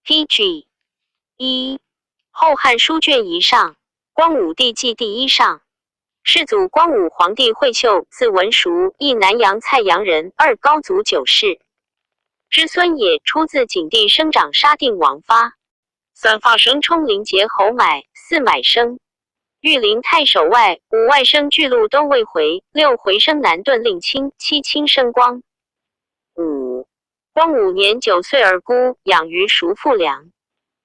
PG 一，后汉书卷一上，光武帝纪第一上。世祖光武皇帝惠秀，字文淑，邑南阳蔡阳人，二高祖九世之孙也。出自景帝生长沙定王发。三发生冲灵节侯买，四买生。御林太守外，五外甥巨鹿都尉回，六回生南顿令卿，七亲生光。五光武年9岁而孤，养于叔父良。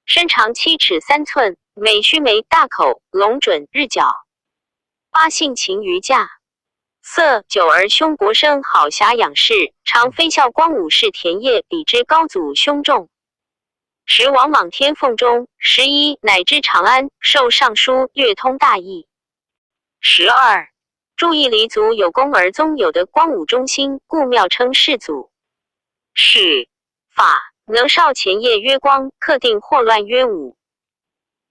身长7尺3寸，美须眉，大口，龙准，日角。八性情于驾，色九而兄伯生好侠养士，常非孝光武士田业，比之高祖兄众。时王莽天凤中，11乃知长安，授尚书，略通大义。12注意黎族有功而宗有的光武中兴，故庙称世祖。是法能少前夜曰光，克定祸乱曰武。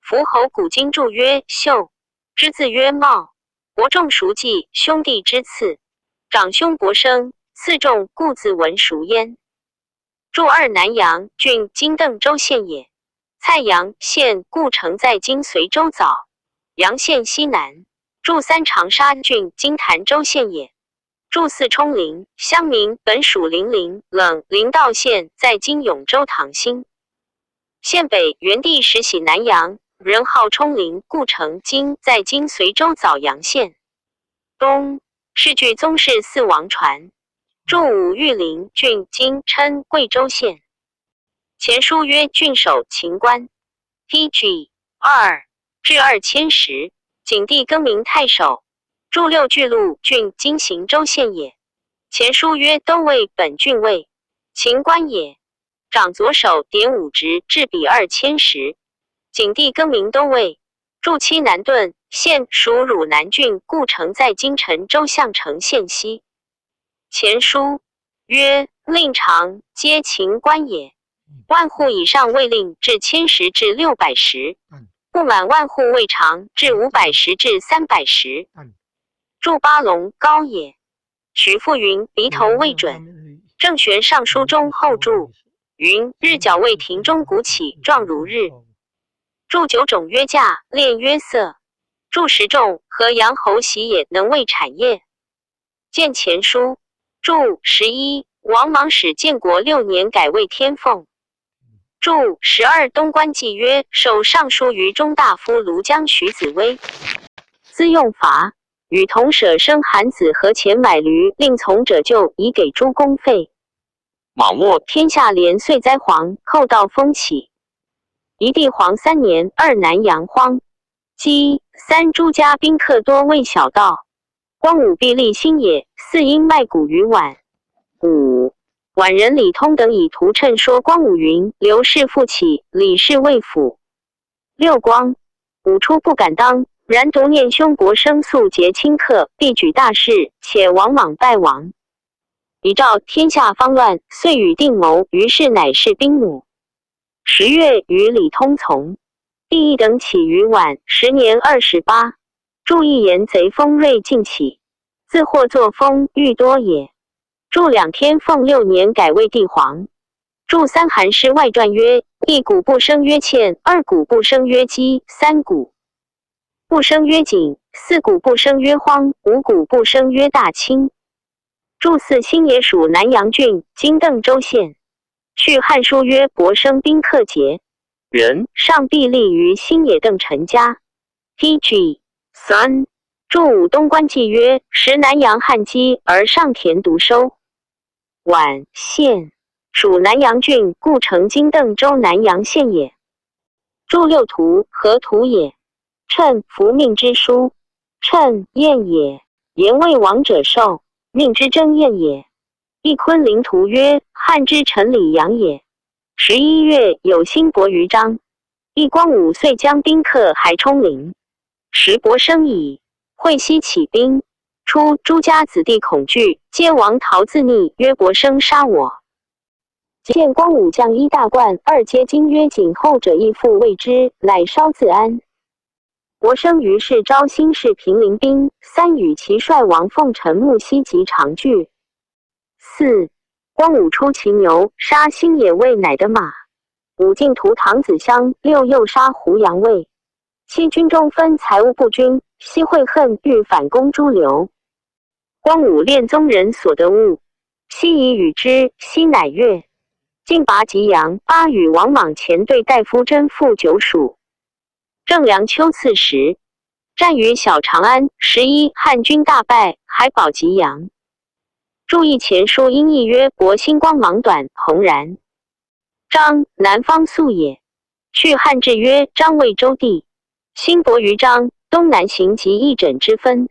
伏侯古今注曰秀，之字曰茂。伯仲叔季兄弟之次，长兄伯生，次仲，故字文叔焉。注二南阳郡，今邓州县也。蔡阳县故城在今随州枣阳县西南。注三长沙郡，今潭州县也。注四冲陵，乡名，本属零陵冷临道县，在今永州唐兴县北。元帝时徙南阳，人号冲陵，故城今在今随州枣阳县东。是据宗室四王传。注五玉林郡，今称贵州县。前书曰郡守秦官。PG 二至2010，景帝更名太守。注六巨鹿郡，今行州县也。前书曰都尉本郡尉，秦官也。长左手典武职，制比2010。景帝更名都尉。注七南顿县属汝南郡，故城在今陈州项城县西。前书曰令长皆秦官也。万户以上位令至千石至610，不满万户位长至510至310。注八龙高也。许父云鼻头未准。郑玄尚书中后注云日角位庭中鼓起，状如日。注九种曰价，炼曰色。注十众和阳侯喜也，能为产业。见前书。注11，王莽始建国6年改为天凤。注12，东官记曰：授尚书于中大夫庐江徐子威。资用罚，与同舍生韩子和钱买驴，令从者就以给诸公费。莽末天下连岁灾蝗，寇盗风起。一帝皇三年，二南阳荒。鸡三朱家宾客多为小道。光武帝立新野，四因卖谷于宛。五宛人李通等以图谶说光武云：刘氏复起，李氏未辅。六光武初不敢当，然独念兄伯生素节清客，必举大事，且王莽败亡，以诏天下方乱，遂与定谋。于是乃是兵弩。10月，与李通从。帝一等起于宛，时年28。注一言贼锋锐尽起，自获作风欲多也。注两天凤6年改为帝皇。注三韩诗外传曰：一谷不生曰欠，二谷不生曰饥，三谷不生曰井，四谷不生曰荒，五谷不生曰大清。注四新野属南阳郡，今邓州县。续汉书曰：伯生宾客节，人上必立于新野邓陈家。PG 三注五东官记曰：时南阳旱饥，而上田独收。宛县属南阳郡，故城今邓州南阳县也。注六图何图也？称福命之书，称验也。言为王者受命之争验也。易坤灵图曰：汉之臣李阳也。11月，有辛伯于章。义光武岁将宾客还冲陵。时伯生矣，会西起兵，出诸家子弟恐惧，皆亡逃自匿。曰：伯生杀我。见光武将一大贯，二阶金曰景后者亦复谓之，乃稍自安。伯生于是招新式平陵兵，三与其帅王凤臣木西及长聚。四光武出骑牛，杀新野卫乃的马。五晋屠唐子乡，六诱杀胡杨卫。七军中分财物不均，悉悔恨，欲反攻诸刘。光武恋宗人所得物，悉以与之，悉乃悦。晋拔吉阳，八与王莽前对大夫甄复九属。正梁丘赐时，战于小长安。11，汉军大败，还保吉阳。注意前书音译曰：博星光芒短，弘然。张，南方宿也。去汉志曰：张魏州地，兴伯于张，东南行及一枕之分。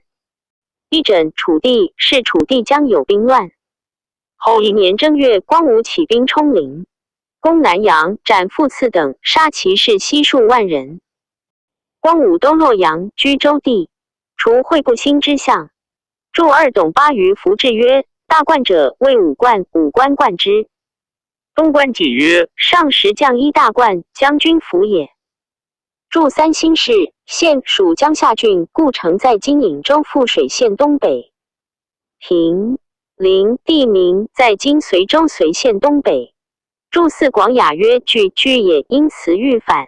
一枕，楚地，是楚地将有兵乱。后一年正月，光武起兵冲陵，攻南阳，斩傅刺等，杀其士悉数万人。光武都洛阳，居州地，除会不兴之相。注二董八于福志曰：大冠者，谓武冠，武官冠之。东官记曰：上石将一大冠，将军府也。注三新市，县属江夏郡，故城在今颍州富水县东北。平陵地名，在今随州随县东北。注四广雅曰：句句也，因词欲反。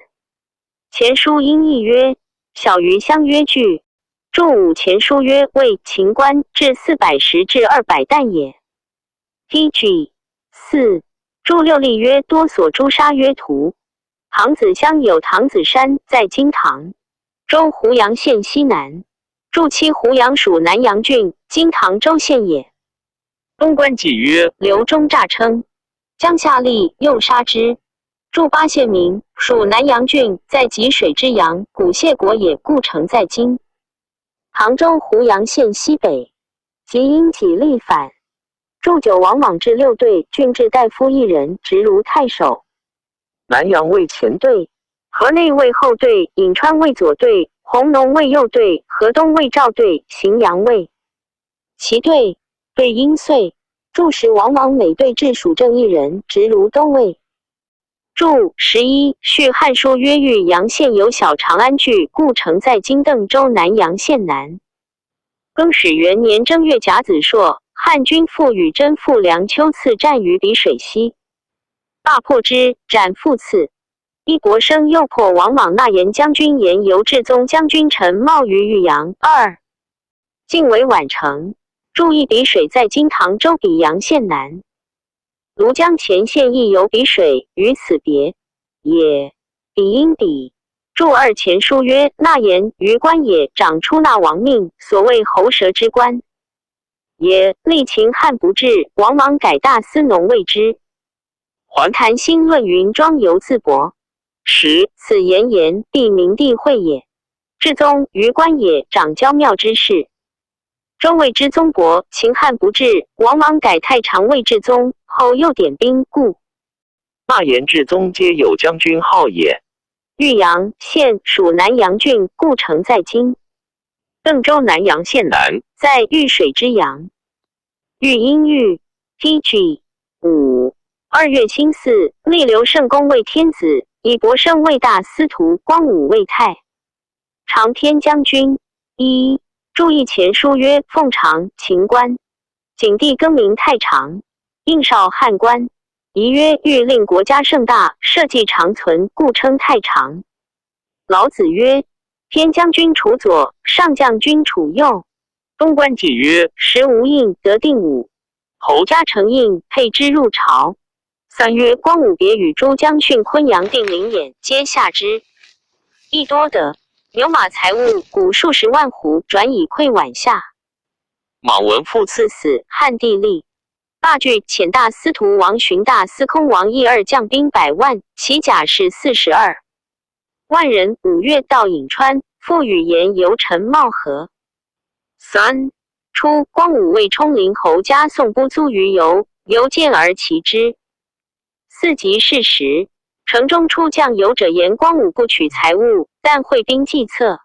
前书音译曰：小鱼相曰句。注五前书曰：为秦官至410至200担也。P.G. 四注六例曰：多所诛杀曰屠。唐子乡有唐子山，在今唐州湖阳县西南。注七湖阳属南阳郡，今唐州县也。东官记曰：刘忠诈称，江夏立，又杀之。注八县名，属南阳郡，在济水之阳，古谢国也，故城在今杭州湖阳县西北。即因己力反。注九王莽至六队，郡治大夫一人，直如太守。南阳为前队，河内为后队，颍川为左队，弘农为右队，河东为赵队，荥阳为齐队。对应岁，注使王莽每队置属正一人，直如都尉。注11续汉书曰：玉阳县有小长安郡，故城在今邓州南阳县南。更始元年正月甲子朔，汉军复与甄阜梁丘赐战于澧水西，罢破之，斩傅刺。一国生又破王莽纳言将军言由至宗将军陈茂于玉阳。二晋为宛城。注意澧水在今唐州比阳县南。庐江前线亦有澧水，与此别也。彼因彼。注二前书曰：纳言于官也，长出纳王命，所谓喉舌之官也。历秦汉不治，王莽改大司农谓之。还谈兴论云庄游自博。十此言言必明帝会也。至宗于官也，长郊庙之事。周魏之宗伯，秦汉不治，王莽改太常尉至宗，后又点兵，故纳言至宗皆有将军号也。玉阳县属南阳郡，故城在今邓州南阳县南，在玉水之阳。玉音玉 P.G. 五二月辛巳，立刘胜公为天子，以伯升为大司徒，光武为太常偏将军。一注意前书曰：凤长秦官，景帝更名太常，应少汉官。仪曰：欲令国家盛大，社稷长存，故称太常。老子曰：偏将军处左，上将军处右。东官记曰：时无应得定武，侯家承应配之入朝。三月，光武别与诸将训昆阳定灵眼，皆下之。亦多得牛马财物，谷数十万斛，转以馈晚下。莽文复赐死，汉帝立。罢具遣大司徒王寻、大司空王义二将兵百万，骑甲士42万人。5月到颍川，复与言由陈茂和。三初，光武为冲陵侯家送不租于游，游见而骑之。四级事实，城中出将游者言光武不取财物，但会兵计策。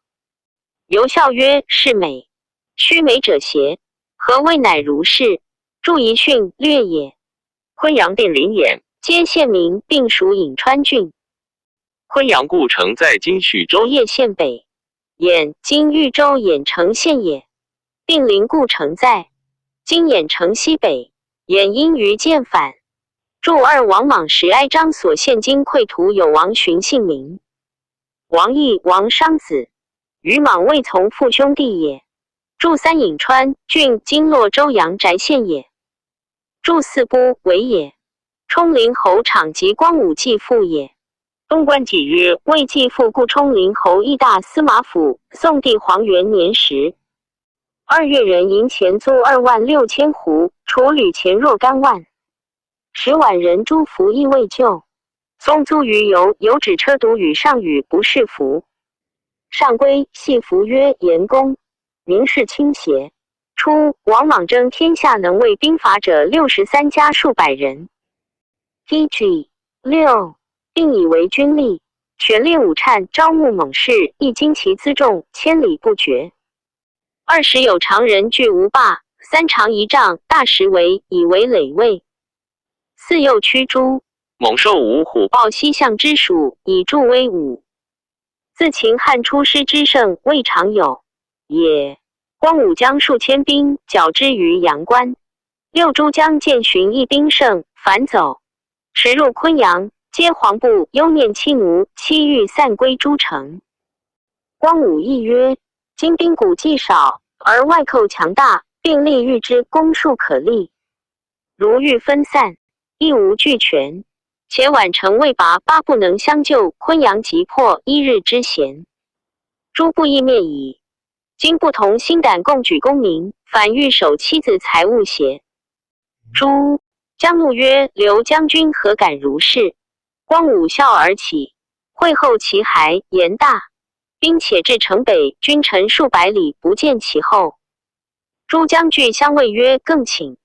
游笑曰：“是美，须美者邪？何谓乃如是？”注遗训略也。昆阳定临兖，皆县名，并属颍川郡。昆阳故城在今许州叶县北。兖今豫州郾城县也。定陵故城在今郾城西北。兖因于建反。注二王莽时哀张所献金馈图有王寻姓名。王毅，王商子，与莽未从父兄弟也。注三颍川郡今洛州阳翟县也。注四不为也。冲陵侯昶及光武继父也。东官记曰：魏继父故冲陵侯义大司马府。宋帝黄元年时，二月人银钱租26,000斛，除旅钱若干万。时宛人朱福亦未就，宋租于游，有指车独与上与不是服。上归系服曰严公，名士倾斜。初，王莽征天下能为兵法者63家数百人。P.G. 六，并以为军吏，选练武颤，招募猛士，亦精其辎重，千里不绝。二十有常人拒无霸，三长一丈，大石围，以为垒位。四右驱诸猛兽五虎，报西向之属，以助威武。自秦汉出师之盛，未尝有也。光武将数千兵剿之于阳关。六诸将见荀弋兵胜，反走，驰入昆阳，皆黄布忧念妻奴，妻欲散归诸城。光武亦曰：今兵古既少，而外寇强大，并力欲之攻数可立。如欲分散，亦无俱全。且宛城未拔，巴不能相救，昆阳即破，一日之闲，诸部亦灭矣。今不同心胆共举功名，反欲守妻子财物邪？诸将怒曰：刘将军何敢如是？光武笑而起，会后其骸，言大兵且至城北，君臣数百里，不见其后。诸将俱相谓曰：更请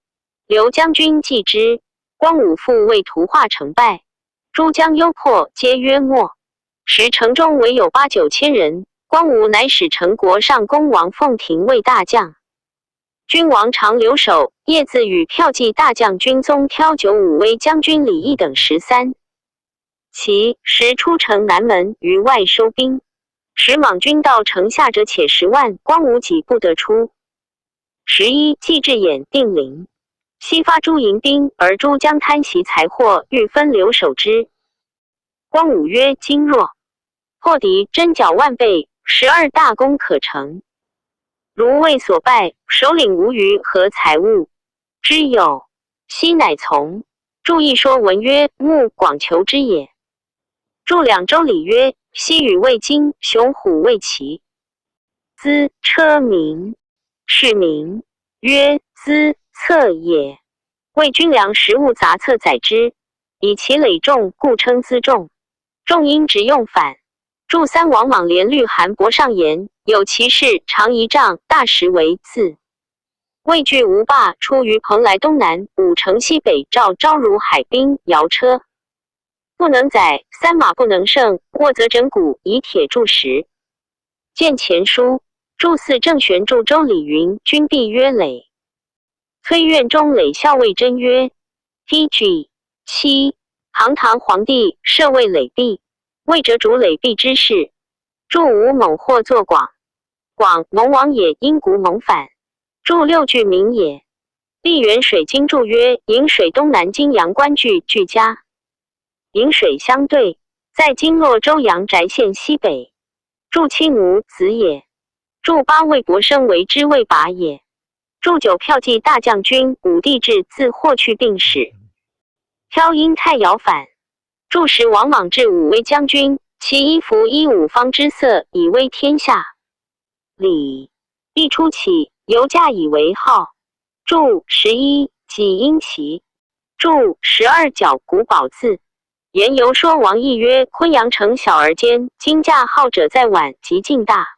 刘将军继之。光武复为图画成败，诸将忧迫，皆曰莫。时城中唯有八九千人。光武乃使陈国上公王凤廷为大将，君王常留守，叶自与骠骑大将军宗挑九武威将军李毅等13。其时出城南门，于外收兵。时莽军到城下者且10万，光武己不得出。11，季至兖定陵，西发诸营兵，而诸将贪习财货，欲分留守之。光武曰：今若破敌，真缴万倍。12大功可成，如魏所败，首领无余何财物之有？昔乃从。注一说文曰：目广求之也。注两周礼曰：西与未经，雄虎未齐。资车名，是名曰资策也。为军粮食物杂册载之，以其累重，故称辎重。重因直用反。注三王莽连律韩伯上言，有其事长一丈，大石为字。魏惧吴霸，出于蓬莱东南，武城西北，召昭如海滨摇车，不能载，三马不能胜，卧则枕骨，以铁铸石。见前书。注四郑玄注周礼云：君必曰累。崔院中累校尉真曰：T.G. 七，堂堂皇帝设位累币。魏者主累币之事，注吴猛或作广，广蒙王也，因古猛反。注六句名也。历元水经注曰：饮水东南经阳关郡俱家，饮水相对，在今洛州阳翟县西北。注七奴子也。注八魏博生为之魏拔也。注九骠骑大将军武帝志自霍去病史。挑阴太尧反。注时王莽至武威将军，其衣服依五方之色，以威天下。礼必出起，由驾以为号。注11己阴齐。注12角古宝字。言游说王毅曰：昆阳城小而坚，今驾号者在宛，及晋大。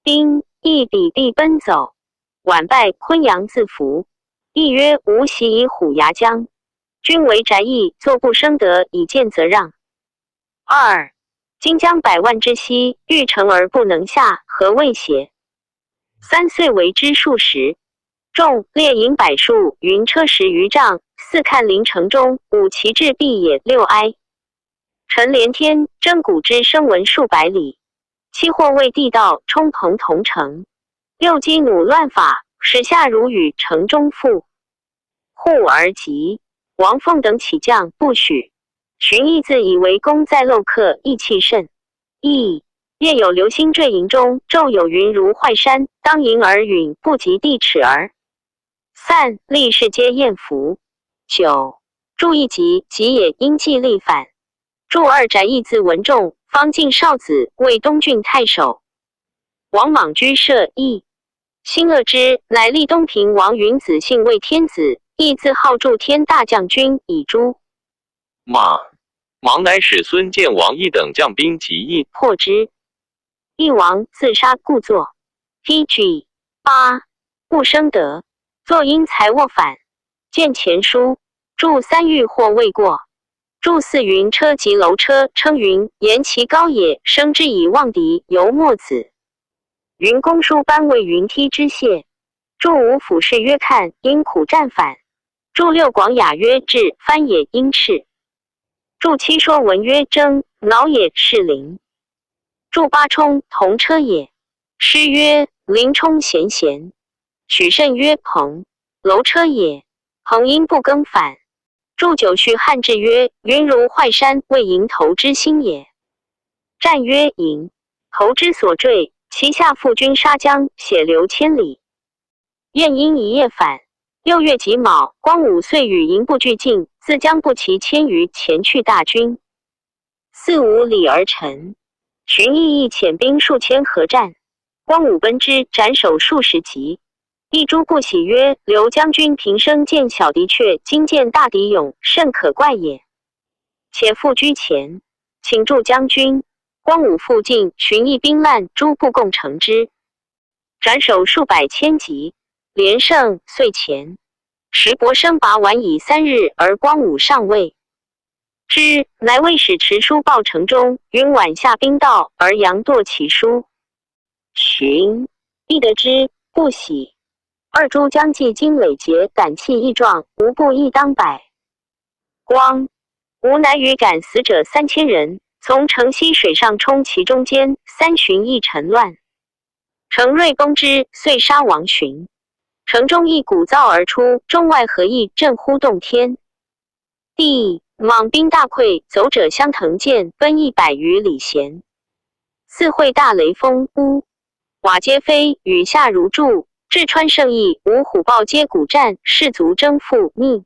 兵亦比必奔走，宛败，昆阳自服。亦曰：吾习以虎牙将。君为翟义，坐不生得，以见则让。二，今将百万之西，欲成而不能下，何谓邪？三岁为之数十，众列营百数，云车10余丈，四看临城中，五旗至毕也。六哀。陈连天，征鼓之声闻数百里。七或谓地道，冲蓬同城。六击弩乱法，使下如雨，城中覆。护而急。王凤等起将，不许。荀彧自以为功在镂刻，意气甚。义夜有流星坠营中，昼有云如坏山，当营而陨不及地尺耳。散，力士皆艳服。九注一集，吉也应计力反。注二翟义字文仲，方晋少子，为东郡太守。王莽居舍义，新恶之，乃立东平王云子信为天子，义自号助天大将军，以诛。莽。莽乃使孙建王义等将兵及义，破之。义王自杀，故作。P.G. 八不生德，作因财卧反。见前书。注三欲或未过。注四云车及楼车，称云言其高也，生之以望敌，犹墨子。云公书班为云梯之谢。注五俯视曰看，因苦战反。注六广雅曰志，翻也应赤。注七说文曰征，脑也是灵。注八冲同车也。诗曰林冲贤贤。许慎曰鹏，楼车也。鹏因不更反。注九序汉志曰云如坏山，为营头之星也。战曰营，头之所坠，其下复军杀将，血流千里。晏婴一夜反。6月己卯，光武遂与营部俱进，自将步骑千余前去大军，四五里而沉。荀彧亦遣兵数千合战，光武奔之，斩首数十级。一诸不喜曰：“刘将军平生见小敌怯，今见大敌勇，甚可怪也。且复居前，请助将军。”光武复进，荀彧兵烂，诸部共乘之，斩首数百千级。连胜，遂前。时伯升拔完已3日，而光武尚未知，乃为使持书报城中，云晚下兵到，而杨堕其书。荀必得之，不喜。二诸将计经累劫，胆气亦壮，无不一当百。光吾乃与敢死者3000人，从城西水上冲其中间，三旬亦沉乱。程锐崩之，遂杀王寻。城中一鼓噪而出，中外合议，震呼动天。地莽兵大溃，走者相腾剑，奔100余里闲。四会大雷锋，屋瓦皆飞，雨下如注。至川胜邑，五虎豹皆鼓战，士卒争复命。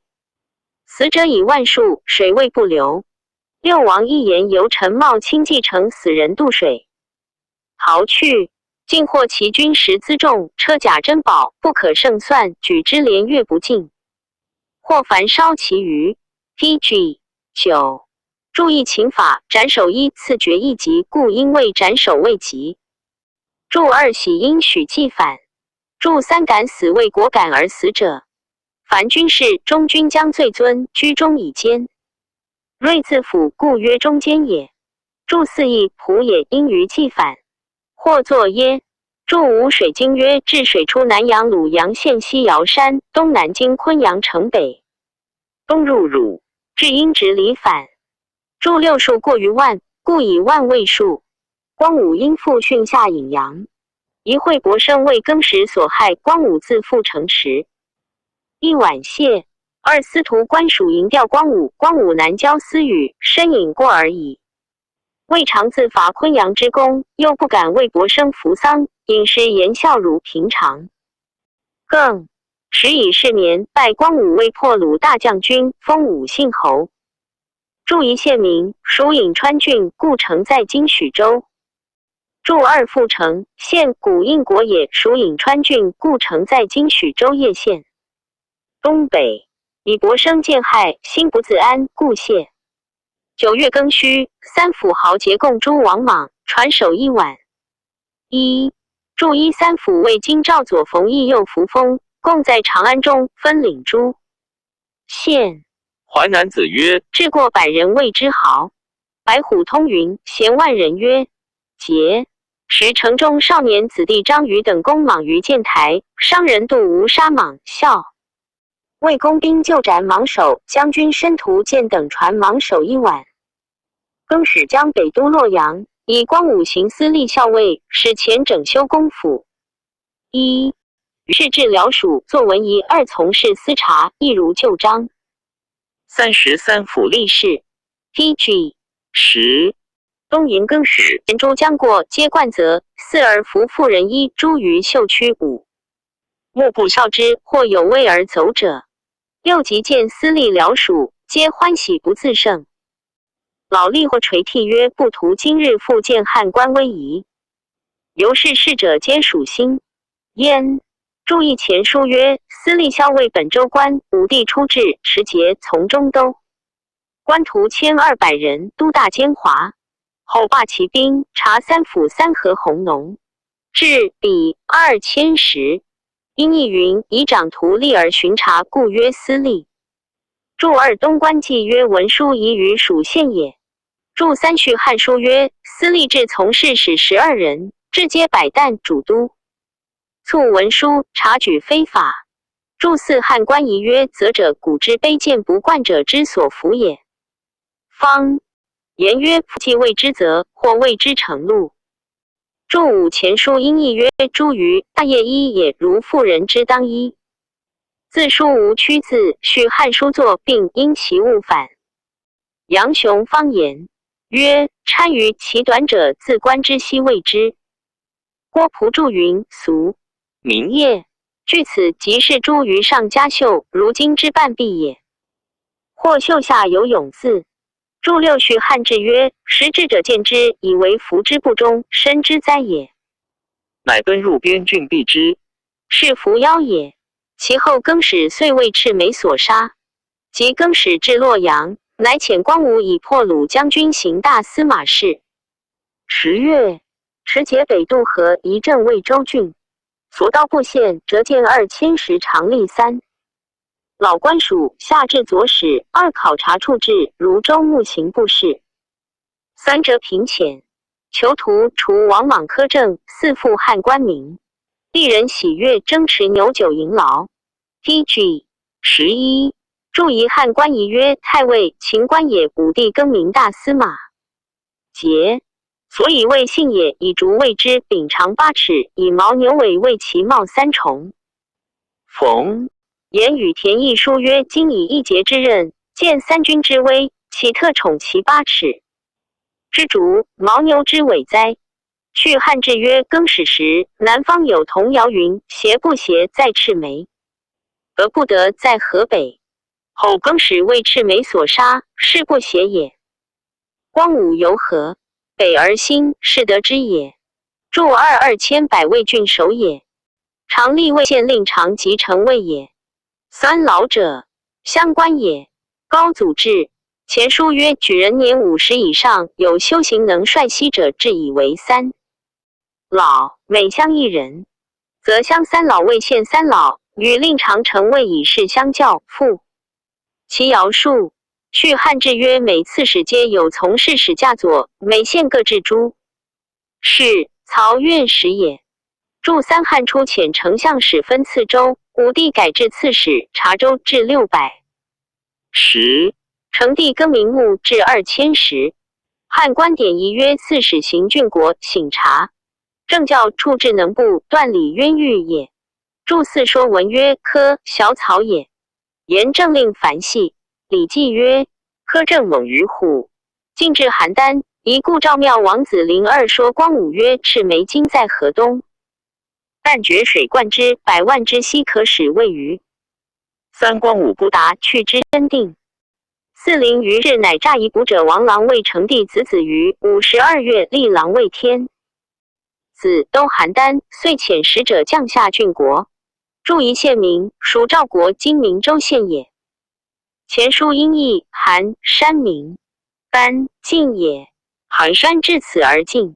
死者以万数，水位不流。六王一言由陈茂亲继承死人渡水，逃去。尽获其军食辎重、车甲珍宝，不可胜算，举之连月不尽。或焚烧其余。P.G. 九，注意秦法，斩首一赐爵一级，故因为斩首未及。注二喜因许继反。注三敢死为国敢而死者，凡军事中军将最尊，居中以监。睿自辅，故曰中间也。注四义仆也，因于继反。或作耶。注五水经曰：治水出南阳鲁阳县西尧山，东南经昆阳城北，东入汝，至阴直里反。注六数过于万，故以万为数。光武因父训下颍阳，一会伯生为更时所害，光武自负城池。一晚谢。二司徒官属营调光武，光武南交私语，深隐过而已。未尝自伐昆阳之功，又不敢为伯生服丧，饮食言笑如平常。更时以是年，拜光武为破虏大将军，封武信侯。注一县名，属颍川郡，故城在今许州。注二阜城，县古应国也，属颍川郡，故城在今许州叶县东北。以伯生见害，心不自安，故谢。9月庚戌，三府豪杰共诛王莽，传首一碗。一注一三府为京兆左冯翊右扶风，共在长安中分领诸县。淮南子曰：治过百人谓之豪。白虎通云，贤万人曰杰。时城中少年子弟张瑜等攻莽于建台，商人杜吴杀莽，笑。魏公兵就斩莽首，将军申屠建等传莽首一碗。更始将北都洛阳，以光武行司隶校尉，使前整修公府。一是至辽属，作文仪二从事司察，亦如旧章。33府力士。P.G. 10，东瀛更始，前诸将过皆冠泽，四而服妇人衣，诸于绣区五。莫不笑之，或有为而走者。六级见司隶僚属，皆欢喜不自胜。老吏或垂涕曰：“不图今日复见汉官威仪。”由是侍者皆属心。焉。注意前书曰：“司隶校尉本州官，武帝初置，持节从中都。官徒1200人，都大奸猾。后罢其兵，察三府三河弘农，至彼2000石。因义云：以长徒吏而巡查，故曰司隶。注二东官记曰：文书宜于属县也。注三序汉书曰：司隶制从事使12人，至皆百担主都。促文书察举非法。注四汉官仪曰：则者古之卑贱不惯者之所服也。方言曰：既谓之则，或谓之成禄。注五前书音义曰：诸于大业一也，如妇人之当衣。自书无屈字，续汉书作，并因其物反。杨雄方言曰：参于其短者，自观之兮谓之。郭璞注云：俗名业。据此即是诸于上加绣，如今之半壁也。或绣下有永字。注六序汉志曰：识智者见之，以为服之不忠，身之灾也。乃奔入边郡避之，是扶妖也。其后更始遂为赤眉所杀。及更始至洛阳，乃遣光武以破虏将军行大司马事。10月，持节北渡河，移镇魏州郡。所到布县，折剑2000石，长吏三。老官属下至左使，二考察处置如州牧刑部事。三折平遣囚徒除王莽苛政，四复汉官名。丽人喜悦争持牛酒迎劳。P.G. 11注遗汉官仪曰：太尉秦官也。武帝更名大司马。节，所以谓姓也。以竹谓之，柄长8尺，以牦牛尾为其帽三重。冯言与田义书曰：今以一节之任，见三军之威，岂特宠其8尺之竹，牦牛之尾哉？续汉志曰：更始时，南方有童谣云：邪不邪在赤眉，而不得在河北。后更始为赤眉所杀，是不邪也。光武由河北而兴，是得之也。注二二千百位郡守也。常立魏县令常及成魏也。三老者，乡官也。高祖制前书曰：举人年50以上，有修行能率息者，至以为三老。每乡一人，则乡三老为县三老，与令长成魏以事相教。复其尧数。续汉志曰：每刺史皆有从事使驾左，每县各置诸事曹院使也。注三汉初遣丞相使分次州，武帝改制刺史，查州至600 石。成帝更名目至2000石。汉官典仪曰：刺史行郡国，省察政教处置能部，断礼冤狱也。注四说文曰：科小草也。言政令繁细。礼记曰：苛政猛于虎。晋至邯郸，一故赵庙王子林二说光武曰：赤眉今在河东，但决水灌之，百万之溪可使喂鱼。三光武不达，去之真定。四陵于日，乃诈以卜者王郎为成帝子子于52月，立郎为天子，都邯郸，遂遣使者降下郡国。注一县名，属赵国今明州县也。前书音译：韩山名，班晋也。寒山至此而尽。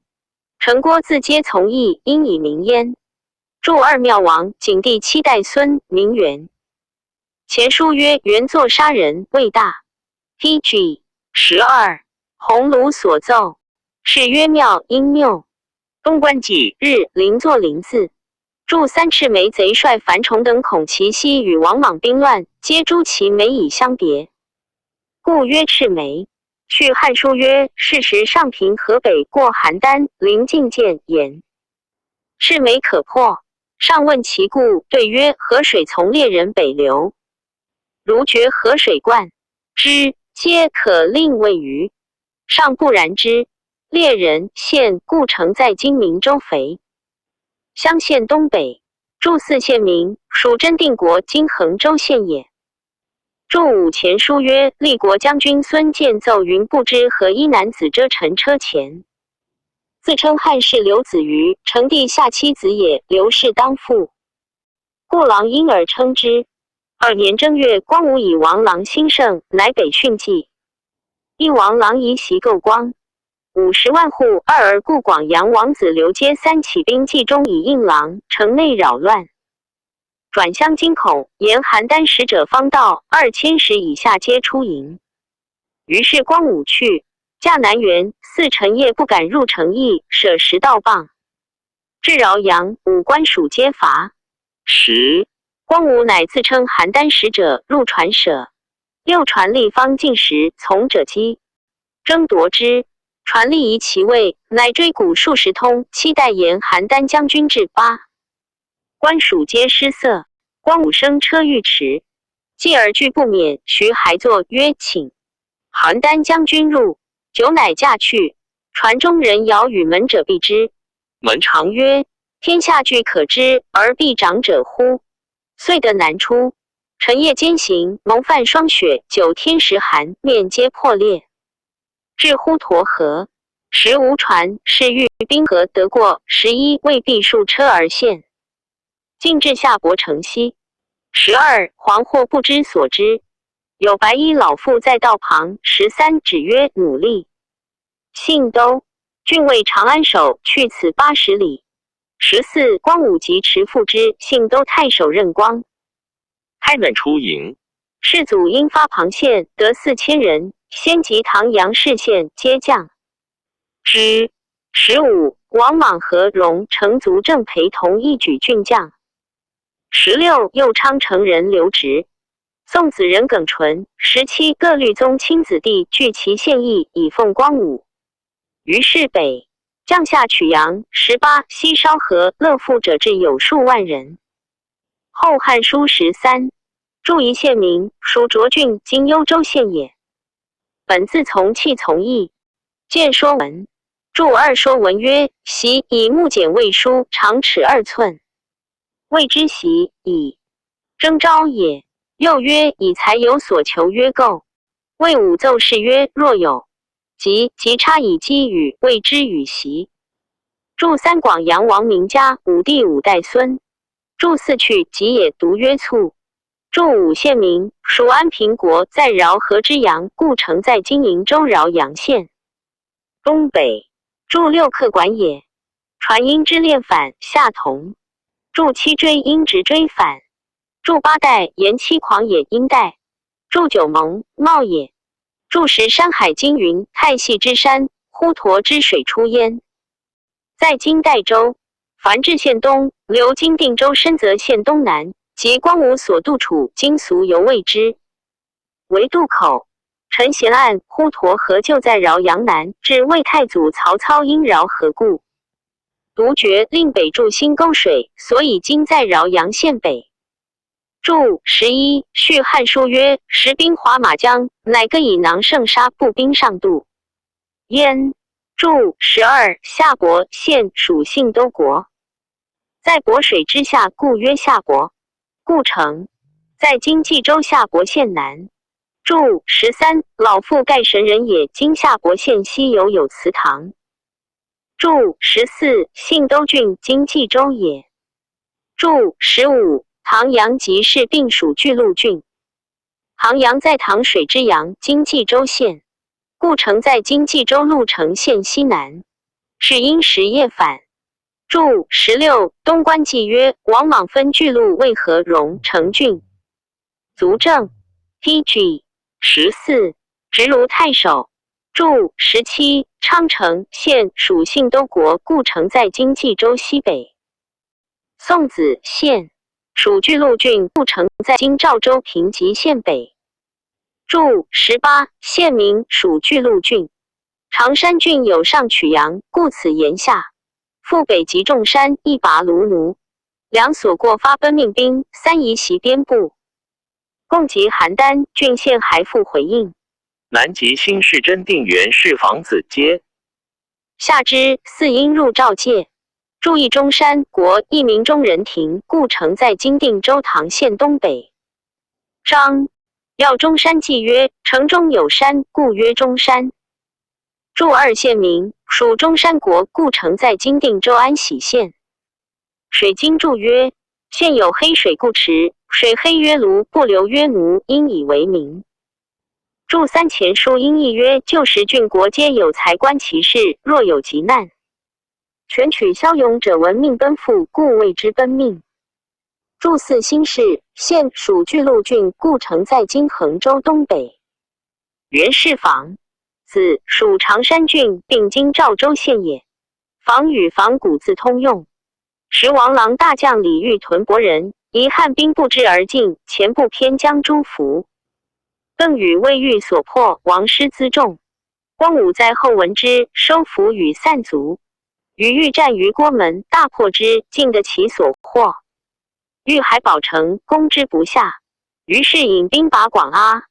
城郭自皆从义，因以名焉。注二庙王景帝七代孙，名元。前书曰：元作杀人，未大。P.G. 12，鸿胪所奏，是曰庙，音谬。东官记日，邻作邻字。注三赤眉贼帅樊崇等恐其西与王莽兵乱，皆诛其眉以相别，故曰赤眉。续汉书曰：是时上平河北，过邯郸，临近见言，赤眉可破。上问其故，对曰：河水从猎人北流，如决河水灌。之，皆可令位于。尚不然之。猎人县故城在今明州肥乡县东北。注四县名，属真定国今衡州县也。注五前书曰：立国将军孙建奏云，不知何一男子遮臣车前，自称汉室刘子瑜，成帝下妻子也。刘氏当父，故郎因而称之。二年正月，光武以王郎兴盛，乃北训祭。一王郎以袭构光50万户。二儿故广阳王子刘阶三起兵冀中以应郎，城内扰乱。转乡惊恐，言邯郸使者方到，2000石以下皆出营。于是光武去，驾南辕，四晨夜不敢入城邑，舍食道傍。至饶阳，五官属皆伐。十，光武乃自称邯郸使者，入传舍。六传立方进食，从者击，争夺之。传立疑其位，乃追古数十通，期待言邯郸将军至八。官属皆失色。光武升车御驰，继而拒不免。徐还作曰：“请邯郸将军入。”酒乃驾去。船中人遥与门者避之。门常曰：“天下俱可知而必长者乎？”遂得南出。晨夜兼行，蒙犯霜雪，9天时寒，面皆破裂。至滹沱河，时无船，是欲兵河得过。11未必数车而陷。进至下亳城西。12黄祸不知所知，有白衣老妇在道旁。13指曰：努力。姓都，郡尉长安守，去此80里。14光武即持复之，姓都太守任光。开门出营。世祖因发庞县，得4000人，先及唐阳氏县，皆将。之。15王莽和荣成族正陪同一举郡将。16右昌城人刘直，宋子人耿纯。17各律宗亲子弟据其献议，以奉光武。于是北降下曲阳。18西烧河乐富者至有数万人。后汉书13注一县名，属涿郡，今幽州县也。本字从气从义。见说文。注二说文曰：席以木简为书，长尺2寸。谓之席，以征召也。又曰：以财有所求，曰购。魏武奏事曰：若有，即即差以积与，谓之与席。注三广阳王明家武帝五代孙。注四去吉也，读曰卒。注五县名，属安平国，在饶河之阳，故城在今瀛州饶阳县东北。注六客馆也。传音之练反下同。注七追音直追反。注八代言七狂也，应代。注九蒙茂也。注十山海经云：太细之山，滹沱之水出焉。在今代州繁峙县东，流经定州深泽县东南，及光武所渡楚，今俗犹谓之为渡口。陈贤案滹沱河就在饶阳南，至魏太祖曹操因饶河故，独决令北筑新沟水，所以今在饶阳县北。注11续汉书曰：时兵划马江，乃各以囊盛沙步兵上渡。焉。注12夏亳县属信都国，在亳水之下，故曰夏亳。故城在今冀州夏亳县南。注13老妇盖神人也，今夏亳县西有有祠堂。注14信都郡，今冀州也。注15唐阳集市并属巨鹿郡。唐阳在唐水之阳，今冀州县。故城在今冀州鹿城县西南。是因时夜反。注16东关记曰：王莽分巨鹿为河荣成郡。足正 P.G. 14直卢太守。注17昌城县属信都国，故城在今冀州西北。宋子县属巨鹿郡，故城在今赵州平棘县北。注18县名属巨鹿郡。常山郡有上曲阳，故此言下。复北极众山，一拔卢奴。两所过发奔命兵，三夷袭边部。共及邯郸郡县还复回应。南极星是真定元氏房子街。下之四应入赵界。注意中山国一名中人亭，故城在今定州唐县东北。张要中山记曰：城中有山，故曰中山。注二县名，属中山国，故城在今定州安喜县。水经注曰：县有黑水故池，水黑曰卢，不流曰奴，因以为名。注三前书音义曰：旧时郡国皆有才观其事，若有急难，全取骁勇者闻命奔赴，故谓之奔命。注四新市县属巨鹿郡，故城在今衡州东北。袁氏房子属常山郡，并今赵州县也。房与房古字通用。时王郎大将李煜屯博人，以汉兵不知而进，前部偏将诸伏。邓禹为欲所破，王师辎重。光武在后闻之，收服与散卒。与欲战于郭门，大破之，尽得其所获。欲还保城，攻之不下，于是引兵拔广阿。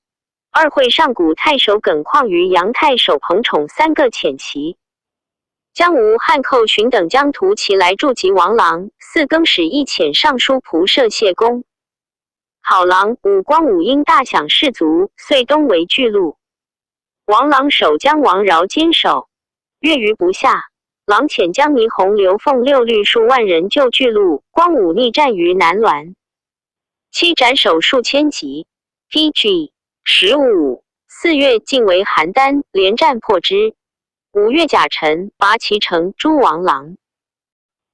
二会上古太守耿况于杨太守彭宠三个遣骑，将吴汉寇荀等将屠其来助及王郎。四更使亦遣尚书仆射谢公。好郎武光武因大享士卒，遂东为巨鹿。王郎守将王饶坚守，月余不下。郎遣将霓虹、刘凤六律数万人救巨鹿。光武逆战于南滦，七斩首数千级。P.G. 15 4月，进为邯郸，连战破之。5月甲辰，拔其城，诛王郎。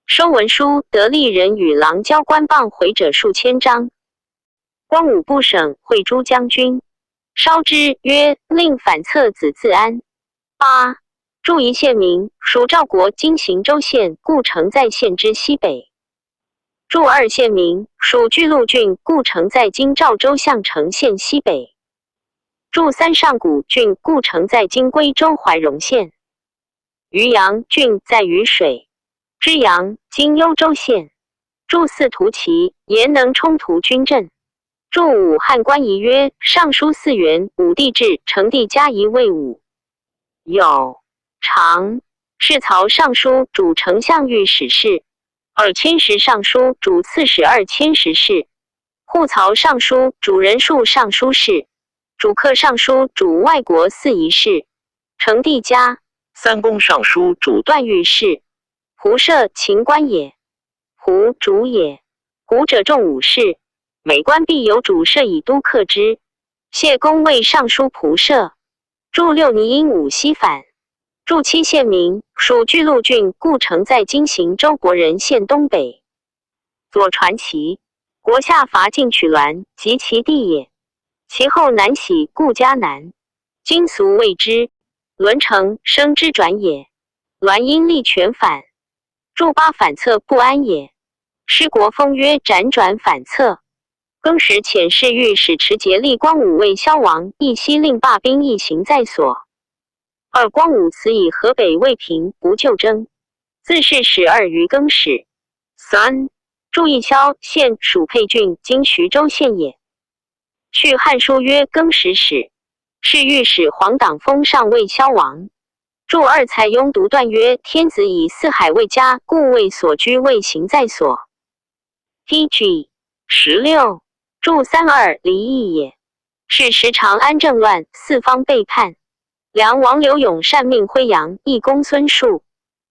收文书，得利人与郎交官谤毁者数千张。光武不省，会诸将军，烧之曰：“令反侧子自安。”八注一县名，属赵国今邢州县，故城在县之西北。注二县名，属巨鹿郡，故城在今赵州项城县西北。注三上古郡，故城在今归州怀荣县。渔阳郡在渝水。之阳，今幽州县。注四图齐，言能冲突军阵。注五汉官仪曰：尚书四元，武帝制，成帝加仪卫武。有常是曹尚书主丞相御史事，二千石尚书主刺史二千石事，户曹尚书主仁术尚书事，主客尚书主外国四夷事，成帝家三公尚书主段御史，胡射秦官也，胡主也。胡者众武士，每官必有主设以督克之。谢公为尚书仆射，注六尼因武西反。注七县名，属巨鹿郡，故城在今邢州博人县东北。左传齐国下伐晋取栾，及其地也。其后南徙，故家南。今俗谓之。伦城生之转也。栾因力全反。注八反侧不安也。师国风曰：辗转反侧。更始遣侍御史持节立光武卫萧王，亦悉令罢兵役行在所。二光武辞以河北未平，不就征。自是始二于更始。三注意萧县属沛郡，今徐州县也。续汉书曰：更始始，是御史黄党封上魏萧王。注二蔡邕独断曰：天子以四海为家，故谓所居未行在所。P.G. 16注三二离异也。是时长安政乱，四方背叛。梁王刘永善命辉阳义公孙述，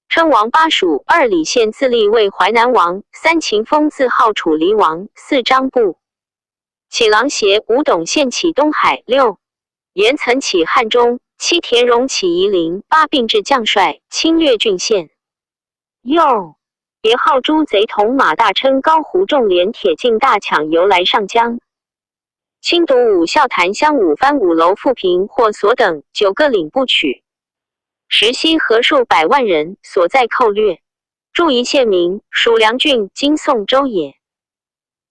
称王巴蜀。二李宪自立为淮南王。三秦封自号楚离王。四张布起郎邪，五董宪起东海。六严曾起汉中。七田荣起夷陵。八并至将帅，侵略郡县。又别号诸贼同马大琛高胡仲连铁进大抢由来上江。清独武孝檀香五番五楼富平或所等九个领部取，石溪河数百万人所在寇掠。注一县名，属梁郡，今宋州也。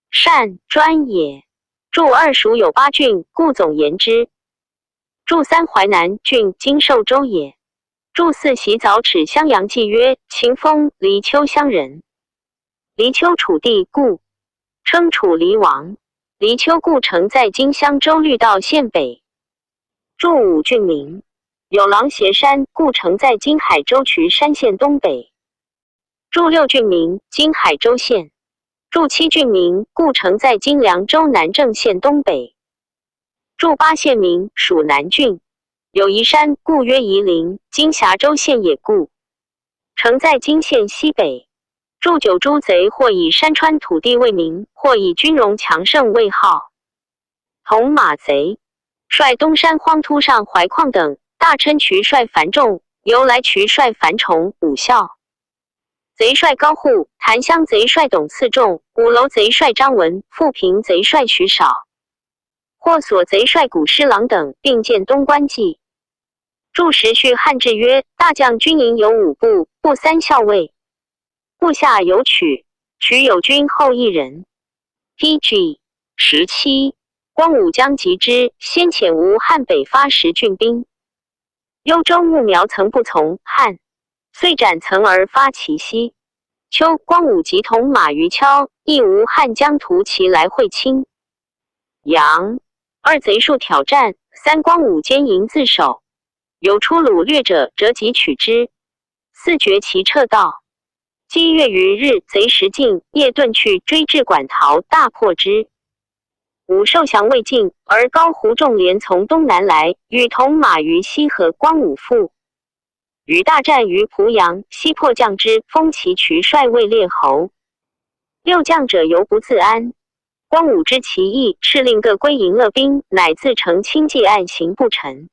善专也。注二属有八郡，故总言之。注三淮南郡，今寿州也。注四洗澡齿襄阳记曰：秦封黎丘乡人，黎丘楚地，故称楚离王。黎丘故城在今襄州绿道县北。注五郡名，有琅邪山故城在今海州朐山县东北。注六郡名，今海州县。注七郡名，故城在今凉州南郑县东北。注八县名，属南郡。有夷山，故曰夷陵，今峡州县也故。城在今县西北。注九诸贼或以山川土地为名，或以军容强盛为号。铜马贼率东山荒突上怀旷等大琛渠率樊仲，由来渠率樊崇、武孝。贼帅高护，檀香贼帅董次仲，五楼贼帅张文，富平贼帅徐少，霍所贼帅古施郎等，并见东关记。注时序汉志曰：大将军营有五部，部三校尉。部下有曲，曲有军后一人。P.G. 17，光武将及之，先遣吴汉北发10郡兵。幽州牧苗曾不从汉，遂斩曾而发其西。秋，光武及同马于锹，亦吴汉将图其来会清。阳，二贼数挑战，三光武兼营自守，有出掳掠者，折戟取之。四绝其撤道。积月余日，贼食尽，夜遁去，追至馆陶，大破之。五受降未尽，而高胡仲连从东南来，与同马于西河。光武复与大战于濮阳，西破将之，封其渠帅为列侯。六将者犹不自安。光武知其意，敕令各归营勒兵，乃自成轻骑暗行不成。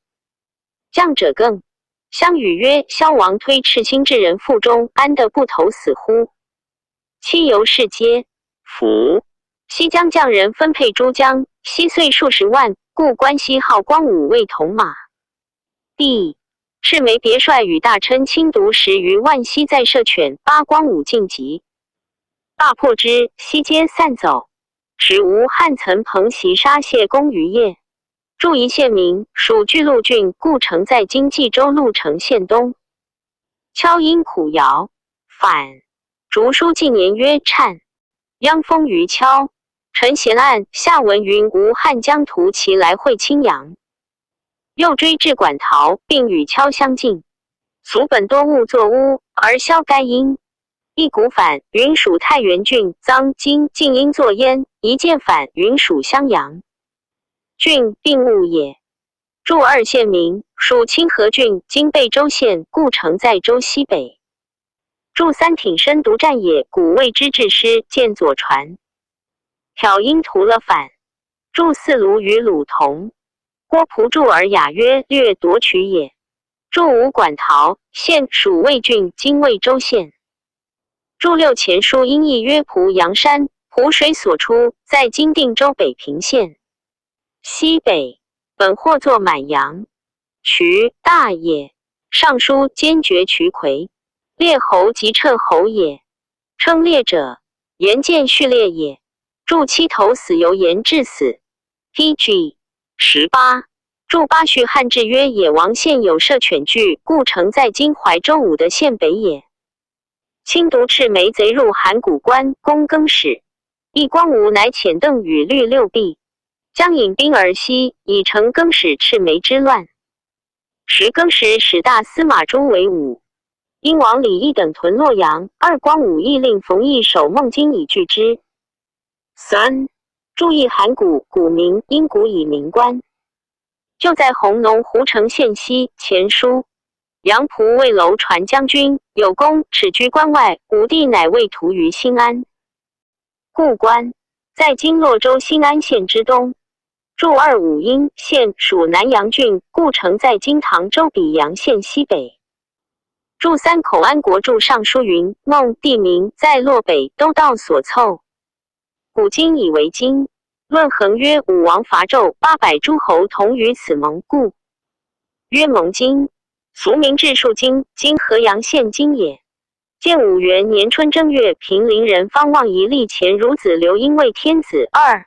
将者更。相与曰：“萧王推赤心之人腹中，安得不投死乎？”七由是皆服。西江将人分配诸将，悉岁数十万，故关西号光武为铜马。帝赤眉别帅与大臣亲独10余万西在射犬八光武晋级，大破之，悉皆散走。时吴汉曾彭袭杀谢公于业。注一县名，属巨鹿郡，故城在今冀州鹿城县东。敲音苦谣，反竹书纪年曰颤。央封于敲。陈贤案下文云吴汉将图其来会青阳，又追至馆陶，并与敲相近。俗本多误作乌，而萧该音。一古反云属太原郡，臧今晋应作焉。一见反云属襄阳郡，并误也。注二县名，属清河郡，今贝州县，故城在州西北。注三挺身独占也，古谓之志师，见左传。挑音图了反。注四卢与鲁同。郭璞注尔雅曰：略夺取也。注五馆陶县属魏郡，今魏州县。注六前书音译曰：濮阳山，濮水所出，在今定州北平县西北，本或作满阳。渠大也。尚书坚决渠魁，列侯即彻侯也。称列者，言见序列也。注七头死由言致死。P.G. 18。注八序汉志曰：野王县有射犬具，故城在今怀州武德县北也。清毒赤眉贼入函谷关，攻更始。义光武乃遣邓禹律六臂，将引兵而西，以成更始赤眉之乱。时更始使大司马朱为武，英王李毅等屯洛阳。二光武亦令冯异守孟津以拒之。三注意函谷，古名因古以名关，就在弘农胡城县西。前书杨仆为楼传将军，有功，耻居关外。武帝乃为屠于新安。故关在今洛州新安县之东。注二武英县属南阳郡，故城在今唐州比阳县西北。注三孔安国注尚书云：孟地名在洛北，都道所凑。古今以为今。论衡曰：武王伐纣，800诸侯同于此盟，故曰盟津。俗名治树津，今河阳县津也。建武元年春正月，平陵人方望一立前孺子刘婴为天子。二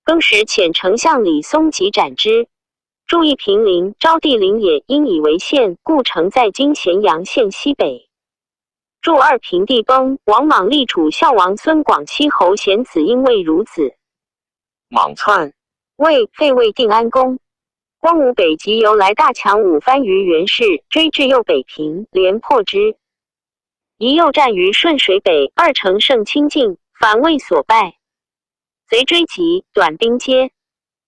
更时，遣丞相李松及斩之。注意平陵，昭帝陵也，因以为县，故城在今咸阳县西北。注二平地崩，王莽立楚孝王孙广西侯显子婴为孺子。莽窜。魏废魏定安公。光武北极由来大强五番于袁氏，追至右北平，连破之。一又战于顺水北，二乘胜清境，反魏所败。贼追击，短兵接。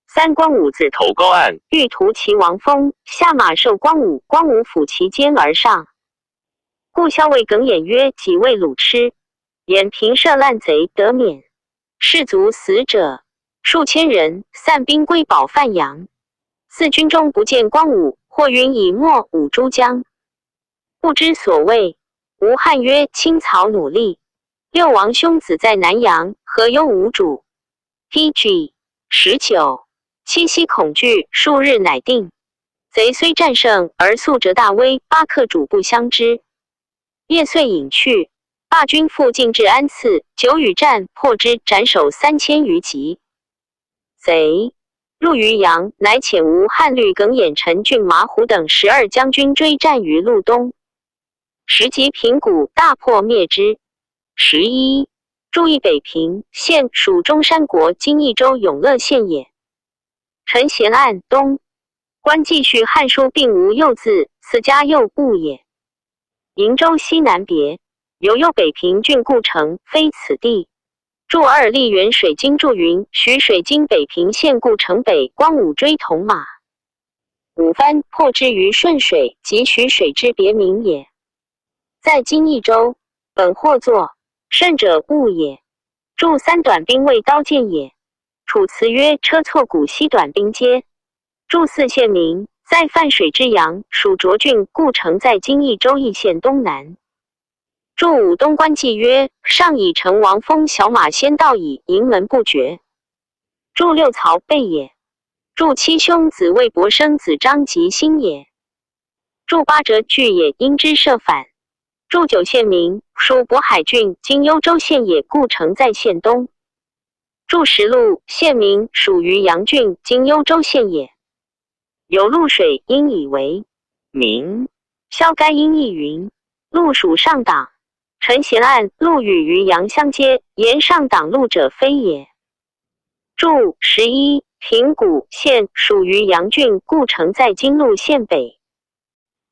三光武自投高岸，欲图其王封，下马受光武，光武抚其肩而上。故校尉耿弇曰：“己为鲁痴，言平射烂贼得免，士卒死者数千人，散兵归保范阳。四军中不见光武，或云已没五诸将，不知所谓。吴汉曰：“清曹努力，六王兄子在南阳，何忧无主？”P.G. 19，七夕恐惧，数日乃定。贼虽战胜，而素折大威，巴克主不相知。夜遂隐去，罢军复进至安次，久与战，破之，斩首3000余级。贼入于阳，乃遣吴汉律耿弇、陈俊、马虎等12将军追战于路东，时及平谷，大破灭之。11，注意北平县属中山国今益州永乐县也。陈贤案东官记叙汉书，并无右字，此家右部也。瀛州西南别，有右北平郡故城，非此地。注二立原水经注云：徐水经北平县故城北，光武追铜马，五番破之于顺水，即徐水之别名也。在今益州，本或作胜者误也。注三短兵卫刀剑也。楚辞曰：车错谷西短兵接。注四县名，在泛水之阳，属涿郡，故城在今益州易县东南。注五东关记曰：上以成王封小马先到矣，营门不绝。注六曹备也。注七兄子魏博生子张吉兴也。注八折拒也，因之设反。注九县名，属渤海郡，今幽州县也，故城在县东。注十路县名，属于阳郡，今幽州县也。有露水，应以为名。萧该音译云：路属上党。陈贤案路与渔阳相接，言上党路者非也。注11，平谷县属于阳郡，故城在今路县北。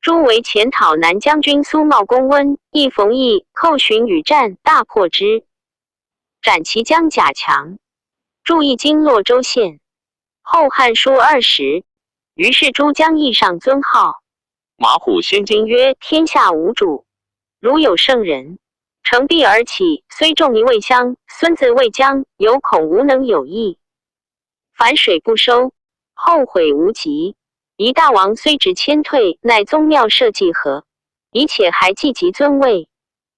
诸为前讨南将军苏茂公温，亦冯异、寇寻与战，大破之，斩其将贾强。注意今洛州县。后汉书20，于是诸将议上尊号。马虎先经曰：天下无主，如有圣人，乘臂而起，虽仲尼未相，孙子未将，犹恐无能有益。反水不收，后悔无及。一大王虽直迁退，乃宗庙社稷何？以且还计及尊位，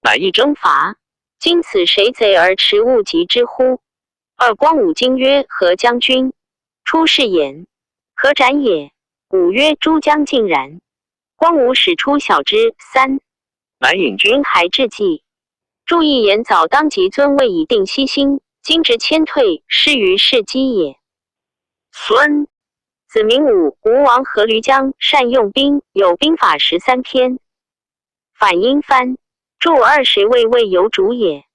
乃一征伐。今此谁贼而持物及之乎？二光武经曰：何将军出是言，可斩也。五曰：诸将尽然。光武使出小之三，乃引军还至计。注意言早当即尊位以定西兴，今值迁退，失于事机也。孙子名武，吴王阖闾将，善用兵，有兵法13篇。反阴番注二谁谓未有主也？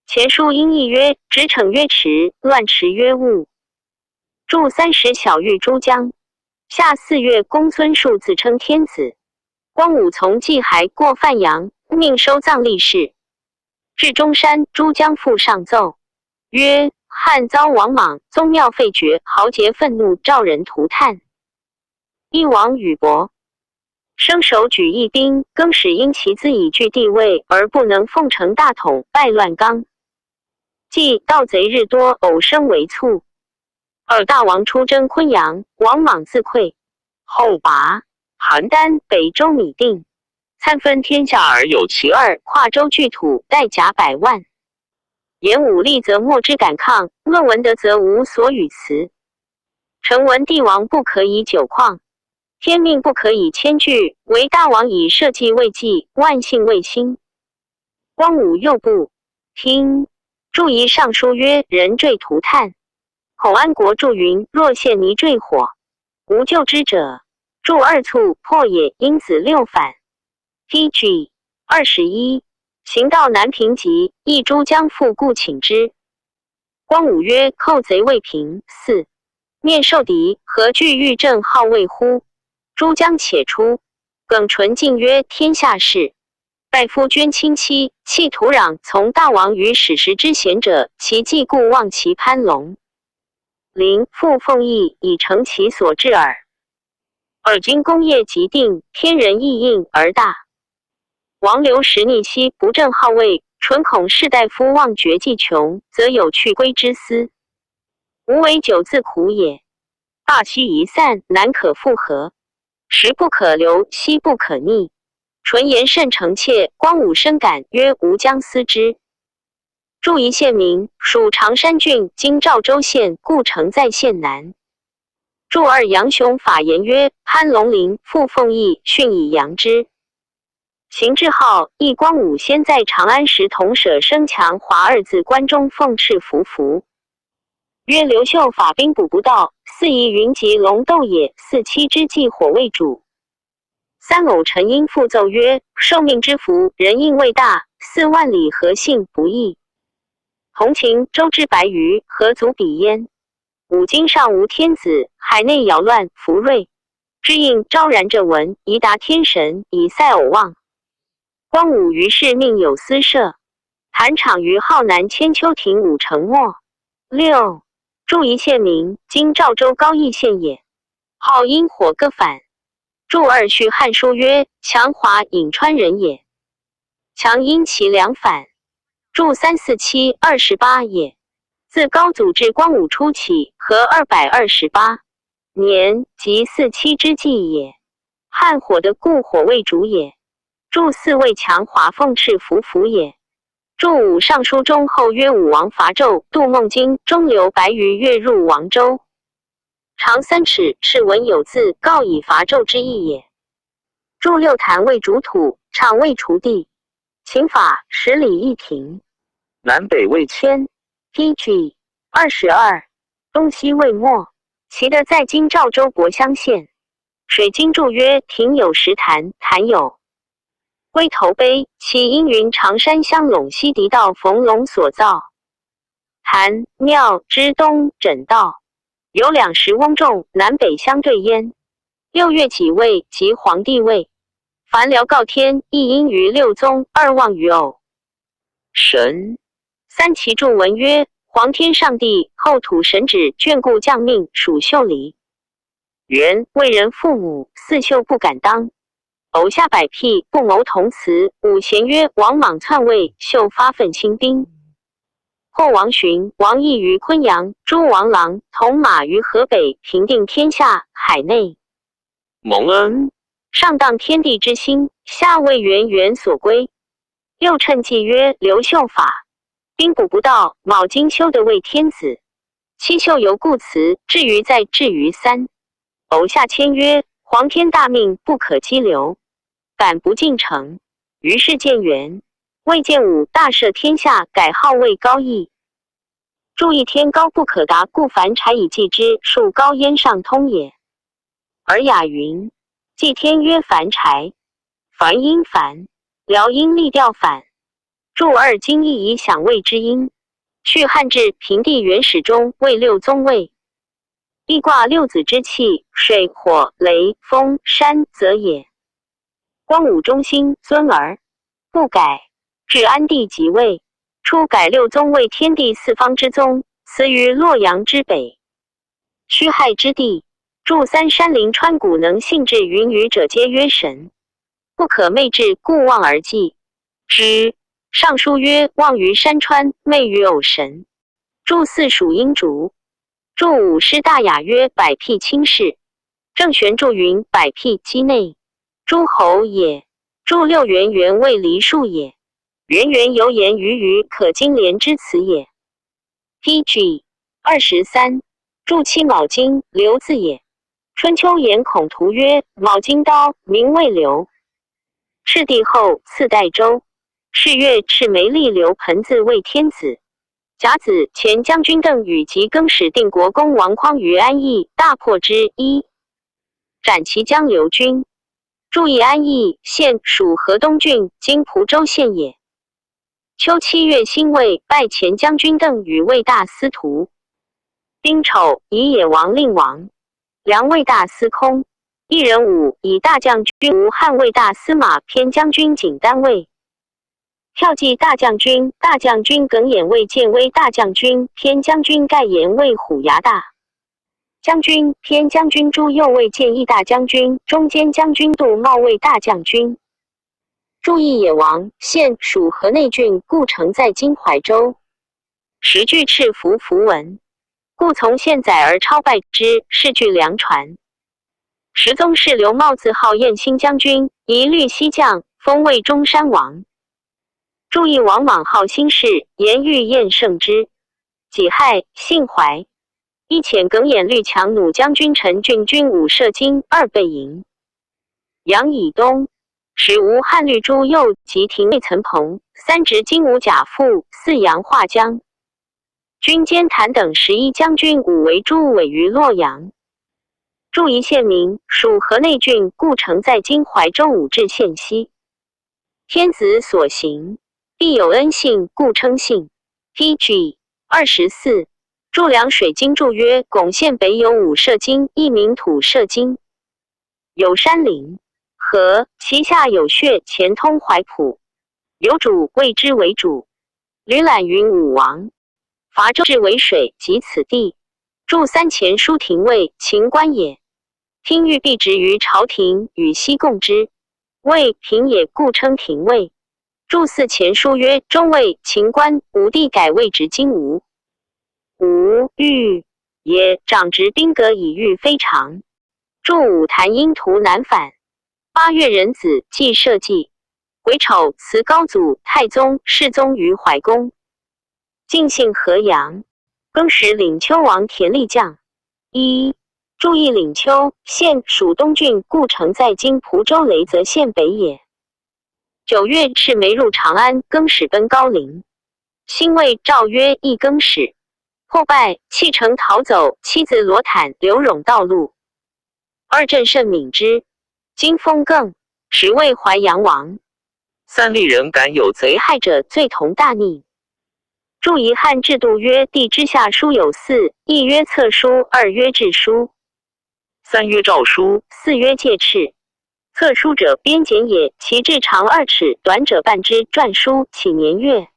前书音译曰：直骋曰迟，乱驰曰误。注30小玉诸将。夏4月，公孙述自称天子。光武从祭海过范阳，命收葬立事。至中山，诸将复上奏曰：汉遭王莽，宗庙废绝，豪杰愤怒，召人涂炭。义王与伯生手举义兵，更始因其资以据地位，而不能奉承大统，败乱纲。既盗贼日多，偶生为促。二大王出征昆阳，王莽自溃，后拔邯郸，北周米定，参分天下而有其二，跨州拒土，带甲百万。言武力则莫之敢抗，论文德则无所与辞。臣闻帝王不可以久旷，天命不可以迁拒，唯大王以社稷未济，万幸未兴。光武右部听注仪尚书曰：人坠涂炭。孔安国注云：若陷泥坠火，无救之者。注二卒破也，因子六反。P.G. 21，行到南平集，益诸将复故请之。光武曰：“寇贼未平，四面受敌，何惧欲正号位乎？诸将且出。”耿纯进曰：“天下事，大夫捐亲戚，弃土壤，从大王于史实之贤者，其计故望其攀龙。林复奉义以成其所至耳。尔今功业即定，天人亦应而大。王刘实逆兮不正号位，纯恐士大夫望绝技穷，则有去归之思。无为久自苦也。大溪一散，难可复合。时不可留，兮不可逆。”纯言甚诚切，光武深感，曰：“吾将思之。”注一县名，属常山郡，今赵州县故城在县南。注二杨雄法言曰：“潘龙林复奉义，训以扬之。”行至号，亦光武先在长安时，同舍生强华二字关中奉敕服服。曰：刘秀法兵补不到，四夷云集龙斗也。四七之计火为主。三偶陈婴复奏曰：受命之福，人应未大，4万里何幸不义？同秦周之白鱼，何足比焉？五经上无天子，海内扰乱，福瑞之应昭然者闻，以达天神，以赛偶望。光武于是命有司设，坛场于浩南千秋亭五城末。六注一县名，今赵州高邑县也。号因火各反。注二续汉书曰：强华颍川人也。强因其两反。注34728也。自高祖至光武初起，和228年，即四七之际也。汉火的故火为主也。注四位强华奉敕服服也。注五尚书中后曰：武王伐纣，杜孟津中流白鱼跃入王州，长3尺，是文有字，告以伐纣之意也。注六坛为主土，场为锄地。秦法10里一亭，南北为千。PG 22，东西为末。其的在今赵州柏乡县。水经注曰：亭有石坛，坛有龟头碑，其因云长山乡陇西狄道冯龙所造。坛庙之东枕道有两石翁仲，南北相对焉。六月己未，即皇帝位。凡辽告天，一因于六宗，二望于偶神。三其注文曰：皇天上帝，后土神旨，眷顾将命，属秀礼。元为人父母，四秀不敢当。偶下百辟，不谋同辞。五贤曰：王莽篡位，秀发奋兴兵。后王寻、王毅于昆阳，诸王郎同马于河北，平定天下，海内蒙恩。上当天地之心，下为元元所归。六趁计曰：刘秀法兵补不到，卯金修的为天子。七秀由故辞，至于在至于三。偶下签曰：皇天大命，不可稽留，敢不进城。于是建元。魏建武大赦天下，改号为高义。注意天高不可达，故凡柴以祭之，树高焉上通也。尔雅云：祭天曰凡柴，凡音凡，辽音立调反。注二经义以响魏之音。续汉志平地元始中为六宗位，易卦六子之气，水火雷风山泽也。光武中兴尊儿不改，至安帝即位，初改六宗为天地四方之宗，辞于洛阳之北，戌亥之地。注三山林川谷能信至云雨者，皆曰神，不可昧至，故望而祭之。尚书曰：望于山川，昧于偶神。注四属阴烛。注五师大雅曰：百辟卿士。郑玄注云：百辟畿内诸侯也。注六元元为梨树也。元元犹言于鱼可经连之词也。PG 23注七卯金刘字也。春秋言孔图曰：卯金刀，名为刘。赤帝后赐代州。是月，赤梅立刘盆字为天子。甲子，前将军邓禹及更始定国公王匡于安邑，大破之一，斩其将刘军。注意安邑县属河东郡，今蒲州县也。秋七月辛未，拜前将军邓禹为大司徒。丁丑，以野王令王，梁卫大司空。一人武以大将军吴汉卫大司马偏将军景丹尉。骠骑大将军、大将军耿弇为建威大将军、偏将军盖延为虎牙大将军、偏将军朱佑为建义大将军、中间将军杜茂为大将军。注意野王县属河内郡，故城在今怀州。时具赤符符文，故从县载而超拜之，是据梁传。时宗室刘茂自号燕兴将军，一律西将，封为中山王。注意王莽号兴氏，言欲燕胜之。己亥，姓怀。一遣耿弇律强弩将军陈郡军五射精二备营。杨以东，使吴汉律朱右及廷尉岑彭三执金吾甲副四阳华江军监谭等11将军五为诸委于洛阳。注一县名，属河内郡，故城在今怀州武陟县西。天子所行，必有恩信，故称信。P.G. 24，注凉水经注曰：巩县北有五社经，亦名土社经。有山林河，其下有穴，前通淮浦。有主，谓之为主。吕览云武王伐周至渭水，及此地。注三前书廷尉秦官也。听御必直于朝廷，与西共之，魏平也，故称廷尉。注四前书曰：中尉秦官，武帝改位执金吾。吾御也，长执兵戈以御非常。注五谭因图南返。8月壬子，祭社稷。癸丑，辞高祖、太宗、世宗于怀宫。晋姓河阳。更始领丘王田立将。一注意领丘县属东郡，故城在今蒲州雷泽县北也。9月，赤眉入长安，更始奔高陵。辛未，诏曰：一更始，破败，弃城逃走，妻子罗坦、刘荣道路。二镇甚敏之。金封更，时为淮阳王。三立人敢有贼害者，罪同大逆。注遗汉制度曰：帝之下书有四：一曰册书，二曰制书，三曰诏书，四曰戒敕。册书者，编简也，其制长2尺，短者半之。篆书起年月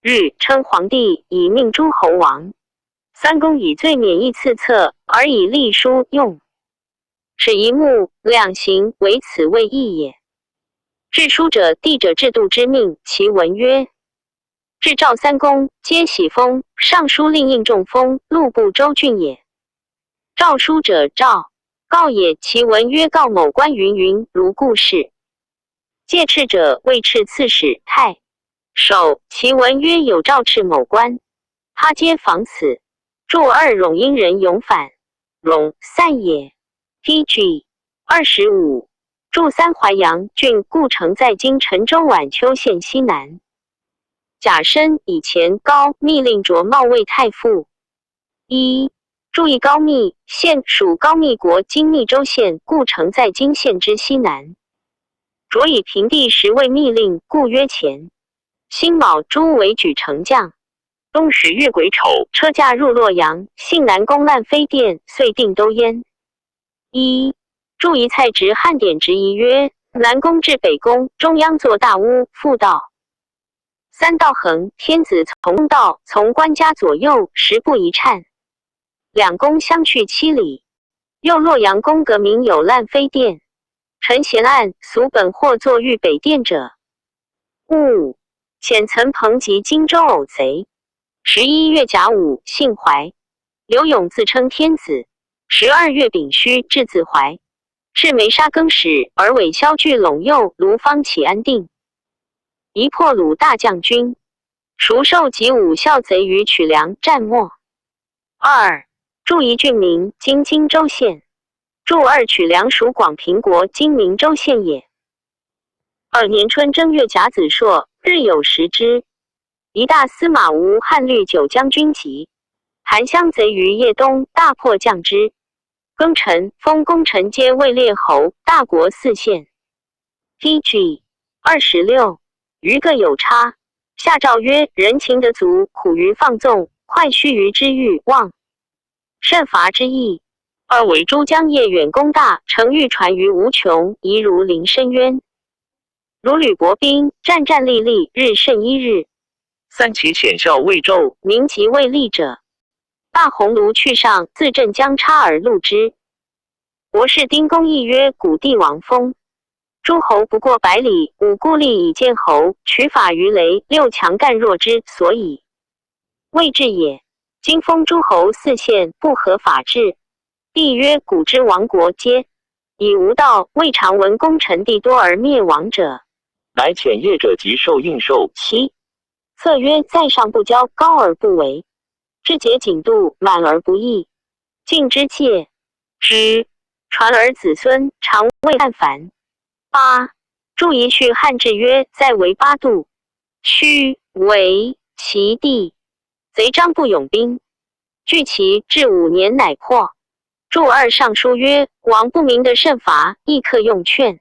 日，称皇帝以命诸侯王。三公以罪免役赐册，而以立书用。尺一目两行，为此谓义也。制书者，帝者制度之命，其文曰：制诏三公，皆喜封，尚书令应中封，录部州郡也。诏书者，诏告也，其文曰：告某官云云，如故事。戒敕者，谓敕刺史太守，其文曰：有诏敕某官，他皆仿此。注二冗因人勇反，冗散也。P.G. 25，注三淮阳郡故城在今陈州宛丘县西南。甲申以前高密令卓茂为太傅。一注意高密县属高密国今密州县，故城在今县之西南。卓以平帝时为密令，故曰前。辛卯，朱为举丞将。冬10月癸丑，车驾入洛阳，幸南宫烂飞殿，遂定都焉。一注一蔡直汉典直仪曰：南宫至北宫，中央作大屋，复道。三道横，天子从道，从官家左右，十步一颤。两宫相去7里。又洛阳宫阁名有烂飞殿。陈贤案俗本或作御北殿者。戊遣岑彭及荆州偶贼。11月甲午，姓怀。刘永自称天子。12月丙戌，至自怀。赤眉杀更始，而伪萧聚陇右，卢方起安定。一破鲁大将军，熟受及武孝贼于曲梁，战没。二注一郡名，今荆州县。注二曲梁属广平国，今明州县也。二年春正月甲子朔，日有食之。一大司马吴汉律九将军集，韩湘贼于夜东，大破将之。庚辰，封功臣皆位列侯，大国四县。P.G. 26，余各有差。下诏曰：人情得足，苦于放纵，快须臾之欲望，慎罚之意。二为诸将业远功大，成欲传于无穷，宜如临深渊。如履薄冰，战战栗栗，日甚一日。三其遣孝未纣，民其未立者。大鸿胪去上，自镇江差而录之。博士丁公义曰：古帝王封诸侯不过百里，五故吏以见侯，取法于雷，六强干弱之，所以未治也。今封诸侯四县，不合法制。帝曰：古之亡国，皆以无道，未尝闻功臣地多而灭亡者。乃遣业者及受应受。其策曰：在上不骄，高而不为，志节谨度，满而不溢，敬之戒之，传而子孙，常未汉凡。八注一序汉志曰：在为八度，须为其地。贼张不勇兵，据其至5年乃破。注二尚书曰：王不明的慎罚，亦可用劝。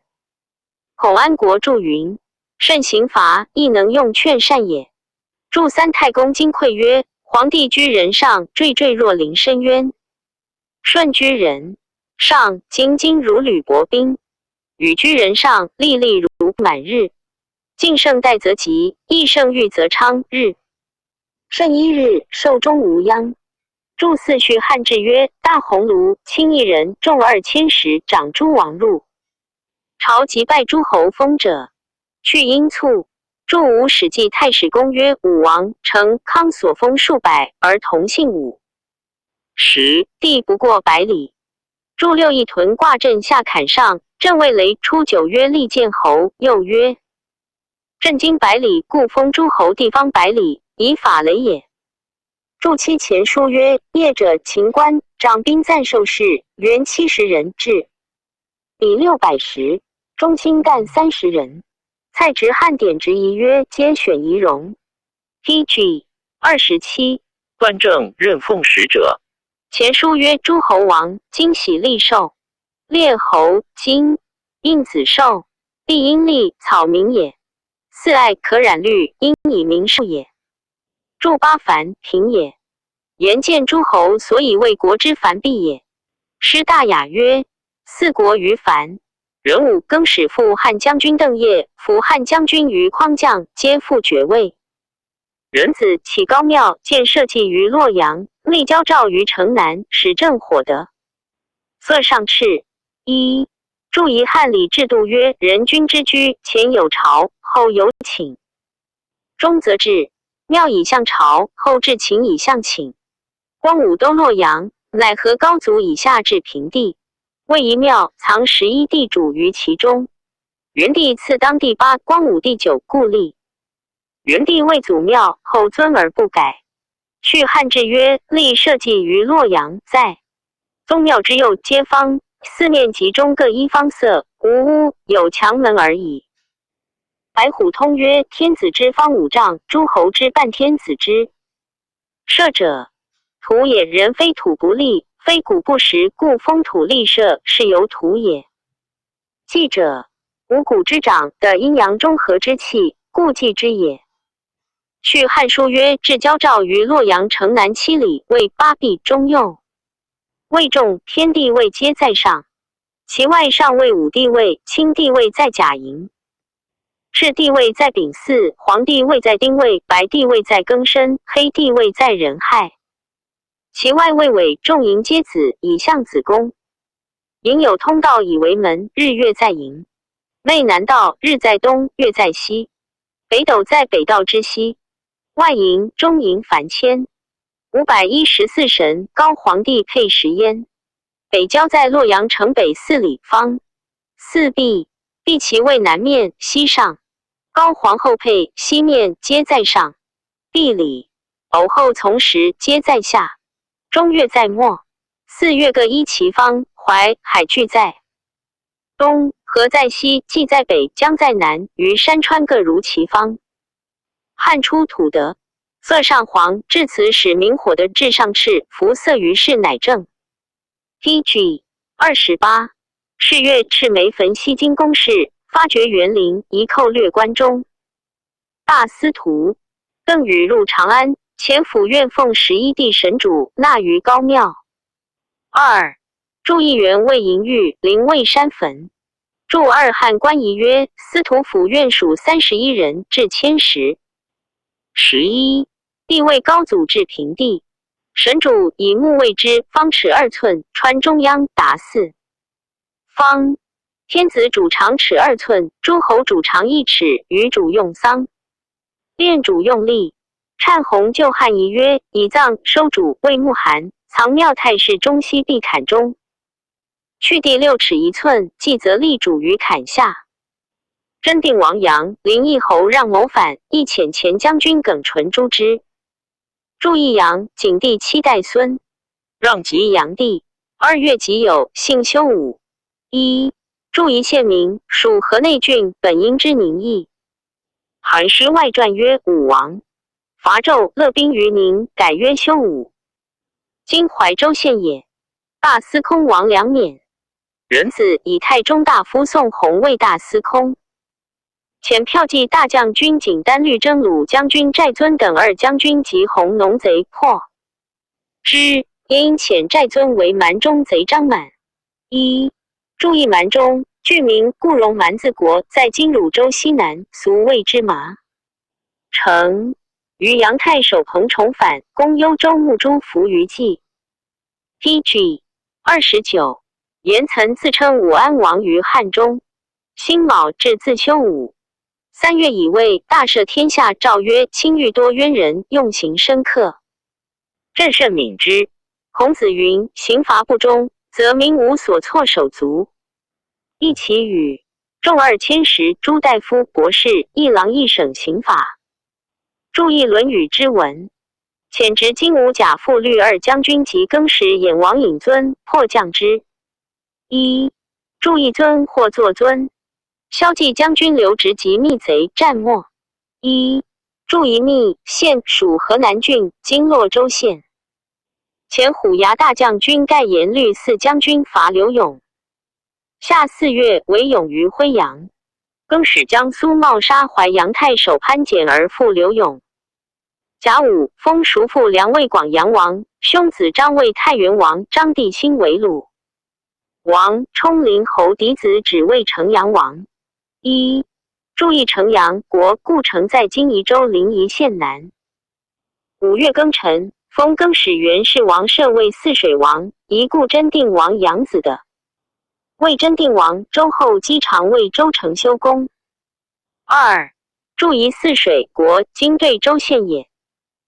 孔安国注云：慎刑罚，亦能用劝善也。注三太公金匮曰：皇帝居人上，惴惴若临深渊；舜居人上，兢兢如履薄冰；禹居人上，历历如满日。敬圣代则吉，义圣裕则昌。日甚一日，寿终无殃。注四序汉志曰：大鸿胪卿一人，众2000石，长诸王入朝，及拜诸侯封者，去殷卒。注五史记太史公曰：武王成康所封数百，而同姓50，地不过百里。注六一屯挂镇下坎上，镇未雷初九曰利见侯，又曰镇经百里，故封诸侯地方百里，以法雷也。注七前书曰：业者秦官，长兵赞受事，原70人，至比610，中卿干30人。蔡直汉典直仪曰：皆选仪容。P.G. 27。端正任奉使者。前书曰：诸侯王，今喜利寿，列侯金应子寿，必阴利草民也。四爱可染绿，应以明寿也。注八凡平也。言见诸侯，所以为国之繁弊也。诗大雅曰：四国于凡。人武更始复汉将军邓晔，辅汉将军于匡将，皆复爵位。仁子起高庙，建社稷于洛阳，立交诏于城南，使政火德。色上敕一注仪汉礼制度曰：人君之居，前有朝，后有寝，中则至庙以向朝，后至寝以向寝。光武都洛阳，乃合高祖以下至平地。为一庙，藏11地主于其中。元帝赐当第八，光武第九，故立。元帝为祖庙，后尊而不改。续汉志曰：立社稷于洛阳，在宗庙之右皆方，四面集中各一方色，无屋，有墙门而已。白虎通曰：天子之方5丈，诸侯之半天子之社者，土也。人非土不立，非谷不食，故风土立社，是由土也。继者，五谷之长的阴阳中和之气，故继之也。续汉书曰：至交赵于洛阳城南7里，为八壁中右。魏众天地位皆在上，其外上位武帝位，清帝位在甲寅，赤帝位在丙巳，黄帝位在丁未，白帝位在庚申，黑帝位在壬亥。其外位尾众寅皆子，以向子宫。寅有通道以为门，日月在寅。内南道，日在东，月在西。北斗在北道之西。外寅、中寅凡千514神，高皇帝配食焉。北郊在洛阳城北4里方。四壁，壁其位南面西上。高皇后配西面皆在上。壁里，偶后从时皆在下。中月在末，四月各依其方，淮海俱在东，河在西，济在北，江在南，于山川各如其方。汉初土德，色上黄，至此始明火的至上赤，服色于是乃正。P.G. 28，是月赤眉焚西京宫室，发掘园林，一寇掠关中。大司徒。邓禹入长安，遣府院奉11地神主纳于高庙。二，注义元魏嬴玉灵魏山坟。注二汉官仪曰：司徒府院属31人，至千石。11，帝魏高祖至平帝，神主以木为之，方尺2寸，穿中央达四方。天子主长尺二寸，诸侯主长1尺，余主用丧。炼主用力。忏弘旧汉仪曰：以葬收主为木函，藏庙太室中西壁坎中。去地6尺1寸，继则立主于坎下。真定王杨林邑侯让谋反，亦遣前将军耿纯诛之。注义阳，景帝七代孙，让即炀帝。2月己酉，姓修武。一，注一县名，属河内郡，本应之宁邑。韩诗外传曰：武王伐纣，勒兵于宁，改曰修武。今怀州县也。大司空王良勉人子以太中大夫宋弘为大司空。遣骠骑大将军景丹律征虏将军寨尊等二将军及弘农贼破之，因遣寨尊为蛮中贼张满。一，注意蛮中，郡名固荣蛮子国，在今汝州西南，俗谓之麻城。于阳太守彭崇反，攻幽州牧诸伏于济。P.G. 29，严岑自称武安王于汉中。辛卯至自修武。3月乙未，大赦天下。诏曰：清欲多冤人，用刑深刻。朕甚悯之。孔子云：刑罚不忠，则民无所措手足。一其语，众2000石，诸大夫、博士、议郎、一省刑法。注意《论语》之文。遣执金吾甲副律二将军及更始兖王尹尊破将之。一，注意尊或作尊。骁骑将军刘直及密贼战没。一，注一密县属河南郡，今洛州县。前虎牙大将军盖延律四将军伐刘永。夏4月，为勇于辉阳。更始将苏茂杀淮阳太守潘简而复刘永。甲午，封叔父梁为广阳王，兄子张为太原王，张帝辛为鲁王，冲陵侯嫡子只为城阳王。一，注意城阳国故城在今宜州临沂县南。5月庚辰，封更始元氏王舍为泗水王，遗故真定王养子的。魏真定王周后姬常为周成修公。二，注宜泗水国，今对州县也。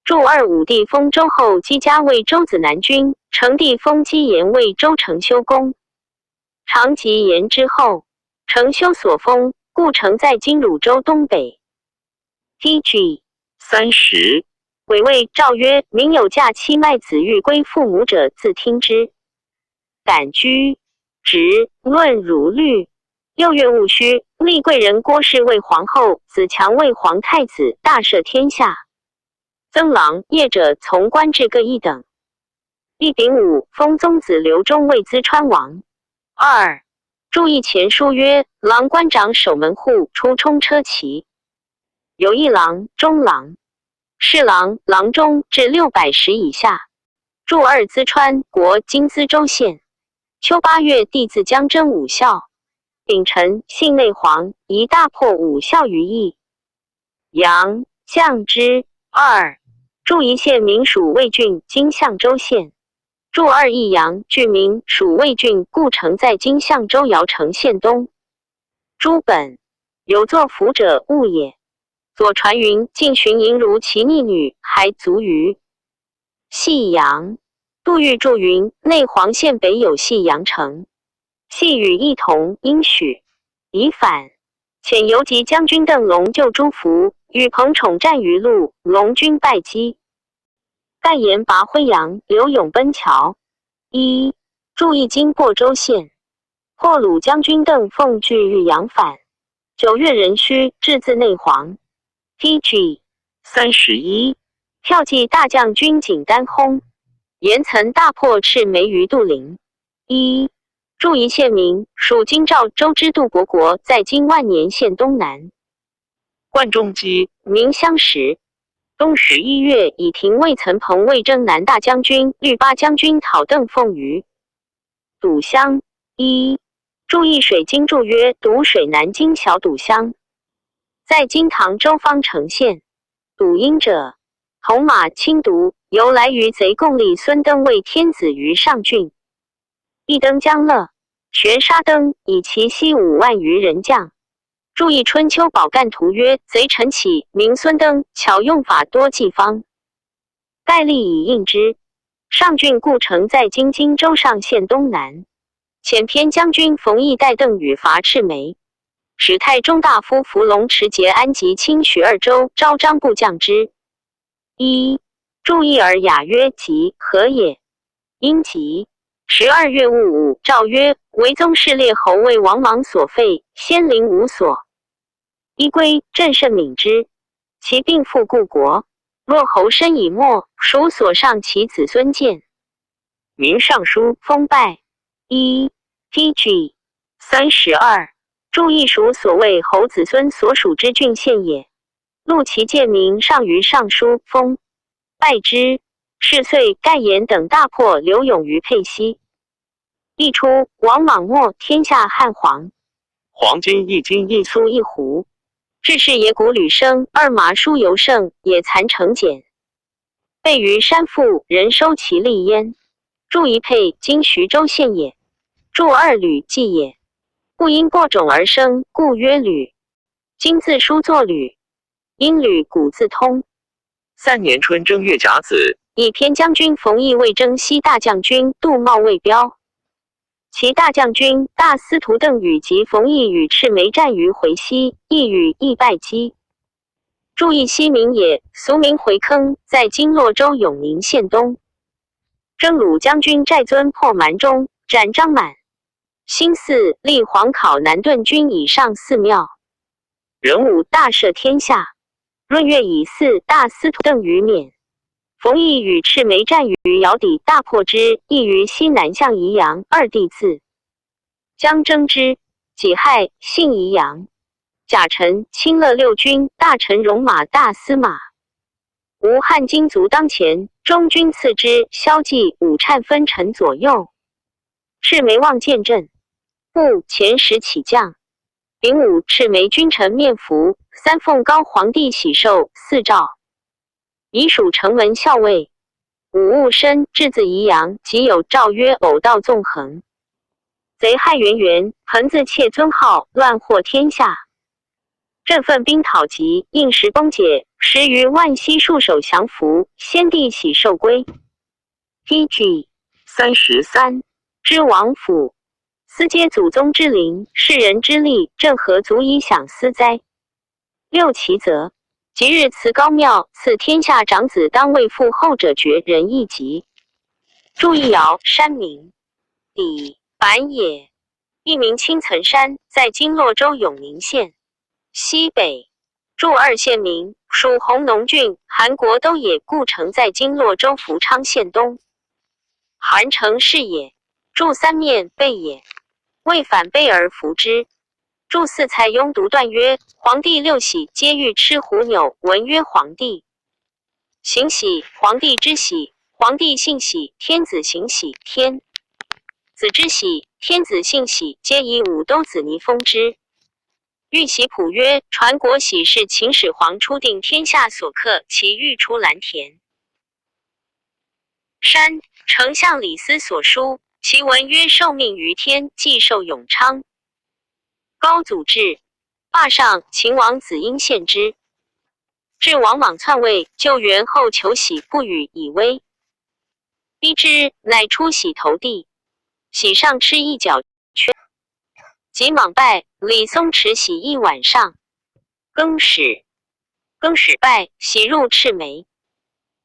注二武帝封周后姬家为周子南君，成帝封姬延为周成修公。长吉延之后，成修所封，故城在今汝州东北。P.G. 30，癸未，诏曰：民有嫁妻卖子欲归父母者，自听之。感居直论儒律。6月戊戌，立贵人郭氏为皇后，子强为皇太子，大赦天下。增郎业者从官至各一等。一丙午，封宗子刘忠为淄川王。二，注意前书曰：郎官长守门户，出冲车骑。有一郎、中郎、侍郎、郎中至600石以下。注二淄川国，今淄州县。秋8月，帝自将征武校。丙辰，幸内黄，一大破武校于邑。阳将之。二，注一县名属魏郡，今相州县。注二益阳郡名属魏郡，故城在今相州尧城县东。诸本有作福者误也。左传云：晋荀盈如其逆女，还卒于细阳。杜预注云：内黄县北有细阳城，细与异同，应许已反。遣游击将军邓龙救诸福，与彭宠战于路，龙军败击。盖言拔辉阳，刘永奔桥。一，注意今亳州县。破鲁将军邓奉拒欲阳反。9月壬戌，至自内黄。P.G. 31，骠骑大将军景丹薨。严岑大破赤眉于杜陵。一，注一县名，属京兆州之杜国国，在今万年县东南。冠中基名相识。冬11月，以廷尉岑彭为征南大将军、律八将军讨邓凤舆。堵乡一，注易水经注曰：堵水南京小堵乡，在今唐州方城县。堵阴者，铜马轻毒，由来于贼共立孙登为天子于上郡。一登将乐，玄沙登以其西5万余人将。注意《春秋宝干图》曰：贼陈起，名孙登，巧用法多计方，盖立以应之。上郡故城在今荆州上县东南。遣偏将军冯异带邓禹伐赤眉，使太中大夫伏龙持节安吉清徐二州，招张部将之。一注意尔雅曰：吉何也？应吉。12月戊午，诏曰：为宗室列侯为王莽所废，先灵无所依归，朕甚悯之。其病复故国，若侯身已没，孰所上其子孙见？明尚书封拜。一 P.G. 32，注意属所谓侯子孙所属之郡县也。陆其见名上于尚书，封拜之。是岁，盖延等大破刘永于沛西。一出，王莽没，天下汉皇。黄金一斤一苏一胡。致仕野谷吕生，二马书尤胜，也残成简。备于山腹，人收其利焉。注一沛，今徐州县也。注二吕，季也。故因播种而生，故曰吕。今字书作吕，因吕古字通。三年春正月甲子，以偏将军冯异为征西大将军，杜茂为标。其大将军大司徒邓禹及冯异与赤眉战于回溪，异与亦败击。注意西名也，俗名回坑，在今洛州永宁县东。征虏将军寨尊破蛮中，斩张满。新寺立皇考南顿军以上寺庙。人武大赦天下。闰月乙巳，大司徒邓禹免。冯异与赤眉战于尧底，大破之，亦于西南向宜阳。二帝字将征之。己亥，姓宜阳。甲辰，清乐六军大臣戎马大司马。吴汉金卒当前，中军次之。萧纪、武颤分臣左右。赤眉望见阵，故前时起将。丙午，赤眉君臣面服，三奉高皇帝喜寿四诏。已属城门校尉。五戊申，至自宜阳，即有诏曰：偶道纵横，贼害源源，恒自窃尊号，乱祸天下。振奋兵讨击，应时崩解，十余万悉束手降服。先帝喜寿归。P.G. 33，知王府，斯皆祖宗之灵，世人之力，正何足以享斯哉？六其则。即日辞高庙，赐天下长子当位父后者爵人一级。注意尧山名，李板也，一名青岑山，在今洛州永宁县西北。注二县名，属弘农郡，韩国都野故城在今洛州福昌县东。韩城是也。注三面背也，为反背而服之。注四蔡邕独断曰：皇帝六喜皆欲吃虎钮。文曰：皇帝行喜，皇帝之喜，皇帝姓喜，天子行喜，天子之喜，天子姓喜，皆以五兜子泥封之。玉玺谱曰：传国玺是秦始皇初定天下所刻，其玉出蓝田山。丞相李斯所书，其文曰：受命于天，既寿永昌。高祖制，霸上秦王子婴献之。至王莽篡位，救元后求玺不与，以威逼之，乃出玺投地。玺上吃一角圈。及莽败，李松持玺一晚上。更始，更始败，玺入赤眉。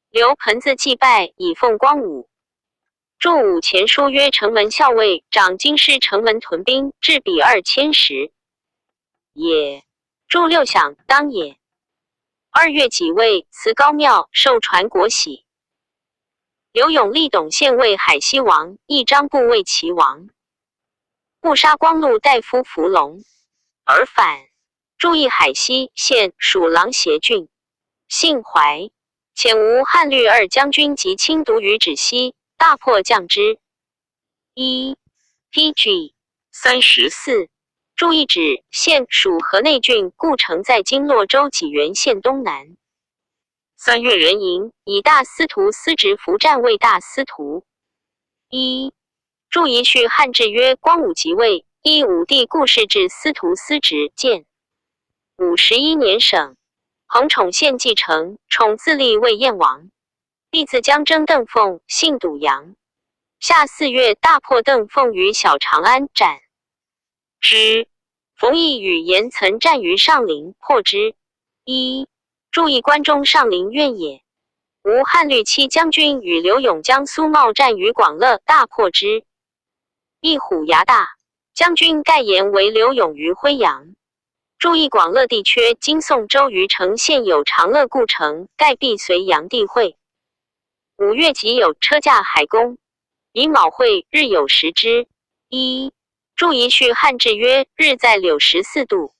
刘盆子祭拜，以奉光武。注五前书曰：城门校尉，掌京师城门屯兵，制比2000石也。注六响，当也。2月己未，辞高庙，受传国玺。刘永立董宪为海西王，义张部为齐王。误杀光禄大夫伏龙，而反。注意海西县属琅邪郡，姓怀。遣吴汉律二将军及亲独于止溪，大破将之。一 P.G. 34。注意指县属河内郡故城，在今洛州济源县东南。 3月壬寅，以大司徒司职服战为大司徒。一注一序汉制曰：光武即位，依武帝故事至司徒司职建。51年省，彭宠献继承，宠自立为燕王。帝自江征邓奉，姓堵阳。夏4月，大破邓奉于小长安，斩之。冯异与严曾战于上林，破之。一注意关中上林苑也。吴汉律七将军与刘永将苏茂战于广乐，大破之。一虎牙大将军盖言为刘永于辉阳。注意广乐地缺，今宋州虞城县有长乐故城，盖必随阳帝会。5月己酉，车驾海公，以卯会日有食之。一注一序汉制曰：日在柳14度。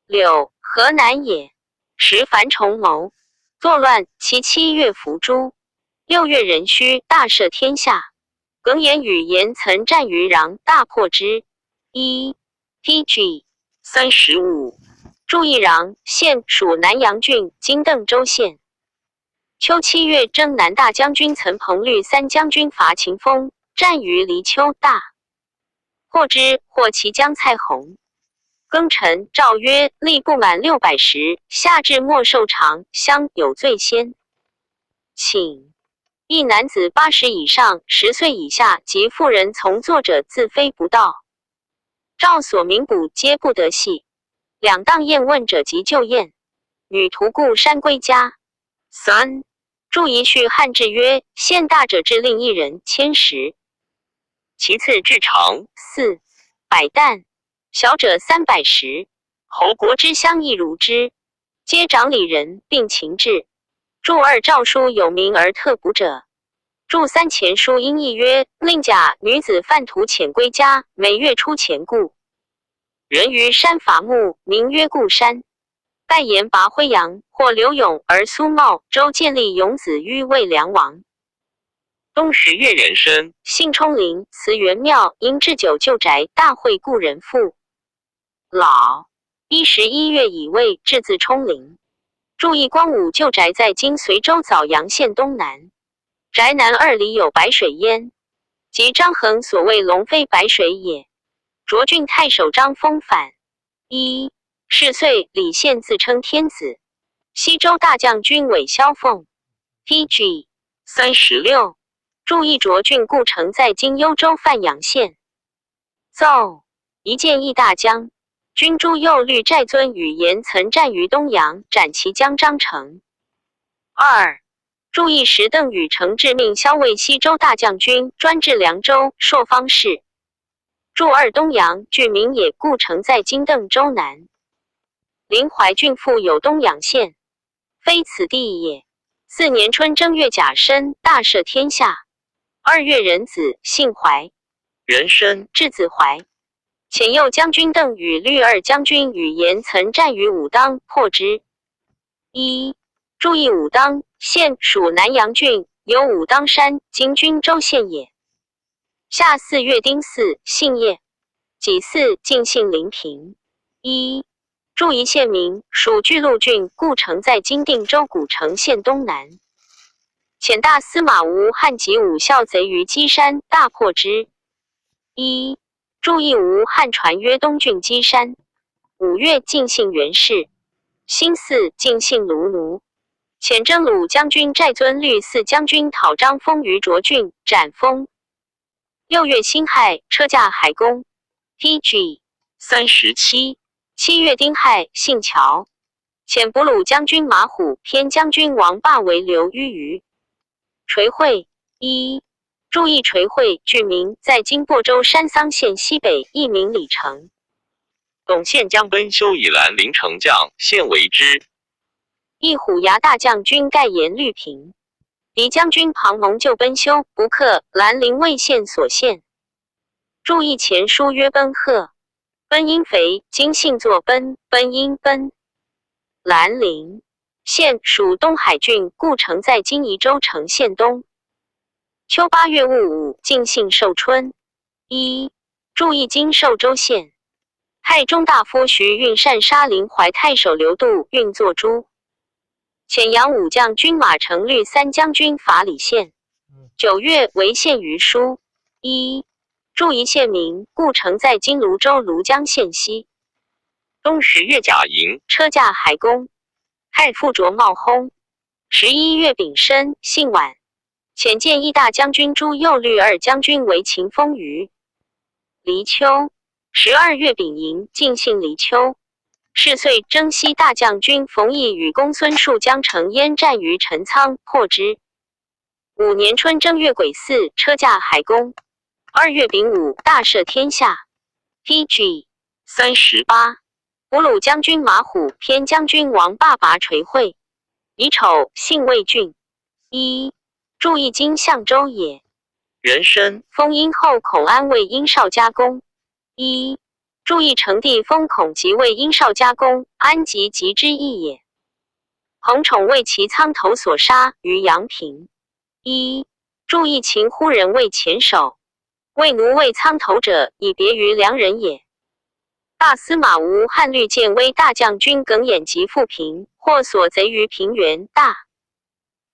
柳，河南也。时樊崇谋作乱，其7月伏诛。6月壬戌，大赦天下。耿弇与严曾战于壤，大破之。一 P.G. 35。注意壤县属南阳郡，今邓州县。秋7月，征南大将军岑彭律三将军伐秦风，战于离丘，大破之，获其将蔡弘。庚辰，诏曰：吏不满600石，下至莫受长，乡有罪先。请一男子80以上、10岁以下及妇人从坐者，自非不到。诏所名捕皆不得系。两当验问者即就验。女徒故山归家。三注一序汉制曰：县大者制令一人千石，其次至长400担，小者300石。侯国之乡亦如之，皆长里人，并秦制。注二诏书有名而特补者。注三前书音译曰：令甲女子犯途遣归家，每月出钱故。人于山伐木，名曰固山。盖言拔辉阳，或刘永而苏茂，周建立永子于魏梁王。冬10月壬申，姓冲陵，辞元庙，因置酒旧宅，大会故人父老。一11月乙未，至自冲陵。注意光武旧宅在今随州枣阳县东南，宅南2里有白水焉，即张衡所谓龙飞白水也。卓郡太守张封反。一是岁，李宪自称天子。西州大将军韦萧凤。P.G. 36。注意卓郡故城在今幽州范阳县。奏一建议大将军朱佑律寨尊与严曾战于东阳，斩其将张成。二注意时邓禹承致命骁卫西州大将军，专治凉州朔方事。注二东阳郡名也，故城在今邓州南。临淮郡复有东阳县，非此地也。四年春正月甲申，大赦天下。2月壬子，姓怀，壬申，质子怀。遣右将军邓禹、律二将军与严曾战于武当，破之。一注意武当县属南阳郡，有武当山，今均州县也。夏四月丁巳，姓叶。己巳，晋姓林平。一注一县名，属巨鹿郡，故城在今定州古城县东南。遣大司马吴汉及武孝贼于箕山，大破之。一注意吴汉传曰东郡箕山。5月，晋姓袁氏。辛巳，晋姓卢奴。遣征虏将军寨尊律四将军讨张封于卓郡，斩封。6月辛亥，车驾海公。P.G. 37。7月丁亥，姓乔。遣卜鲁将军马虎、偏将军王霸为刘虞于垂会。一注意垂会，郡名在今亳州山桑县西北，一名李成。董宪将奔修以兰陵丞将，献为之。一虎牙大将军盖言绿平，敌将军庞蒙救奔修，不克兰陵魏县所献。注意前书曰奔贺，奔音肥，今姓作奔，奔音奔。兰陵县属东海郡，故城在今宜州成县东。秋八月戊午，进幸寿春。一注意今寿州县。太中大夫徐运善杀临淮太守刘度，运作诛。遣阳武将军马承律三将军伐李县。9月，为县于书。一注一县名，故城在今泸州庐江县西。冬十月甲寅，车驾海公。太傅卓茂薨。11月丙申，姓宛。遣建义大将军朱佑律二将军为秦风于离秋。12月丙寅，进幸离秋。是岁，征西大将军冯异与公孙述将成燕战于陈仓，破之。五年春正月癸巳，车驾海公。二月丙午，大赦天下。P.G. 38。俘虏将军马虎、偏将军王霸拔垂会。乙丑，姓魏郡。一注意今相州也。人参。封殷后孔安为殷少家公。一注意成帝封孔吉为殷少家公，安吉吉之意也。彭宠为其苍头所杀于阳平。一注意秦忽人为前首，为奴为苍头者，以别于良人也。大司马吴汉律建威大将军耿弇及富平，或所贼于平原，大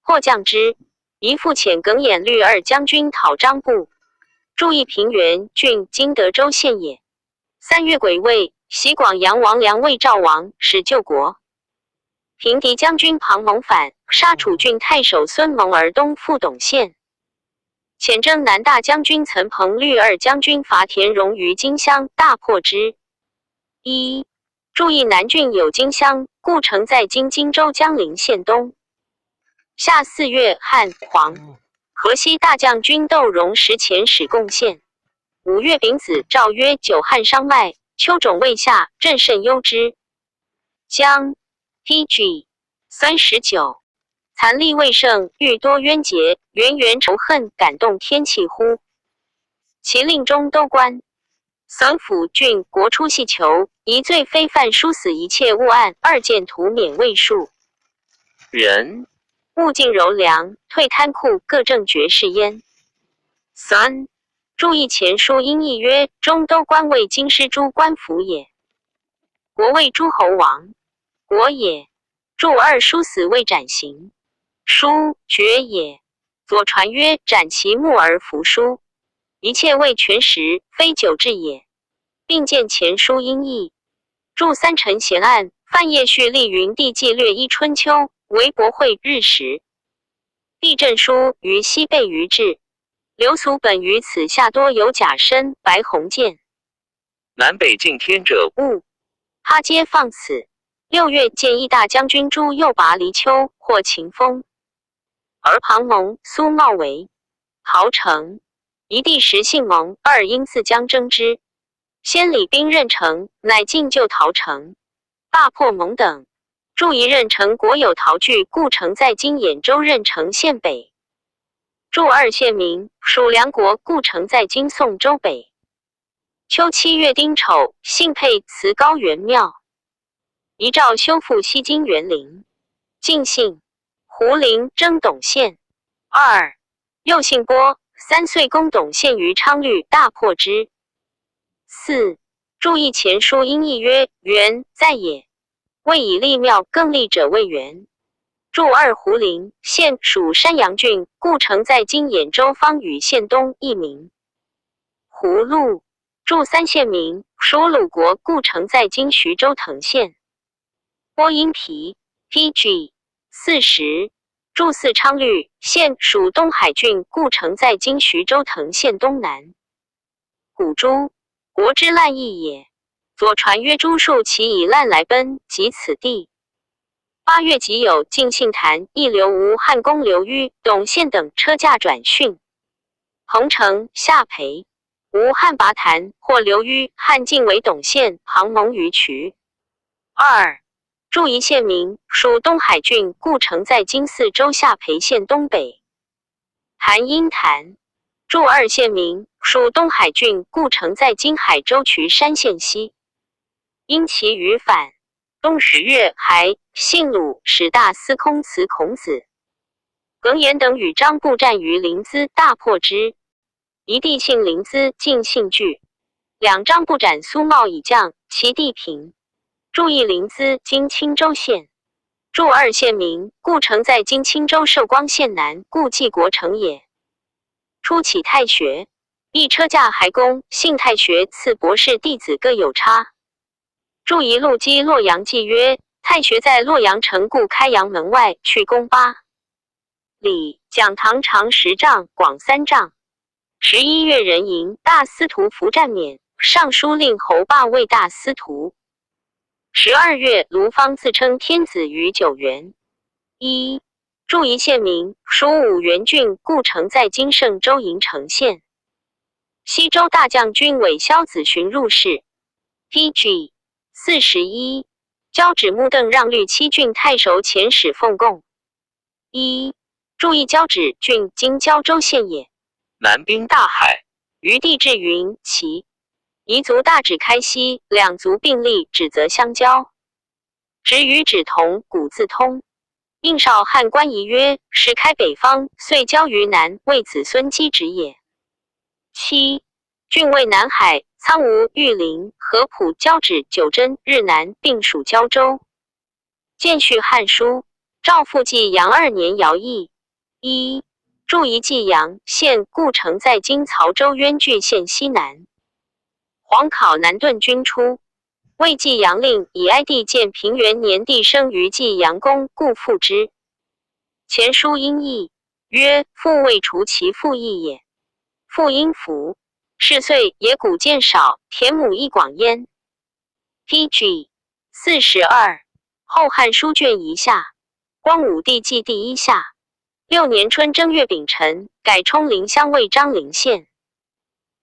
破将之。一复遣耿弇律二将军讨张布。注意平原郡今德州县也。三月癸未，袭广阳王梁为赵王，使救国。平敌将军庞蒙反，杀楚郡太守孙蒙而东赴董县。遣征南大将军岑彭律二将军伐田荣于荆襄，大破之。一注意南郡有荆襄，故城在今荆州江陵县东。夏四月，汉黄河西大将军窦融时遣使贡献。五月丙子，诏曰：久旱伤麦，秋种未下，朕甚忧之。将 P.G. 39。残吏未盛，欲多冤结，源源仇恨，感动天气乎？其令中都官。三府郡国出系囚，一罪非犯，殊死一切误案，二件徒免未数。人物尽柔良，退贪库，各正爵士焉。三注意前书音译曰：中都官为京师诸官府也，国谓诸侯王，国也。注二书死未斩刑，书爵也。左传曰：斩其目而服书。一切未全时，非久治也。并见前书音义。注三臣贤案，范晔序立云帝纪略一春秋，为博会日食。地震书于西备于治。流俗本于此下多有甲申白鸿渐。南北敬天者物。哈皆放此。6月，建议大将军朱佑拔离秋或秦风，而庞蒙、苏茂为陶成。一帝时姓蒙，二因自将争之。先礼兵任城，乃进救陶城，大破蒙等。注一任城国有陶具，故城在今兖州任城县北。注二县名，属梁国，故城在今宋州北。秋七月丁丑，幸沛辞高原庙，遗诏修复西京园林。晋姓胡林征董宪。二右姓郭。三岁攻董宪于昌律，大破之。四注意前书音译曰：元在也，未以立庙，更立者谓元。注二胡林县属山阳郡，故城在今兖州方与县东，一名。胡禄注三县名，属鲁国，故城在今徐州滕县。波音皮 P.G. 40。注四昌律县属东海郡，故城在今徐州滕县东南。古诸国之滥邑也。左传曰：诸庶其以滥来奔，及此地。8月己酉，晋信坛一刘吴汉公刘虞、董宪等车驾转训。彭城下邳，吴汉拔谭或刘虞，汉晋为董宪、庞蒙于渠。二注一县名，属东海郡，故城在今四州下邳县东北。韩阴潭。注二县名，属东海郡，故城在今海州朐山县西。因其余反。冬10月，还，姓鲁，使大司空辞孔子。耿弇等与张布战于临淄，大破之。夷弟姓临淄，晋姓惧。两张布斩苏茂以将，其地平。注意临淄，今青州县。注二县名，故城在今青州寿光县南，故纪国城也。初起太学，一车驾还宫，幸太学赐博士弟子各有差。注一陆机洛阳记曰：太学在洛阳城故开阳门外，去宫8里，讲堂长10丈，广3丈。11月壬寅，大司徒伏湛免，尚书令侯霸为大司徒。12月，卢芳自称天子于九原。一注一县名，属五原郡，故城在今嵊州鄞城县。西周大将军韦萧子荀入仕。P.G. 41，交趾穆邓让律七郡太守遣使奉贡。一注意交趾郡，今胶州县也。南滨大海。舆地志云：齐彝族大指开西，两族并立，指则相交。指与指同，古字通。应少汉官仪曰：始开北方，遂交于南，为子孙积指也。七郡为南海、苍梧、玉林、合浦、交趾、九真、日南，并属胶州。见续汉书，赵复济阳二年徭役。一注一济阳县故城在今曹州冤句县西南。黄考南顿军出，魏济阳令以哀帝建平元年帝生于济阳宫，故复之。前书音义曰：父未除其父义也。父应服。是岁，野谷渐少，田亩亦广焉。P.G. 42，后汉书卷一下，光武帝纪第一下。六年春正月丙辰，改充临湘尉张陵县。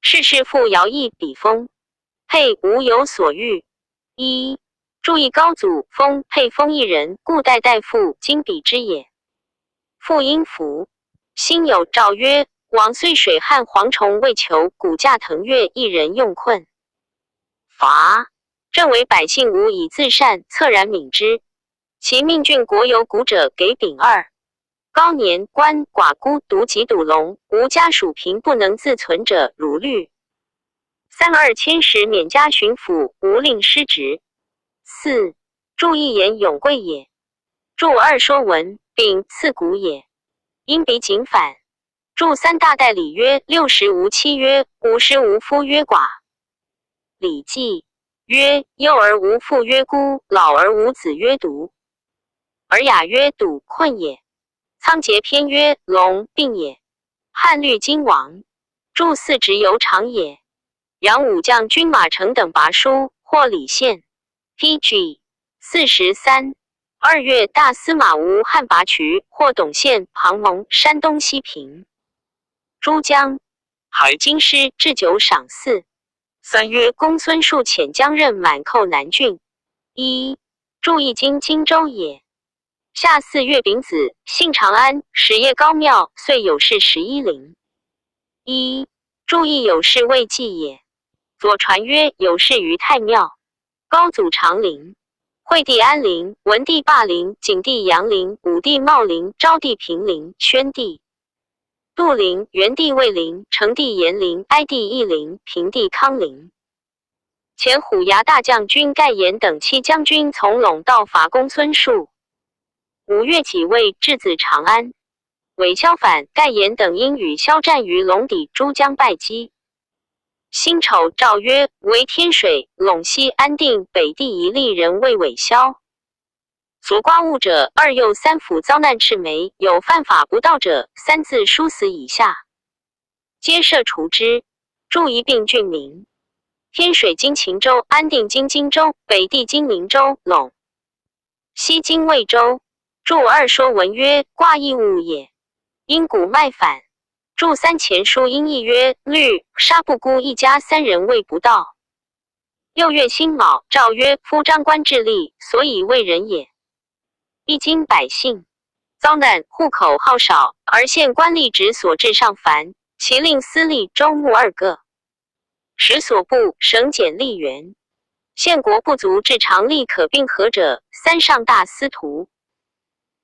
是事父徭役比封，沛无有所欲。一注意高祖封沛封一人，故代代父今比之也。父应服，辛酉，诏曰：往岁水旱蝗虫未求，谷价腾跃，一人用困乏，正为百姓无以自善，恻然悯之。其命郡国有谷者，给丙二。高年鳏寡孤独及笃聋，无家属贫不能自存者，如律。三二千石免加巡抚，无令失职。四注一言永贵也。注二说文，丙次谷也。因彼景反。注三大代礼曰：六十无妻曰，50无夫曰寡。礼记曰：幼而无父曰孤，老而无子曰独。尔雅曰：笃困也。仓颉篇曰：龙病也。汉律金王注四职有常也。杨武将军马成等拔书，获李宪。P.G. 43。2月，大司马吴汉拔渠，获董宪、庞蒙、山东西平。珠江海京师置酒赏赐。 3月，公孙述遣将任满寇南郡。一注意今荆州也。夏4月丙子，幸长安，始谒高庙，岁有事11陵。一注意有事未记也。左传曰：有事于太庙。高祖长陵，惠帝安陵，文帝霸陵，景帝阳陵，武帝茂陵，昭帝平陵，宣帝杜陵，元帝卫陵，成帝延陵，哀帝义陵，平帝康陵。前虎牙大将军盖延等七将军从陇道伐公孙述。5月己未，质子长安。韦萧反，盖延等因与萧战于陇底，诸将败击。辛丑，诏曰：为天水、陇西、安定、北地一吏人为韦萧。所刮物者，二右三府遭难赤眉，有犯法不道者，三字书死以下，皆赦除之。注一并郡名：天水今秦州，安定今荆州，北地今宁州，陇西今魏州。注二说文曰：挂义物也。因古脉反。注三前书音义曰：律杀不孤一家三人谓不道。6月辛卯，诏曰：夫张官至吏，所以为人也。一经百姓遭难，户口好少，而县官吏职所至上繁，其令司隶州牧二个，使所部省简吏员。县国不足至常吏可并合者，三上大司徒。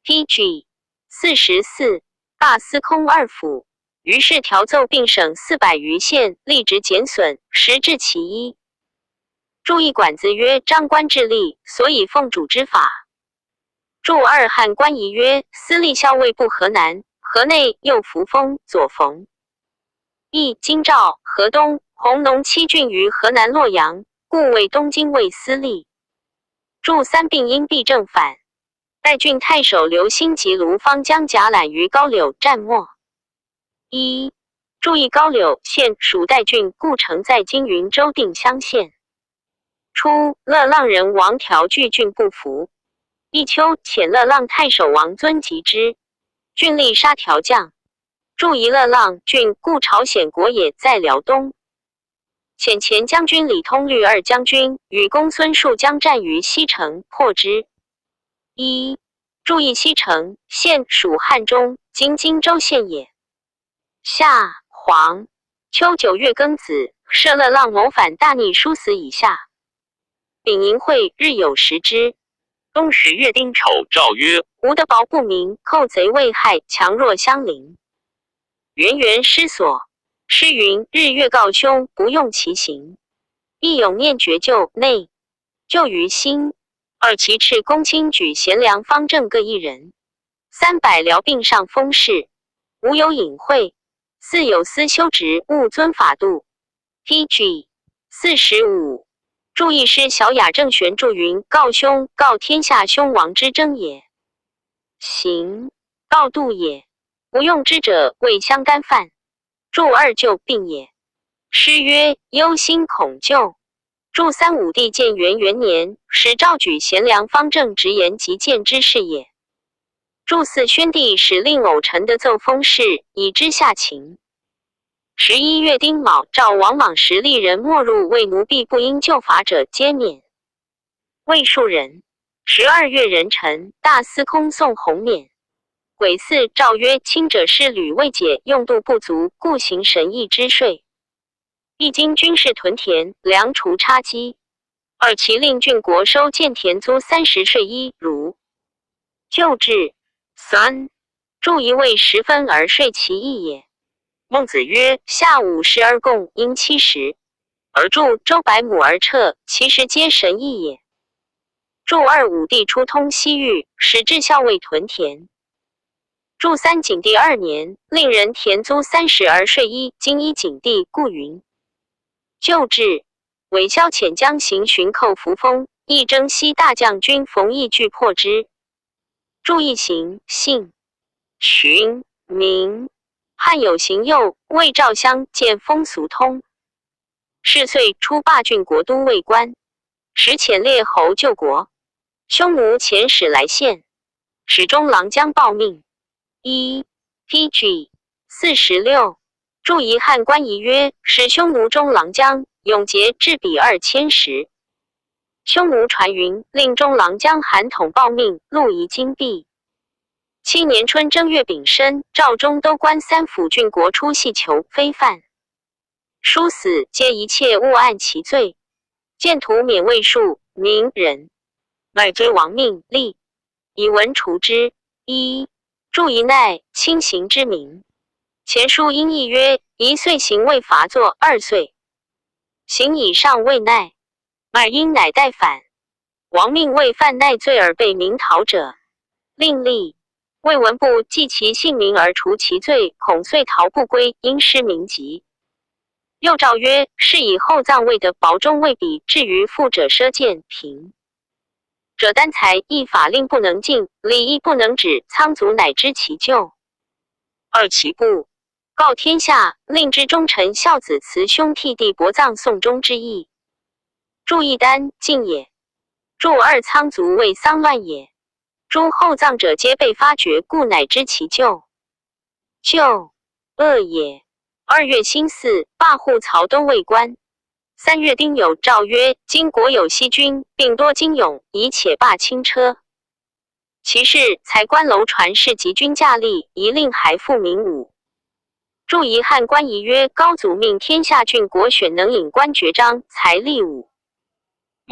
P.G. 44，罢司空二府。于是调奏并省400余县，吏职减损，实至其一。注一管子曰：张官治吏，所以奉主之法。注二汉官仪曰：司隶校尉部河南、河内、右扶风、左冯。一京兆、河东、弘农七郡于河南洛阳，故谓东京卫司隶。注三并因必正反。代郡太守刘兴及卢方将甲览于高柳，战没。一注意高柳县属代郡故城，在今云州定襄县。初，乐浪人王条拒郡不服。一秋，遣乐浪太守王尊及之，郡吏杀条将。注一乐浪郡，故朝鲜国也，在辽东。遣前将军李通律二将军与公孙述将战于西城，破之。一注意西城县属汉中，今荆州县也。夏黄秋9月庚子，赦乐浪谋反大逆书死以下。丙寅会日有食之。冬十月丁丑，诏曰：吴德薄不明，寇贼未害，强弱相邻。源源失所。诗云：日月告凶，不用其形。义勇念绝旧内，旧于心。二其赤公卿举贤良方正各一人。三百僚并上封事，无有隐晦。四有司修职，勿遵法度。P.G. 45。注意师小雅正玄注云：告兄，告天下凶亡之争也。行，告度也。不用之者，谓相干犯。注二救病也。诗曰：忧心恐救。注三武帝建元元年，使赵举贤良方正直言极谏之事也。注四宣帝使令偶臣的奏封事，以知下情。11月丁卯，赵王莽时立人没入为奴婢不应就法者，皆免。魏庶人。12月壬辰，大司空宋弘免。癸巳，诏曰：卿者是吕未解，用度不足，故行神议之税。一经军事屯田，粮储差积。二其令郡国收建田租30税一，如旧制。三注一位10分而税其一也。孟子曰：下52贡，应70。而注周100亩而撤，其实皆神意也。注二武帝出通西域，始置校尉屯田。注三景帝二年，令人田租30而税一，今依景帝，故云。旧制，韦骁遣将行巡寇扶风，义征西大将军冯异拒破之。注意行，姓，荀，名。汉有行右魏赵相见风俗通。是岁出罢郡国都尉官，使遣列侯救国。匈奴遣使来献，使中郎将报命。一 P.G. 46。注遗汉官仪曰：使匈奴中郎将永杰制彼2000石。匈奴传云，令中郎将韩统报命，录遗金币。七年春正月丙申，赵中都官三府郡国出系囚非犯，书死，皆一切勿按其罪。见徒免位数名人，乃追亡命立，以文除之。一注一奈轻刑之名。前书音译曰：1岁刑未罚作，2岁刑以上未奈，乃应乃代反。亡命未犯奈罪而被民逃者，令立。魏文部记其姓名而除其罪，恐遂逃不归，应失名籍。又诏曰：是以厚葬位的薄中未比，至于富者奢贱贫者单财，亦法令不能尽，礼亦不能止，仓卒乃知其咎。二其不告天下，令知忠臣孝子慈兄悌弟薄葬送终之意。注一单敬也。注二仓卒为丧乱也。诸厚葬者皆被发觉，故乃知其咎。咎恶也。2月辛巳，罢户曹都尉官。3月丁酉，诏曰：今国有西军，并多精勇，宜且罢轻车。其事才官楼传世及军驾吏，宜令还复民武。注遗汉官仪曰：高祖命天下郡国选能引官爵章，才立武。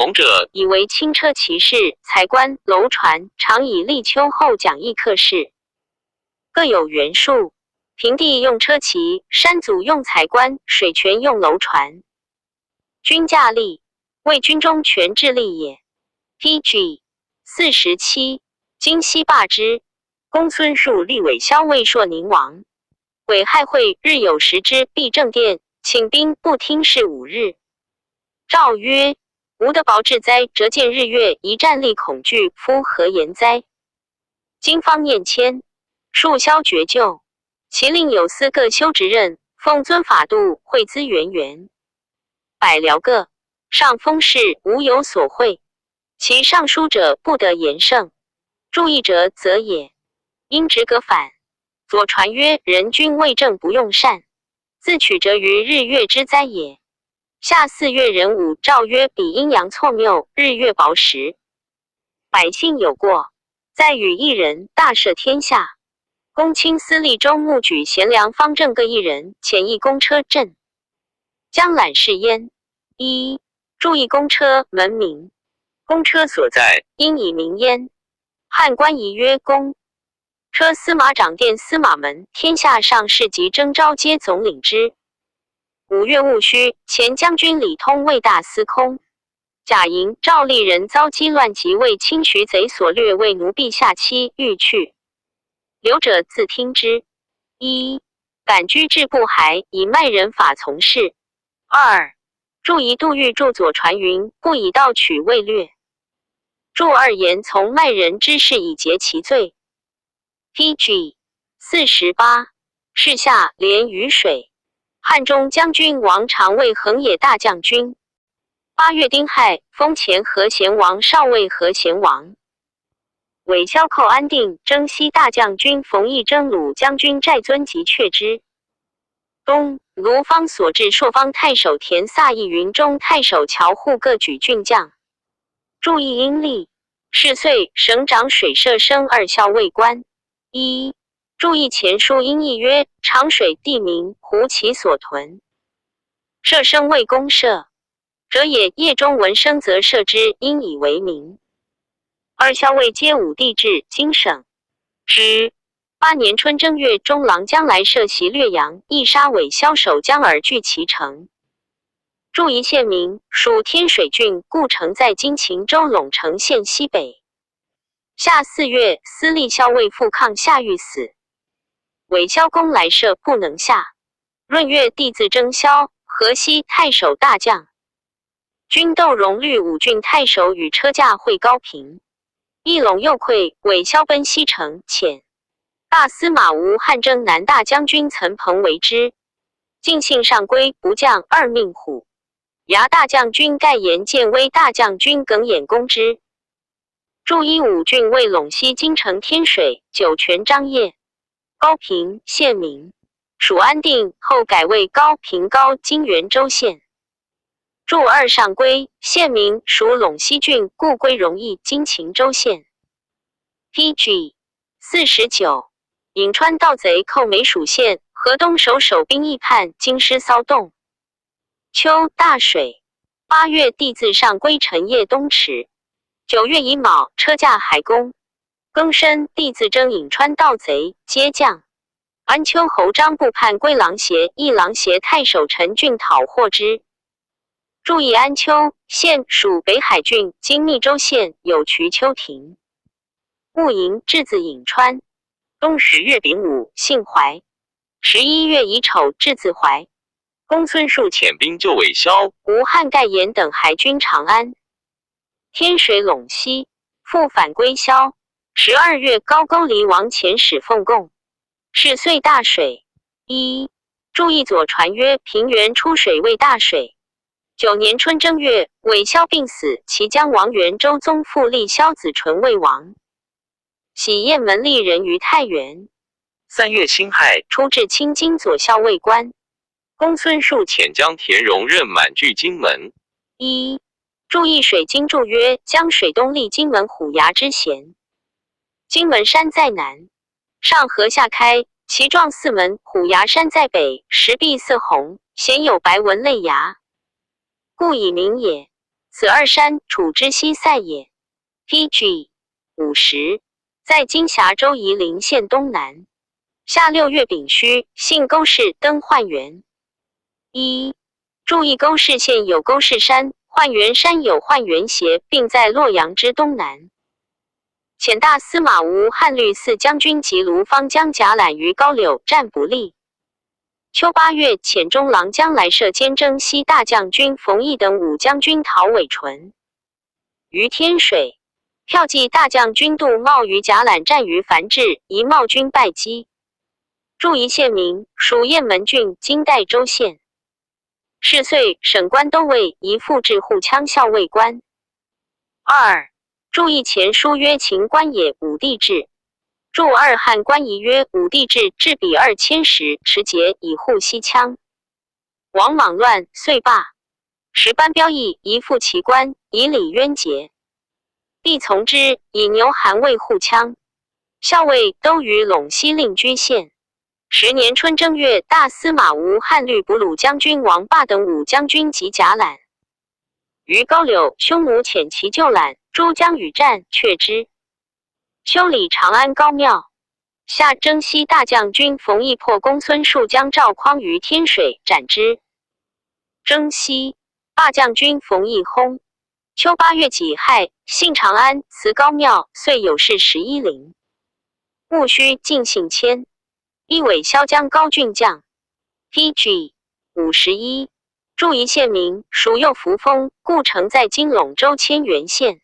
蒙者，以為輕車騎士、材官、樓船，常以立秋後講議課事，各有原數。平地用車騎，山阻用材官，水泉用樓船。軍駕吏，謂軍中權制吏也。P.G. 47，京西罷之。公孫述立韋驍為朔寧王。癸亥會，日有食之，閉正殿，請兵不聽事5日。詔曰：吾得薄志哉！折見日月，一戰栗恐懼，夫何言哉？今方念遷，庶消絕舊。其令有司各修職任，奉遵法度，會資源源。百僚各上封事，無有所諱。其上書者不得言勝，注意者則也。因職革返。左傳曰：人君為政不用善，自取折於日月之災也。夏四月壬午，詔曰：彼陰陽錯謬，日月薄時，百姓有過，在與一人，大赦天下。公卿司吏中穆舉賢良方正各一人，遣一公車鎮。將覽事焉。一注意公車門名，公車所在，應以名焉。漢官儀曰公車司馬長殿司馬門，天下上士及徵召皆總領之。5月戊戌，前將軍李通為大司空。甲寅，趙立人遭擊亂，即為清徐賊所掠，為奴婢下妻，欲去。留者自聽之。一感居至不還，以賣人法從事。二注一杜預注左傳云：不以盜取為掠。注二言從賣人之事以竭其罪。P.G. 48，是夏連雨水。漢中將軍王常為橫野大將軍。8月丁亥，封前和賢王少尉和賢王。韋驍寇安定，征西大將軍馮異征虜將軍寨尊及卻之。冬，盧方所至朔方太守田薩義雲中太守喬祜各舉郡將。注意陰歷。是歲，省長水社升二校尉官。一注意前書音譯曰：長水地名，胡其所屯。社生為公社者也。夜中聞聲則射之，因以為名。二校尉皆武帝制，今省之。8年春正月，中郎將來射襲略陽，亦殺韋驍守將而據其城。注一縣名，屬天水郡，故城在今秦州隴城縣西北。夏四月，司隶校尉傅抗下狱死。韋驍攻來社不能下。閏月，帝自征萧河西太守大將軍竇榮律五郡太守與車駕會高平。翼龍又潰，韋驍奔西城，遣大司馬吳漢征南大將軍岑彭為之。盡信上歸不將二命虎牙大將軍蓋延建威大將軍耿弇攻之。注一五郡為隴西京城天水酒泉張掖高平縣名，屬安定，後改為高平高金元州縣。注二上歸縣名，屬隴西郡，故歸榮邑今秦州縣。P.G. 49，颍川盜賊寇梅蜀縣，河東守守兵亦叛，京師騷動。秋大水。8月，帝自上歸陳夜東池。9月乙卯，車駕海公。庚申，帝自征颍川盜賊，皆將。安丘侯張布叛歸琅邪，義琅邪太守陳俊討獲之。注意安丘縣屬北海郡，今密州縣有瞿丘亭。戊寅，至自颍川。冬10月丙午，姓怀。11月乙丑，至自怀。公孙述遣兵救韋驍，吴汉盖延等还军长安、天水陇西，复返归萧。12月，高句麗王遣使奉贡。是歲大水。一注意左傳曰：平原出水為大水。9年春正月，韋驍病死，其將王元周宗復立蕭子純為王。喜雁門立人於太原。3月辛亥，出至青京左校尉官。公孫述遣将田荣任满据荆门。一注意水经注曰：江水东立荆门虎牙之险。荆门山在南，上合下开，其状似门。虎牙山在北，石壁色红，鲜有白纹类牙，故以名也。此二山，楚之西塞也。P.G. 50，在今峡州夷陵县东南。夏六月丙戌，姓勾氏登浣园。一，注意勾氏县有勾氏山，浣园山有浣园邪，并在洛阳之东南。遣大司马吴汉律四将军及卢方将甲览于高柳，战不利。秋八月，遣中郎将来射兼征西大将军冯异等五将军讨韦纯于天水。骠骑大将军杜茂于甲览战于樊志，夷茂军败击。注一县名，属雁门郡，今代州县。是岁，省官都尉移复置护羌校尉官。二，注意前书曰秦官也，武帝制。注二汉官仪曰武帝制，制比2000石，持节以护西羌。王莽乱，遂罢。时班彪役宜复其官，以礼冤结。帝从之，以牛韩为护羌。校尉都于陇西令居县。十年春正月，大司马吴汉律卜鲁将军王霸等五将军及甲览于高柳，匈奴遣其旧览，诸将与战，却之。修理长安高庙。夏征西大将军冯异破公孙述将赵匡于天水，斩之。征西霸将军冯异薨。秋八月己亥，幸长安，辞高庙，岁有事11陵。戊戌，进姓迁。一尾萧江高郡将。P.G. 51，注一县名，属右扶风，故城在今陇州千原县。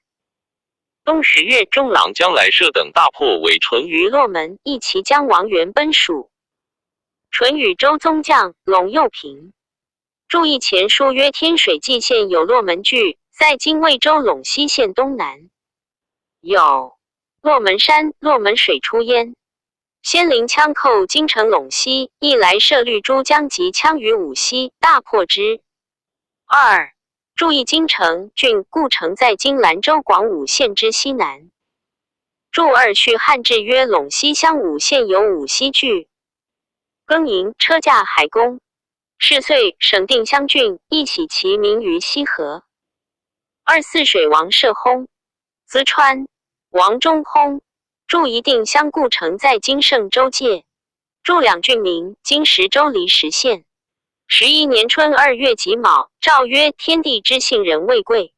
冬十月，中郎将来射等大破韦纯于洛门，一骑将王元奔蜀。淳与周宗将陇右平。注意前书曰天水蓟县有洛门郡，在今魏州陇西县东南。有洛门山，洛门水出焉。先灵羌寇京城陇西，亦来设律诸将及羌于武西，大破之。二，注意京城郡故城在今兰州广武县之西南。注二序汉志曰陇西乡武县有武西郡。庚寅，车驾海公。是岁，省定襄郡，亦喜其名于西河。二泗水王社薨。淄川王忠薨。注一定乡故城在今胜州界。注两郡名，今石州离石县。11年春二月己卯，诏曰：天地之信人未贵，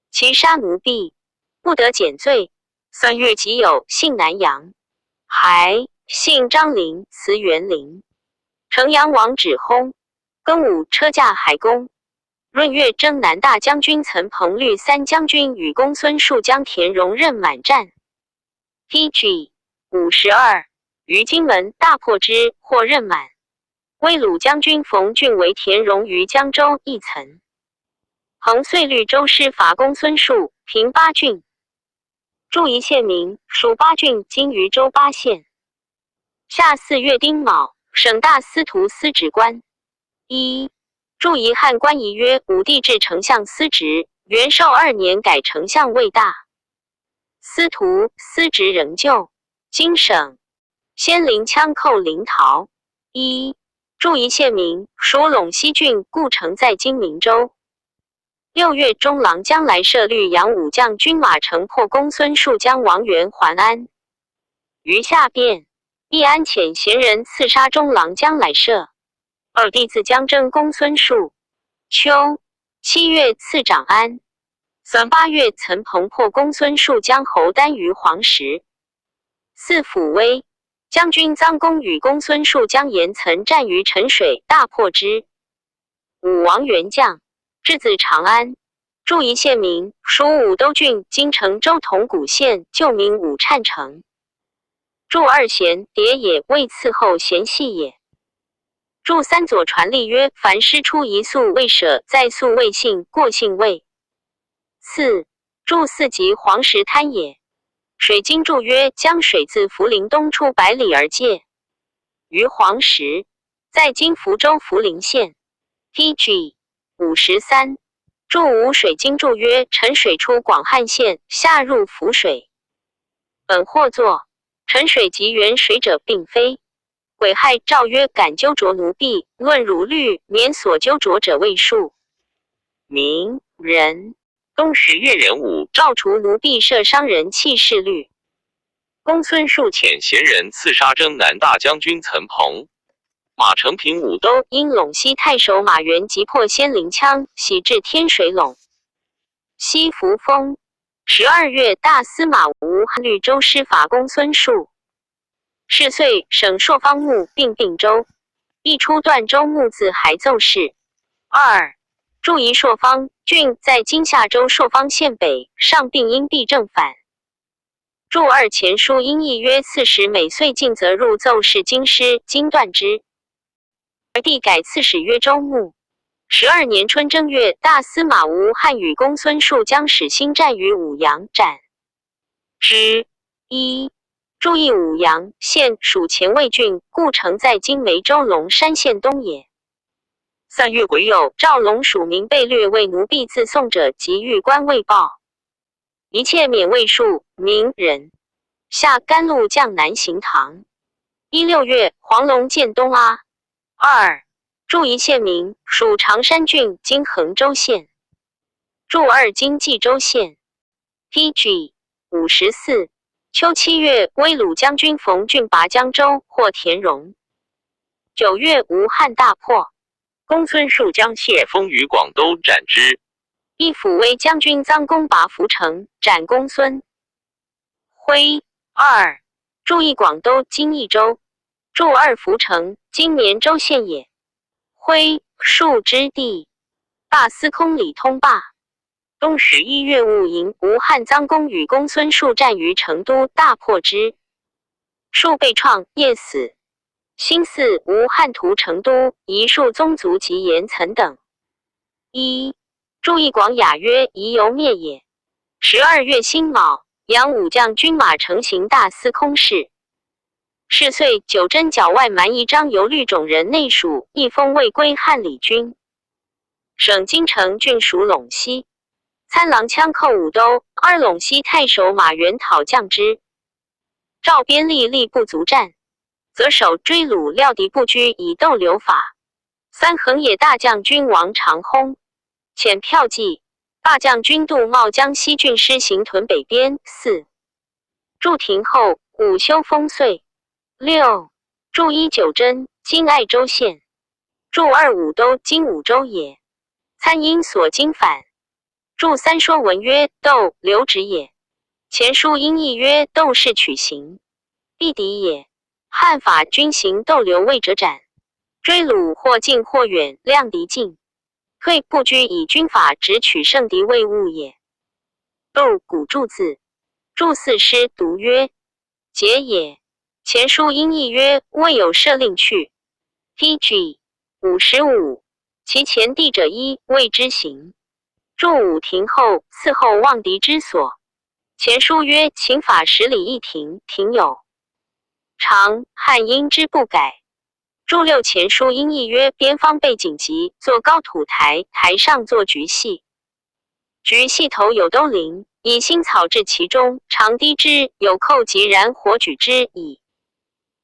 其杀奴婢，不得减罪。三月己酉，姓南阳，还姓张陵，辞元陵。城阳王芷薨。庚午，车驾海公。闰月，征南大将军岑彭律三将军与公孙述将田荣任满战。P.G. 52，于荆门大破之，获任满。威鲁将军冯俊为田荣于江州一层。彭遂律州师伐公孙述，平八郡。注一县名，属八郡，今渝州八县。夏四月丁卯，省大司徒司职官。一，注一汉官仪曰武帝制丞相司职，元寿二年改丞相为大司徒，司职仍旧。今省先灵羌寇临洮。一，注一县名，属陇西郡，故城在今明州。六月，中郎将来设律杨武将军马城破公孙述将王元还安。于下变，义安遣贤人刺杀中郎将来设。二弟自将征公孙述。秋七月，赐长安。三八月，岑彭破公孙述将侯丹于黄石。四辅威将军臧公与公孙述将严岑战于陈水，大破之。武王元将，质自长安。注一县名，属武都郡，今成州铜鼓县，旧名武颤城。注二贤蝶也，为伺候贤系也。注三左传例曰：凡师出一宿未舍，在宿未信，过信未。四，注四级黄石滩也。水经注曰：江水自涪陵东出百里而界于黄石，在今福州涪陵县。P.G. 53，注五水经注曰：陈水出广汉县，下入涪水。本或作陈水及原水者，并非。癸亥，诏曰：敢纠卓奴婢，论儒律，免所纠卓者未数。明人。冬十月壬午，赵除奴婢设商人弃市律。公孙述遣贤人刺杀征南大将军岑彭。马承平武都，因陇西太守马援击破仙灵羌，徙至天水陇。西扶风。12月，大司马吴汉律州师法公孙述。是岁，省朔方牧并并州。一出段州牧自还奏事。二，注一朔方郡在今夏州朔方县北，上并因必正反。注二前书音译曰：刺史每岁进则入奏事京师，今断之。而帝改刺史曰州牧。12年春正月，大司马吴汉与公孙述将使新战于武阳，斩之。一，注意武阳县属前魏郡，故城在今梅州龙山县东也。3月癸酉，赵龙属民被掠为奴婢自送者及狱官未报，一切免卫庶民人。下甘露降南行唐。一六月，黄龙建东阿。二，注一县名，属常山郡，今衡州县。注二今冀州县。P.G. 54。秋7月，威鲁将军冯俊拔江州，获田荣。9月，吴汉大破。公孙述将谢封于广都，斩之。义抚威将军臧公拔涪城，斩公孙。徽二，注意广都，今益州。注二涪城，今绵州县也。徽数之地。大司空李通霸。冬11月戊寅，吴汉臧公与公孙述战于成都，大破之。述被创，夜死。辛巳，吴汉屠成都，遗数宗族及延岑等。一，注意广雅曰：夷犹灭也。12月辛卯，杨武将军马成行大司空事。是岁，九真角外蛮夷张由律种人内属，一封未归汉李军。省京城郡属陇西。参郎羌寇武都，二陇西太守马援讨将之。赵边力力不足战，则守追虏料敌不拘，以逗留法。三横野大将军王长薨，遣骠骑大将军杜茂江西郡师行屯北边。四，筑亭后，午修封岁。六，注一九真，今爱州县。注二武都，今武州也。参因所经反。注三说文曰：斗，留止也。前书音译曰：斗是取形，必敌也。汉法军行逗留位者斩。追虏或近或远，量敌近退不拘以军法，只取胜敌位物也。斗古注字，注四诗读曰：节也。前书音译曰：未有设令去。P.G. 55。其前地者一，谓之行。筑武亭后，伺候望敌之所。前书曰：秦法十里一亭，亭有长，汉因之不改。注六前书音译曰：边方备紧急，坐高土台，台上坐菊系，菊系头有兜铃，以新草置其中，长低之，有扣及燃火举之以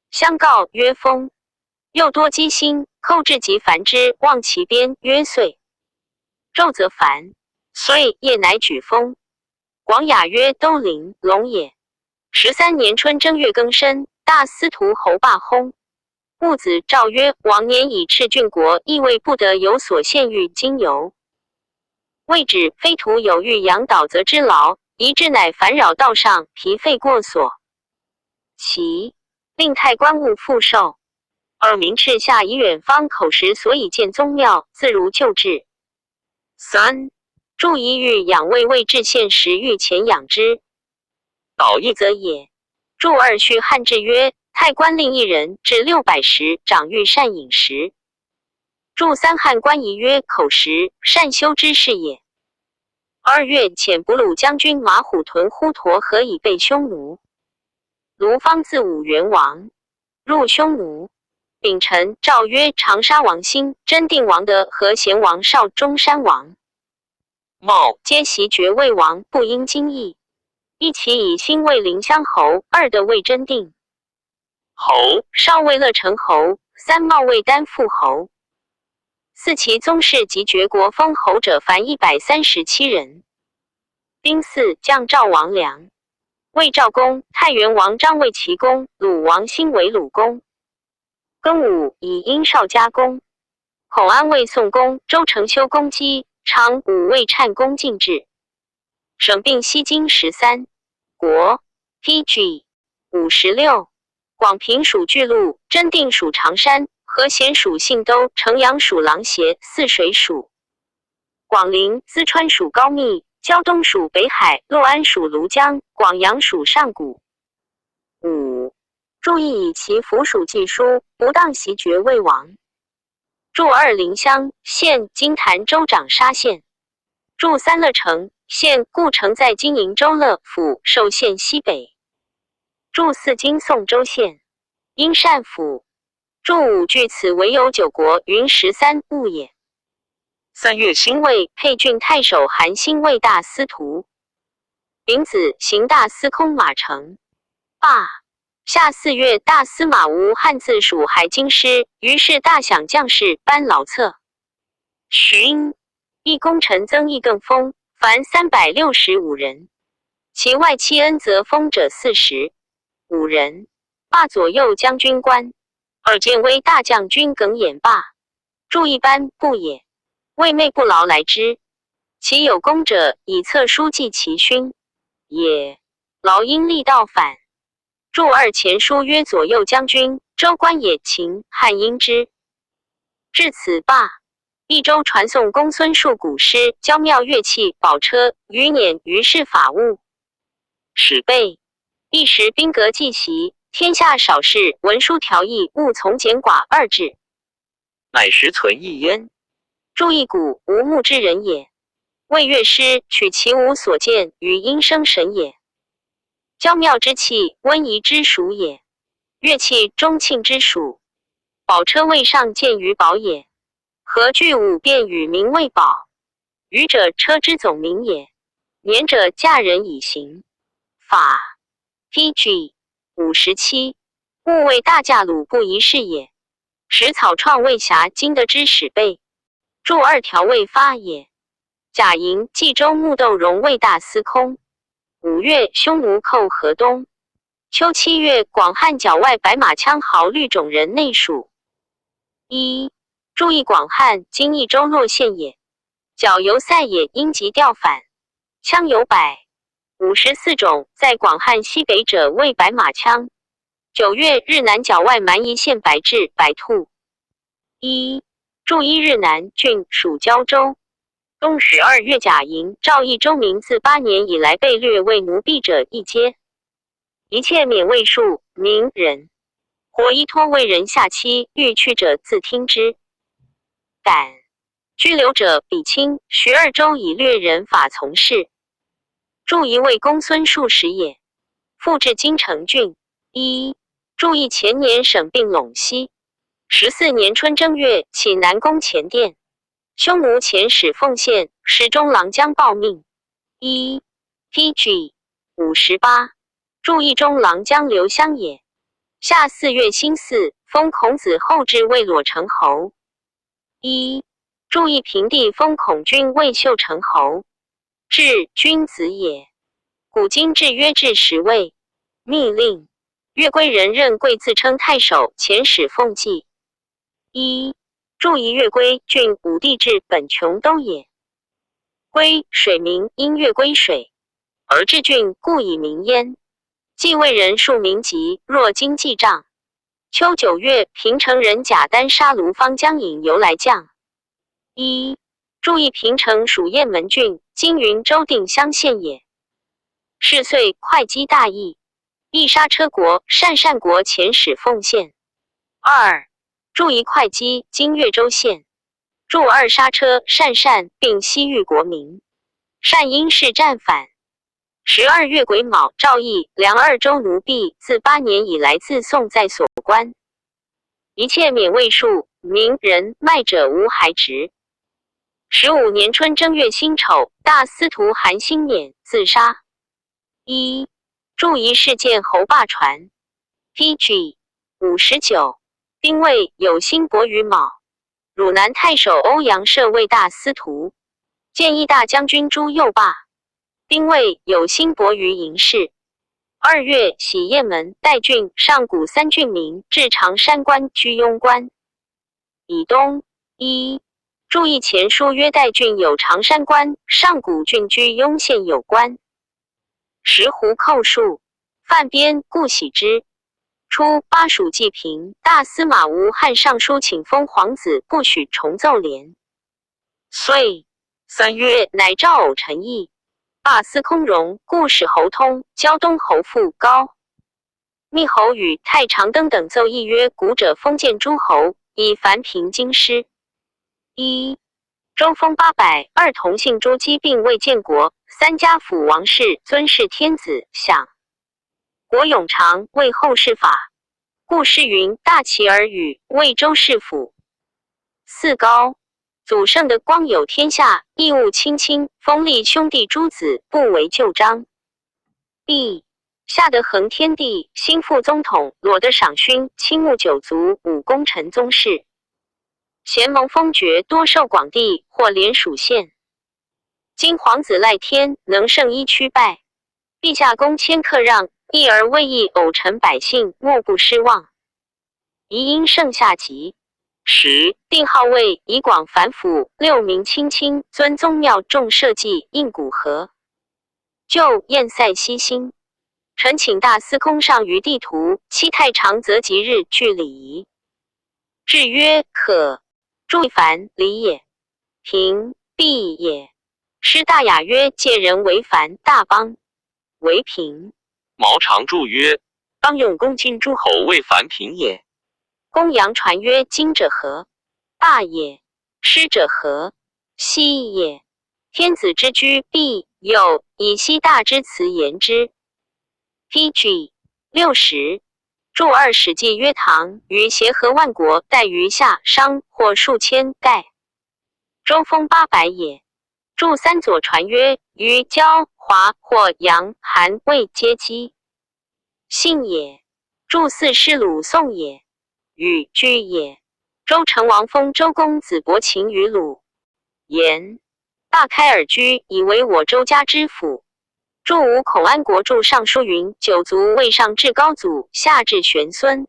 相告曰风。又多积星，扣至极繁之，望其边曰岁。昼则繁，岁夜乃举风。广雅曰：兜铃，龙也。13年春正月庚申，大司徒侯霸薨。戊子，诏曰：往年以赤郡国，亦未不得有所献欲经由。未止，非徒有欲养导则之劳，一至乃烦扰道上，疲废过所。其令太官物复授。二明赤下以远方口实，所以建宗庙，自如旧制。三，注一欲养卫未至县时，欲前养之，导一则也。注二序汉志曰：太官令一人至600石，长御善饮食。注三汉官仪曰：口实，善修之事也。2月，遣卜鲁将军马虎屯滹沱河以备匈奴。卢方自武元王入匈奴。丙辰，诏曰：长沙王兴、真定王德和贤王少、中山王茂皆袭爵魏王，不应惊异。一其以兴为临湘侯，二的为真定侯，少为乐成侯，三茂为丹复侯。嗣其宗室及爵国封侯者，凡137人。丁巳，降赵王良，魏赵公、太原王张为齐公，鲁王兴为鲁公。庚午，以殷少加公。孔安为宋公，周成修公姬，昌武卫颤公进制。省并西京13国。P.G. 56。广平属巨鹿，真定属常山，和贤属信都，城阳属琅邪，泗水属广陵，淄川属高密，胶东属北海，六安属庐江，广阳属上谷。五，注意以其府属记书，不当袭爵魏王。注二临湘县，今潭州长沙县。注三乐城县，故城在今瀛州乐府寿县西北。注四今宋州县，应善府。注五据此为有九国，云13误也。三月辛未，沛郡太守韩信为大司徒。丙子，行大司空马成。罢。夏四月，大司马吴汉自属海京师，于是大享将士班劳策。旬，一功臣增邑更封，凡365人。其外戚恩泽封者45人。罢左右将军官。尔建威大将军耿弇罢。注一班不也。为妹不劳来之。其有功者，以册书记其勋也。劳因力道反。注二前书曰左右将军，州官也。秦汉因之。至此罢。益州传送公孙述古诗，教妙乐器、宝车、鱼辇，于是法物。始备。一时兵革既习，天下少事，文书条议，务从简寡二制。乃实存一焉。注一古无目之人也。谓乐师取其无所见于音声神也。郊庙之器，温仪之属也；乐器，中庆之属。宝车未上见于宝也。何具五变与名为宝？舆者，车之总名也。辇者，驾人以行。法。P.G. 57，勿谓大驾鲁不一事也。始草创魏辖今得之始备。注二条未发也。甲寅，冀州牧窦融为大司空。5月，匈奴寇河东。秋7月，广汉剿外白马羌豪律种人内属。一，注意广汉，今益州洛县也。剿犹塞也，因急调反。羌有154种，在广汉西北者谓白马羌。9月，日南剿外蛮夷县白雉、白兔。一，注一日南郡属胶州。冬12月甲寅，诏益州民自8年以来被掠为奴婢者一皆，一切免卫庶民人，或依托为人下妻欲去者自听之。感拘留者比清徐二州以掠人法从事。注一位公孙述时也。复置金城郡。一，注意前年省并陇西。14年春正月，起南宫前殿。匈奴遣使奉献，使中郎将报命。一，P.G. 58，注意中郎将刘襄也。夏四月辛巳，封孔子后之为裸成侯。一，注意平地封孔君为秀成侯。至君子也。古今制曰至十位。密令，越归人任贵自称太守，遣使奉祭。一，注意越归郡武帝制本琼都也。归水名，因越归水而治郡，故以名焉。继位人数名籍，若今记账。秋9月，平城人贾丹杀卢方将引由来将。一，注意平城属雁门郡，今云州定襄县也。是岁，会稽大邑，亦莎车国、鄯善国遣使奉献。二，注一会稽，今越州县。注二莎车、鄯善并西域国名。善因事战反。12月癸卯，赵义、梁二州奴婢自8年以来自送在所关，一切免卫庶民人卖者无还职。15年春正月辛丑，大司徒韩兴勉自杀。一，注一事件侯霸传。P.G. 59，丁未，有辛伯于卯。汝南太守欧阳涉为大司徒，建义大将军朱佑罢。丁未，有辛伯于营事。二月，徙雁门、代郡、上古三郡民至常山关、居庸关以东。一注意前书曰：代郡有常山关，上古郡居庸县有关。石湖寇数，犯边，故徙之。初，巴蜀济平，大司马吴汉上书请封皇子，不许重奏廉。岁3月，乃诏偶陈毅。罢司空荣，故使侯通、胶东侯傅高、密侯与太常登等奏议曰：古者封建诸侯，以凡平京师。一周封800，二同姓诸姬并未建国，三家辅王室尊事天子，享国永长，为后世法。故诗云：大齐而语，为周氏府。四高。祖圣的光有天下，义务亲亲，封立兄弟诸子，不为旧章。B 下的恒天地，心腹宗统，裸的赏勋，倾慕九族，武功臣宗室。贤蒙封爵，多受广地或连属县。今皇子赖天能胜一屈败，陛下公谦克让，义而未义，偶臣百姓莫不失望。宜因盛下级。十定号位以广反腐，六名亲亲尊宗庙重社稷应古河，就燕塞西兴。臣请大司空上于地图，七太常则吉日具礼仪。制曰可。注凡礼也，平必也。师大雅曰：借人为凡大邦为平。毛长注曰：邦用公卿诸侯为凡平也。公羊传曰：今者何？霸也。师者何？西也。天子之居，必有以希大之辞言之。P.G. 60注二史记曰：唐于协和万国，代于夏商或数千盖。周封800也。注三左传曰：于交华或杨韩魏皆姬姓也。注四师鲁宋也。与居也。周成王封周公子伯禽于鲁。言大开尔居，以为我周家之府。注五孔安国注尚书云：九族未上至高祖，下至玄孙。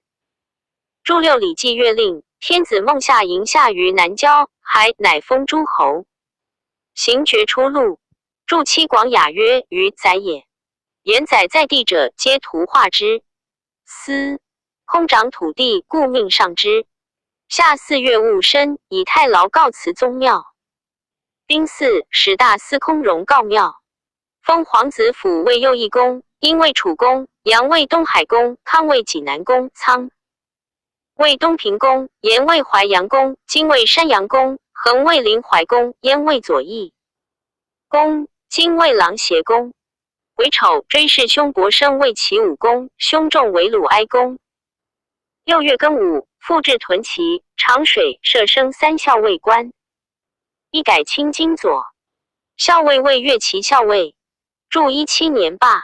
注六礼记月令，天子梦下迎下于南郊，还乃封诸侯。行爵出路。注七广雅曰：于宰也。言宰在地者，皆图画之。司空掌土地，故命上之。夏四月戊申，以太牢告辞宗庙。丁巳，使大司空荣告庙，封皇子辅为右义公，殷为楚公，杨为东海公，康为济南公，仓为东平公，延为淮阳公，金为山阳公，恒为临淮公，燕为左翼公，金为郎邪公。癸丑，追谥兄伯升为齐武公，兄仲为鲁哀公。六月庚午，复置屯齐、长水，设升三校尉官，一改清金左校尉为越骑校尉。注17年罢。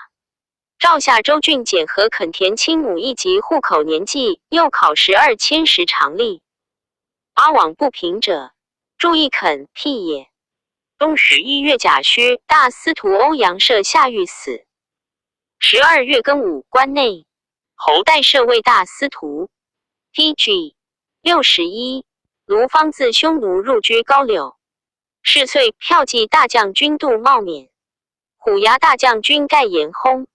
诏下州郡检核垦田亲母一级户口年纪，又考12千石常例。阿往不平者，注意垦辟也。冬11月甲戌，大司徒欧阳涉下狱死。12月庚午，关内侯代设为大司徒。P.G. 61，卢方自匈奴入居高柳，是岁，骠骑大将军杜茂免，虎牙大将军盖延薨。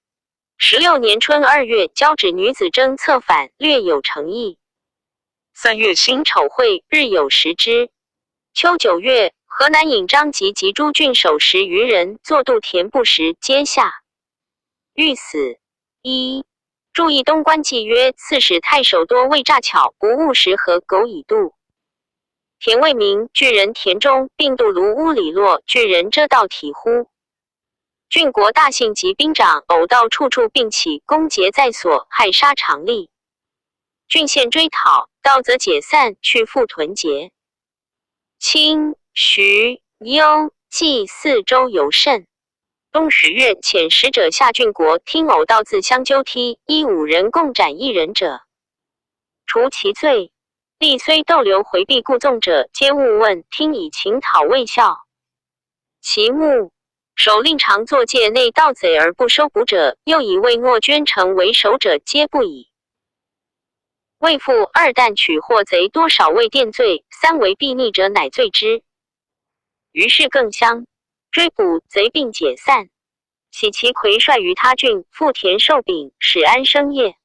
16年春二月，交趾女子征策反，略有成意。3月辛丑会，日有食之。秋9月，河南尹张吉及诸郡守10余人坐渡田不时，皆下欲死。一注意东关记曰：刺史太守多为诈巧，不务实和苟以度。田未明，巨人田中，并渡卢屋里落，巨人遮道体乎？郡国大姓及兵长偶到处处，并起攻劫在所，害杀常例。郡县追讨，盗则解散，去复屯结。清、徐、幽、冀四州尤甚。冬10月，遣使者下郡国，听偶盗自相纠踢，一五人共斩一人者，除其罪。帝虽逗留回避故纵者，皆勿问听以请讨魏孝。其目首令常作界内盗贼而不收捕者，又以魏诺捐城为首者，皆不已。魏复二旦取获贼多少未定罪，三为避逆者，乃罪之。于是更相追捕贼，并解散。喜其魁率于他郡，复田受柄，使安生业。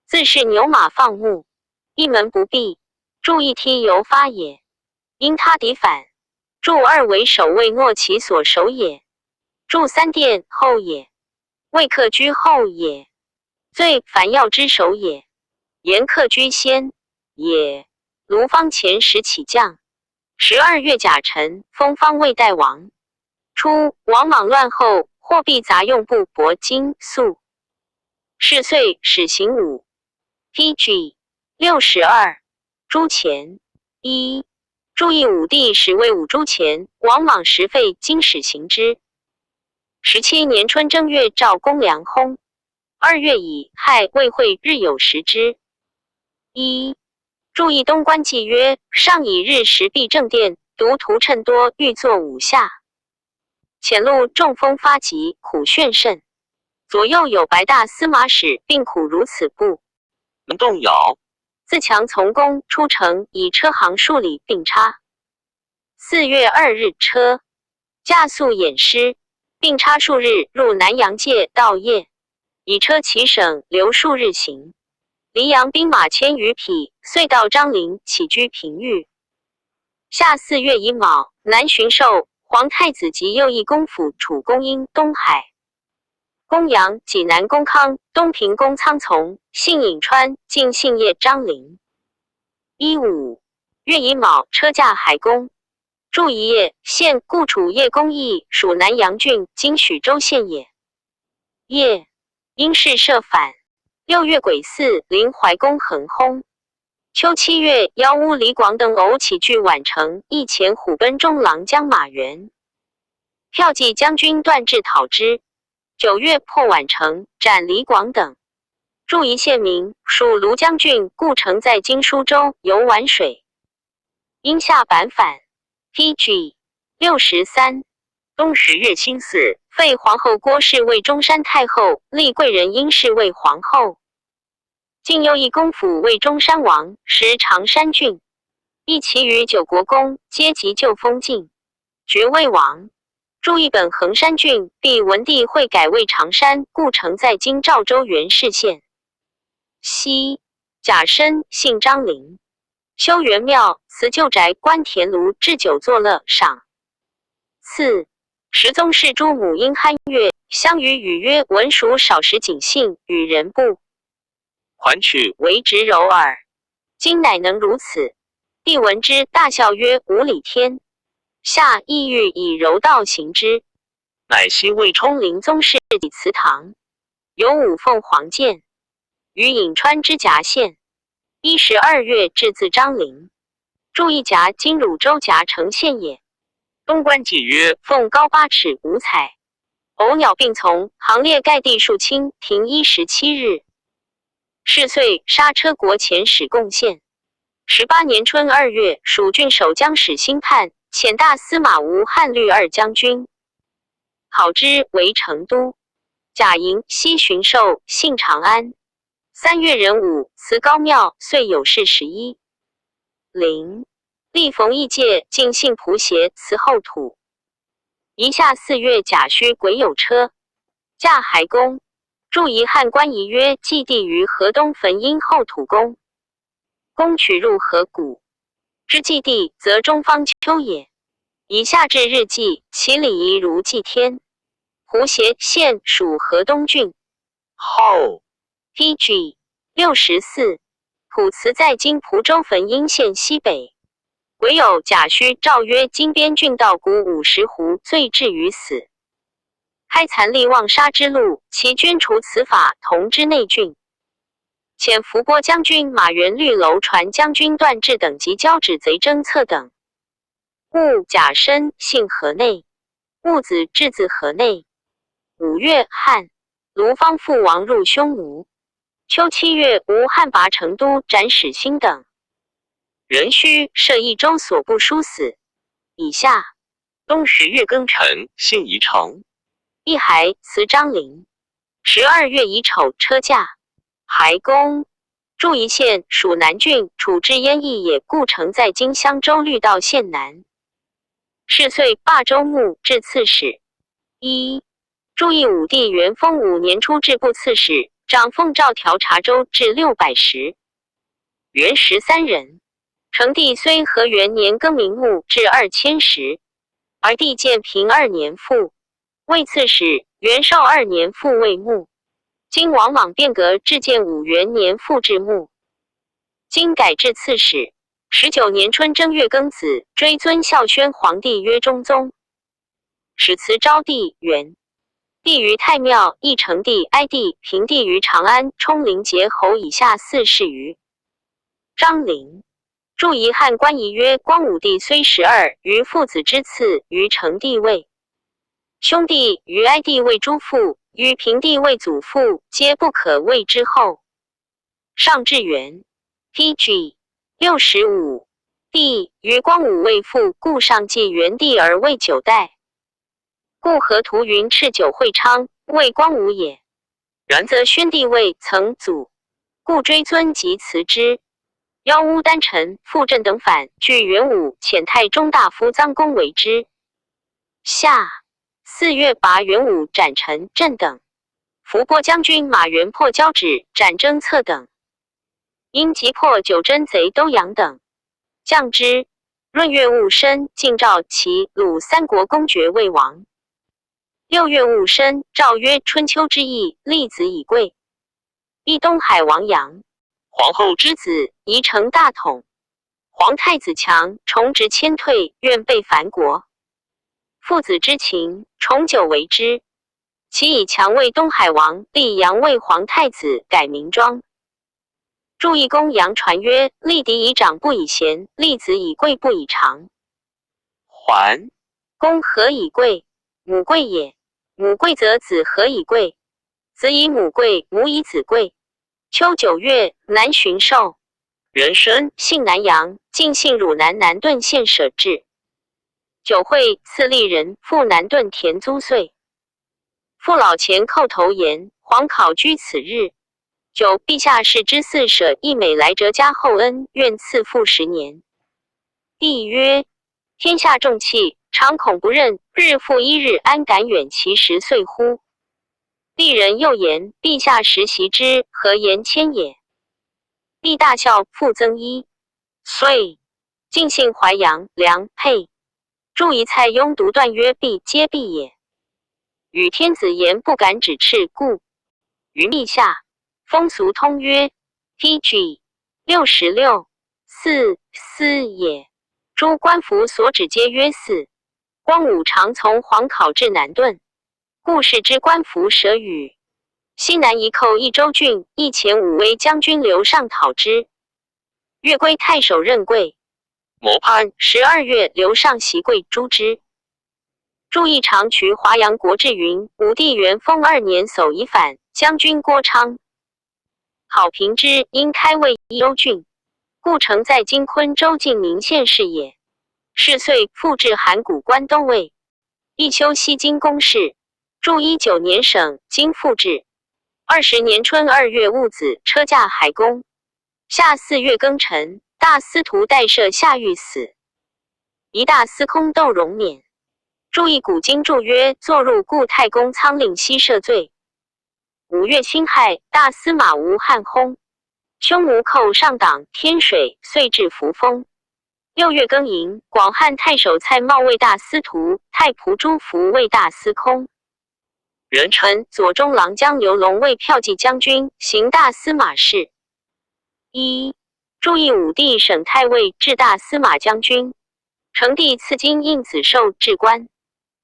自是牛马放牧，一门不闭。注一梯犹发也。因他敌反。注二为守卫诺其所守也。注三殿后也。魏客居后也。最凡要之首也。严客居先也。卢方前时起将。12月甲辰，封方魏代王。初，王莽乱后，货币杂用布帛金粟。是岁，始行五。P.G. 62，朱钱一。注意武帝时为五铢钱，王莽时废，今始行之。17年春正月，赵公良薨。2月乙亥，魏会日有食之。一注意东官记曰：上以日食必正殿，独徒趁多，欲作五下。遣路中风发疾，苦眩甚。左右有白大司马使，病苦如此不能动摇。自强从公出城，以车行数里，并差。4月2日，车驾速掩师，并差数日，入南阳界，到夜，以车骑省，留数日行。黎阳兵马千余匹，遂到张陵，起居平舆。夏四月乙卯，南巡狩皇太子及右翼公府楚公英东海。公阳、济南公康、东平公仓从、信颍川、晋信业张陵。15月乙卯，车驾海公，住一夜，县故楚叶公邑，属南阳郡，今许州县也。夜，因事设反。6月癸巳，临淮公横薨。秋七月，妖巫李广等偶起据宛城，亦遣虎贲中郎将马援、骠骑将军段志讨之。9月，破宛城，斩李广等。注一县名，属庐江郡，故城在今舒州，游宛水。因下版反。P.G. 63。冬十月辛巳，废皇后郭氏为中山太后，立贵人殷氏为皇后。晋右翼公府为中山王，时常山郡。亦其余九国公，皆及旧封晋，爵魏王。注一本衡山郡，避文帝会改为常山，故城在今赵州元氏县。西甲申，姓张陵，修元庙，辞旧宅，观田庐，置酒作乐，赏赐。时宗室诸母婴酣悦，相与语曰：“文属少时谨信，与人不还去为直柔耳。今乃能如此。”帝闻之，大笑曰：“无礼天下意欲以柔道行之。”乃西魏冲灵宗室祠堂，有五凤凰剑，于颍川之夹县。一十二月，至自张陵。注一夹，今汝州夹城县也。东官记曰：凤高8尺，五彩，偶鸟并从，行列盖地数顷，停17日。是岁，杀车国遣使贡献。18年春二月，蜀郡守将史兴叛，遣大司马吴汉律二将军考之为成都。贾莹西巡狩，幸长安。3月壬午，辞高庙，岁有事11。零。历逢异界，尽信仆邪，辞后土。一夏四月甲戌，癸酉车驾海公。注遗汉官仪曰：祭地于河东汾阴后土宫，公取入河谷之祭地，则中方丘也。以下至日祭，其礼仪如祭天。胡邪县属河东郡。后 P.G. 64，普祠在今蒲州汾阴县西北。癸酉，甲戌，诏曰：金边郡盗谷50斛，罪至于死。开残吏妄杀之路，其捐除此法，同之内郡。遣伏波将军马元律楼传将军段志等及交趾贼征策等。戊甲申，姓河内。戊子，至自河内。5月，汉卢方父王入匈奴。秋七月，吴汉拔成都，斩史兴等。壬戌，赦益州所部书死。以下。冬十月庚辰，信宜城。一孩，辞张陵。12月乙丑，车驾。还宫。注一县属南郡，楚之燕邑也，故城在今襄州绿道县南。是岁，罢州牧，置刺史。一注意武帝元丰五年初置部刺史，掌奉诏调查州至600石，元13人。成帝绥和元年更名牧，至2000石。而帝建平二年复魏刺史，元绍二年复魏牧。今王莽变革至建武元年复置牧，今改制刺史。19年春正月庚子，追尊孝宣皇帝曰中宗。始辞昭帝元。帝于太庙，义成帝、哀帝、平帝于长安，冲陵节侯以下四世余。张陵。注遗汉官仪曰：光武帝虽12，于父子之次，于成帝位。兄弟于哀帝位诸父，于平帝位祖父，皆不可谓之后。上至元。P.G. 65。帝于光武位父，故上继元帝而位九代。故何图云赤九会昌，谓光武也。然则宣帝位曾祖，故追尊及辞之。邀乌丹臣、傅震等反，据元武，遣太中大夫臧公为之。夏四月，拔元武，斩陈、震等。伏波将军马援破交趾，斩征策等。因击破九真贼都阳等，将之。闰月戊申，晋赵、齐、鲁三国公爵魏王。六月戊申，诏曰：春秋之义，立子以贵。义东海王杨皇后之子，宜成大统。皇太子强重职迁退，愿被藩国。父子之情，重久为之。其以强为东海王，立杨为皇太子，改名庄。注义公杨传曰：立嫡以长不以贤，立子以贵不以长。还公何以贵？母贵也。母贵则子何以贵？子以母贵，母以子贵。秋九月，南巡狩。壬申，姓南阳，晋姓汝南南顿县舍治。九会赐立人，赴南顿田租岁。父老前叩头言：皇考居此日。九，陛下是之四舍一美来者加厚恩，愿赐复10年。帝曰：天下重器，常恐不任，日复一日，安敢远其10岁乎？丽人又言：陛下实习之，何言谦也？帝大笑，复增一岁。晋姓淮阳梁沛。注一蔡邕独断曰：必皆必也。与天子言不敢指斥，故于陛下。风俗通曰：P.G. 66四司也。诸官服所指皆曰四。光武常从皇考至南顿，故事之官服舍语。西南夷寇益州郡，一前武威将军刘尚讨之。月归太守任贵。谋叛。12月，刘尚袭贵诛之。注意长渠华阳国志云：武帝元丰二年，叟以反，将军郭昌。考平之，因开卫益州郡，故城在今昆州晋宁县是也。是岁，复置函谷关都尉，一修西京公事。注19年省，今复置。20年春二月戊子，车驾海公。夏四月庚辰，大司徒代设下狱死。一大司空窦荣免。注意古今注曰：坐入故太公仓令西赦罪。五月辛亥，大司马吴汉薨，匈奴寇上党、天水，遂至扶风。六月庚寅，广汉太守蔡瑁为大司徒，太仆朱福为大司空。壬辰，左中郎将刘龙为骠骑将军，行大司马事。一注意武帝省太尉至大司马将军，成帝赐金印子寿至官，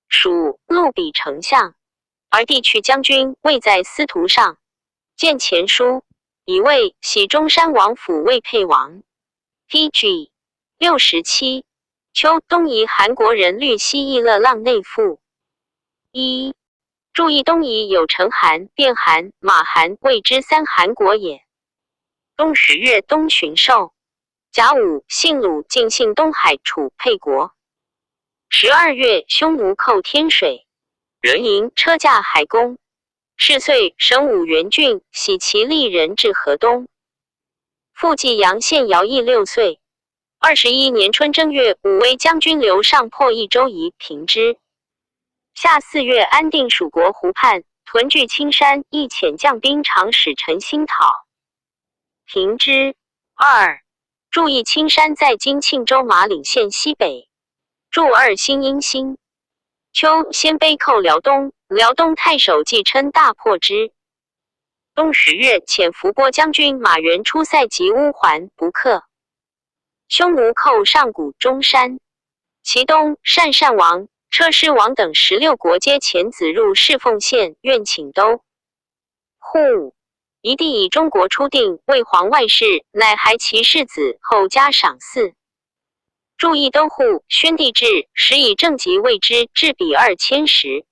属禄比丞相。而帝去将军位在司徒上，见前书，以为喜中山王府位沛王。P.G. 67秋东夷韩国人律西义勒浪内附。一注意东夷有陈韩、卞韩、马韩，谓之三韩国也。冬十月，东巡狩。甲午，姓鲁，进信东海楚沛国。12月，匈奴寇天水，壬寅，车驾海公。是岁，省武原郡，徙其吏人至河东。复济阳县徭役6岁。21年春正月，武威将军刘尚破益州夷，平之。夏4月，安定属国胡叛，屯聚青山，亦遣将兵长史陈兴讨，平之。二，注意青山在今庆州马岭县西北。注二新阴星。秋，鲜卑寇辽东，辽东太守季琛大破之。冬10月，遣伏波将军马援出塞击乌桓，不克。匈奴寇上古中山，其东鄯善王、车师王等16国皆遣子入侍奉献，愿请都护。一帝以中国初定，魏皇外室，乃还其世子，后加赏赐。注意都护，宣帝制，时以正级位之，至比2000石。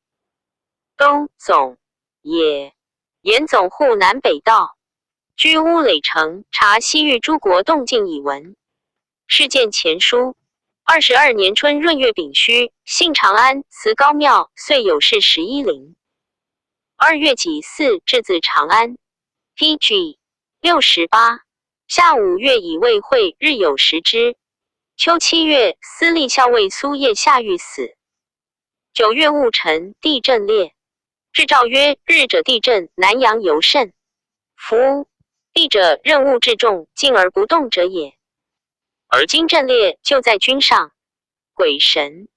都总也，严总护南北道，居乌垒城，察西域诸国动静以闻。事件前书。22年春闰月丙戌，幸长安，辞高庙，岁有事11陵。2月己巳，至自长安。P.G. 68。夏5月乙未会，日有食之。秋7月，司隶校尉苏叶下狱死。9月戊辰，地震裂。制诏曰：日者地震，南阳尤甚。夫地者，任物至重，静而不动者也。而今震裂，就在君上。鬼神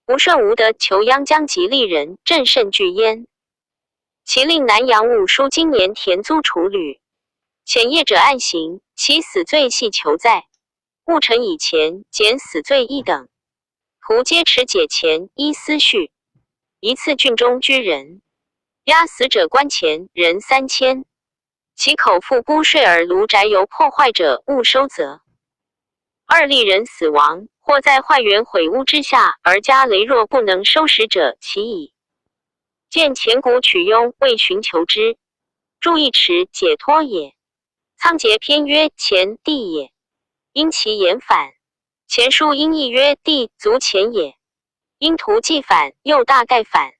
不顺无德，求殃将及利人，朕甚惧焉。其令南阳务书今年田租处旅，遣业者按刑，其死罪系求在。戊辰以前，减死罪一等。徒皆持解钱依思绪。一次郡中居人，押死者官钱人3000。其口腹估税而卢宅由破坏者，勿收责。二例人死亡，或在坏园毁屋之下，而家羸弱不能收拾者，其矣。见前古取庸，未寻求之。注意持解脱也。仓颉篇曰：前地也。因其言反。前书音译曰：地足前也。因图既反，又大概反。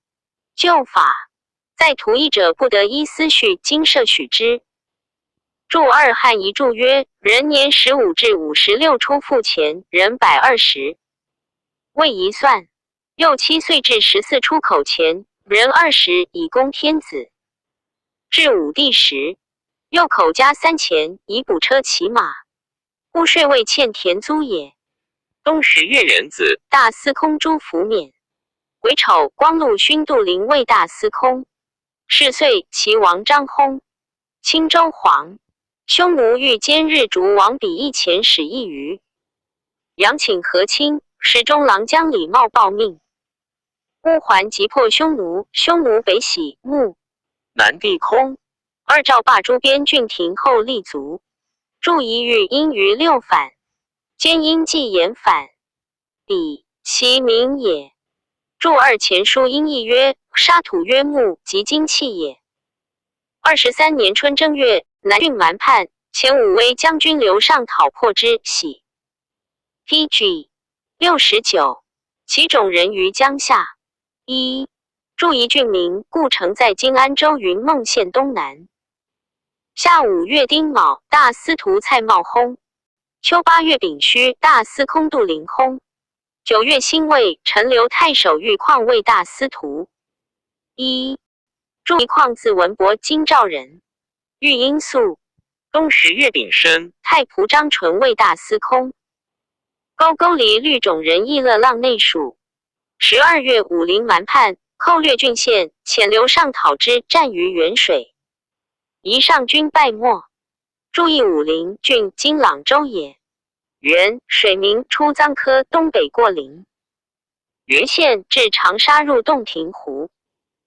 旧法在图译者不得依思绪，经设许之。注二汉遗注曰：人年15至56出赋钱，人120。未一算。又7岁至14出口钱，人20以供天子。至武帝时，右口加3钱以补车骑马。故税未欠田租也。冬十月壬子，大司空朱福免。癸丑，光禄勋杜陵卫大司空。是岁，齐王张薨。青州黄。匈奴欲兼日逐王比一遣使一余。杨请和亲，使中郎将李茂报命。乌桓击破匈奴，匈奴北徙牧南地空。二赵罢诸边郡亭后立足。注一欲因于六反，兼因纪言反，彼其名也。注二前书音译曰：沙土曰木，即金器也。23年春正月，南郡蛮叛，前武威将军刘尚讨破之，喜。P.G. 69，其种人于江夏。一注一郡名，故城在今安州云梦县东南。夏5月丁卯，大司徒蔡瑁薨。秋8月丙戌，大司空杜陵薨。9月辛未，陈留太守玉矿为大司徒。一注一矿字文博，京兆人。玉音素。冬十月丙申，太仆张纯为大司空。高句丽绿种人亦乐浪内属。12月，武陵蛮叛，寇掠郡县，遣刘尚讨之，战于沅水。夷上军败没。注意武陵郡，今朗州也。原水名，出臧科东北过陵。云县至长沙入洞庭湖。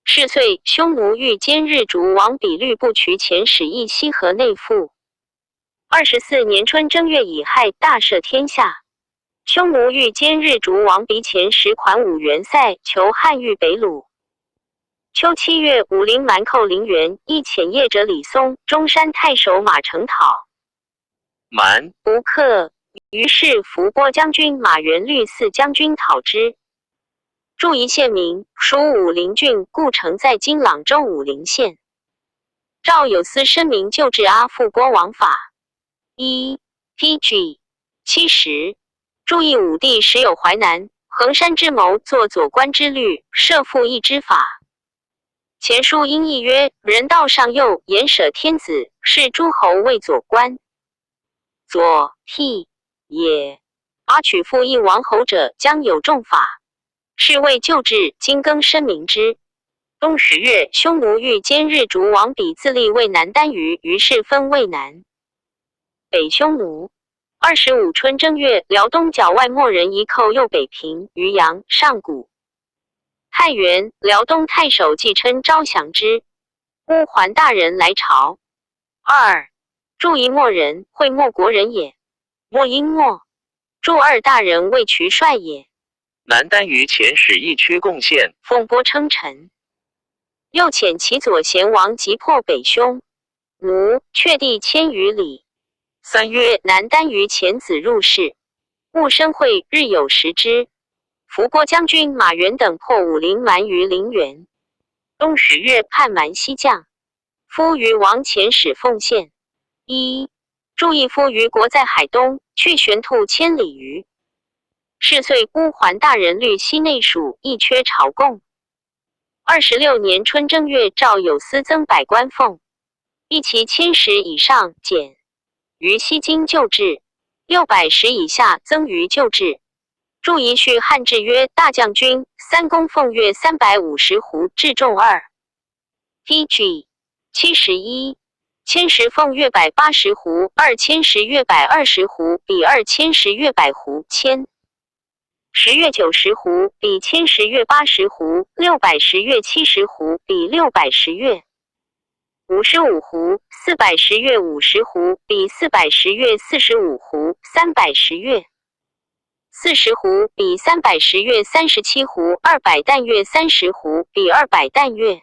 是岁，匈奴欲兼日逐王比律不渠遣使诣西河内赋。24年春正月乙亥，大赦天下。匈奴欲兼日逐王比遣使款武元塞，求汉域北虏。秋7月，武陵蛮寇陵园，亦遣业者李松、中山太守马成讨蛮不克。于是伏波将军马元律四将军讨之。注一县名，属武陵郡，故城在今朗州武陵县。赵有司申明旧制阿附郭王法。一 P.G. 70。注意武帝时有淮南、衡山之谋，作左官之律，设赋役之法。前书音义曰：人道上右，言舍天子，是诸侯谓左官。左辟也。阿取赋役王侯者，将有重法。是谓旧制，今更申明之。冬十月，匈奴欲兼日逐王比自立为南单于，于是分渭南北匈奴。25春正月，辽东角外漠人一寇右北平、渔阳、上谷、太原。辽东太守季琛招降之。乌桓大人来朝。二注一漠人，会莫国人也。莫因莫。注二大人为渠帅也。南单于遣使一缺贡献。奉波称臣。又遣其左贤王击破北匈奴，却地千余里。3月，南单于遣子入室，戊申会，日有食之。伏波将军马援等破武陵蛮于陵园。冬十月，叛蛮西降。夫于王遣使奉献。一注意夫于国在海东，去玄兔千里余。是岁，乌桓大人律西内属，亦缺朝贡。26年春正月，赵有司增百官俸，一其千石以上减。于西京旧制，600石以下增于旧制。注一序汉制曰：大将军三公俸月350斛，至重二。P.G. 71，千石俸月180斛，2000石月120斛，比2000石月百斛，千十月90斛，比千十月80斛，600石月70斛，比600石月55斛，400石月50斛，比400石月45斛，300石月40斛，比300石月37斛，200担月30斛，比200担月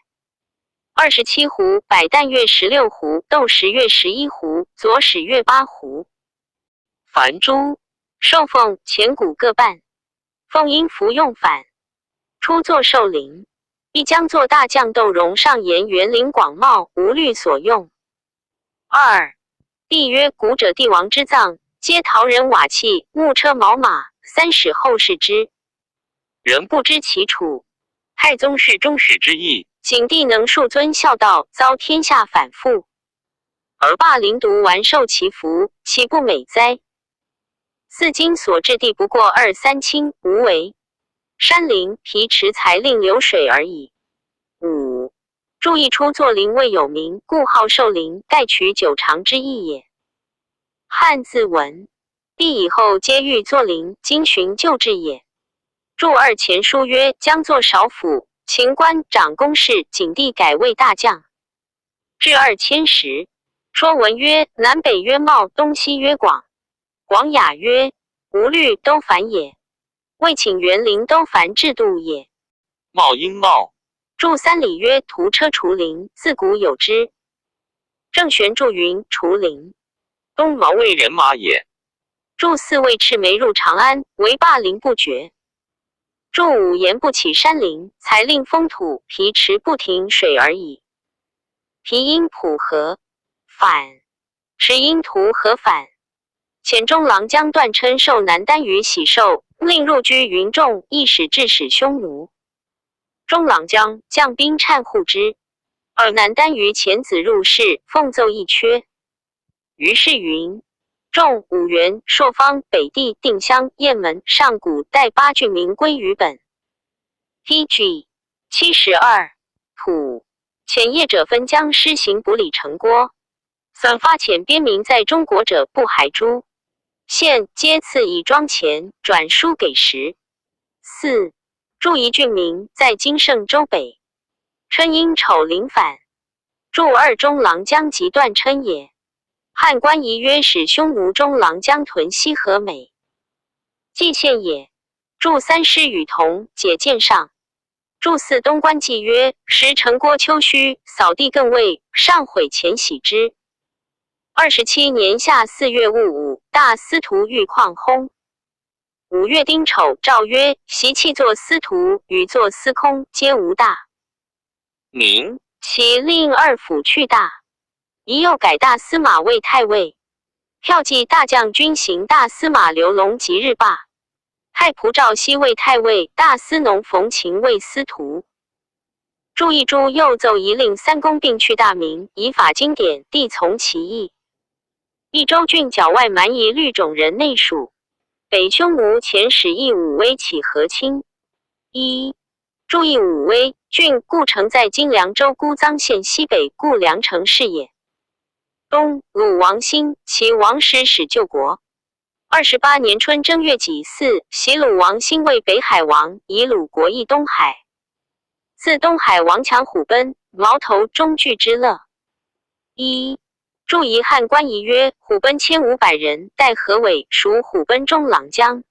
27斛，百担月16斛，斗十月11斛，左使月8斛。凡诸受俸钱谷各半，奉应服用反。初作寿陵。亦将作大将窦融上言园林广袤，无虑所用。二帝曰：古者帝王之葬，皆陶人瓦器、木车毛马，三使后世之人不知其处。太宗是中使之意。景帝能恕尊孝道，遭天下反复，而霸凌独完受其福，岂不美哉？四经所至地不过二三卿，无为。山林皮池才令流水而已。五注意出作陵未有名，故号寿陵，盖取久长之意也。汉字文帝以后皆欲作陵，今循旧制也。注二前书曰：将作少府，秦官长公事，景帝改为大将，至2000石。说文曰：南北曰茂，东西曰广。广雅曰：无虑都繁也。未请园林都繁制度也。茂应茂。注三礼曰：屠车除陵，自古有之。郑玄注云：除陵，东毛为人马也。注四魏赤眉入长安，为霸陵不绝。注五言不起山林，才令风土皮池不停水而已。皮因浦河反，池因图河反。遣中郎将段琛受南单于喜寿，令入居云众，亦使致使匈奴。中郎将将兵忏护之。而南单于遣子入室，奉奏一缺。于是云：众五原、朔方、北地、定襄、雁门、上古代八郡民归于本。P.G. 72土遣业者分将施行补礼成郭。三发遣边民在中国者不还诸县，皆赐以装钱，转书给食。四注一郡名在今胜州北。春阴丑临反，注二中郎将及段琛也。汉官仪曰：使匈奴中郎将屯西河美，蓟县也。注三师与同解剑上。注四东官记曰：时城郭丘墟，扫地更位，上毁前喜之。27年夏4月戊午，大司徒玉矿薨。5月丁丑，诏曰：习气作司徒与作司空皆无大名。其令二府去大。宜又改大司马为太尉。骠骑大将军行大司马刘隆即日罢。太仆赵熙为太尉，大司农冯秦为司徒。注意诸又奏一令三公并去大名，以法经典，帝从其意。益州郡郊外蛮夷律种人内属。北匈奴遣使议武威起和亲。一注意武威郡故城在今凉州姑臧县西北，故凉城是也。东鲁王兴，其王师使救国。28年春正月己巳，袭鲁王兴为北海王，以鲁国邑东海。自东海王强虎贲，矛头中具之乐。一注遗汉官仪曰：虎贲1500人，待何伟属虎贲中郎将。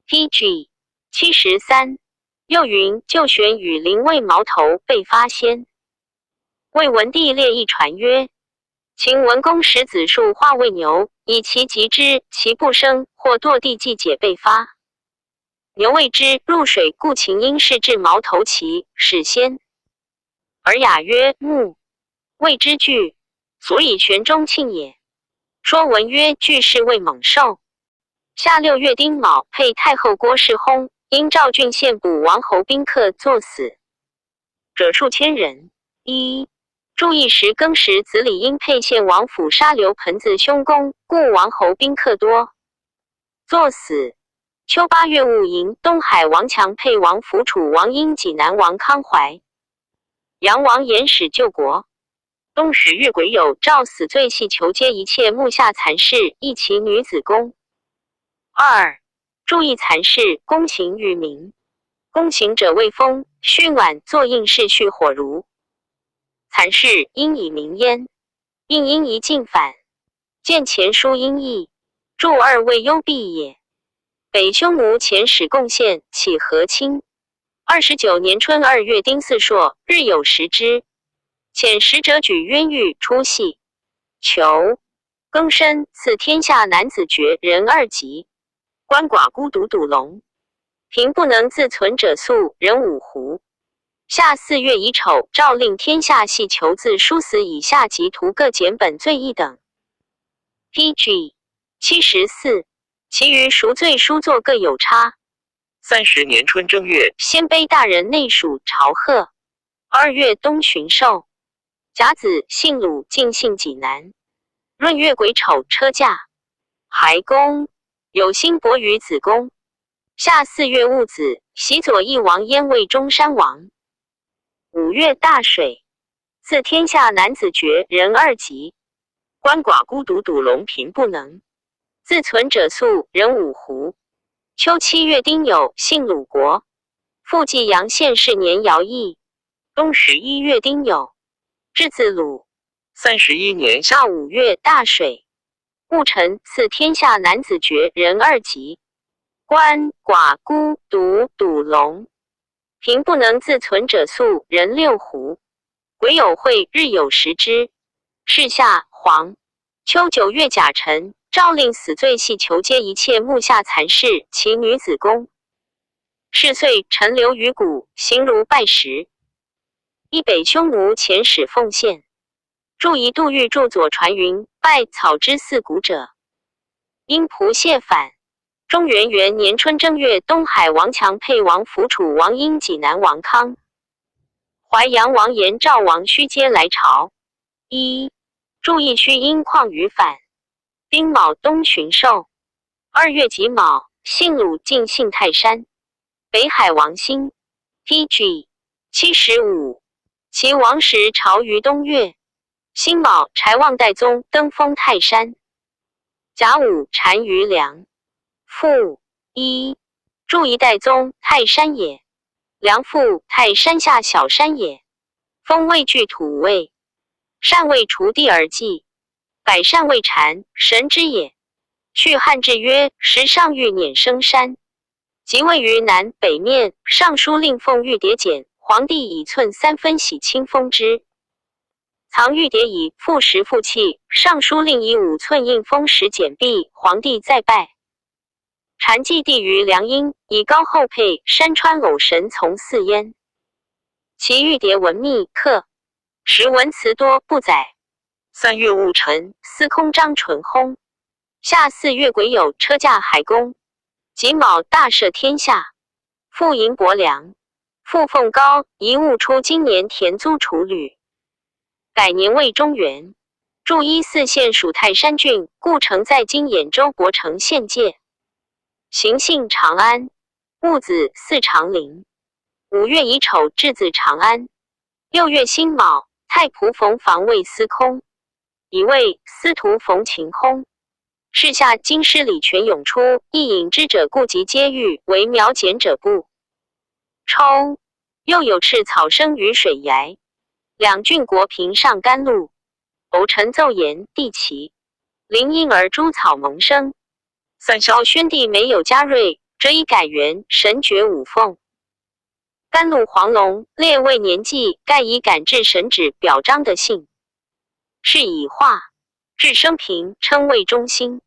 P.G. 73。又云旧玄羽林卫矛头被发先。魏文帝列一传曰：秦文公使子树化为牛，以其击之，其不生，或堕地既解被发。牛谓之入水，故秦因事至矛头骑，始先。尔雅曰：木谓之具。所以玄中庆也。说文曰：具是谓猛兽。夏6月丁卯，配太后郭氏薨，因赵郡县捕王侯宾客作死者数千人。一注意时更时子李因沛县王府杀刘盆子兄公，故王侯宾客多作死。秋8月戊寅，东海王强沛王府楚王婴济南王康怀，杨王言使救国。冬10月癸酉，诏死罪系囚皆一切目下残事，一其女子宫。二注意残事，公行于民。公行者谓风，汛晚作应事续火如。残事应以明焉，应应一进反。见前书音义，注二谓幽闭也。北匈奴遣使贡献，起和亲。29年春2月丁巳朔，日有食之。遣使者举冤狱出戏，求庚申，赐天下男子爵人二级，鳏寡孤独笃龙，贫不能自存者粟人五斛。夏4月乙丑，诏令天下系囚自殊死以下及徒各减本罪一等。P.G. 74，其余赎罪书作各有差。30年春正月，鲜卑大人内属朝贺。2月东巡狩。甲子，姓鲁，进姓济南。闰月癸丑，车驾。还宫有辛伯于子宫。夏四月戊子，袭左翼王燕为中山王。5月大水，赐天下男子爵人二级，鳏寡孤独笃龙贫不能自存者粟人五斛。秋7月丁酉，姓鲁国。复济阳县是年徭役。冬11月丁酉。至自鲁。31年夏5月大水，戊辰，赐天下男子爵人二级，鳏寡孤独笃龙，贫不能自存者粟人六斛。癸酉会，日有食之。是夏黄秋9月甲辰，诏令死罪系囚皆一切目下残事，其女子宫。是岁，陈留于谷，形如败石。以北匈奴遣使奉献。注一杜预著左传云：拜草之四谷者，因仆谢反。中元元年春正月，东海王强沛王府楚王婴济南王康、淮阳王延赵王须皆来朝。一注意须因况于反。丁卯，东巡狩。2月己卯，姓鲁，进姓泰山。北海王兴。P.G. 75。其王时朝于东岳。辛卯，柴望代宗登封泰山。甲午，单于梁。父一注一代宗泰山也。梁父泰山下小山也。封位具土位，禅位除地而祭，改禅位禅神之也。续汉志曰：时上欲辇生山，即位于南北面。尚书令奉御叠简，皇帝以寸3分喜清风之。唐玉牒以复时复器，尚书令以5寸印封时简毕，皇帝再拜。禅寂帝于梁婴，以高后配山川偶神从祀焉。其玉牒文密刻，时文辞多不载。3月戊辰，司空张纯薨。夏4月癸酉，车驾海公。己卯，大赦天下。复迎伯良，复奉高，遗物出今年田租处旅。改年为中元。注一四县属泰山郡，故城在今兖州亳城县界。行幸长安。戊子，祀长陵。5月乙丑，至自长安。6月辛卯，太仆冯防卫司空，以为司徒冯秦薨。是下京师李全涌出，一引之者故及皆欲为苗简者不抽。又有赤草生于水崖。两郡国平上甘露。偶臣奏言，帝齐灵婴儿诸草萌生。三孝宣帝没有嘉瑞，折以改元，神爵五凤。甘露黄龙列位年纪，盖以感至神旨表彰的信，是以化至生平，称谓中兴。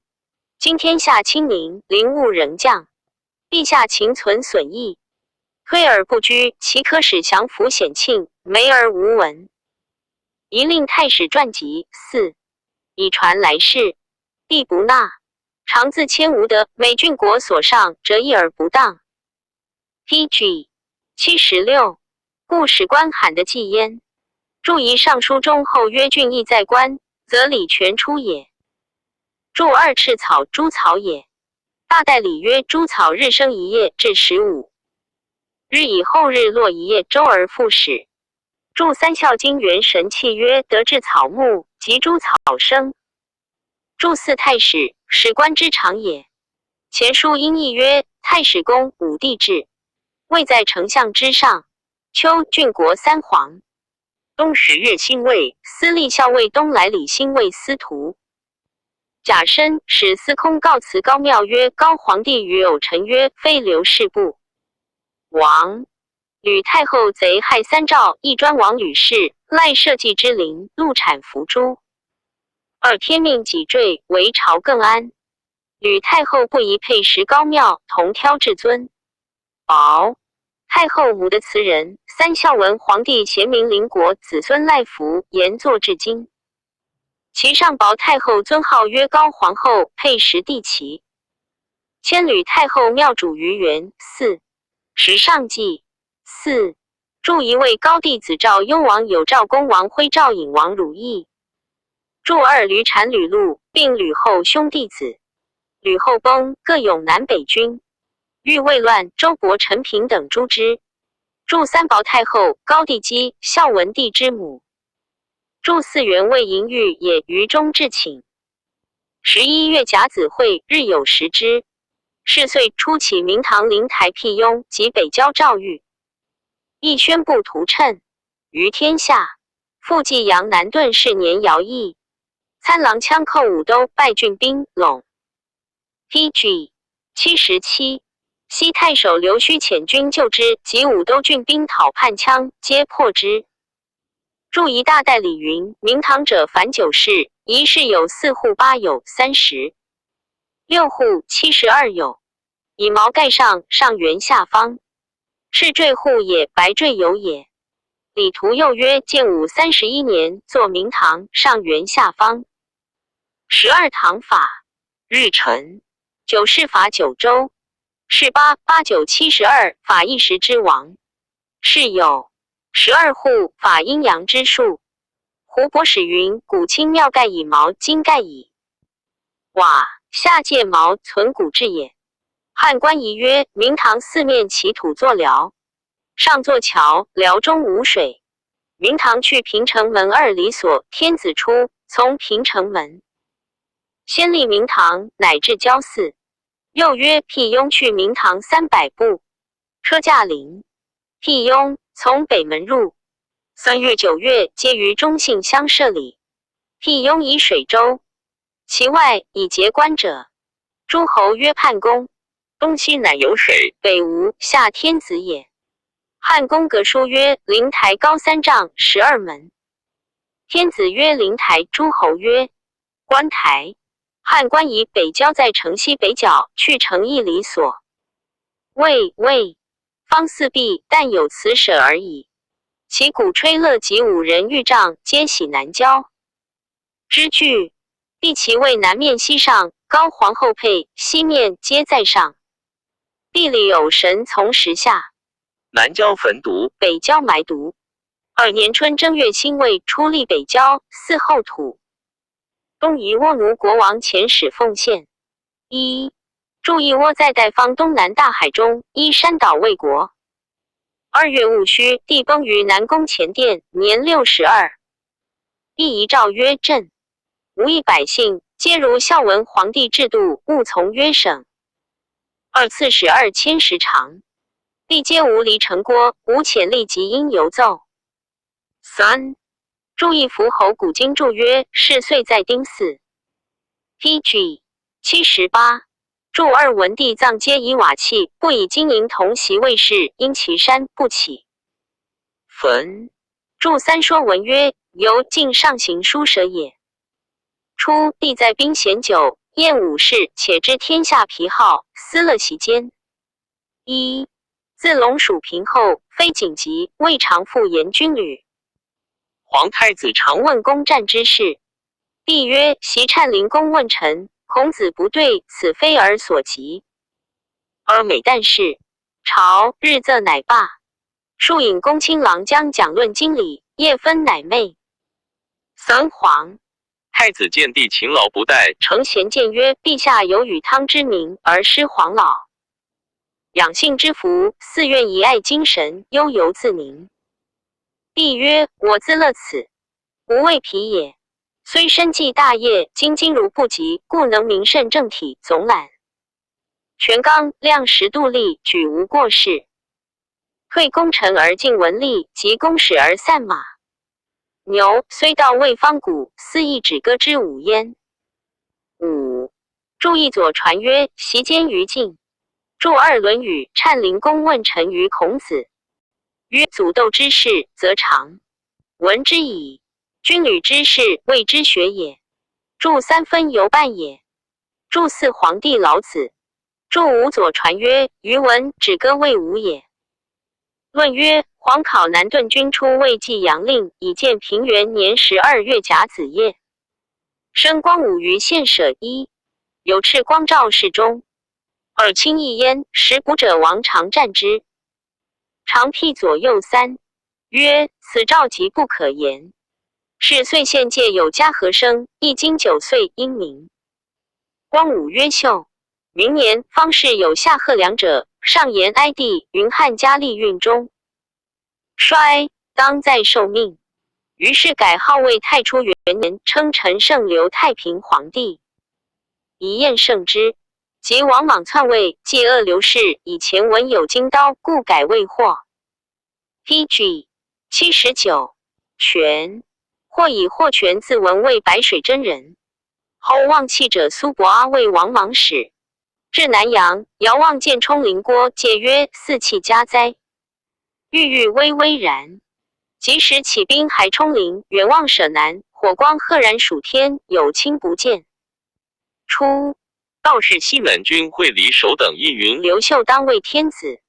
今天下清明，灵物仍降。陛下勤存损益，推而不居，岂可使降服显庆，没而无闻？宜令太史传集四，以传来世。帝不纳，常自谦无德，每郡国所上，折一而不当。P.G. 76，故史官罕的记焉。注仪尚书中后曰：郡邑在官，则礼全出也。注二赤草，诸草也。大代礼曰：诸草日生一夜，至15日以后日落一夜，周而复始。注三孝经元神器曰：得至草木，及诸草生。注四太史，史官之长也。前书音译曰：太史公，武帝制。位在丞相之上。秋，郡国三皇。冬10月辛未，司隶校尉东来李兴为司徒。甲申，使司空告辞高庙曰：高皇帝与偶臣曰：非刘氏不亡。吕太后贼害三赵，一专王吕氏，赖社稷之灵，禄产伏诛。二天命己坠，为朝更安。吕太后不宜配食高庙，同挑至尊。敖太后母的词人，三孝文皇帝贤明邻国子孙赖福，延作至今。其上薄太后尊号曰高皇后，配食帝齐。千吕太后庙主于元四时上记四注一位高帝子赵幽王有赵公王辉赵隐王鲁义。注二吕产吕禄，并吕后兄弟子。吕后崩，各拥南北军。欲魏乱，周勃、陈平等诛之。注三薄太后，高帝姬，孝文帝之母。注四元魏嬴玉也于中至寝。11月甲子会，日有食之。是岁初起明堂灵台辟雍及北郊赵玉，亦宣布图谶于天下。复济阳南顿是年徭役，参郎羌寇武都败郡兵陇。P.G. 77。西太守刘胥遣军救之，及武都郡兵讨叛羌，皆破之。注一大代李云：明堂者凡九室，一室有四户八有36户72有，以毛盖上，上圆下方，赤坠户也，白坠有也。李图又曰：建武31年，作明堂，上圆下方。十二堂法，日辰，九世法九州。是八八九七十二法一时之王，是有12户法阴阳之术。胡伯史云：古清庙盖以毛，今盖以瓦，下界毛存古制也。汉官仪曰：明堂四面起土作寮，上作桥，寮中无水。明堂去平城门2里所，天子出，从平城门。先立明堂，乃至郊寺。又曰：辟雍去明堂300步，车驾临。辟雍从北门入。3月9月，皆于中信乡社里。辟雍以水舟，其外以结观者。诸侯曰：叛公。东西乃有水，北无，下天子也。汉宫阁书曰：灵台高3丈，12门。天子曰靈台，諸侯曰觀台。漢官以北郊在城西北角，去城一里所。魏魏方四壁，但有此舍而已。其鼓吹樂及五人御帐，皆喜南郊。之句，帝其位南面西上，高皇后配西面皆在上。地里有神从时下。南郊焚毒，北郊埋毒。二年春正月辛未，出立北郊，嗣后土。东夷倭奴国王遣使奉献。一注意窝在代方东南大海中，依山岛魏国。2月戊戌，帝崩于南宫前殿，年62。帝遗诏曰：朕无一百姓，皆如孝文皇帝制度，勿从曰省。二刺史2000石长，帝皆无离城郭，无遣吏及应游奏。三注意符侯古今注曰：是岁在丁巳。P.G. 78。注二文帝葬皆以瓦器，不以金银铜席为饰，因其山不起。坟。注三说文曰：由晋上行书舍也。初，帝在宾贤酒，宴武士，且知天下皮号，私乐席间。一自龙蜀平后，非紧急，未尝复言军旅。皇太子常问公战之事，帝曰：昔禅灵公问臣。孔子不对，此非尔所及。而每旦事，朝日仄乃罢。数引公卿郎将讲论经理，夜分乃寐。三皇太子见帝勤劳不怠，承贤谏曰：陛下有禹汤之名而失黄老，养性之福，寺院以爱精神，悠游自宁。帝曰：我自乐此，无为疲也。虽身继大业，精金如不及，故能明慎正体，总揽全纲，量时度力，举无过失。退功臣而进文吏，及公使而散马牛，虽到魏方谷，斯亦止戈之舞焉。五注意左传曰：席间于晋。注二《论语》，禅灵公问臣于孔子，曰：祖斗之事，则常闻之矣。军旅之事，谓之学也。注三分犹半也。注四皇帝老子。注五左传曰：余闻止戈为武也。论曰：皇考南顿军出魏济阳令，以见平元年12月甲子夜。生光武于县舍一，有敕光照侍中。尔轻易焉，食卜者王常战之。常辟左右三，曰：此兆吉不可言。是岁县界有嘉禾生，一经9岁，英明。光武曰秀。明年，方士有下贺两者，上言哀帝云汉嘉立运中衰，当在受命。于是改号为太初元年，称陈胜刘太平皇帝，以验圣之。及王莽篡位，继恶刘氏，以前闻有金刀，故改为霍。P.G. 79全。或以霍权自文为白水真人。后望气者苏伯阿为王莽使，至南阳，遥望见冲灵郭，解曰：四气加哉！郁郁巍巍然。即时起兵还冲灵，远望舍南，火光赫然属天，有亲不见。初，道士西南君会离首等一云，刘秀当为天子，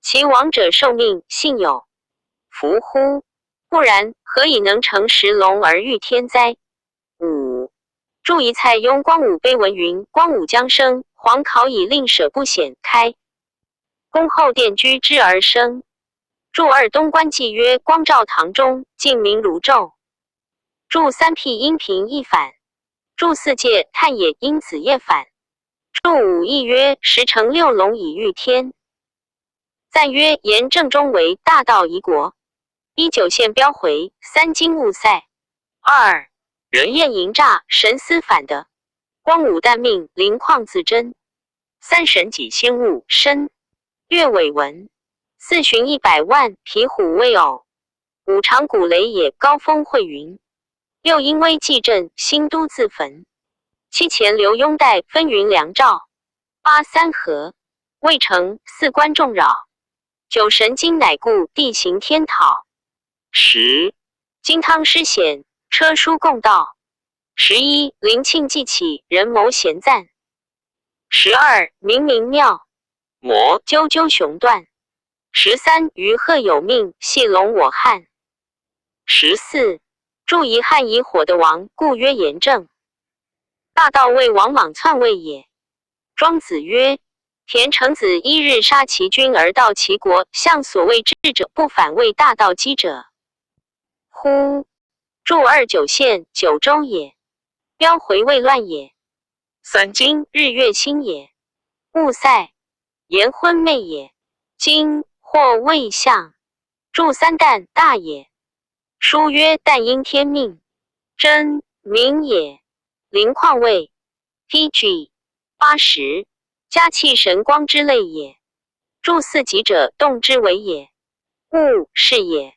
其王者受命，信有福乎？不然，何以能乘时龙而御天哉？五注一蔡邕光武碑文云：光武将生，皇考以令舍不显开，宫后殿居之而生。注二东官记曰：光照堂中，镜明如昼。注三辟阴平亦反。注四界探也因子夜反。注五义曰：十乘六龙以御天。赞曰：言正中为大道一国。一九线标回，三金勿赛。二人燕迎诈，神思反的。光武旦命，灵旷自真。三神己仙物身。略尾文。四旬100万，皮虎未偶。五长古雷也，高峰会云。六因威济震，新都自焚。七前刘墉代，纷纭梁赵。八三合，未成，四官众扰。九神经乃故，地行天讨。十金汤失显，车书共道。11，林庆记起，人谋贤赞。12，明明庙。魔啾啾雄断。13，于贺有命，系龙我汉。14，注一汉以火的王，故曰严正。大道谓王莽篡位也。庄子曰：田成子一日杀其君而盗其国，向所谓智者不反谓大盗击者乎？注二九县九州也。标回未乱也。三今日月星也。勿塞言昏昧也。今或未相。注三旦大也。书曰：但应天命，真名也。灵矿位，P.G. 80，加气神光之类也。注四极者，动之为也。物是也。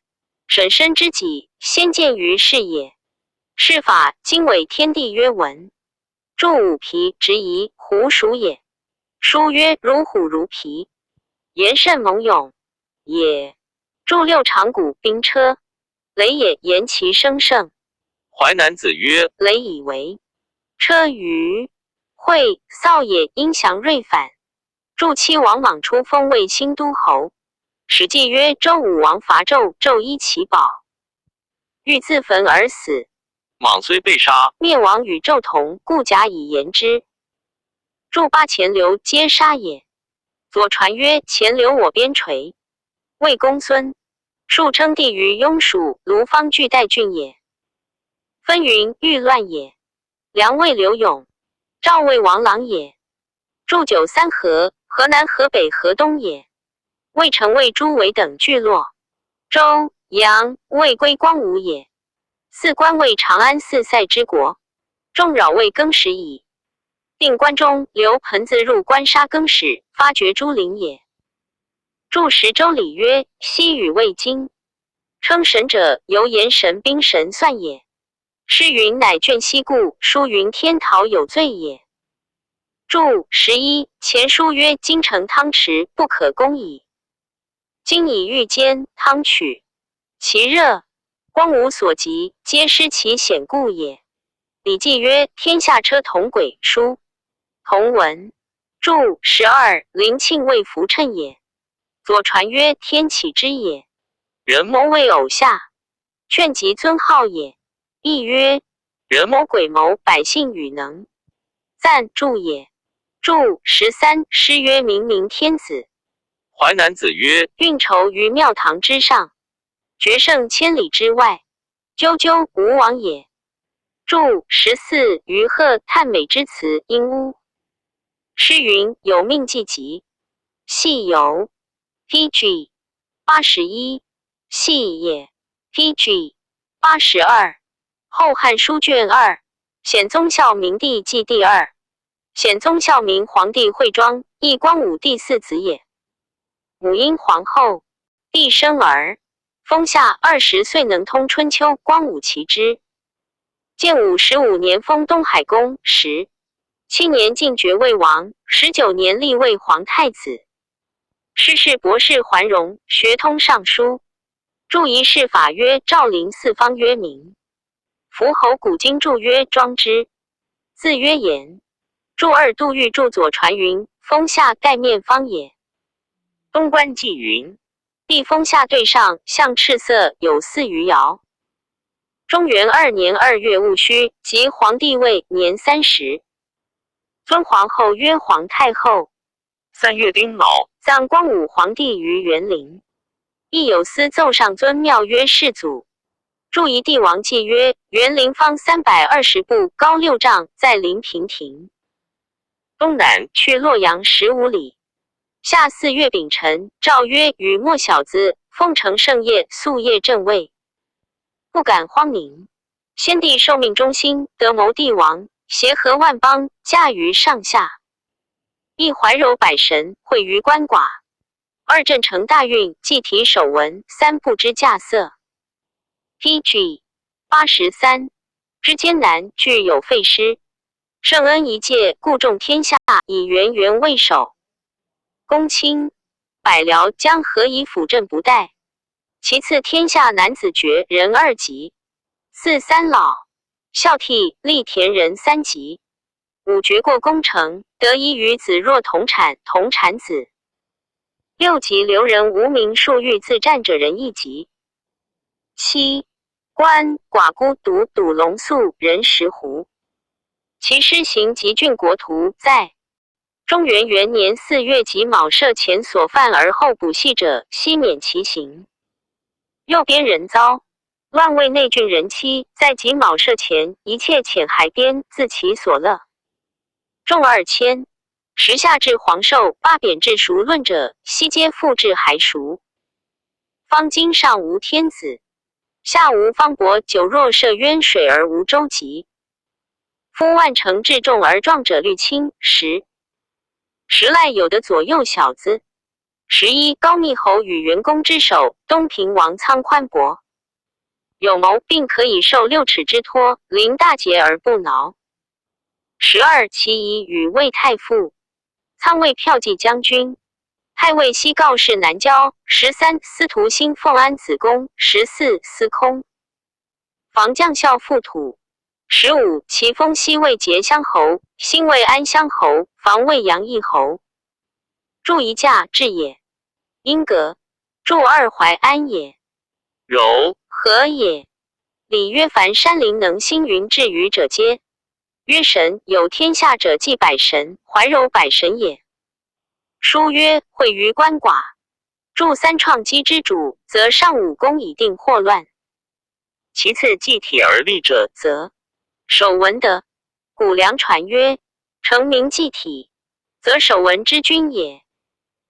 审身知己，先见于是也。是法经纬天地曰文。注五皮直夷虎鼠也。书曰：如虎如皮，言甚猛勇也。注六长谷兵车，雷也，言其声盛。淮南子曰：雷以为车舆会少也，应祥瑞反。注七王莽出封为新都侯。史记曰：周武王伐纣，纣依其宝，欲自焚而死。莽虽被杀，灭亡与纣同，故假以言之。注八钱刘皆杀也。左传曰：钱刘我边陲，魏公孙述称帝于雍蜀，卢方具代郡也。分云欲乱也。梁魏刘勇，赵魏王朗也。注九三河，河南、河北、河东也。魏城魏诸韦等聚落。周、杨、魏归光武也。四关为长安四塞之国。众扰魏更始矣。定关中，刘盆子入关杀更始，发掘诸陵也。注十周礼曰：西与魏经，称神者，犹言神兵神算也。诗云乃卷西故，书云天桃有罪也。注11，前书曰：京城汤池不可攻矣。今以欲坚汤取其热，光无所及，皆失其险固也。礼记曰：天下车同轨，书同文。注12，林庆谓扶衬也。左传曰：天启之也。人谋谓偶下，劝及尊号也。亦曰：人谋鬼谋，百姓与能赞助也。注13，诗曰：明明天子。淮南子曰：运筹于庙堂之上，决胜千里之外。啾啾，吾往也。注14，于贺叹美之词，应巫。诗云：有命既急，系有。P.G. 81，系也。P.G. 82，后汉书卷二，显宗孝明帝纪第二。显宗孝明皇帝惠庄，亦光武帝四子也。母阴皇后，帝生儿，封下20岁，能通春秋，光武其之。建武15年封东海公，17年进爵魏王，19年立魏皇太子。师事博士桓荣，学通尚书。注一世法曰赵灵四方曰明。伏侯古今注曰庄之，字曰言。注二杜预注左传云：封下盖面方也。东关纪云：帝封下对上，象赤色，有似于爻。中元2年2月戊戌，即皇帝位，年30。尊皇后曰皇太后。3月丁卯，葬光武皇帝于园林。亦有司奏上尊庙曰世祖。注一帝王记曰：园林方320步，高6丈，在临平亭东南，去洛阳15里。夏4月丙辰，诏曰：禹莫小子，奉承圣业，夙夜正位，不敢荒宁。先帝受命忠心，德谋帝王，协和万邦，驾于上下。一怀柔百神，会于鳏寡。二镇成大运，祭体守文，三不知稼穑。P.G. 83，之艰难，具有废失。圣恩一介，故重天下，以元元为首。公卿，百僚将何以辅政不殆？其次天下男子爵人二级。四三老，孝悌力田人三级。五爵过攻城，得以与子若同产，同产子。六级留人无名数欲自战者人一级。七官寡孤独笃龙宿人石斛。其师行及郡国图在。中元元年4月己卯赦前所犯而后补系者，悉免其刑。右边人遭乱为内郡人妻，在己卯赦前，一切遣海边，自其所乐。众2000。时下至黄寿，八贬至熟论者，悉皆复至还熟。方今上无天子，下无方伯，久若涉渊水而无舟楫。夫万乘至众而壮者虑轻十。时赖有的左右小子。11高密侯与元公之首，东平王仓宽博，有谋，并可以受6尺之托，临大节而不挠。12其以与魏太傅，仓卫骠骑将军，太尉西告示南郊。13司徒兴奉安子公。14司空，防将校复土。15其封西魏结乡侯，兴魏安乡侯，防魏阳邑侯。注一驾至也。英格注二怀安也。柔和也。礼曰：凡山林能兴云至雨者皆曰神，有天下者祭百神，怀柔百神也。书曰：会于鳏寡。助三创基之主，则上武功以定祸乱。其次继体而立者，则守文德。谷梁传曰：成名继体，则守文之君也。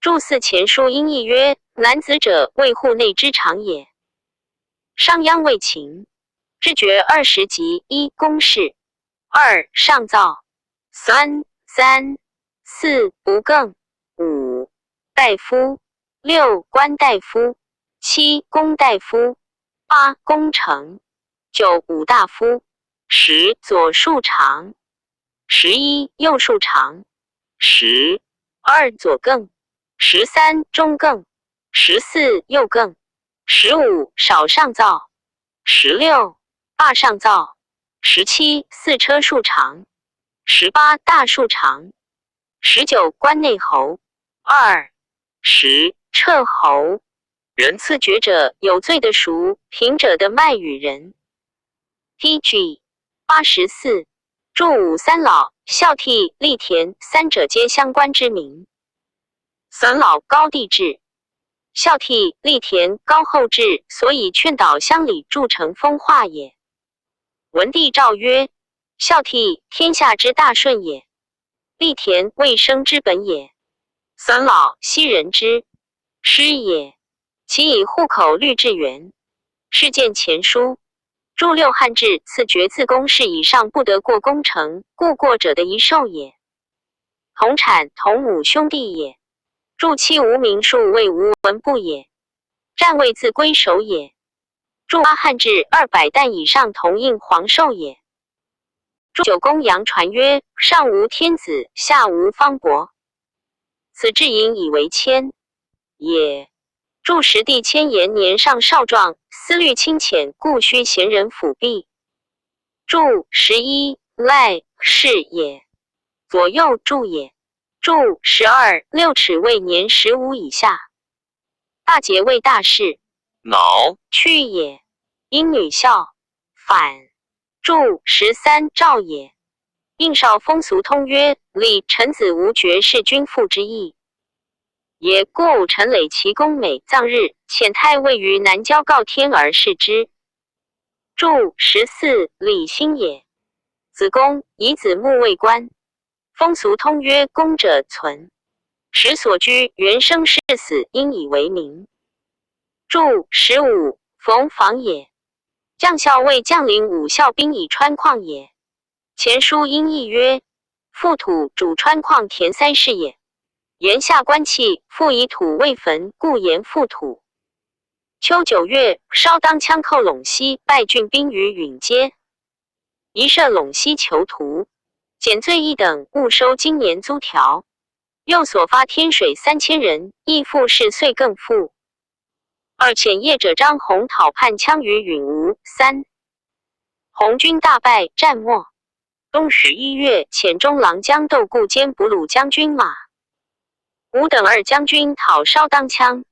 注四前书音义曰：男子者，谓户内之长也。商鞅为秦，知爵20级。一公事，二上造，三三四不更，五大夫，六官大夫，七公大夫，八公丞，九五大夫，10左庶长，11右庶长，12左更，13中更，14右更，15少上造，16霸上造，17四车庶长，18大庶长，19关内侯，20彻侯。人赐爵者，有罪的赎，贫者的卖与人。T.G. 84注五三老，孝悌、力田三者皆相关之名。三老高帝制，孝悌、力田高后制，所以劝导乡里铸成风化也。文帝诏曰：孝悌，天下之大顺也；力田，未生之本也。三老，昔人之师也。其以户口律至源。事见前书。注六汉制，赐爵自公事以上不得过攻城，故过者的一受也。同产同母兄弟也。注七无名数谓无文不也。战位自归守也。注八汉制200担以上同应黄寿也。注九公羊传曰：上无天子，下无方伯，此至隐以为谦也。注十帝千言年尚少壮，思虑清浅，故须贤人辅弼。注11赖是也。左右注也。注12 6尺为年15以下。大节为大事。挠去也。英女孝反。注13赵也。应少风俗通曰：礼臣子无爵是君父之意。也。故陈累其功美，葬日，遣太尉于南郊告天而视之。注14李兴也。子贡以子木为官。风俗通曰：公者存，时所居原生世死，应以为名。注15冯房也。将校尉将领五校兵以川旷也。前书音义曰：覆土主川旷填塞是也。言下官器，复以土为坟，故言覆土。秋9月，稍当羌寇陇西，败郡兵于允阶，一设陇西囚徒，减罪一等，勿收今年租条。又所发天水3000人，亦复是岁更富。二遣谒者張宏討叛羌於允吾。三紅軍大敗，戰沒。冬11月，遣中郎將竇固兼卜魯將軍馬武等二將軍討燒當羌。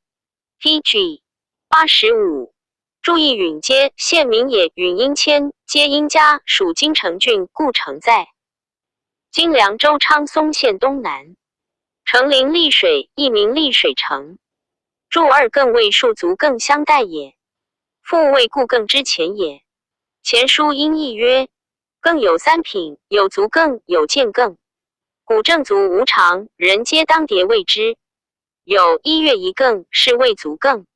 P.G. 85。注意允阶，縣名也。允英谦，皆英家，屬金城郡，故城在今涼州昌松縣東南。城臨溧水，亦名溧水城。注二更為庶族更相待也。復為故更之前也。前書音義曰：更有三品，有足更，有賤更。古正足無常，人皆當疊謂之。有一月一更，是謂足更。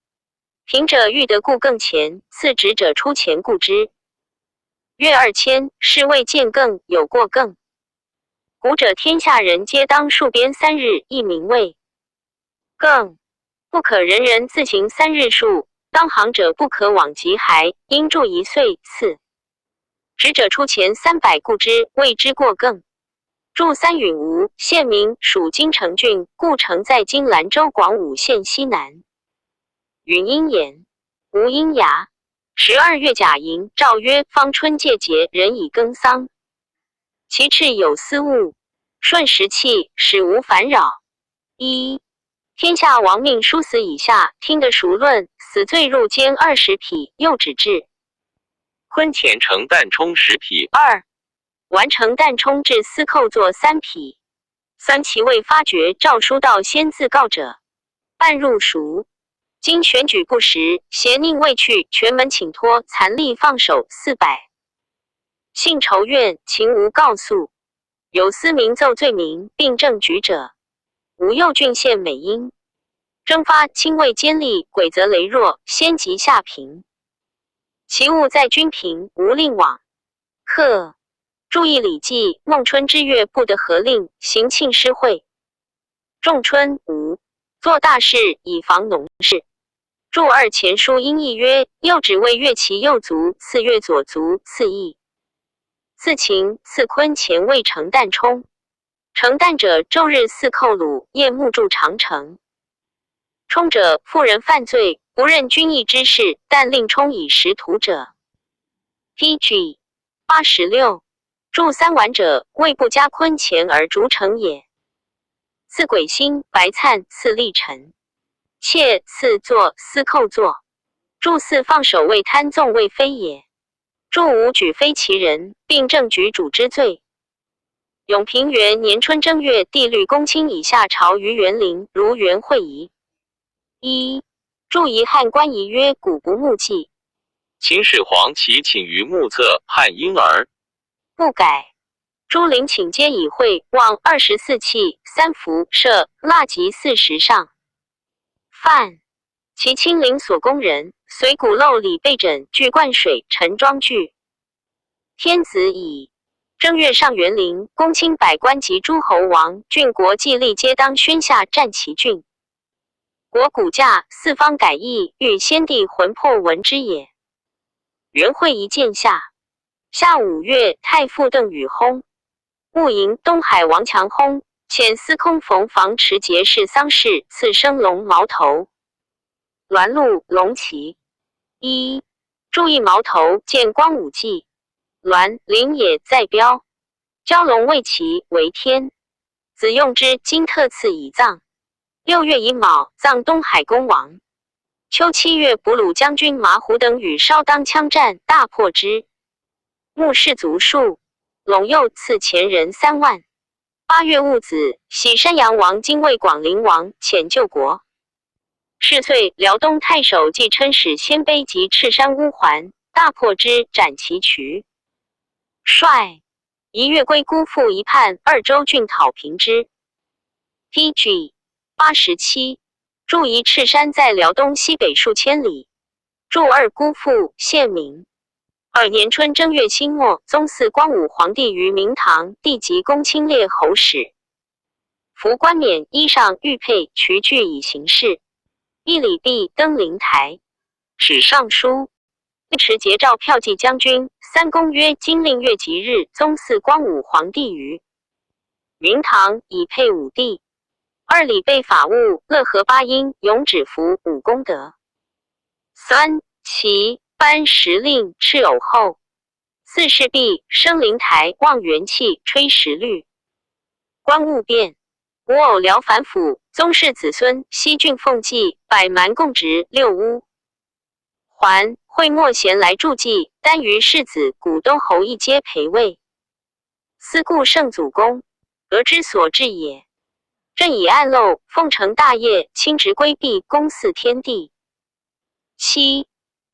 貧者欲得故更錢，次職者出錢故之。月2000，是謂賤更，有過更。古者天下人皆當戍邊3日，亦名為更。不可人人自行三日戍。當行者不可往及骸，應住一歲。次職者出錢300故之，謂之過更。注三允吾，縣名，屬金城郡，故城在今蘭州廣武縣西南。允陰言，無陰牙。12月甲寅，詔曰：方春介節，人以耕桑。其赤有司物，順時氣，使無煩擾。一天下亡命書死以下，聽得孰論？死罪入監20匹，又止制。坤前城旦充10匹。二完成旦充至司寇作3匹。三其未發覺詔書到先自告者，半入熟。今選舉不實，邪佞未去，權門請託，殘吏放手400。信仇怨，情無告訴。有司明奏罪名，並正舉者，吳右郡縣美英。征發親衛奸吏，鬼則羸弱，先及下平。其物在軍平，無令往。客注意禮記，孟春之月不得合令，行慶師會。仲春吳做大事，以防農事。注二前書音義曰：右指為越其右足，次越左足，次翼。次秦次坤前魏成旦冲。成旦者，晝日四寇虜，夜暮築長城。冲者，婦人犯罪，不任軍役之事，但令充以食土者。P.G. 86。注三丸者，謂不加坤錢而築城也。賜鬼星白粲賜立臣，妾賜作司寇作。注四放守衛貪縱為非也。注五舉非其人，並正舉主之罪。永平元年春正月，帝律公卿以下朝於園林，如元會儀。一注遺漢官儀曰：古不墓祭。秦始皇其寢於墓側，漢嬰兒。不改。諸陵寢皆以會望24器三服設臘及40上。范其親臨所宮人，隨鼓漏禮備枕具灌水陳裝具。天子以正月上元陵，公卿百官及諸侯王、郡國季歷皆當宣下戰其郡。國骨架四方改易，欲先帝魂魄聞之也。元會一見下。夏5月，太傅鄧禹薨。戊寅，東海王強薨，遣司空馮房持節事喪事，賜生龍矛頭。鸞鹿龍旗。一注意矛頭，見光武記。鸞靈也在標。蛟龍為其為天子用之，今特賜以葬。6月乙卯，葬東海公王。秋7月，卜魯將軍馬虎等與燒當槍戰，大破之。穆氏族數，隴右賜前人3萬。8月戊子，徙山陽王金魏廣陵王，遣救國。是歲，遼東太守季琛使鮮卑及赤山烏桓，大破之，斬其渠。帥一月歸孤負一叛，二州郡討平之。P.G. 87。注一赤山在遼東西北數千里。注二姑父，縣名。二年春正月辛末，宗嗣光武皇帝於明堂，帝及公卿列侯史。服冠冕，衣裳玉佩，渠具以行事。一禮畢，登靈台，始上書。持節詔驃騎將軍。三公曰：今令月吉日，宗嗣光武皇帝於明堂，以配武帝。二禮備法物，樂和八音，永止符五功德。三齐颁时令，敕偶后。四事毕，升灵台，望元气，吹时律。观物变。吴偶辽反腐，宗室子孙西郡奉祭，百蛮共职六屋。还会莫贤来助祭，单于世子古东侯一皆陪位。思故圣祖公，俄之所至也。朕以暗漏，奉承大业，亲直规避，公祀天地。七，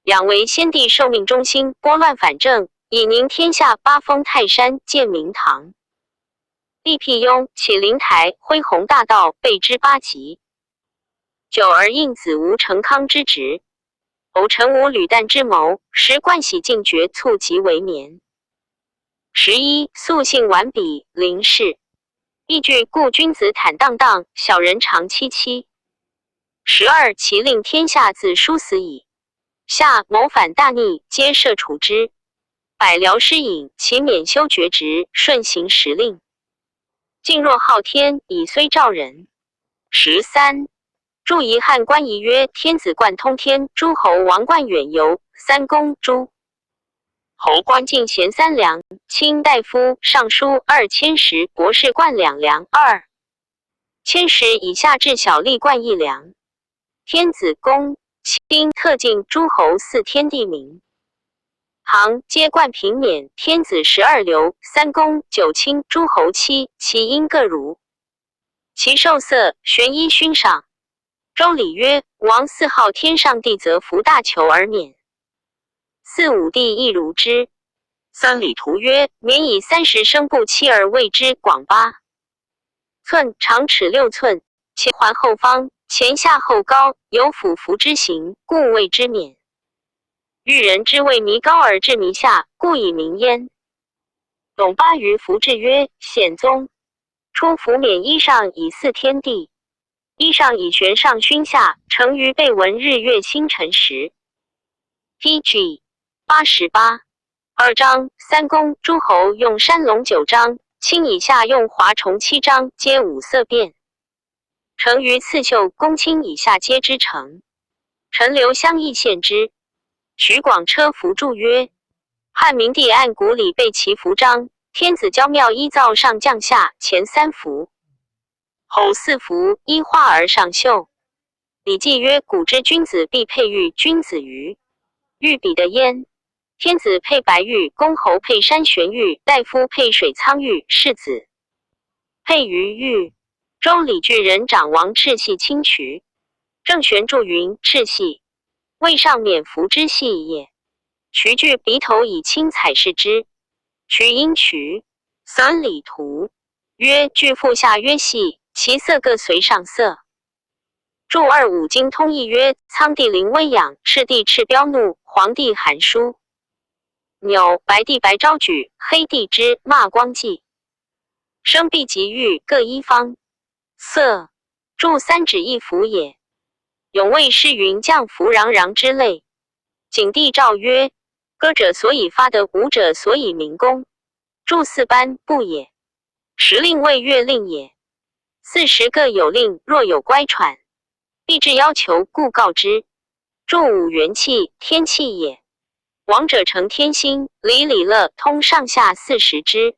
养为先帝受命中兴，拨乱反正，以宁天下，八封泰山，建明堂。立辟雍，起灵台，恢弘大道，备之八极。九而应子吴成康之职，偶陈吴吕旦之谋，时冠喜进爵，促吉为绵。11，素性完笔，临事。亦具故君子坦荡荡，小人长戚戚。12，其令天下自殊死矣。下谋反大逆，皆赦除之。百僚失隐，其免修爵职，顺行时令。敬若昊天，以虽兆人。13，注遗汉官仪曰：天子贯通天，诸侯王冠远游，三公诸侯官进贤三两，卿大夫、尚书二千石，博士冠两两二千石以下至小吏冠一两。天子公卿特进诸侯祀天地名。行皆冠平免，天子12流，三公九卿，诸侯七，其音各如。其受色，玄衣勋赏。周礼曰：王四号天上地，则服大裘而免。四五帝亦如之。三礼图曰：免以30升布漆而谓之广8寸，长尺6寸，前环后方，前下后高，有俯伏之形，故谓之免。欲人之谓弥高而至弥下，故以名焉。董八于服志曰：显宗初服冕衣上以祀天地，衣上以玄上勋下，成于备闻日月星辰时。P.G. 88二章，三公诸侯用山龙九章，卿以下用华虫七章，皆五色变。成于刺绣，公卿以下皆之成。陈留乡邑县之。徐广车服注曰：汉明帝按古礼备其服章，天子郊庙依造上降下，前三服，后四服，依画而上绣。礼记曰：古之君子必佩玉，君子于玉彼得焉。天子佩白玉，公侯佩山玄玉，大夫佩水苍玉，世子佩鱼玉。周礼巨人长王赤系青渠。郑玄注云：赤系。未上冕服之系也。渠具鼻头以青彩饰之。渠应渠。三礼图曰：具腹下曰系，其色各随上色。注二五经通义曰：苍帝临威养，赤帝赤彪怒，黄帝寒舒。钮白帝白昭举，黑帝之骂光纪。生必及玉各一方。色注三指一符也。永卫诗云：降服攘攘之类。景帝诏曰：歌者所以发德，舞者所以明功。注四班不也。时令谓月令也。四时各有令，若有乖舛，必至要求，故告之。注五元气，天气也。王者成天心，礼礼乐通上下四时之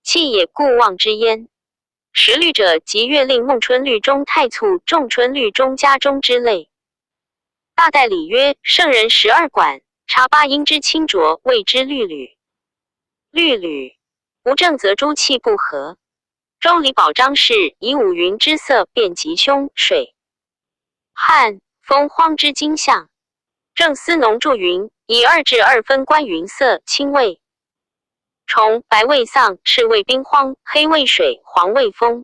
气也，故望之焉。时律者，即月令孟春律中太簇、仲春律中家中之类。大戴礼曰：圣人十二管，察八音之清浊，谓之律吕。律吕无正则诸气不和。周礼保张氏以五云之色辨吉凶，水、旱、风荒之金象。郑司农注云：以二至二分观云色，青谓虫，白谓丧，赤谓兵荒，黑谓水，黄谓风。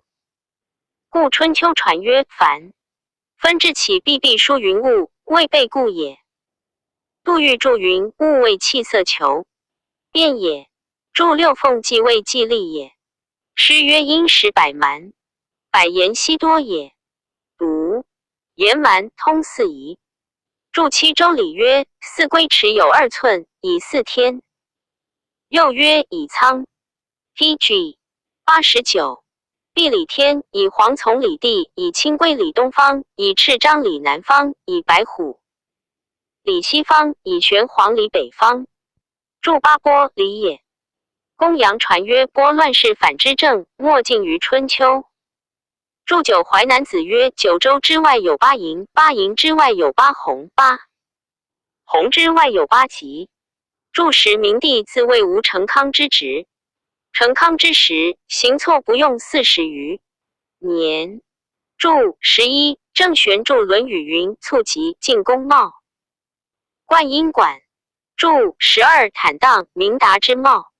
故春秋传曰：凡分至起，必必书云雾，未备故也。杜预注云：雾谓气色求变也。注六凤记谓计利也。诗曰：殷实百蛮，百言悉多也。读言蛮通四夷。注七周礼曰：四龟尺有2寸，以四天。又曰以仓。P.G. 89。必礼天，以黄从礼地，以青龟礼东方，以赤章礼南方，以白虎。里西方，以玄黄里北方。注八波里也。公羊传曰：拨乱世反之政，莫近于春秋。注九淮南子曰：九州之外有八营，八营之外有八洪，八洪之外有八极。注十明帝自谓吴成康之职。成康之时，行错不用40余年。注11，郑玄注《论语》云：促吉进公茂。冠阴馆。注12，坦荡明达之貌。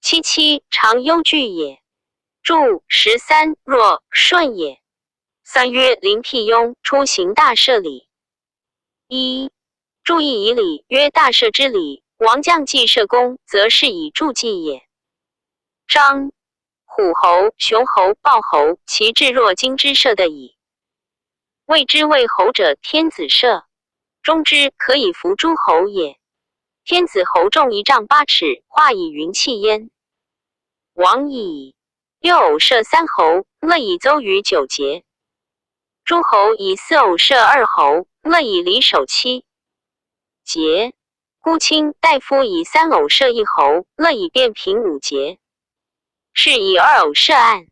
七七，常忧惧也。注13，若顺也。三曰临辟雍，出行大射礼。一注意以礼，曰大射之礼。王将祭射公，则是以助祭也。张虎侯、熊侯、豹侯，其志若今之射的矣。谓之谓侯者，天子射，中之可以服诸侯也。天子侯重1丈8尺，化以云气焉。王以六偶射三侯，乐以邹于九节。诸侯以四偶射二侯，乐以礼首七节。孤卿大夫以三偶射一侯，乐以变平五节。是以二偶射案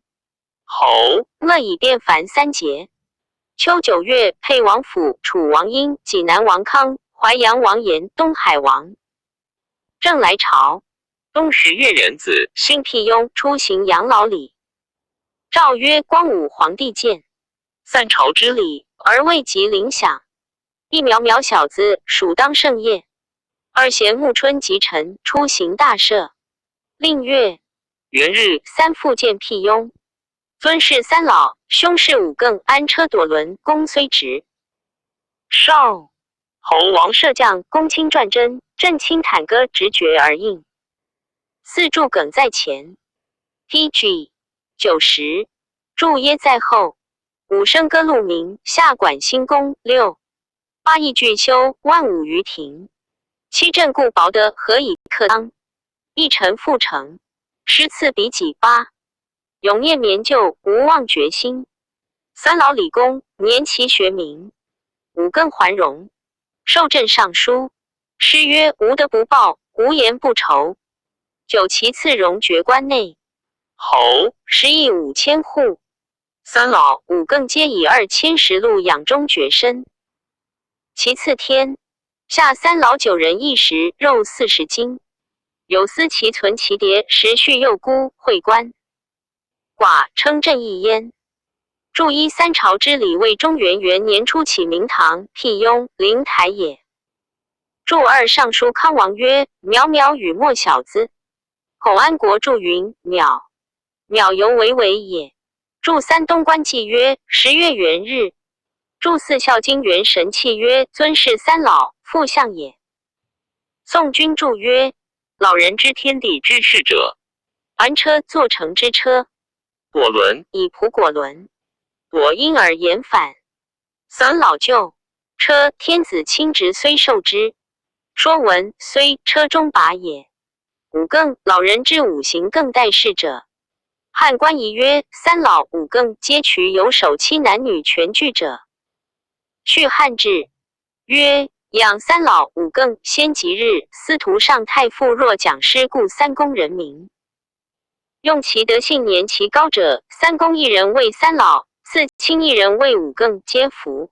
侯，乐以变凡三节。秋九月，沛王府、楚王婴、济南王康、淮阳王延、东海王正来朝。冬十月壬子，辛辟雍出行养老礼。诏曰：光武皇帝见三朝之礼，而未及领享。一苗苗小子，属当盛业。二贤暮春及辰，出行大赦。令月元日，三复见辟雍，尊事三老，兄事五更，安车朵轮，公虽直。少侯王射将，公卿传真，正卿坦歌，直觉而应。四柱耿在前，P.G. 90，注耶在后。五声歌鹿鸣，下管新宫。六八义俱修，万武于庭。七镇故薄德，何以克当？一臣复成，十次比己八。永念绵旧，无忘决心。三老李公，年其学名。五更还荣，受朕上书。诗曰：无德不报，无言不酬。九其次荣爵关内侯10亿5000户。三老五更皆以2000石禄养中爵身。其次天下三老九人一食肉40斤。有司其存其牒，时序右孤会官。寡称朕一焉。注一三朝之礼，为中元元年初起明堂辟雍灵台也。注二尚书康王曰：渺渺与莫小子。孔安国注云：渺渺犹为为也。注三东官记曰：10月元日。注四孝经元神器曰：尊事三老，复相也。宋君注曰：老人知天地之事者，安车作成之车，果轮以仆果轮。我因而言反。三老舅车，天子亲执虽受之。说文虽车中把也。五更老人之五行更待事者。汉官仪曰：三老五更皆取有首妻男女全具者。续汉志曰：养三老五更先吉日，司徒上太傅若讲师故三公人民。用其德性年其高者，三公一人为三老，四卿一人为五更，皆服。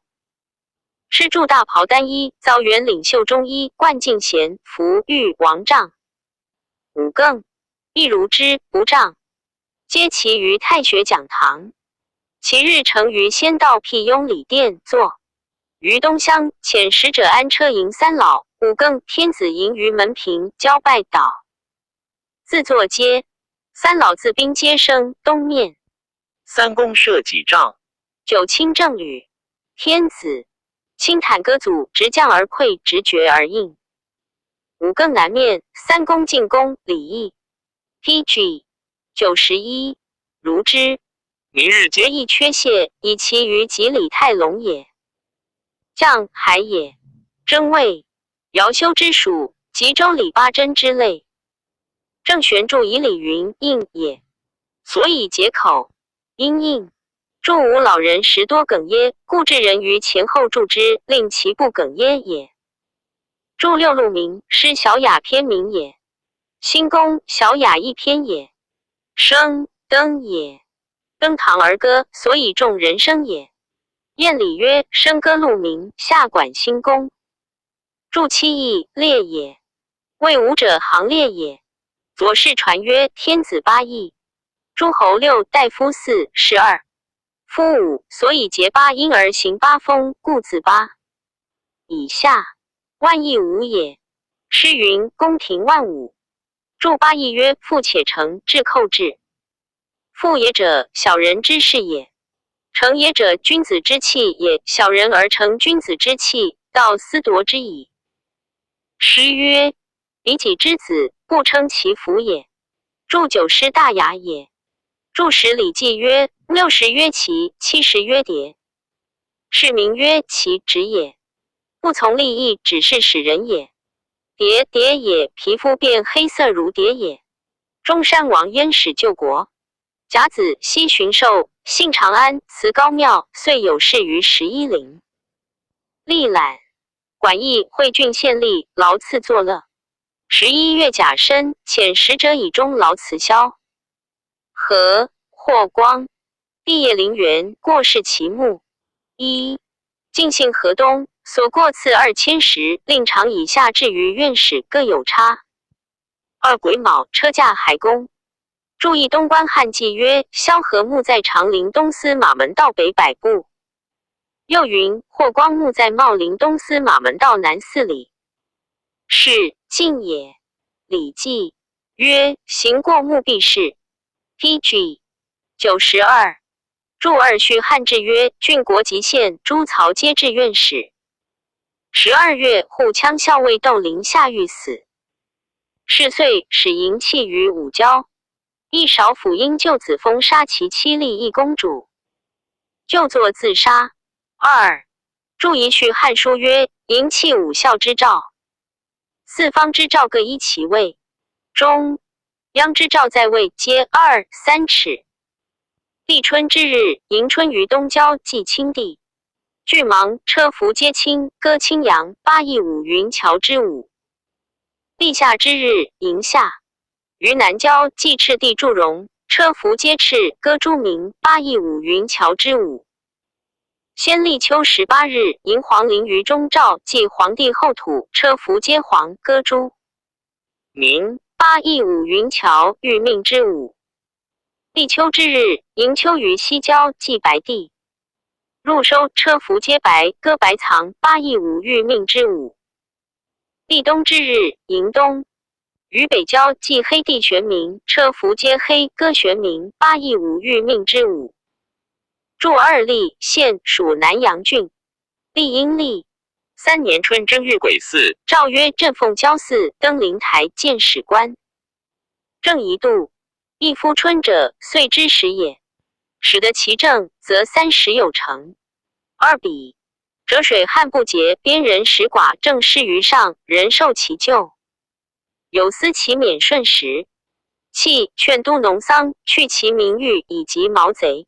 施著大袍单衣，遭元领袖中衣，冠进贤服玉王杖。五更亦如之不杖，皆其于太学讲堂。其日成于先到辟雍礼殿坐。于东乡遣使者安车迎三老五更，天子迎于门庭，交拜倒。自作阶，三老自兵皆生东面。三公设几丈。九卿正旅，天子卿坦歌祖直将而溃，直觉而应。五更南面，三公进宫礼义。P.G. 91，如之。明日皆亦缺谢，以其余及李泰龙也。将海也，征魏尧修之属，及周礼八珍之类。郑玄注以礼云应也，所以解口。因应注吾老人十多哽咽，故置人于前后助之，令其不哽咽也。注六路名，诗小雅篇名也。新宫小雅一篇也。声登也，登堂而歌，所以众人声也。晏礼曰：笙歌鹿鸣，下管新宫。注七义，列也。为舞者行列也。左氏传曰：天子八佾，诸侯六，大夫四，士二，夫五，所以结八音而行八风，故字八。以下万亿舞也。诗云：宫廷万舞。注八佾曰：富且成，至寇制。富也者，小人之事也；成也者，君子之器也。小人而成君子之器，道斯夺之矣。诗曰：彼己之子，不称其福也。注九诗大雅也。注十礼记曰：60曰齐，70曰迭。是名曰其直也。不从利益，只是使人也。蝶蝶也，皮肤变黑色如蝶也。中山王焉始救国。甲子，西巡狩，幸长安，辞高庙，遂有事于十一陵。历览馆驿会郡县吏劳赐作乐。11月甲申，遣使者以终劳辞销。和霍光，毕业陵园，过世其墓。一晋姓河东，所过赐2000石，令长以下至于院使各有差。二癸卯，车驾海公。注意东关汉记曰：萧何墓在长陵东司马门道北100步。又云：霍光墓在茂陵东司马门道南4里。是晋也。礼记曰：行过墓必视。P.G. 92。注二序汉志曰：郡国及县诸曹皆置院使。12月，护羌校尉窦陵下狱死。是岁，始迎弃于武交。一少府因舅子封杀其妻立义公主，就作自杀。二注一序汉书曰：迎弃武孝之兆，四方之兆各依其位。中央之兆在位，皆二三尺。立春之日，迎春于东郊，祭青帝。句芒车服皆青，歌青阳，八佾舞云桥之舞。立夏之日，迎夏于南郊，祭赤帝祝融，车服皆赤，歌朱明，八佾舞云桥之舞。先立秋18日，迎皇陵于中诏，祭皇帝后土，车服皆黄，歌朱明，八佾舞云桥，御命之舞。立秋之日，迎秋于西郊，祭白帝。入收车服皆白，歌白藏，八佾舞御命之舞。立冬之日，迎冬于北郊，祭黑帝玄冥，车服皆黑，歌玄冥，八佾舞御命之舞。注二立县属南阳郡，立阴历3年春正月癸巳，诏曰：镇凤郊寺登灵台见史官。正一度，一夫春者，岁之始也。使得其正，则30有成。二比折水旱不竭，边人使寡正失于上，人受其咎。有司其免顺时。弃劝都农桑，去其名誉以及毛贼。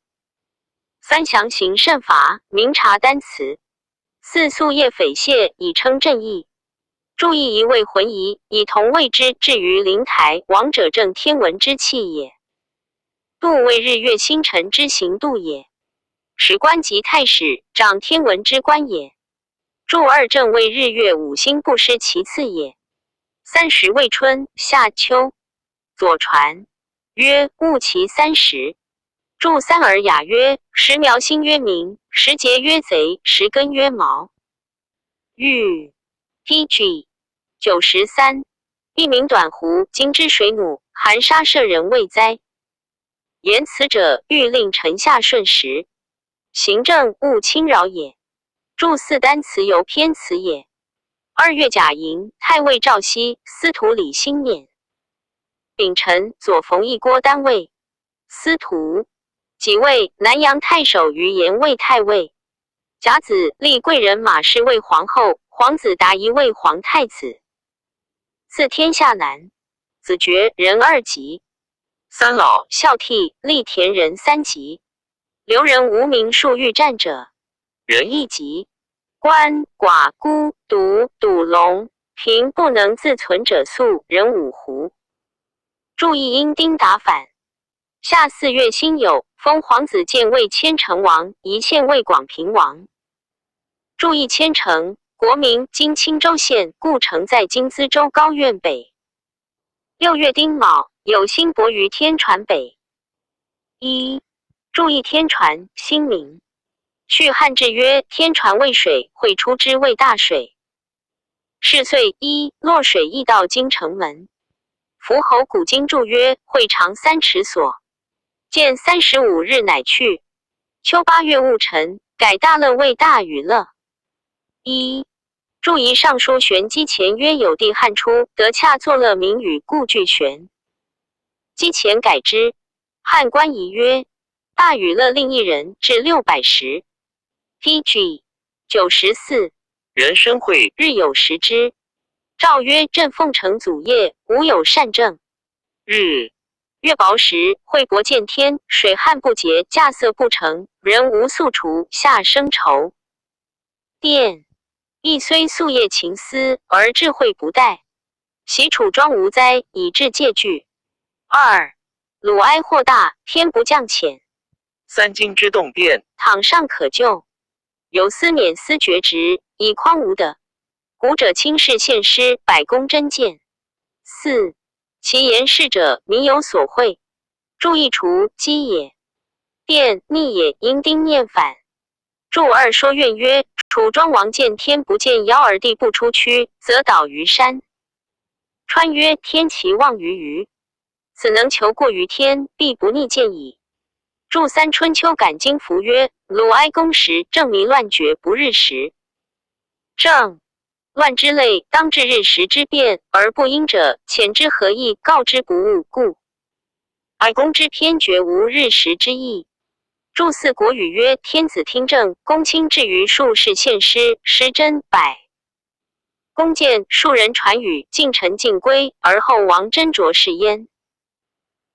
三详行慎罚，明察单词。四夙夜匪懈，以称正义。注意一位浑仪，以同谓之置于灵台，王者正天文之器也。度为日月星辰之行度也。史官及太史，掌天文之官也。注二正为日月五星不失其次也。30为春夏秋。左传曰：物其三十。注三尔雅曰：时苗星曰明，时节曰贼，时根曰毛。玉 P.G. 93。一名短狐，今之水母，含沙射人未哉？言辞者，欲令臣下顺时。行政勿侵扰也。注四单词由偏词也。2月甲寅，太尉赵熙、司徒李兴免。丙辰，左冯翊郭单位司徒。己未，南阳太守于延为太尉。甲子，立贵人马氏为皇后，皇子达仪为皇太子。赐天下男。子爵人二级。三老孝悌，立田人三级。留人无名数欲战者，人一级。鳏寡孤独笃龙贫不能自存者粟人五斛。注意因丁打反。夏四月辛酉，封皇子建为千城王，移县为广平王。注意千城，国名今青州县，故城在今资州高院北。六月丁卯，有辛伯于天传北。一注意天传新名。续汉志曰：天传为水，会出之为大水。是岁一洛水亦到京城门。伏侯古今注曰：会长3尺所。见35日乃去。秋八月戊辰，改大乐为大禹乐。一注仪尚书玄机前曰：有帝汉初得恰作乐名与故具玄。机前改之。汉官仪曰：大禹乐令一人至610。P.G. 94。人参会日有食之。诏曰：朕奉承祖业，无有善政。日月薄时，惠伯见天，水旱不竭，稼穑不成，人无宿除，下生愁。殿亦虽夙夜勤思，而智慧不殆。习楚庄无灾，以致戒惧。二鲁哀祸大，天不降遣。三经之动变，倘尚可救。有司免司爵职，以匡吾的。古者轻视献师，百公真见。四其言事者，民有所讳。注意除积也。殿逆也，应丁念反。注二说怨曰：楚庄王见天不见妖而地不出区，则倒于山。川曰：天其望于鱼，此能求过于天，必不逆见矣。注三春秋感经符曰：鲁哀公时，正迷乱绝不日食。正乱之类，当至日食之变而不应者，遣之何意？告之不物故。哀公之偏绝无日食之意。注四国语曰：天子听政，公卿至于术士献师，失真百。公见庶人传语，近臣尽归，而后王斟酌是焉。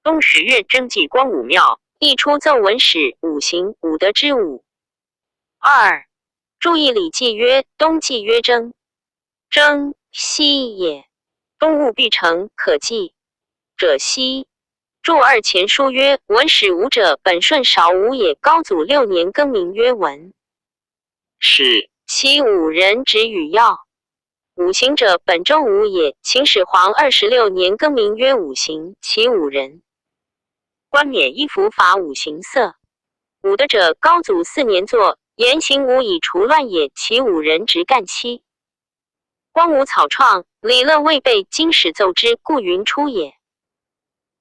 冬十月征祭光武庙，一出奏文史五行五德之五。二注意《礼记》曰：冬季曰征，征夕也。冬务必成，可祭者夕。注二前书曰：文始武者，本舜少武也。高祖六年更名曰文。是其五人之与要。五行者，本周五也。秦始皇26年更名曰五行，其五人。冠冕衣服法五行色。五德者，高祖四年作，言行武以除乱也。其五人直干七。光武草创，礼乐未备，经史奏之，故云出也。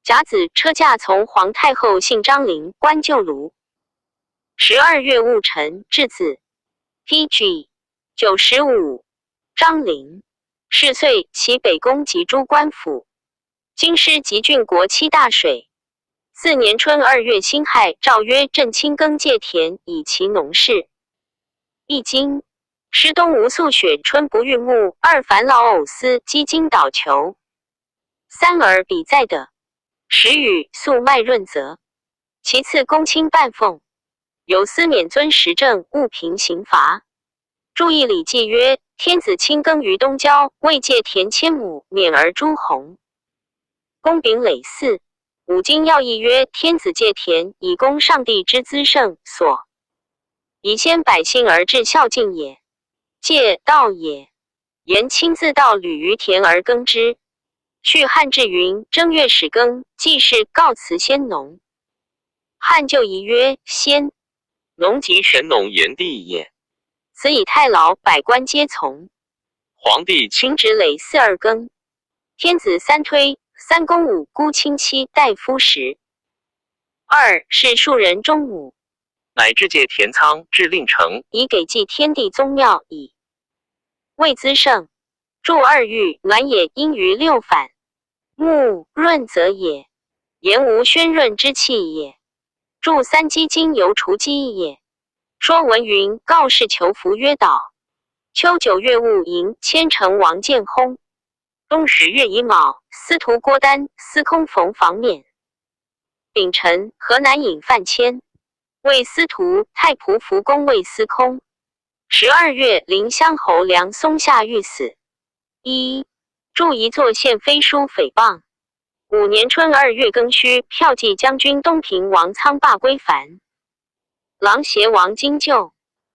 甲子，车驾从皇太后姓张陵，官旧卢。12月戊辰，至子。P.G. 95。张陵是岁，其北宫及诸官府，京师及郡国七大水。四年春二月辛亥，诏曰：朕亲耕借田，以其农事。易经。诗冬无宿雪，春不遇木。二烦劳藕丝，鸡精捣球。三儿比在的。时雨粟麦润泽。其次公卿半奉，有司免尊时政，勿凭刑罚。注意《礼记》曰：天子亲耕于东郊，未借田千亩，免而诸侯。公秉累四。五经要义曰：天子借田以供上帝之资盛所，以先百姓而至孝敬也。借道也，言亲自到履于田而耕之。续汉志云：正月始耕，既是告辞先农。汉旧仪曰：先农即神农炎帝也。此以太牢，百官皆从。皇帝亲旨累四二更，天子三推，三公五孤卿妻大夫十。二是庶人中母，乃至借田仓至令城，以给祭天地宗庙矣。未滋盛，注二玉暖也，应于六反。木润泽也，言无宣润之气也。注三积金犹除积也。说文云：告示求福曰导。秋九月戊寅，千城王建薨。冬十月乙卯，司徒郭丹、司空冯房免。丙辰，河南尹范谦为司徒，太仆福公为司空。12月，临湘侯梁松下狱死。一注一作献飞书诽谤。五年春二月庚戌，骠骑将军东平王仓罢归还。琅邪王金救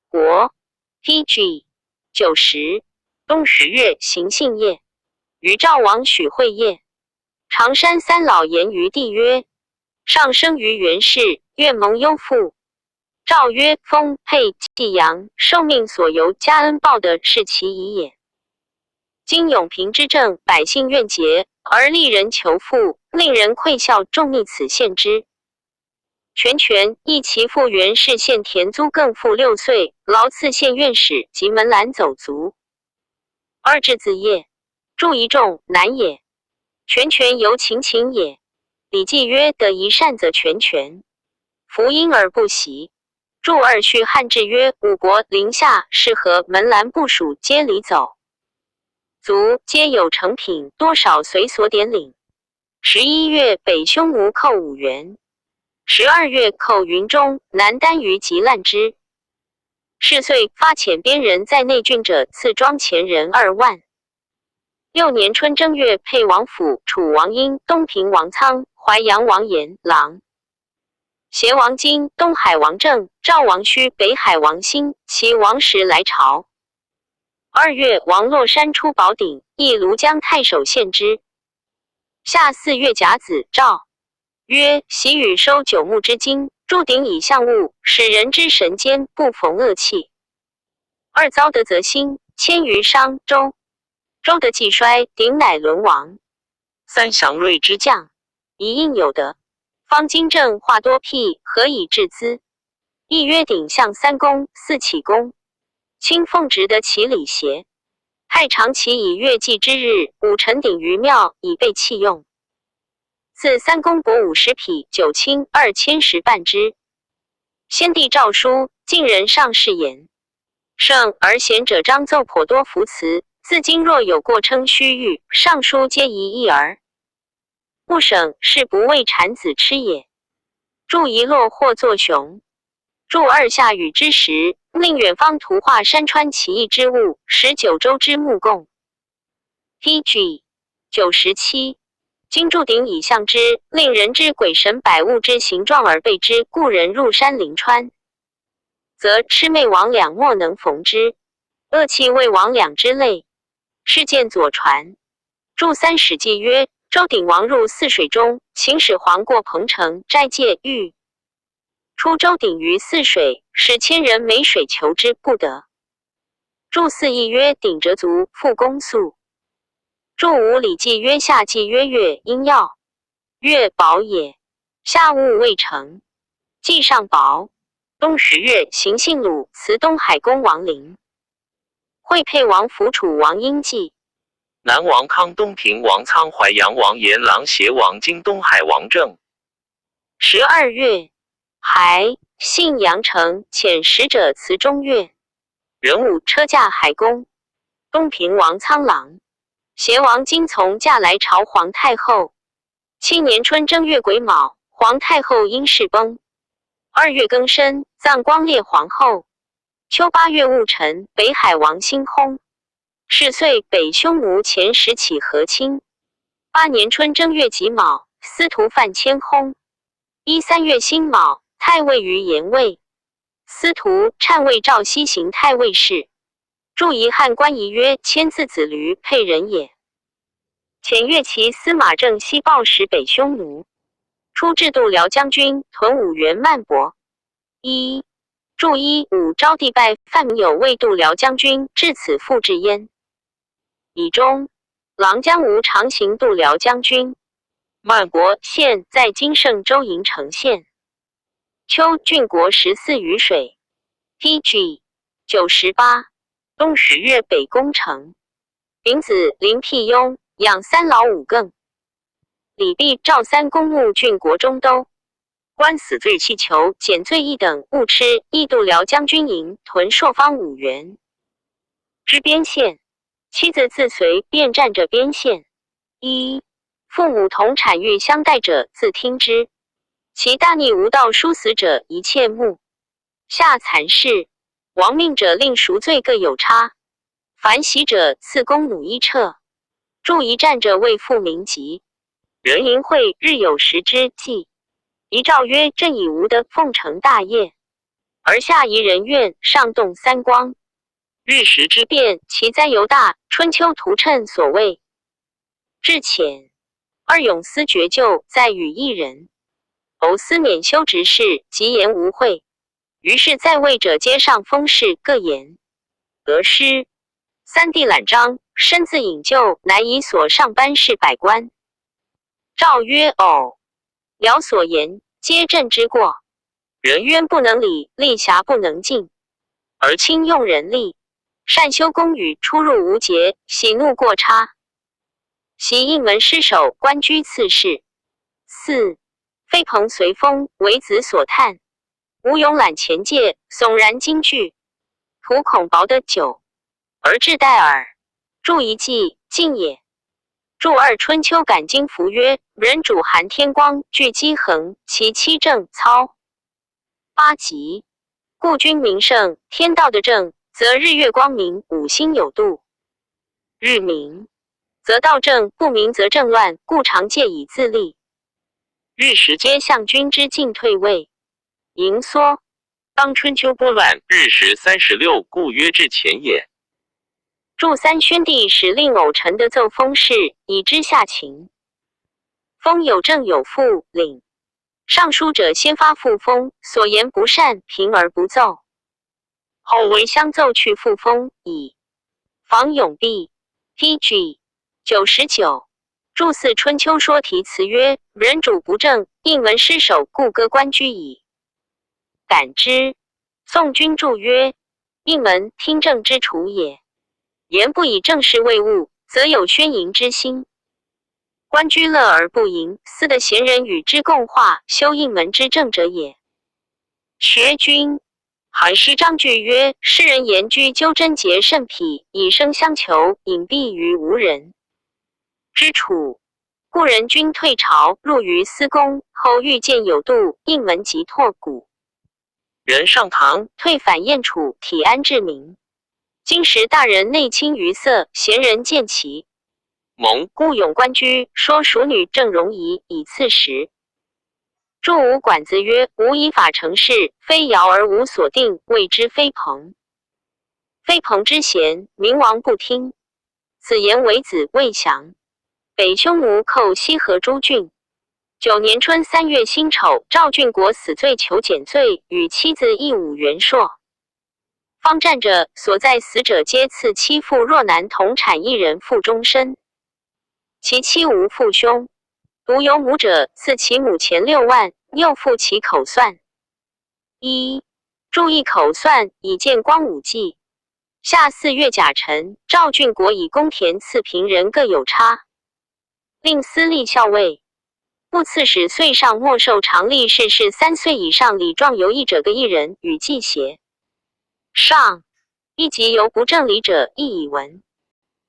国。P.G. 90。冬十月，行幸业。于赵王许会业。常山三老言于帝曰：“上生于源氏，愿蒙优父。”诏曰：“封沛济阳，受命所由，加恩报德，是其宜也。今永平之政，百姓怨结，而吏人求富，令人愧孝，众逆此陷之。”全权亦其父源氏县田租更赋6岁，劳赐县院使及门栏走卒。二至子业，注一众难也。全权犹勤勤也。礼记曰：得一善则全权，服婴而不习。注二序汉志曰：五国临夏是和门兰部属皆礼走，卒皆有成品，多少随所点领。11月，北匈奴寇五原。12月，寇云中，南单于及滥之。是岁，发遣边人在内郡者，赐庄前人2万。六年春正月，沛王府楚王英、东平王仓、淮阳王延、郎、协王金、东海王正、赵王须、北海王兴，齐王时来朝。二月，王洛山出宝鼎，诣庐江太守献之。夏四月甲子，诏曰：习与收九牧之金，铸鼎以象物，使人之神间不逢恶气。二遭得则兴，迁于商周。周德既衰，鼎乃沦亡。三祥瑞之将，一应有德。方今政化多辟，何以治资？亦曰鼎象三公，四启功。卿奉职得其礼邪？太常其以月祭之日，五臣鼎于庙，以备器用。赐三公帛50匹，九卿2000石半之。先帝诏书，晋人上谥言：圣而贤者章奏颇多福辞。自今若有过称虚誉，尚书皆疑一耳。不省是不为产子吃也。注一落或作雄。注二下雨之时，令远方图画山川奇异之物，使九州之目共。P.G. 97。今铸鼎以象之，令人知鬼神百物之形状而备之，故人入山临川，则魑魅魍魉莫能逢之。恶气为魍魉之类。事见左传。注三史记曰：周鼎王入泗水中，秦始皇过彭城，斋戒欲出周鼎于泗水，使千人每水求之不得。注四义曰：鼎折足，复公粟。注五礼记曰：夏季曰月阴要，月宝也。夏物未成，季上薄。冬十月，行幸鲁，辞东海公王陵。会沛王府楚王婴祭。南王康、东平王仓、淮阳王延、琅邪王金、东海王正。12月，还信阳城，遣使者辞中岳。人武车驾海公。东平王苍狼。邪王金从驾来朝皇太后。七年春正月癸卯，皇太后因事崩。二月庚申，葬光烈皇后。秋八月戊辰，北海王兴薨。是岁，北匈奴遣使乞和亲。八年春正月己卯，司徒范谦薨。一三月辛卯，太尉于延位。司徒禅位赵熙行太尉事。注遗汉官仪曰：谦字子驴，沛人也。遣越骑司马郑西报使北匈奴。出制度辽将军，屯五原曼伯。一注一五昭帝拜范有为度辽将军，至此复置焉。以中郎将吴长行度辽将军。曼国县在今盛州营城县。秋郡国十四雨水。P.G. 98。冬十月，北宫城。丙子，林辟雍养三老五更。礼毕，赵三公墓郡国中都。官死罪气囚，减罪一等，勿吃。义度辽将军营，屯朔方五原。知边县。妻子自随便站着边县。一父母同产育相待者，自听之。其大逆无道殊死者，一切目。下残事。亡命者令赎罪各有差。凡袭者赐弓弩一车。注一战者为复名籍。人淫秽日有食之计。遗诏曰：朕以无德奉承大业，而下宜人怨，上动三光。日食之变，其灾尤大。春秋图谶所谓。至浅。二勇思绝救，在与一人。偶思免修职事，即言无讳。于是在位者皆上封事，各言得失。三弟览章，身自引咎，乃以所上班事百官。诏曰：偶辽所言，皆朕之过。人冤不能理，吏侠不能尽，而轻用人力，善修公语，出入无节，喜怒过差。袭应门失守，官居次事。四飞鹏随风，为子所叹。吴勇览前界，悚然惊惧。徒恐薄得久，而至待耳。注一记，敬也。注二春秋感经符曰：人主韩天光，具姬恒，其妻正操。八极，故君明圣，天道的正，则日月光明，五星有度。日明，则道正；不明则政乱，故常借以自立。日食皆向君之进退位。盈缩，当春秋拨乱，日食36，故曰至前也。注三宣帝使令偶臣的奏封事，以知下情。封有正有副领。上书者先发复封，所言不善，平而不奏。后为相奏去复封，以防永弊。P.G. 99。注四春秋说题词曰：人主不正，应门失守，故割官居矣。感之。宋君注曰：应门听政之处也。言不以正事为务，则有宣淫之心。官居乐而不淫，斯得贤人与之共化，修应门之正者也。学君韩诗章句曰：世人言居究贞洁甚癖，以生相求，隐蔽于无人之处。故人君退朝，入于私宫，后遇见有度，应门即拓谷。人上堂，退反燕楚，体安治民。今时大人内亲于色，贤人见其蒙，故勇官居说淑女郑容仪以赐食。注五管子曰：吾以法成事，非尧而无所定，谓之非朋。非朋之贤，明王不听。此言为子未详。北匈奴寇西河诸郡。9年春3月辛丑，赵郡国死罪求减罪，与妻子义武元朔。方战者所在死者，皆赐妻妇若男同产一人，负终身。其妻无父兄，独有母者，赐其母钱6万，又付其口算。一注意口算，以见光武纪。夏4月甲辰，赵郡国以公田赐平人各有差，令司隶校尉。不刺史岁上没受常例事是3岁以上礼状游役者各一人，与计协。上一级由不正礼者，亦以闻。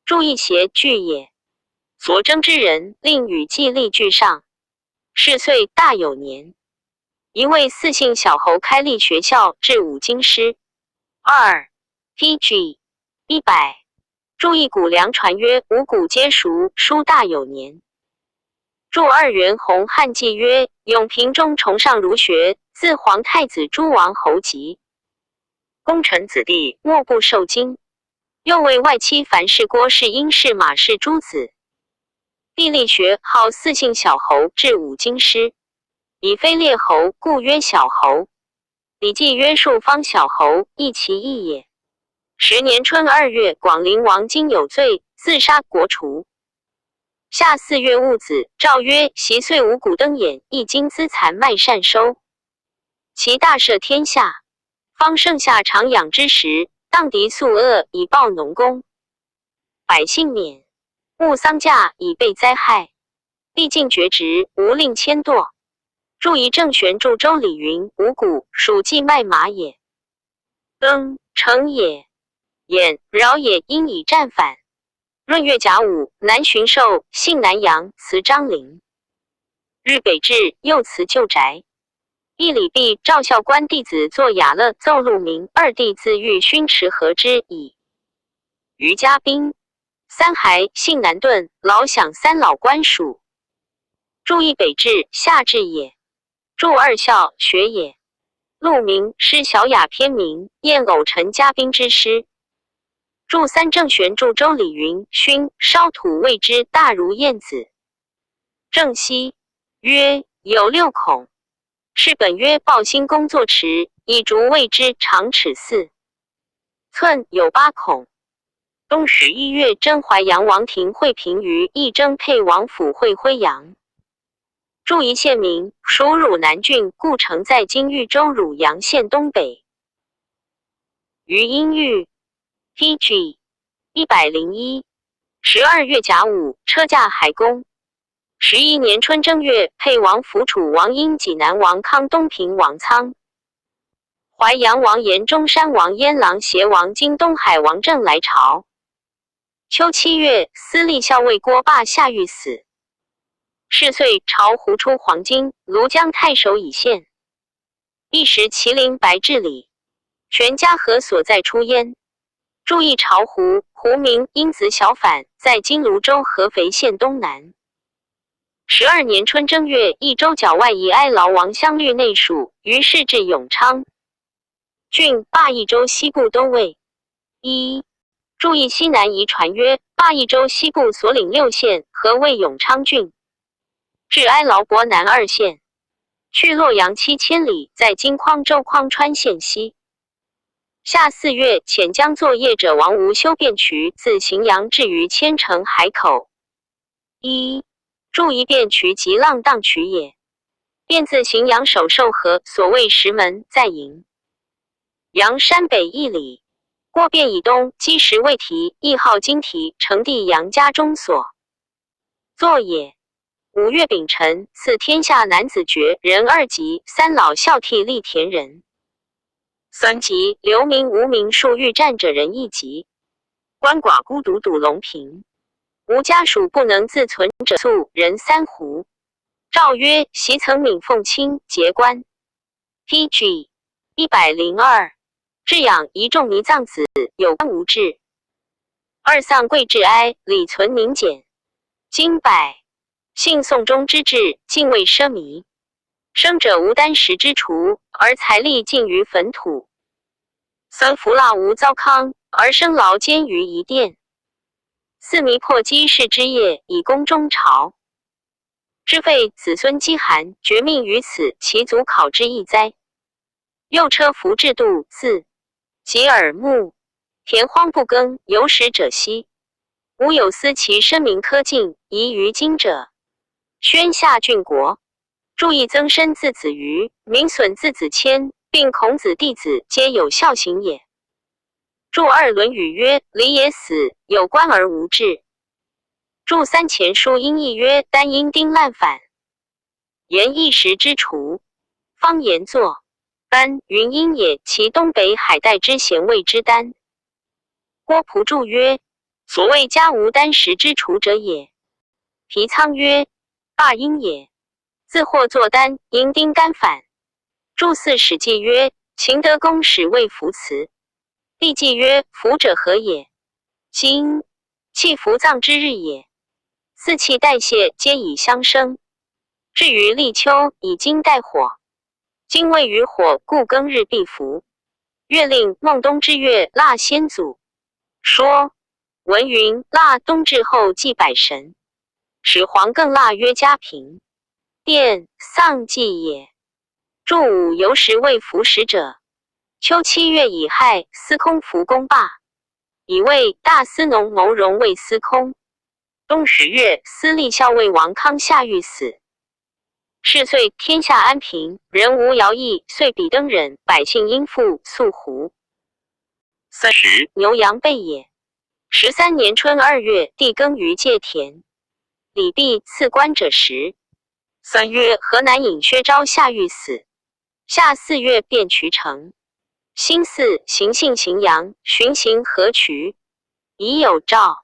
注意协句也。所争之人，令与计例具上。是岁大有年。一位四姓小侯开立学校，至五经师。二 P.G. 100。注意谷梁传曰：五谷皆熟，书大有年。注二元弘汉记曰：永平中崇尚儒学，自皇太子诸王侯及功臣子弟，莫不受经。又为外戚樊氏、郭氏、殷氏、马氏诸子。地力学号四姓小侯，至五经师。以非列侯，故曰小侯。礼记曰：数方小侯，亦其义也。10年春2月，广陵王经有罪，自杀国除。夏4月戊子，诏曰：袭岁五谷登眼，一经资残麦善收，其大赦天下。方盛夏常养之时，荡涤宿恶，以报农功。百姓免，勿丧驾，以备灾害。历尽绝职，无令迁堕。注仪正玄注周礼云：五谷属稷麦马也。登成也，兖饶也，因以战反。闰月甲午，南巡狩，幸南阳，辞张陵。日北至，又辞旧宅。一礼毕，赵孝官弟子作雅乐，奏鹿鸣。二弟自欲勋持和之矣。于嘉宾。三孩，姓南顿，老享三老官属。注意北至夏至也。注二孝学也。鹿鸣诗小雅篇名，燕偶陈嘉宾之诗。注三郑玄注周礼云：熏烧土谓之大如燕子。郑羲曰：有六孔。是本曰抱兴工作池，以竹谓之长尺4寸，有八孔。冬11月，征淮阳王庭会平于义征沛王府会辉阳。注一县名，属汝南郡故城，在今豫州汝阳县东北。余阴玉，P.G. 101。12月甲午，车驾海公。11年春正月，沛王府楚王婴济南王康东平王仓。淮阳王延中山王燕郎协王京东海王正来朝。秋7月，司隶校尉郭霸下狱死。是岁，巢湖出黄金，庐江太守以献。一时麒麟白治理，全家河所在出焉。注意巢湖，湖名因子小反，在今泸州合肥县东南。12年春正月，益州角外夷哀牢王乡律内属，于是至永昌郡，罢益州西部都尉。一注意西南夷传曰：罢益州西部所领六县，合为永昌郡。至哀牢国南二县，去洛阳7000里，在今匡州匡川县西。夏4月，遣将作业者王无修汴渠，自荥阳至于千城海口。一注一汴渠即浪荡渠也。便自荥阳首寿河，所谓石门，在荥阳山北1里。过汴以东，积石未提，亦号金提，成帝杨家中所作也。5月丙辰，赐天下男子爵人二级，三老孝悌立田人三级，流民无名数欲战者人一级。鳏寡孤独笃龙平，无家属不能自存者粟人3斛。诏曰：习曾敏奉亲节官。P.G. 102。至养一众弥葬子，有官无志。二丧贵至哀，礼存宁简。金百。信宋中之治，敬畏奢靡。生者无丹石之除，而财力尽于坟土。三服腊无糟糠，而生劳坚于一殿。四弥破积世之业，以供中朝。之废子孙饥寒，绝命于此，其足考之亦哉？右车服制度，字及耳目。田荒不耕，有使者稀。吾有思其身民科进，宜于今者。宣下郡国，注意曾参字子瑜，闵损字子谦，并孔子弟子，皆有孝行也。注二《论语》曰：礼也死，有官而无志。注三前书音义曰：丹因丁烂反，言一时之除。方言作丹，云阴也，其东北海带之咸谓之丹。郭璞注曰：所谓家无丹石之除者也。皮仓曰：霸阴也，自或作丹，因丁干反。注四史记曰：秦德公始谓服辞。帝纪曰：服者何也？今弃服葬之日也。四气代谢，皆以相生。至于立秋，以金带火。金位于火，故庚日必服。月令孟冬之月，腊先祖。说文云：腊冬至后祭百神。始皇更腊曰嘉平，殿丧祭也。注五有时未服食者。秋7月乙亥，司空服公罢，以为大司农牟荣为司空。冬10月，司隶校尉王康下狱死。是岁，天下安平，人无徭役，岁比登忍，百姓应赋素胡。30牛羊备也。13年春2月，地耕于界田。礼毕，赐官者食。3月，河南尹薛昭下狱死。夏4月，便渠成。辛巳，行信荥阳，巡行河渠。已有诏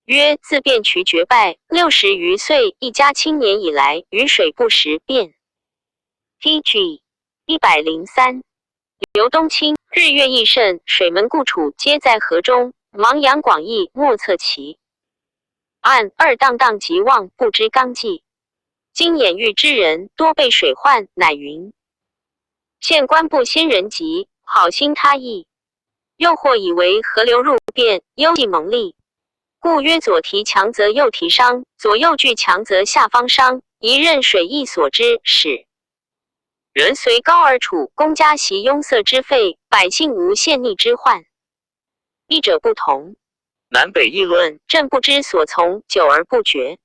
曰：自汴渠决败60余岁，一家青年以来，雨水不时变。P.G. 103。刘东清，日月益盛，水门故处皆在河中，亡羊广义莫测其。按二荡荡即忘不知纲纪。今掩狱之人多被水患，乃云。县官不先人急，好心他意。又或以为河流入变，忧计蒙利，故曰左提强则右提伤，左右俱强则下方伤。一任水亦所知使。人虽高而处，公家习壅塞之费，百姓无陷溺之患。一者不同，南北议论，朕不知所从，久而不决。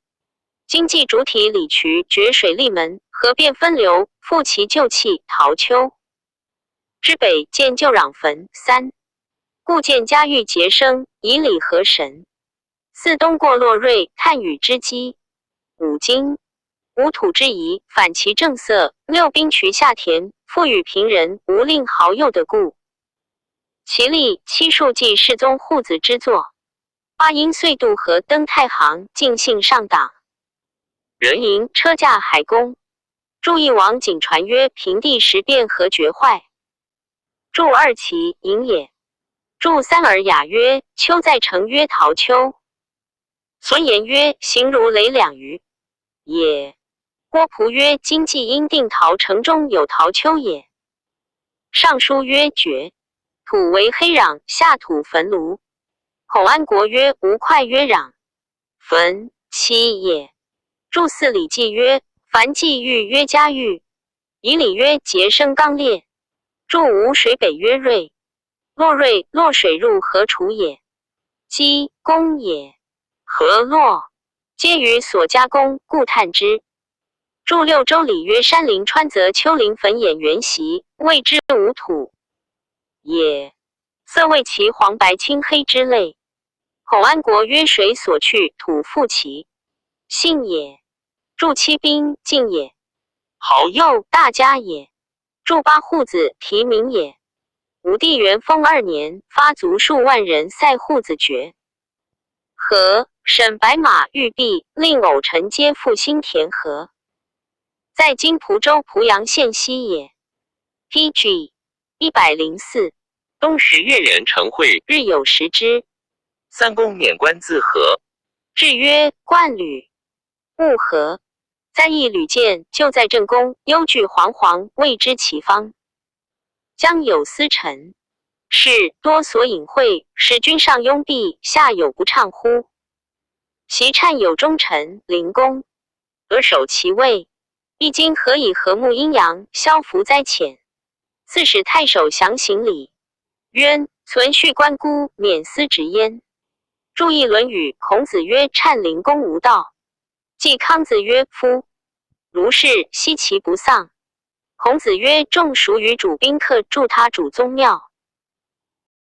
经济主体理渠决水利门，河变分流，复其旧气陶丘之北建旧壤坟。三故见家欲节生，以礼和神。四东过洛瑞，探雨之机。五经五土之宜，反其正色。六兵渠下田，赋予平人，无令豪右的故。其力七数记世宗护子之作。八因岁渡河登太行，尽兴上党。人营车驾海公。注意王景传曰：平地时变何绝坏？注二其隐也。注三尔雅曰：丘在城曰陶丘。孙言曰：形如雷两鱼也。郭璞曰：今既应定陶城中有陶丘也。尚书曰：绝土为黑壤，下土焚炉。孔安国曰：吴会曰壤焚七也。注四礼记曰：凡祭玉曰家玉，以礼曰节生刚烈。注吴水北曰瑞，洛瑞洛水入河楚也。姬公也，河洛皆于所加工，故叹之。注六周礼曰：山林川泽丘陵坟野原席，谓之无土也。色谓其黄白青黑之类。孔安国曰：水所去，土复其性也。注七兵进也。好右大家也。注八户子提名也。武帝元丰二年，发卒数万人塞户子绝。和沈白马玉璧，令偶臣皆复兴田河，在今蒲州濮阳县西也。P.G. 104。冬十月人成会，日有食之。三公免官自和。至曰冠履，物和。在义屡见，就在正宫，忧惧惶惶，未知其方。将有司臣，是多所隐晦，使君上拥蔽，下有不畅乎？其颤有忠臣，灵公而守其位。易经何以和睦阴阳，消福灾遣？刺史太守详行礼。渊存续关孤，免司职焉。注意《论语》，孔子曰：“颤灵公无道。”季康子曰：“夫如是，奚其不丧？”孔子曰：“众孰与主宾客，助他主宗庙。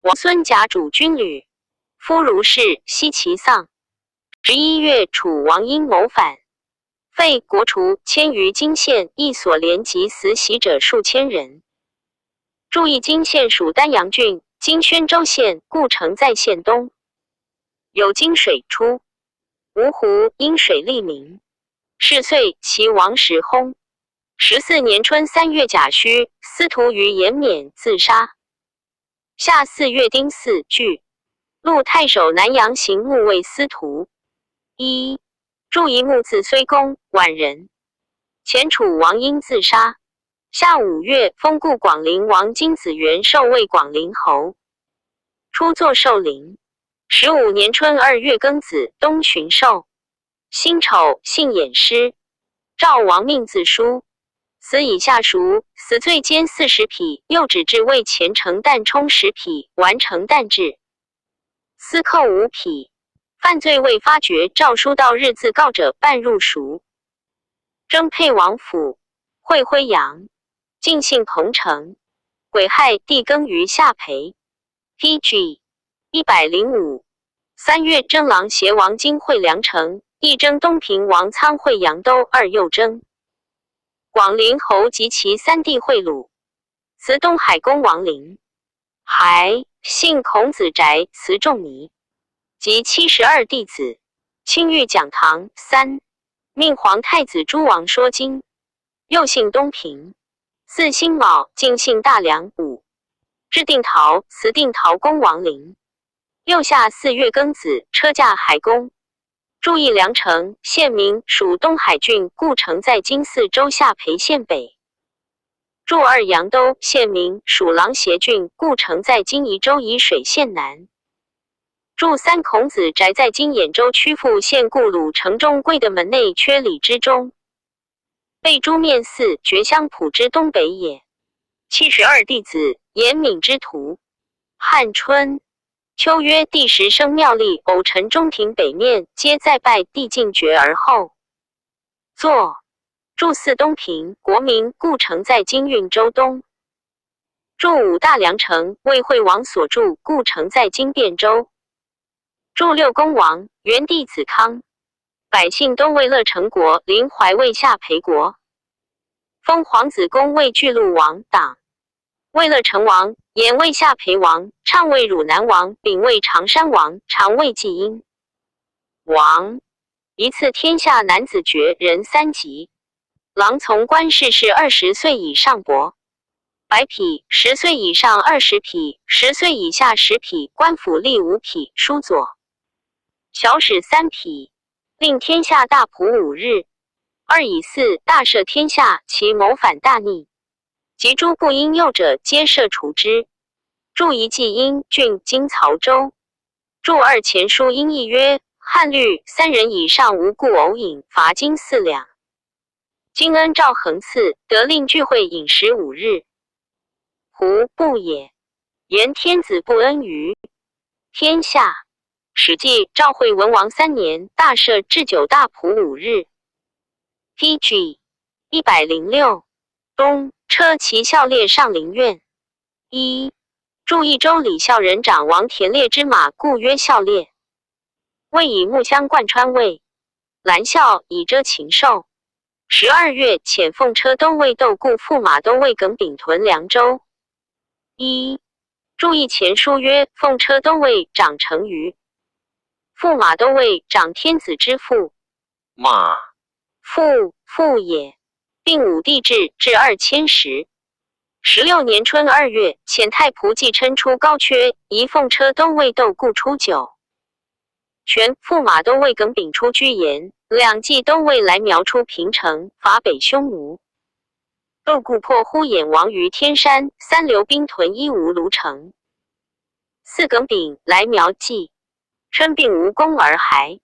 王孙贾主军旅。夫如是，奚其丧？”11月，楚王因谋反，废国除，迁于金县，一所连及死喜者数千人。注意，金县属丹阳郡，今宣州县，故城在县东。有金水出，芜湖因水利名。是岁，齐王时薨。14年春3月甲戌，司徒于延勉自杀。夏4月丁巳，具陆太守南阳行牧卫司徒。一注一木字虽公，宛人。前楚王因自杀。夏5月，封故广陵王金子元授魏广陵侯，初作寿陵。15年春2月庚子，东巡狩。辛丑，姓偃师。赵王命自书，死以下属，死罪监40匹，又指至为前城旦充10匹，完成旦制，司寇5匹。犯罪未发觉，诏书到日自告者，半入赎。征沛王府，会辉阳，晋姓彭城。癸亥，地庚于下培。P.G. 105。3月，征郎协王金会梁城，义征东平王仓会阳都二右征。广陵侯及其三弟会鲁，辞东海公王陵。还姓孔子宅，辞仲尼。及72弟子，清玉讲堂三，命皇太子诸王说经。又姓东平，四辛卯，晋姓大梁五，制定陶，辞定陶公王陵。六夏四月庚子，车驾海公。注意梁城，县名属东海郡，故城在今泗州下邳县北。注二阳都，县名属琅邪郡，故城在今宜州沂水县南。注三孔子宅在今兖州曲阜县故鲁城中贵的门内缺里之中。被诛灭寺，绝乡浦之东北也。72弟子，严敏之徒。汉春秋曰帝时生妙丽，偶陈中庭北面，皆在拜帝进爵而后坐。注四东平，国名，故城在今运州东。注五大梁城，魏惠王所筑，故城在今汴州。注六公王，元帝子康。百姓都为乐成国，临淮魏下裴国。封皇子公为巨鹿王党。魏乐成王，演魏下裴王，畅魏汝南王，秉魏常山王，常魏济阴王。一次天下男子爵人三级。郎从官士是20岁以上帛100匹，10岁以上20匹，10岁以下10匹。官府吏5匹，书左小史3匹。令天下大普5日。二以四大赦天下，其谋反大逆及诸不应诱者，皆赦除之。注一记阴郡今曹州。注二前书音义曰：汉律三人以上无故偶饮，罚金4两。金恩赵恒赐得令聚会饮食5日。胡不也？言天子不恩于天下。史记赵惠文王三年，大赦置酒大普五日。P.G. 106。东车骑校列上林苑。一注益州李孝仁长王田猎之马，故曰孝猎。魏以木香贯穿魏。兰孝以遮禽兽。12月，遣奉车都尉窦固驸马都尉耿秉屯凉州。一注意前书曰：奉车都尉长成于。驸马都尉长天子之父。马父父也，并武帝制至2010。16年春2月，遣太仆纪琛出高阙，移奉车都尉窦固出酒。全驸马都尉耿秉出居延，两骑都尉来苗出平城，伐北匈奴。窦固破呼衍王于天山，三留兵屯伊吾卢城。四耿秉来苗纪，称病无功而还。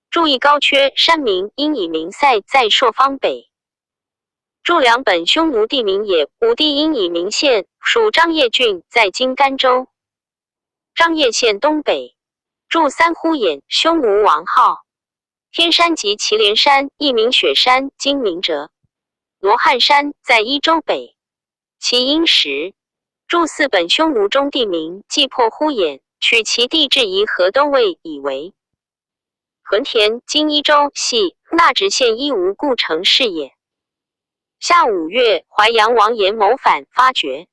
注意高阙山名，因以名塞在朔方北。注两本匈奴地名也。武帝因以名县，属张掖郡，在今甘州张掖县东北。注三呼衍，匈奴王号。天山即祁连山，亦名雪山，今名哲罗汉山，在伊州北。其音时。注四本匈奴中地名，既破呼衍，取其地质宜河都尉，以为屯田。今伊州系纳直县伊吾故城是也。夏5月，淮阳王延谋反，发觉。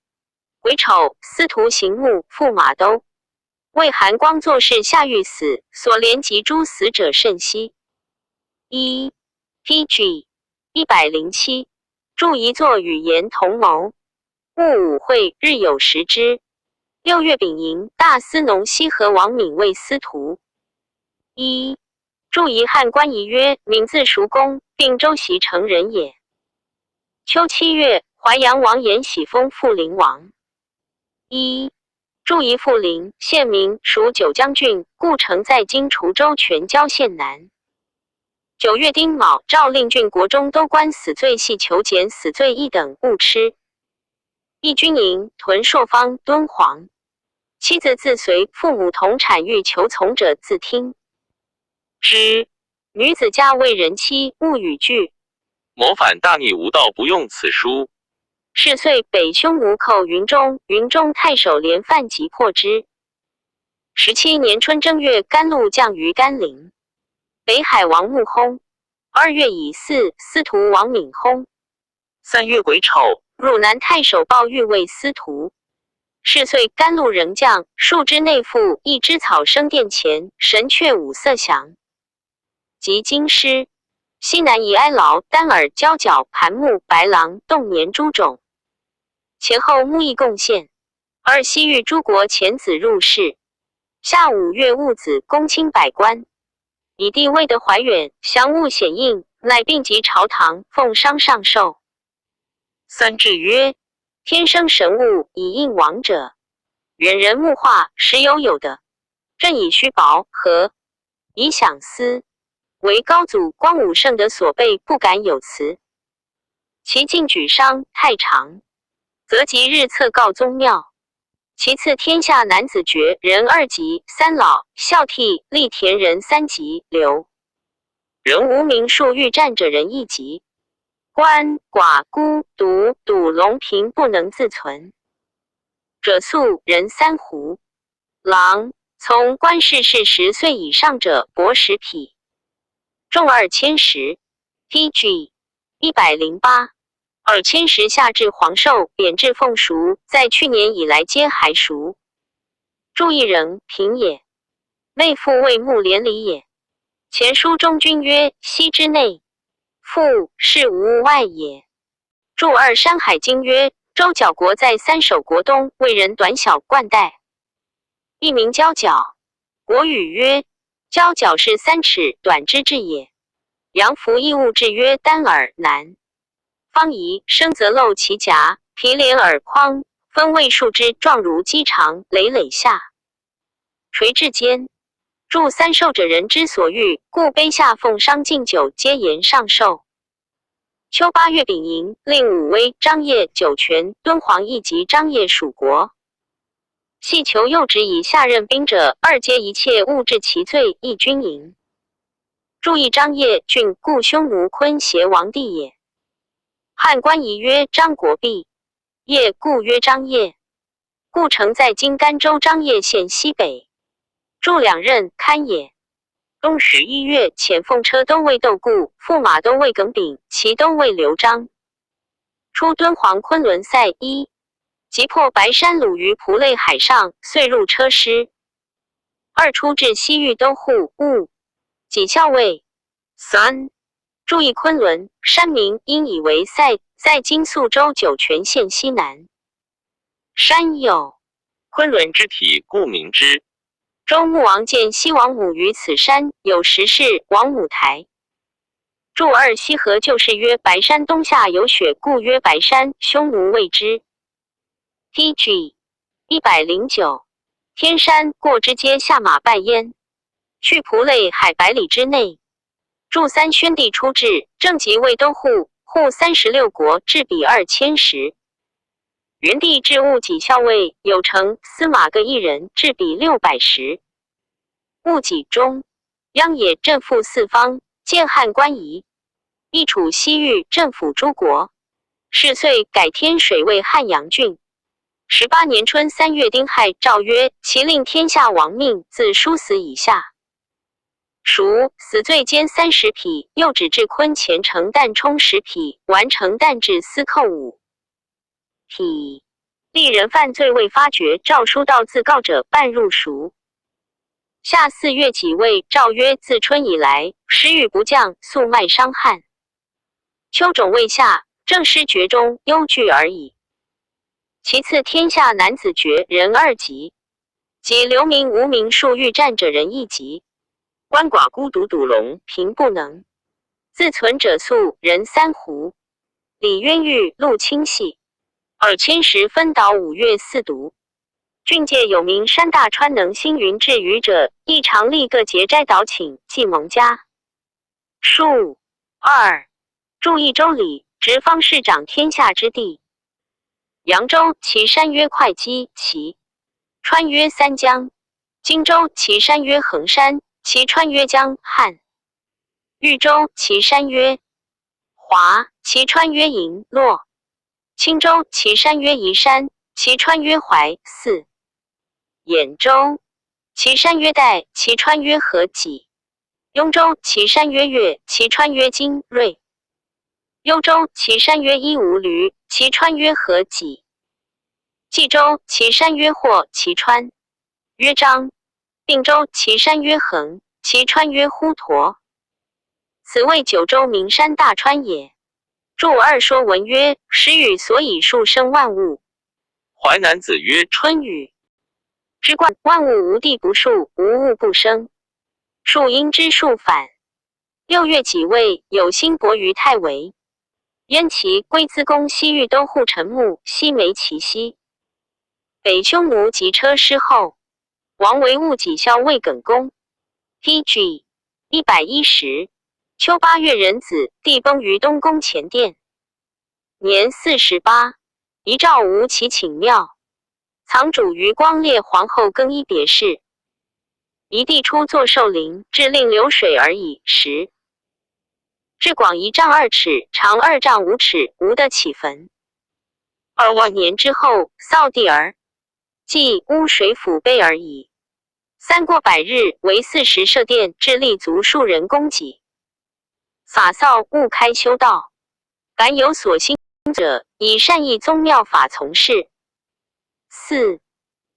癸丑，司徒行目驸马都尉韩光作事下狱死，所连及诸死者甚稀。一 P.G. 107，注一作与言同谋。戊午会，日有食之。6月丙寅，大司农西河王敏为司徒。一注遗汉官仪曰：敏字叔公，并州习成人也。秋7月，淮阳王延喜封阜陵王。一注遗阜陵，县名，属九江郡，故城在今滁州全椒县南。9月丁卯，诏令郡国中都官死罪系囚减死罪一等，勿吃。义军营屯朔方、敦煌。妻子自随父母同产欲求从者，自听之。女子嫁为人妻，勿与拒。谋反大逆无道，不用此书。是岁，北匈奴寇云中，云中太守连范击破之。17年春正月，甘露降于甘陵。北海王穆薨。2月乙巳，司徒王敏薨。3月癸丑，汝南太守鲍玉为司徒。是岁，甘露仍降，树枝内附一枝草生殿前，神阙五色祥。及京师。西南夷哀牢、丹耳、交角、盘木、白狼、洞年诸种，前后木易贡献。二西域诸国遣子入仕。夏五月戊子，公卿百官。以帝位得怀远，降物显应，乃并及朝堂，奉商上寿。三志曰：天生神物，以应王者。远人木化，实有有的。朕以虚薄和以想思，为高祖光武圣德所备，不敢有辞。其进举商太常，则即日策告宗庙。其次，天下男子爵人二级，三老孝悌立田人三级，刘人无名数欲战者人一级。鳏寡孤独笃龙贫不能自存者宿人三斛。郎从官事事10岁以上者，帛10匹，重2000石。T.G. 108。2000石下至黄寿，贬至凤熟，在去年以来皆还熟。注意人平也，妹父为木连理也。前书中君曰：西之内，父是无外也。注二《山海经》曰：周角国在三首国东，为人短小冠带，一名交角。国语曰：交角是3尺，短之至也。杨福义物志曰：丹耳南。方夷生则露其颊，皮连耳眶，分位数之，状如鸡肠，累累下垂至肩。注三寿者，人之所欲，故卑下奉商敬酒，皆言上寿。秋八月丙寅，令武威、张掖、酒泉、敦煌一级张掖属国。系求右职以下任兵者，二阶一切物治其罪，亦军营。注意张掖郡，故匈奴昆邪王地也。汉官仪曰张国弼，业故曰张掖。故城在今甘州张掖县西北。注两任堪也。冬11月，遣奉车都尉窦固、驸马都尉耿炳、骑都尉刘璋出敦煌昆仑塞一，击破白山鲁于蒲类海上，遂入车师。二出至西域都护务己校尉。三注意昆仑山名，应以为塞，在今宿州酒泉县西南。山有昆仑之体，故名之。周穆王见西王母于此山，有石室王母台。注二西河旧事曰：白山东下有雪，故曰白山。匈奴谓之。T.G. 109。天山过之阶下马拜焉。去蒲类海百里之内。注三宣帝初置，正即位都护，护36国，制比2000石。元帝置戊己校尉，有成、司马各一人，制比600石。戊己中，鞅也镇抚四方，建汉官仪，易处西域，镇抚诸国。是岁，改天水为汉阳郡。18年春三月丁亥，诏曰：其令天下亡命，自殊死以下。赎死罪监30匹，又指至坤前城旦充10匹，完成旦至司寇5匹。立人犯罪未发觉，诏书到自告者，半入赎。夏四月己未，诏曰：自春以来，时雨不降，粟麦伤旱。秋种未下，正失厥中，忧惧而已。其次，天下男子爵人二级，及流民无名数欲战者人一级。鳏寡孤独笃龙贫不能自存者宿人三斛。李渊玉陆清系2000石分岛五岳四独。郡界有名山大川能星云至鱼者，亦常立各节斋岛请祭蒙家。数二注意周礼，直方市长天下之地。扬州其山曰会稽，其川曰三江；荆州其山曰衡山，其川曰江汉。豫州其山曰华，其川曰银洛；青州其山曰夷山，其川曰淮。四兖州其山曰代，其川曰河济；雍州其山曰岳，其川曰荆芮；幽州其山曰伊吾驴，其川曰河济；冀州其山曰霍，其川曰张；并州其山曰衡，其川曰滹沱。此谓九州名山大川也。注二说文曰：时雨所以数生万物。淮南子曰：春雨。之冠，万物无地不树，无物不生。树阴之树反。六月己未，有辛伯于太尉。焉其龟兹公西域都护陈穆西梅其西。北匈奴及车师后，王维戊己校尉耿恭。P.G. 110。秋八月壬子，帝崩于东宫前殿，年48。遗诏吴其寝庙，藏主于光烈皇后更衣别室。一帝初作寿陵，至令流水而已。时至广1丈2尺，长2丈5尺，无得起坟。2万年之后，扫地儿，即污水府碑而已。三过百日，为40设殿，至立足数人供给。洒扫勿开修道，凡有所兴者，以善意宗庙法从事。四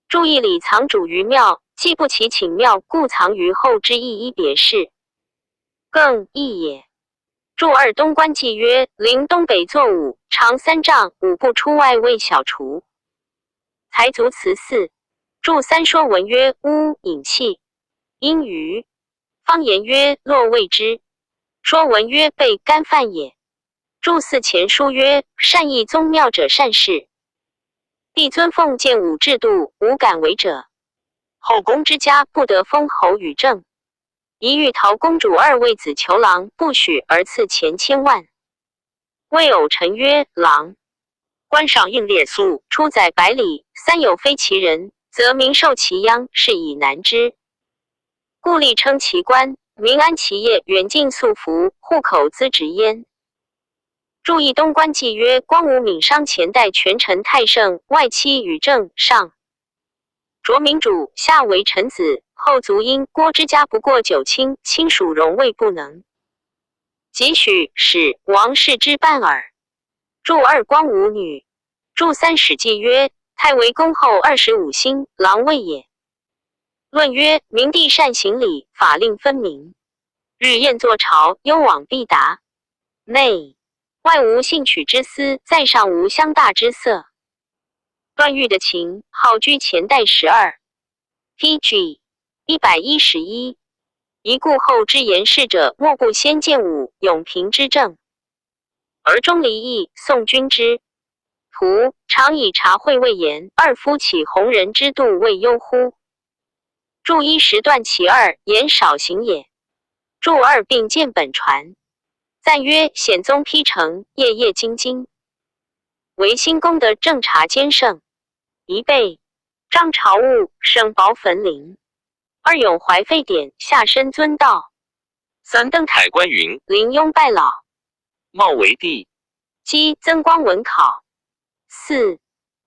注意礼藏主于庙，既不其请庙，故藏于后之一一别室，更义也。注二东官记曰：临东北作五，长3丈5步出外为小厨。才足慈寺。注三说文曰：巫引气，阴鱼。方言曰：洛未之。说文曰：备干饭也。注四前书曰：善议宗庙者善事。帝尊奉建武制度，无敢为者。后宫之家不得封侯与政。一欲陶公主二位子求郎，不许而赐钱千万。魏偶臣曰：郎。官上应列苏，出载百里，三有非其人，则民受其殃，是以难之。故立称其官，民安其业，远近素服，户口资职焉。注意东官记曰：光武闽商前代权臣太盛，外戚与政上卓明主，下为臣子。后族因郭之家不过九卿，亲属荣位不能。几许使王室之半耳。注二光武女。注三史记曰：太尉公后25星，郎位也。论曰：明帝善行礼，法令分明。日宴坐朝，攸往必达。内外无兴取之思，在上无相大之色。段誉的秦号居前代12。P.G. 111。一故后之言事者，莫不先见武永平之政，而终离异。宋君之徒常以茶会未言，二夫起弘人之度未忧乎？注一时断其二，言少行也。注二并见本传，赞曰：显宗批成，夜夜精精，维新功德正察兼胜，一备张朝务生薄坟陵。二永怀废典，下身尊道。三登台官云临庸拜老，茂为帝。积增光文考。四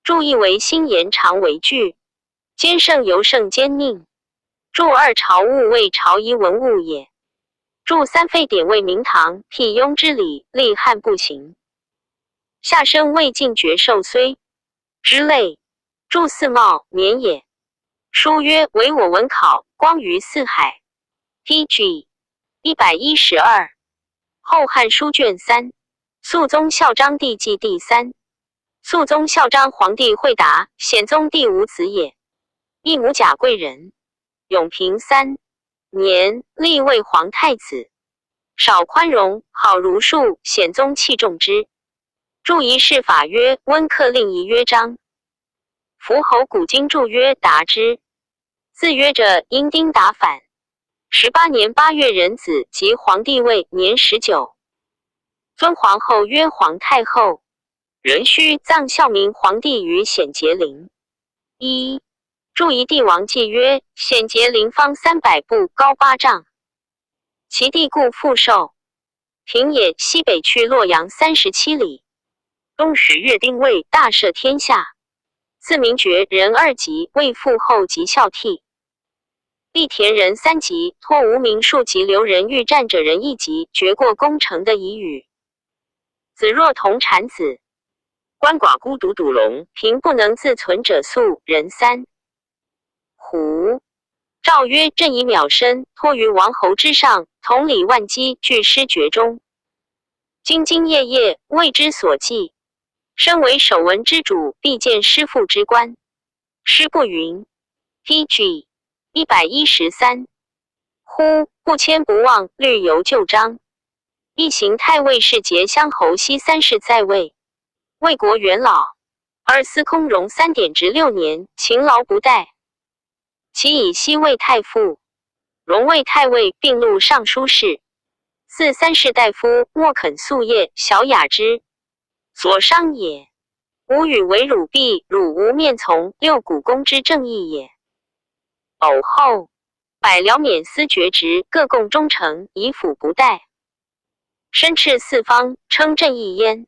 注意为新言长为句，兼胜尤胜兼佞。注二朝物为朝仪文物也。注三废典为明堂辟雍之礼，立汉不行。下身未尽绝寿虽之类。注四茂年也。书曰：唯我文考，光于四海。P.G. 112，后汉书卷三，肃宗孝章帝纪第三。肃宗孝章皇帝惠达，显宗第五子也。异母贾贵人。永平3年，立为皇太子。少宽容，好儒术，显宗器重之。注一世法曰：温克令仪约章。伏侯古今注曰：达之。自曰者，因丁达反。18年8月壬子，即皇帝位，年19。尊皇后曰皇太后。壬戌，葬孝明皇帝于显节陵。一注一帝王记曰：显节陵方300步，高8丈。其地故复寿。平野西北去洛阳37里。冬十月丁未，大赦天下。自明爵仁二级，为父后及孝悌。立田人三级，托无名数级留人欲战者人一级，绝过攻城的遗语。子若同产子，鳏寡孤独笃龙，贫不能自存者宿人三。胡诏曰：朕以渺身托于王侯之上，统理万机，具师厥中，兢兢业业，为之所寄。身为守文之主，必见师父之官。师不云。PG 113。忽不迁不忘，律犹旧章。一行太尉世杰乡侯熙三世在位，魏国元老。而司空荣三典职6年，勤劳不怠。其以西魏太傅，荣为太尉，并录尚书事。四三士大夫莫肯夙夜，小雅之所伤也。吾与为汝鄙，汝无面从，六股公之正义也。偶后，百僚免司爵职，各贡忠诚，以辅不怠。申斥四方，称朕义焉。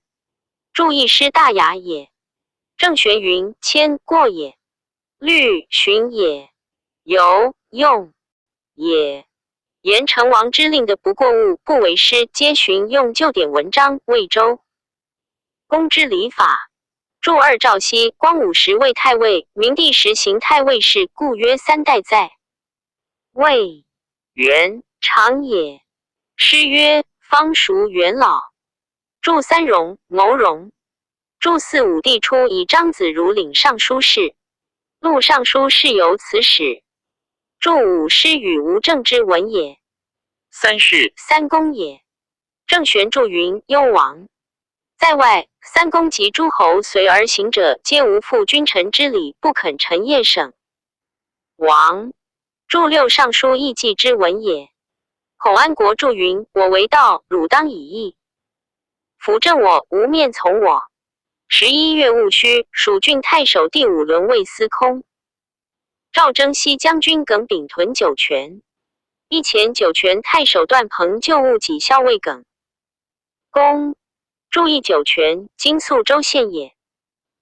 注一师大雅也。郑玄云：谦过也，虑循也，由用也。言成王之令的不过物，不为师，皆循用旧典文章。魏周公之礼法。注二赵熙，光武时为太尉，明帝时行太尉事，故曰三代在。魏元长也。诗曰：方熟元老。注三荣，谋荣。注四武帝初以张子如领尚书事，录尚书事由此始。注五诗与无政之文也。三世三公也。郑玄注云：幽王在外，三公及诸侯随而行者，皆无负君臣之礼，不肯陈业省。王注六尚书义记之文也。孔安国注云：我为道，汝当以义。辅正我，无面从我。11月戊戌，蜀郡太守第五轮魏司空。赵征西将军耿秉屯酒泉。一前酒泉太守段鹏旧物己校尉耿公。注意酒泉，今宿州县也。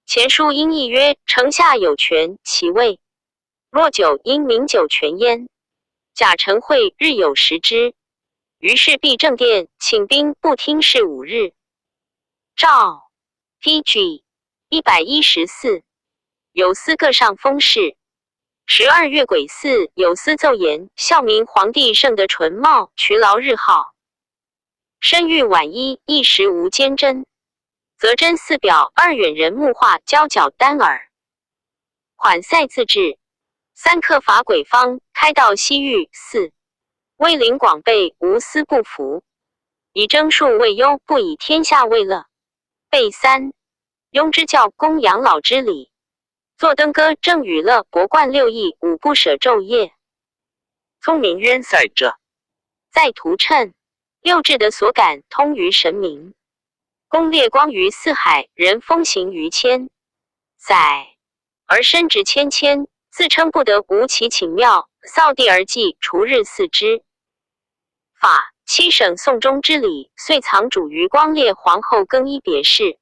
前书音译曰：城下有泉，其味若酒，因名酒泉焉。贾陈会日有食之。于是必正殿，请兵不听事5日。赵 PG 114，有司各上封事。12月癸巳，有司奏言：孝明皇帝圣德淳茂，劬劳日好。身欲晚衣，一时无坚贞。则真四表二远人木化交角丹耳。款赛自治。三克伐鬼方，开道西域。四威临广备，无私不服。以征数为忧，不以天下为乐。备三雍之教供养老之礼。坐登歌正与乐，博冠六艺，五不舍昼夜。聪明渊赛者，在图谶。六智的所感，通于神明。功烈光于四海，人风行于千载，而身值谦谦，自称不得无其寝庙，扫地而祭，除日四之。法七省宋中之礼，遂藏主于光烈皇后更衣别室。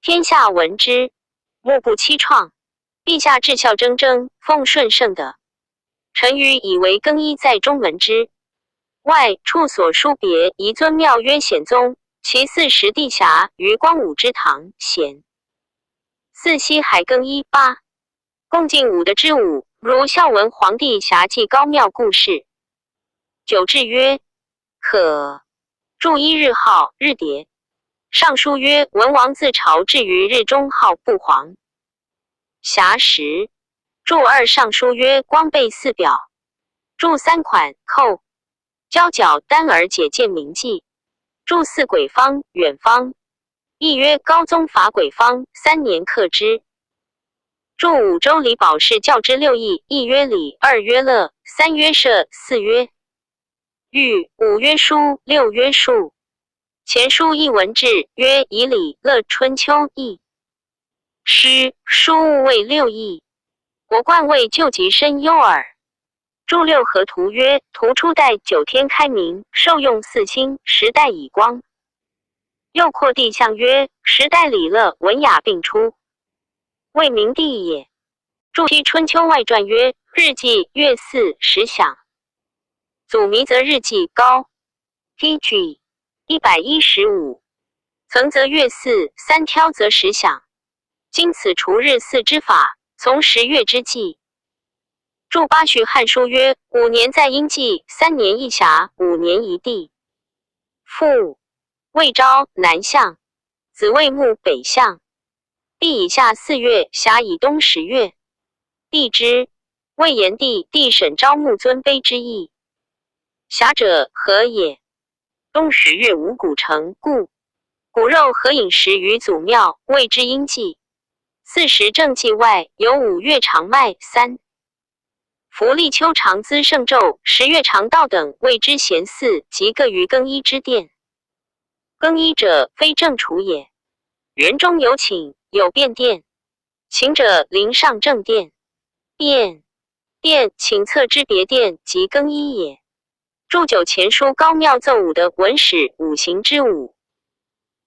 天下闻之，莫不凄怆。陛下至孝铮铮，奉顺圣德。臣愚以为更衣在中门之外处所书别一尊庙曰显宗，其寺石地峡于光武之堂显。四西海更衣八，共进武的之武，如孝文皇帝侠记高庙故事。九制曰可。注一日号日牒。尚书曰：文王自朝至于日中号不黄。暇时。注二尚书曰：光备四表。注三款扣。交角丹耳解见铭记。注四鬼方远方。亦曰高宗伐鬼方，3年克之。注五周礼保氏教之六艺，一曰礼，二曰乐，三曰射，四曰御，五曰书，六曰数。前书艺文志曰：以礼乐春秋义，诗书谓六艺。国冠谓救急身忧耳。注六合图曰：图初代九天开明，受用四星，时代以光。又扩地象曰：时代礼乐文雅并出，为明帝也。注七春秋外传曰：日记月四时响。祖弥则日记高。PG 115。曾则月四，三挑则时响。今此除日四之法，从十月之计。注八序汉书曰：五年在阴纪，3年一峡，五年一地。父魏昭南向，子魏穆北向。地以下4月，峡以东10月。地支魏延帝帝审昭穆尊卑之意。侠者何也？冬十月五谷成，故骨肉合饮食于祖庙，谓之阴祭。四时正祭外，有五月长麦三。夫立秋长资圣昼，十月长稻等，谓之咸祀，及各于更衣之殿。更衣者，非正处也。园中有寝，有便殿。寝者临上正殿。便殿寝侧之别殿，即更衣也。注九前书高妙奏武的文史五行之五。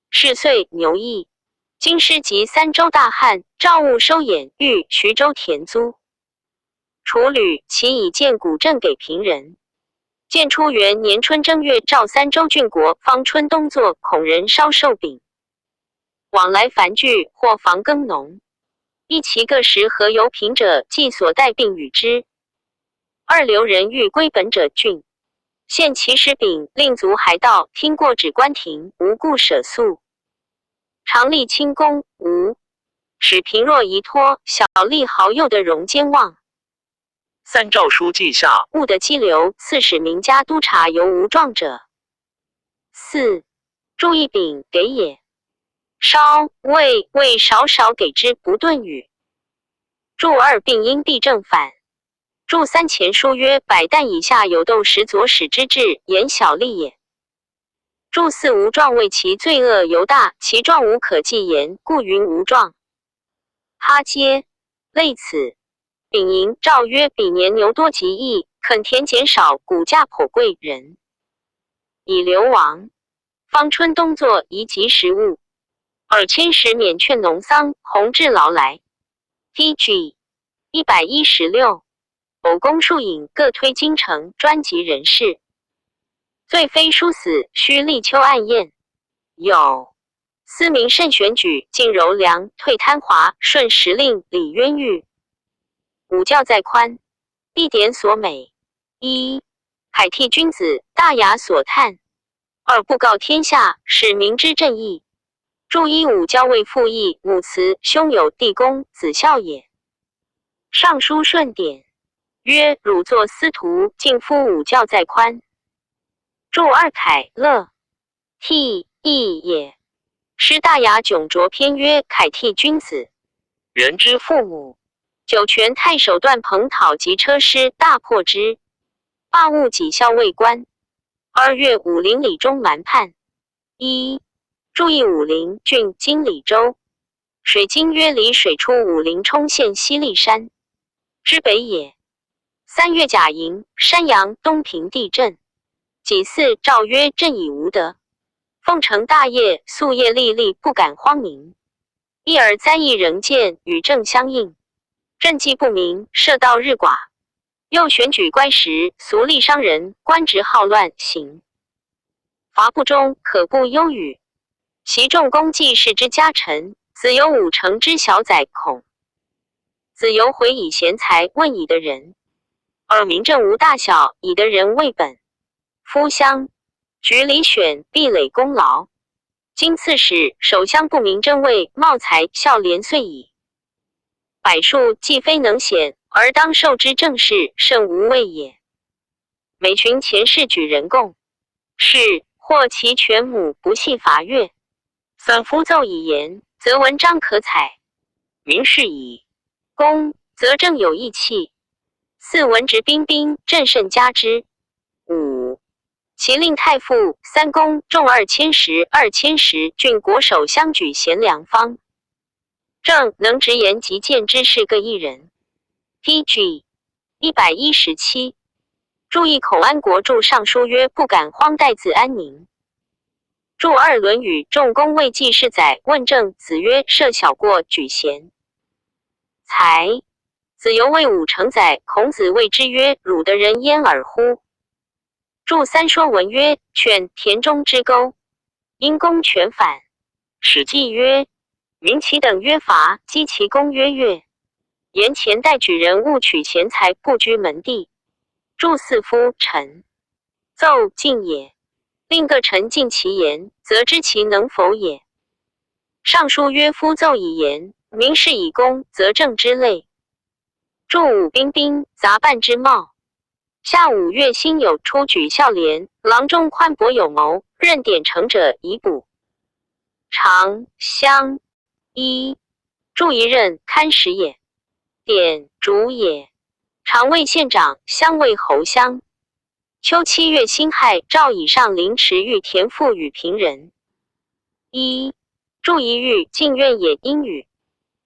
是岁牛疫，京师及三州大旱，诏务收兖豫徐州田租。楚吕其以建古镇给贫人。建初元年春正月，诏三州郡国方春冬作，孔人稍受饼。往来繁聚，或防耕农。一其各食和有品者，即所带并与之。二流人欲归本者郡。献其食饼，令卒还道，听过止关停，无故舍宿。常立清功，无使贫弱遗托，小利豪右的荣兼望。三诏书记下，物的激流，刺史名家督察犹无状者。四注意饼给也。稍未未少少给之不顿语。注二病因必正反。注三前书曰：百担以下有斗石左使之志，言小利也。注四无状谓其罪恶尤大，其状无可记言，故云无状。哈揭类此。丙寅，诏曰：彼年牛多疾疫，垦田减少，谷价颇贵，人以流亡。方春冬作，宜及食物。二千石免劝农桑，弘治劳来。T.G. 116。某公数尹各推京城，专及人事。罪非殊死，须立秋案验。有司民慎选举，进柔良，退贪滑，顺时令，理冤狱。五教在宽，必典所美。一凯替君子，大雅所叹。二布告天下，使民知正义。注一五教为父义母慈，兄友弟恭，子孝也。尚书顺典曰：汝作司徒，敬夫五教在宽。注二凯乐替义也。诗大雅迥卓篇曰：凯替君子，人之父母。酒泉太守段鹏讨及车师，大破之，罢务己校尉官。二月，武陵李中蛮叛。一注意武陵郡今李州，水经曰离水出武陵冲县西立山之北也。三月甲寅，山阳东平地震。己巳，诏曰：朕以无德，奉承大业，夙夜历历，不敢荒明。一而灾异仍见，与政相应。政绩不明，涉道日寡。又选举乖时，俗吏商人，官职好乱，行罚不忠，可不忧语。其重功济世之家臣，子有五成之小宰孔。子游回以贤才问以的人，而民政无大小，以的人为本。夫乡举礼选，必累功劳。今刺史守乡不明真位，茂才孝廉遂矣。百数既非能显，而当受之政事，甚无谓也。每群前世举人贡，是或其犬母不系伐越。三夫奏以言，则文章可采；明是以公，则政有义气。四文职彬彬，朕甚加之。五其令太傅、三公重二千石、二千石，郡国守相举贤良方。正能直言极谏之士各一人。P.G. 117。注意孔安国著尚书曰：不敢荒怠自安宁。注二《论语》仲弓未记事载问政，子曰：设小过，举贤才。子游谓武成载，孔子谓之曰：汝得人焉尔乎？注三说文曰：犬田中之钩，因公犬反。史记曰：明其等曰伐，击其功曰乐。言前代举人务取贤才，不拘门第。注四夫臣奏进也。令各臣尽其言，则知其能否也。尚书曰：夫奏以言，民事以公，则政之类。注五彬彬杂扮之貌。夏五月辛酉，出举孝廉，郎中宽博有谋，任典成者以补。长乡一注一任堪使也，典主也。常魏县长，乡魏侯乡。秋七月辛亥，诏以上临池狱田赋与平人。一注一狱禁院也，阴语。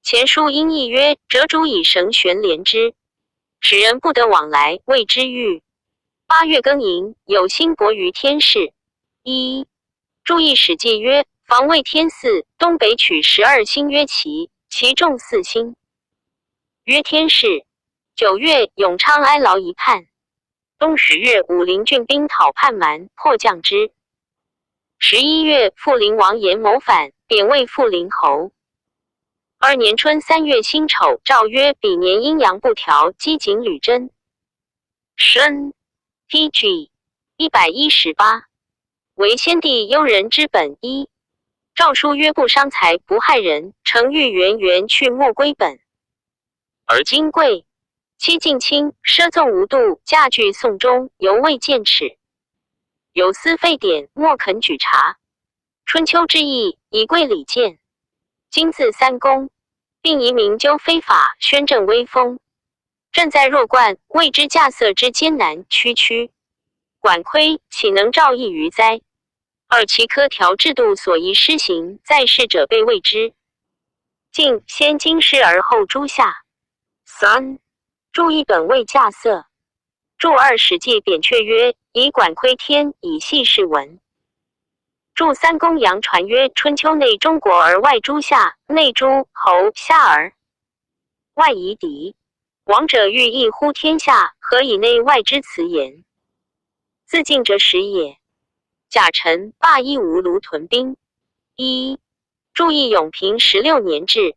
前书音译曰：折主以绳悬连之，使人不得往来，谓之狱。八月庚寅，有辛伯于天市。一注意史记曰：防卫天寺东北取12星曰齐，其重四星，曰天市。九月，永昌哀牢一叛。冬十月，武陵郡兵讨叛蛮，破将之。11月，阜陵王延谋反，贬为阜陵侯。二年春三月辛丑，诏曰：彼年阴阳不调，饥馑屡增。申 P.G. 118，为先帝忧人之本一。诏书曰：不伤财，不害人，诚欲源源去莫归本。而金贵，妻近亲，奢纵无度，驾具送终，犹未见耻。有司废典，莫肯举察。春秋之义，以贵礼见。今自三公，并移民纠非法，宣正威风。朕在弱冠，未知稼穑之艰难曲曲。管窥岂能兆益于哉？而其科条制度所宜施行，在世者备未知。晋先京师而后诸夏。三注一本位稼穑。注二史记扁鹊曰：以管窥天，以系世文。注三公杨传曰：春秋内中国而外诸夏，内诸侯夏而外夷狄。王者欲一呼天下，何以内外之辞言？自尽者始也。甲辰，罢伊吾卢屯兵。一注意永平十六年制，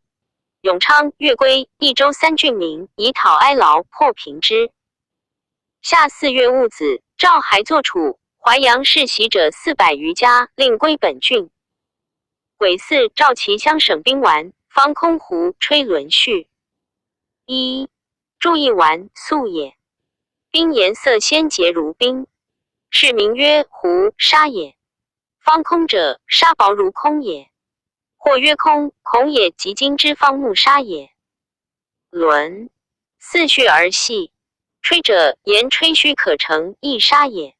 永昌、越归益州三郡民，以讨哀牢，破平之。夏四月戊子，赵还作楚淮阳世袭者400余家，令归本郡。癸巳，赵其乡省兵完，方空湖吹轮序。一注意完素也。冰颜色鲜洁如冰，是名曰胡沙也。方空者，沙薄如空也。或曰空，孔也，即今之方木沙也。轮四序而细，吹者言吹嘘可成，亦沙也。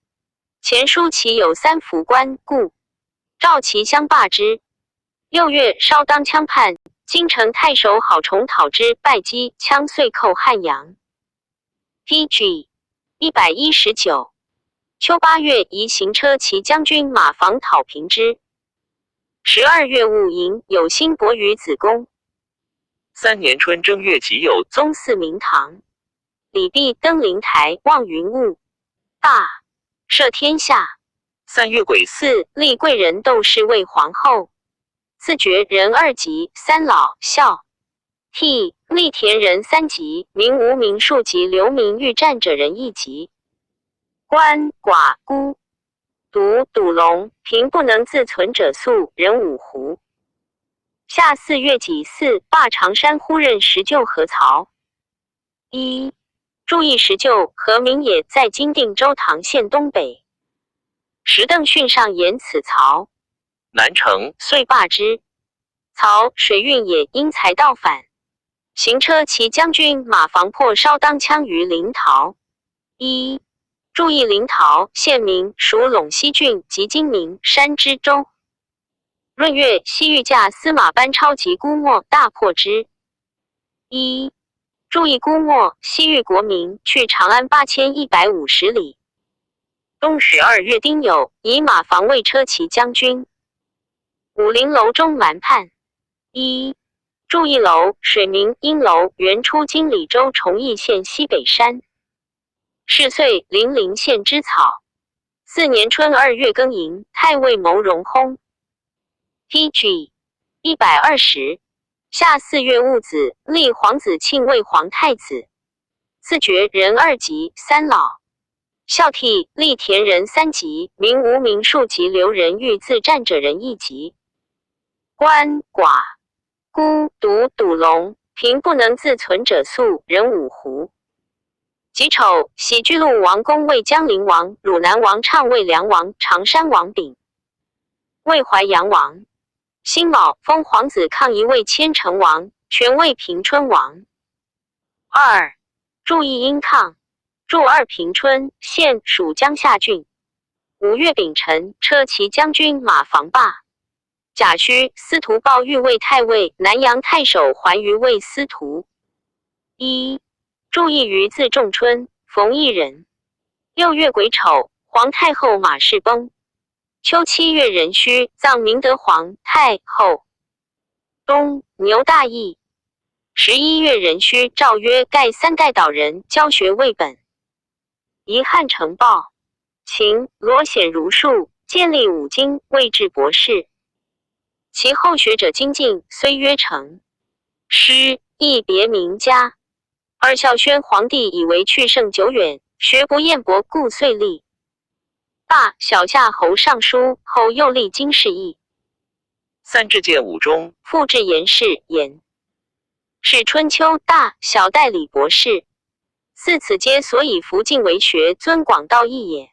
前书其有三服官，故赵其相罢之。六月，稍当羌叛，京城太守郝崇讨之，败击，羌遂寇汉阳。P.G. 119。秋八月，移行车骑将军马房讨平之。12月戊寅，有辛伯于子宫。三年春正月己酉，宗祀明堂。礼毕，登灵台，望云雾。大赦天下。三月癸巳，立贵人窦氏为皇后。赐爵仁二级，三老孝。替立田人三级，名无名庶级流民欲战者人一级。鳏寡孤独笃聋贫不能自存者粟人五斛。夏四月己巳，罢常山呼任石臼河曹。一注意石臼何名也，在今定州唐县东北。石邓训上言此曹南城，遂罢之。曹水运也，因才盗反。行车骑将军马房破烧当枪于临洮。一注意临洮县名属陇西郡及今名山之州。闰月，西域驾司马班超及姑墨，大破之。一注意姑墨，西域国名，去长安8150里。冬十二月丁酉，以马房卫车骑将军。武陵楼中蛮叛。一注意楼，水名阴楼，原出今李州崇义县西北山。是岁，零陵县之草。四年春二月庚寅，太尉牟荣薨。P.G. 120。夏四月戊子，立皇子庆为皇太子，赐爵仁二级，三老。孝悌立田人三级，名无名庶级流人欲自战者人一级。鳏寡孤独笃聋贫不能自存者粟人5斛。己丑，徙巨鹿王公魏江陵王、汝南王畅魏梁王、常山王秉，魏淮阳王。辛卯，封皇子抗仪魏千成王，权魏平春王。二，注意殷抗，注二平春县属江夏郡。5月丙辰，车骑将军马房罢。甲戌，司徒鲍御卫太尉、南阳太守还于卫司徒。一，注意于字仲春，冯异人。6月癸丑，皇太后马氏崩。秋7月壬戌，葬明德皇太后。冬，牛大疫。11月壬戌，诏曰：盖三代岛人，教学未本。遗汉成报。秦罗显儒术，建立五经，位至博士。其后学者精进，虽曰成师，亦别名家。二孝宣皇帝以为去圣久远，学不厌博，故遂立。大小夏侯尚书，后又立经世义。三至建武中，复置言事言。是春秋大小代理博士。四此皆所以服敬为学，尊广道义也。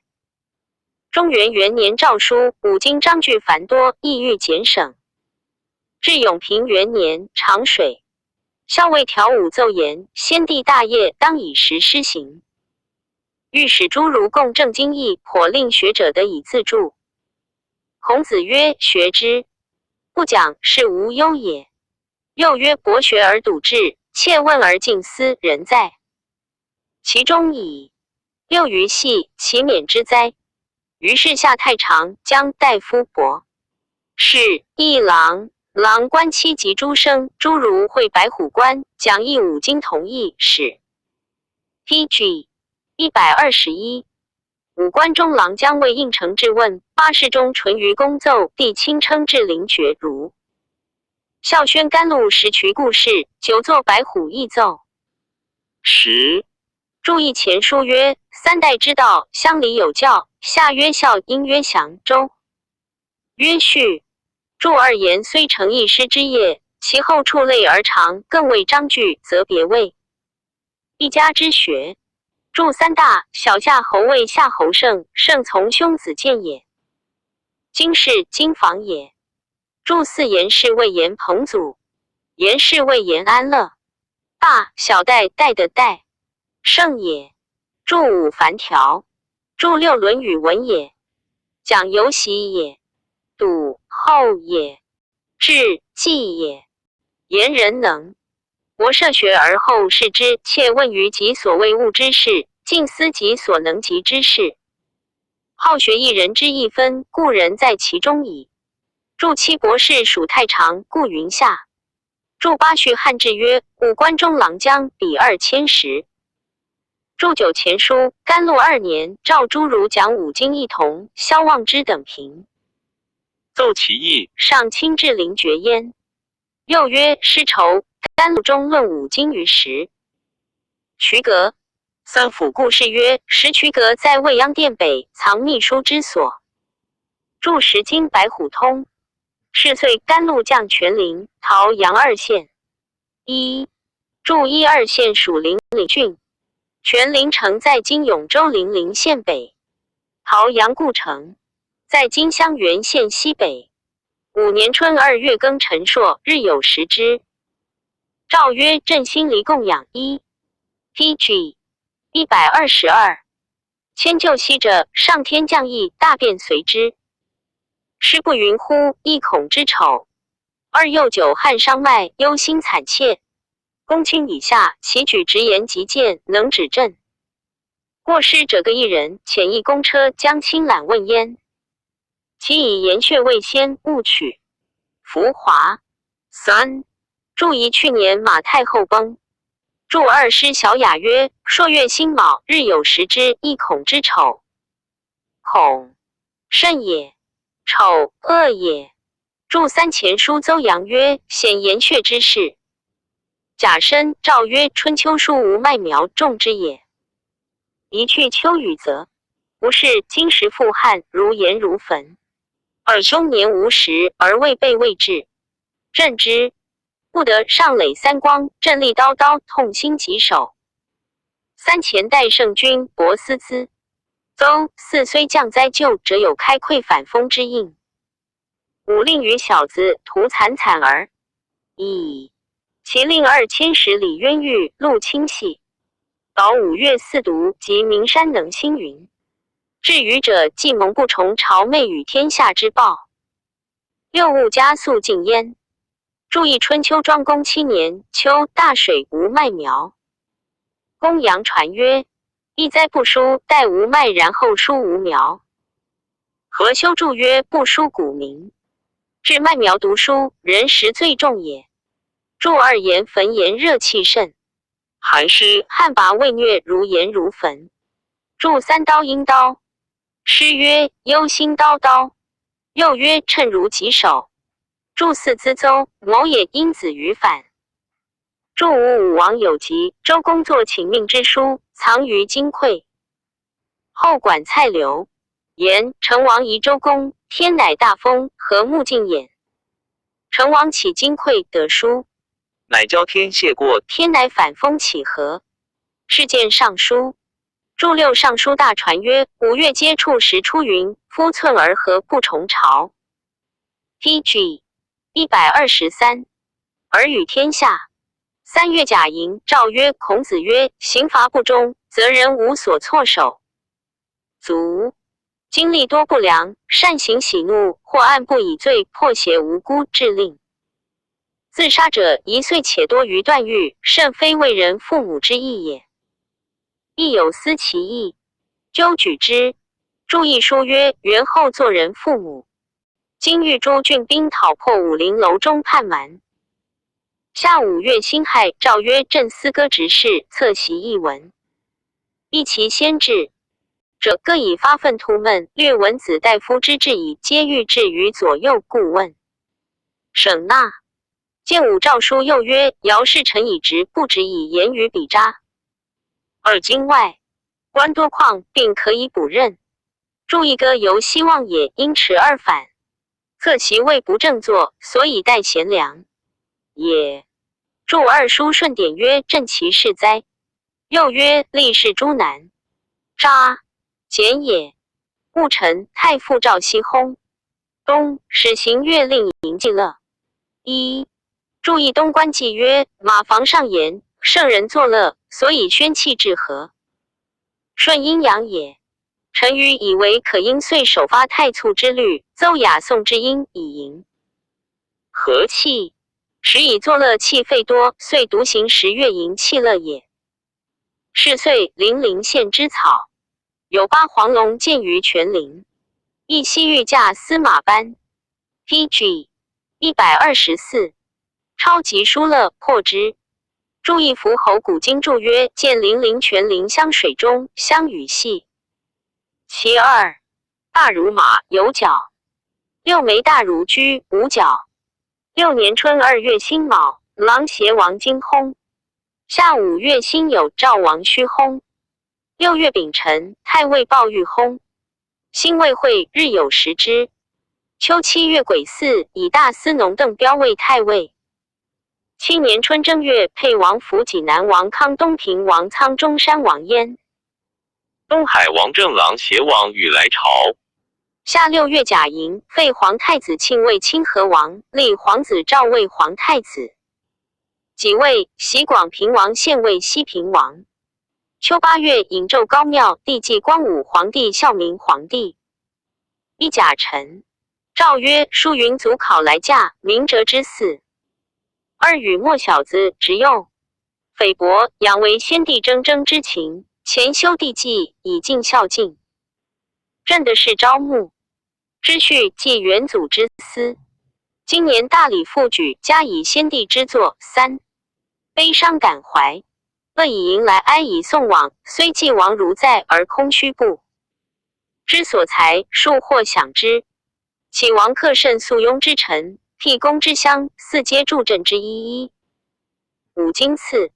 中元元年诏书，五经章句繁多，意欲简省。至永平元年，长水校尉调武奏言：先帝大业，当以时施行。御史诸儒共正经义，颇令学者得以自助。孔子曰：学之不讲，是无忧也。又曰：博学而笃志，切问而近思，人在其中矣。六余系，其免之哉？于是下太常，将大夫伯士议郎、郎官七级诸生，诸儒会白虎观，讲义五经同义史。P.G. 121，五官中郎将魏应承质问，八世中淳于公奏，帝亲称至灵觉如。孝宣甘露石渠故事，久作白虎义奏。十，注意前书曰：三代之道，乡里有教。夏曰孝，殷曰祥，周曰序。注二言虽成一师之业，其后处类而长，更为章句，则别为一家之学。注三大小夏侯谓夏侯胜，胜从兄子建也。今是金房也。注四言是谓言彭祖，言是谓言安乐。大小代代的代，圣也。注五凡条。注六论语文也，讲游习也，笃厚也，智计也。言人能博涉学而后事之，切问于己所谓物之事，近思己所能及之事。好学一人之一分，故人在其中矣。注七博士属太常，故云下。注八序汉志曰：五官中郎将，比2000石。注九前书，甘露二年，赵诸儒讲五经一同，萧望之等评。奏其意，上亲至灵觉焉。又曰：师仇，甘露中论五经于时。渠阁三府故事曰：石渠阁在未央殿北，藏秘书之所。注石经白虎通。是岁，甘露降全陵、桃阳二县。一注一二县属零陵郡。全陵城在今永州零陵县北，桃阳故城在今襄垣县西北。5年春2月庚辰朔，日有食之。诏曰：朕心离供养一。P.G. 122。迁就息者，上天降义，大便随之。师不云乎？一恐之丑。二又久旱伤麦，忧心惨切。公卿以下，其举直言极谏，能指朕。过失者各一人，遣一公车将亲览问焉。其以言阙未先，勿取。浮华。三，注一去年马太后崩。注二师小雅曰：朔月辛卯，日有食之，亦恐之丑。恐，甚也。丑，恶也。注三前书邹阳曰：显言阙之事。甲申，诏曰：春秋书无麦苗种之也。一去秋雨泽，不是今时复旱，如炎如焚。尔兄年无时而未备未至，朕之。不得上垒三光，振利刀刀，痛心疾首。三前代圣君伯思资。邹四虽降灾救，者有开溃反封之应。五令与小子图惨惨而已。其令二千石李渊玉陆清系。保五月四读及名山能星云。至愚者既蒙不从朝昧与天下之报。六物加速禁焉。注意春秋庄公七年秋大水无麦苗。公羊传曰：一灾不书，待无麦，然后书无苗。何修注曰：不书古名。至麦苗读书，人食最重也。注二言焚炎热气甚。寒湿旱拔未虐，如炎如焚。注三刀阴刀。诗曰：忧心叨叨。又曰：称如己手。注四资邹某也，因子于反。注五武王有疾，周公作请命之书，藏于金匮。后管蔡刘言成王疑周公，天乃大风，和目镜眼。成王起金匮得书，乃交天谢过。天乃反风起和。事见尚书。注六尚书大传曰：五月皆处时出云，夫寸而何不重朝？P.G. 123，而与天下。三月甲寅，诏曰：孔子曰：刑罚不忠，则人无所措手。足。经历多不良，善行喜怒，或按不以罪，破邪无辜，致令。自杀者一岁且多于断狱，甚非为人父母之意也。亦有思其意，纠举之。注一书曰：元后做人父母。今欲诸郡兵讨破武陵楼中叛蛮。下五月辛亥，诏曰：朕司歌执事，策习一文，一其先至者，各以发愤图闷，略闻子大夫之志矣，皆欲置于左右顾问。省纳建武诏书又曰：尧是臣以直，不止以言语比扎。二经外官多旷，并可以补任。注一歌犹希望也，因迟而反。策其位不正坐，所以待贤良也。注二书顺典曰：朕其事哉？又曰：立事诸难，扎简也。戊辰，太傅赵熙薨。冬，始行月令迎祭乐。一注意东官记曰：马房上言，圣人作乐，所以宣气至和，顺阴阳也。臣愚以为可应遂首发太簇之律，奏雅颂之音，以迎和气。时以作乐气费多，遂独行十月迎气乐也。是岁，零陵县之草有八黄龙见于泉陵，一西域驾司马班。P.G. 124，超级疏勒破之。注意符侯古今注曰：见零陵泉陵香水中，相与系。其二，大如马，有角；六眉大如驹，无角。六年春二月辛卯，琅邪王金薨。夏五月辛酉，赵王须薨。六月丙辰，太尉鲍玉薨。辛未会，日有食之。秋七月癸巳，以大司农邓标为太尉。七年春正月，沛王府济南王康东平王仓中山王焉。东海王正郎携王与来朝。夏六月甲寅，废皇太子庆为清河王，立皇子赵为皇太子。己未，袭广平王献为西平王。秋八月，引奏高庙，帝继光武皇帝孝明皇帝。一甲辰，诏曰：舒云祖考来驾，明哲之嗣。二与莫小子直幼，匪伯养为先帝铮铮之情，前修帝纪，以尽孝敬。朕的是招募之序，继元祖之思。今年大礼复举，加以先帝之作。三悲伤感怀，乐以迎来，哀以送往。虽既王如在，而空虚不知所才，庶或想之。启王克甚素庸之臣，辟公之乡，四皆助阵之一一。五经赐，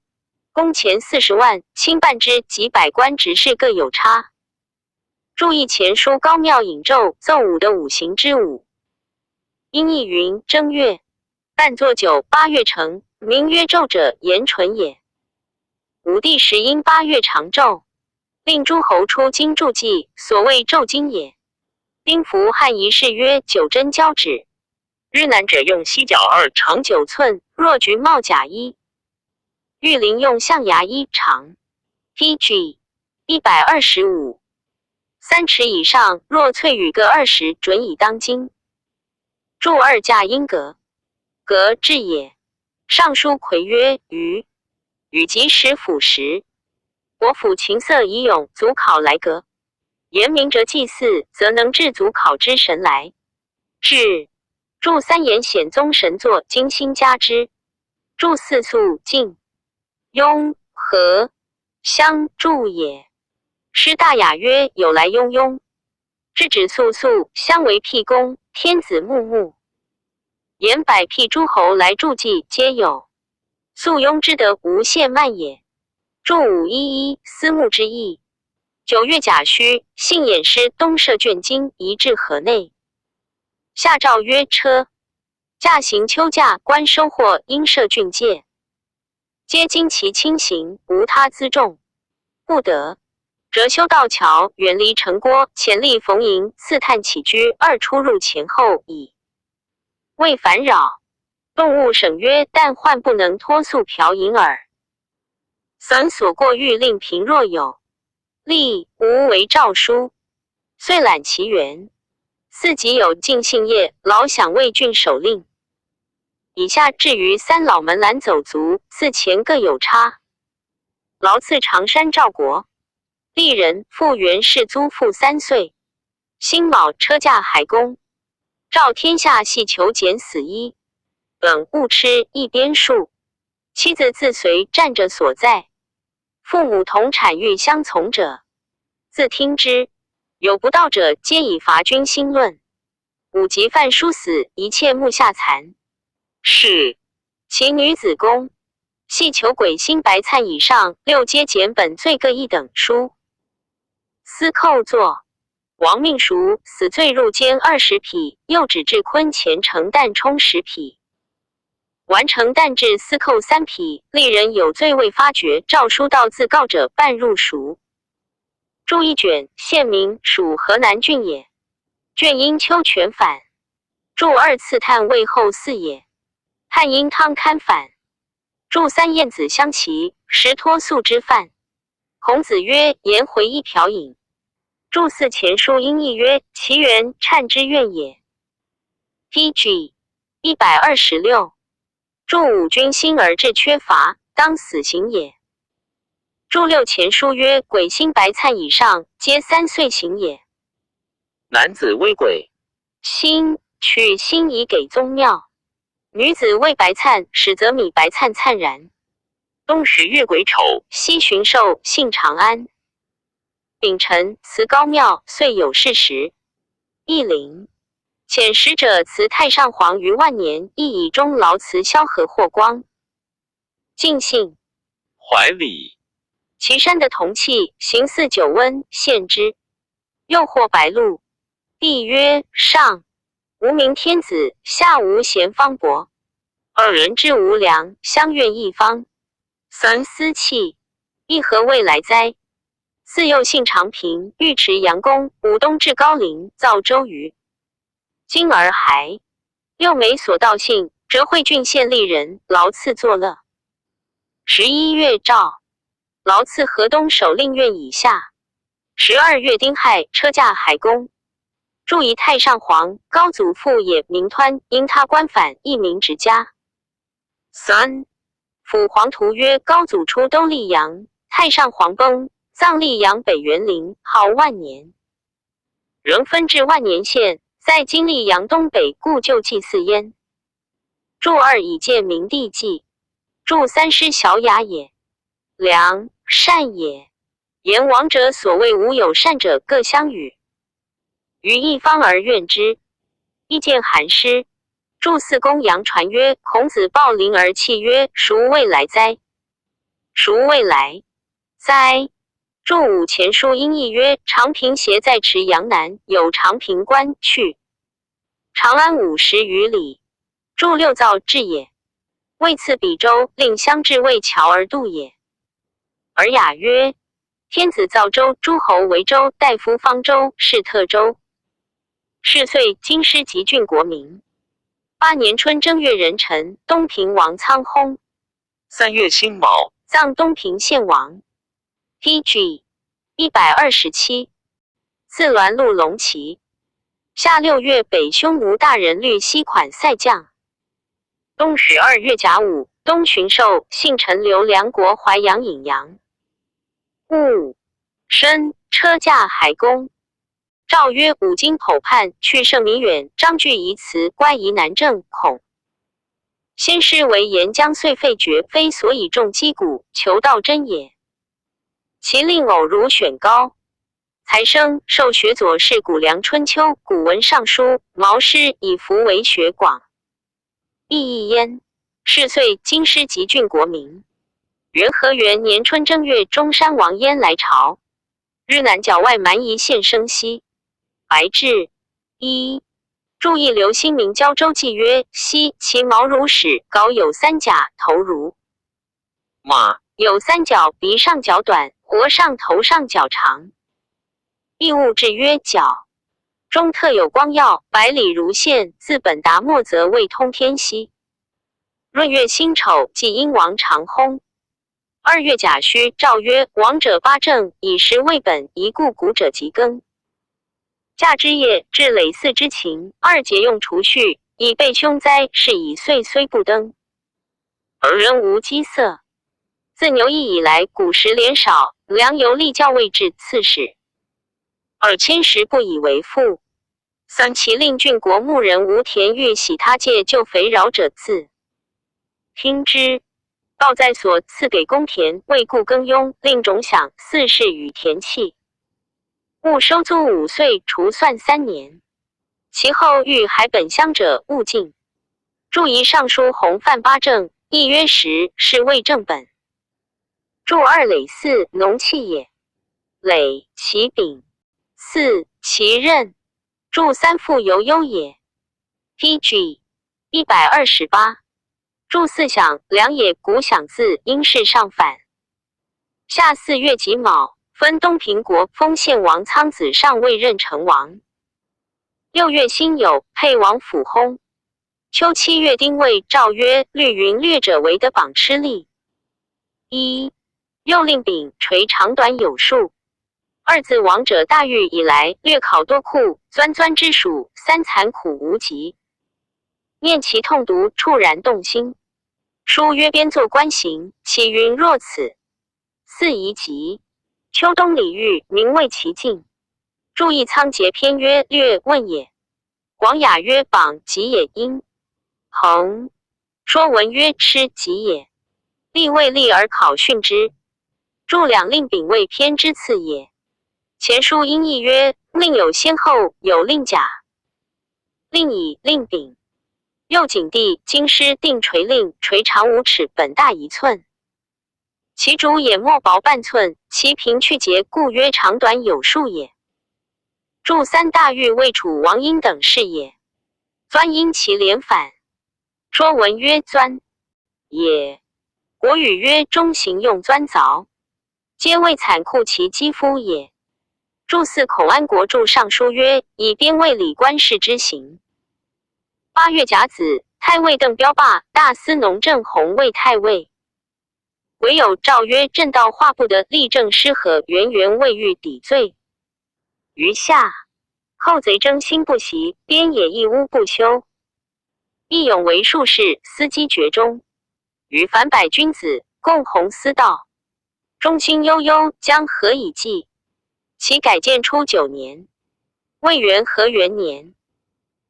工钱40万，卿半之及百官执事各有差。注意前书高庙引咒奏舞的五行之舞。音译云：正月半作九，八月成，名曰昼者，言纯也。武帝时，因八月长昼，令诸侯出京助祭，所谓昼经也。丁福汉仪式曰：九真交趾。日南者用犀角二长9寸，若菊帽甲一。玉林用象牙一长。P.G. 125，3尺以上，若翠羽各20，准以当金。注二驾音格，格至也。尚书魁曰：虞，禹及时辅时。我府琴瑟以咏，祖考来格。言明哲祭祀，则能至祖考之神来。至。注三言显宗神作，精心加之。注四素净，雍和相助也。诗大雅曰：有来雍雍，制止肃肃，相为辟公，天子穆穆。言百辟诸侯来助祭，皆有。素雍之德无懈慢也。注五一一思慕之意。9月甲戌，信偃师东射卷经，移至河内。下诏曰：车驾行秋驾，官收获应设郡界，皆经其轻行，无他辎重，不得。折修道桥，远离城郭，潜力逢迎，刺探起居，二出入前后，以未烦扰。动物省曰：但患不能脱宿嫖饮耳。三所过欲令贫若有，立无为诏书，遂览其源。四己有尽信业，老享魏郡守令。以下至于三老门栏走卒，自前各有差。劳赐常山赵国，立人复元氏租父3岁。辛卯，车驾海公。诏天下系求减死衣。本勿吃一边数。妻子自随站着所在。父母同产育相从者，自听之。有不道者，皆以罚君心论。五级犯书死，一切目下残。是其女子宫，系求鬼星白灿以上六阶减本罪各一等书。司寇作王命赎死罪入监20匹，又指至坤前承担充10匹。完成旦至司寇3匹，立人有罪未发觉，诏书到自告者半入赎。注一卷，县名属河南郡也。卷因秋犬反。注二刺探魏后嗣也。汉因汤堪反。注三晏子相齐，食托素之饭。孔子曰：颜回一瓢饮。注四前书音译曰：其源忏之怨也。P.G. 126。注五君心而志缺乏，当死刑也。注六前书曰：鬼星白灿以上，皆3岁刑也。男子为鬼，星取心以给宗庙；女子为白灿，始则米白灿灿然。冬十月癸丑，西巡狩，幸长安。丙辰，辞高庙，岁有事时。义陵遣使者辞太上皇于万年，亦以终劳辞萧何霍光。尽兴怀里。岐山的铜器，形似酒温，献之。又获白鹿。帝曰：上无名天子，下无贤方伯，二人之无良，相怨一方。三思气，亦何未来哉？自幼姓长平，尉迟杨公，武东至高陵，造周瑜。今而还。六美所道姓，折惠郡县吏人，劳赐作乐。11月诏。劳赐河东守令院以下。12月丁亥，车驾海公。注仪太上皇高祖父也，名湍，因他官反，一名直家。三辅皇图曰：高祖出都溧阳，太上皇崩，葬溧阳北园陵，号万年。仍分至万年县，在今溧阳东北，故旧祭祀焉。注二以见明帝纪。注三师小雅也。良善也。言王者所谓无有善者，各相与。于一方而怨之。意见韩诗。注四公杨传曰：孔子抱麟而泣曰：孰未来哉？孰未来哉？注五前书音译曰：长平斜在池阳南，有长平关，去长安50余里。注六造至也。未赐彼舟，令相至渭桥而渡也。尔雅曰：天子造舟，诸侯为舟，大夫方舟，是特舟。是岁，京师及郡国民。八年春正月壬辰，东平王仓薨。三月辛卯，葬东平县王。P.G. 127，自栾鹿龙骑。夏六月，北匈奴大人律西款塞将。冬十二月甲午，东巡狩幸陈留梁国淮阳颍阳。戊申，车驾还宫。诏曰：五经剖判，去圣弥远，章句遗辞，乖疑难正。恐先师为言将遂废绝，非所以重击鼓，求道真也。其令偶如选高。才生，授学左士谷梁春秋、古文尚书、毛诗，以服为学广。意义焉。是岁，京师及郡国民。元和元年春正月，中山王焉来朝。日南郊外蛮夷县生西。白志一注意刘新明胶州记曰：西其毛如矢，睾有三甲，头如马，有三角，鼻上角短，额上头上角长。异物志曰：角中特有光耀，百里如线。自本达末则未通天溪。闰月辛丑，祭殷王长薨。二月甲戌，诏曰：王者八政，以时为本，一故古者及更。夏之夜，至累祀之情。二节用储蓄，以备凶灾。是以岁虽不登，而仍无饥色。自牛疫以来，谷食连少，粮油立教位置刺史。二千石不以为富。三其令郡国牧人无田欲洗他借就肥饶者自听之。报在所赐给公田，未故耕庸，令种饷。四是与田契。勿收租5岁，除算3年。其后欲还本乡者，勿进。注仪尚书洪范八正，亦曰时，是谓正本。注二累四，农器也。累，其柄。四，其刃。注三复犹忧也。P.G. 128。注四响，良也。古响字，应是上反。夏四月己卯，分东平国，封献王苍子上位任成王。六月辛酉，沛王府薨。秋七月丁未，诏曰：律云略者为得榜吃力。一又令柄垂长短有数。二自王者大狱以来，略考多库，钻钻之属，三残苦无极。念其痛毒，触然动心。书曰：编作官行，岂云若此？四夷集。秋冬礼遇，名谓其境。注意仓颉篇曰：略问也。广雅曰：榜吉也应。恒说文曰：吃吉也。立位立而考训之。注两令秉位篇之次也。前书音义曰：令有先后，有令甲，令乙，令丙。右景帝京师定垂令，垂长5尺，本大1寸。其主也莫薄半寸，其平去节，故曰长短有数也。注三大狱魏楚王殷等事也。钻因其连反。说文曰：钻也。国语曰：中行用钻凿，皆为惨酷其肌肤也。注四孔安国著尚书曰：以边卫礼官事之行。八月甲子，太尉邓彪罢，大司农郑弘为太尉。唯有诏曰：朕道化不得，立政失和，源源未欲抵罪。余下寇贼争心不息，边野一屋不休。义勇为术士，司机绝中。与凡百君子，共弘斯道。忠心悠悠，将何以济？其改建初九年，魏元和元年，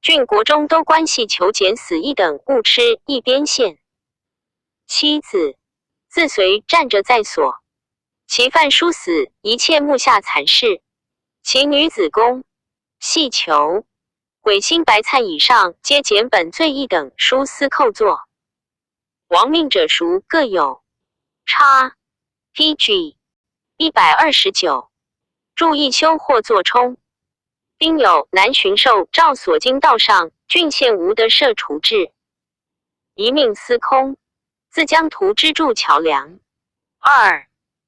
郡国中都关系求减死一等，勿吃一边县。妻子自随站着在所，其犯殊死，一切目下残事。其女子宫系囚，鬼心白灿以上，皆减本罪一等，书司扣作。亡命者赎各有差。P.G. 129。注意修或作冲。丁酉，南巡狩赵所经道上，郡县无得设除制，一命司空。自江图之筑桥梁。二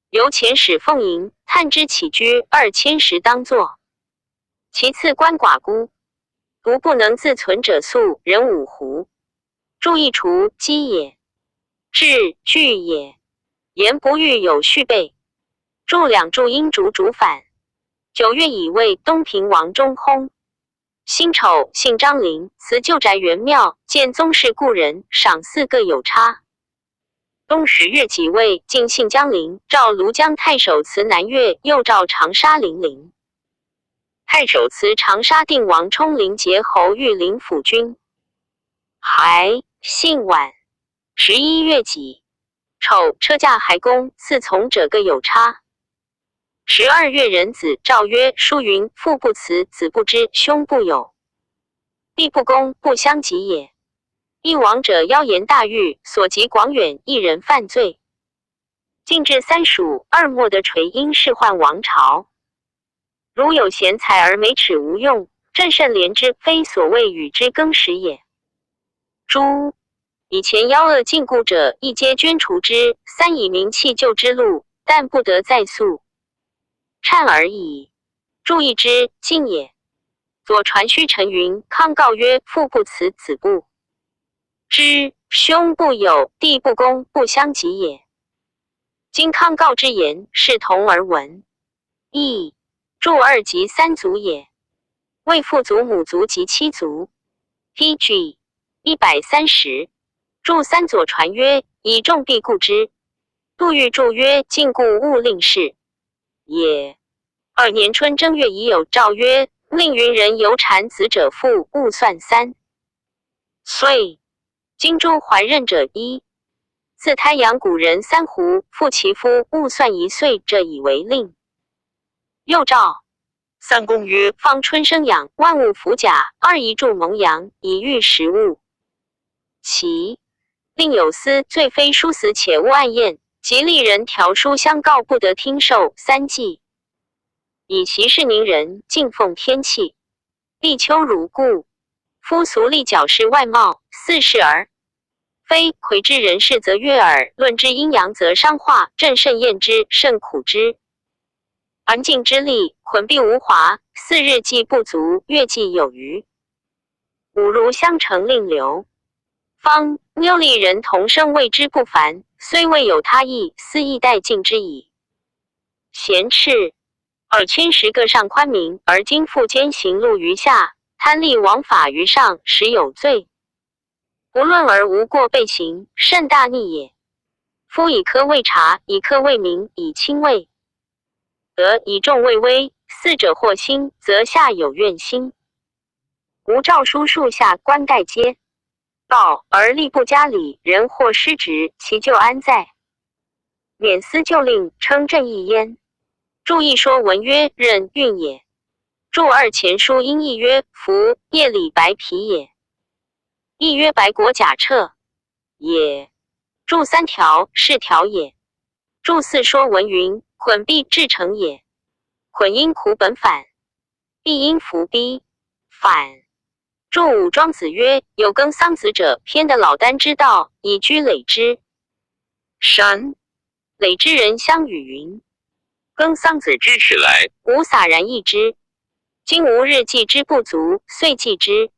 由遣使奉迎，探知起居2000石当作。其次鳏寡孤独不能自存者粟人5斛。注一除积也，至具也。言不欲有续备。注两注应主主反。9月乙未，东平王中薨。辛丑，姓张陵，辞旧宅元庙，见宗室故人，赏赐各有差。冬十月己未，晋姓江陵，召庐江太守辞南越，又召长沙陵陵。太守辞长沙定王冲陵节侯御林府君。还姓宛。11月己丑，车驾还宫，赐从者各有差。12月壬子，诏曰：书云：父不慈，子不知，兄不友，弟不恭，不相及也。一王者妖言大欲，所及广远，一人犯罪。晋至三蜀，二莫得垂阴仕宦王朝。如有贤才而美齿无用，朕甚怜之，非所谓与之更始也。诸以前妖恶禁锢者，亦皆捐除之。三以明弃旧之路，但不得再诉。忏而已。注意之，敬也。左传虚陈云康告曰：父不慈，子不知，兄不友，弟不恭，不相及也。今康告之言，是同而闻。义注二及三族也。为父族、母族及妻族。P.G. 130。注三左传曰：以众必固之。杜预注曰：禁锢勿令事也。二年春正月已有诏曰：令云人有产子者妇，勿算3岁。今诸怀任者一。自胎养古人3斛，复其夫勿算1岁者以为令。又诏三公曰：方春生养，万物服甲；二宜助蒙阳，以御食物。其另有司罪非书死且勿暗验，及立人条书相告，不得听受三计。以其事宁人，敬奉天气，立秋如故。夫俗立角是外貌，四是而非。魁之人事则悦耳，论之阴阳则伤化。朕甚厌之，甚苦之。安静之力，捆必无华。四日计不足，月计有余。五如相承令流。方六立人同生谓之不凡，虽未有他意，斯亦待尽之矣。咸赤2000石个上宽明，而今复兼行路于下，贪利王法于上，实有罪。不论而无过被刑，甚大逆也。夫以科为察，以科为民，以轻为德，以重为威。四者或兴，则下有怨心。吾诏书数下官盖皆告而吏不加礼，人或失职，其咎安在？免司旧令，称朕意焉。注一说文曰：任运也。注二前书音义曰：福夜里白皮也。亦曰白果甲彻也。注三条是条也。注四说文云：捆必至成也。捆因苦本反，必因伏逼反。注五庄子曰：有耕桑子者，偏得老聃之道，以居累之。山累之人相与云：耕桑子之始来，吾洒然易之。今吾日计之不足，遂计之。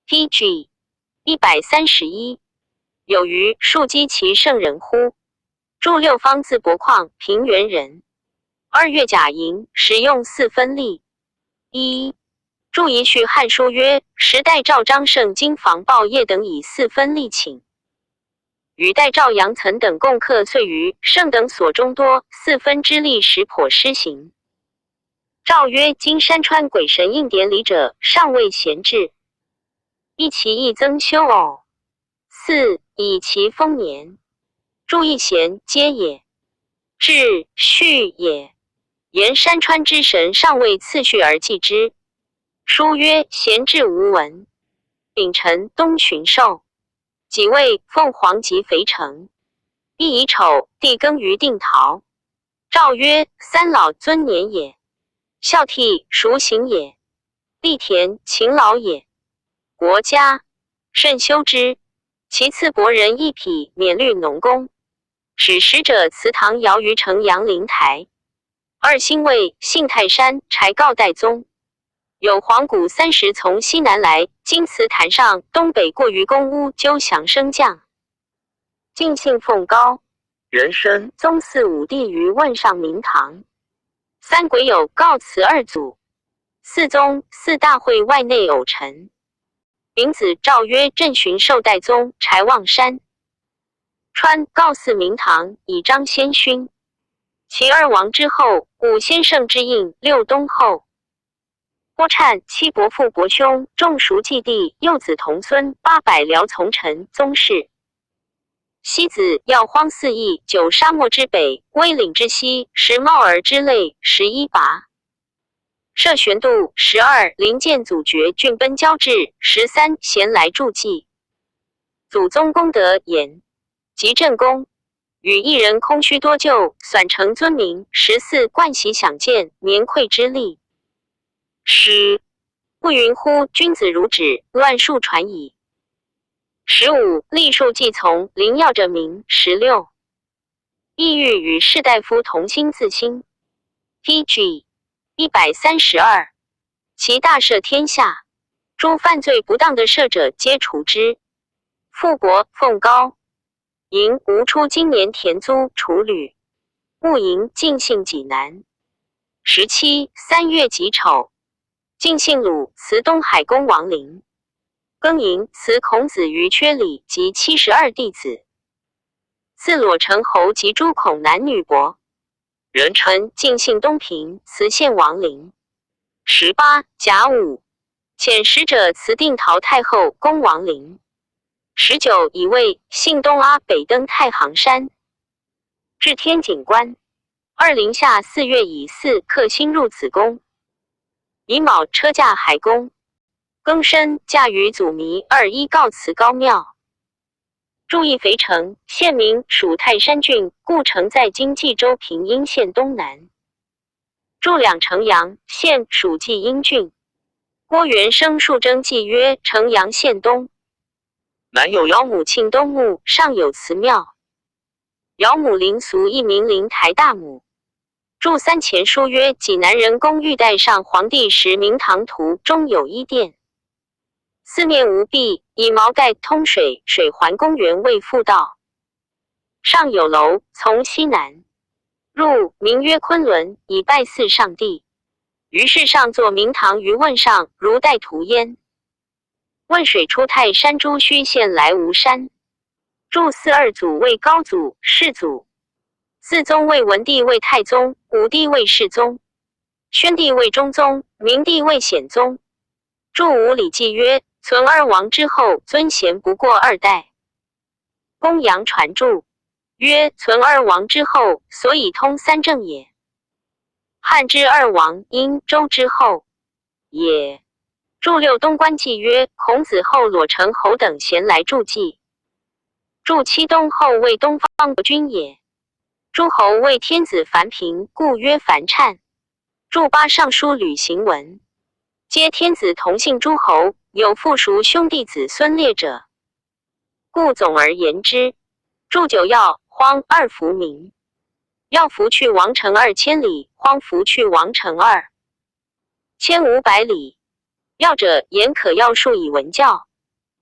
P.G. 131。有余庶几其圣人乎？注六方字伯旷，平原人。2月甲寅，使用四分历。一注一序汉书曰：时代赵张胜经防报业等以四分历请，与代赵阳岑等共课岁余，胜等所中多四分之力，实颇施行。诏曰：今山川鬼神应典礼者，尚未贤至，一其益增修偶。四以其丰年。注一贤皆也，至序也。言山川之神尚未次序而记之。书曰：贤至无闻。丙辰，东巡狩。己未，凤凰及肥城。戊乙丑，地庚于定陶。诏曰：三老尊年也，孝悌孰行也，力田勤劳也。国家甚修之。其次伯人一匹，免律农工。使使者辞唐尧于城阳灵台。二兴魏，幸泰山，柴告代宗。有黄谷30从西南来，经祠坛上，东北过于公屋，纠降升降。敬信奉高。人参。宗嗣武帝于汶上明堂。三癸酉告辞二祖。四宗四大会外内偶臣。丙子诏曰：镇巡狩代宗柴望山。川告祀明堂，以彰先勋。其二王之后，五先圣之印，六东后。郭粲七伯父伯兄，仲叔继弟，幼子同孙，800僚从臣宗室。西子要荒四邑，九沙漠之北，威岭之西，十茂尔之类，11拔。设玄度12，临建祖爵郡奔交至13，咸来助祭。祖宗功德言及正公，与一人空虚多救，损成尊名14，冠喜享见，绵愧之力。诗。不云乎？君子如止，乱数传矣。15，立树继从，灵药者名16。意欲与士大夫同心自兴。P.G. 132，其大赦天下，诸犯罪不当的赦者，皆除之。富国奉高，寅吴出今年田租处旅，戊寅进幸济南。17三月己丑，进幸鲁辞东海公王陵。庚寅辞孔子于阙里及72弟子。赐裸成侯及诸孔男女伯。壬辰，进幸东平，辞献王陵。18甲午，遣使者辞定陶太后恭王陵。19乙未，幸东阿北登太行山，至天井关。二零夏4月乙巳，克星入子宫。乙卯，车驾海公。庚申，驾于祖弥21告辞高庙。注意肥城，县名属泰山郡，故城在今冀州平阴县东南。注两城阳县属济阴郡。郭元生数征记曰：城阳县东南有姚母庆东墓，上有祠庙。姚母灵俗一名灵台大母。注三前书曰：济南人公欲代上皇帝时明堂图中有一殿。四面无壁，以毛盖通水，水环公园为复道。上有楼，从西南入，名曰昆仑，以拜祀上帝。于是上作明堂于汶上，如带图焉。汶水出泰山诸虚县来吴山。注四二祖为高祖、世祖，四宗为文帝为太宗，武帝为世宗，宣帝为中宗，明帝为显宗。注五礼记曰：存二王之后，尊贤不过二代。公羊传注曰：存二王之后，所以通三政也。汉之二王，殷周之后也。注六东官记曰：孔子后裸成侯等咸来助祭。注七东后为东方国君也。诸侯为天子凡平，故曰凡谄。注八尚书吕行文，皆天子同姓诸侯，有附属兄弟子孙列者，故总而言之。注九要荒二服名，要服去王城2000里，荒服去王城2500里。要者言可要数以文教，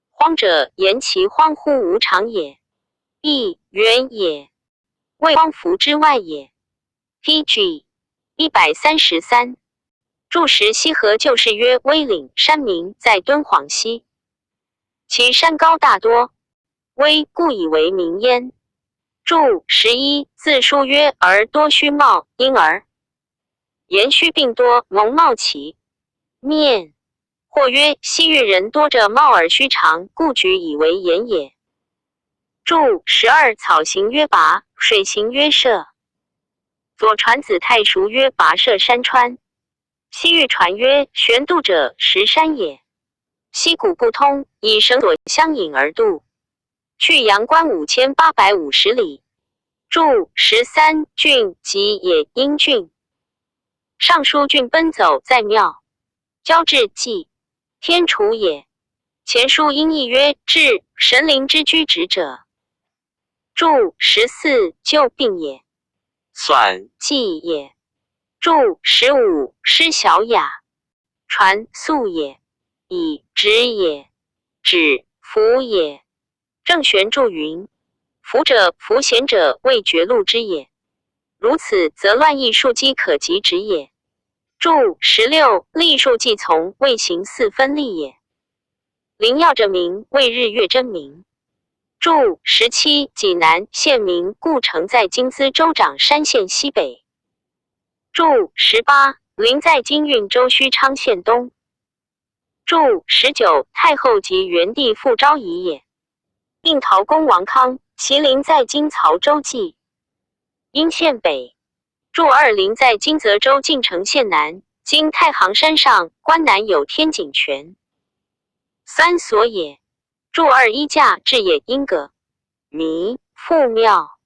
荒者言其荒乎无常也，亦远也，谓荒服之外也。P.G. 133。注石溪河旧事曰：威岭山名在敦煌西，其山高大多，威故以为名焉。注11字书曰：而多须帽，因而言须病多，蒙帽其面。或曰：西域人多着帽而须长，故举以为言也。注12草形曰拔，水形曰涉。左传子太叔曰：跋涉山川。西域传曰：玄渡者，石山也。溪谷不通，以绳索相引而渡。去阳关5850里。注13郡即也阴郡。尚书郡奔走在庙。交至纪，天楚也。前书音义曰：至，神灵之居止者。注14，旧病也。算祭也。注15，施小雅。传素也。以直也。止福也。郑玄注云：福者，福贤者，谓绝路之也。如此，则乱义庶几可及止也。注16，历数既从，未行四分立也。灵药者名，谓日月真名。注17，济南县名，故城在今淄州长山县西北。注18，陵在今郓州须昌县东。注19，太后及元帝父昭仪也。应陶公王康，其陵在今曹州济阴县北。注2，陵在今泽州晋城县南，今太行山上，关南有天井泉。三所也。注21驾至也，阴阁。弥父庙，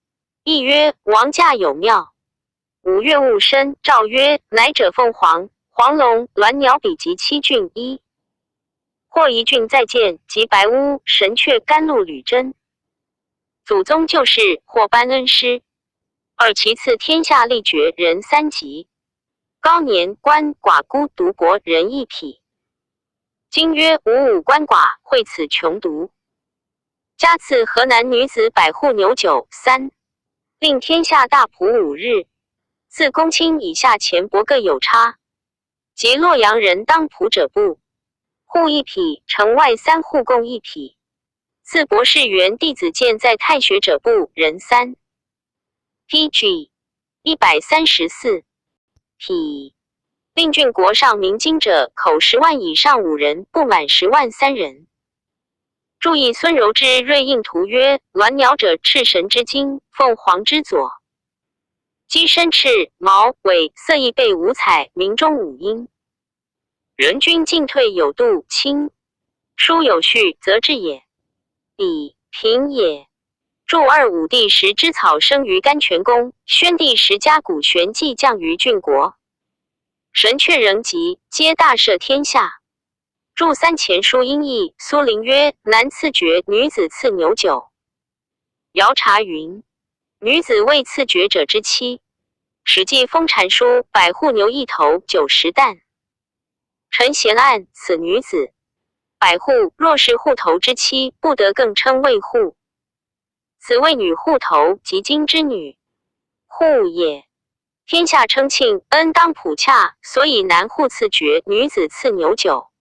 亦曰王驾有庙。5月戊申，诏曰：乃者凤凰、黄龙、鸾鸟比及七郡一。或一郡在建，及白乌、神阙、甘露、吕真。祖宗旧事，或颁恩师。二其次天下立爵人三级。高年鳏寡孤独薄人一匹。经曰：五五鳏寡，惠此穷独。加赐河南女子百户牛酒三，令天下大蒲5日。自公卿以下钱帛各有差。及洛阳人当蒲者不户一匹，城外三户共一匹。自博士原弟子见在太学者不人三。P.G. 134匹。令郡国上明金者，口10万以上五人，不满10万三人。注意孙柔之瑞应图曰：鸾鸟者，赤神之精，凤凰之左。鸡身翅毛尾色亦备五彩，鸣中五音。人君进退有度，清疏有序，则治也。礼平也。注二武帝时之草生于甘泉宫，宣帝时加古玄纪降于郡国。神阙仍吉，皆大赦天下。注三前书音义，苏灵曰：男赐爵，女子赐牛酒。姚察云：女子未赐爵者之妻。史记封禅书，百户牛一头，90担。陈贤案，此女子。百户若是户头之妻，不得更称为户。此谓女户头，即今之女户也。天下称庆，恩当普洽，所以男户赐爵，女子赐牛酒。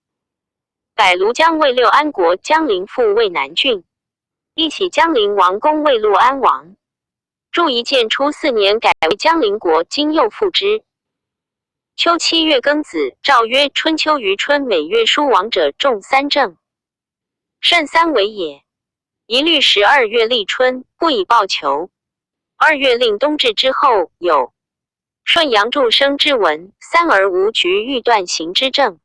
改庐江为六安国，江陵复为南郡。一起江陵王公为陆安王。注一建初四年改为江陵国，今又复之。秋7月庚子，诏曰：春秋于春每月书王者中三正，甚三为也。一律12月立春，不以报求。2月令冬至之后有。顺阳助生之文，三而无局欲断行之政。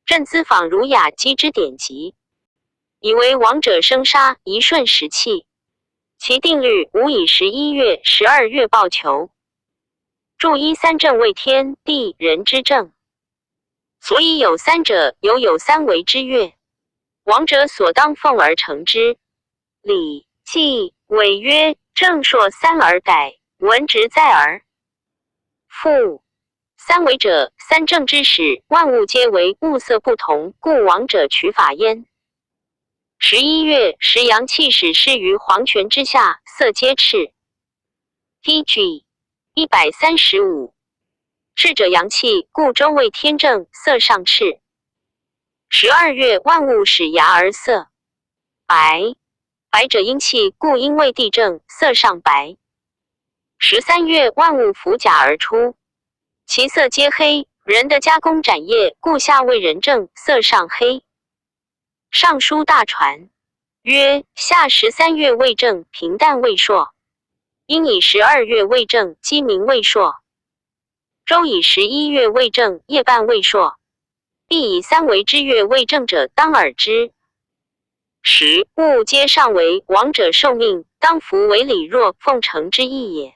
朕咨访儒雅积之典籍，以为王者生杀，一顺时气。其定律无以11月、12月报求。注一三正为天地人之政，所以有三者，有有三为之月。王者所当奉而成之。礼记伪曰：正朔三而改，文直在耳。复三为者，三正之始，万物皆为物色不同，故王者取法焉。11月，时阳气始失于黄泉之下，色皆赤。P.G. 135，赤者阳气，故周谓天正，色尚赤。12月，万物始芽而色白，白者阴气，故因为地正，色尚白。13月，万物拂甲而出，其色皆黑。人的加工展业，故下为人正，色尚黑。尚书大传曰：夏13月未正，平淡未朔；殷以12月未正，鸡鸣未朔；周以11月未正，夜半未朔。必以三为之月未正者，当尔之。十物皆上为王者受命，当服为礼若奉承之意也。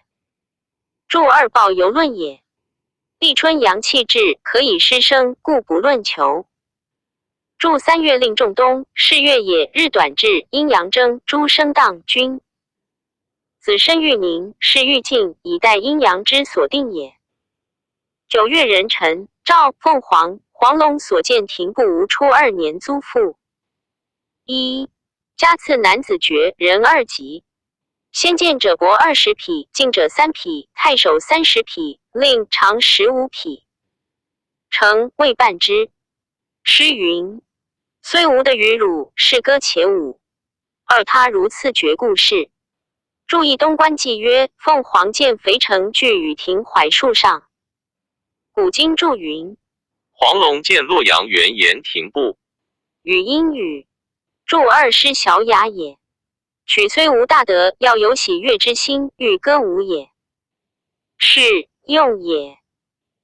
注二报犹论也。立春阳气至，可以失生，故不论求。注三月令仲冬，是月也。日短至，阴阳争，诸生荡君。子申欲宁，是欲静，以待阴阳之所定也。九月壬辰，赵凤凰、黄龙所建亭不无初二年租赋。一加赐男子爵人二级。先见者帛20匹，进者3匹，太守30匹，令长15匹。成未半之。诗云：虽无的与汝，是歌且舞。二他如次绝故事。注意东关记曰：凤凰见肥城聚雨亭槐树上。古今注云：黄龙见洛阳原岩亭部。语音语。注二诗小雅也。曲虽无大德，要有喜悦之心，欲歌舞也。是用也。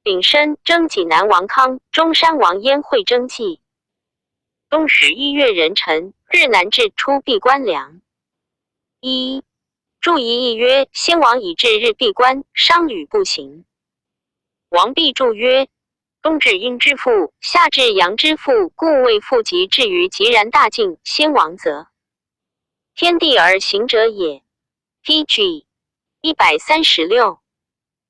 丙申，征济南王康、中山王焉会征记。冬十一月壬辰，日南至，出闭关梁。一注一义曰：先王以至日闭关，商旅不行。王弼注曰：冬至阴之父，夏至阳之父，故谓父及至于极然大境。先王则天地而行者也。P.G. 136。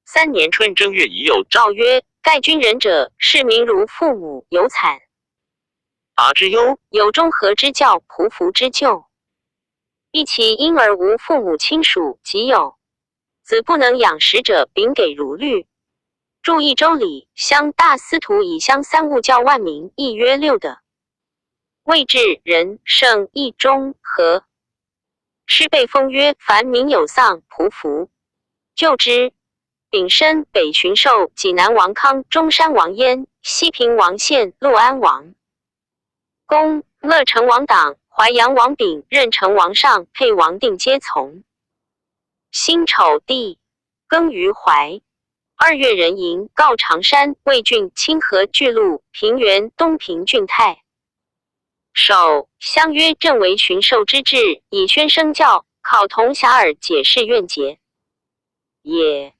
三年春正月，已有诏曰：盖君仁者，视民如父母，有惨达之忧，有中和之教，匍匐之救。亦其婴儿无父母亲属，及有子不能养食者，秉给如律。注一周礼，乡大司徒以乡三物教万民，亦曰六的。位至仁圣义中和。师被封曰：凡民有丧，匍匐救之。丙申，北巡狩济南王康、中山王焉、西平王宪、陆安王公、乐成王党、淮阳王炳、任城王尚、沛王定皆从。辛丑地，庚于淮。二月壬寅，告常山、魏郡、清河、巨鹿、平原、东平郡太守，相约正为巡狩之制，以宣声教，考同遐迩，解释怨结也。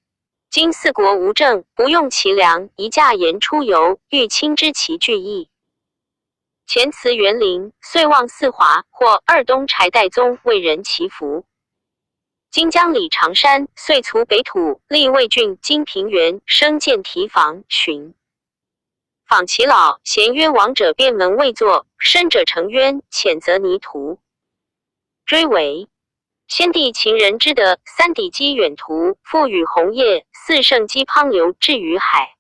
今四国无政，不用其粮，一驾言出游，欲亲知其具义。前辞园林，遂望四华或二东柴代宗为人祈福。今将李长山，遂除北土，立魏郡，今平原，生建提防巡。访其老，贤曰：亡者便门未作，生者成冤，谴责泥涂。追为先帝秦人之德，三抵积远途，复与红叶，四圣积滂流至于海。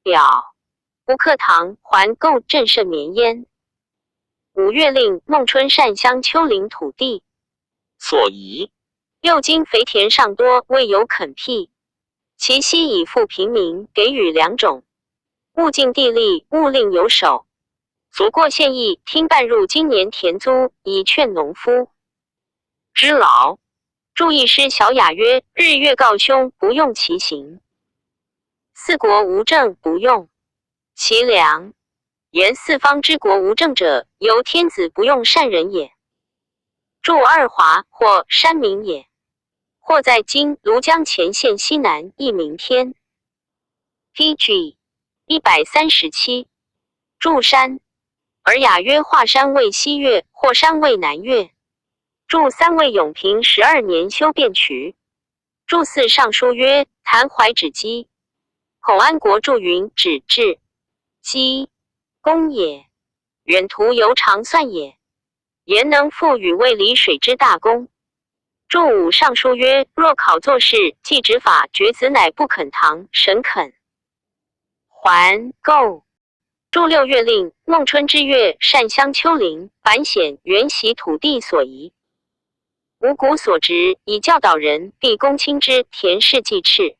表吴克堂还构震甚绵焉。五月令孟春善乡丘陵土地所宜。六经肥田尚多，未有垦辟。其息以富平民，给予良种。物尽地利，勿令有守。足过县邑，听办入今年田租，以劝农夫。之劳。注意师小雅曰：日月告兄，不用其行。四国无政，不用其良。言四方之国无政者，由天子不用善人也。注二华或山名也，或在今庐江前县西南，亦名天。P.G. 137。注山，尔雅曰：华山为西岳，或山为南岳。注三位永平十二年修汴渠。注四尚书曰：谭怀止基。孔安国注云：止至基公也，远途犹长算也。言能复与魏离水之大功。注五尚书曰：若考作事，既执法，绝子乃不肯堂，神肯还构。注六月令孟春之月，善乡丘陵，板险，原习土地所宜。五谷所值，以教导人，必公卿之田氏祭赤。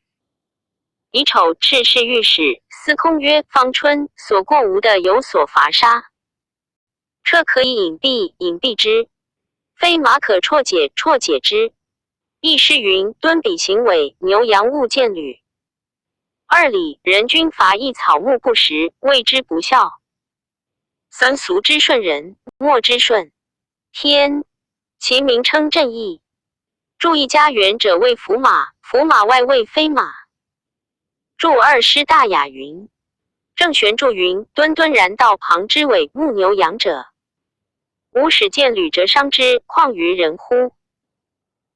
乙丑，赤氏御史司空曰：方春所过无的有所伐杀。车可以隐蔽，隐蔽之；非马可绰解，绰解之。亦诗云：敦彼行尾，牛羊勿见履。二里人均伐一草木不食，谓之不孝。三俗之顺人，莫之顺天。其名称正义。注一家园者谓福马，福马外谓飞马。注二诗大雅云：郑玄注云：敦敦然道旁之尾牧牛羊者，吾始见履折伤之，况于人乎？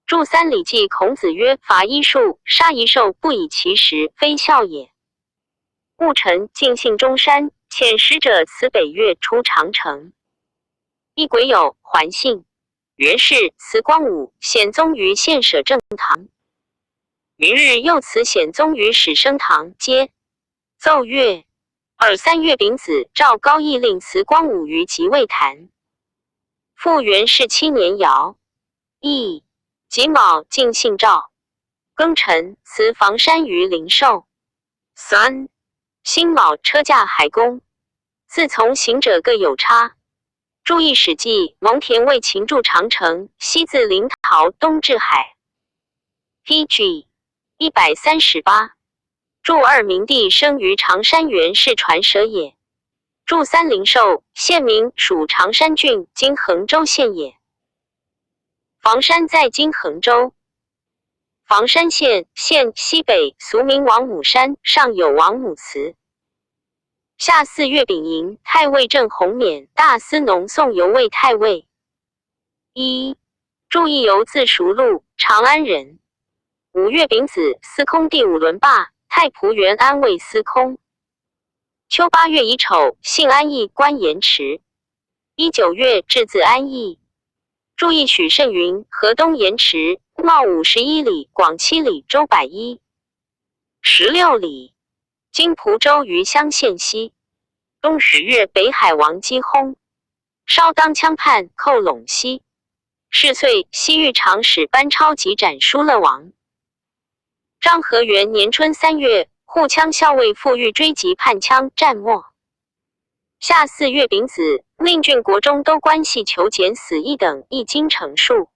注三礼记孔子曰：伐一树，杀一兽，不以其食，非孝也。戊辰，敬信中山，遣使者辞北岳出长城。一癸酉，还幸。元氏辞光武，显宗于献舍正堂。明日又辞显宗于始生堂，皆奏乐。二三月丙子，赵高义令辞光武于即位坛。复元氏7年尧，乙己卯，敬信诏。庚辰，辞房山于灵寿。三辛卯，车驾海公。自从行者各有差。注意《史记》，蒙恬为秦筑长城，西自临洮，东至海。P.G. 138。注二明帝生于常山原是传舍也。注三灵寿，县名属常山郡，今衡州县也。房山在今衡州房山县县西北，俗名王母山，上有王母祠。夏四月丙寅，太尉郑弘勉、大司农宋游为太尉。一注意由字叔禄，长安人。五月丙子，司空第五轮罢，太仆袁安慰司空。秋8月乙丑，幸安邑官盐池。一九月，至自安邑。注意许慎云：河东盐池，冒51里，广7里，周116里。今蒲州余乡县西。冬10月，北海王姬薨，稍当羌叛，寇陇西。是岁，西域长史班超及斩疏勒王。章和元年春3月，护羌校尉傅玉追击叛羌，战没。夏四月丙子，令郡国中都关系求减死一等一京城数。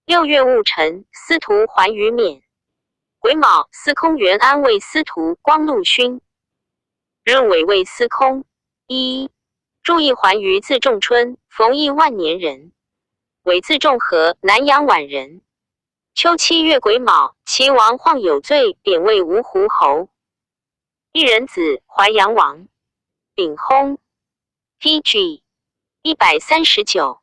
6月戊辰，司徒还于免。癸卯，司空元安慰司徒光禄勋，任委卫司空。一注意还于字仲春，冯异万年人，伪字仲和，南阳宛人。秋7月癸卯，齐王晃有罪，贬为芜湖侯。一人子，淮阳王。丙薨。P.G. 139。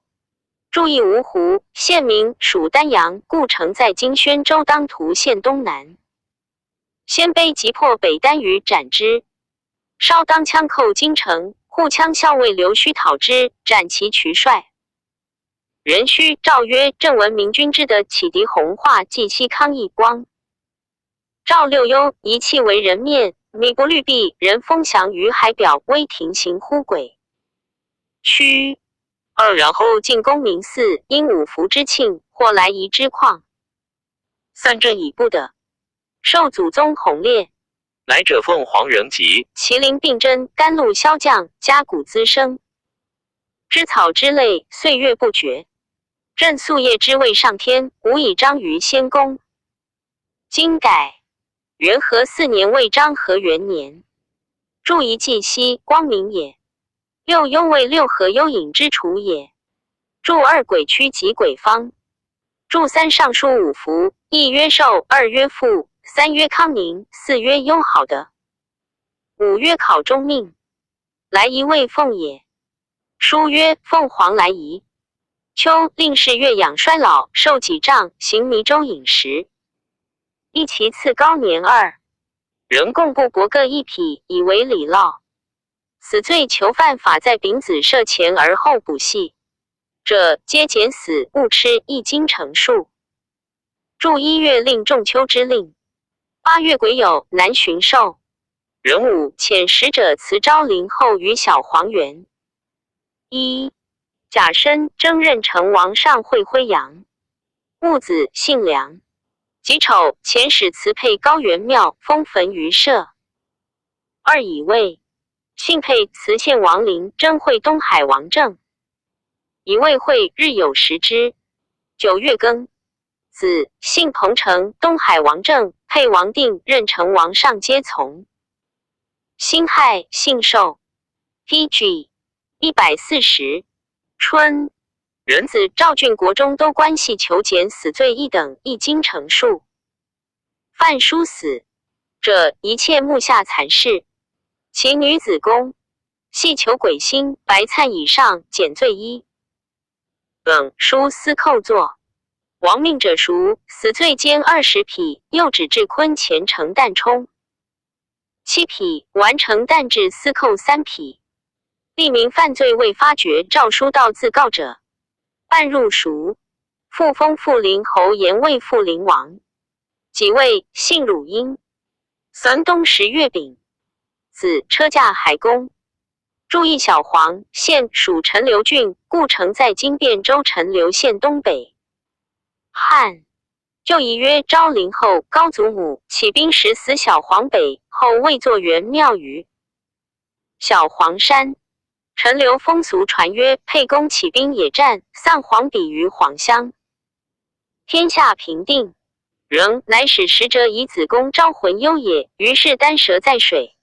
注意芜湖县名属丹阳，故城在今宣州当涂县东南。鲜卑击破北单于，斩之。稍当羌寇京城，护羌校尉刘须讨之，斩其渠帅。壬戌，诏曰：正闻明君之德，启迪弘化，继奚康义光。赵六幽，一气为人面，米不虑弊，人风翔于海表，威庭行乎鬼。屈。二然后进功名寺，因五福之庆，或来仪之况。三正已不得，受祖宗弘烈，来者凤凰仍吉。麒麟并真，甘露消降，家谷滋生。知草之类，岁月不绝。朕夙夜之位上天，无以彰于先公。今改元和4年为章和元年。注一记西光明也。六幽为六合幽隐之处也。注二鬼区即鬼方。注三尚书五福，一曰寿，二曰富，三曰康宁，四曰友好的，五曰考中命。来仪谓凤也。书曰凤凰来仪。秋令是月养衰老，寿几丈，行弥州饮食。一其次高年二，人贡布帛各一匹，以为礼劳。死罪囚犯法在丙子赦前而后补系者，皆减死，勿吃一斤成数。注一月令仲秋之令。8月癸酉，南巡狩。壬午，遣使者辞昭陵后于小黄原。一甲申，征任成王上会辉阳。戊子，姓梁。己丑，遣使辞沛高元庙，封坟于社。二乙未，幸沛辞献王陵，征会东海王政。乙未会，日有食之。9月庚子，幸彭城东海王政，沛王定，任成王上皆从。辛亥，幸寿。P.G. 140。春，壬子，赵郡国中都关系求减死罪一等一京城数。范叔死者，一切目下残事。其女子宫，系求鬼星白粲以上减罪一。等书司寇坐。亡命者赎，死罪监20匹，又指至坤前城旦冲7匹，完成旦至司寇3匹。吏民犯罪未发觉，诏书到自告者，半入赎。复封富陵侯，延魏富陵王。几位姓汝阴。三冬10月丙子，车驾海公。注意小黄县属陈留郡，故城在今汴州陈留县东北。汉旧仪曰昭陵后高祖母起兵时死小黄北，后未作元庙于小黄山。陈留风俗传曰：沛公起兵野战，丧黄笔于黄乡。天下平定，仍乃使使者以子宫招魂幽也。于是丹蛇在水，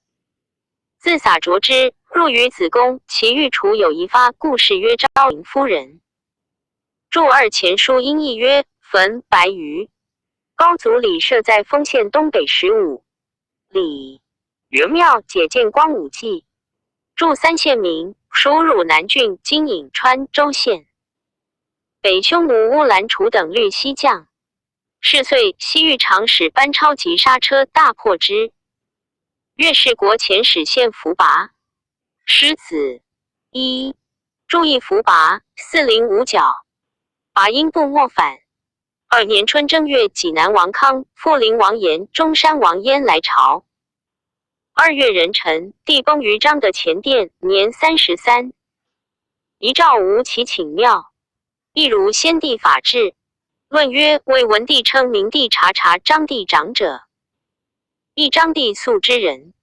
自洒濯之，入于子宫。其御厨有一发故事曰：昭陵夫人。注二前书音译曰：焚白鱼。高祖礼设在丰县东北15里。原庙解建光武记。注三县名，属汝南郡今颍川州县。北匈奴乌兰楚等律西将。是岁，西域长史班超急刹车，大破之。越氏国遣使献福拔。狮子一，注意福拔四零五角。拔因部莫反。二年春正月，济南王康、富陵王延、中山王焉来朝。2月壬辰，帝崩于张的前殿，年33。遗诏吴其请庙，亦如先帝法制。论曰：魏文帝称明帝察察章帝长者，亦章帝素之人。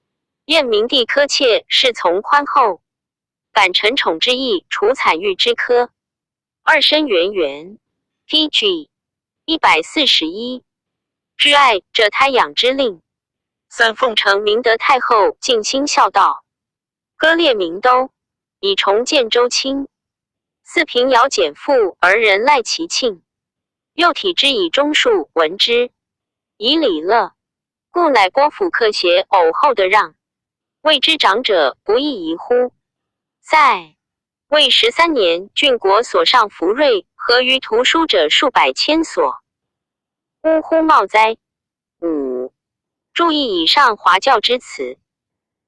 燕明帝苛切，侍从宽厚，感臣宠之意，除惨狱之科。二申元元，P.G. 141。挚爱者胎养之令。三奉承明德太后尽心孝道，割裂明都，以重建周卿。四平遥减父而人赖其庆，又体之以忠恕闻之，以礼乐，故乃拨府客携偶后的让，谓之长者不亦宜乎？在魏13年，郡国所上福瑞，合于图书者数百千所。呜呼冒哉！五。注意以上华教之词。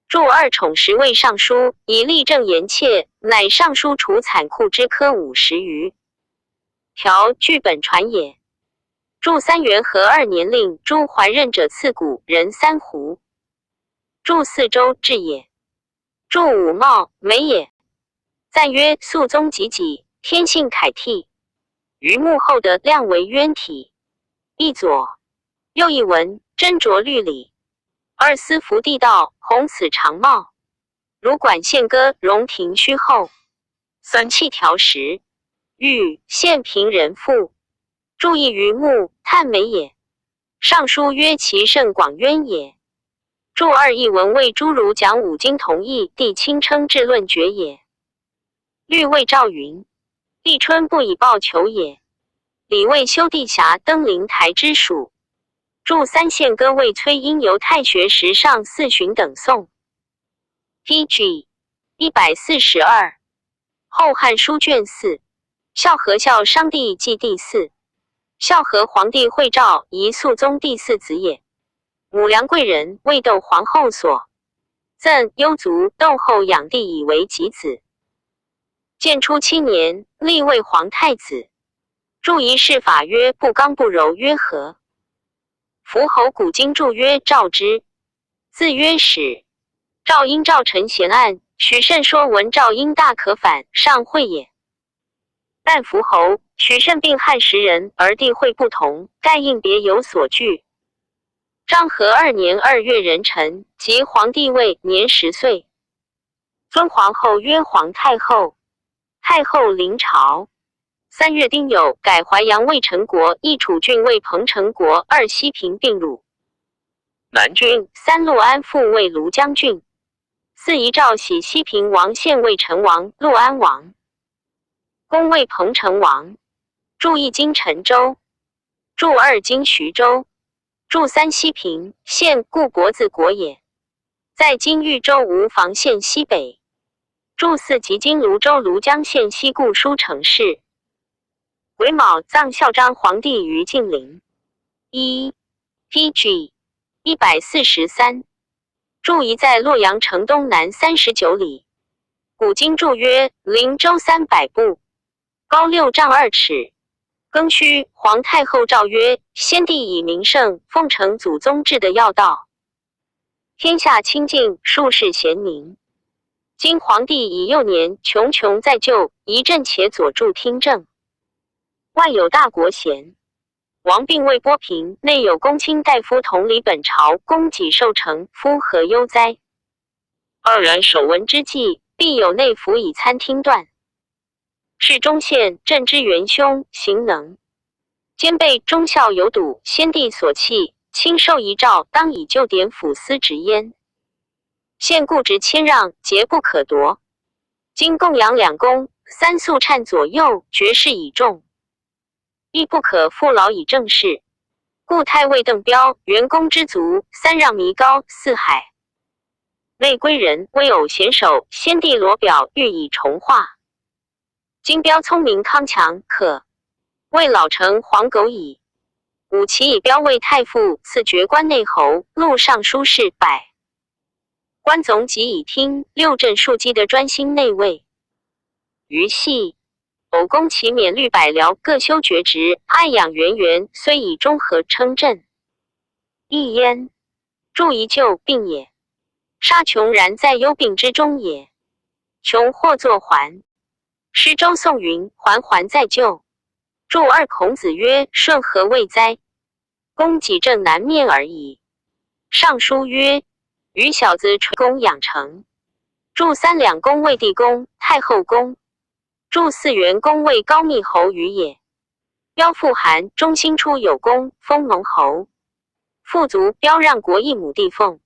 注二宠十位尚书，以立政严切，乃尚书处惨库之科50余条，剧本传也。注三元和二年令诸还任者赐谷人三斛。注四周治也。注五茂美也。赞曰：肃宗己己，天性楷替。于幕后的量为渊体。一左右一文。斟酌律礼，二司福地道弘此长帽，如管县歌荣廷虚后。三气条石，欲献平人妇，注意于目，叹美也。尚书曰其甚广渊也。注二译文为诸儒讲五经同义，帝亲称治论决也。律谓赵云，立春不以报求也。李魏修帝峡登灵台之属。注三县歌为崔婴游太学时上四旬等颂。P.G. 142，后汉书卷四，孝和孝商帝纪第四。孝和皇帝惠诏，宜肃宗第四子也。母梁贵人，为窦皇后所赠，幽族窦后养帝以为己子。建初七年，立为皇太子。注仪式法曰不刚不柔曰和。伏侯古今注曰赵之，字曰史。赵婴赵陈贤案，许慎说闻赵婴大可反，上会也。但伏侯许慎并汉时人，而地会不同，盖应别有所据。章和2年2月壬辰，即皇帝位，年10岁。尊皇后曰皇太后。太后临朝。3月丁酉，改淮阳魏陈国、一楚郡为彭城国，二西平并入南郡。三陆安复为庐江郡。四遗诏徙西平王献魏陈王、陆安王，公魏彭城王。注一京陈州，注二京徐州，注三西平县，故国字国也。在今豫州吴房县西北。注四即今泸州庐江县西故舒城市。癸卯，葬孝章皇帝于靖陵。一 PG 143。注一在洛阳城东南39里。古今注曰：灵周300步，高6丈2尺。庚戌，皇太后诏曰：先帝以明圣，奉承祖宗制的要道，天下清净，庶事贤明。今皇帝以幼年，茕茕在就，宜朕且佐助听政。外有大国贤王病未拨平，内有公卿大夫统理本朝，供给受成，夫何忧哉？二然守文之际，必有内府以参听断。是中宪朕之元凶，行能兼备忠孝有笃，先帝所弃，亲授遗诏，当以旧典府司职焉。现固执谦让，节不可夺。今供养两宫，三肃忏左右，绝世以重，亦不可负劳以政事。故太尉邓彪、元公之族，三让弥高四海。内归人威偶贤首，先帝罗表欲以重化。今彪聪明康强，可谓老成黄狗矣。武其以彪为太傅，赐爵关内侯，录尚书事百官总己以听六镇庶几的专心内卫。余系偶公其免律百僚，各修爵职，爱养源源，虽以中和称朕。亦焉，助一救病也。杀穷然在忧病之中也。穷或作还。诗周宋云：环环在救。注二孔子曰：舜何谓哉？公己正南面而已。尚书曰：余小子垂公养成。注三两公为帝公、太后公。注四元公为高密侯于也。彪父韩中兴出有功，封蒙侯。父族彪让国一亩地奉。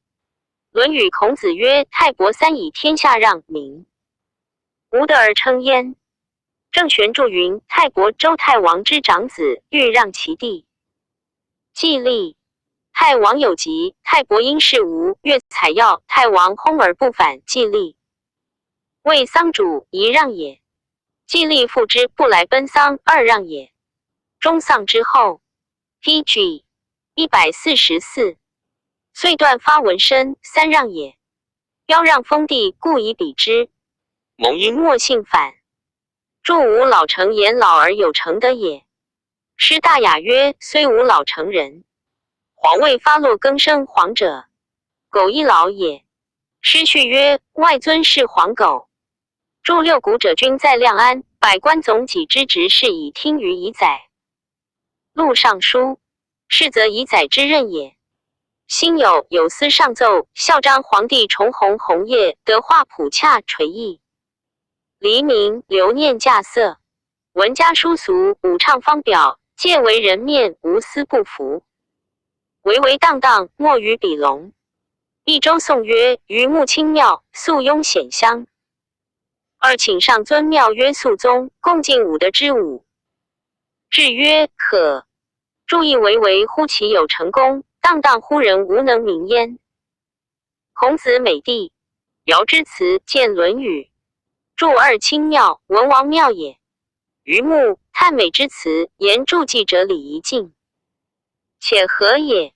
论语孔子曰：泰伯三以天下让名，无德而称焉。郑玄注云：泰伯周太王之长子，欲让其弟。季历太王有疾，泰伯因事吴越采药，太王薨而不返。季历为丧主，一让也。季历复之不来奔丧，二让也。终丧之后，PG 144，遂断发文身，三让也。彪让封地，故以比之。蒙婴莫姓反。注吾老成言老而有成的也。诗大雅曰：虽吾老成人，黄未发落更生黄者，狗亦老也。诗序曰：外尊是黄狗。注六古者君在亮安，百官总己之职事以听于以载。录尚书，是则以载之任也。辛酉，有司上奏，孝章皇帝重弘红叶，德化普洽垂意。黎民留念稼穑，文家书俗，武畅方表，皆为人面，无私不服。唯唯荡荡，莫与比龙。一周颂曰：于穆清庙，素拥显香。二请上尊庙曰肃宗，共进武德之武。至曰可。注意唯唯乎其有成功，荡荡乎人无能名焉。孔子美帝，尧之辞见《论语》。注二清庙，文王庙也。于穆叹美之词，言注记者李仪敬。且何也？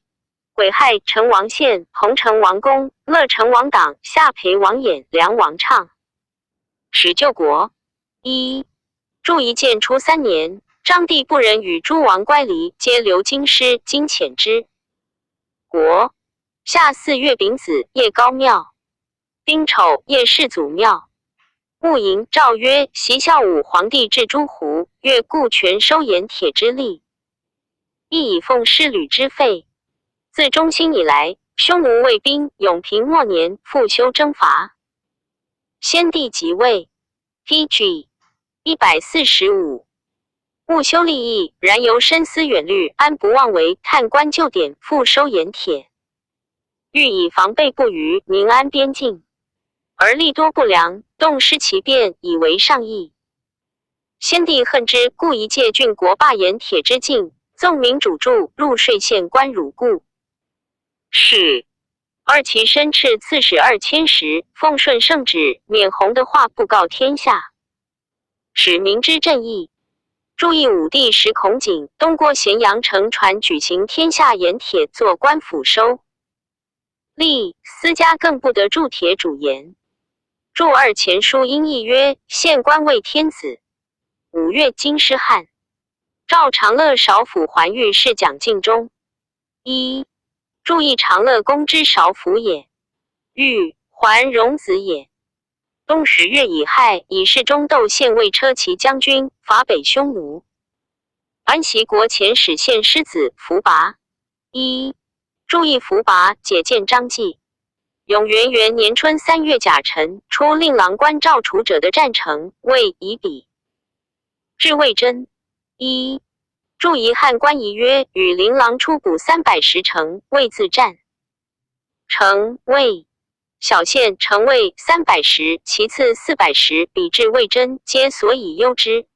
癸亥，成王献、彭城王公、乐成王党、夏裴王衍、梁王畅。始救国。一注一建初三年，章帝不仁与诸王乖离，皆留京师，今遣之。国夏四月丙子，夜高庙。丁丑，夜世祖庙。戊寅，诏曰：习孝武皇帝至诸胡，越故权收盐铁之利，亦以奉师旅之费。自中兴以来，匈奴卫兵。永平末年，复修征伐。先帝即位，PG 145。务修利益，然犹深思远虑，安不忘为探官旧典，复收盐铁，欲以防备不虞，宁安边境，而利多不良，动失其变，以为上意。先帝恨之，故一借郡国罢盐铁之禁，纵民主助，入税县官如故。是。二其申敕刺史二千石，奉顺圣旨，免洪的话布告天下，使民知正义。注意武帝时，孔景东郭咸阳城传举行天下盐铁做官府收，吏私家更不得铸铁煮盐。注二前书音译曰：县官为天子。五月，京师旱。赵长乐少府桓御史蒋敬忠。一注意长乐宫之少府也，欲桓荣子也。冬十月乙亥，以侍中窦宪为车骑将军，伐北匈奴。安息国遣使献狮子福拔。一注意福拔解见张继。永元元年春三月甲辰，出令郎官赵楚者的战成，为以比。至魏真。一注遗汉官仪曰：与琳琅出谷310城，未自战。城魏小县城魏310，其次410，比至魏真，皆所以忧之。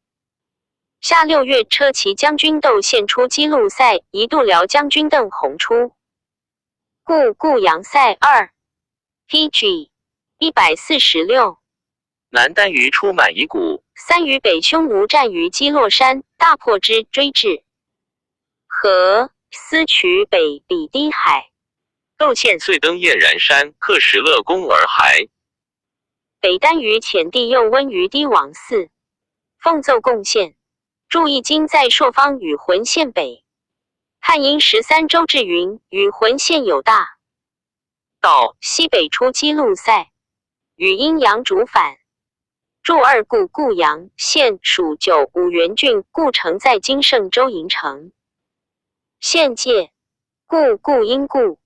夏六月，车骑将军窦宪出击陆塞，一度辽将军邓弘出。故固阳塞二。P.G. 146。南单于出满夷谷。三与北匈奴战于基洛山，大破之，追至河司渠北比堤海。窦宪遂登燕然山，克石勒宫而还。北单于遣帝右温于堤王寺，奉奏贡献。注意今在朔方与浑县北。汉阴十三州志云：与浑县有大道西北出击陆塞，与阴阳主反。注二故固阳县属九五原郡，故城在今胜州营城。县界故故因故。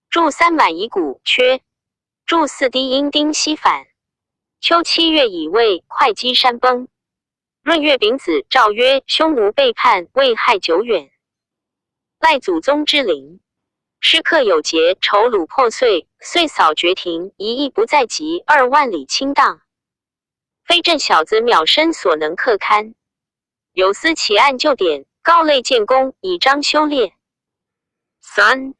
注三满遗谷缺。注四低阴丁西反。秋七月乙未，会稽山崩。闰月丙子，诏曰：匈奴背叛，危害久远，赖祖宗之灵。师克有节，仇虏破碎，遂扫绝庭，一役不在即2万里清荡，非朕小子渺身所能克堪。有司其案旧典，告类建功，以彰修列。三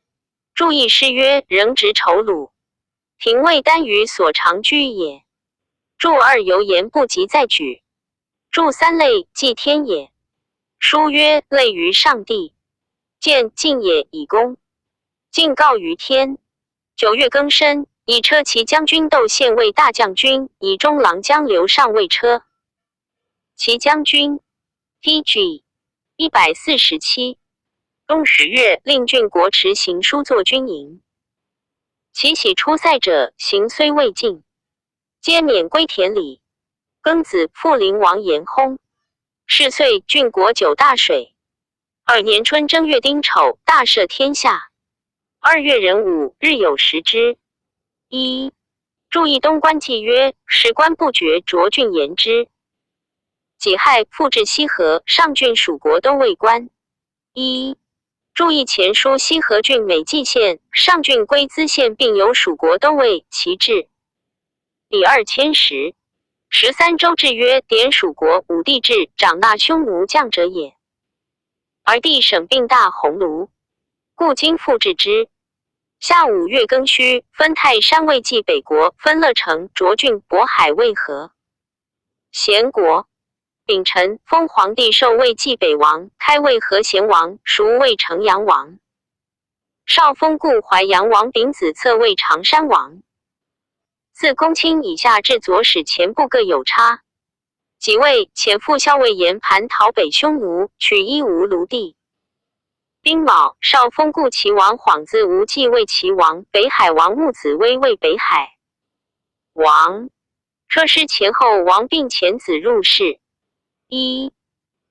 注意诗曰：仍执仇虏，廷尉单于所长居也。注二犹言不及再举。注三类祭天也。书曰：类于上帝，见敬也以功，敬告于天。九月庚申，以车骑将军窦宪为大将军，以中郎将刘尚为车骑将军。P.G. 147。冬十月，令郡国持行书作军营。其喜出塞者，行虽未尽，皆免归田里。庚子，复灵王延薨。是岁，郡国九大水。二年春正月丁丑，大赦天下。二月壬午，日有食之。一注意东官记曰：史官不觉卓郡言之。己亥，复置西河、上郡属国都尉官。一注意前书西河郡美济县、上郡归资县，并有属国都尉，其制比2010。十三州志曰：典属国武帝制，长纳匈奴将者也。而地省并大鸿胪，故今复置之。夏五月庚戌，分泰山魏济北国，分乐城、卓郡、渤海、渭河、咸国。丙辰，封皇帝授魏济北王，开渭河贤王，赎魏城阳王。少封故淮阳王丙子册为常山王。自公卿以下至左使前部各有差。己未，遣副校尉严盘讨北匈奴，取伊吾卢地。丁卯，少封故齐王晃子无忌为齐王，北海王穆子威为北海王。车师前后王并遣子入室。一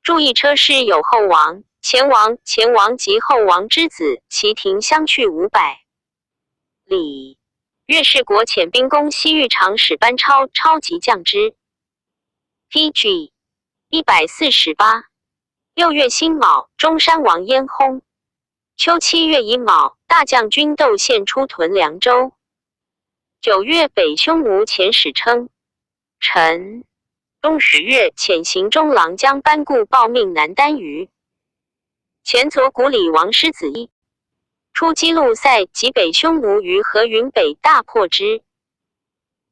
注意车师有后王、前王、前王及后王之子，其庭相去500里。越氏国遣兵攻西域长史班超，超级将之。P.G. 148。六月辛卯，中山王燕薨。秋七月乙卯，大将军窦宪出屯凉州。九月，北匈奴遣使称臣。冬十月，遣行中郎将班固报命南单于。前左谷李王师子一。初鸡鹿塞及北匈奴于河云北，大破之。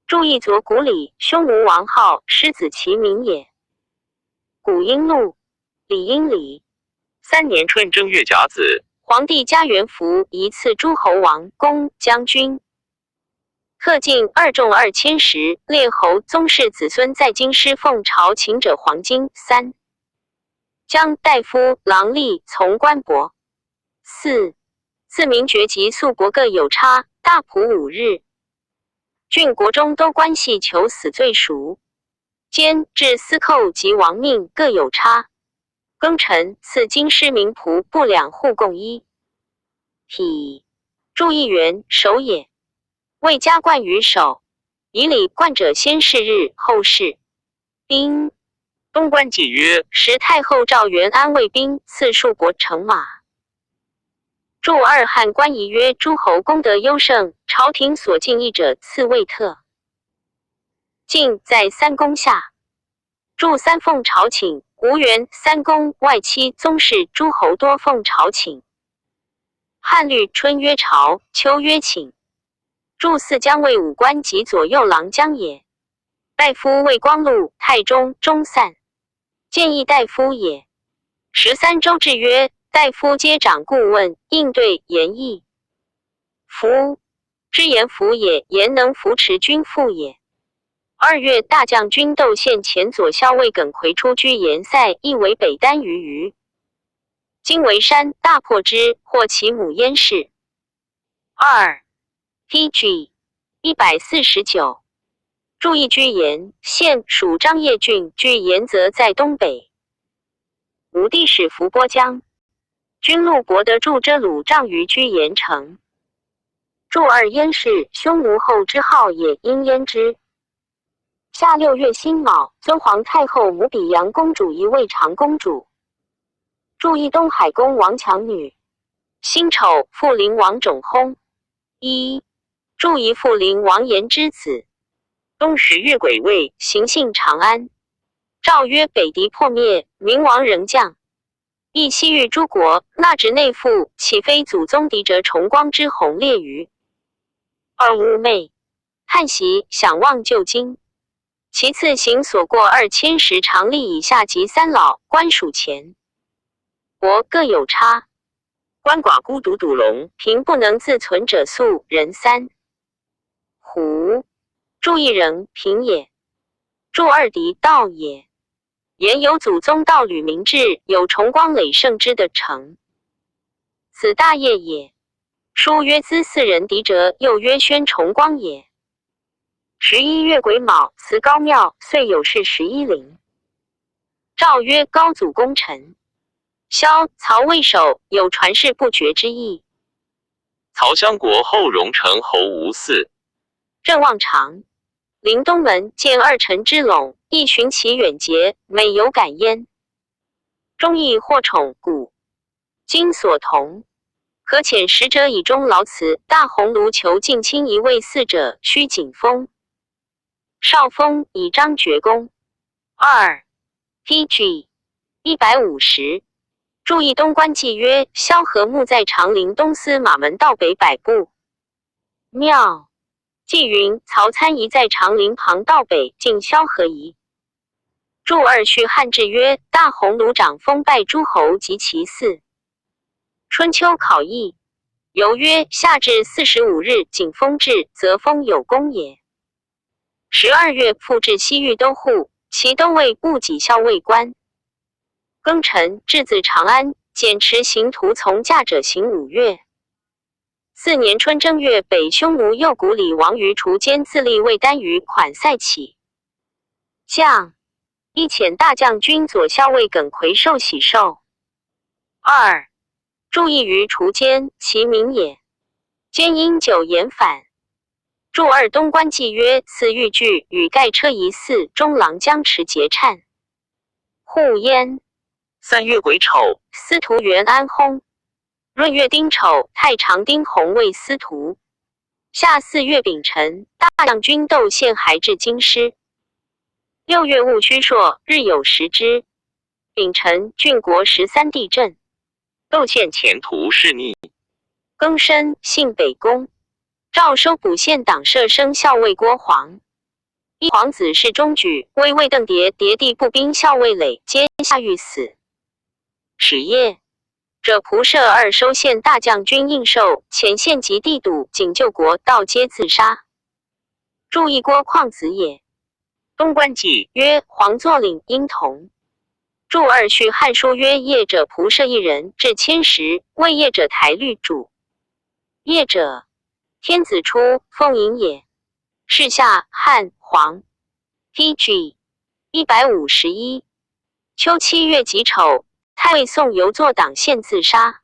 注意左古里，匈奴王号狮子其名也。古音录，李英里。三年春正月甲子，皇帝加元服，一赐诸侯王公将军。特进二众2000石，列侯宗室子孙在京师奉朝请者黄金三。将大夫郎吏从官伯。四自明爵及肃国各有差，大普5日。郡国中都关系求死罪赎。监制司寇及王命各有差。庚辰，赐京师民仆布两户共一。体注一元守也，未加冠于首。以礼冠者，先是日，后是兵。东官记曰：时太后诏元安卫兵，赐数国乘马。注二汉官仪曰：诸侯功德优胜，朝廷所敬义者，赐魏特。晋在三公下。注三奉朝请，吴元三公外戚宗室诸侯多奉朝请。汉律春曰朝，秋曰请。注四将尉武官及左右郎将也。大夫魏光禄、太中、中散，建议大夫也。13州志曰：大夫皆长顾问，应对言议。夫之言服也，言能扶持君父也。2月，大将军窦宪前左骁卫耿奎出居延塞，亦为北单于余。金为山大破之，获其母燕氏。二 P.G. 149。注意居延县属张掖郡，居延则在东北。武帝使伏波将军陆伯德驻遮鲁帐于居延城。注二燕氏，匈奴后之号也，因焉之。夏6月辛卯，尊皇太后母比阳公主仪为长公主。注意东海公王强女。辛丑，复灵王种薨。一注意复灵王延之子。冬10月癸未，行幸长安。诏曰：北狄破灭，明王仍降。亦西域诸国纳职内附，岂非祖宗嫡者重光之宏烈于？二寤寐，叹息，想望旧京。其次行所过2000石长吏以下及三老官属前，国各有差。鳏寡孤独笃龙，贫不能自存者宿人三。胡注一人贫也。注二狄道也。言有祖宗道吕明志，有重光累圣之的成，此大业也。书曰：资四人嫡者，又曰宣重光也。11月癸卯，辞高庙，岁有事11陵。诏曰：高祖功臣，萧曹魏首，有传世不绝之意。曹襄国后荣成侯吴嗣。郑望长，临东门见二臣之陇，亦寻其远节，每有感焉。忠义获宠，古今所同。可遣使者以终劳辞。大鸿胪求近亲一位嗣者，须景封。少封以张觉公。二 P.G. 150。注意东官记曰：萧何墓在长陵东司马门道北百步。庙纪云：曹参遗在长陵旁道北，近萧何遗。注二序汉志曰：大鸿胪长封拜诸侯及其嗣。春秋考异犹曰：夏至45日，景封至，则封有功也。12月，复置西域都护，其都尉戊己校尉官。庚辰，至自长安，减持行途从驾者行5月。四年春正月，北匈奴右谷蠡王于锄奸自立为单于，款塞起。将一遣大将军左骁卫耿奎受喜寿。二注意于锄奸，其名也。兼因酒言反。注二东官记曰：赐玉具与盖车仪寺中郎将持节颤。护焉。3月癸丑，司徒元安薨。闰月丁丑，太常丁弘为司徒。夏4月丙辰，大将军窦宪还至京师。6月戊戌朔，日有食之。丙辰，郡国13地震。窦宪前途是逆。庚申，幸北宫。诏收补县党舍生校尉郭黄。一皇子是中举，魏魏邓蝶、蝶弟步兵校尉磊皆下狱死。始业者仆射二收县大将军应寿、遣县级地堵景救国盗皆自杀。注意郭旷子也。东关记曰：黄作领应同。注二序汉书曰：业者仆射一人，至千石，为业者台律主。业者，天子出，奉迎也。是下汉黄。P.G. 151。秋七月己丑，太尉宋游作党县自杀。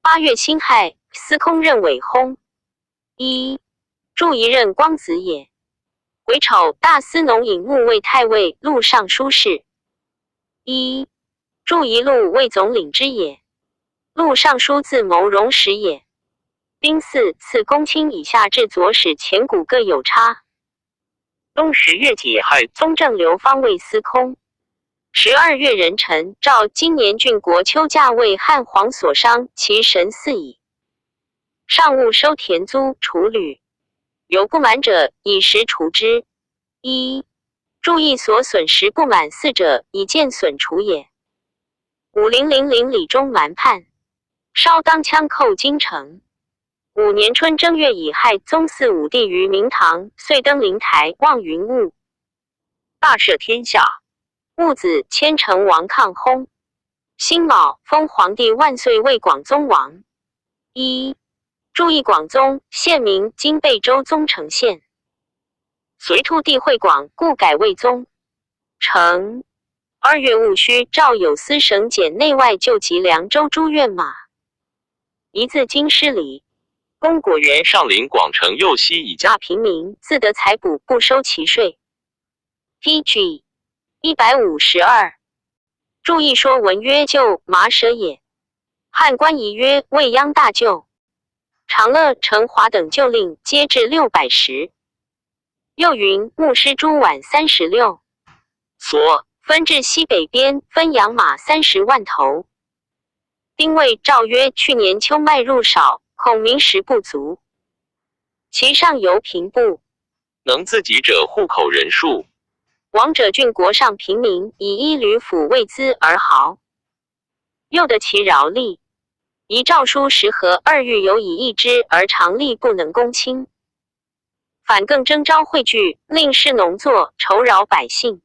8月辛亥，司空任伟薨。一注一任光子也。癸丑，大司农尹牧卫太尉、录尚书事。一注一路卫总领之也。录尚书字谋荣时也。丁巳，赐公卿以下至左使前古各有差。冬十月己亥，宗正刘方卫司空。12月壬辰，诏今年郡国秋价为汉皇所伤，其神似矣。上务收田租，除旅。有不满者，以实除之。一注意所损食不满四者，以见损除也。5000李中蛮叛，烧当枪寇京城。五年春正月乙亥，宗嗣武帝于明堂，遂登灵台，望云雾，大赦天下。戊子，千城王抗薨。辛卯，封皇帝万岁为广宗王。一注意广宗，县名今贝州宗城县。随兔地会广，故改为宗城。2月戊戌，诏有司省检内外救济凉州诸院马。一自京师里，公果园上临广城右西一家平民自得财补，不收其税。P.G. 152。注意说文曰：旧马舍也。汉官仪曰：未央大舅。长乐、成华等旧令皆至610。又云牧师朱绾36所分至西北边，分养马30万头。丁未，诏曰：去年秋麦入少，恐民食不足。其上游平部能自给者户口人数。王者郡国上平民以一吕府为资而豪，又得其饶力。一诏书时和二欲有以一之而常力不能公卿，反更征召汇聚，令士农作，酬饶百姓。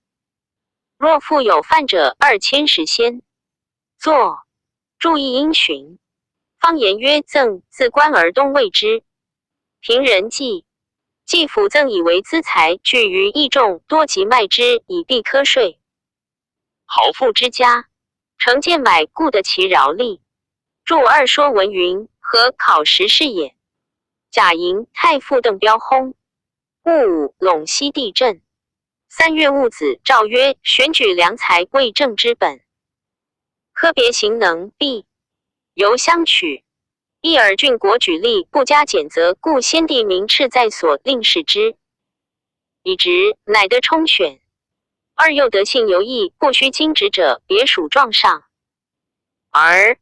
若复有犯者，2000石先作。注意因循。方言曰：赠自关而东谓之。平人记，季府赠以为资财，聚于义众，多及卖之，以避科税。豪富之家，成贱买，故得其饶力。注二说文云：和考时事也。甲寅，太傅邓彪薨。戊午，陇西地震。3月戊子，诏曰：选举良才为政之本。科别行能必由相取。一尔郡国举例不加检责，故先帝明敕在所，令视之。以直，乃得充选。二又得信由义，不须经职者，别属状上。而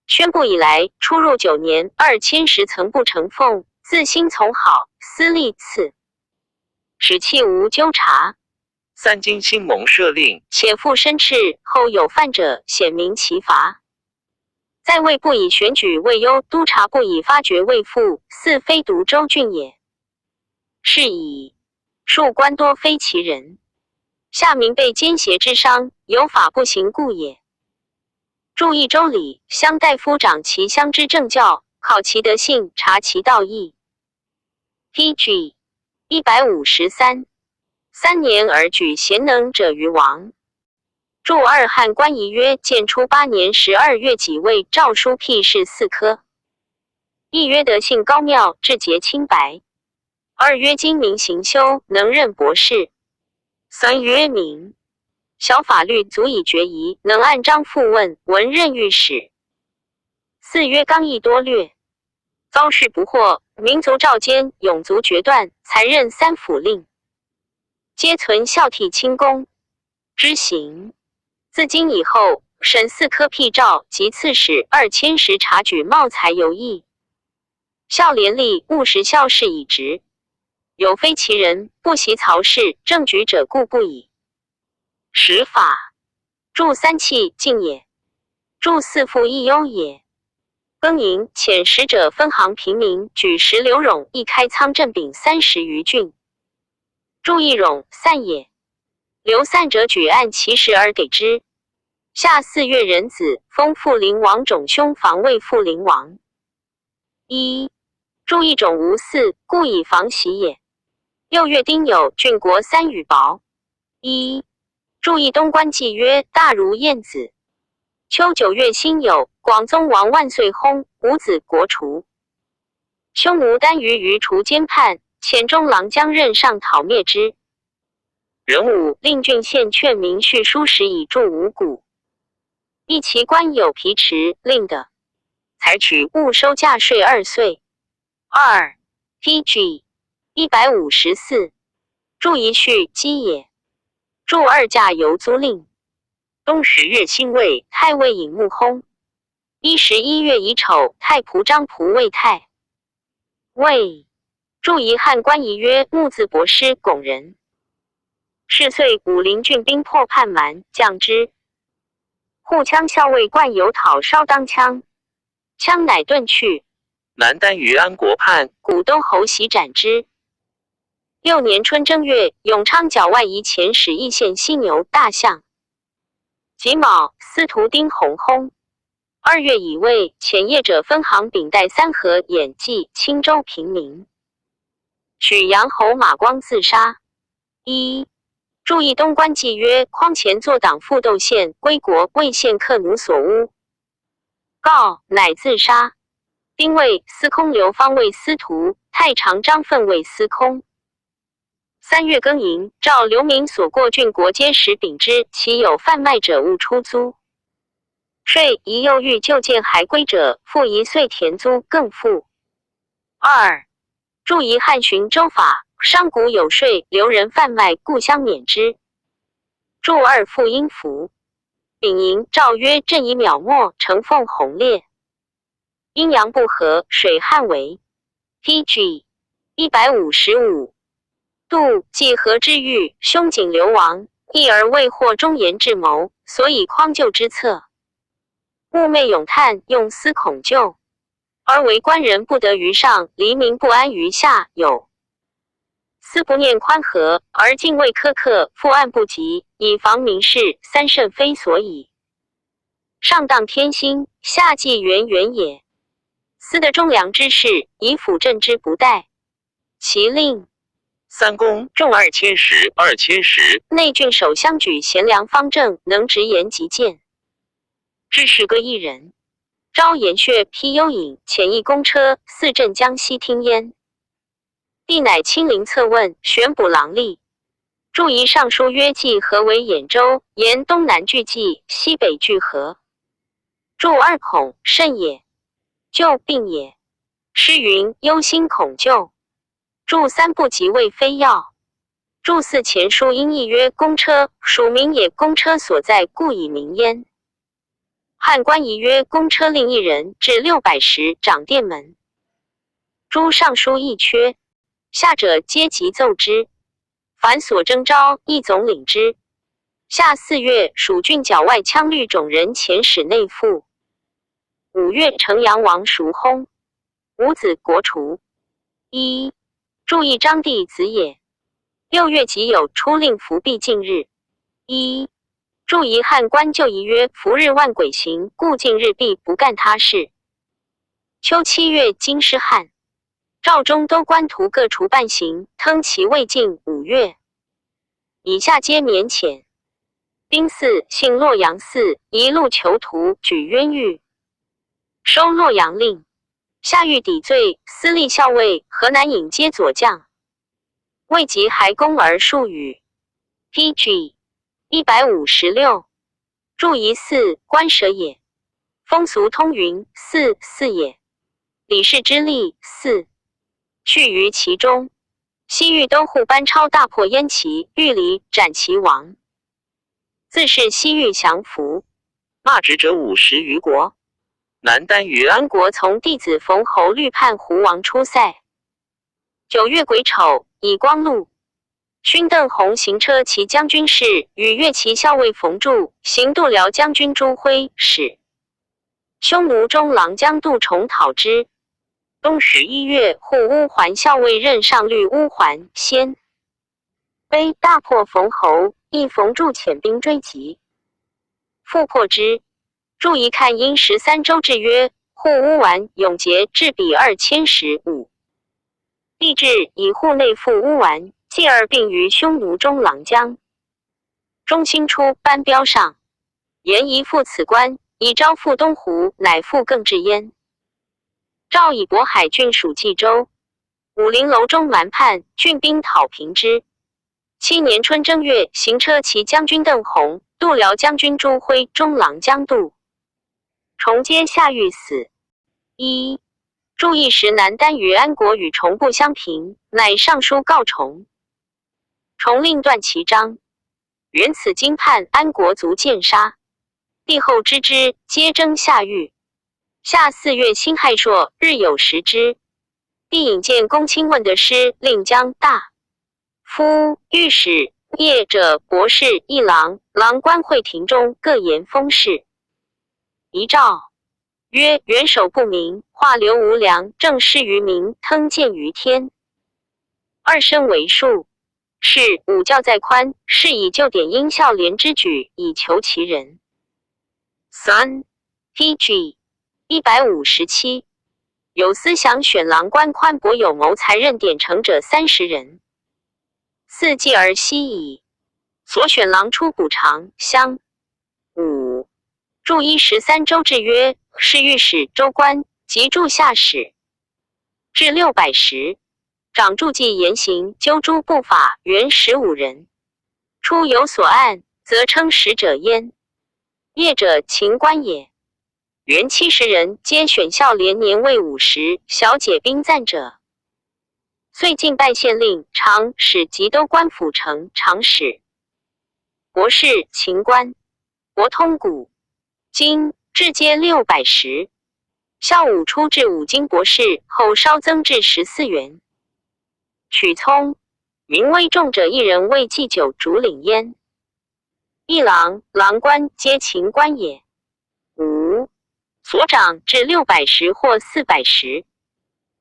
宣布以来，出入9年，2000石曾不成奉，自新从好，私立赐，使器无纠察。三金新蒙设令，且复申斥后有犯者，显明其罚。在位不以选举为优，督察不以发掘为富，似非独州郡也。是以庶官多非其人，下民被奸邪之伤，有法不行故也。注意周礼，乡大夫长其乡之政教，考其德性，察其道义。P.G. 153。3年而举贤能者于王。注二汉官仪曰：建初8年12月己未，诏书辟事四科。一曰德性高妙，志节清白；二曰精明行修，能任博士；三曰明晓法律，足以决疑，能按章复问，闻任御史。四曰刚毅多略，遭事不惑，民族照奸，勇足决断，才任三府令，皆存孝悌清功之行。自今以后，审四科辟诏及刺史2000石察举茂才有益。孝廉吏务实孝事以直。有非其人，不习曹氏正举者，故不已。始法。注三气敬也。注四父亦忧也。庚寅，遣使者分行平民，举石刘荣亦开仓镇丙30余郡。注一冗散也。流散者举按其实而给之。夏四月壬子，封阜陵王种兄防卫阜陵王。一注一种无嗣，故以防袭也。六月丁酉，郡国三羽薄。一注意东官记曰：大如晏子。秋九月辛酉，广宗王万岁薨，五子国除。匈奴单于于除兼叛，遣中郎将任上讨灭之。壬午，令郡县劝民蓄书食以助五谷。一其官有皮池，令的采取勿收价税2岁。二 PG 154，注一序基也。注二价油租令。冬十月辛未，太尉尹穆薨。一十一月乙丑，太仆张仆卫太尉。注遗汉官仪曰：木字博师巩人。是岁，武陵郡兵破叛蛮，将之。护羌校尉冠有讨烧当羌，羌乃遁去。南单于安国叛，古东侯喜斩之。六年春正月，永昌角外夷遣使邑县犀牛、大象。己卯，司徒丁弘薨。二月乙未，遣业者分行秉带三河、演济、青州平民。许阳侯马光自杀。一注意东官记曰：匡前作党复窦县归国，为献客奴所诬，告乃自杀。丁未，司空刘方为司徒，太常张奋为司空。三月庚寅，召刘明所过郡国皆使秉之，其有贩卖者勿出租。税宜又欲就见还归者，复一岁田租更付。二注遗汉循州法。商贾有税，留人贩卖，故相免之。注二复音符。丙寅，诏曰：朕以渺没，承奉弘烈。阴阳不和，水旱为。P.G. 155。度既和之欲，凶景流亡，一而未获忠言智谋，所以匡救之策。寤寐咏叹，用思恐救，而为官人不得于上，黎民不安于下。有。思不念宽和，而敬畏苛刻，复案不及，以防民事，三甚非所以。上当天心，下济源远也。思得忠良之士，以辅政之不殆。其令三公重2000石，2000石。内郡守相举贤良方正，能直言极谏。知事各一人。招延穴批幽隐，遣一公车，四镇江西听焉。帝乃亲临策问，选补郎吏。注仪尚书曰：济河为兖州，言东南拒济，西北拒河。注二孔甚也，救病也。诗云：忧心恐救。注三不及谓非要。注四前书音译曰：公车，属名也。公车所在，故以名焉。汉官仪曰：公车令一人，至600石，掌殿门。诸尚书亦缺。下者皆急奏之，凡所征召，亦总领之。夏四月，蜀郡郊外羌律种人遣使内附。五月，城阳王叔薨，五子国除。一注意张帝子也。六月己酉，出令伏避近日。一注遗汉官就仪曰：伏日万鬼行，故近日必不干他事。秋七月，京师旱。赵中都官徒各除半刑，腾其未尽。五月，以下皆免遣。丁巳，幸洛阳寺，一路囚徒，举冤狱，收洛阳令。下狱抵罪，司隶校尉、河南尹皆左将。未及还宫而数语。P.G. 156。注疑寺，官舍也。风俗通云，寺寺也。李氏之力，寺。去于其中。西域都护班超大破燕齐，欲离斩其王。自是西域降服。骂职者50余国。南单于安安国从弟子冯侯虑叛胡王出塞。9月癸丑，以光禄。勋邓弘行车骑将军事，与越骑校尉冯柱、行度辽将军朱辉使。匈奴中郎将杜重讨之。冬11月，护乌桓校尉任上律乌桓鲜卑大破冯侯，亦冯柱遣兵追击，复破之。注一看因十三州志曰：护乌丸永节至彼2015。帝制以护内附乌丸，继而并于匈奴中郎将。中兴初，班彪上言宜复此官，以招复东胡，乃复更至焉。赵以渤海郡属冀州，武陵楼中蛮叛，郡兵讨平之。7年春正月，行车骑将军邓弘、度辽将军朱辉、中郎将杜重皆下狱死。一注意时，南单于安国与崇不相平，乃上书告崇。崇令断其章。原此经叛安国族见杀，帝后知之，皆征下狱。夏4月辛亥朔，日有食之。帝引见公卿问的师，令将大夫、御史、业者、博士、议郎、郎官会庭中，各言封事。遗诏曰：元首不明，化流无良，政失于民，腾见于天。二身为数。是五教在宽，是以旧典应孝廉之举，以求其人。三 P.G. 157，有思想选郎官宽博有谋才任典成者30人。四继而息矣。所选郎出补偿乡。五注一十三州志曰：是御史州官及注下史，至610。长注记言行纠诸不法，原15人。初有所案，则称使者焉。业者秦官也。原70人，皆选孝廉年未50，小解兵赞者。遂进拜县令、长史及都官府丞、长史、博士、秦官、博通古、今至皆610。孝武初至五经博士，后稍增至14员。曲聪，名威重者一人为祭酒主领焉。一郎、郎官皆秦官也。五所长至610或410。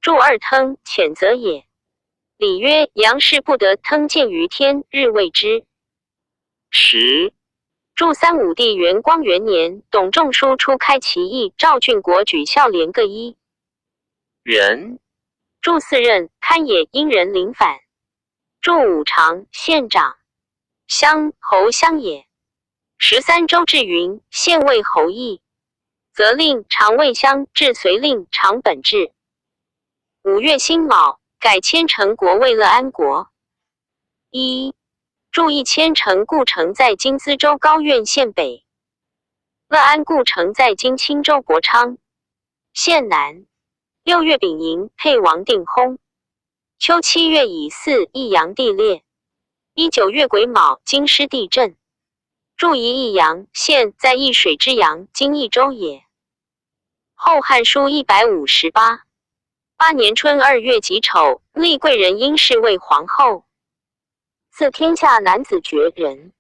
注二腾，谴责也。礼曰：杨氏不得腾见于天，日谓之。十注三武帝元光元年，董仲舒初开其义，赵郡国举孝廉各一人。注四任堪也，因人领反。注五常县长，乡侯乡也。十三州志云：县尉侯邑，则令常尉乡至随令常本治。5月辛卯，改迁成国为乐安国。一注意迁城故城在今资州高苑县北，乐安故城在今青州博昌县南。6月丙寅，沛王定薨。秋7月乙巳，益阳地裂。一9月癸卯，京师地震。注一益阳县在易水之阳，今益州也。后汉书158。8年春2月己丑，立贵人殷氏为皇后。赐天下男子爵人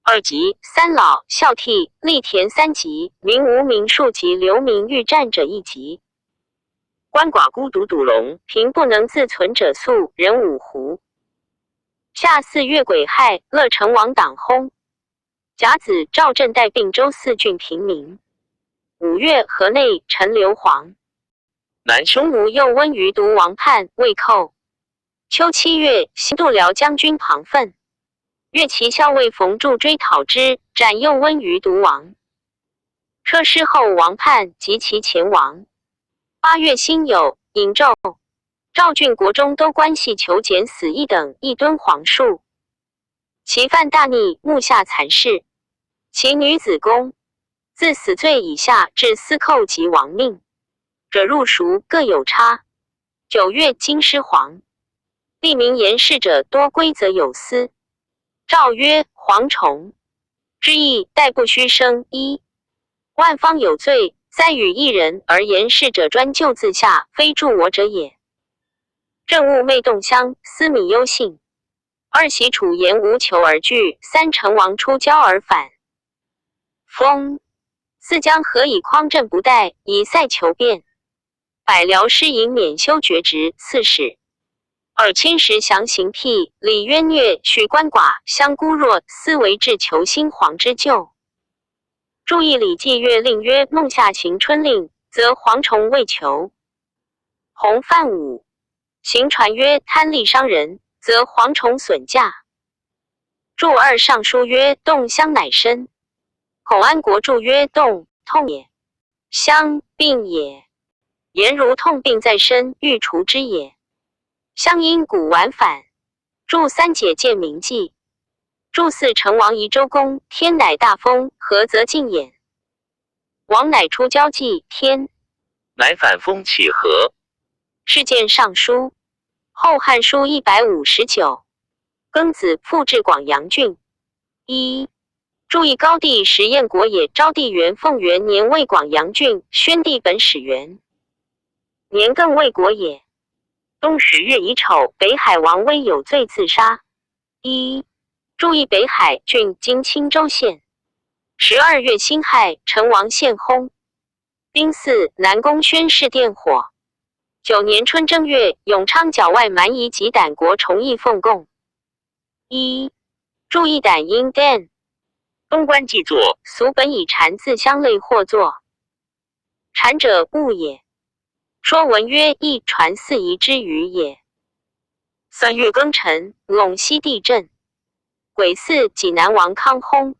二级，三老孝悌立田三级，民无名数级，流民欲战者一级。鳏寡孤独笃龙，贫不能自存者粟人五斛。夏4月癸亥，乐成王党薨。甲子，赵振带并州四郡平民。5月，河内陈留皇。南匈奴又温于毒王叛，未寇。秋7月，新度辽将军庞奋、越骑校尉冯柱追讨之，斩右温于毒王。车师后王叛及其前王。8月辛酉，尹纣。赵郡国中都关系求减死一等一吨黄数。其犯大逆，目下残事。其女子宫自死罪以下至司寇及亡命者入熟各有差。9月，京师黄。立名言事者多规则有司。诏曰：蝗虫之意，待不须生一万方有罪，塞与一人而言事者，专就自下，非助我者也。政务昧动乡，司米忧信。二喜楚言无求而拒，三成王出郊而返。风四将何以匡正不殆，以塞求变。百僚师尹免修爵职刺史。二千石降行辟，李渊虐，许鳏寡，相孤弱，思为治求新皇之救。注意礼记月令曰：孟夏行春令，则蝗虫未求。洪范五行传曰：贪利伤人，则蝗虫损价。注二尚书曰：动相乃身。孔安国注曰：动，痛也；相，病也。言如痛病在身，欲除之也。相因古晚反。注三解见明记。注四成王宜周公，天乃大风，何则进焉？王乃出交际，天乃反风起和。事见尚书。后汉书159。庚子，复置广阳郡。一注意高帝时燕国也。昭帝元凤元年为广阳郡，宣帝本始元年更为国也。冬十月乙丑，北海王威有罪自杀。一注意北海郡今青州县。12月辛亥，成王献薨。丁巳，南宫宣室殿火。九年春正月，永昌角外蛮夷及胆国重议奉贡。一注意胆音 dan。东关记作俗本以禅字相类或作。禅者物也。说文曰：一传四夷之语也。3月庚辰，陇西地震。癸巳，济南王康薨。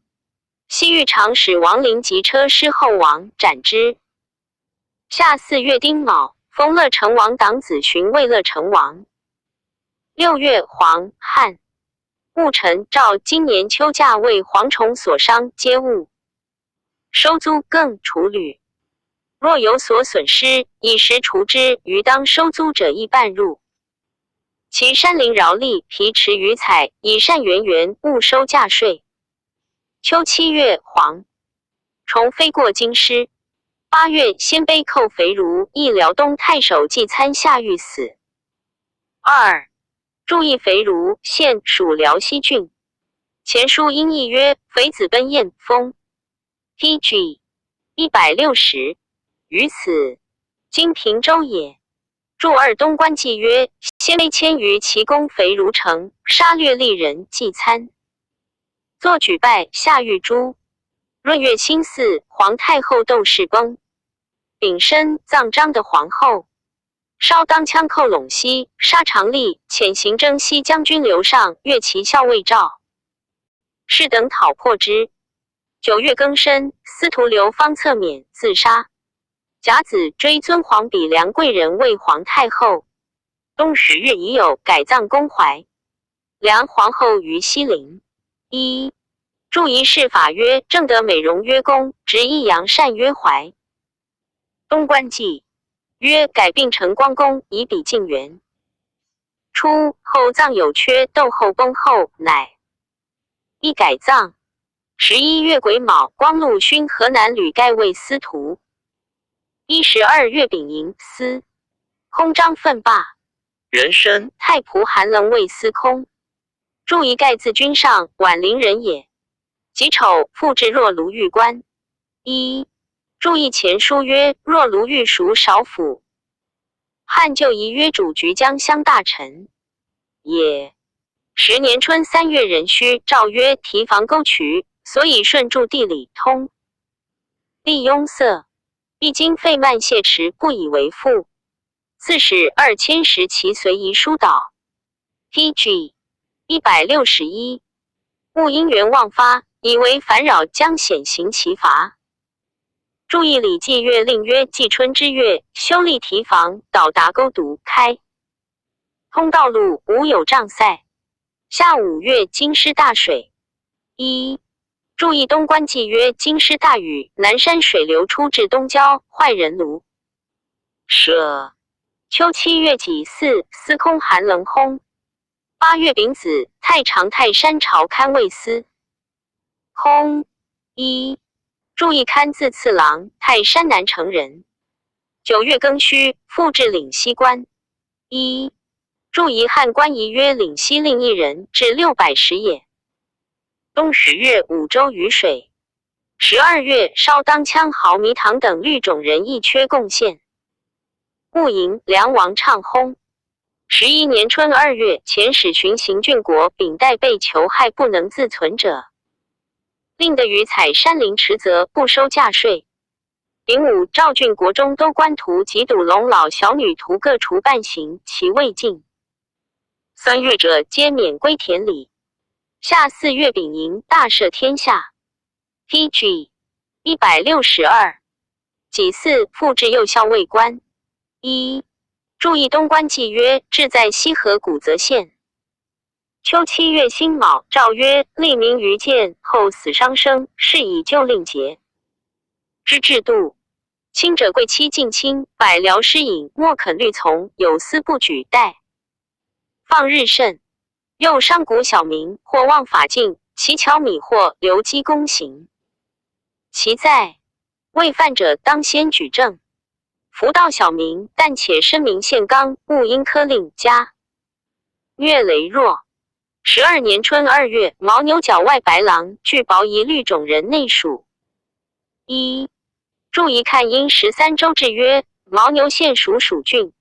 西域长史王陵及车师后王斩之。夏四月丁卯，封乐成王党子寻为乐成王。6月黄旱。戊辰，赵今年秋假为蝗虫所伤，皆误。收租更除旅。若有所损失，以时除之，余当收租者亦半入。其山林饶利，皮池鱼彩，以善源源，勿收价税。秋七月，黄虫飞过京师。8月，鲜卑寇肥如，亦辽东太守季参下狱死。二注意肥如县属辽西郡。前书音译曰：肥子奔燕封。P.G. 160。于此，今平州也。注二东关记曰：鲜卑迁于其公肥如城，杀掠利人季参。作举败，下狱诛。闰月辛巳，皇太后窦氏崩。丙申，葬章的皇后。烧当枪寇陇西，杀常立，遣行征西将军刘尚、越骑校尉赵氏等讨破之。9月庚申，司徒刘方策免自杀。甲子，追尊皇比梁贵人为皇太后。冬十月乙酉，改葬宫怀。梁皇后于西陵。一注仪式法曰：正德美容曰公，直义扬善曰怀。东关记曰：改并成光宫，以比晋元。初，后葬有缺，窦后崩后，乃一改葬。11月癸卯，光禄勋河南吕盖为司徒。一十二月丙寅，司空张奋罢。人参太仆韩棱为司空。注一盖自君上，宛陵人也。己丑，复置若卢玉官。一注意前书曰：若卢玉属少府。汉旧仪曰主菊江乡大臣也。十年春三月壬戌，诏曰：提防沟渠，所以顺著地理通。利拥塞。必经费慢谢迟，不以为负。刺史二千石其随仪疏导。P.G. 161。戊因缘妄发，以为烦扰，将显行其罚。注意《礼记·月令》曰：季春之月，修立堤防，导达沟渎，开通道路，无有障塞。夏五月，京师大水。一注意东关记曰：京师大雨，南山水流出至东郊，坏人庐舍。秋七月己巳，司空韩棱薨。8月丙子，太常泰山朝堪尉司空。一注意堪字次郎，泰山南城人。9月庚戌，复置岭西官。一注遗汉官仪曰岭西令一人，至600石也。冬10月，五州雨水。12月，烧当羌豪弥堂等律种人一缺贡献。戊寅，梁王畅薨。11年春2月，遣使巡行郡国，秉带被囚害不能自存者，令得于采山林池泽，不收价税。丙午，赵郡国中都官徒及赌龙老小女徒各除半刑，其未尽。3月者，皆免归田里。夏4月丙寅，大赦天下。P.G. 162。己巳，复置右校尉官。一注意东关记曰：治在西河古泽县。秋7月辛卯，诏曰：立民于谏，后死伤生，是以旧令节之制度。亲者贵戚近亲，百僚师隐，莫肯律从，有司不举贷。放日甚。又商贾小民，或忘法禁，乞巧米货，留积公行。其在未犯者，当先举证。夫道小民，但且申明宪纲，勿因苛令加。虐羸弱。12年春二月，牦牛角外白狼拒薄一律种人内属。一注一看因13州志曰：牦牛县属蜀郡。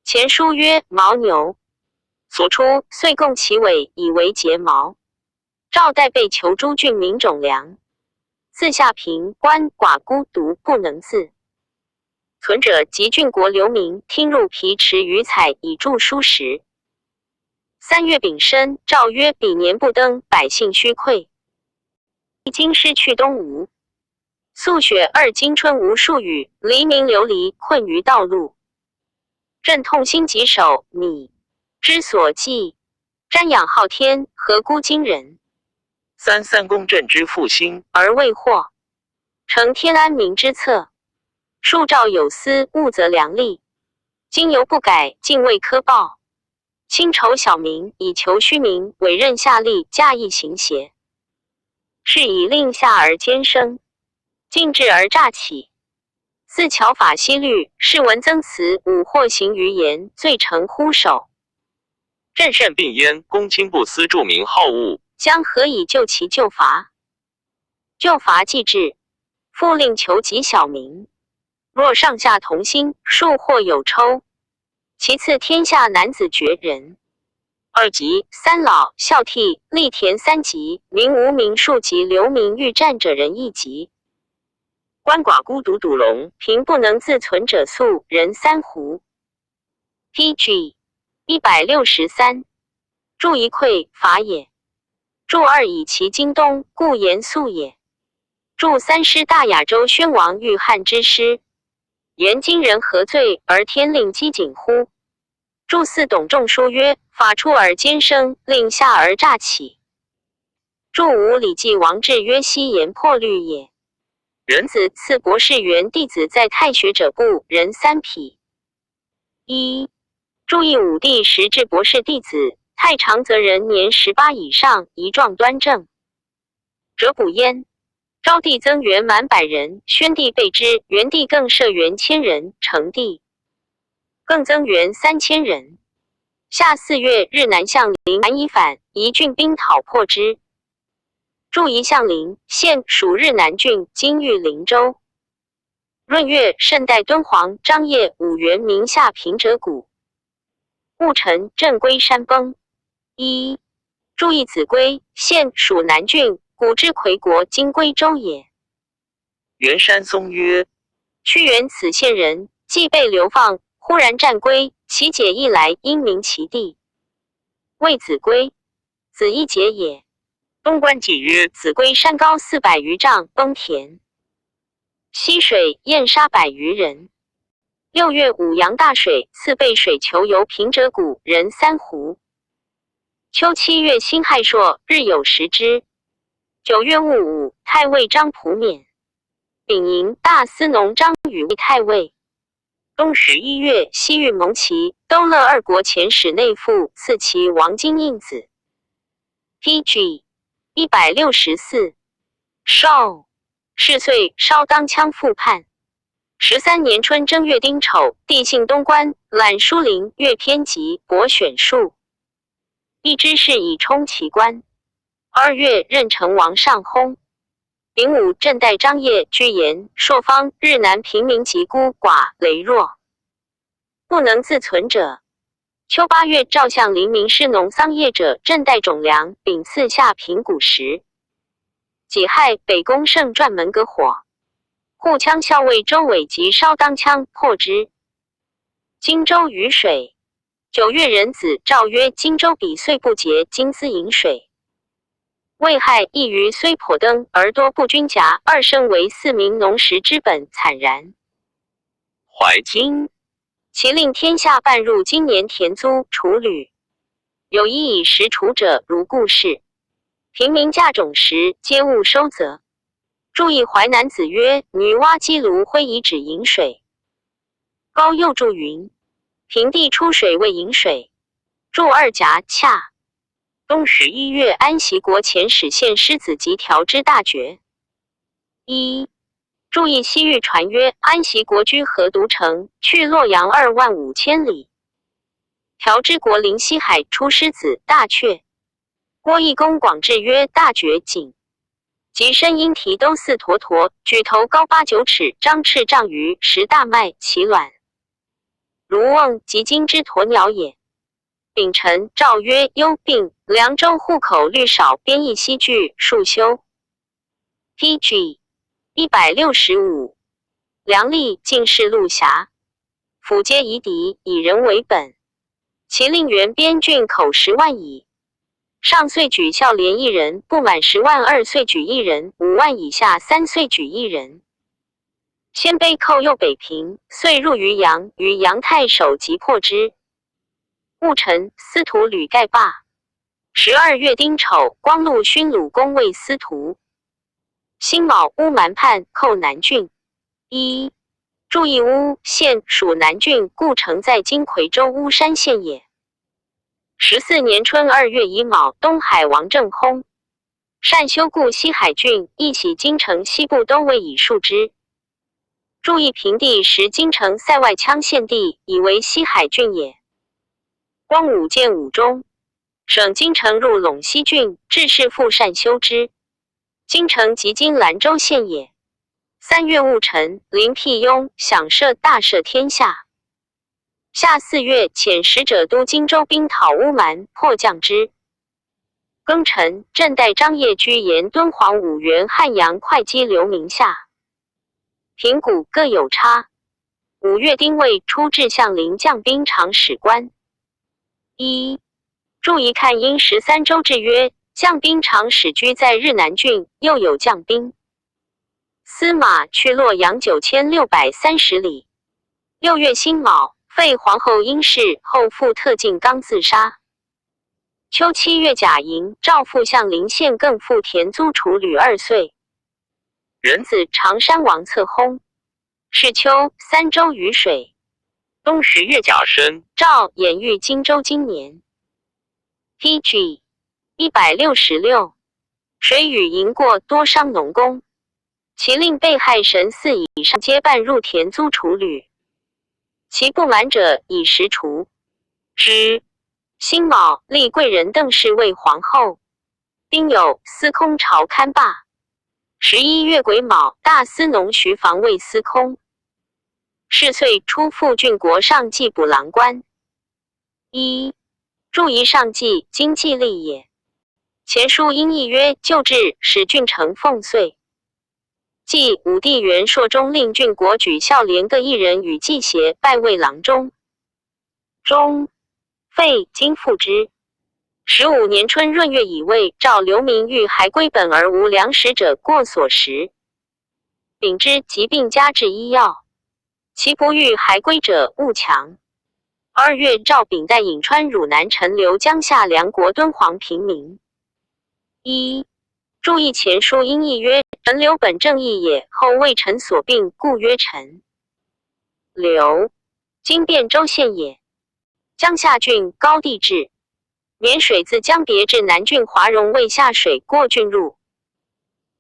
前书曰：牦牛所出，遂贡其尾以为睫毛。赵代被求诸郡民种粮，自下贫官寡孤独不能自存者，及郡国流民，听入皮池鱼采以助蔬食。3月丙申，诏曰：彼年不登，百姓虚溃。京师去东吴。宿雪二今春无数雨，黎民流离，困于道路。朕痛心疾首，米之所寄，瞻仰昊天，何辜今人？三三公朕之复兴而未获，承天安民之策。庶诏有司，务则良吏。今犹不改，竟未科报。亲酬小民，以求虚名，委任下吏，驾役行邪。是以令下而兼生，进至而诈起。自巧法西律，释文增词，武或行于言，罪成乎首。朕善并焉，公卿不思著名好恶，将何以救其旧罚？旧罚既至，复令求及小民。若上下同心，庶或有抽。其次，天下男子绝人二级，三老孝悌力田三级，民无名数级，流民欲战者人一级。鳏寡孤独笃龙，贫不能自存者粟人三斛。P.G. 163。注一匮乏也。注二以其今东，故言粟也。注三师大雅州宣王遇汉之师。言今人何罪而天令饥馑乎？注四董仲舒曰：法出而奸生，令下而诈起。注五礼记王志曰：西言破律也。人子赐博士元弟子在太学者部人三匹。一注意武帝时至博士弟子，太常则人年18以上，仪状端正。者补焉。昭帝增员满百人，宣帝备之，元帝更设员千人，成帝更增员3000人。夏4月，日南向陵南以反，夷郡兵讨破之。注夷向陵，县属日南郡，今玉林州。闰月，圣代敦煌、张掖、五原名下平者谷。戊辰，镇龟山崩。一注意子规，县属南郡。古之魁国，今归州也。袁山松曰：屈原此县人，既被流放，忽然战归，其解一来，因名其地，谓子规。子一节也。东关记曰：子规山高400余丈，崩田溪水，淹杀百余人。6月，武阳大水，赐被水求游平者谷人三斛。秋7月，辛亥朔，日有食之。9月戊午，太尉张普免。丙寅，大司农张宇为太尉。冬11月，西域蒙齐、都乐二国遣使内附，赐其王金印子。P.G. 164。寿。是岁，稍当羌复叛。13年春正月丁丑，帝幸东观，览书林，阅篇籍，博选述。一知事以充其官。2月，任成王上薨。丙午，镇代张掖、居延、朔方、日南平民及孤寡羸弱，不能自存者。秋8月，赵相临民施农桑业者，镇代种粮，秉赐下平谷食。己亥，北宫胜传门阁火，护羌校尉周伟及烧当羌，破之。荆州雨水。9月壬子，诏曰：荆州比岁不竭，今兹饮水。未亥，一鱼虽颇登，而多不均夹，二生为四民农时之本，惨然。怀金，其令天下半入今年田租除旅，有一以食除者，如故事。平民价种时，皆勿收则。注意淮南子曰：女娲击炉灰以止饮水。高又注云：平地出水为饮水。注二甲恰。冬十一月，安息国遣使献狮子及条之大爵。一，注意西域传曰：安息国居河独城，去洛阳2万5千里。条之国临西海，出狮子、大雀。郭义公广志曰：大绝景，及身鹰蹄都似驼驼，举头高八九尺，张翅丈余，食大麦，其卵如瓮，即今之鸵鸟也。丙辰，诏曰：幽并凉州户口率少，编译西郡数修。P.G. 165，梁立进士陆辖，府皆夷狄，以人为本。其令原边郡口10万矣。上岁举孝廉一人，不满10万；二岁举一人，5万以下三岁举一人。鲜卑寇右北平，遂入渔阳，渔阳太守击破之。戊辰，司徒吕盖罢。12月丁丑，光禄勋鲁公为司徒。辛卯，乌蛮叛，寇南郡。一，注意乌县属南郡，故城在今夔州巫山县也。14年春2月乙卯，东海王政薨。善修故西海郡，亦徙京城西部都尉以戍之。注意平地时京城塞外羌县地，以为西海郡也。光武建武中，省京城入陇西郡，致仕复善修之。京城即今兰州县也。3月戊辰，临辟雍，享赦大赦天下。夏4月，遣使者都荆州兵讨乌蛮，破将之。庚辰，镇代张掖居延敦煌五原汉阳会稽刘名下。平谷各有差。5月丁未，出至相临将兵长史官。一，注意看因十三州志曰：将兵长史居在日南郡，又有将兵。司马去洛阳9630里。6月辛卯，废皇后殷氏，后复特进刚自杀。秋7月甲寅，赵复向临县更复田租处吕2岁。壬子，常山王策薨。是秋，三州雨水。冬十月甲申，赵掩御荆州今年。P.G. 166，水雨盈过，多伤农工。其令被害神寺以上皆半入田租处旅，其不满者以实除之。辛卯，立贵人邓氏为皇后。丁酉，司空朝堪罢。11月癸卯，大司农徐防为司空。是岁，初复郡国上计补郎官。一，注仪上计，经济利也。前书音译曰：旧制使郡城奉岁。继武帝元朔中令郡国举孝廉各一人与季协拜为郎中。中废，今复之。15年春闰月乙未，召流民欲还归本而无粮食者过所食。秉之疾病加治医药，其不欲还归者勿强。2月，赵秉带颍川汝南陈留江夏梁国敦煌平民。一，注意前书音译曰：陈留本正义也，后为陈所并，故曰陈。刘，今汴州县也。江夏郡高地置。绵水自江别至南郡华容，未下水过郡入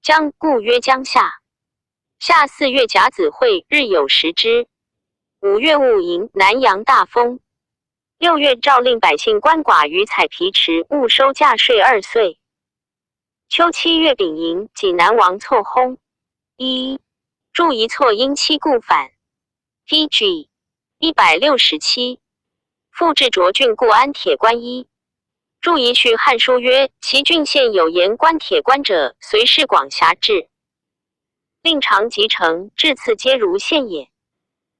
江，故曰江夏。夏四月甲子晦，日有食之。五月戊寅，南阳大风。六月，诏令百姓鳏寡于采皮池，勿收价税2岁。秋七月丙寅，济南王错薨。一注一错因妻故返。P.G. 167，复置涿郡固安铁官一。注一续汉书曰：其郡县有言关铁官者，随是广辖制，令常集成，至次皆如县也。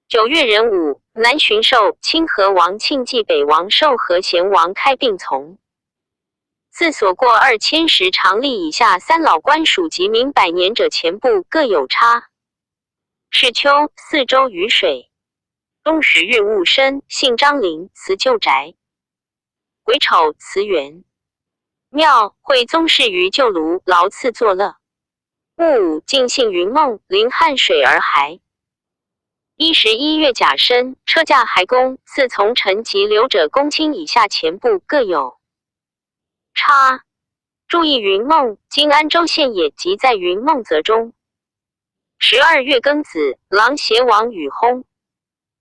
九月壬午，南巡狩清河王庆忌北王寿和贤王开并从。自所过2000石长吏以下三老官属及民百年者前部各有差。是秋，四周雨水。冬十月戊申，姓张林，辞旧宅。癸丑，辞元。庙会宗室于旧庐，劳次作乐。戊午，进幸云梦，临汉水而还。一十一月甲申，车驾还宫，赐从臣及留者公卿以下钱部各有差。注意云梦，今安州县也，即在云梦泽中。12月庚子，琅邪王禹薨。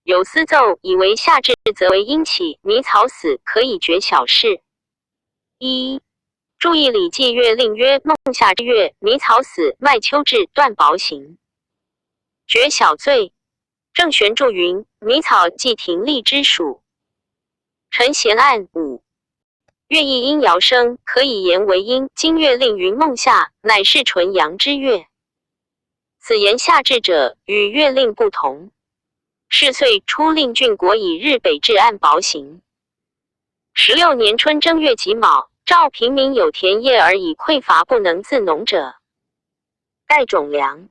有司奏以为夏至则为阴起，靡草死，可以决小事。一注意《礼记·月令》曰：孟夏之月，靡草死，麦秋至，断薄行，决小罪。郑玄注云：靡草即廷吏之属。陈贤案五。月亦阴爻生，可以言为阴。今月令云孟夏，乃是纯阳之月。此言夏至者，与月令不同。是岁初，令郡国以日北至按薄行。16年春正月己卯，诏平民有田业而已匮乏不能自农者，代种粮。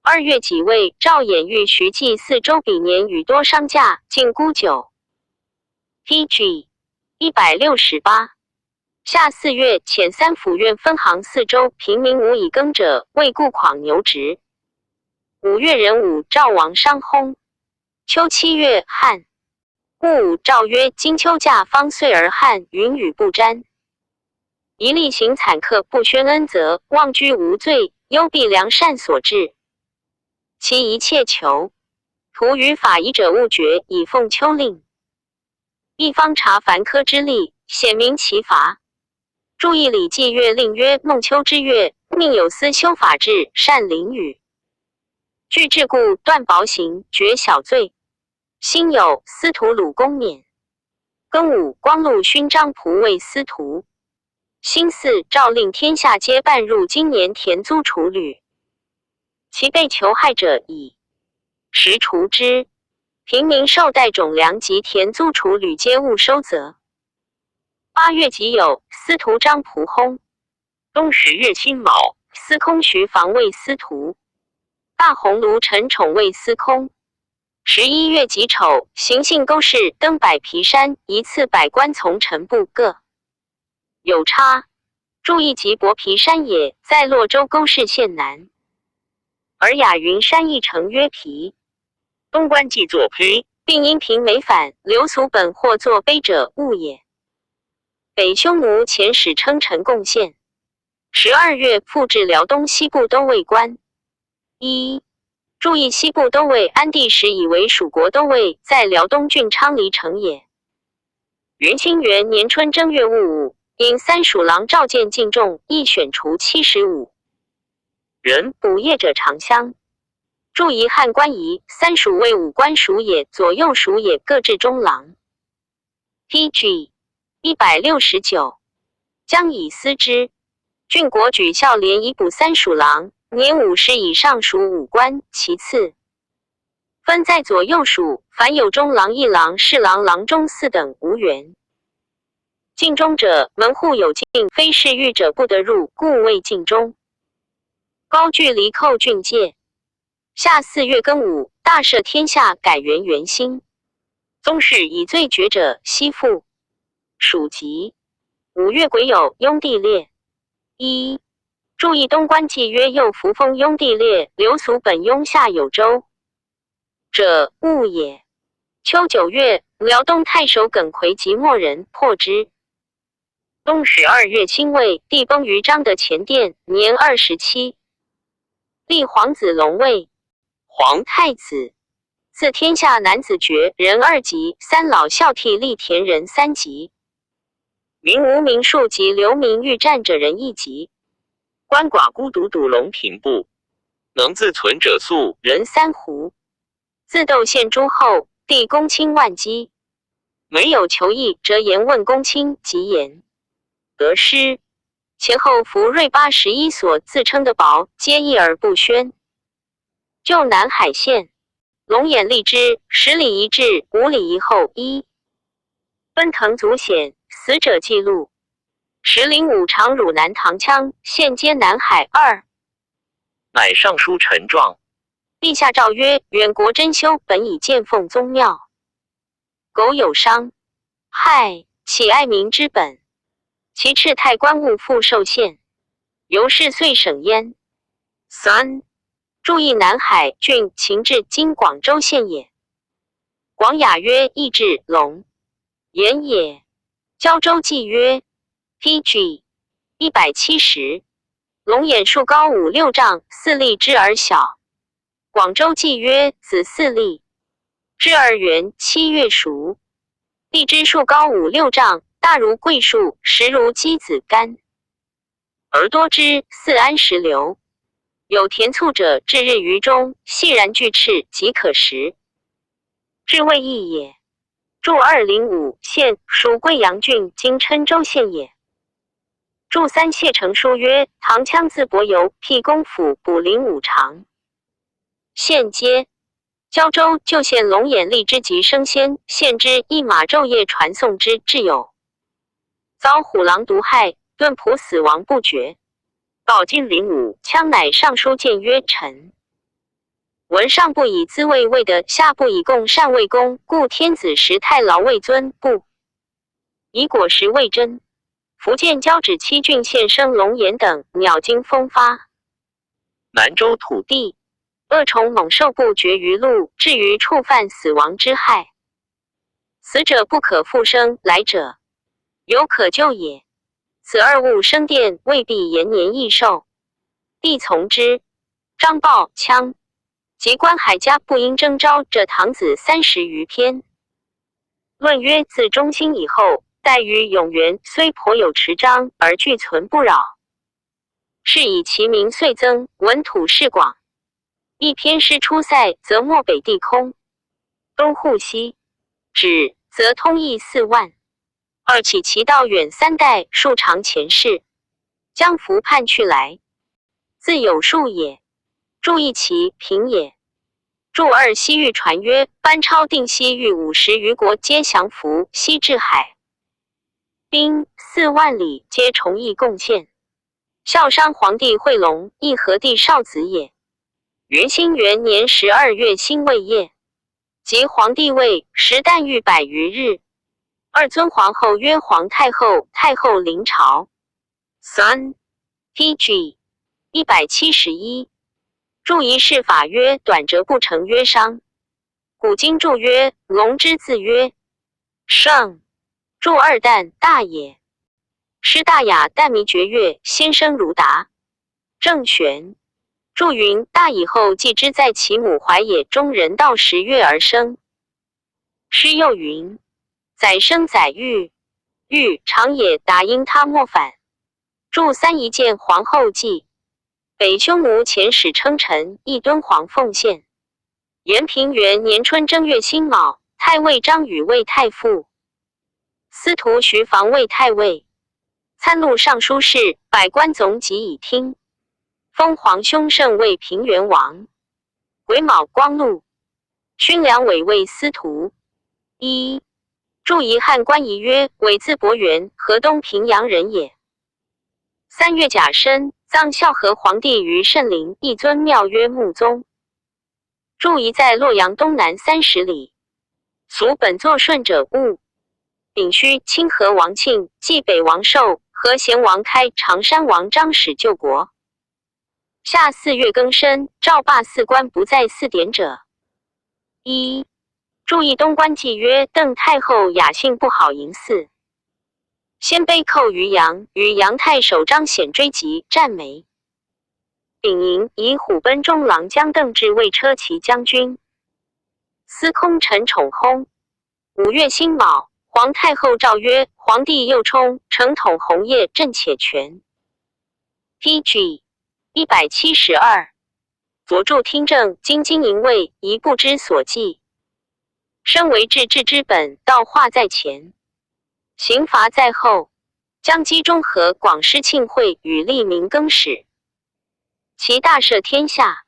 二月己未，诏掩御徐济四州比年与多商价，禁沽酒。P.G. 168。夏四月，遣三府院分行四州，平民无以耕者，为雇犷牛殖。五月壬午，赵王商薨。秋七月，旱。戊午，诏曰：今秋稼方岁而旱，云雨不沾。一力行惨刻，不宣恩泽，妄居无罪，忧必良善所致。其一切求徒于法仪者勿决，以奉秋令。一方察凡科之例，显明其罚。注意《礼记·月令》曰：孟秋之月，命有司修法制，善淋雨。据桎梏，断薄行，决小罪。辛酉，司徒鲁公免。庚午，光禄勋张仆卫司徒。辛巳，诏令天下皆办入今年田租储旅，其被囚害者，以实除之。平民受带种粮及田租储旅皆勿收则。八月己酉，司徒张仆薨。冬十月辛卯，司空徐防卫司徒，大鸿胪陈宠卫司空。11月己丑，行幸沟氏登百皮山，一次百官从臣部各有差。注意即薄皮山也，在洛州沟氏县南。尔雅云山亦成曰皮。东官记作胚，并因平每反流俗本或作碑者误也。北匈奴遣使称臣贡献。12月，复置辽东西部都尉官。一注意西部都尉安帝时以为蜀国都尉，在辽东郡昌黎城也。元兴元年春正月戊午，引三蜀郎赵建进众，亦选除75人。补业者长乡。注夷汉官仪，三蜀为武官属也，左右属也，各置中郎。P.G. 169，将以思之。郡国举孝廉以补三蜀郎，年50以上属武官。其次，分在左右属，凡有中郎、一郎、侍郎、郎中四等，无缘。进中者，门户有禁，非侍御者不得入，故谓进中。高句丽寇郡界。夏四月庚午，大赦天下，改元元兴。宗室以罪绝者，悉复。属籍。五月癸酉，雍地烈。一注意东官记曰：右扶风雍地烈，刘俗本雍下有州者，误也。秋九月，辽东太守耿奎及莫人破之。冬十二月辛未，帝崩于章德前殿，年27。立皇子龙位。黄太子。自天下男子爵人二级，三老孝悌力田人三级。民无民庶及流民欲战者人一级。鳏寡孤独笃龙平部。能自存者粟人三斛。自窦献诸后，递公卿万机。每有求议，则言问公卿，即言得失。前后福瑞81所自称的宝，皆议而不宣。旧南海县。龙眼荔枝，10里一至，5里一后一。奔腾祖显，死者记录。石灵武长汝南唐羌，现皆南海二。乃尚书陈状。陛下诏曰：远国珍修，本以见奉宗庙。苟有伤害，岂爱民之本？其敕太官物复受献，由是遂省焉。三。注意南海郡秦至今广州县也。广雅曰：义志龙言也。胶州记曰：P.G. 170。龙眼树高五六丈，四粒枝而小。广州记曰：子四粒，枝而圆，7月熟。荔枝树高五六丈，大如桂树，实如鸡子干，而多汁，似安石榴。有甜醋者，置日于中，细然巨翅，即可食。至味异也。注205县属贵阳郡，今郴州县也。注三谢成书曰：唐羌自伯游辟公府卜灵五常。县街，胶州旧县龙眼荔枝及生鲜，献之一马昼夜传送之至有，遭虎狼毒害，顿仆死亡不绝。到金陵武羌乃上书谏曰：臣闻上不以滋味为德，下不以贡善为功，故天子时太劳为尊，不以果实为珍。福建交趾七郡县生龙眼等，鸟惊风发。南州土地，恶虫猛兽不绝于路，至于触犯死亡之害。死者不可复生，来者犹可救也。此二物生电，未必延年益寿。帝从之。张豹羌及观海家不应征召这唐子30余篇。论曰：自中兴以后，待于永元虽颇有持章，而俱存不扰。是以其名遂增，文土势广。一篇诗出塞，则漠北地空；东护西止，则通义4万。二起其道远三代，数长前世，将服叛去来，自有数也。注意其平也。注二西域传曰：班超定西域50余国，皆降服，西至海，兵4万里，皆崇义贡献。孝商皇帝惠龙，义和帝少子也。元兴元年12月辛未夜，即皇帝位，时诞育100余日。二尊皇后曰皇太后，太后临朝。三 P.G. 171。注仪式法曰：短折不成曰商。古今注曰：龙之字曰圣。注二旦大也。诗大雅，旦弥绝乐，先生如达。正玄。注云：大以后继之在其母怀也，中人道10月而生。诗又云：载生载育，育长也，达因他莫反。注三一见皇后记。北匈奴遣使称臣，诣敦煌奉献。延平元年春正月辛卯，太尉张宇为太傅，司徒徐防为太尉，参录尚书事，百官总集以听。封皇兄胜为平原王。癸卯，光禄。勋良委为司徒。一注遗汉官仪曰：伟字伯元，河东平阳人也。3月甲申，葬孝和皇帝于圣陵，一尊庙曰穆宗。注遗在洛阳东南30里。俗本作顺者误。丙戌，清河王庆、济北王寿、和贤王开、常山王张使救国。夏4月庚申，诏罢四官不在祀典者。一注意东官记曰：邓太后雅兴不好淫祀，鲜卑寇于阳，与杨太守张显追击，战没。丙寅，以虎贲中郎将邓骘为车骑将军。司空陈宠薨。5月辛卯，皇太后诏曰：皇帝幼冲，承统宏业，朕且全。P.G. 172。佐助听政，京津营卫，宜不知所记。身为治治之本，道化在前，刑罚在后。将积中和广施庆惠与利民更始，其大赦天下。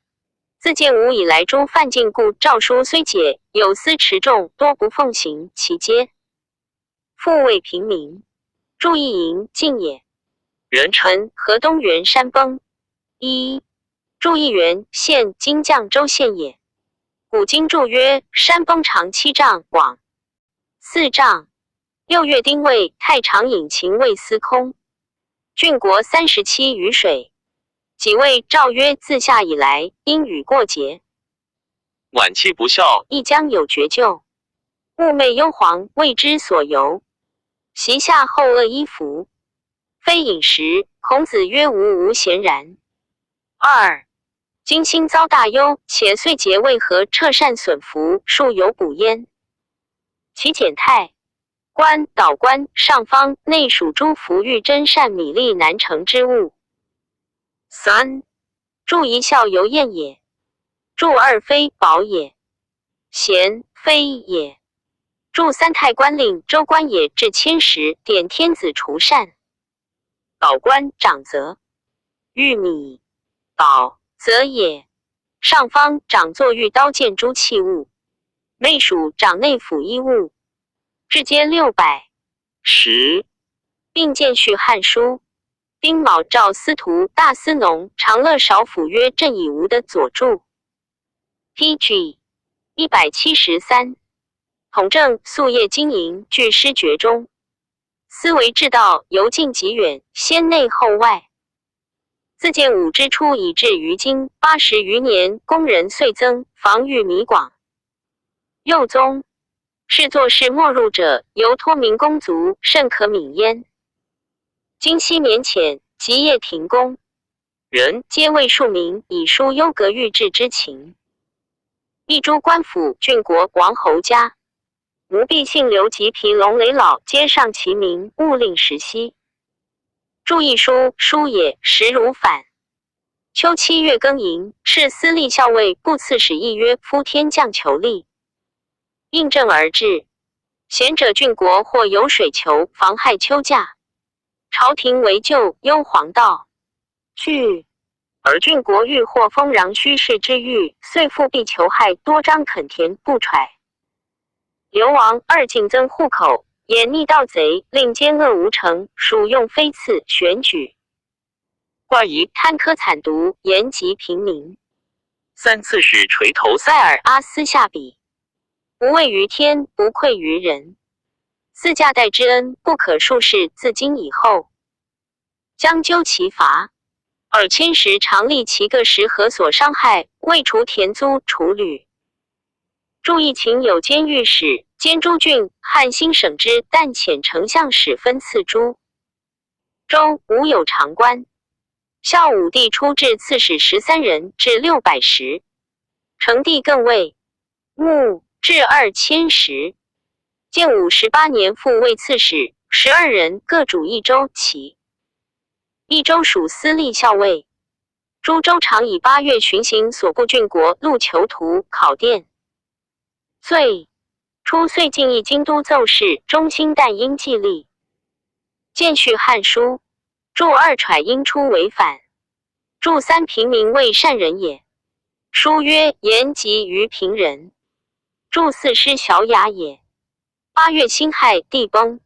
自建武以来，诸犯禁故诏书虽解，有司持重，多不奉行，其皆复为平民。注意营禁也。壬辰，河东原山崩。一注意原县今绛州县也。古今注曰：山崩长7丈，广4丈。6月丁未，太常尹秦魏司空。郡国37余水。己未，诏曰：自夏以来，阴雨过节。晚期不孝，亦将有绝救。物媚幽篁，未之所由。席下厚恶衣服，非饮食。孔子曰：吾无贤然。二，今心遭大忧，且岁节为何彻善损福，庶有补焉。其简泰官导官上方内属诸服御真善米利难成之物。三，注一孝犹晏也。注二非宝也，贤非也。注三太官令州官也，至千石，典天子除善。导官长泽，玉米宝泽也。上方长坐御刀剑诸器物，内属长内府衣物，至皆610，并见续汉书。丁卯，诏司徒、大司农、长乐少府曰朕以无的佐助。P.G. 173。统正夙夜经营，具师厥中。思维治道，由近及远，先内后外。自建武之初以至于今80余年，工人岁增，防御弥广。又宗是作事莫入者，犹托民公族，甚可悯焉。今昔免遣，极业停工，人皆为庶民以抒忧革欲治之情。一诸官府、郡国、王侯家，吾必姓刘及皮龙雷老，皆上其名，勿令实悉。注一书，书也，实如反。秋7月庚寅，敕司隶校尉部刺史议曰：夫天降求利，应政而治。贤者郡国或有水求，妨害秋稼，朝廷为救，忧黄道。据而郡国欲获丰壤虚室之欲，遂复必求害，多张垦田不揣。流亡二进增户口，掩匿盗贼，令奸恶无成，属用非次选举。怪疑贪苛惨毒，言及平民。三刺史垂头塞尔阿斯下笔，无畏于天，不愧于人。四价代之恩，不可数世。自今以后，将究其罚。二千石常立其个十何所伤害，未除田租，除旅。注意秦有监御史、监诸郡、汉兴省之，但遣丞相使分赐诸州，无有长官。孝武帝初置刺史13人，至610。成帝更位，穆至2000石。建武18年复位刺史12人，各主一州，其一州属司隶校尉。诸州常以8月巡行所部郡国，录囚徒考殿。岁初，岁进议京都奏事，中兴但应计吏。见续汉书。注二揣应出为反。注三平民为善人也。书曰：言及于平人。注四师小雅也。8月辛亥，地崩。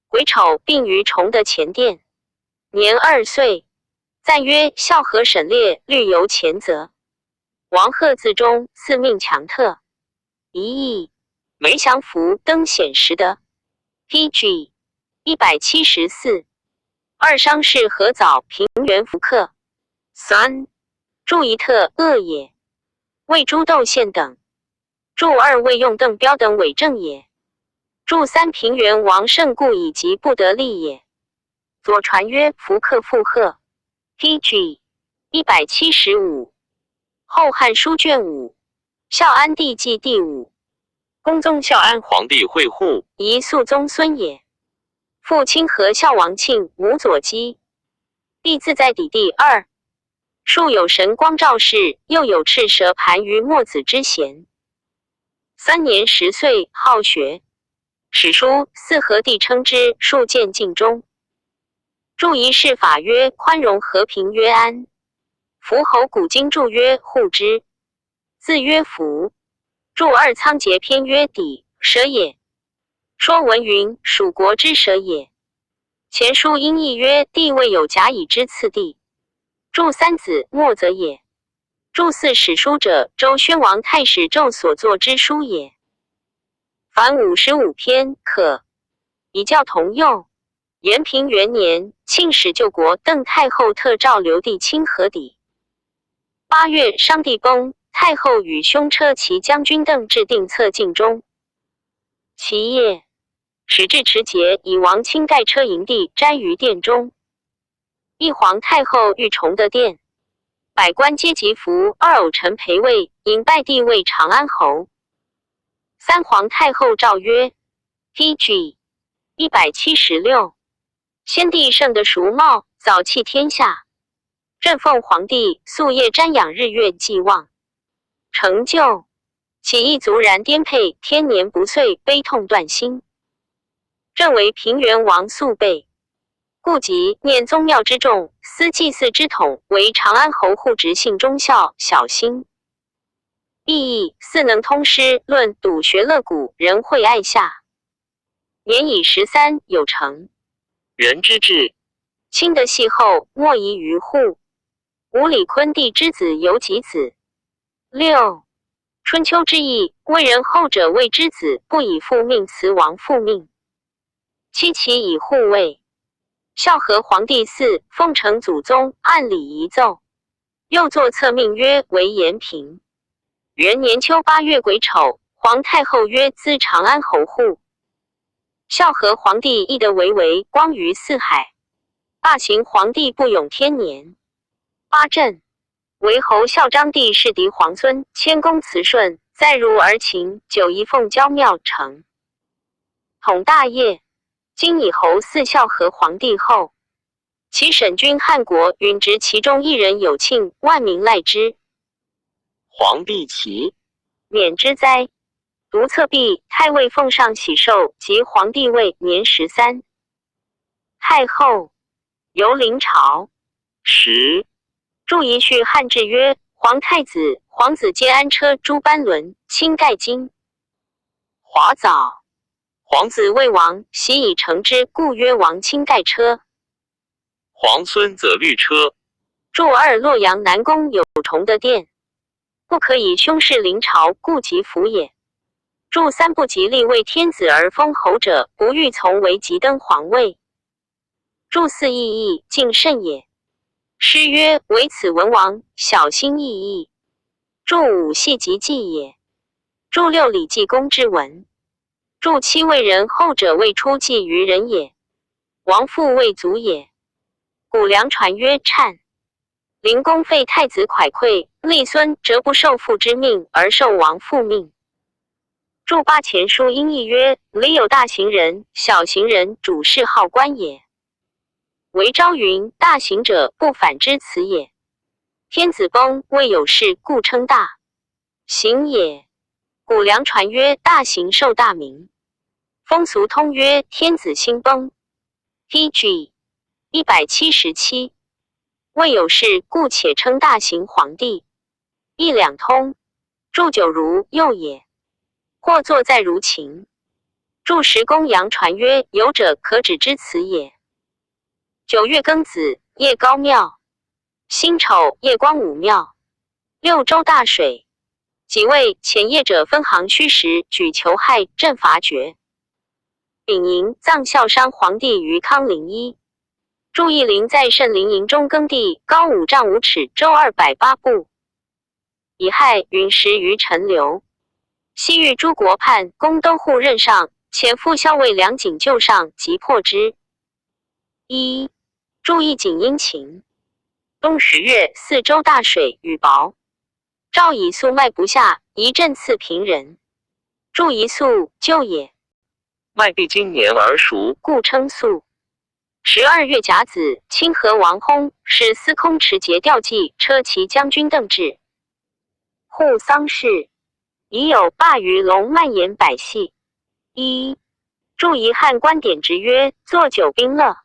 癸丑，病于崇德前殿，年2岁。赞曰：孝和沈烈，虑由前责。王贺自忠，赐命强特。一役梅降服，登显实德。P.G. 174。二商氏何早平原福克。三注一特恶也。魏诸窦宪等。注二魏用邓彪等伪正也。注三平原王胜故以及不得利也。左传曰：福克附贺。P.G. 175，后汉书卷五，孝安帝纪第五。恭宗孝安皇帝讳护，宜肃宗孙也。父清河孝王庆，母左姬。帝自在邸第二。树有神光照世，又有赤蛇盘于墨子之弦。3年10岁，好学。史书四和帝称之，数见尽忠。注仪式法曰宽容和平曰安。伏侯古今注曰护之，字曰福。注二仓颉篇曰底蛇也。说文云：蜀国之蛇也。前书音义曰：帝未有甲乙之次第。注三子莫则也。注四史书者，周宣王太史纣所作之书也。凡55篇，可以教同右。延平元年，庆始救国，邓太后特诏刘帝清河邸。8月，商帝崩，太后与兄车骑将军邓制定策尽忠。其夜，始至持节以王卿盖车营地斋于殿中。懿皇太后欲崇德殿，百官皆吉服。二偶臣陪位，引拜帝位长安侯。三皇太后诏曰：P.G. 176，先帝圣德淑茂，早弃天下。朕奉皇帝夙夜瞻仰日月寄望，成就，岂一卒然颠沛，天年不遂，悲痛断心。朕为平原王肃备。故及念宗庙之重，思祭祀之统，为长安侯护直信忠孝小心。意义四能通诗论笃学乐古，仁惠爱下。年已13，有成。人之志，清德系后，莫疑于户。吴李坤帝之子有几子？六。春秋之义，为人后者谓之子，不以父命辞王父命。七其以护卫。孝和皇帝嗣，奉承祖宗，按礼仪奏。又作册命曰为延平。元年秋8月癸丑，皇太后曰兹长安侯户。孝和皇帝亦得为为光于四海。大行皇帝不永天年。八镇为侯孝章帝是嫡皇孙，谦恭慈顺，在儒而勤，久仪凤交庙成。统大业。今以侯嗣孝和皇帝后，其审君汉国允执其中一人有庆，万民赖之。皇帝齐免之灾。独册毕，太尉奉上喜寿及皇帝位，年13。太后由临朝十注遗序汉制曰：皇太子、皇子皆安车诸班轮，亲盖金华藻。皇子魏王，习以成之，故曰王卿盖车。皇孙则绿车。注二洛阳南宫有崇德殿，不可以兄事临朝，故及府也。注三不吉利为天子而封侯者，不欲从为即登皇位。注四意义敬慎也。诗曰：唯此文王，小心翼翼。注五系及记也。注六礼记公之文。注七为人后者未出继于人也，王父未祖也。谷梁传曰：忏。灵公废太子蒯聩，立孙哲不受父之命而受王父命。注八前书音义曰：礼有大行人、小行人，主事好官也。韦昭云：大行者不反之此也。天子崩，未有事，故称大行也。谷梁传曰：大行受大名。风俗通曰：天子兴崩。P.G. 177，未有事，故且称大行皇帝。一两通。注九如右也。或作在如秦。注十公阳传曰：有者可指之此也。9月庚子，夜高庙。辛丑，夜光武庙。六州大水。几位潜业者分行虚实，举求害，镇伐绝。丙寅，葬孝商皇帝于康陵一。注意陵在圣陵营中耕地，高5丈5尺，周280步。乙亥，陨石于陈留。西域诸国叛，公都护任上，遣副校尉梁景救上，即破之。一注意景殷勤。冬十月，四州大水，雨雹。诏以粟麦不下，一赈赐贫人。注一粟，旧也。麦必经年而熟，故称粟。12月甲子，清河王薨，使司空持节调骑车骑将军邓志护丧事。已有鲅鱼龙蔓延百戏。一注遗憾观点直曰：坐久兵乐。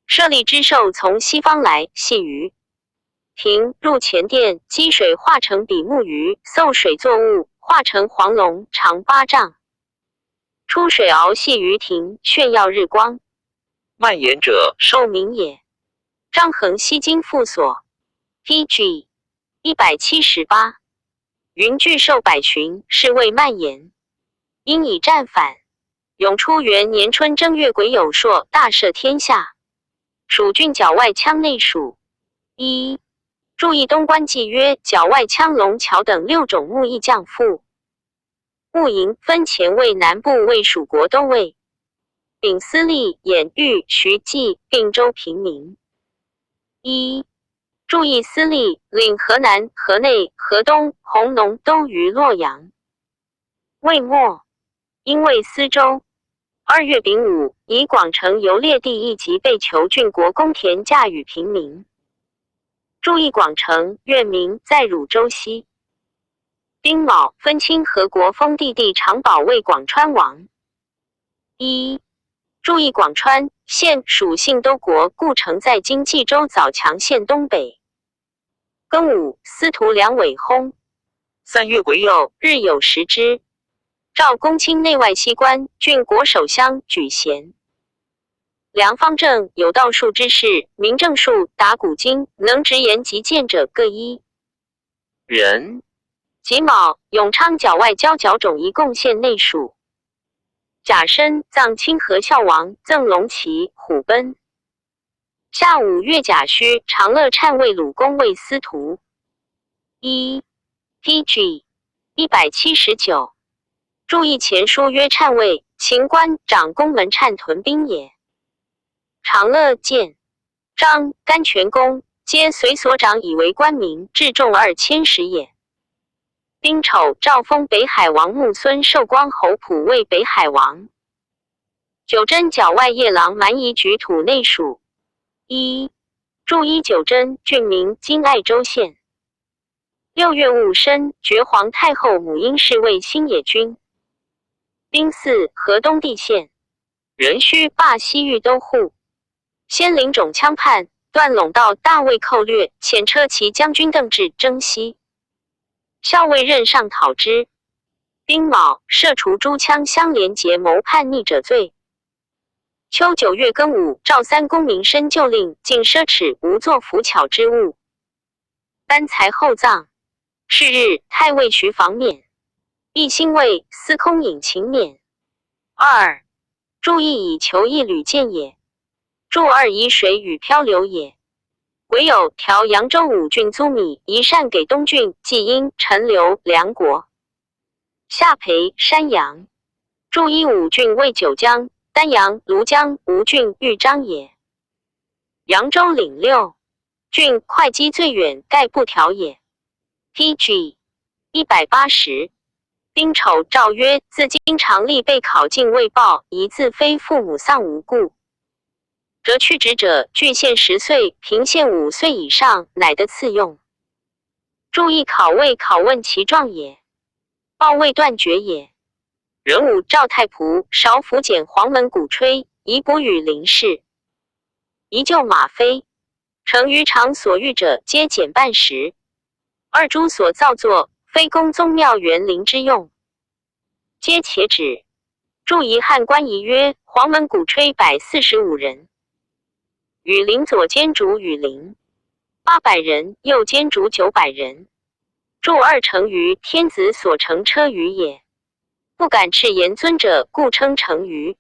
舍利之兽从西方来，戏鱼。庭入前殿，积水化成比目鱼，受水作物，化成黄龙，长8丈。出水鳌戏于庭，炫耀日光。蔓延者，寿名也。张衡西京复所。P.G. 178。云巨兽百群，是谓蔓延。因以战反。永初元年春正月癸酉朔，大赦天下。蜀郡角外羌内属。一注意东关记曰：角外羌龙桥等六种木艺匠赋。戊寅，分前卫南部卫蜀国都尉。秉司隶兖豫徐济并州平民。一注意司隶领河南、河内、河东、弘农都于洛阳。魏末，因为司州。2月丙午，以广城游猎地一级被囚郡国公田嫁与平民。注意广城，院名在汝州西。丁卯，分清和国封地地长保卫广川王。一注意广川县属信都国故城在今冀州枣强县东北。庚午，司徒梁伟薨。3月癸酉，日有食之。赵公卿内外西官、郡国守乡举贤。梁方正有道术之士，名正术，达古今，能直言极谏者各一人。己卯，永昌角外交角种一贡献内属。甲申，葬清河孝王，赠龙骑虎贲。下5月甲戌，长乐禅位鲁公为司徒。一 P.G. 179。注意前书曰禅位，秦官长宫门禅屯兵也。长乐建张甘泉公皆随所长以为官名，至众2000石也。丁丑，诏封北海王穆孙寿光侯普为北海王。九真角外夜郎蛮夷举土内属。一注一九真郡名今爱州县。6月戊申，爵皇太后母婴室为新野君。丁巳，河东地县。壬戌，罢西域都护。先领种羌叛，断陇道大魏寇掠，遣车骑将军邓志征西。校尉任上讨之。丁卯，赦除诸羌相连结谋叛逆者罪。秋9月庚午，赵三公明申旧令，禁奢侈，无作浮巧之物。颁才厚葬。是日，太尉徐防免。义兴尉司空尹勤免。二注意以求一履见也。注二以水与漂流也。癸酉，调扬州五郡租米一善给东郡、济阴、陈留两国。夏培山阳。注一五郡为九江、丹阳、庐江、吴郡、豫章也。扬州领六郡，会稽最远，盖不调也。P.G. 180。丁丑，诏曰：自今常例备考进未报，疑自非父母丧无故。折去职者，郡县10岁，平县5岁以上，乃得赐用。注意考位考问其状也，报未断绝也。壬午，赵太仆少府检黄门鼓吹，以卜与林氏。宜救马飞，成于常所欲者，皆减半时。二诸所造作，非供宗庙园林之用，皆且止。注遗憾官仪曰：黄门鼓吹145人。羽林左监主羽林800人，右监主900人。注二乘舆，天子所乘车舆也。不敢斥言尊者，故称乘舆。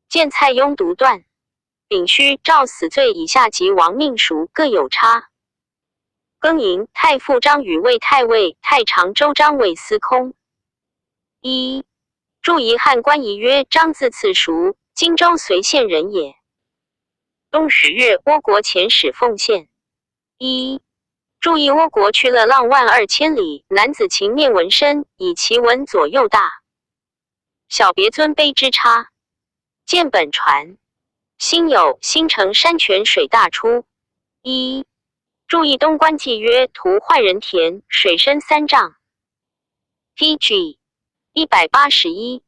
见蔡邕独断。丙戌，诏死罪以下及亡命赎各有差。庚寅，太傅张宇为太尉，太常州张为司空。一注遗憾官仪曰：张字次熟，荆州随县人也。冬十月，倭国遣使奉献。一，注意倭國去了浪1.2萬里，男子情面紋身，以其紋左右大小別尊卑之差。見本傳。辛酉，新城山泉水大出。一，注意東關記曰：圖壞人田，水深3丈。P.G. 181。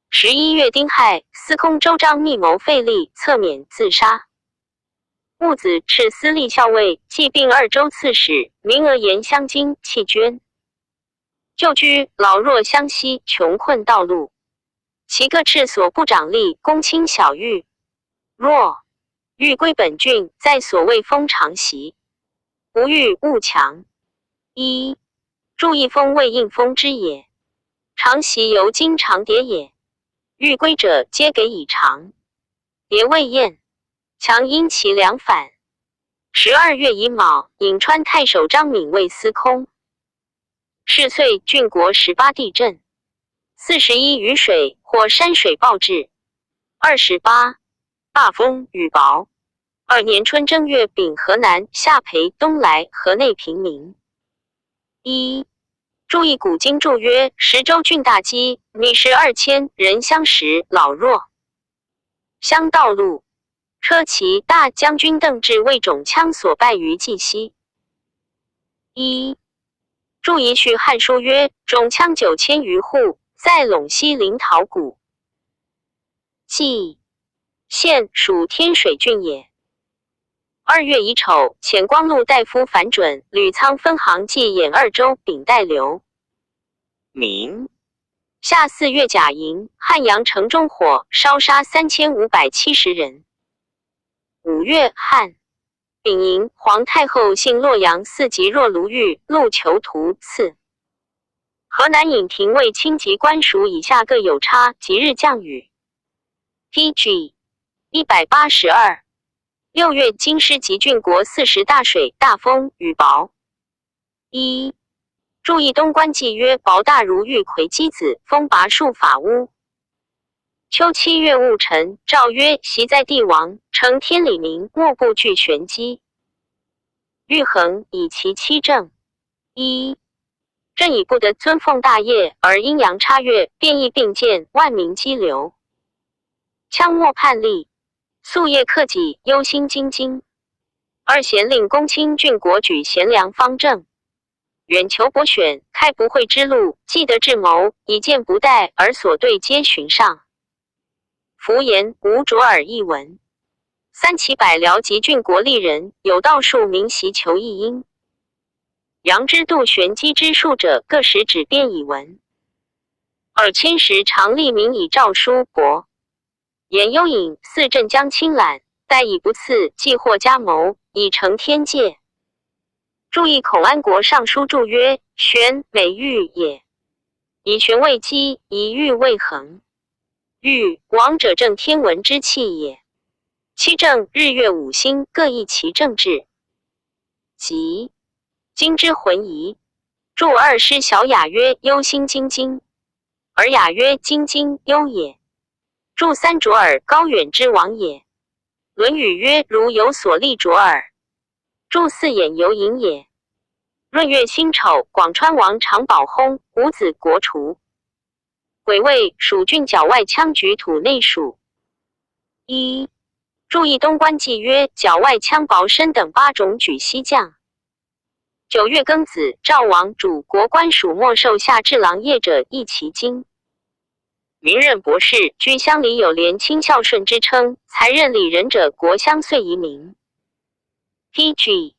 11月丁亥，司空周章密謀廢立，策免自殺。戊子，敕司隶校尉，祭并二州刺史，名额言相京，弃捐。旧居老弱相惜，穷困道路。其各赤所部长吏，公卿小狱。若欲归本郡，在所谓封长席，不欲勿强。一，注意封为应封之也，长席由金长牒也。欲归者，皆给以长牒未验，强因其两反。12月乙卯，颍川太守张敏为司空。是岁，郡国18地震，41雨水或山水暴至。28，大风雨雹。2年春正月丙河南下裴东来河内平民。一，注意古今注曰：十州郡大饥，米食2000人相食，老弱相道路。车骑大将军邓志为种羌所败于冀西。一，注一续汉书曰：种羌9000余户，在陇西临洮谷。冀县属天水郡也。2月乙丑，遣光禄大夫樊准、吕仓分行济兖二州，秉代留。明夏4月甲寅，汉阳城中火，烧杀3570人。5月汉丙寅，皇太后幸洛阳四级若卢玉禄囚徒赐。河南尹廷尉卿及官属以下各有差，即日降雨。P.G. 182。6月，京师及郡国40大水、大风、雨雹。一，注意东关记曰：雹大如玉葵箕子，风拔树法屋。秋7月戊辰，诏曰：昔在帝王，承天理民，莫不惧玄机。玉衡以其七政。一，朕以不得尊奉大业，而阴阳差月，变异并见，万民激流。羌莫叛逆。夙夜克己，忧心兢兢。二贤令公卿郡国举贤良方正，远求博选，开不讳之路，既得智谋，以见不殆，而所对皆循上。福言无卓尔一文。三齐百僚及郡国丽人，有道术明习求一音。杨之度玄机之术者，各使指变以闻。尔千时常立民以诏书博。言幽隐，似镇江清览，待以不赐，既获加谋，以成天界。注意孔安国上书注曰：玄美玉也，以玄为基，以玉为衡。玉王者正天文之气也。七正日月五星各异其正制。即今之浑仪。注二诗小雅曰：忧心兢兢，尔雅曰：兢兢忧也。注三卓尔高远之王也。论语曰：如有所立卓尔。注四眼犹隐也。闰月辛丑，广川王常保薨，五子国除。癸未，蜀郡郊外羌举土内属。一，注意东关记曰：郊外羌薄身等八种举西将。9月庚子，赵王主国官属没受下至郎业者一其金。明任博士，居乡里有廉清孝顺之称，才任里仁者，国乡遂移民。P.G.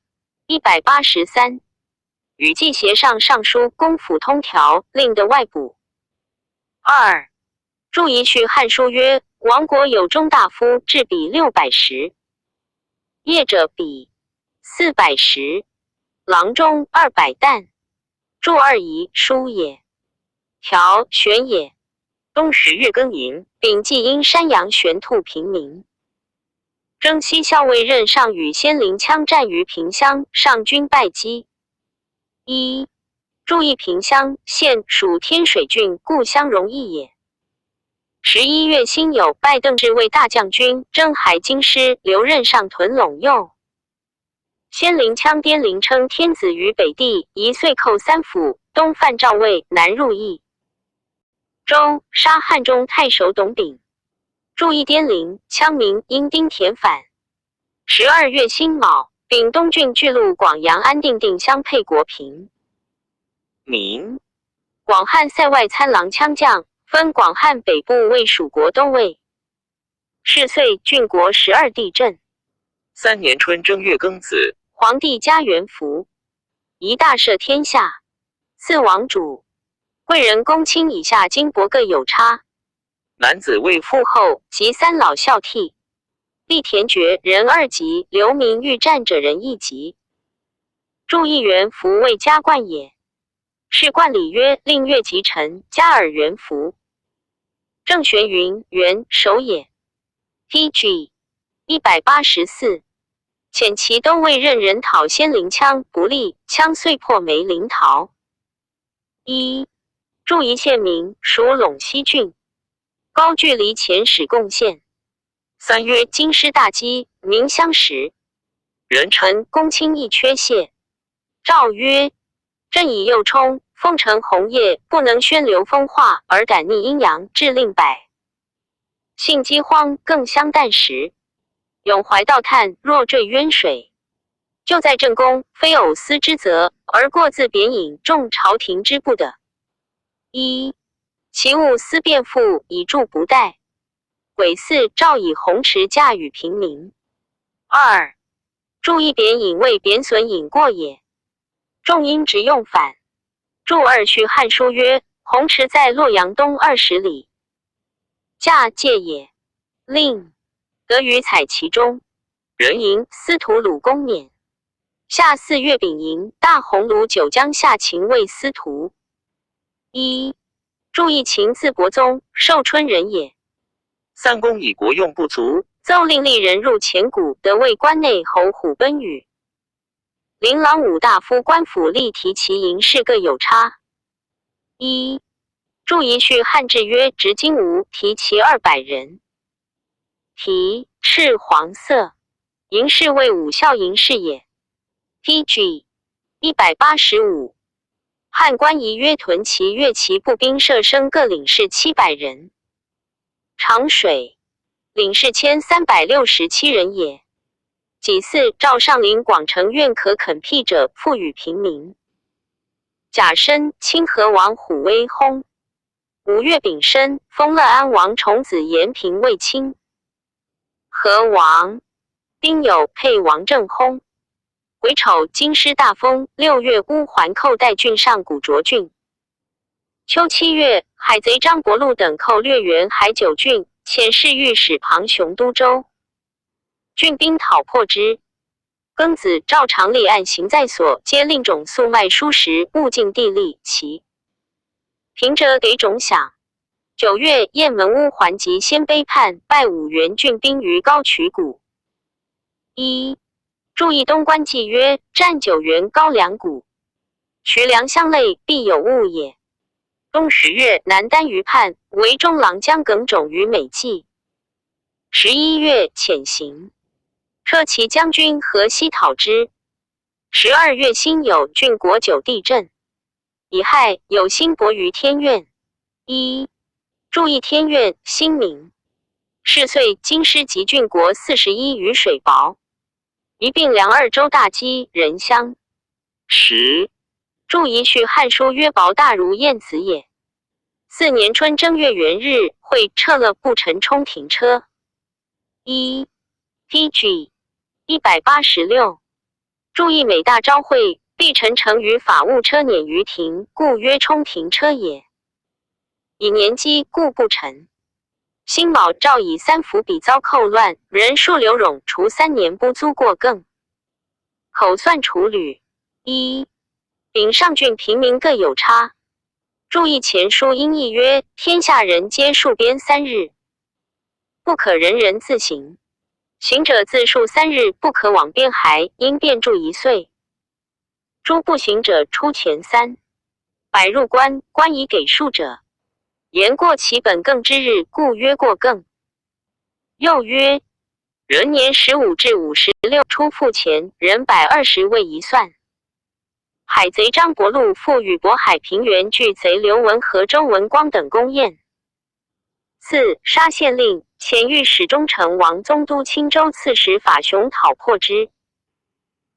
183，雨季协上尚书公府通条令的外补。二，注一序汉书曰：王国有中大夫，制比610，业者比410，郎中200担。注二仪书也，条玄也。冬10月庚寅，丙季因山阳玄兔平民。征西校尉任上与先灵羌战于平乡，上军败击。一，注意平乡县属天水郡，故乡容易也。11月辛酉，拜邓志为大将军，征海京师，留任上屯陇右。先灵羌滇灵称天子于北地，一岁寇三府，东犯赵魏，南入益州，杀汉中太守董秉。注意滇灵羌民因丁田反。12月辛卯，秉东郡巨鹿广阳安定定襄沛国平。明广汉塞外参郎羌将，分广汉北部为蜀国都尉。是岁，郡国十二地震。三年春正月庚子，皇帝加元服，一大赦天下，赐王主。贵人公卿以下金帛各有差。男子为父后及三老孝悌。立田爵人二级，流民欲战者人一级。注一元服为加冠也。是冠礼曰：令乐及臣加尔元服。郑玄云：元首也。P.G. 184，遣其都尉任人讨先灵羌不利，羌遂破梅临逃。一注一县名，属陇西郡。高句丽遣使贡献。3月，京师大饥，民相食。人臣公卿亦缺谢。诏曰：朕以右充，奉承红叶，不能宣流风化，而敢逆阴阳，致令百姓饥荒，更相啖食。永怀道叹，若坠渊水。就在正宫，非偶司之责，而过自贬引众朝廷之不得。一，其物思变富，以助不殆。癸巳，诏以洪池价与平民。二，注意贬引为贬损引过也。众因直用反。注二序汉书曰：洪池在洛阳东20里，价界也。令得于采其中。人营司徒鲁公免。夏四月丙寅，大鸿胪九江下秦魏司徒。一，注意秦字伯宗，寿春人也。三公以国用不足，奏令吏人入钱谷，得为关内侯虎贲羽。琳琅五大夫官府吏提其营事各有差。一，注一序汉制曰：执金吾提其200人。提赤黄色，营士为武校营士也。P.G. 185。汉官仪约屯骑、越骑步兵射生各领事700人。长水领事1367人也。己巳，赵上林广城愿可垦辟者，赋予平民。甲申，清河王虎威薨。5月丙申，封乐安王重子延平为清河王。丁酉，沛王政薨。癸丑，京师大风。6月，乌桓寇代郡上古卓郡。秋七月，海贼张伯路等寇掠原海九郡，遣侍御史庞雄都州。郡兵讨破之。庚子，赵常立案行在所，皆令种粟麦蔬食，物尽地利。其贫者给种饷。9月，雁门乌桓及鲜卑叛，败五原郡兵于高渠谷。一，注意东关记曰：占九原高粱谷，渠梁相类，必有物也。冬十月，南单于叛，为中郎将耿种于美济。11月，遣行车骑将军河西讨之。12月辛酉，郡国九地震。乙亥，有辛伯于天苑。一，注意天苑新名。是岁，京师及郡国41雨水薄。一并梁二州大饥，人相食。注一序汉书曰：薄大如晏子也。四年春正月元日，会撤了不臣冲停车。一 P.G. 186。注意每大朝会，必陈乘于法务车辇于庭，故曰冲停车也。以年积，故不成。辛卯，诏以三府比遭寇乱，人数刘冗除3年不租过更。口算处旅。一，秉上郡平民各有差。注意前书音译曰：天下人皆戍边三日，不可人人自行。行者自戍三日，不可往边海，应便住一岁。诸步行者出前300入关，关以给数者，言过其本更之日，故曰过更。又曰：閏年15至56，初付钱人120为一算。海贼张伯路复与渤海平原巨贼刘文和周文光等攻燕。四沙县令遣御史中丞王宗都青州刺史法雄讨破之。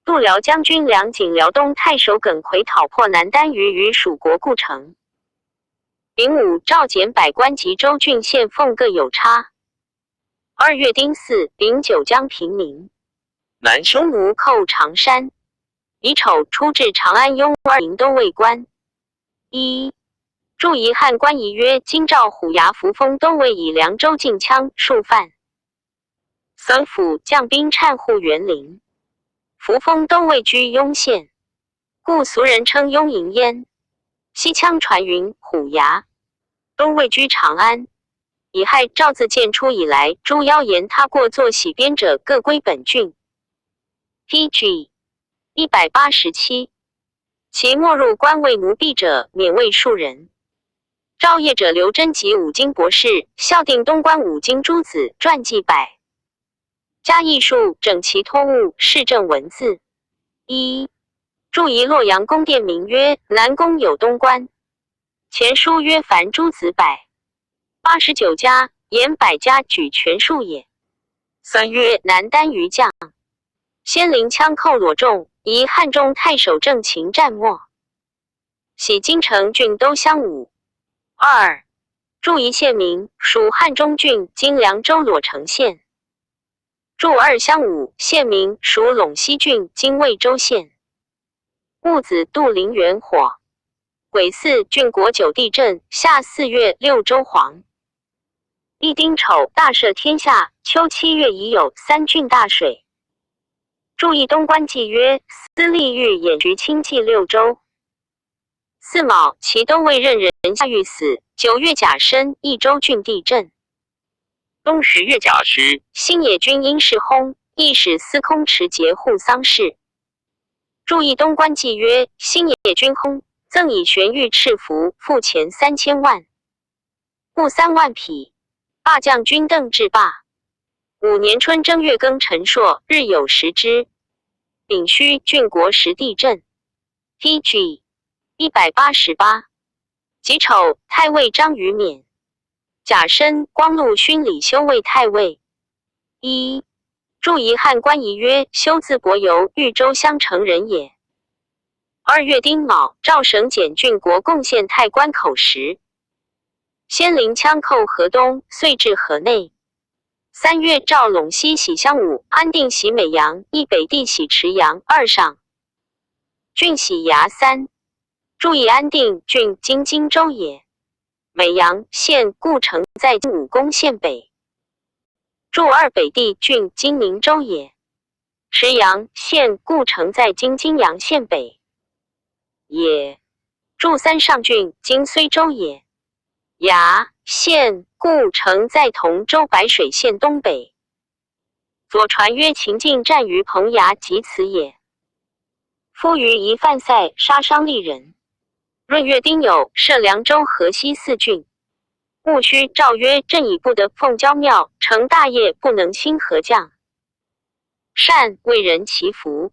度辽将军梁景辽东太守耿奎讨破南单于于蜀国故城。丙午，诏减百官及州郡县俸各有差。二月丁巳，丙九江平民。南匈奴寇常山。乙丑，出至长安雍二营都尉官。一注夷汉官仪曰：京兆虎牙扶风都尉以凉州禁枪数犯。三府将兵颤护园林。扶风都尉居雍县，故俗人称雍营焉。西羌传云虎牙都尉居长安。乙亥，赵自建初以来，诸妖言他过作喜编者，各归本郡。P.G. 187，其没入官位奴婢者，免位数人。赵业者刘真及五经博士，校定东关五经诸子传记百。加艺术，整齐托物，市政文字。一注仪洛阳宫殿名曰南宫有东关。前书曰凡诸子189家，言百家举全数也。三月，南单于将先灵羌寇裸众，以汉中太守郑勤战没。喜京城郡都乡武。二注一县名，属汉中郡今凉州裸城县。注二乡武县名，属陇西郡今魏州县。戊子，杜陵源火。癸巳，郡国九地震，夏四月，六州黄。一丁丑，大赦天下。秋七月，已有三郡大水。注意东关记曰：司隶御演徐清记六州。巳卯，其都尉任人下狱死。九月甲申，益州郡地震。冬十月甲戌，新野军因事薨，亦使司空持节护丧事。注意东关记曰：新野军薨，赠以玄玉赤符，付钱3000万，布3万匹。罢将军邓志罢。五年春正月庚辰朔，日有食之。丙戌，郡国时地震。P.G. 188。己丑，太尉张于免。甲申，光禄勋李修为太尉。一注夷汉官仪曰：修字伯游，豫州襄城人也。二月丁卯，赵省检郡国贡献太官口实。先灵羌寇河东，遂至河内。三月，赵陇西喜乡武，安定喜美阳，义北地喜池阳二上。郡喜牙三。注意安定郡今荆州也。美阳县故城在武功县北。注二北地郡今宁州也。池阳县故城在今金阳县北也。注三上郡今睢州也。崖县故城在同州白水县东北。左传曰：秦晋战于彭衙，即此也。夫余疑犯塞，杀伤利人。闰月丁酉，设凉州河西四郡。戊戌，诏曰：朕已不得奉郊庙，成大业不能兴何将。善为人祈福，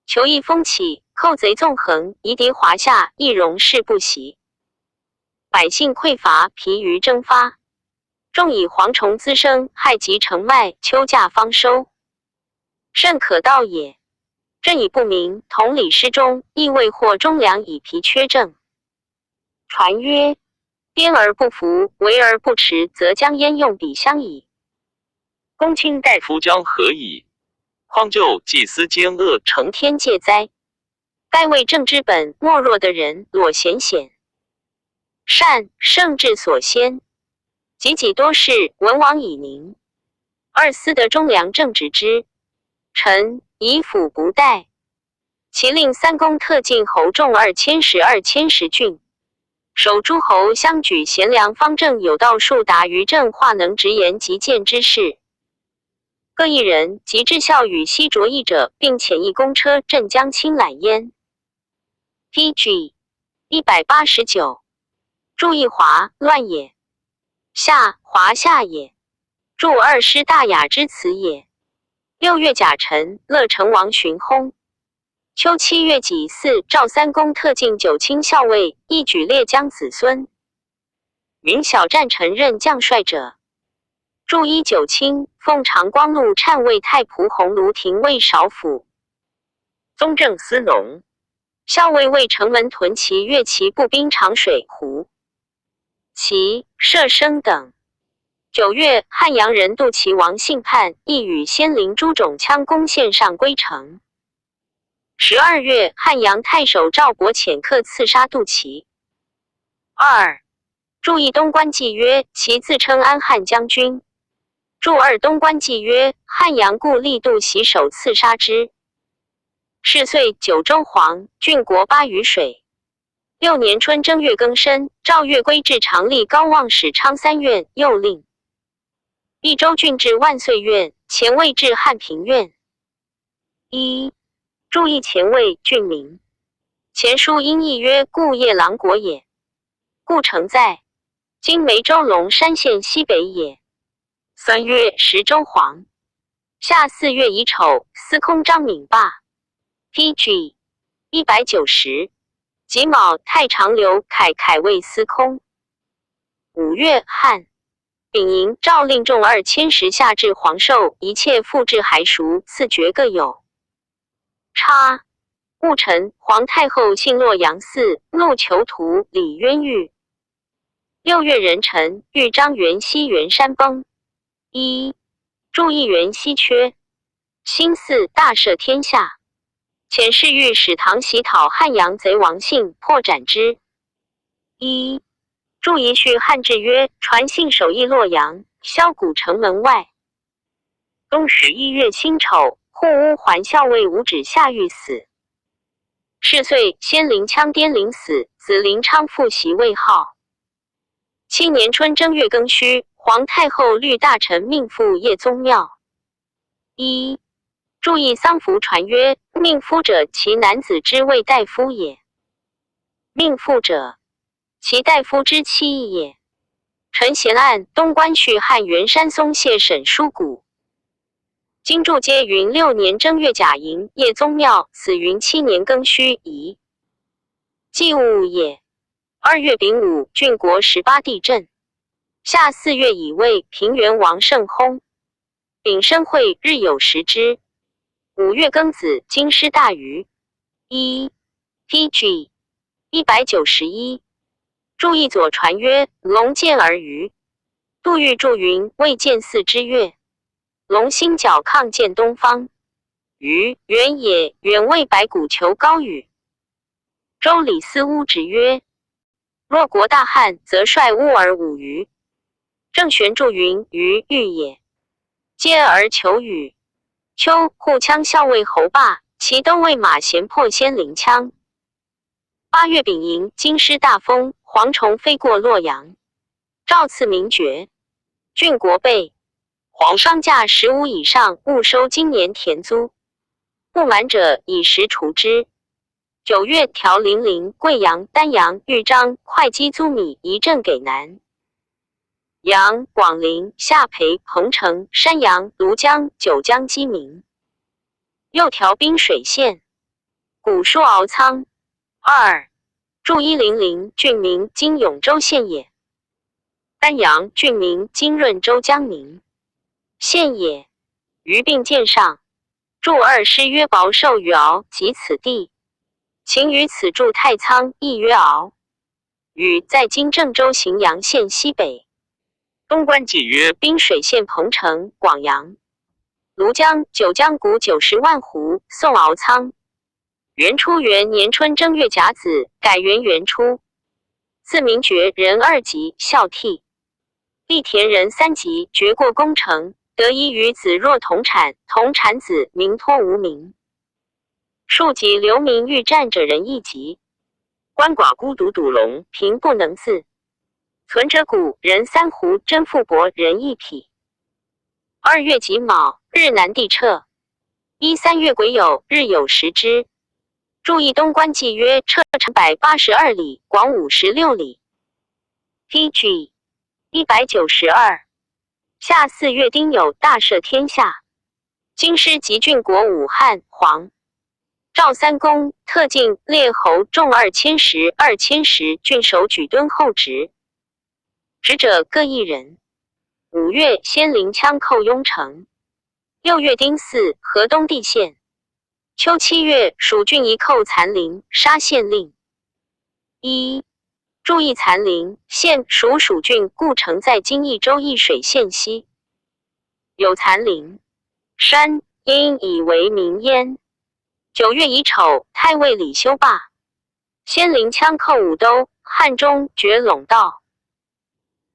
求一风起，寇贼纵横，夷狄华夏，易容事不习。百姓匮乏，疲于征发，众以蝗虫滋生，害及成麦，秋稼方收，甚可道也。朕以不明，同理失中，亦未获忠良以疲缺政。传曰：颠而不服，为而不持，则将焉用彼相矣。公卿大夫将何以？匡救祭司奸恶，成天戒灾。盖为政之本，莫若的人，裸显显。善圣智所先，己己多事，文王以宁。二司得忠良正直之臣，以辅不殆。其令三公特进侯众二千石二千石郡，守诸侯相举贤良方正有道术达于政化能直言极谏之士，各一人及至孝与西卓义者，并遣一公车镇江青览焉。P.G. 189。注意华乱也，夏华夏也。注二师大雅之词也。六月甲辰，乐成王寻薨。秋七月己巳，赵三公特进九卿校尉，一举列将子孙。云小战臣任将帅者，注一九卿，奉长光禄禅位太仆鸿胪廷尉少府。宗正司农。校尉卫城门屯骑越骑步兵长水胡骑射生等。9月，汉阳人杜齐王信叛，亦与先灵诸种羌攻献上归城。12月，汉阳太守赵伯遣客刺杀杜齐。二，注一东官记曰，其自称安汉将军。注二东官记曰，汉阳故吏杜袭手刺杀之。是岁，九州黄，郡国八余水。六年春正月庚申，赵越归至长吏高望使昌三院，又令。益州郡治万岁院，前卫至汉平院。一，注意前卫郡名。前书音译曰：故夜郎国也。故城在今梅州龙山县西北也。三月，十州黄。夏四月乙丑，司空张敏罢。P.G. 190。己卯，太常刘凯凯位司空。五月，汉。丙寅，诏令众2000石下至黄寿，一切复置还熟，赐爵各有差。戊辰，皇太后幸洛阳寺，录囚徒李渊狱。六月壬辰，豫章元熙元山崩。一，注意元稀缺。辛巳，大赦天下。遣侍御史唐喜讨汉阳贼王信，破斩之。一，注一序汉志曰：传信守义洛阳，萧古城门外。冬11月辛丑，护乌桓校尉吴止下狱死。是岁，先灵羌颠灵死，子灵昌复袭位号。七年春正月庚戌，皇太后律大臣命父谒宗庙。一，注意丧服传曰：命夫者，其男子之谓大夫也；命妇者，其大夫之妻也。陈贤案东官序汉元山松谢沈书古。经注皆云六年正月甲寅谒宗庙，此云七年庚戌夷。祭物也。二月丙午，郡国十八地震。夏四月乙未，平原王胜薨。丙申会日有食之。五月庚子，京师大雨。一 P.G. 191。注意左传曰：龙见而鱼。杜预注云：未见巳之月，龙心角亢见东方。鱼远也，远为白骨求高羽。周礼司巫之曰：若国大旱，则率巫而舞鱼。郑玄注云：鱼欲也，接而求雨。秋，护羌校尉侯霸，其都尉马贤破先灵羌。八月丙寅，京师大风，蝗虫飞过洛阳。诏赐名爵。郡国备黄商价15以上，勿收今年田租。不满者以实除之。9月，调零陵、贵阳、丹阳、豫章会稽租米一镇给南阳、广陵、下邳、彭城、山阳、庐江、九江饥民。又调滨水县。古书敖仓。二，注一零陵郡名今永州县也。丹阳郡名今润州江宁县也。于并见上。注二诗曰：薄寿于敖，即此地。秦于此筑太仓，亦曰敖。禹在今郑州荥阳县西北。东官记曰：滨水县彭城、广阳、庐江、九江谷90万斛，宋敖仓。元初元年春正月甲子，改元元初。赐名爵仁二级，孝悌。立田仁三级，爵过功成，得以与子若同产，同产子名托无名。庶级流民欲战者人一级。鳏寡孤独笃龙，贫不能自。存者谷人三斛，真富帛人一匹。二月己卯，日南地撤。一三月癸酉，日有食之。注意东官记曰：撤长182里，广56里。P.G. 192。夏四月丁酉，大赦天下。京师及郡国武汉黄。赵三公特进列侯众2000石，二千石郡守举敦厚职，职者各一人。五月，先灵羌寇雍城。六月丁巳，河东地县。秋七月，蜀郡一寇残陵，杀县令。一注意残陵县属蜀郡故城，在今益州易水县西，有残陵山，因以为名焉。九月乙丑，太尉李修罢。先灵羌寇武都、汉中，绝陇道。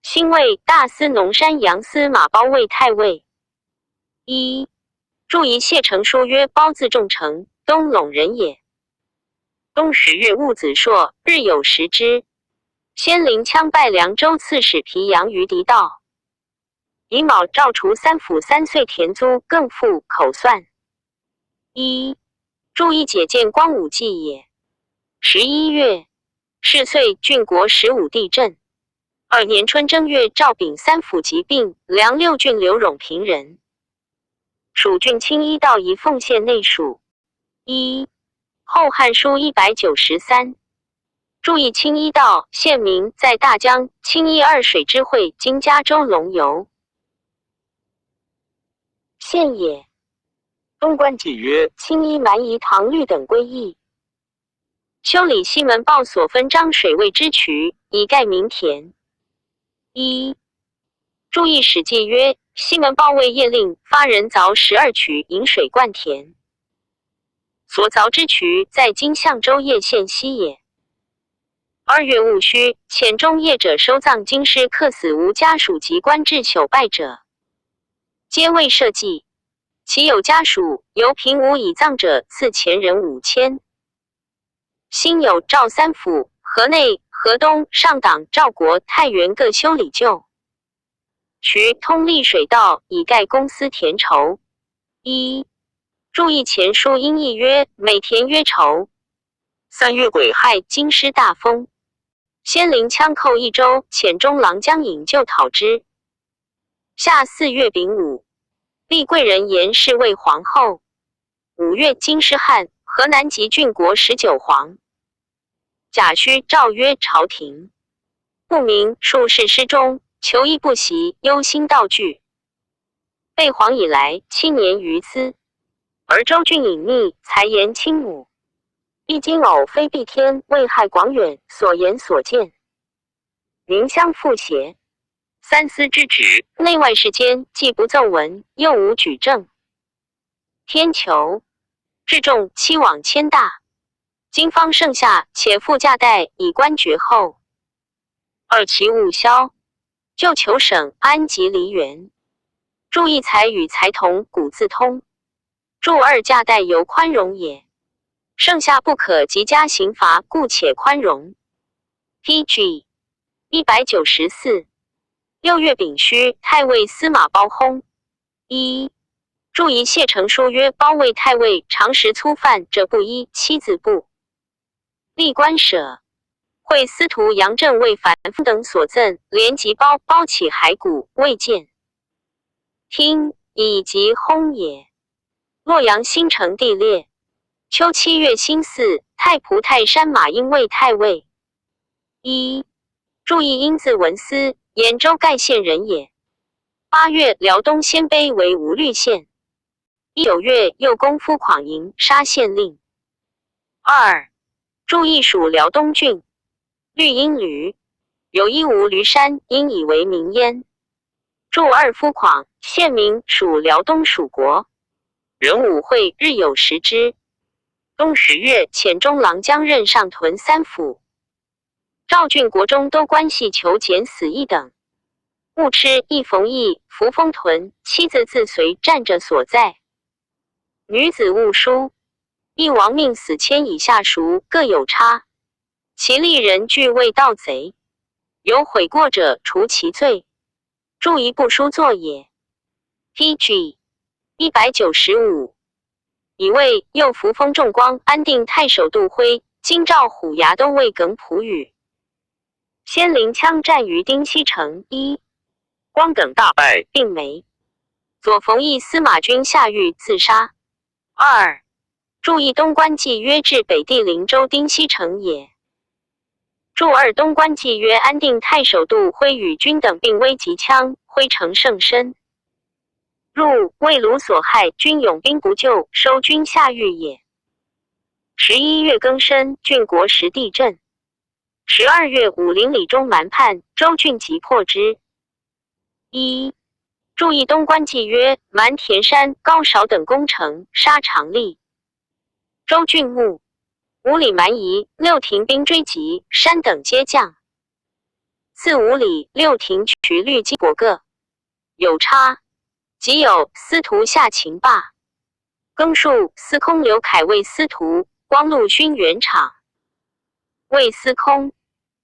兴魏大司农山阳司马褒为太尉。一注仪谢成书曰：褒字仲成，东陇人也。冬十月戊子朔，日有食之。先灵羌败凉州刺史皮阳于狄道。乙卯，诏除三府三岁田租，更赋口算。一注意解见光武纪也。11月，是岁郡国十五地震。二年春正月，赵丙三府疾病，梁六郡刘荣平人。蜀郡青衣道仪奉县内属。一后汉书193。注意青衣道县名在大江青衣二水之会，今加州龙游县也。东官记曰：青衣蛮夷唐律等归义。修理西门豹所分漳水卫之渠，以盖民田。一注意史记曰：西门豹为业令发人凿12渠引水灌田，所凿之渠在今相州叶县西也。二月戊戌，遣中业者收葬京师客死无家属及官至朽败者，皆未设计。其有家属，由平无以葬者，赐前人5000。辛酉，赵三府、河内、河东、上党、赵国、太原各修理旧渠，通利水道，以盖公司田畴。一注意前书音译曰：每田曰畴。三月癸亥，京师大风。先灵羌寇益州，遣中郎将引就讨之。夏四月丙午。立贵人严氏为皇后。五月，京师旱，河南及郡国19蝗。甲戌，诏曰：朝廷不明，术士失中，求医不习，忧心道具。备蝗以来七年余资，而州郡隐匿，才言亲母。一今偶非蔽天，危害广远，所言所见，宁相复邪？三司之职，内外事间，既不奏闻，又无举证。天求至重，期往千大。今方盛夏，且复价贷以官爵后。二其务消，就求省安吉梨园。注意财与财同，古自通。注二价贷犹宽容也。盛夏不可及加刑罚，故且宽容。P.G. 194。六月丙戌，太尉司马褒薨。一注仪谢成书曰：褒为太尉，常食粗饭，者不一，妻子不立官舍。会司徒杨震为樊等所赠，连及包包起骸骨，未见。听以及薨也。洛阳新城地列。秋七月辛巳，太仆泰山马殷为太尉。一注意因字文思，兖州盖县人也。八月，辽东鲜卑为吴律县。九月，又攻夫旷营，杀县令。二注意属辽东郡。绿阴驴有一无驴山，因以为名焉。注二夫旷，县名属辽东属国。壬午会，日有食之。冬十月，遣中郎将任上屯三府。赵郡国中都关系求减死一等。勿吃一冯异，扶风屯，妻子自随站着所在。女子勿书。一亡命死千以下属各有差。其利人俱为盗贼，有悔过者除其罪。注一部书作也。P.G. 195。以为右扶风重光安定太守杜辉，京兆虎牙都尉耿普宇。先灵羌战于丁西城一光等大败，并没。左冯翊司马军下狱自杀。二、注一东官记曰：至北地灵州丁西城也。注二东官记曰：安定太守杜辉与军等并危及羌，辉乘胜身。入为虏所害，军勇兵不救，收军下狱也。11月庚申，郡国时地震。12月，武陵李中蛮叛，州郡急破之。一、注意东官记曰：蛮田山、高韶等攻城，杀长吏。州郡牧五里蛮夷，六亭兵追击，山等皆降。自五里六亭取绿金帛个，有差。即有司徒下秦罢。庚戌，司空刘凯为司徒，光禄勋元昶为司空。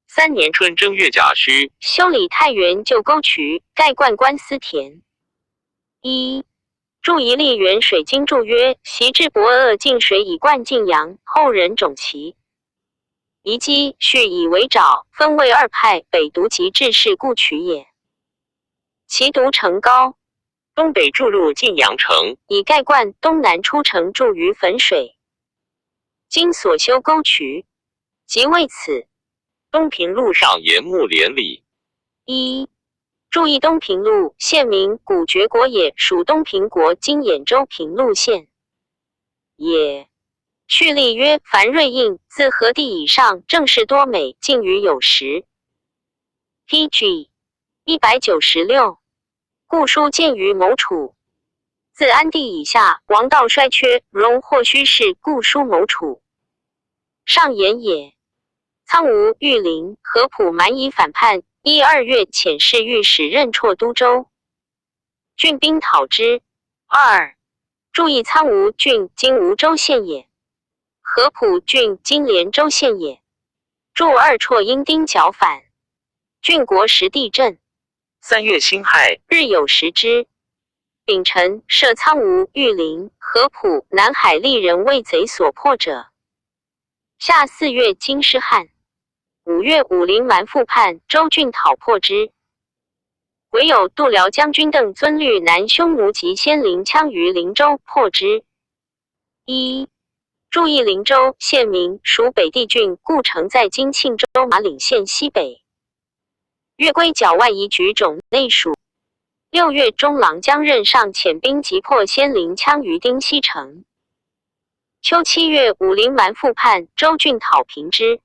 三年春正月甲戌，修理太原旧沟渠，盖灌官司田。一、注一历原水经注曰：习至伯厄进水以灌晋阳，后人种其遗迹，续以为沼，分为二派，北独及治世故取也。其独城高，东北注入晋阳城，以盖灌；东南出城注于汾水。今所修沟渠，即为此。东平路上沿木连里。一、注意东平路，县名古绝国也，属东平国今兖州平陆县也。序例曰：樊瑞应，自何帝以上，政事多美，近于有时。P.G. 196，故书见于某处。自安帝以下，王道衰缺，荣或虚是故书某处。上言也。苍梧、玉林、合浦蛮夷反叛。一二月，遣侍御史任绰都州，郡兵讨之。二、注意苍梧郡今梧州县也，合浦郡今连州县也。注二绰因丁角反，郡国时地震。3月辛亥，日有食之。丙辰，设苍梧、玉林、合浦、南海吏人为贼所破者。夏四月，京师旱。5月，武陵蛮复叛，州郡讨破之。癸酉，度辽将军邓遵律南匈奴及先灵羌于灵州，破之。一、注意灵州县名，属北地郡，故城在今庆州马岭县西北。月归角外夷举种内属。6月，中郎将任上遣兵击破先灵羌于丁西城。秋七月，武陵蛮复叛，州郡讨平之。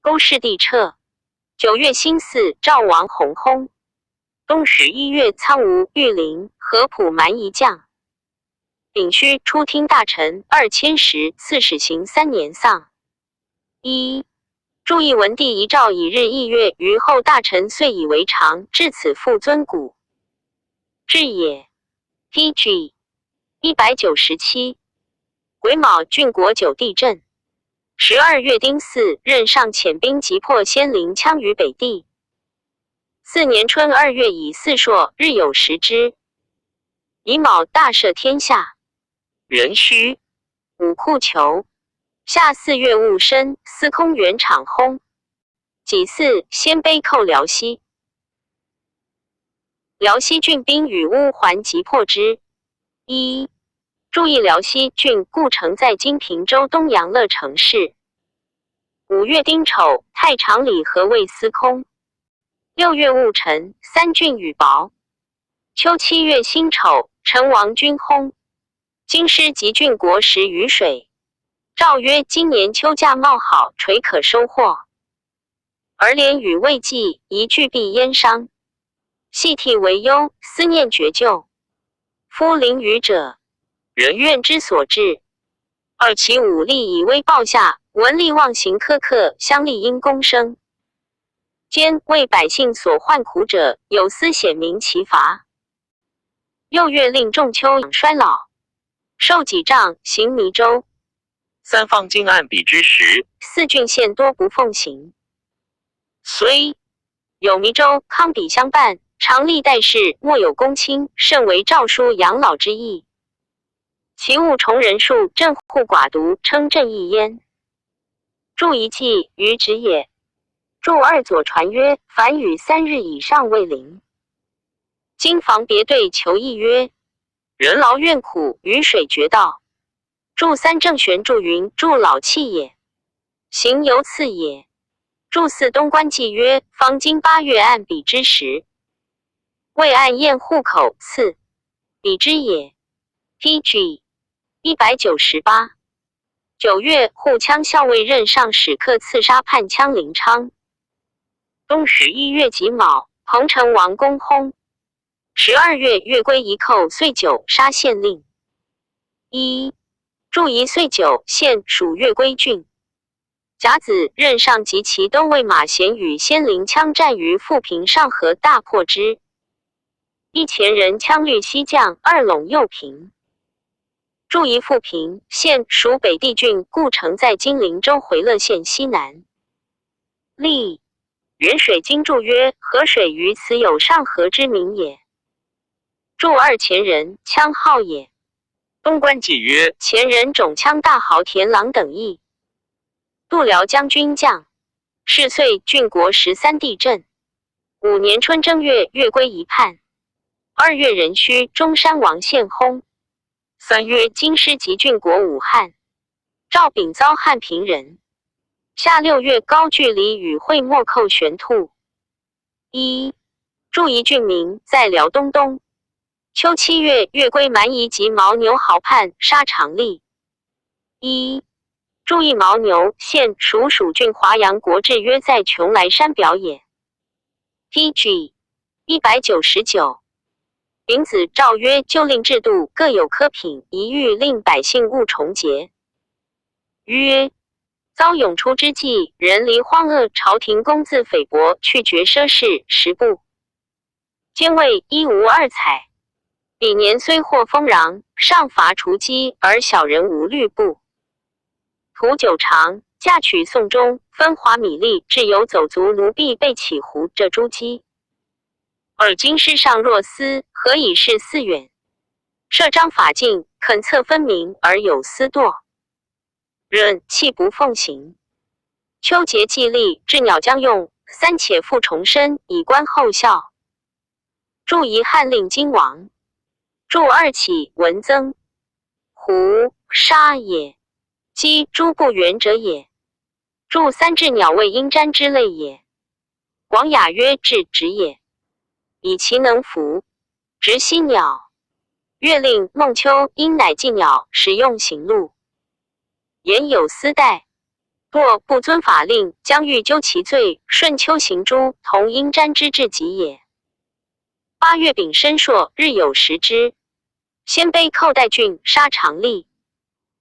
勾氏帝撤。9月辛巳，赵王弘薨。冬十一月，苍梧、玉林、合浦蛮夷将。丙戌，出听大臣2000石，刺史行3年丧。一、注意文帝遗诏以日议月，于后大臣遂以为常，至此复尊古。至也。P.G. 197。癸卯，郡国九地震。12月丁巳，任上遣兵击破先灵羌于北地。四年春二月乙巳朔，日有食之。乙卯，大赦天下。壬戌，武库求。夏四月戊申，司空元昶薨。己巳，鲜卑寇辽西。辽西郡兵与乌桓击破之。一、注意辽西郡故城在今平州东阳乐城市。5月丁丑，太常礼何为司空。6月戊辰，三郡雨雹。秋七月辛丑，陈王君薨。京师及郡国时雨水。诏曰：今年秋稼茂好，垂可收获。而连雨未济，一具必焉伤。细涕为忧，思念绝救。夫临雨者，人怨之所至。而其武力以威报下，文力妄行苛刻，乡吏因公生。兼为百姓所患苦者，有司显明其罚。又月令仲秋养衰老，受己杖，行弥州。三方经案比之时，四郡县多不奉行。虽有弥州、康比相伴，常历代事，莫有公卿，甚为诏书养老之意。其物重人数，镇护寡独，称朕意焉。注一记于旨也。注二左传曰：凡雨3日以上未临。京防别队求议曰：人劳怨苦，雨水绝道。注三正玄注云：注老气也，行犹次也。注四东官记曰：方今8月按彼之时，未按验户口次，彼之也。P.G. 198。9月，护羌校尉任上使客刺杀叛羌林昌。冬11月己卯，彭城王公薨。12月，月归一寇岁九，杀县令。一注一岁九县属越归郡。甲子，任上及其都尉马贤与先灵羌战于富平上河，大破之。一前人羌律西将，二陇右平。注一富平县属北地郡，故城在今灵州回乐县西南。立元水经注曰：河水于此有上河之名也。注二前人羌号也。东官记曰：前人种羌大豪田郎等邑。度辽将军将。是岁，郡国十三地震。5年春正月，月归一叛。2月壬戌，中山王献薨。3月，京师及郡国武汉。赵秉遭汉平人。夏6月，高句丽与会莫寇玄兔。一注一郡名，在辽东东。秋7月，月归蛮夷及牦牛豪叛，杀长吏。一注意牦牛县属蜀郡华阳国志曰在邛崃山表也。P.G. 199。丙子，诏曰：旧令制度各有科品，宜欲令百姓勿重节。曰：遭涌出之际，人离荒恶，朝廷公自菲薄，去绝奢侈，十不。兼谓一无二彩。彼年虽获丰壤，尚乏除积，而小人无虑不。屠九长，嫁娶宋中，分华米粒，至有走卒奴婢被起胡这诸鸡。而京师上若思，何以是四远？设章法禁，恳策分明，而有司惰。任弃不奉行。秋节既立，至鸟将用，三且复重申，以观后效。注遗汉令金王。注二起文增，胡沙也，鸡诸不圆者也。注三鸷鸟谓鹰瞻之类也。广雅曰：雉直也，以其能服。直犀鸟。月令孟秋，鹰乃祭鸟，使用行路。言有司待，若不遵法令，将欲究其罪。顺秋行诸同鹰瞻之至极也。8月丙申朔，日有食之。鲜卑寇代郡，杀长吏。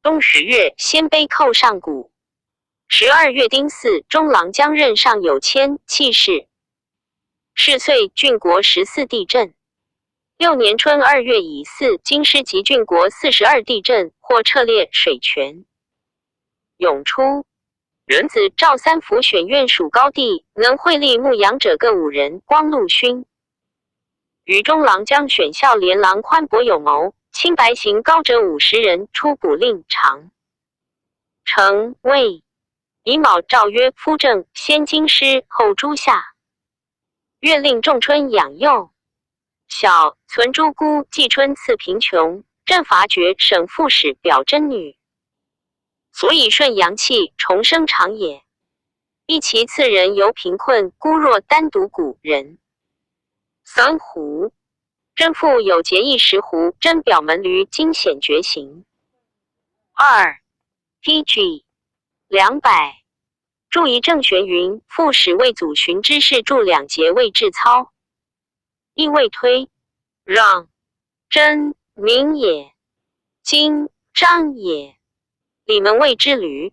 冬10月，鲜卑寇上谷。12月丁巳，中郎将任上有谦弃市。是岁，郡国十四地震。6年春2月乙巳，京师及郡国42地震，或撤列水泉。永初，壬子，赵三府选院属高地，能会立牧羊者各五人，光禄勋。与中郎将选孝廉郎宽博有谋，清白行高者50人，出补令长城卫。乙卯，诏曰：夫政先京师，后诸夏。月令仲春养幼小，存诸孤，季春赐贫穷，镇伐绝省副使表真女。所以顺阳气，重生长也。亦其次人犹贫困，孤若单独古人。三胡，真父有节义石胡，真表门驴惊险绝行。二 P.G. 200。注仪正玄云：副使为祖荀之事，注两节未至操，亦未推让真名也，今张也。李门谓之驴。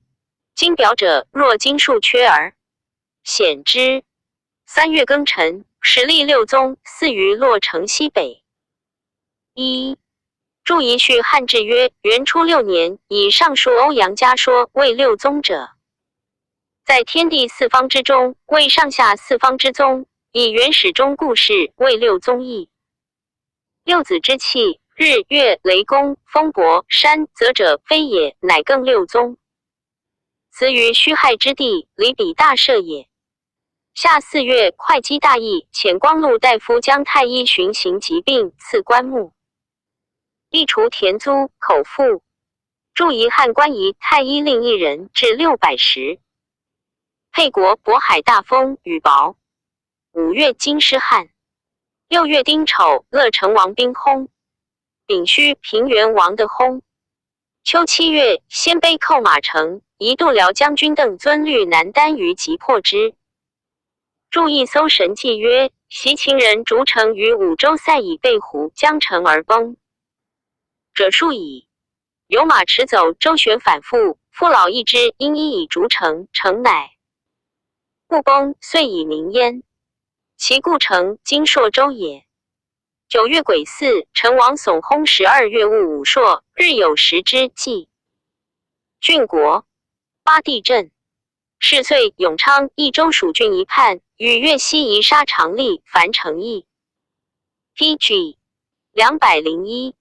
今表者，若经数缺而显之。3月庚辰，始立六宗，祀于洛城西北。一注遗序汉志曰：元初六年，以尚书欧阳家说为六宗者，在天地四方之中，为上下四方之宗，以原始中故事为六宗义。六子之气，日月雷公风伯山泽者非也，乃更六宗。此于虚亥之地，离彼大社也。夏四月，會稽大疫，遣光禄大夫姜太医巡行疾病，赐棺木。议除田租、口赋。注夷汉官仪太医令一人，至600石。沛国渤海大风，雨雹。五月，京师旱。六月丁丑，乐成王兵薨。丙戌，平原王的薨。秋七月，鲜卑寇马城，移度辽将军邓遵律南单于击破之。注意搜神记曰：袭秦人筑城于武州塞以备胡，将城而崩者数矣。有马驰走，周旋反复，父老议之，应依以筑城，城乃不崩，遂以名焉。其故城今朔州也。九月癸巳，成王悚薨。12月戊午朔，日有食之祭。郡国八地震。是岁，永昌益州蜀郡一叛，与越西夷杀长吏樊成义。P.G. 201，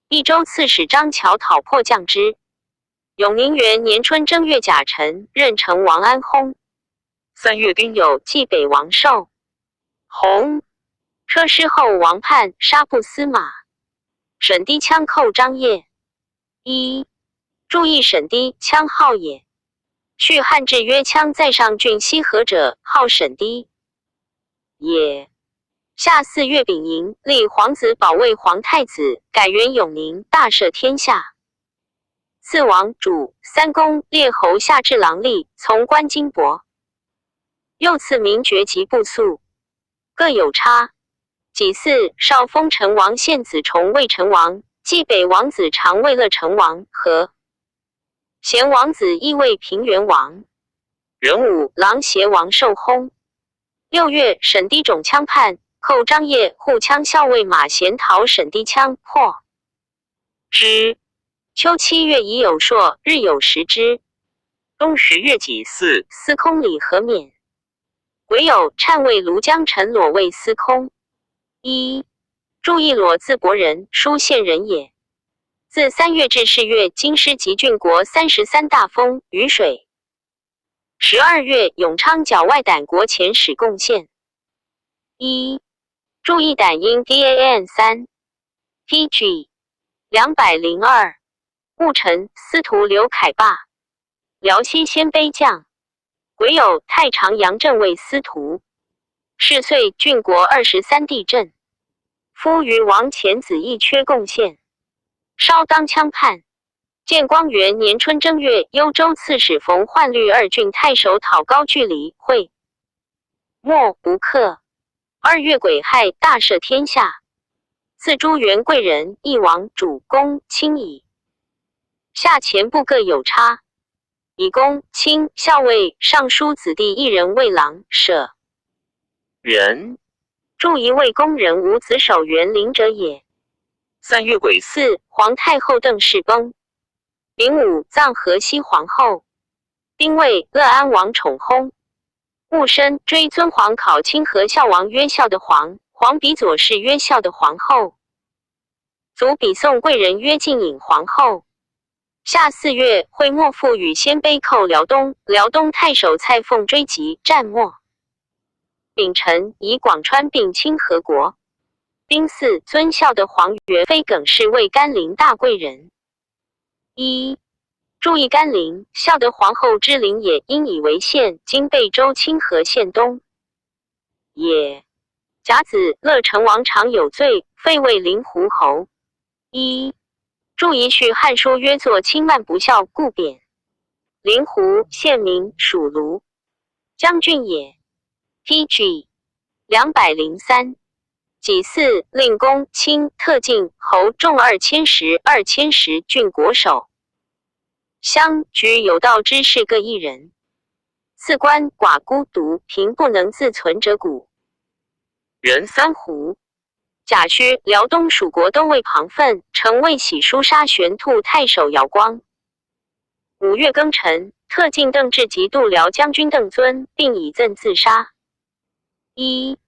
益州刺史张乔讨迫将之。永宁元年春正月甲辰，任城王安薨。三月丁酉，济北王寿薨。车师后王叛，杀部司马。沈低羌寇张掖。一，注意沈低羌号也。续汉志曰：羌在上郡西河者，号沈低也。夏四月丙寅，立皇子保卫皇太子，改元永宁，大赦天下。赐王主三公列侯下至郎吏，从官金帛。又赐名爵及部宿，各有差。己巳，少封陈王献子重魏成王，济北王子长魏乐成王和。贤王子亦为平原王。壬午，琅邪王受薨。六月，沈低种羌叛，寇张掖，护羌校尉马贤讨沈低羌，破之。秋七月，乙酉朔，日有食之。冬十月己巳，司空李和免。癸酉，禅位庐江陈裸为司空。一，注意裸字伯仁，舒县人也。自3月至4月，京师及郡国33大风雨水。12月，永昌剿外胆国遣使贡献。一，注意胆音 dan 三 pg 202。戊辰，司徒刘凯罢。辽西鲜卑将。癸酉，太常杨震为司徒。是岁，郡国23地震。夫余王遣子义缺贡献。稍当羌叛。建光元年春正月，幽州刺史冯焕律二郡太守讨高句丽，会莫不克。二月癸亥，大赦天下。赐诸元贵人、义王、主公、卿矣。下前部各有差，以公卿校尉尚书子弟一人为郎舍人。注一位宫人无子守园林者也。三月癸巳，皇太后邓氏崩。丙午，葬河西皇后。丁未，乐安王宠薨。戊申，追尊皇考清和孝王曰孝德皇，皇比左氏曰孝德皇后。祖比宋贵人曰敬颖皇后。夏四月，会莫父与鲜卑寇辽东，辽东太守蔡凤追击，战没。丙辰，以广川并清河国。丁巳，尊孝德皇元妃耿氏为甘陵大贵人。一，注意甘陵，孝德皇后之陵也，应以为县，今贝州清河县东也。甲子，乐成王常有罪，废为灵狐侯。一，注意续汉书曰：作轻慢不孝，故贬。灵狐县名，属卢将军也。P.G. 203。己巳，令公卿特进侯众2000石，2000石郡国守。乡举有道之士各一人。赐官寡孤独贫不能自存者古。壬三胡。甲戌，辽东属国都尉庞奋乘魏喜书杀玄兔太守姚光。五月庚辰，特进邓志及度辽将军邓遵，并以赠自杀。一，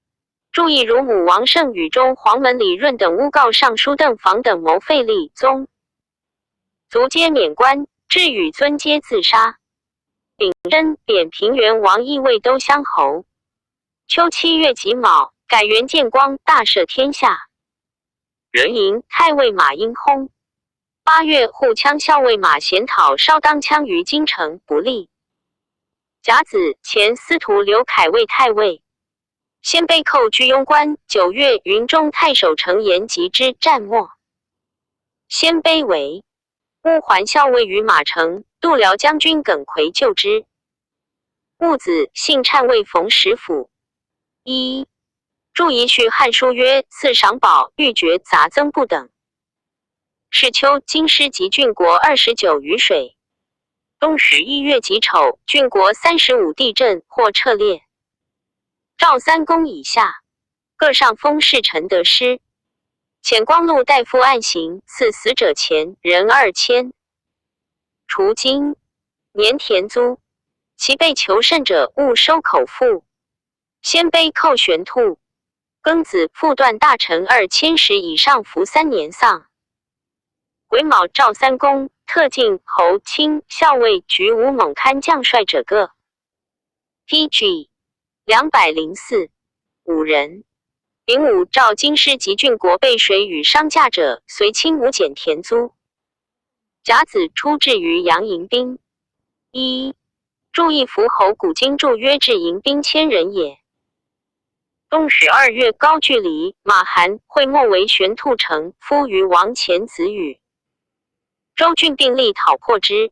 注意乳母王胜与中黄门李润等诬告尚书邓房等谋废立宗，族皆免官，至与尊皆自杀。丙申，贬平原王义魏都乡侯。秋七月己卯，改元建光，大赦天下。壬寅，太尉马殷薨。八月，护羌校尉马贤讨烧当羌于京城，不利。甲子，前司徒刘恺为太尉。鲜卑寇居庸关。九月，云中太守程延及之，战没。鲜卑为乌桓校尉于马成、度辽将军耿奎救之。戊子，信禅位冯实甫。一注遗序汉书曰：赐赏宝，欲绝杂增不等。是秋，京师及郡国29雨水。冬十一月己丑，郡国35地震或撤列。赵三公以下各上封事臣得失。遣光禄大夫按行，赐死者钱人2000。除金年田租，其被囚甚者，勿收口赋。鲜卑寇玄兔，庚子，复断大臣2000石以上，服3年丧。癸卯，赵三公、特进侯、卿、校尉、举武猛堪将帅者各。P.G. 204五人。丙午，赵京师及郡国被水与商价者，随亲无减田租。甲子，出至于阳迎宾。一注意伏侯古今注曰：至迎宾千人也。冬十二月，高句丽马韩会莫为玄兔城，夫于王前子羽。周郡并力讨破之。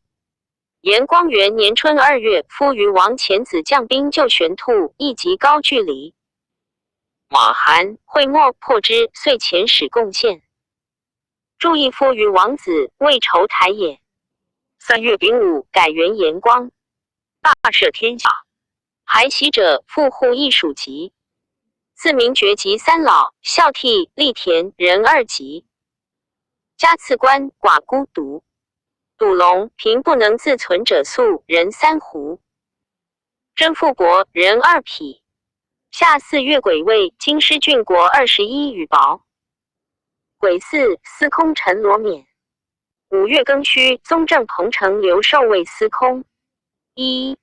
延光元年春二月，夫于王遣子将兵救玄兔，亦及高句丽。马韩会莫破之，遂遣使贡献。注意夫于王子为仇台也。三月丙午，改元延光，大赦天下。还喜者，富户一属级。自明爵及三老，孝悌立田人二级。加赐官寡孤独。赌龙贫不能自存者粟人三斛。甄富国人二匹。夏四月癸未，京师郡国21雨雹。癸巳，司空陈罗免。五月庚戌，宗正彭城刘寿为司空。一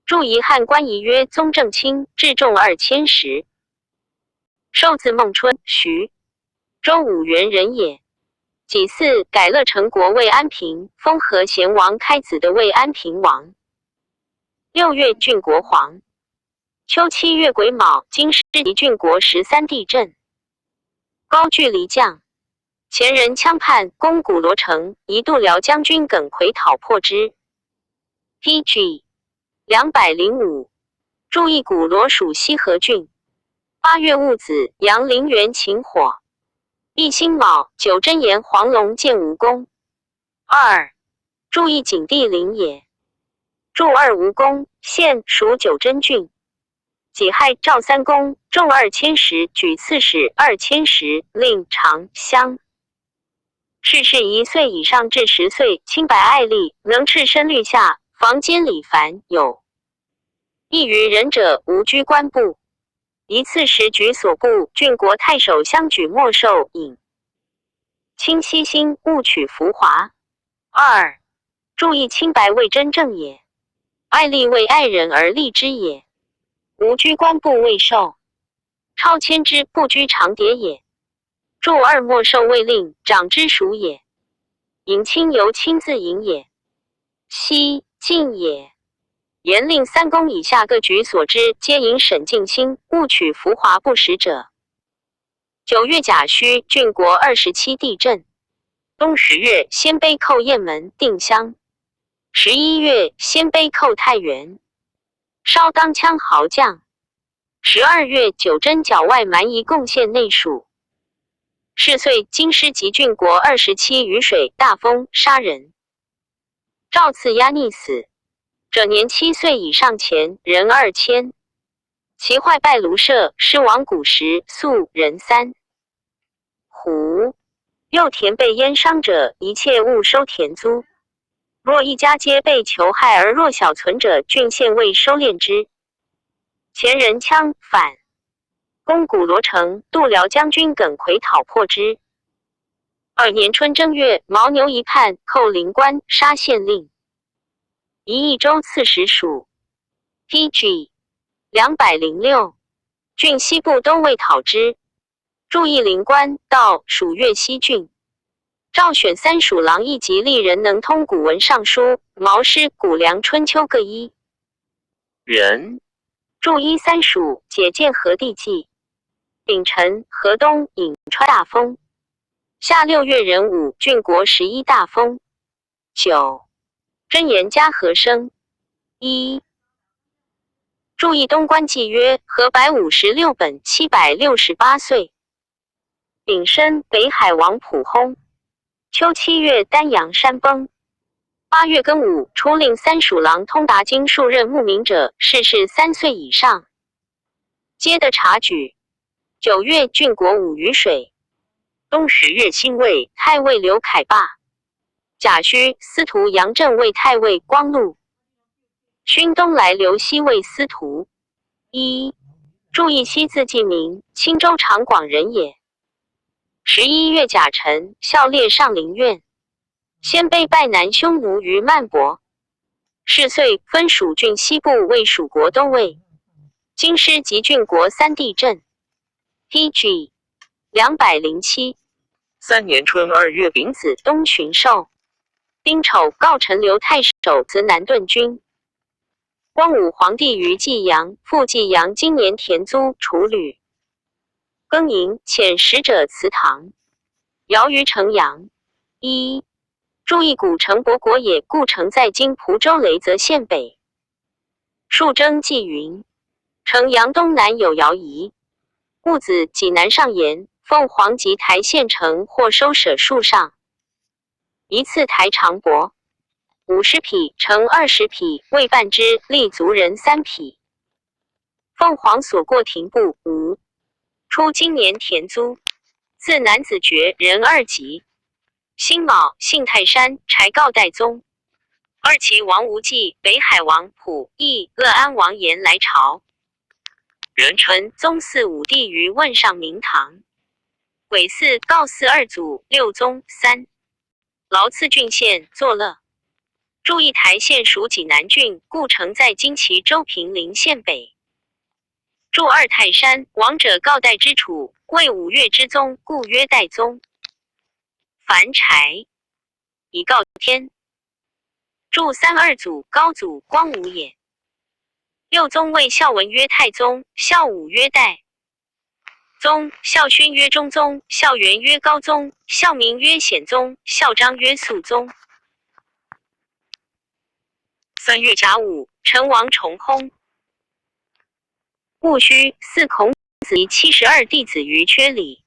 注遗汉官仪曰宗正卿，至重2000石。寿字孟春，徐周武元人也。己巳，改乐成国魏安平，封和贤王开子的魏安平王。六月，郡国黄。秋七月癸卯，京师及郡国13地震。高句丽将前人羌叛，攻古罗城，一度辽将军耿奎讨破之。P.G. 205，注意古罗属西河郡。八月戊子，阳陵源秦火。一辛卯，九真言黄龙建吴宫。二，注意景帝陵也。注二吴宫，县属九真郡。己亥，赵三公重二千石，举刺史二千石，令长乡。是是1岁以上至10岁，清白爱吏，能赤身律下，房间里凡有异于人者，无居官部。一次时举所部郡国太守相举莫受引。清溪心勿取浮华。二注意清白为真正也，爱吏为爱人而立之也。无居官部未受，超千之不居长牒也。注二莫受未令长之属也。迎亲由亲自迎也。西晋也。严令三公以下各举所知，皆引审尽心，勿取浮华不实者。九月甲戌，郡国27地震。冬十月，鲜卑寇雁门、定襄。11月，鲜卑寇太原，烧当羌豪将。12月，九真角外蛮夷贡献内属。是岁，京师及郡国27雨水，大风，杀人。赵赐压溺死。者年7岁以上前人2000，其坏败庐舍，失亡古石粟人三斛。右田被淹伤者，一切勿收田租。若一家皆被囚害而弱小存者，郡县未收敛之。前人羌反攻古罗城，度辽将军耿奎讨破之。二年春正月，牦牛一叛，寇灵关，杀县令。一益州刺史属。P.G. 206。郡西部都尉讨之。注意灵官道属越西郡。赵选三属郎一级吏人能通古文尚书、毛诗、谷梁春秋各一。人注一三属解建和帝纪。丙辰，河东颍川大风。夏六月壬午，郡国十一大风。九，真言嘉和生。一，注意东关记曰：和156本768岁。丙申，北海王普薨。秋七月，丹阳山崩。8月庚午，出令三属郎通达经数任慕名者，事事3岁以上，皆得察举。9月，郡国五雨水。冬十月辛未，太尉刘凯罢。甲戌，司徒杨震为太尉光禄。勋东来刘熙为司徒。一，注意熙字记名，青州长广人也。11月甲辰，校列上林苑。鲜卑败南匈奴于曼伯。是岁，分蜀郡西部为蜀国都尉。京师及郡国三地镇。P.G. 207。三年春二月丙子，东巡狩。丁丑，告陈留太守辞南顿军。光武皇帝于济阳，复济阳今年田租处旅。庚寅，遣使者祠堂。尧于城阳。一，注意古城伯国也，故城在今蒲州雷泽县北。数征纪云：城阳东南有尧夷。戊子，济南上言，凤凰及台县城或收舍树上。一次台长帛50匹，乘20匹，未半之，立族人3匹。凤凰所过亭部无。出今年田租，自男子爵人二级。辛卯，幸泰山，柴告代宗。二齐王无忌、北海王溥义、乐安王延来朝。壬辰，宗嗣武帝于汶上明堂。癸巳，告嗣二祖六宗三。劳次郡县作乐。注意台县属济南郡，故城在今齐州平陵县北。注二泰山，王者告代之处，为五岳之宗，故曰代宗。凡柴，以告天。注三二祖高祖光武也。六宗为孝文曰太宗，孝武曰代宗，孝勋曰中宗，孝元曰高宗，孝明曰显宗，孝章曰肃宗。三月甲午，陈王重薨。戊戌，祀孔子72弟子于阙里。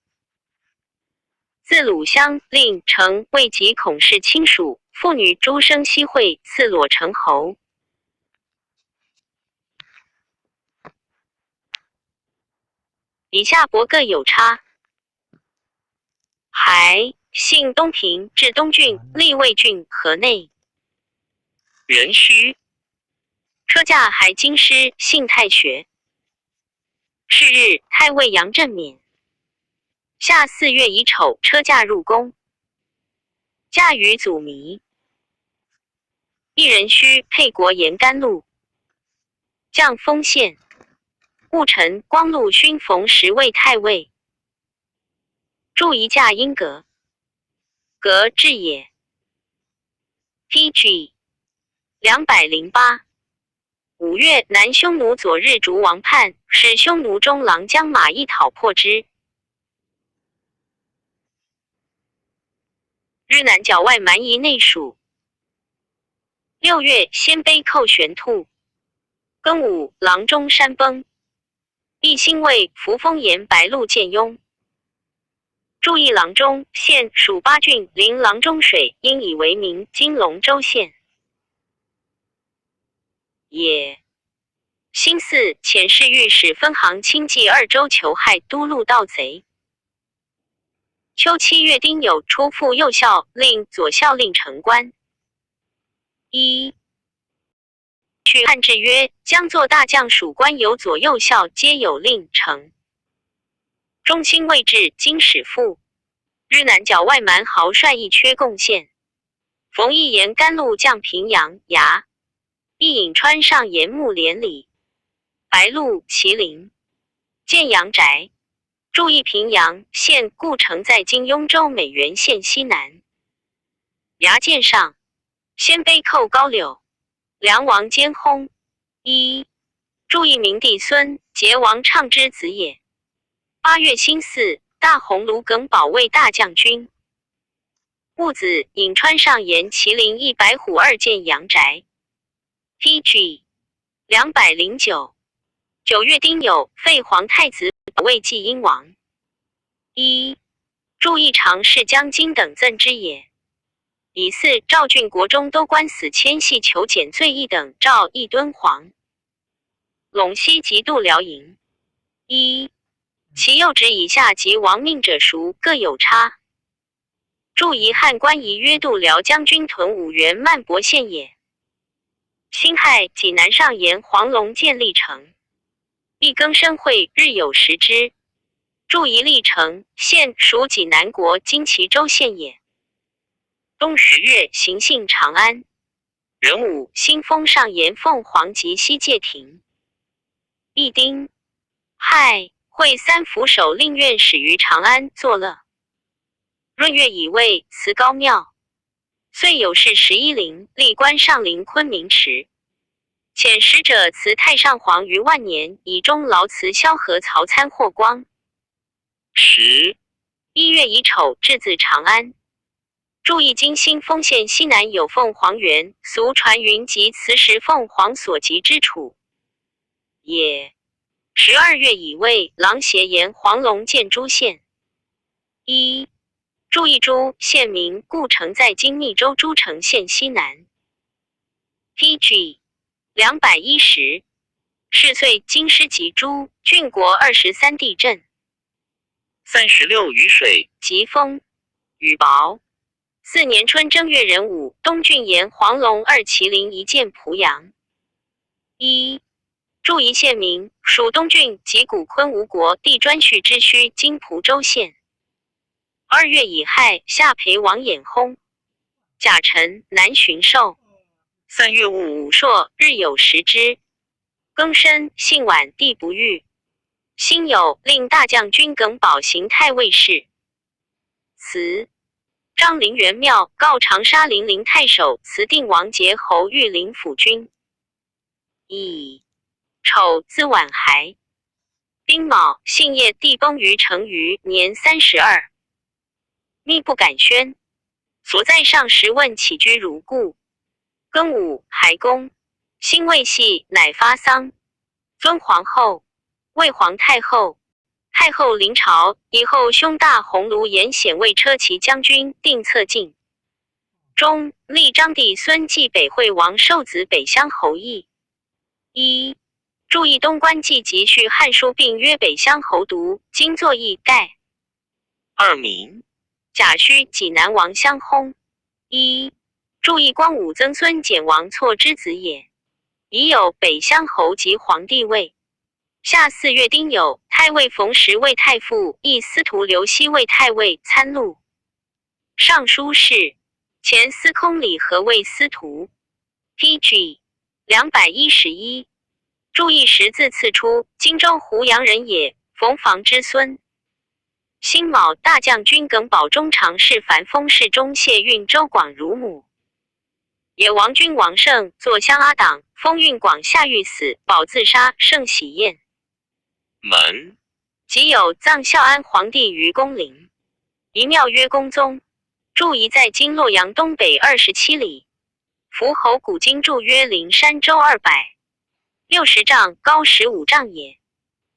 自鲁襄令成未及孔氏亲属妇女诸生西会，赐裸成侯。以下伯各有差。还姓东平，至东郡，立魏郡河内。壬戌，车驾还京师，幸太学。是日，太尉杨振免。夏四月乙丑，车驾入宫。驾于祖弥。一人须沛国沿甘露，将丰县。戊辰，光禄勋冯十位太尉。注一驾音阁，阁至也。P.G. 208。5月，南匈奴左日逐王叛，使匈奴中郎将马邑讨破之。日南角外蛮夷内属。6月，鲜卑寇玄兔。庚午，郎中山崩。义兴卫扶风沿白鹿见雍。注意郎中县属八郡，临郎中水，应以为名。今龙州县。也。辛巳，遣侍御史分行亲济二州求害都路盗贼。秋七月丁酉，出复右校令、左校令城官。一，去汉制曰：将作大将属官有左右校，皆有令成。中卿位置金使父。日南角外蛮豪帅一缺贡献。冯异言甘露将平阳衙。一颍川上沿木连里。白鹿麒麟。建陽宅。注意平陽縣故城在今雍州美原縣西南。崖涧上，鮮卑寇高柳，梁王堅薨。一注意明帝孫桀王暢之子也。8月辛巳，大鴻蘆耿保衛大將軍。戊子，颍川上言麒麟一白虎二建陽宅。P.G. 209。9月丁酉，廢皇太子，為濟陰王。一注意常侍江津等贈之也。乙巳，趙郡國中都官死千系求減罪一等，趙義敦煌。陇西及度辽营。一其右职以下及亡命者属各有差。注夷汉官仪约度辽将军屯五原曼伯县也。辛亥，济南上沿黄龙建立城。一更生会日有食之。注夷历城县属济南国今齐州县也。冬十月，行幸长安。壬午，新封上沿凤凰及西界亭。一丁亥，会三府守令院使于长安作乐。闰月乙未，辞高庙。岁有事11陵，历官上林昆明池。遣使者辞太上皇于万年，以终劳辞萧何曹参霍光。十1月乙丑，至自长安。注意今新丰县西南有凤凰园，俗传云及此时凤凰所及之处也。12月乙未，琅邪沿黄龙建诸县。一注意诸县名故城在今密州诸城县西南。P.G. 210，是岁京师及诸郡国23地震。36雨水，疾风，雨雹。四年春正月壬午，东郡沿黄龙二麒麟一见濮阳。一注一县名，属东郡及古昆吾国地专序之区，今蒲州县。2月乙亥，夏裴王衍薨。甲辰，南巡狩。 3月戊午，朔，日有食之。庚申，幸晚帝不遇。辛酉，令大将军耿宝行太尉事。辞。张陵元庙告长沙零陵太守辞定王节侯御林府君。乙丑，自晚还。丁卯，幸业帝崩于成于年32。密不敢宣。所在上时问起居如故。庚午，还宫。辛未系，乃发丧。尊皇后，魏皇太后。太后临朝以后，兄大鸿胪严显卫车骑将军，定策进。中立章帝孙继北惠王寿子北乡侯邑。一注意东关记集序汉书并曰北乡侯读，今作义盖。二名甲戌，济南王相薨。一注意光武曾孙简王错之子也，已有北乡侯及皇帝位。夏4月丁酉，太尉冯时为太傅，议司徒刘熙为太尉参录。尚书事前司空李和为司徒。P.G. 211。注意十字次出，荆州胡阳人也，冯房之孙。辛卯，大将军耿宝中常侍樊丰侍中谢运周广乳母。野王君王胜坐乡阿党，封运广下狱死，保自杀，圣喜宴。门即有葬孝安皇帝于恭陵，一庙曰恭宗，注遗在今洛阳东北27里。伏侯古今注曰灵山周260丈，高15丈也。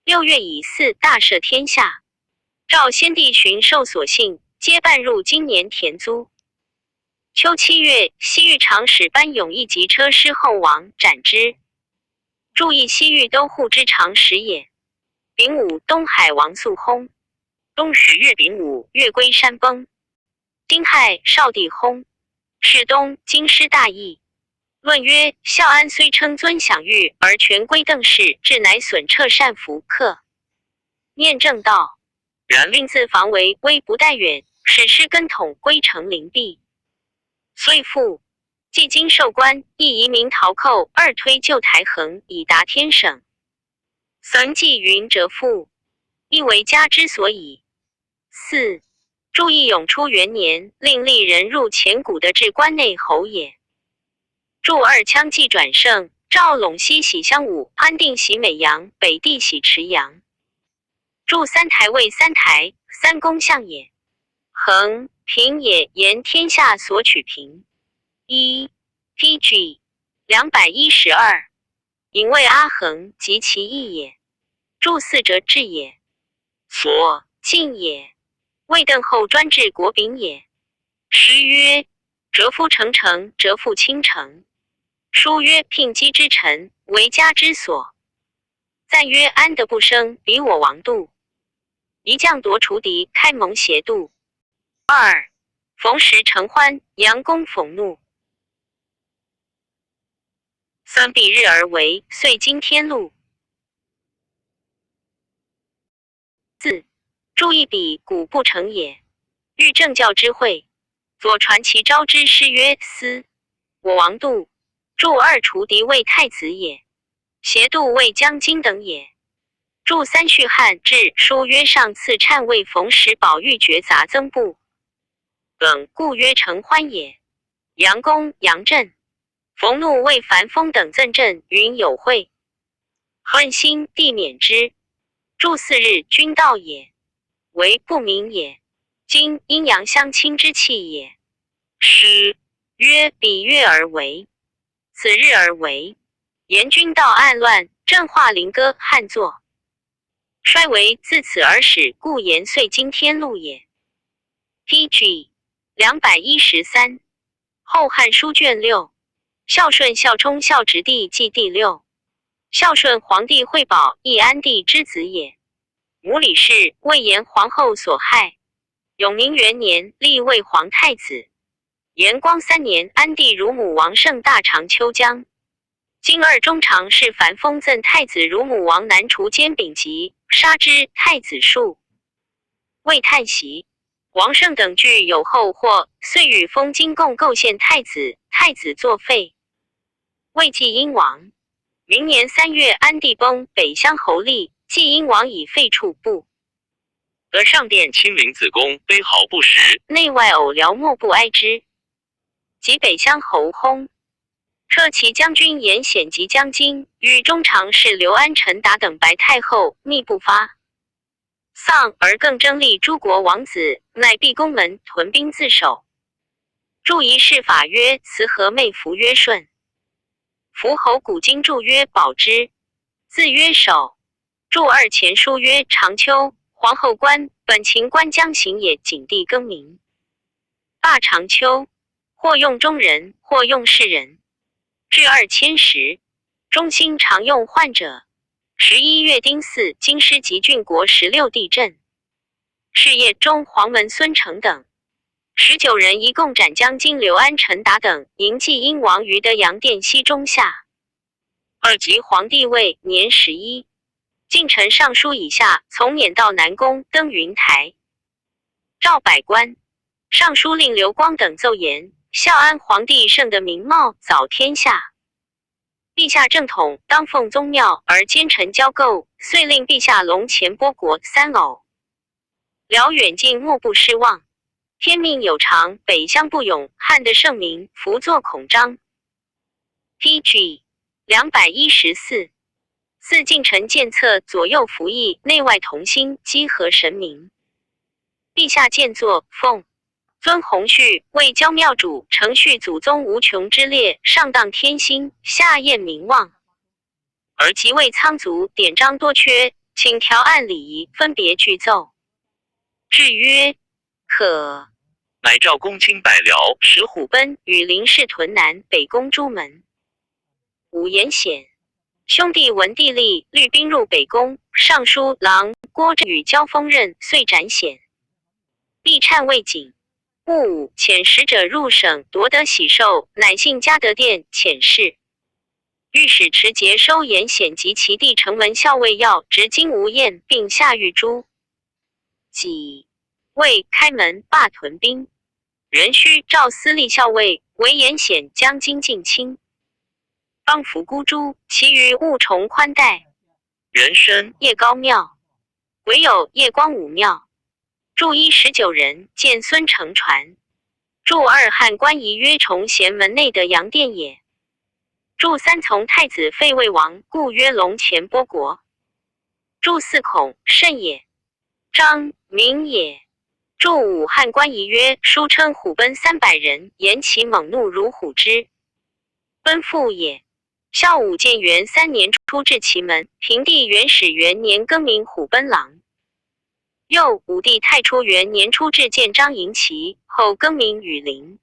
6月乙巳，大赦天下。赵先帝寻受所幸，皆半入今年田租。秋7月，西域长史班勇义及车师后王，斩之。注意西域都护之长史也。丙午，东海王肃薨。冬十月丙午，月归山崩。丁亥，少帝薨。是冬，京师大疫。论曰：孝安虽称尊享誉，而权归邓氏，至乃损彻善福克。念正道，然令自防为危不待远，使师根统归城灵璧。遂复，既经授官，亦移民逃寇，二推旧台衡，以达天省。三纪云折复。亦为家之所以。四，注意永初元年，令立人入前古的至关内侯也。注二羌纪转胜，赵陇西喜相武，安定喜美阳，北地喜池阳。注三台为三台，三公相也。衡平也，言天下所取平。一 P.G. 212，引谓阿衡及其意也。注四者治也，所敬也。魏邓后专制国柄也。诗曰：折夫成城，折复倾城。书曰：聘姬之臣，为家之所。赞曰：安得不生，比我王度。一将夺除敌，开蒙邪度。二，逢时承欢，杨公逢怒。三，比日而为，遂惊天禄。四，注一笔，古不成也。欲政教之会，左传其昭之诗曰：思我王度，注二除敌为太子也，邪度为将军等也。注三序汉志书曰：上次禅位逢时宝玉绝杂增部等，故曰承欢也。杨公杨震，冯怒为樊丰等赠镇云有会，恨心帝免之。注四日君道也，为不明也。今阴阳相亲之气也。诗曰：彼月而为，此日而为。言君道暗乱，正化灵歌汉作。衰为自此而始，故言遂惊天禄也。P.G. 213，后汉书卷六，孝顺孝冲孝直帝纪第六。孝顺皇帝惠宝，义安帝之子也。母李氏，为严皇后所害。永宁元年，立为皇太子。延光三年，安帝乳母王胜大长秋江。今二中常侍樊丰赠太子乳母王南除兼丙吉，杀之。太子庶未叹息。王胜等惧有后祸，遂与封金共构陷太子。太子作废。魏继英王。明年3月，安帝崩，北乡侯立，继英王以废黜部。得上殿亲临子宫，悲嚎不食。内外偶僚莫不哀之。及北乡侯薨。撤其将军严显及将军与中常侍刘安、陈达等白太后，密不发丧，而更争立诸国王子，乃闭宫门，屯兵自守。注仪式法曰：慈和妹服曰顺。伏侯古今注曰：宝之，字曰守。注二前书曰：长秋皇后官，本秦官将行也。景帝更名，罢长秋，或用中人，或用士人。至2010，中心常用患者。11月丁巳，京师及郡国16地震。是夜中黄门孙成等19人，一共斩将军刘安、陈达等，迎继英王于德阳殿西中下。二及皇帝位，年11，进臣尚书以下，从辇到南宫，登云台，召百官。尚书令刘光等奏言：孝安皇帝圣的名貌，早天下。陛下正统，当奉宗庙，而奸臣交构，遂令陛下龙前波国三偶。辽远近莫不失望。天命有常，北乡不永，汉的圣明，福作孔章。P.G. 214，四近臣见策，左右服役，内外同心，稽核神明。陛下见作奉尊洪绪为教庙主，承续祖宗无穷之烈，上当天心，下验民望。而即位仓卒，典章多缺，请条按礼仪，分别具奏。制曰：可。乃召公卿百僚，石虎贲与林氏屯南北宫诸门。五严显兄弟文帝立，律兵入北宫，尚书郎郭震与交锋刃，遂斩显。帝忏未景。戊午，遣使者入省，夺得喜寿，乃幸嘉德殿遣使。御史持节收严显及其弟城门校尉要执金吾宴，并下狱诸己为开门罢屯兵。壬戌，召司隶校尉为严显将军近亲，帮扶孤诸，其余务重宽待。人参叶高庙。癸酉，夜光武庙。注一19人，见孙承传。注二汉官仪曰崇贤门内的阳殿也。注三从太子废魏王，故曰龙前波国。注四孔甚也。张明也。注五汉官仪曰，书称虎贲300人，言其猛怒如虎之。奔赴也。孝武建元三年出至其门，平帝元始元年更名虎贲郎。又武帝太初元年初至建章营旗，后更名羽林。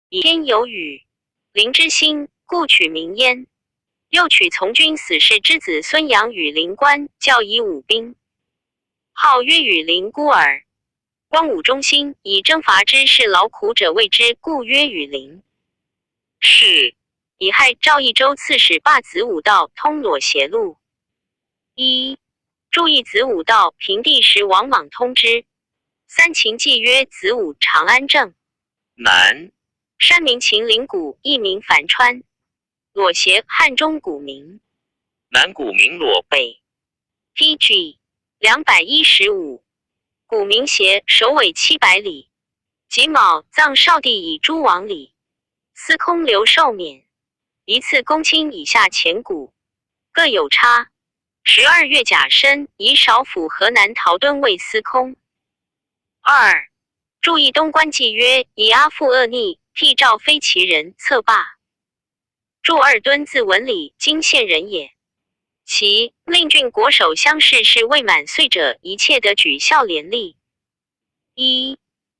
以天有雨，林之星，故取名焉。又取从军死士之子孙养羽林官，教以武兵，号曰羽林孤儿。光武中兴，以征伐之士劳苦者为之，故曰羽林。是乙亥，赵益州刺史罢子午道，通裸邪路。一注意子午道，平帝时王莽通之。三秦记曰：子午，长安正南山名秦岭谷，亦名樊川。裸邪，汉中古名。南古名裸北。P.G. 215，古名邪，首尾700里。己卯，葬少帝以诸王礼。司空刘寿冕。一次公卿以下钱谷，各有差。12月甲申，以少府河南陶敦为司空。二，注意东官记曰：以阿父恶逆，辟赵非其人，策罢。注二敦字文礼，金县人也。其令郡国守乡试是未满岁者，一切得举孝廉吏。一，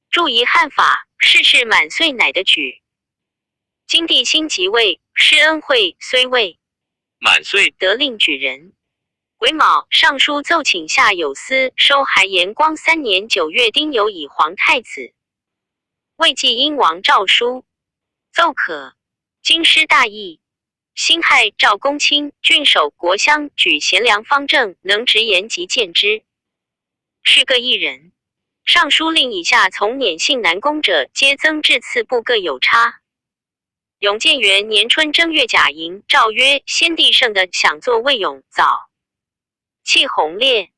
注仪汉法，事事满岁乃得举。金帝辛即位，施恩惠，虽未满岁得令举人。癸卯，尚书奏请下有司收还延光3年9月丁酉以皇太子。未继英王诏书，奏可。京师大义。辛亥，赵公卿、郡守、国相举贤良方正，能直言及见之，是各一人。尚书令以下从免姓南宫者，皆增至次部各有差。永建元年春正月甲寅，诏曰：先帝圣的享作魏永早。气宏烈，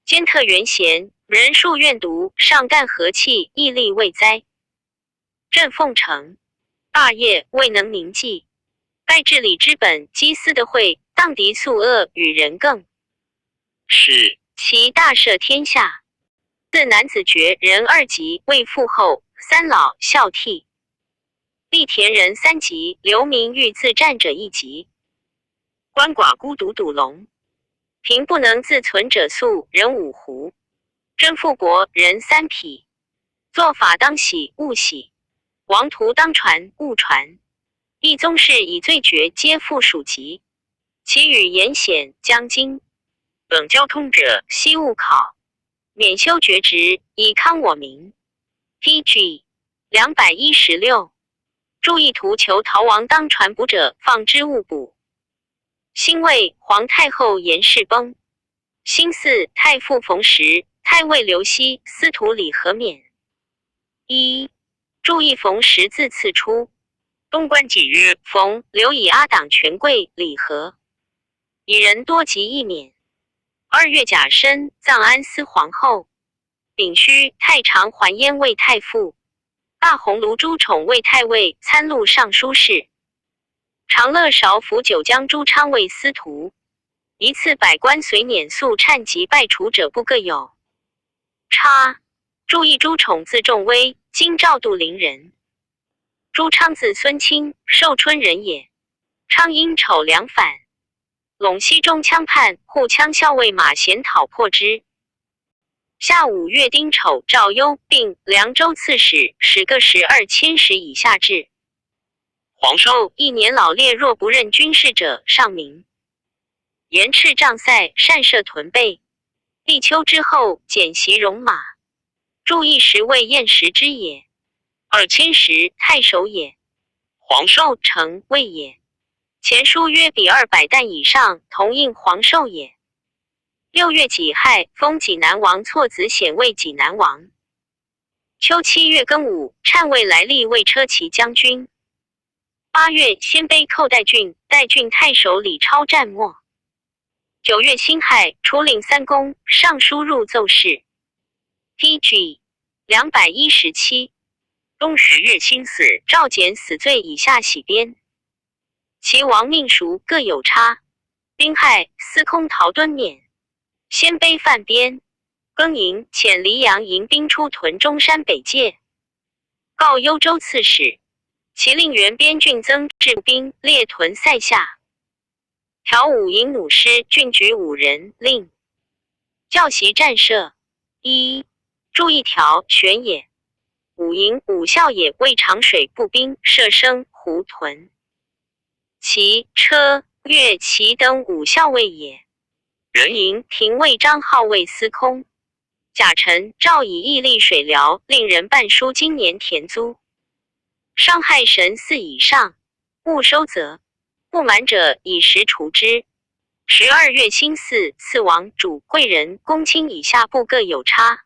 兼特元贤，人数怨毒，上干和气，毅力未哉。镇凤城，大业未能铭记。盖治理之本，积私的会，荡涤宿恶，与人更。是其大赦天下。自男子爵人二级，为父后，三老孝悌。立田人三级，流民欲自战者一级。鳏寡孤独笃龙。贫不能自存者粟人五斛，贞富国人三匹。做法当喜勿喜，王图当传勿传。一宗室以罪绝，皆复属籍。其与严显、将金等交通者，悉勿考，免修爵职，以康我民。P.G. 216。注意图求逃亡当传捕者，放之勿捕。辛未，皇太后严氏崩。辛巳，太傅冯时、太尉刘熙、司徒李和免。一，注意冯时字次出。东官记曰：冯刘以阿党权贵李和，以人多疾亦免。2月甲申，葬安思皇后。丙戌，太常还焉为太傅。大鸿胪朱宠为太尉，参录尚书事。长乐少府九江朱昌为司徒。一次百官随辇肃忏及拜除者不各有差。注意朱宠字仲威，京兆杜陵人。朱昌字孙清，寿春人也。昌因丑两反，陇西中羌叛，护羌校尉马贤讨破之。夏5月丁丑，赵幽并凉州刺史，使个12千石以下制。皇上一年老烈若不任军事者，上明。严斥障塞，善设屯备。立秋之后，减习戎马。注意时为厌食之也。二千石太守也。皇寿成魏也。前书曰：比200担以上，同应皇寿也。6月己亥，封济南王错子显为济南王。秋7月庚午，禅位来历为车骑将军。8月，鲜卑寇代郡，代郡太守李超战没。9月辛亥，除领三公，尚书入奏事。P.G. 217。冬十月辛巳，赵简死罪以下徙边，其亡命属各有差。丁亥，司空陶敦免。鲜卑犯边。庚寅，遣黎阳迎兵出屯中山北界，告幽州刺史。其令原边郡增置兵列屯塞下，调五营弩师郡举五人，令教习战射。一注一条选也。五营五校也，为长水步兵射生胡屯。骑车乐骑等五校尉也。壬寅，廷尉张浩为司空。甲辰，诏以邑吏水疗，令人办书今年田租。伤害神寺以上，勿收责；不满者，以实除之。12月辛巳，赐王主贵人公卿以下部各有差。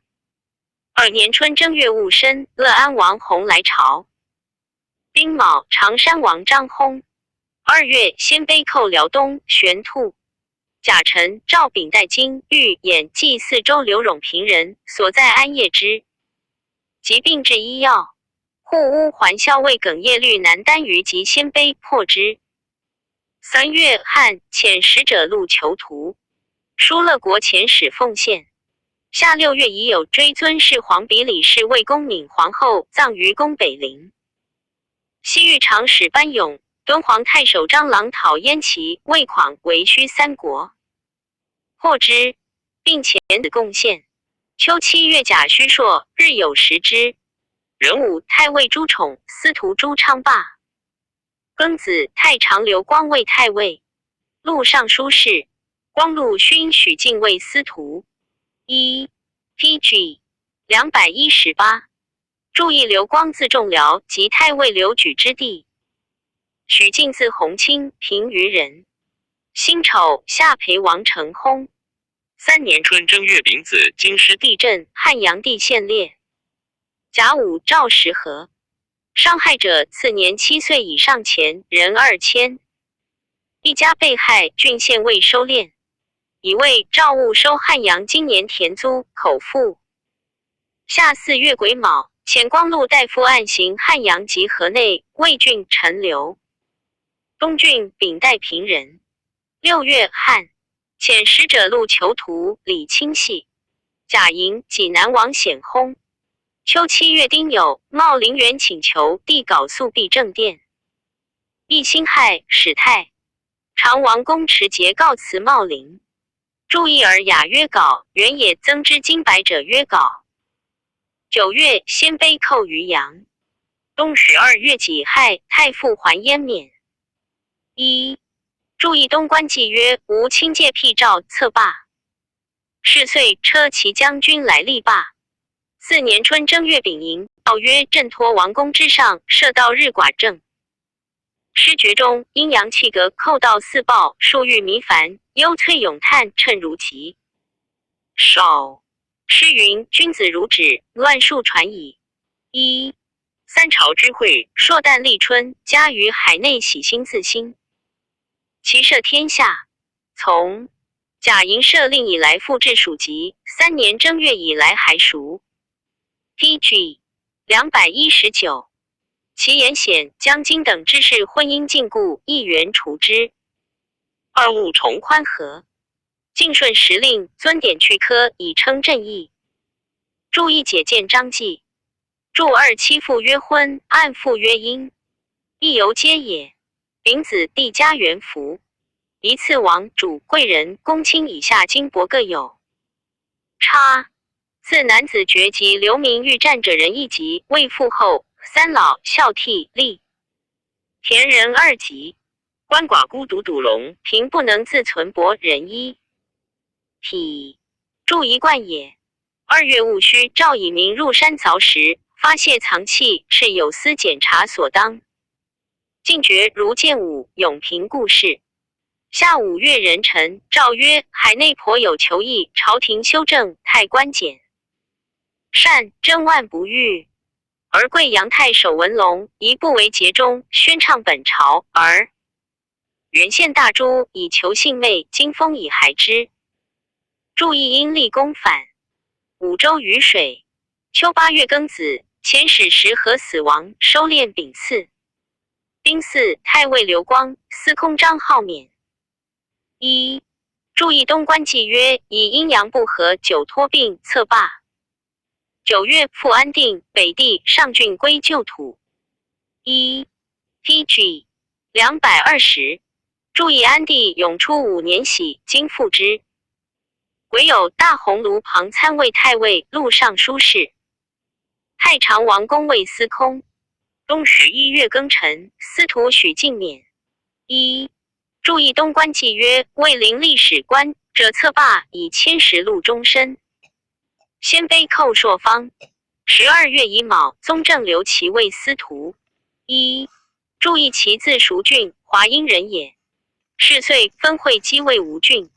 二年春正月戊申，乐安王弘来朝。丁卯，常山王张薨。2月，鲜卑寇辽东，玄菟。甲辰，赵秉带金玉演祭四州刘永平人所在安业之疾病治医药。护乌桓校尉耿业律南单于及鲜卑破之。3月，汉遣使者录囚徒，疏勒国遣使奉献。夏6月，已有追尊世皇比李氏魏公敏皇后葬于宫北陵。西域长史班勇、敦煌太守张郎讨燕齐、魏况、为须三国，破之，并遣子贡献。秋7月甲戌朔，日有食之。壬午，太尉朱宠、司徒朱昌罢。庚子，太常刘光卫太尉、录尚书事、光禄勋许敬卫司徒。一 P.G. 218。注意刘光字仲僚及太尉刘举之弟。许敬字弘清，平舆人。辛丑，夏裴王成薨。三年春正月丙子，京师地震，汉阳帝献烈。甲午，赵石河。伤害者次年7岁以上前人2000。一家被害，郡县未收敛。以为赵务收汉阳今年田租口赋。夏4月癸卯，遣光禄大夫按行汉阳及河内魏郡陈留。东郡秉代平人。6月汉遣使者录囚徒李清系。甲寅，济南王显薨。秋7月丁酉，茂陵源请求递稿速毕正殿。戊辛亥，始太常王公持节告辞茂陵。注意尔雅约稿，原野增之金白者约稿。9月，鲜卑寇于阳。冬十二月己亥，太傅还焉免。一注意东关记曰：吴清介辟诏策罢。是岁，车骑将军来立罢。四年春正月丙寅，诏曰：镇托王宫之上，设道日寡正。诗诀中，阴阳气格，寇盗四暴，数欲弥繁，忧翠咏叹，称如极。首诗云：君子如止，乱数传矣。一三朝之会，朔旦立春，家于海内喜心自兴，其赦天下。从甲寅设令以来复置属籍，三年正月以来还熟。P.G. 219。其言显将金等之事，婚姻禁锢，一元除之。二物重宽和，敬顺时令，尊典去科，以称朕意。注意解见章记。注二七父曰婚，按父曰姻，亦犹皆也。丙子，帝家元服。一次王主贵人公卿以下金帛各有差。自男子爵及流民欲战者人一级，未复后三老孝悌立田人二级。鳏寡孤独笃龙，贫不能自存薄人一体注一贯也。2月戊戌，赵以民入山凿石，发泄藏器，敕有司检查所当。进爵如建武、永平故事。夏5月壬辰，诏曰：海内颇有求议，朝廷修正，太官简善，真万不欲。而贵阳太守文龙，一不为节中，宣畅本朝，而原献大珠以求幸媚，经封以还之。注意因立功反。五州雨水。秋八月庚子，遣使石和死亡，收敛秉赐。丁巳，太尉刘光、司空张浩免。一注意东官记曰：以阴阳不和，久托病，策罢。9月，复安定，北地上郡归旧土。一 P.G. 220。注意安帝永初五年喜，今复之。癸酉，大鸿胪旁参卫太尉、录尚书事。太常王公卫司空。冬十一月庚辰，司徒许敬免。一注意东官记曰：卫灵历史官者策罢，以千石禄终身。鲜卑寇朔方。12月乙卯，宗正刘齐为司徒。一注意其字叔俊，华阴人也。是岁，分会稽为吴郡，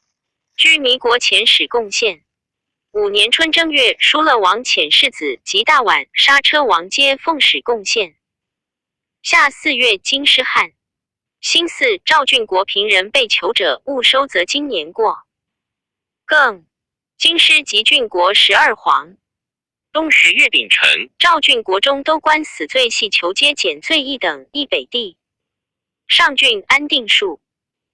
居弥国遣使贡献。五年春正月，疏勒王遣世子及大宛、莎车王皆奉使贡献。夏四月，京师旱。辛巳，赵郡国平人被囚者勿收，则今年过。庚，京师及郡国12黄。冬十月丙辰，赵郡国中都官死罪系囚皆减罪一等，一北地。上郡安定数。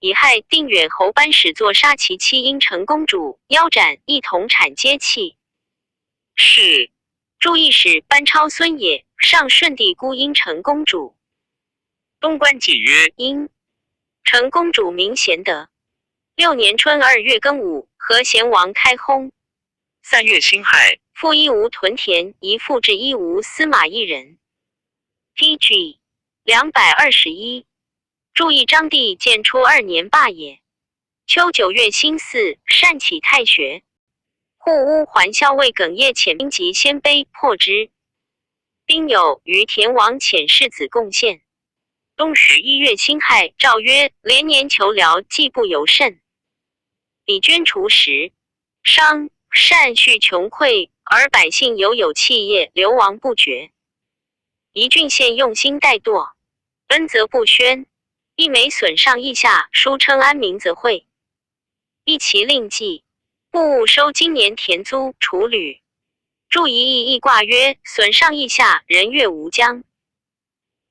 乙亥，定远侯班使作杀其妻婴成公主，腰斩，一同产皆弃。是注意使班超孙也，上顺帝孤婴成公主。东官记曰：婴成公主名贤德。六年春二月庚午，和贤王开薨。三月辛亥，复一吴屯田，一复置一吴司马一人。P.G. 221。注意章帝建初二年罢也。秋九月辛巳，善起太学。护乌桓校尉耿业遣兵及鲜卑，破之。丁酉，于田王遣世子贡献。冬十一月辛亥，诏曰：连年求辽，计不尤甚。李捐除时，商善恤穷困，而百姓犹有弃业，流亡不绝。宜郡县用心怠惰，恩泽不宣。一每损上益下，书称安民则惠。一其令计，不务收今年田租，处旅。注一义易卦曰：损上益下，人悦无疆。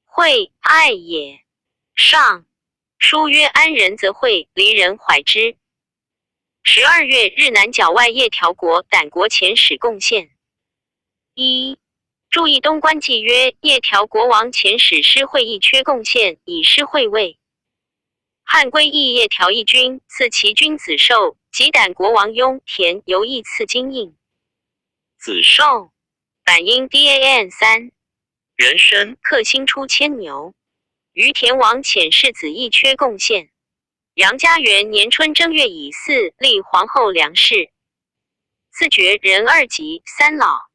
惠爱也。上书曰：安人则惠，离人怀之。12月，日南角外夜条国、胆国遣使贡献。一注意东官记曰：夜条国王遣使施惠义缺贡献，以施惠位。汉归义夜条义军，赐其君子寿，及胆国王雍田由义赐金印。子寿，反音 dan 三。人参克星出牵牛。于田王遣世子义缺贡献。杨家元年春正月乙巳，立皇后梁氏。赐爵仁二级三老。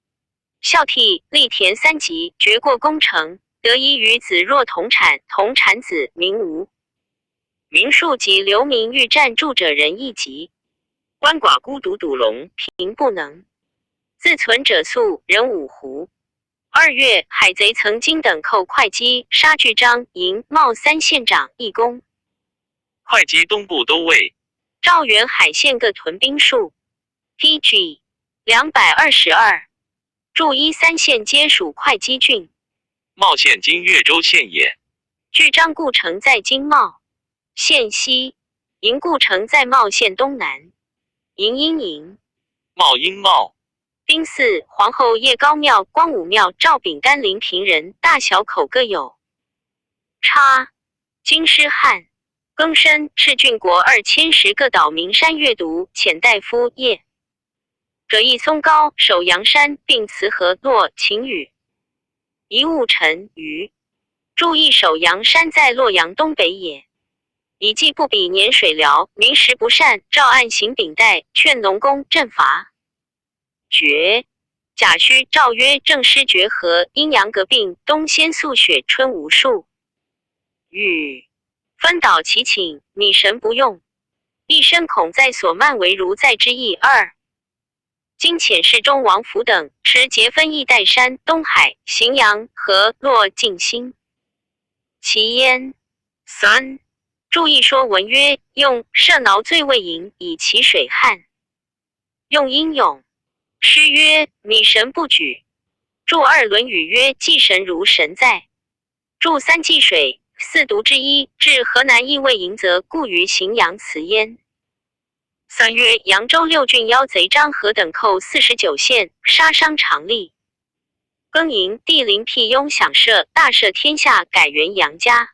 孝悌立田三级，绝过功成，得以与子若同产，同产子名吴。名数及刘明欲战助者人一级。鳏寡孤独笃龙，贫不能自存者宿人五胡。二月，海贼曾经等寇会稽，杀巨张、营、茂三县长一公。会稽东部都尉。赵元海县各屯兵数。P.G. 222。注一三县皆属会稽郡。茂县今越州县也。句章故城在今茂县西，营故城在茂县东南。营阴营。茂阴茂。丁巳，皇后叶高庙、光武庙、赵秉甘临平人大小口各有。差。京师汉。庚申，赤郡国2010个岛名山阅读遣大夫叶。葛义松高守阳山，并辞河洛秦羽。遗物臣于注意守阳山在洛阳东北也。以计不比年水辽，民食不善，赵按行秉带，劝农工镇伐。绝。甲戌，诏曰：正师绝河，阴阳革病，冬先宿雪，春无数。雨。分导其请，米神不用。一身恐在所慢为如在之意。二。今遣侍中王府等持节分义岱山、东海、荥阳、河洛、晋兴。其焉。三。注意说文曰：用射挠罪未盈，以其水旱。用英勇。诗曰：米神不举。注二论语曰：祭神如神在。注三济水，四渎之一，至河南邑魏营泽，故于荥阳祠焉。三月，扬州六郡妖贼张合等寇49县，杀伤常例。庚寅，帝陵辟雍享赦，大赦天下，改元阳嘉。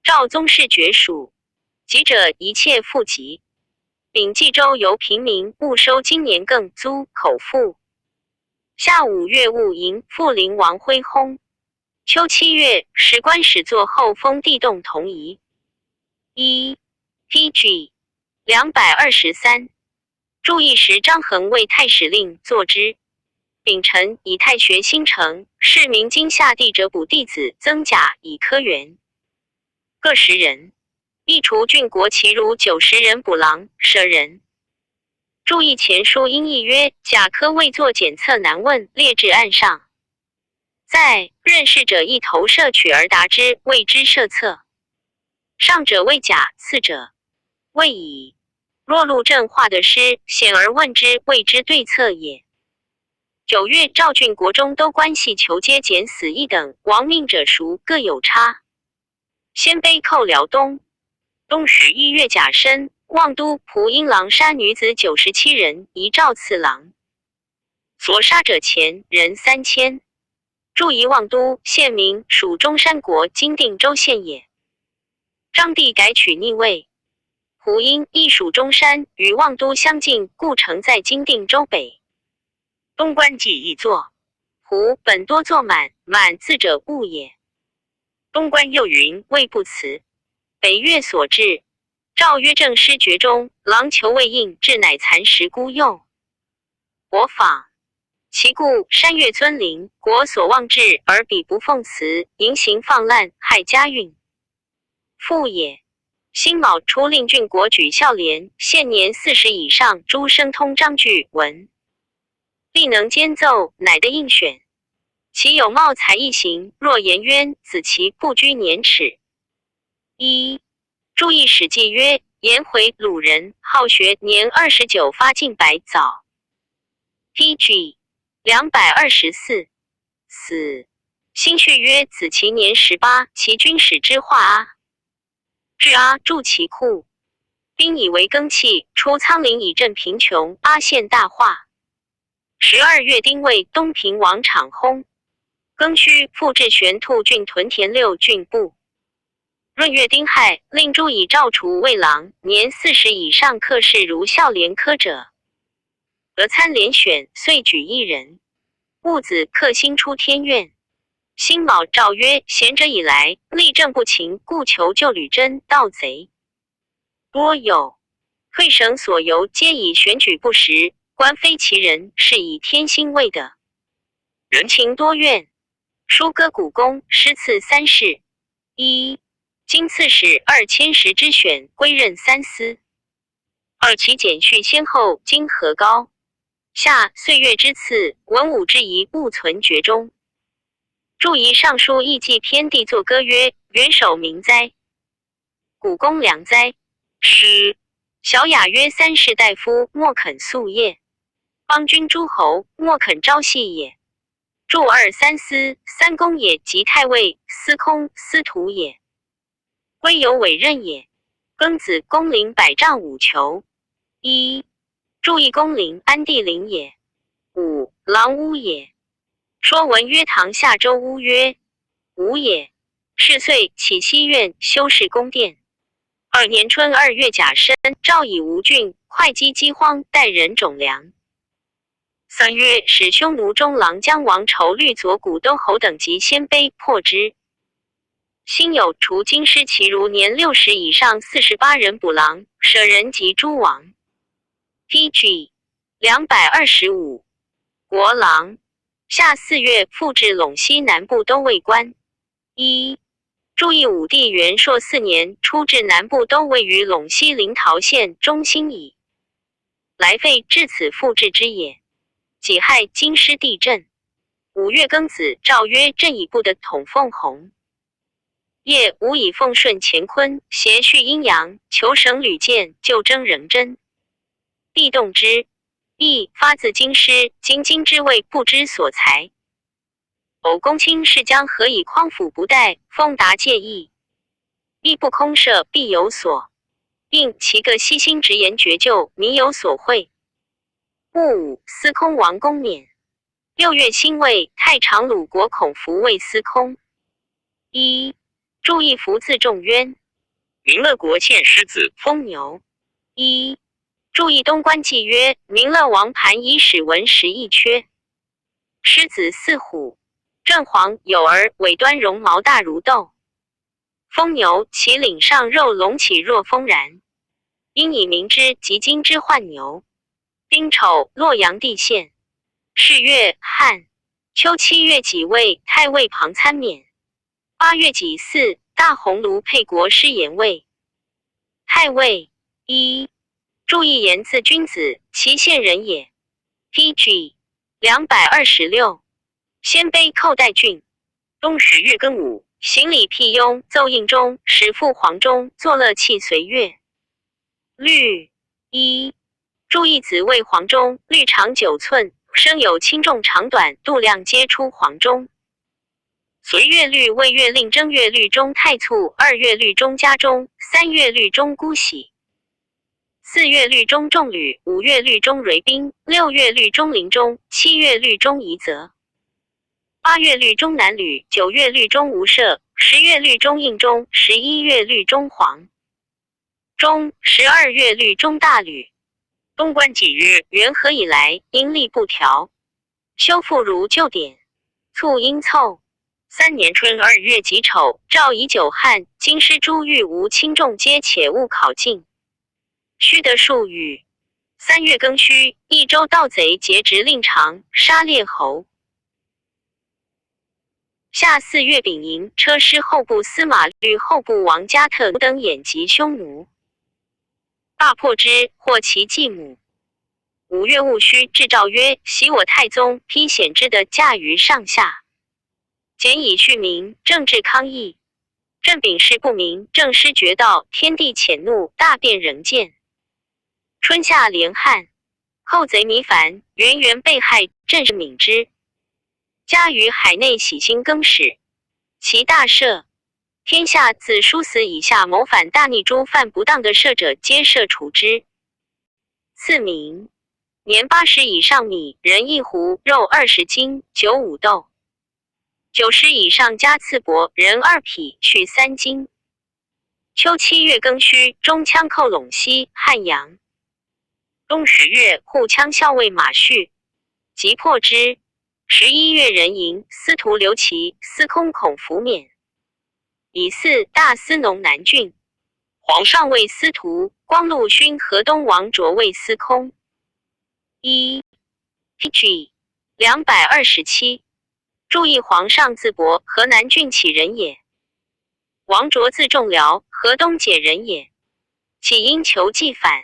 赵宗室绝属，吉者一切富集。丙冀州由平民勿收今年耕租口赋。夏五月戊寅，阜陵王恢薨。秋七月，史官始作后封地动同仪。一 PG 223。注意时，张衡为太史令作之。丙辰，以太学新城，是名今下地者补弟子曾甲以科员各10人。亦除郡国其儒90人补郎、舍人。注意前书音译曰：甲科未作检测难问，列置案上。在任事者一投射取而答之，谓之射策。上者谓甲，次者谓乙。若陆正画的诗，显而问之，谓之对策也。9月，赵郡国中都关系求皆减死一等，亡命者赎各有差。鲜卑寇辽东。冬十一月甲申，望都蒲阴郎杀女子97人，遗诏次郎。所杀者前人3000。注仪望都县名，属中山国今定州县也。章帝改取逆位。胡因亦属中山，与望都相近，故城在今定州北。东关记一作。胡本多作满，满字者误也。东关又云未不辞。北岳所至，诏曰：政失绝中，郎求未应，至乃蚕食孤幼。我访其故山岳尊临，国所望至，而彼不奉辞，淫行放滥，害家运。父也。辛卯，初令郡国举孝廉，现年40以上诸生通章句文，力能兼奏，乃得应选。其有茂才一行，若颜渊、子期，不拘年齿。一注意《史记》曰：颜回，鲁人，好学，年29发尽白早。PG 224死。新序曰：子期年18，其君使之画阿。至阿筑其库，兵以为耕器，出仓廪以赈贫穷。阿献大画。12月丁未，东平王昶薨。庚戌，复置玄菟郡屯田六郡部。闰月丁亥，令诸以赵除卫郎，年40以上客士如孝廉科者，得参联选，遂举一人。戊子，克辛出天院。辛卯，诏曰：贤者以来，吏政不勤，故求救吕真盗贼多有。退省所由，皆以选举不实，官非其人，是以天心未的。人情多怨。书歌古公，诗赐三世。一今刺史二千石之选，归任三司。二其简序先后，今何高？下岁月之赐，文武之仪，勿存绝中。注仪尚书义记篇帝作歌曰：元首明哉，古公良哉。诗小雅曰：三士大夫莫肯夙夜，邦君诸侯莫肯朝夕也。注二三司，三公也，及太尉、司空、司徒也。归有委任也。庚子，公陵百丈五囚。一注意公陵，安帝陵也。五狼巫也。说文曰：唐夏周巫曰吴也。是岁，起西苑，修饰宫殿。二年春二月甲申，诏以吴郡会稽饥荒，代人种粮。三月，使匈奴中郎将王仇律左骨都侯等及鲜卑，破之。辛酉，除京师其儒年60以上48人补郎、舍人及诸王。PG 225国郎。夏四月，复置陇西南部都尉官。一注意武帝元朔四年，出至南部都尉于陇西临洮县中心矣。来废至此复置之也。己亥，京师地震。五月庚子，诏曰：朕已不得统凤红。夜吾以奉顺乾坤，协序阴阳，求绳履剑，就争仍真。必动之。亦发自京师，京津之位不知所裁。偶公卿是将何以匡辅不殆？奉达介意，亦不空设，必有所应。其个悉心直言绝救，民有所惠。戊午，司空王公免。六月辛未，太常鲁国孔福为司空。一注意福字仲渊。民乐国献狮子、疯牛。一注意东官记曰：民乐王盘以史文时一缺。狮子似虎，正黄有儿，尾端绒毛大如豆。疯牛，其领上肉隆起若风然，因以名之，即今之浣牛。丁丑，洛阳地县。是月，汉秋七月己未，太尉庞参免。八月己巳，大鸿胪沛国师言尉。太尉一注意言字君子，其县人也。P.G. 226。鲜卑寇代郡。冬十月庚午，行礼辟雍，奏应钟，使父黄钟，作乐器随乐。律一注意子谓黄钟，律长9寸，声有轻重长短，度量皆出黄钟。随月律为月令正月律中太簇，二月律中家中，三月律中姑喜，四月律中众旅，五月律中蕤宾，六月律中林中，七月律中夷则，八月律中南吕，九月律中无赦，十月律中应中，11月律中黄中，12月律中大吕。东官记曰：元和以来，阴历不调，修复如旧典，促应凑。三年春二月己丑，诏以久旱，京师诸狱无轻重皆且勿考进。须得数语。三月庚戌，益州盗贼劫直令长，杀列侯。夏四月丙寅，车师后部司马律后部王加特等掩及匈奴，大破之，获其继母。五月戊戌，制诏曰：袭我太宗批显之的驾于上下。简以恤民，政治康义。朕秉事不明，政失绝道，天地遣怒，大变仍见。春夏连旱，寇贼弥繁，源源被害，朕是敏之。家于海内喜新更始，其大赦。天下自叔死以下谋反大逆诸犯不当的赦者，皆赦除之。赐名年80以上米人一斛，肉20斤，酒5斗。90以上加赐帛人2匹，畜3斤。秋七月庚戌，中羌寇陇西、汉阳。冬十月，护羌校尉马旭击破之。11月壬寅，司徒刘琦、司空孔福免。乙巳，大司农南郡。皇上位司徒，光禄勋河东王卓位司空。一 P.G. 227。注意，皇上字伯，河南郡杞人也。王卓字仲僚，河东解人也。起因求计反。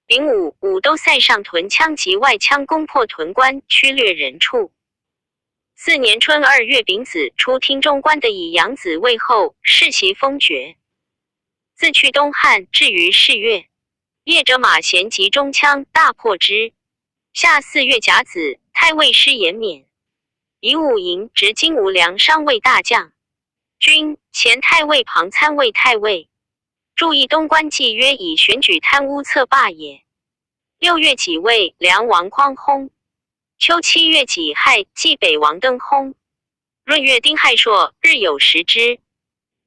丙午，武都塞上屯羌及外羌攻破屯关，驱掠人畜。四年春二月丙子，出听中官的以养子为后，世袭封爵。自去东汉，至于是月，业者马贤及中羌，大破之。夏四月甲子，太尉师延免。以武营执金吾粮商卫大将军，前太尉庞参卫太尉。注意东官记曰：以选举贪污策罢也。六月己未，梁王匡薨。秋七月己亥，济北王登薨。闰月丁亥朔，日有食之。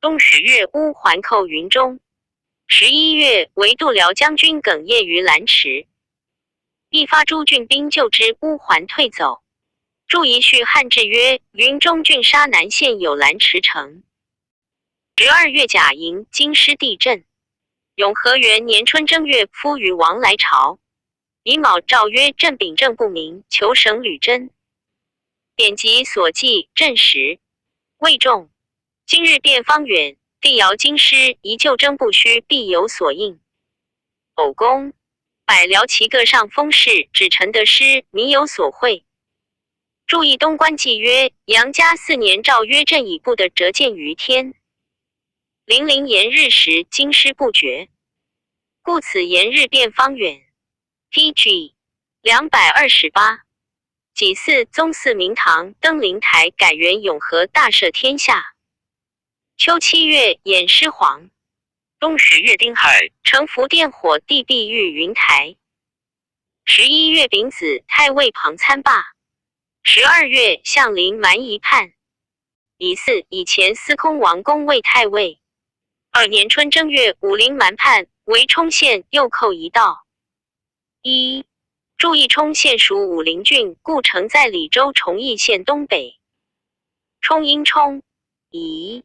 冬十月，乌桓寇云中。11月，为度辽将军耿业于兰池，一发诸郡兵救之，乌桓退走。注一序汉志曰：云中郡沙南县有兰池城。12月甲寅，京师地震。永和元年春正月，夫于王来朝。乙卯，诏曰：朕秉政不明，求省履真。典籍所记，朕时未中。今日变方远，帝尧京师，宜旧征不虚，必有所应。偶公百僚其各上封事，指臣的师，民有所惠。注意东官记曰：杨家四年，诏曰：朕已不得折见于天。零陵言日食，京师不绝，故此言日变方远。P.G. 228。己巳，宗祀明堂，登灵台，改元永和，大赦天下。秋七月，偃师皇。冬十月丁亥，城福殿火，帝避御云台。11月丙子，太尉庞参罢。12月，相邻蛮夷叛。乙巳，以前司空王公为太尉。二年春正月，武陵蛮叛，围冲县，又寇一道。一注意，冲县属武陵郡，故城在李州崇义县东北。冲应冲，夷，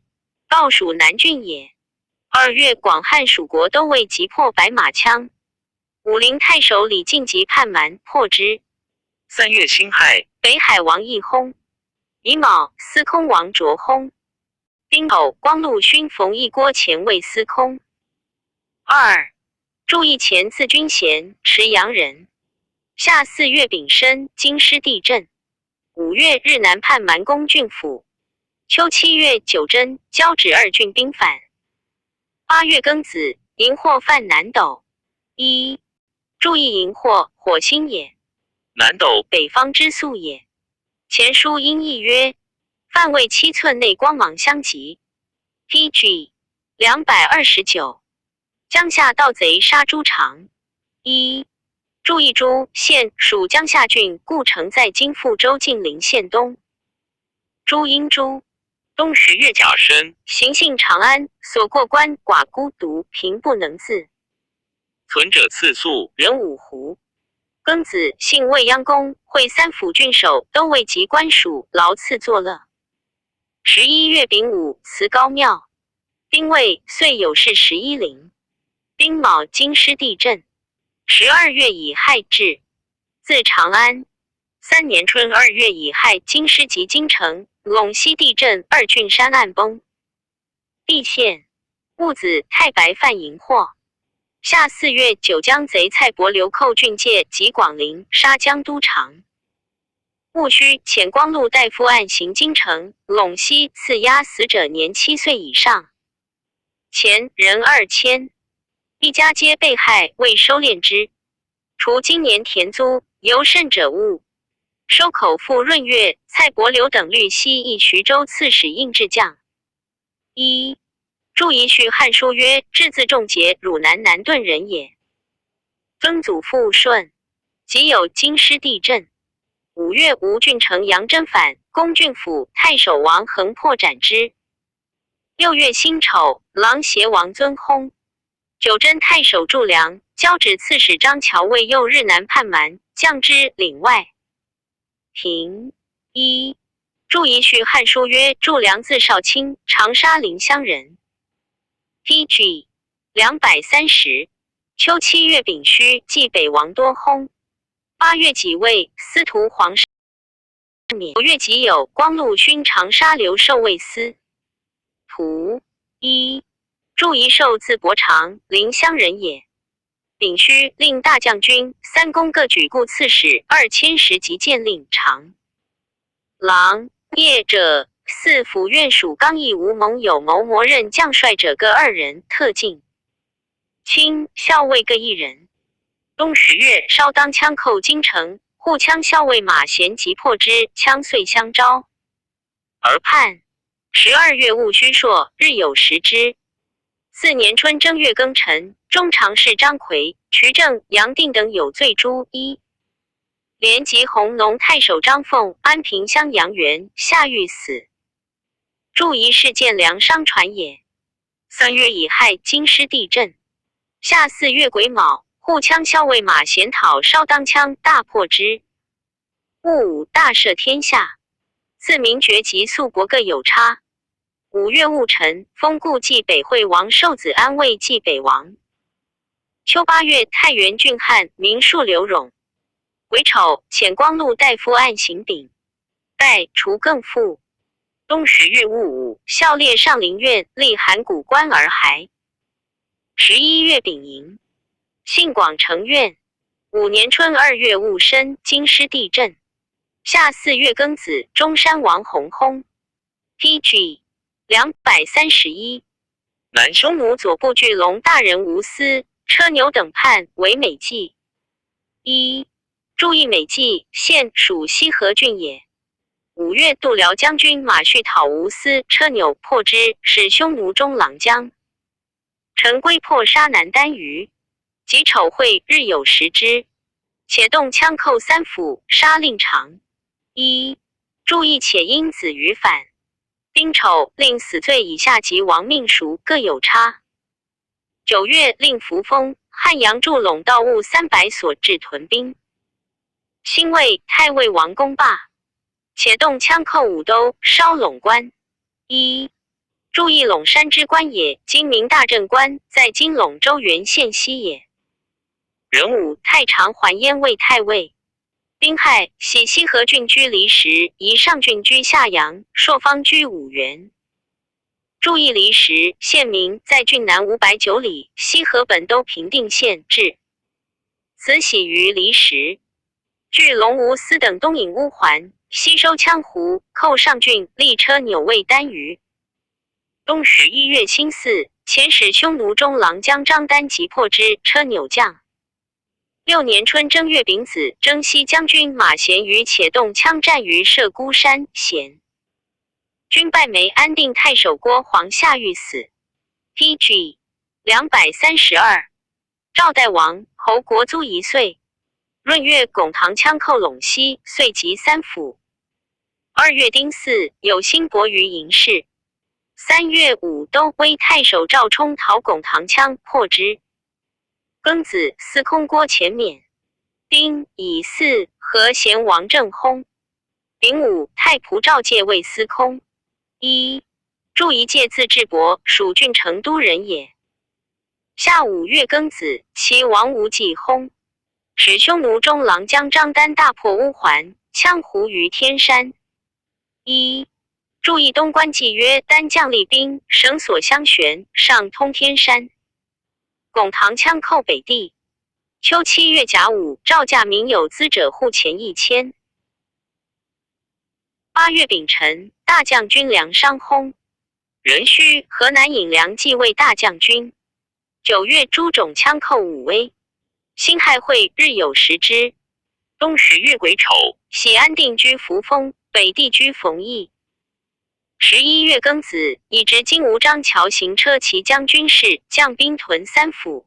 告属南郡也。二月，广汉属国都尉击破白马羌。武陵太守李进吉叛蛮，破之。三月辛亥，北海王义薨。乙卯，司空王卓薨。丁丑，光禄勋冯异郭前卫司空。二，注意前字君贤，池阳人。夏四月丙申，京师地震。五月，日南叛蛮攻郡府。秋七月，九真、交趾二郡兵反。八月庚子，荧惑犯南斗。一，注意荧惑，火星也。南斗，北方之宿也。前书音译曰：范围7寸内光芒相及。P.G. 229。江夏盗贼杀朱常。一，注意诸县属江夏郡，故城在今富州晋陵县东。朱英朱，冬十月甲申，行幸长安，所过关寡孤独，贫不能自。存者赐宿，人五胡。庚子，幸未央宫，会三府郡守，都尉及官属，劳赐作乐。11月丙午，辞高庙。丁未，岁有事11陵。丁卯，京师地震。12月乙亥至，自长安。三年春二月乙亥，京师及京城、陇西地震，二郡山岸崩。地陷。戊子，太白犯荧惑。夏四月，九江贼蔡伯流寇郡界及广陵，杀江都长。戊戌，遣光禄大夫按行京城、陇西，赐押死者年7岁以上，钱人2000。一家皆被害，未收敛之。除今年田租，尤甚者物。收口赋闰月，蔡伯流等律西议徐州刺史应制将。一注一序汉书曰：志字仲节，汝南南顿人也。曾祖父顺，即有京师地震。五月，吴郡城杨真反，攻郡府，太守王恒破斩之。六月辛丑，琅邪王尊薨。九真太守祝良、交趾刺史张乔为右日南叛蛮，将之领外。平一注一序汉书曰：祝良字少卿，长沙临湘人。P.G. 230。秋七月丙戌，济北王多薨。八月己未，司徒黄免。九月己酉，光禄勋长沙留守卫司。图一。祝一寿字伯长，临湘人也。丙戌，令大将军、三公各举故刺史2000石及县令长郎业者四府院属刚毅无盟有谋谋任将帅者各二人，特进。卿校尉各一人。冬十月，烧当枪寇京城，护羌校尉马贤击破之，羌遂相招而叛。12月戊戌朔，日有食之。四年春正月庚辰，中常侍张奎、瞿正、杨定等有罪诛一。连及弘农太守张凤、安平乡杨元下狱死。注一事件梁商传也。三月乙亥，京师地震。夏四月癸卯，护羌校尉马贤讨烧当羌，大破之。戊午，大赦天下。自明爵及肃伯各有差。五月戊辰，封故济北惠王寿子安为济北王。秋八月，太原郡汉名树刘荣。癸丑，遣光禄大夫按行丙，代除更复。冬十月戊午，校列上林苑，立函谷关而还。11月丙寅，信广成院。五年春二月戊申，京师地震。夏四月庚子，中山王弘薨。P.G. 231。南匈奴左部巨龙大人吴思、车牛等叛，为美济。一注意美济县属西河郡也。5月，度辽将军马旭讨吴思、车牛，破之，使匈奴中郎将陈规破杀南单于。己丑会日有食之，且动羌寇三府，杀令长。一注意且因子于反。丁丑，令死罪以下及亡命赎各有差。9月，令扶风、汉阳筑陇道务300所，置屯兵。辛未，太尉王公罢。且动羌寇五都，烧陇关。一注意陇山之关也，今名大正关，在今陇州原县西也。壬午，太常还燕为太尉。丁亥，徙西河郡居离石，宜上郡居下阳，朔方居五原。注意离石县名在郡南509里，西河本都平定县治。此喜于离石。据龙吴司等东引乌桓，西收羌胡，寇上郡，立车纽卫单于。冬11月辛巳，遣使匈奴中郎将张丹击破之车纽将。六年春正月丙子，征西将军马贤与且动羌战于射孤山，险军败，没安定太守郭黄下狱死。P.G. 232，赵代王侯国租1岁。闰月，拱唐羌寇陇西，遂及三府。2月丁巳，有辛伯于营市。3月，武都威太守赵冲讨拱唐羌，破之。庚子，司空郭前免。丁乙巳，和贤王政薨。丙午，太仆赵介为司空。一注一介字智伯，蜀郡成都人也。夏5月庚子，齐王无忌薨。使匈奴中郎将张丹大破乌桓，羌胡于天山。一注意东关记曰：丹将厉兵，绳索相悬，上通天山。拱唐羌寇北地。秋7月甲午，诏驾民有资者户钱1000。8月丙辰，大将军梁商薨。壬戌，河南尹梁继位大将军。9月，诸种羌寇武威。辛亥会日有食之。冬10月癸丑，喜安定居扶风，北地居冯异。11月庚子，以执金吾张桥行车骑将军事，将兵屯三府。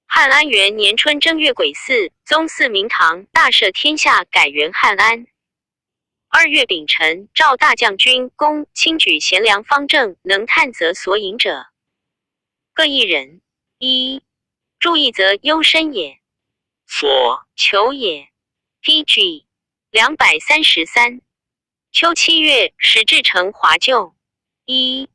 汉安元年春正月癸巳，宗嗣明堂，大赦天下，改元汉安。2月丙辰，召大将军公卿举贤良方正能探责所引者各一人。一注意则忧身也，所求也。P.G. 233。秋7月，始至成华旧。一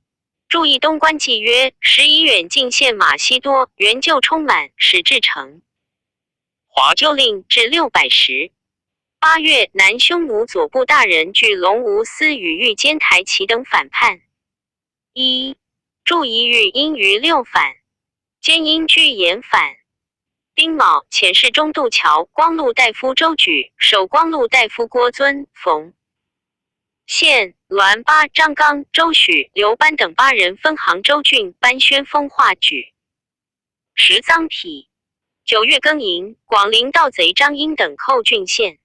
注意东关记曰：时以远近县马西多，原旧充满，始至成华旧令至610。8月，南匈奴左部大人据龙吴司与御监台齐等反叛。一注意欲因于六反，兼因居延反。丁卯，遣使中渡桥光禄大夫周举、守光禄大夫郭尊、冯宪、栾八、张刚、周许、刘班等八人分杭州郡，班宣封化举。持臧否。9月庚寅，广陵盗贼张英等寇郡县。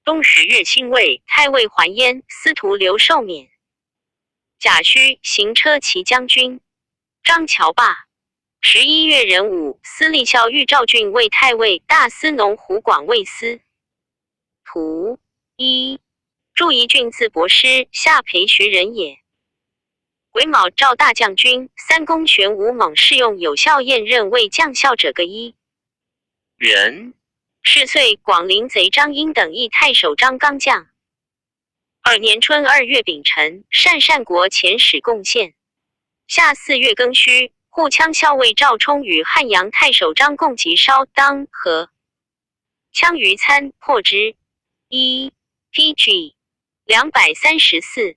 冬10月辛未，太尉还燕，司徒刘寿免。贾诩行车骑将军。张乔罢。11月壬午，司隶校御赵郡卫太尉大司农胡广卫司。图一。注一郡字伯师，下裴徐人也。癸卯，赵大将军、三公玄武猛试用有效验任为将校者各一人。是岁，广陵贼张英等议太守张刚将。二年春2月丙辰，单善国遣使贡献。夏4月庚戌，护羌校尉赵冲与汉阳太守张贡及烧当和羌余参破之。一 P.G. 234，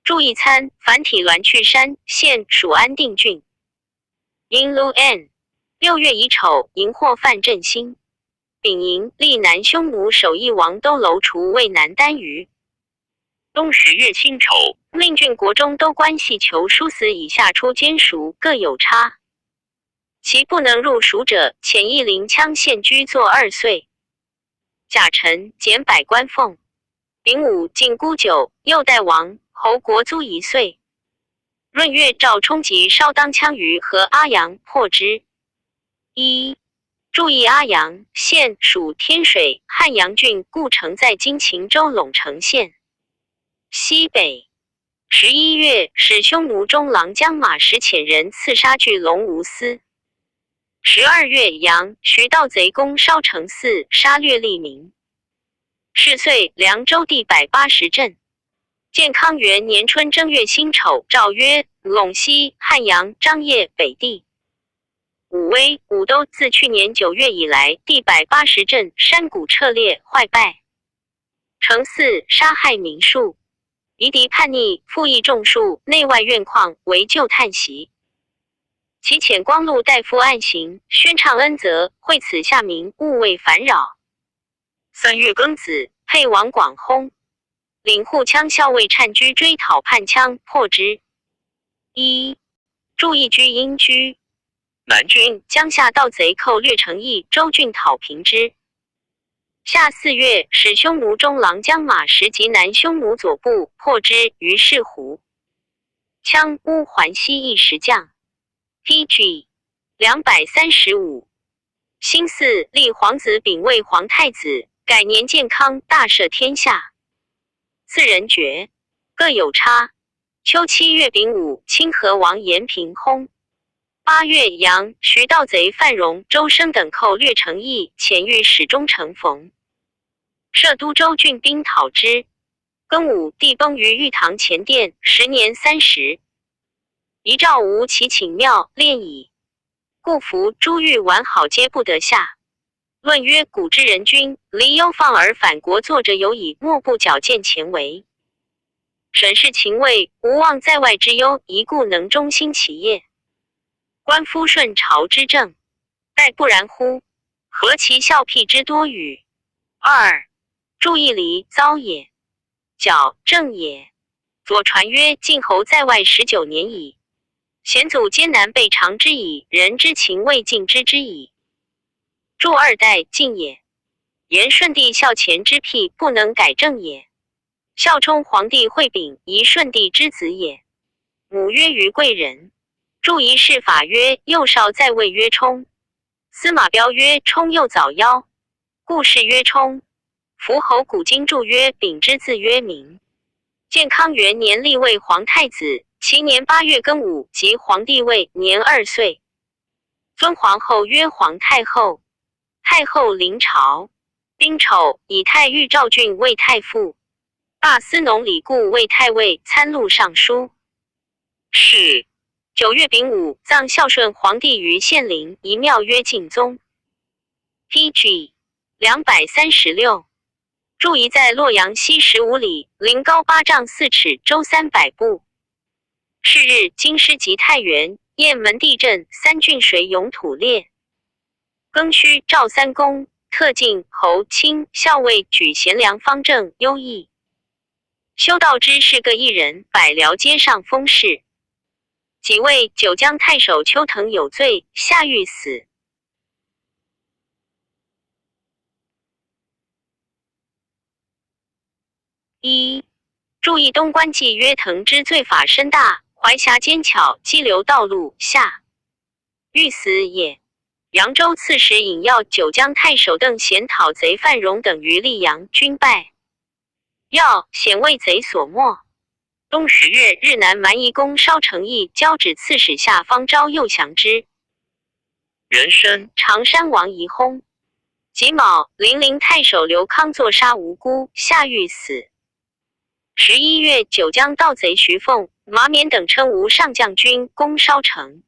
注意参繁体栾去山县属安定郡。因卢 n 6月乙丑，荧惑范振兴。丙寅，立南匈奴首义王都楼除魏南单于。冬10月辛丑，令郡国中都官系囚殊死以下出监赎各有差。其不能入蜀者，遣邑临羌县居作2岁。甲辰，减百官俸。丙午，进孤酒，右代王侯国租1岁。闰月，赵冲及烧当羌余和阿阳，破之。一注意阿阳县属天水汉阳郡故城，在今秦州陇城县西北。11月，使匈奴中郎将马时遣人刺杀巨龙吴思。12月，阳，徐盗贼攻烧城寺，杀掠利民。是岁，凉州地180镇。建康元年春正月辛丑，诏曰：陇西、汉阳、张掖北地、武威、武都，自去年9月以来，地百八十镇山谷撤裂坏败，城寺杀害民数，夷狄叛逆，赋役众数，内外怨旷，为旧叹息。其遣光禄大夫按行，宣畅恩泽，惠此下民，勿为烦扰。3月庚子，沛王广薨，领护羌校尉单居追讨叛羌，破之。一注意居阴居南郡江夏盗贼寇掠城邑，州郡讨平之。夏4月，使匈奴中郎将马时及南匈奴左部，破之于是胡。羌乌桓西一石将。P.G. 235。辛巳，立皇子秉为皇太子，改年建康，大赦天下。四人爵各有差。秋7月丙午，清河王延平薨。8月，杨徐盗贼范荣、周生等寇掠城邑，遣御史中丞冯设都州郡兵讨之。庚午，帝崩于玉堂前殿，时年30。遗诏吴其请庙炼矣。故服珠玉完好皆不得下。论曰：古之人君，离忧放而反国作者有矣，莫不矫健前为。审视秦魏，无望在外之忧，一故能忠心其业。观夫顺朝之政，殆不然乎？何其孝辟之多与？二注意离糟也，矫正也。左传曰：晋侯在外19年矣。贤祖艰难备尝之矣，人之情未尽知之矣。注二代晋也。言顺帝孝前之癖不能改正也。孝冲皇帝惠秉，宜顺帝之子也。母曰于贵人。注一世法曰：幼少在位曰冲。司马彪曰：冲又早夭。故事曰冲。伏侯古今注曰：秉之字曰明。建康元年立为皇太子。其年8月庚午，即皇帝位，年2岁。尊皇后曰皇太后。太后临朝。丁丑，以太尉赵俊为太傅，大司农李固为太尉、参录尚书。是9月丙午，葬孝顺皇帝于献陵，一庙曰敬宗。P.G. 236。注遗在洛阳西15里，陵高8丈4尺，周300步。是日，京师及太原、雁门地震，三郡水涌土裂。庚戌，赵三公、特进侯、卿、校尉举贤良方正优异。修道之士各一人，百僚皆上封事。几位九江太守邱腾有罪，下狱死。一注意东关记曰：腾之罪法深大。怀狭坚巧，激流道路下欲死也。扬州刺史尹耀、九江太守邓显讨贼范荣等于溧阳，军败。耀显为贼所没。冬10月，日南蛮夷攻烧城邑，交趾刺史夏方昭又降之。人参常山王遗薨。己卯，零陵太守刘康坐杀无辜，下狱死。11月，九江盗贼徐凤、马冕等称吴上将军，攻烧城。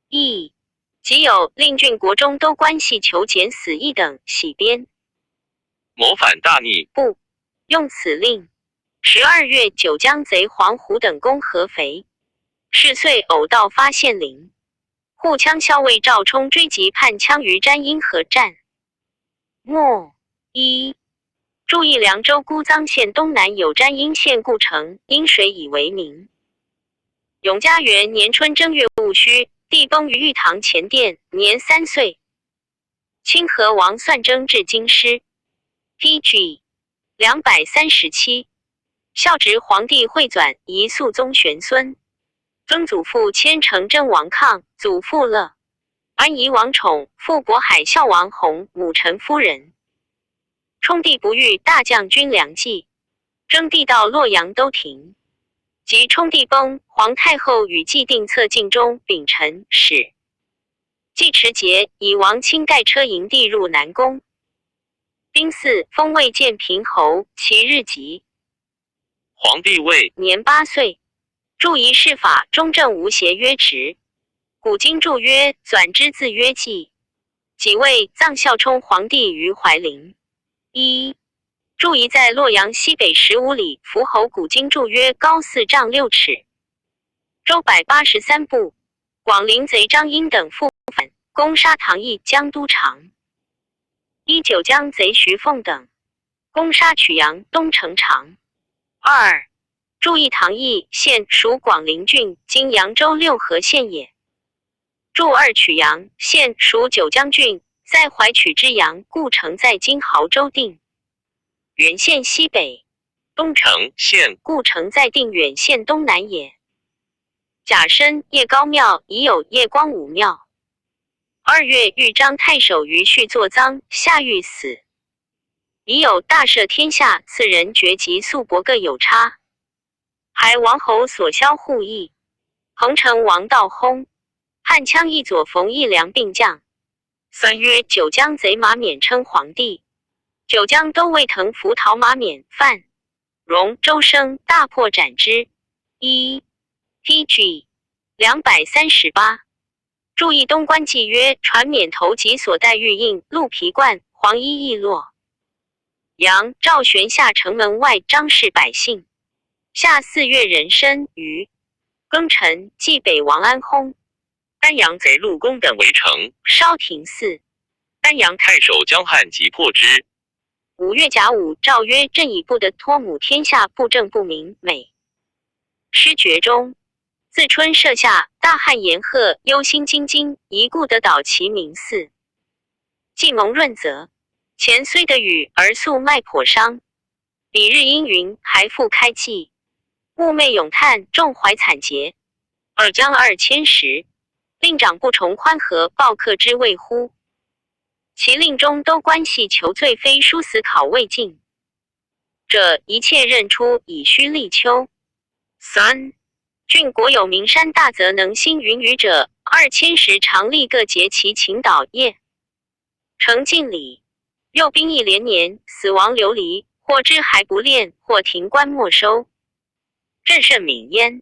义即有令郡国中都关系求减死役等，喜编谋反大逆，不用此令。12月，九江贼黄虎等攻合肥，是岁偶盗发县陵。护羌校尉赵冲追击叛羌于詹阴河战。末一。注意涼州姑臧縣東南有沾英縣故城，因水以為名。永嘉元年春正月戊戌，帝崩於御堂前殿，年3歲。清河王算征至京師。P.G. 237。孝直皇帝會纂，宜肅宗玄孫。曾祖父千承真王亢，祖父樂安夷王寵，父渤海孝王弘，母陳夫人。沖帝不遇大將軍梁冀，征帝到洛陽都亭，及沖帝崩，皇太后與冀定策盡忠秉臣使。季持節以王卿蓋車迎帝入南宮。丁巳，封魏建平侯，其日吉。皇帝位年8歲。注儀諡法中正無邪曰直。古今注曰：纂之字曰紀。己未，葬孝沖皇帝於懷陵。一注儀在洛陽西北15里。伏侯古今注曰：高4丈6尺，周183步。廣陵賊張英等復反，攻殺唐義江都長。一九江賊徐鳳等攻殺曲陽東城長。二注意唐義縣屬廣陵郡，今揚州六合縣也。注二曲陽縣屬九江郡，在懷曲之陽，故城在今亳州定遠縣西北。東城縣故城在定遠縣東南也。甲申，夜高廟已有夜光武廟。2月，豫章太守于旭作臧，下狱死。已有大赦天下，赐人爵及素帛各有差。还王侯所销户役。彭城王道薨。汉羌一左冯翊良并将。3月，九江贼马冕称皇帝。九江都尉滕福讨马冕、范荣、周生，大破斩之。一 P.G. 238。注意東官記曰：傳冕頭及所戴玉印、鹿皮冠、黃衣翳落。楊趙玄下城門外張示百姓。夏4月壬申，於庚辰，濟北王安薨。丹陽賊陸公等圍城，燒停寺。丹陽太守江漢擊破之。5月甲午，詔曰：朕已不得托母天下，不正不明，美。诗訣中，自春涉夏，大旱延賀，憂心兢兢，宜故得导其民祀。既蒙润泽，前虽得雨，而粟麦颇伤。彼日阴云，还复开季。寤寐咏叹，众怀惨结。尔将2000石，令长不重宽和，报客之谓乎？其令中都关系求罪非殊死考未尽者，一切认出以须立秋。三郡国有名山大泽能兴云雨者，二千石常立各结其秦岛业。成敬礼，又兵役连年，死亡流离，或肢骸不殓，或停官没收。朕甚悯焉。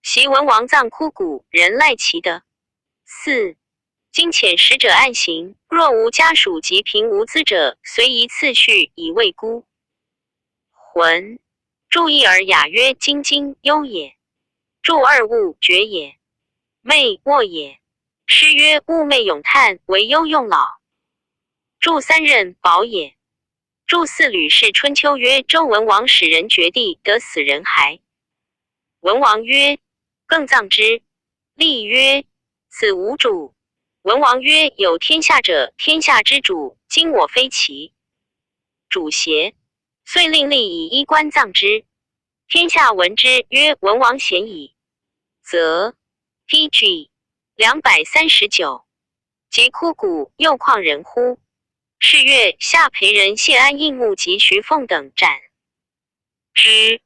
昔文王葬枯骨，人赖其德。四今遣使者按行，若無家屬及貧無資者，隨宜賜恤以慰孤魂。注一爾雅曰：津津憂也。注二物絕也。寐臥也。詩曰：寤寐詠嘆，為憂用老。注三仞寶也。注四呂氏春秋曰：周文王使人掘地，得死人骸。文王曰：更葬之。立曰：此無主。文王曰：有天下者，天下之主，今我非其主邪？遂令吏以衣冠葬之。天下聞之，曰：文王賢矣。則 P.G. 239。及枯骨，又況人乎？是月，下裴仁、謝安應募及徐鳳等斬之。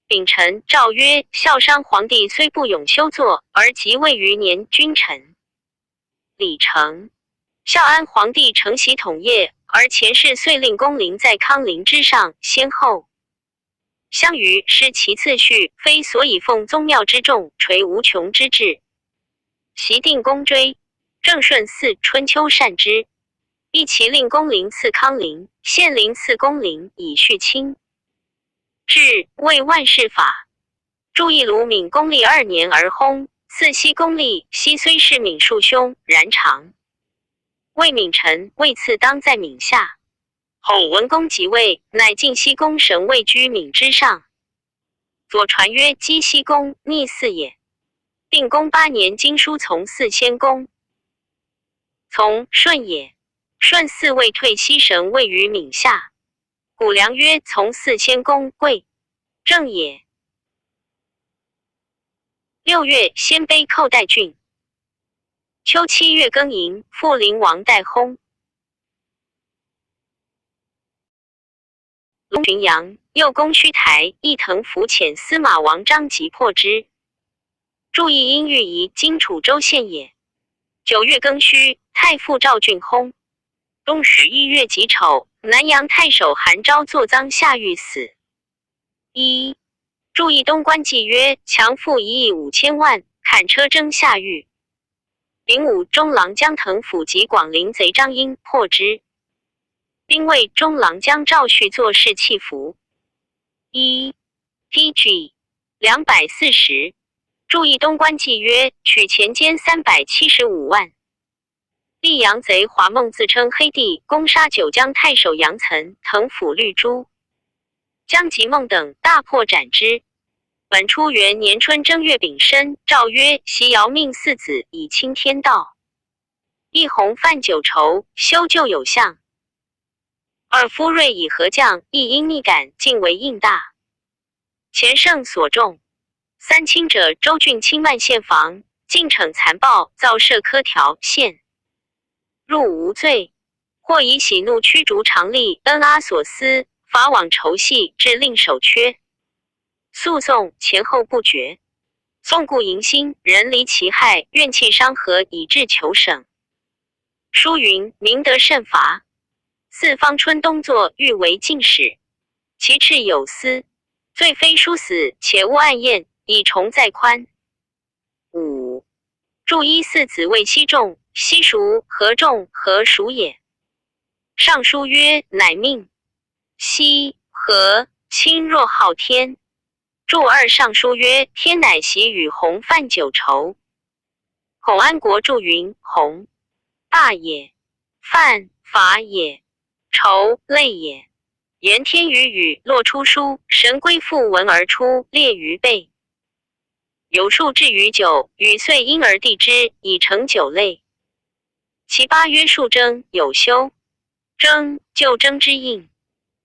丙辰，詔曰：孝商皇帝雖不勇修作，而即位於年君臣。李成。孝安皇帝承襲統業，而前世遂令公陵在康陵之上，先後相於失其次序，非所以奉宗廟之眾，垂無窮之志。習定公追，正順四春秋善之。亦其令公陵次康陵，獻陵次公陵，以續親。至為萬世法。注意魯閔公歷2年而薨，賜僖公立。僖雖是閔庶兄，然長。魏閔臣，位次當在閔下。后文公即位，乃晋僖公神位居闽之上。左传曰：姬僖公，逆嗣也。定公八年，经书从嗣先公。从舜也。舜嗣位退西神位于闽下。谷梁曰：从嗣先公，贵正也。6月，鲜卑寇代郡。秋7月庚寅，阜陵王代薨。龙浔阳，右公须台，义腾府遣司马王张吉破之。注意因欲移今楚州县也。9月庚戌，太傅赵俊薨。冬11月己丑，南阳太守韩昭坐赃下狱死。一注意东官记曰：强赋1亿5千万，砍车征下狱。丙午，中郎将滕府及广陵贼张英破之。兵卫中郎将赵旭作事弃服。一 PG 240。注意东官记曰：取钱监375万。溧阳贼华梦自称黑帝，攻杀九江太守杨岑、滕府绿珠、江吉梦等，大破斩之。本初元年春正月丙申，诏曰：习尧命四子以清天道。一弘范九畴，修旧有相。二夫瑞以和将，亦因逆感，进为应大。前圣所重。三卿者，周郡轻慢县防，进惩残暴，造设科条县，入无罪。或以喜怒驱逐常吏，恩阿所思，法网仇隙，致令守缺。诉讼前后不绝。宋故迎新，人离其害，怨气伤和，以致求省。书云：明德慎罚。四方春东作，欲为进士，其斥有司，罪非殊死，且勿暗验，以重再宽。五注一四子谓西仲、西熟、何仲、何属也。尚书曰：乃命。西何亲若昊天。注二尚书曰：天乃喜与洪范九畴。孔安国注云：洪大也，范法也，畴类也。言天与雨落出书，神龟复闻而出，列于背。有数至于九，雨遂因而地之，以成九类。其八曰数征，有修。征旧征之应，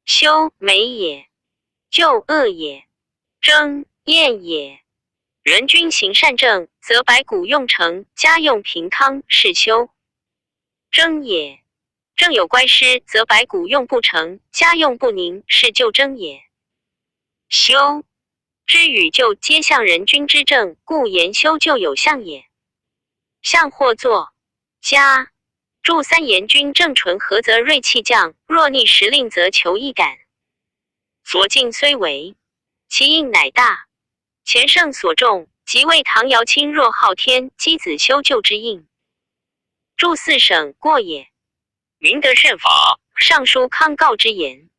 修美也，旧恶也，征厌也。人君行善政，则百谷用成，家用平康，是修征也。政有乖失，则百谷用不成，家用不宁，是旧征也。修之与旧皆向人君之政，故言修旧有相也。相或作家。注三言君正纯和则锐气降，若逆时令则求易感。所敬虽为，其应乃大。前圣所重，即为唐尧亲若昊天，箕子修旧之应。注四省过也。明德慎罚。尚书康告之言。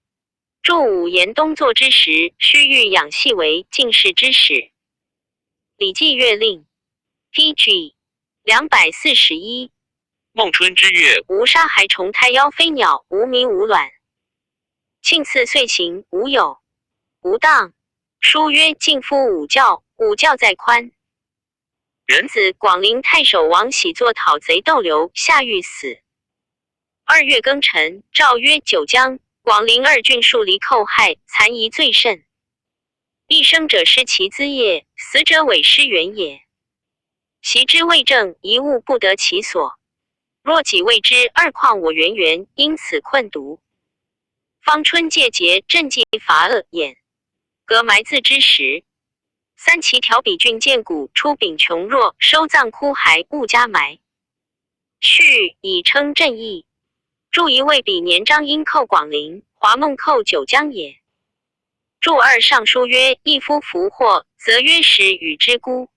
注五言东作之时，须欲养系为进士之始。礼记月令。PG 241。孟春之月，无杀害虫胎妖飞鸟，无鸣无卵。庆次岁行，无有无当。书曰：敬夫五教，五教在宽。人子广陵太守王喜作讨贼逗留，下狱死。2月庚辰，诏曰：九江、广陵二郡数离寇害，残遗最甚。一生者失其资业，死者委失原也。习之未正，一物不得其所。若己未知，二况我源源，因此困毒。方春戒节，赈济罚恶焉。革埋字之时，三齐调比郡建谷，出秉穷弱，收葬枯骸，勿加埋。序以称朕意。注一位比年张英寇广陵，华孟寇九江也。注二尚书曰：一夫福祸，则曰时与之孤。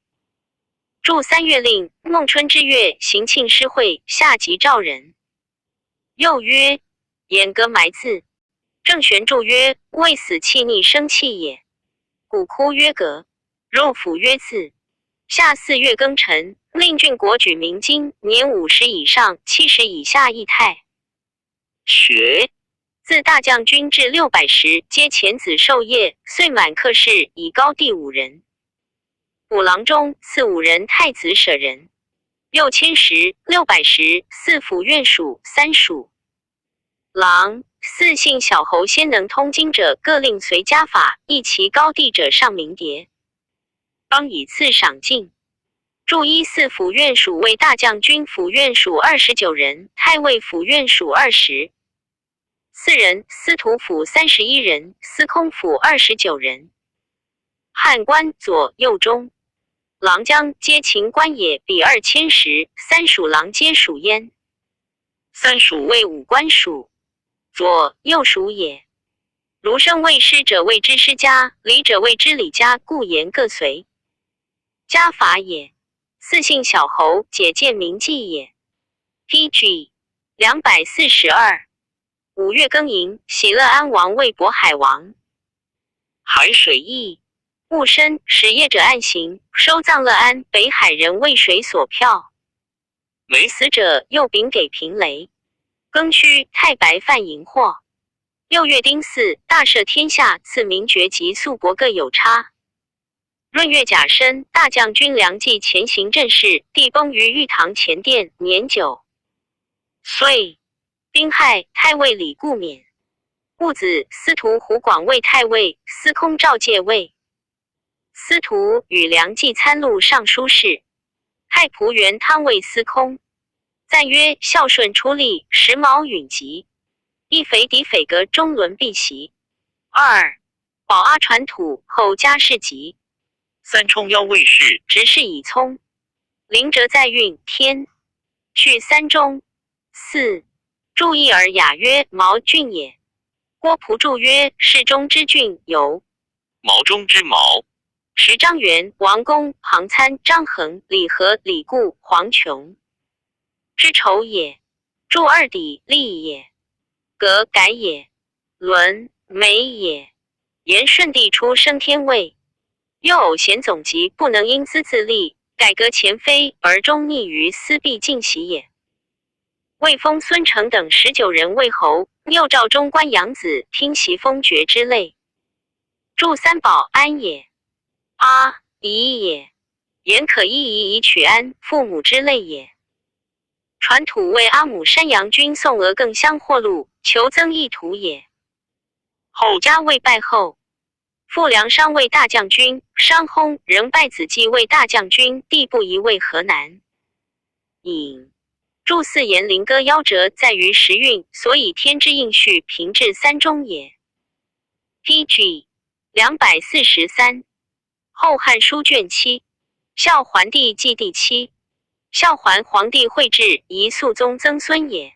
注三月令，孟春之月，行庆师会，下及赵人。又曰：掩革埋字。郑玄注曰：未死气逆生气也。古哭曰革，若府曰字。夏4月庚辰，令郡国举明经，年50以上、70以下义太。学自大将军至六百石，皆遣子受业，岁满客氏，以高第五人。五郎中赐五人太子舍人，六千石、六百石、四府院属三属。郎四姓小侯先能通经者，各令随家法；一其高第者上明牒，方以赐赏进。注一四府院属为大将军府院属29人，太尉府院属24人，司徒府31人，司空府29人。汉官左右中郎将皆秦官也，比二千石。三属郎皆属焉。三属为武官属，左右属也。儒生谓师者谓之师家，礼者谓之礼家，故言各随家法也。四姓小侯解见名记也。P.G. 242。5月庚寅，喜乐安王为渤海王。海水邑。戊申，始业者按行，收葬乐安北海人为水所漂。没死者又禀给平雷。庚戌，太白犯荧惑。6月丁巳，大赦天下，赐名爵及素帛各有差。闰月甲申，大将军梁冀前行政事，帝崩于玉堂前殿，年9岁。丁亥，太尉李固免。戊子，司徒胡广为太尉，司空赵介为。司徒与梁冀参录尚书事，太仆袁汤为司空。赞曰：孝顺出力，时髦允吉。一匪敌匪格中伦必袭。二保阿传土后加事吉。三冲腰卫士执事以聪。灵哲在运天去三中。四注意尔雅曰：毛郡也。郭璞注曰：世中之郡有毛中之毛。时张元、王公、庞参、张衡、李和、李固、黄琼之仇也。注二底利也，革改也，伦美也。言顺帝出升天位，又偶贤总集不能因资自立，改革前非，而终溺于私弊尽习也。魏封孙成等19人为侯，又召中官养子听袭封爵之类。祝三宝安也。阿姨也，言可依仪以取安父母之类也。传土为阿母山阳君宋娥更相获禄，求增一土也。后家未败后，傅良商为大将军，商薨，仍拜子季为大将军，地不宜为河南。尹注四言灵歌夭折在于时运，所以天之应序平至三中也。P.G. 243。后汉书卷七，孝桓帝纪第七。孝桓皇帝惠治，宜肃宗曾孙也。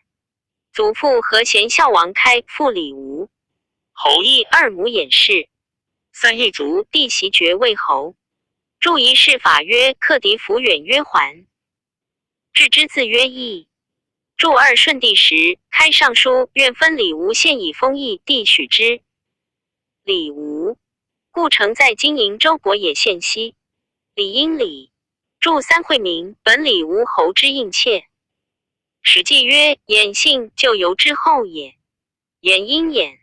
祖父和贤孝王开，父李吴。侯义二母衍氏。三一族弟袭爵为侯。注仪式法曰：克敌抚远曰桓。置之字曰义。注二顺帝时，开尚书，愿分李吴县以封邑，帝许之。李吴。故城在经营周国野县西。李英礼注三惠明，本李吴侯之应妾。史记曰：衍姓旧由之后也。衍因衍。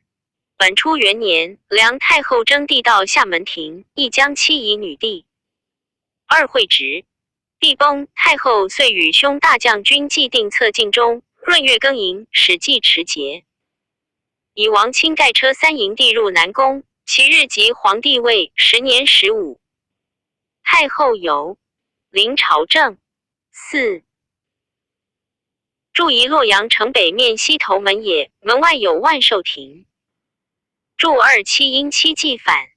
本初元年，梁太后征帝到厦门庭，亦将妻以女帝。二惠直，帝崩，太后遂与兄大将军既定策尽忠。闰月庚寅，始继持节，以王钦盖车三营地入南宫。其日即皇帝位，时年15。太后游临朝政。四注仪洛阳城北面西头门也，门外有万寿亭。注二七因七季反。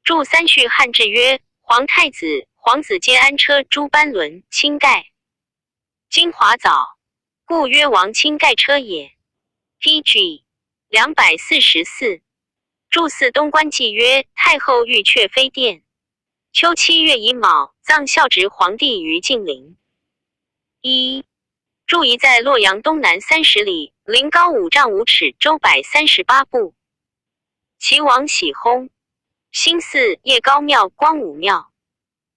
注三序汉志曰：皇太子、皇子皆安车诸班轮钦盖，金华藻，故曰王钦盖车也。P.G. 244。注四东官记曰：太后欲却妃殿。秋七月乙卯，葬孝直皇帝于靖陵。一注仪在洛阳东南30里，陵高5丈5尺，周138步。齐王喜薨。新寺叶高庙光武庙。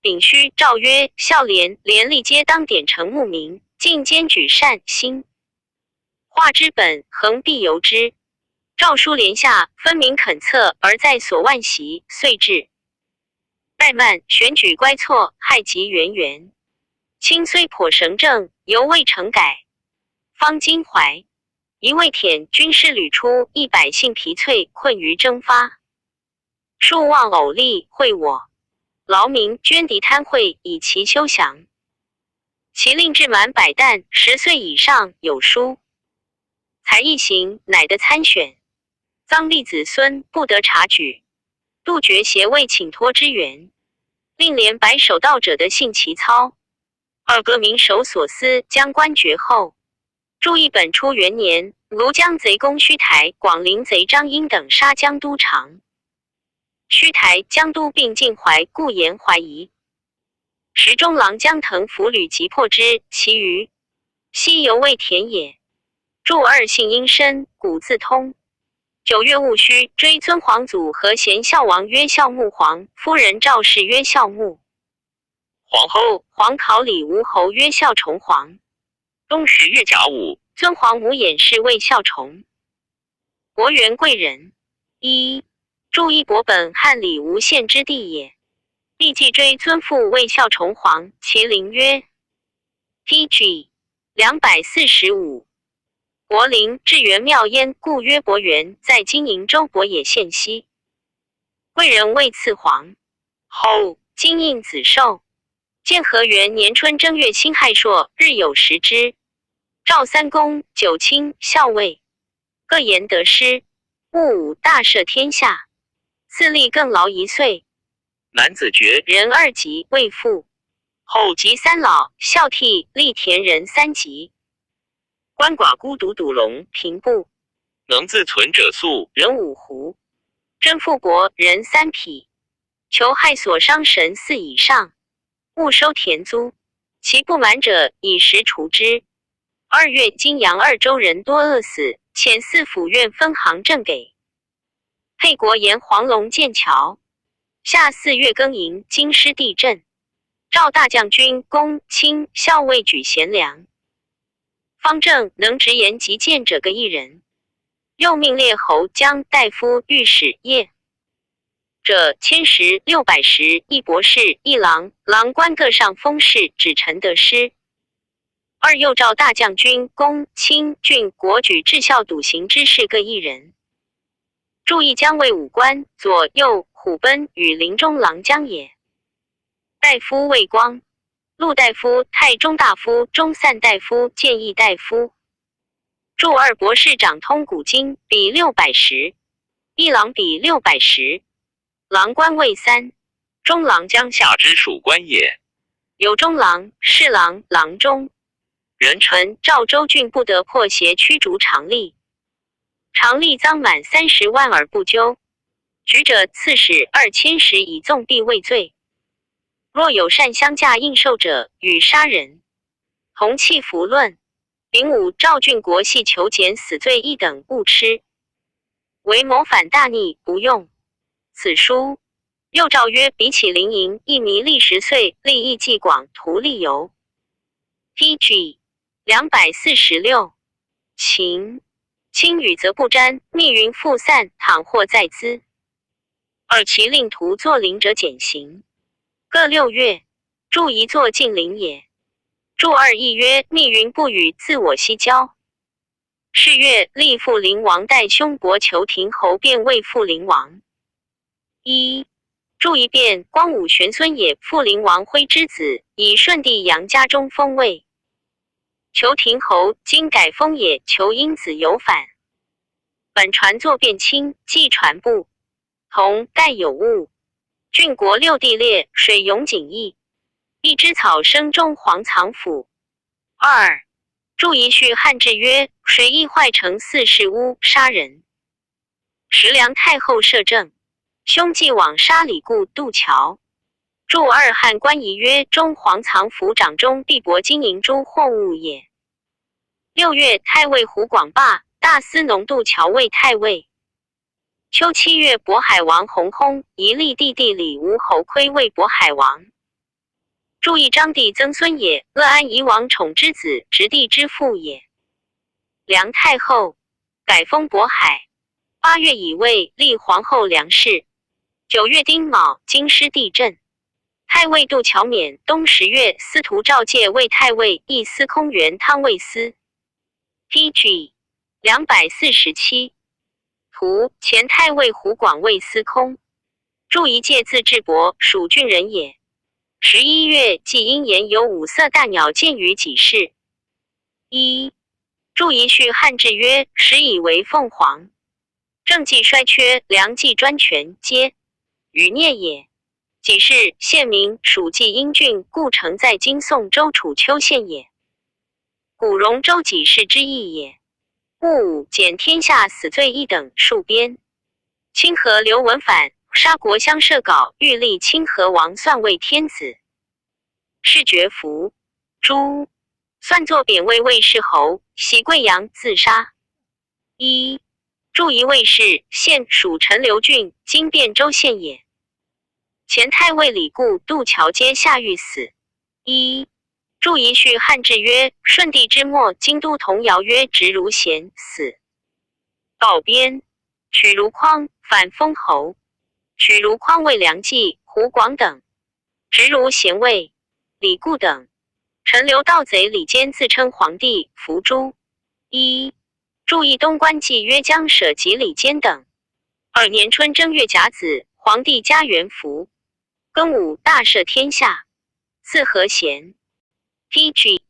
丙戌，诏曰：孝廉、廉吏皆当典成牧民，进兼举善心。化之本，恒必由之。诏书连下，分明恳策，而在所万惜，遂至。怠慢选举乖错，害及源源。卿虽颇绳正，犹未成改。方襟怀一味舔军师屡出，一百姓疲瘁，困于征发。庶望偶利惠我，劳民捐敌贪贿，以其休降。其令至满百担，10岁以上有书，才一行乃得参选。臧立子孙不得察举，杜绝邪位请托之源。令连白守道者的信其操。二革民守所思将官爵后。注一本初元年，庐江贼攻虚台，广陵贼张英等杀江都长。虚台江都并晋怀，故言怀疑。时中郎将腾俘虏击破之，其余西犹未田也。注二姓阴深，古自通。9月戊戌，追尊皇祖和贤孝王曰孝穆皇，夫人赵氏曰孝穆皇后。皇考李吴侯曰孝重皇。冬10月甲午，尊皇母衍氏为孝崇。国元贵人。一注一国本汉李吴县之地也。立即追尊父为孝重皇，其陵曰 P.G. 245。柏林至元庙焉，故曰柏园，在今瀛州博野县西。贵人位次皇后金印子寿。建和元年春正月辛亥朔，日有食之。赵三公、九卿、校尉各言得失。戊午，大赦天下。自立更劳一岁。男子爵人二级未复。后及三老，孝悌立田人三级。鳏寡孤独笃龙平部能自存者粟人五斛。真富国人三匹。求害所伤神四以上，勿收田租。其不满者，以实除之。2月，金阳二州人多饿死，遣四府院分行政给。沛国沿黄龙建桥。夏4月庚寅，京师地震。赵大将军、公卿、校尉举贤良。方正能直言极谏者各一人。又命列侯、将大夫、御史、业者千石、六百石、一博士、一郎、郎官各上封事，指陈得失。二又召大将军、公卿、郡国举至孝笃行之士各一人。注意将卫武官左右虎贲与林中郎将也。大夫魏光，陆大夫、太中大夫、中散大夫、谏议大夫。注二博士长通古今，比六百石。一郎比六百石。郎官位三，中郎将下之属官也。有中郎、侍郎、郎中。人臣赵州郡不得破邪驱逐常吏，常吏赃满30万而不究，举者刺史2000石以纵弊未罪。若有善相驾应受者，与杀人。同器服论。丙午，赵郡国系求减死罪一等，勿吃。为谋反大逆，不用。此书。又诏曰：比起灵营，一弥历10岁，利益既广，图利游。P.G. 246。秦轻雨则不沾，密云复散，倘或在兹。二其令徒作陵者减刑，各6月。注一作敬陵也。注二亦曰：密云不与自我西郊。是月，立复灵王代兄伯求亭侯，变为复灵王。一注一遍，光武玄孙也，复灵王徽之子，以顺帝杨家中封位。求亭侯，今改封也。求因子有反。本传作变清，既传不同，盖有误。郡国六地列，水涌井邑。一枝草生中黄藏府。二注一序汉志曰：水易坏成四世屋，杀人。时梁太后摄政，兄既往杀李固、渡桥。注二汉官仪曰：中黄藏府长中必帛金银诸货物也。6月，太尉胡广霸、大司农杜桥为太尉。秋7月，渤海王弘薨，一立弟弟李吴侯窥为渤海王。注意章帝曾孙也，乐安夷王宠之子，直弟之父也。梁太后改封渤海。8月乙未，立皇后梁氏。9月丁卯，京师地震。太尉杜乔免。冬10月，司徒赵介为太尉，议司空元汤卫司。P.G. 247。图前太尉胡广卫司空。注一介字智伯，蜀郡人也。11月，季阴言有五色大鸟见于己事。一注一序汉志曰：始以为凤凰。政既衰缺，梁冀专权，皆余孽也。己氏县名，蜀济阴郡故城在今宋州楚丘县也。古戎州己氏之意也。戊午，减天下死罪一等戍边。清河刘文反杀国相设稿，欲立清河王算为天子。是爵服诛，算作贬为卫氏侯，徙贵阳自杀。一注一卫氏县属陈留郡，今汴州县也。前太尉李固、杜桥皆下狱死。一注一序汉志曰：顺帝之末，京都同尧曰直如贤死。道边许如匡反封侯。许如匡为梁冀、胡广等。直如贤为李固等。陈留盗贼李坚自称皇帝，伏诛。一注意东关记曰将舍及李坚等。二年春正月甲子，皇帝加元服。庚午，大赦天下。赐和贤。P.G.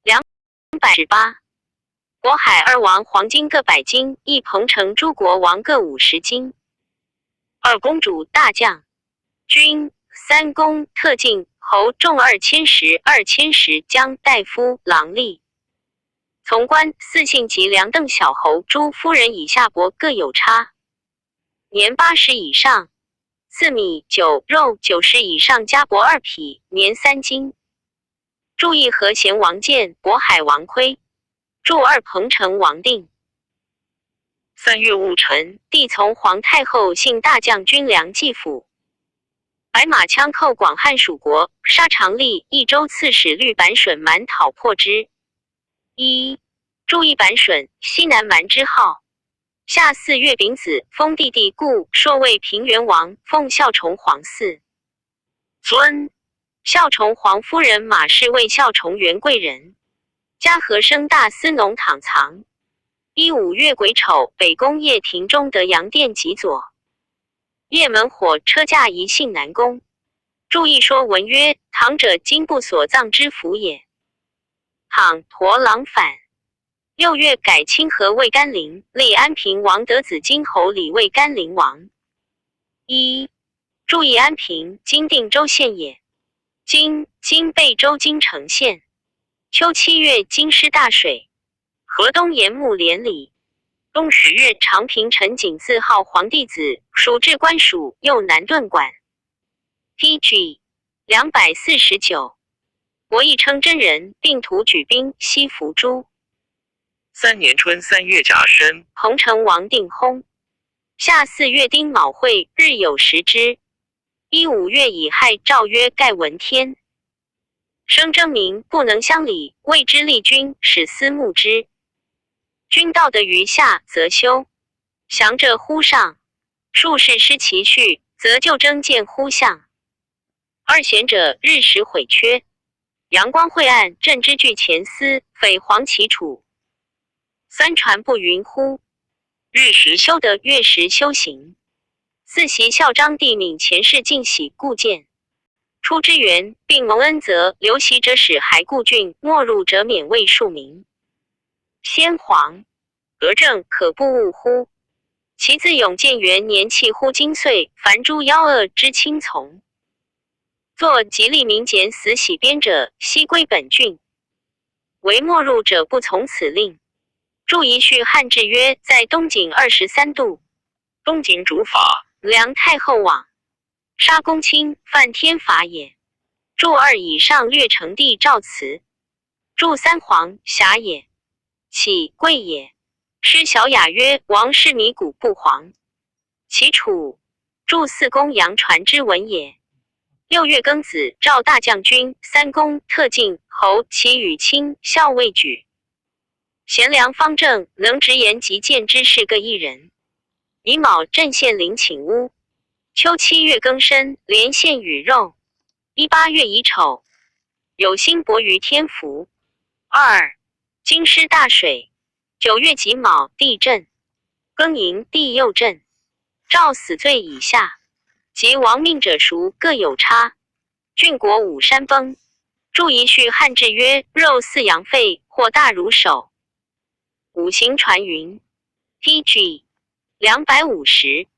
218。渤海二王黄金各百斤，一彭城诸国王各50斤。二公主大将军三公特进侯众二千石、二千石将大夫郎吏。从官四姓及梁邓小侯诸夫人以下伯各有差。年80以上，赐米酒肉90以上加帛2匹，年3斤。注意和贤王建、渤海王亏，注二彭城王定。3月戊辰，帝从皇太后幸大将军梁冀府。白马羌寇广汉属国，杀长吏益州刺史绿板笋蛮讨破之。一注意板笋，西南蛮之号。夏4月丙子，封弟弟故朔为平原王，奉孝崇皇嗣。尊孝崇皇夫人马氏为孝崇元贵人。嘉禾生大司农躺藏。一五月癸丑，北宫掖庭中德阳殿及左。雁门火车驾一信南宫。注意说文曰：唐者今不所葬之府也。倘驼狼反。6月改清河为甘陵，立安平王德子金侯李为甘陵王。一注意安平，今定州县也。今贝州金城县。秋7月，京师大水，河东盐木连里。冬10月，长平陈景自号皇帝子，属至官署右南顿管。P.G. 249。伯益称真人，并图举兵西伏诛。三年春三月甲申，彭城王定薨。夏4月丁卯会，日有食之。一五月乙亥，诏曰：盖文天生争民不能相礼，谓之立君，使思慕之。君道德于下，则修；降者乎上。术士失其序，则就征见乎相。二贤者，日食毁缺。阳光晦暗，朕之具前思，匪黄其处。三传不云乎？月食修德，月食修行。四袭孝章帝敏前世尽喜故见。出之源，并蒙恩泽，留袭者使还故郡，没入者免位庶民。先皇何政可不务乎？其自永建元年弃乎今岁，凡诸妖恶之亲从。作吉利民简死喜编者，悉归本郡。唯没入者不从此令。注一序汉志曰：在东景23度。东景主法。梁太后往，杀公卿，犯天法也。注二以上略成帝赵辞。注三皇侠也，启贵也。诗小雅曰：王室弥古不皇。齐楚注四公杨传之文也。6月庚子，赵大将军、三公、特进侯齐与卿校尉举。贤良方正，能直言极谏之士各一人。乙卯，镇县令请巫。秋七月庚申，连县雨肉。一八月乙丑，有星薄于天福。二，京师大水。9月己卯，地震。庚寅，地又震。诏死罪以下及亡命者赎各有差。郡国五山崩。注一序汉志曰：肉似羊肺，或大如手。五行传云，P.G. 250。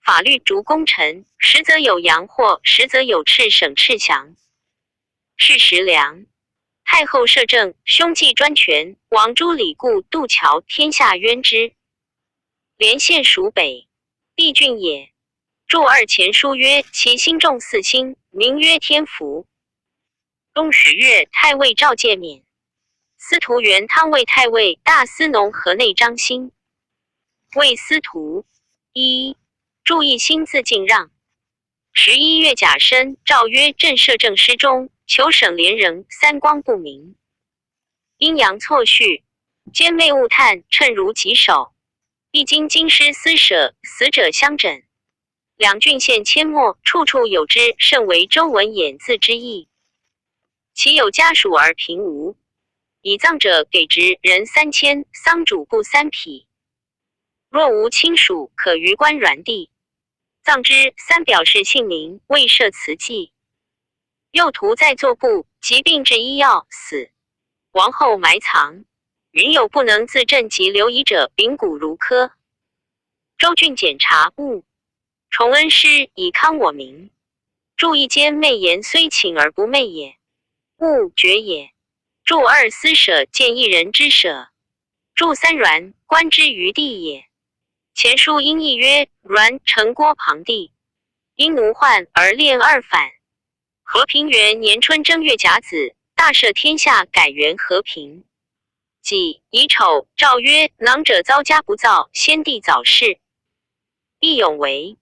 法律逐功臣，实则有阳或实则有赤省赤祥。是时梁太后摄政，兄忌专权，王诸李固、渡桥，天下冤之。连县属北，地郡也。注二前书曰：其星重四星，名曰天福。冬十月，太尉赵介免。司徒元汤卫太尉、大司农河内张兴卫司徒。一注意心自敬让。11月甲申，诏曰：朕摄政失中，求省连仍，三光不明，阴阳错序，奸媚物探，称如己手。一经京师私舍，死者相枕。两郡县阡陌，处处有之，甚为周文演字之意。其有家属而贫无，以葬者给职人3000，丧主布3匹。若无亲属，可于官鸾地葬之。三表示姓名，未设祠祭。右徒在作布，疾病治医药，死。王后埋藏。云有不能自镇及留遗者，秉骨如科。州郡检查务。崇恩师以康我民。注一间媚言虽请而不媚也，勿绝也。注二私舍见一人之舍。注三阮观之于地也。前书音译曰：阮城郭旁地，因奴患而恋二反。和平元年春正月甲子，大赦天下，改元和平。己乙丑，诏曰：囊者遭家不造，先帝早逝。义勇为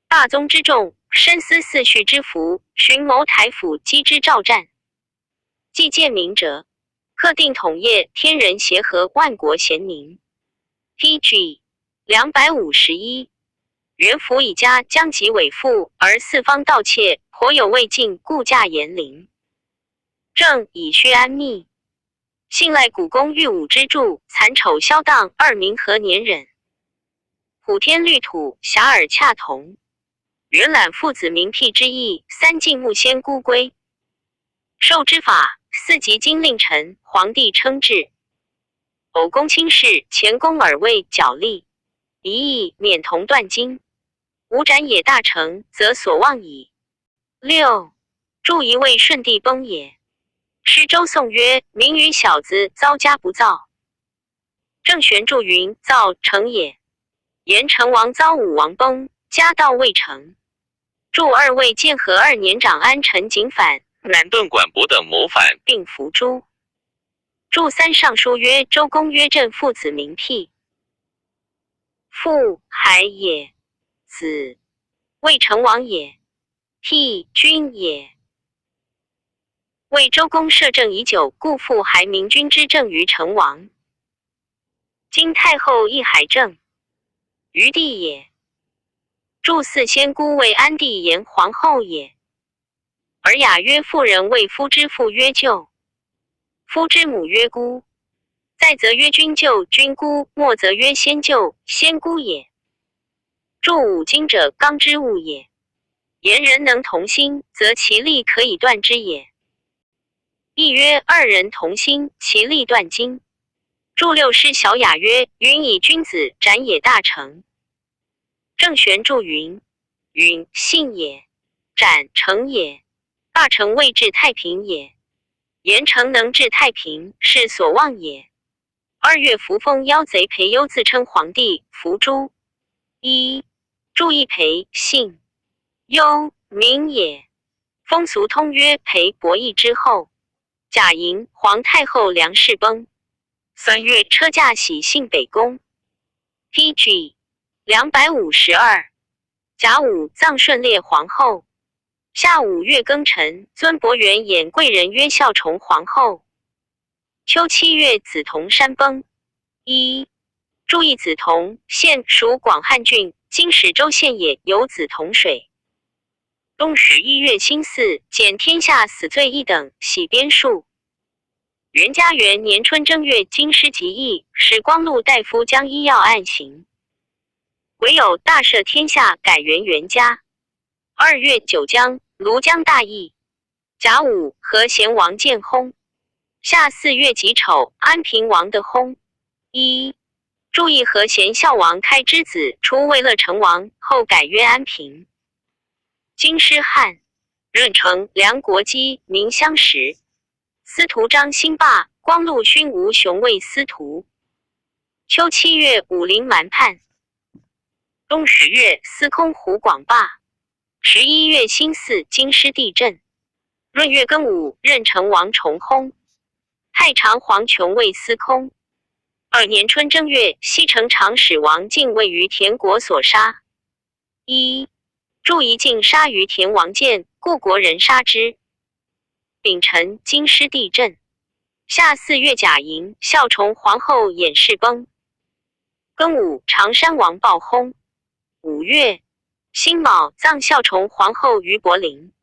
大宗之众，深思四序之福，寻谋台府击之赵战。既见明者，克定统业，天人协和，万国贤明。P.G. 251。元符以家将其委父，而四方盗窃，颇有未尽，故驾严陵。正以虚安密。信赖古公御武之助，残丑消荡，二民何年忍？普天绿土，遐迩恰同。云览父子明辟之意，三晋穆仙孤归。受之法，四级金令臣，皇帝称制。偶公卿士，前宫耳位角力，一意免同断金。无斩也大成，则所望矣。六注一位顺帝崩也。诗周颂曰：民与小子遭家不造。郑玄注云：造成也。言成王遭武王崩，家道未成。注二位建和二年长安陈景反，南顿管伯等谋反，并伏诛。注三尚书曰：周公曰：朕父子名辟，父海也，子魏成王也，辟君也。为周公摄政已久，故复还明君之政于成王。今太后亦还政于帝也。注四仙姑为安帝言皇后也。尔雅曰：妇人谓夫之父曰舅，夫之母曰姑。在则曰君舅、君姑，末则曰先舅、先姑也。注五经者，纲之物也。言人能同心，则其力可以断之也。亦曰：二人同心，其利断金。注六师小雅曰：云以君子斩也大成。郑玄注云：允信也，斩成也。大成未至太平也。言成能治太平，是所望也。2月，扶风妖贼裴优自称皇帝，伏诛。一注意裴姓幽名也。风俗通曰裴伯益之后。贾莹皇太后梁氏崩。3月，车驾喜幸北宫。P.G. 252。甲午，葬顺烈皇后。夏五月庚辰，尊伯元演贵人曰孝崇皇后。秋七月，紫铜山崩。一注意，梓潼县属广汉郡，今始州县也，有梓潼水。冬十一月辛巳，减天下死罪一等，徙边戍。元嘉元年春正月，京师集议，使光禄大夫将医药案行。癸酉，大赦天下，改元元嘉。二月九江，庐江大疫。甲午，和贤王建薨。夏四月己丑，安平王的薨。一注意和贤孝王开之子，初为乐成王，后改曰安平。京师汉，任城梁国基，名相识。司徒张兴霸，光禄勋吴雄为司徒。秋七月，武陵蛮叛。冬十月，司空胡广罢。11月辛巳，京师地震。闰月庚午，任城王重薨。太常黄琼为司空。二年春正月，西城长史王敬位于田国所杀。一注一敬杀于田王建，故国人杀之。丙辰，京师地震。夏四月甲寅，孝崇皇后偃氏崩。庚午，常山王暴薨。五月，辛卯，葬孝崇皇后于柏林。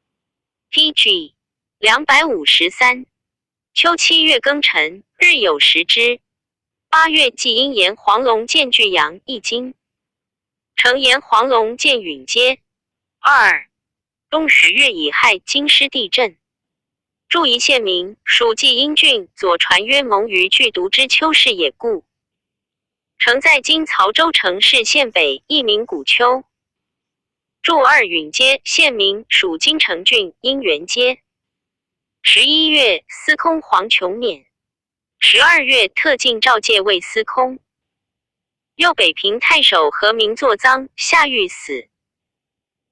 P.G. 253。秋七月庚辰，日有食之。8月，祭阴炎黄龙见巨阳一经。成炎黄龙见允阶。二冬十月乙亥，京师地震。注一县名，属济阴郡。左传曰：蒙于剧毒之丘是也故。城在今曹州城市县北，一名古丘。注二允阶，县名，属金城郡阴元街。11月，司空黄琼免。12月，特进赵介为司空。右北平太守何名作臧，下狱死。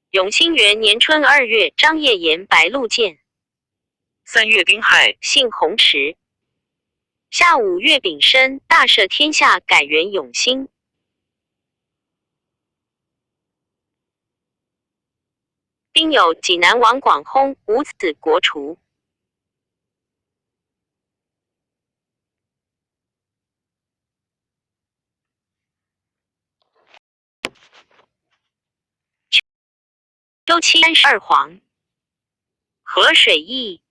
永兴元年春二月，张掖沿白鹿涧。三月丁亥，姓洪池。夏五月丙申，大赦天下，改元永兴。丁酉，济南王广薨，无子国除。秋七32黄，河水溢，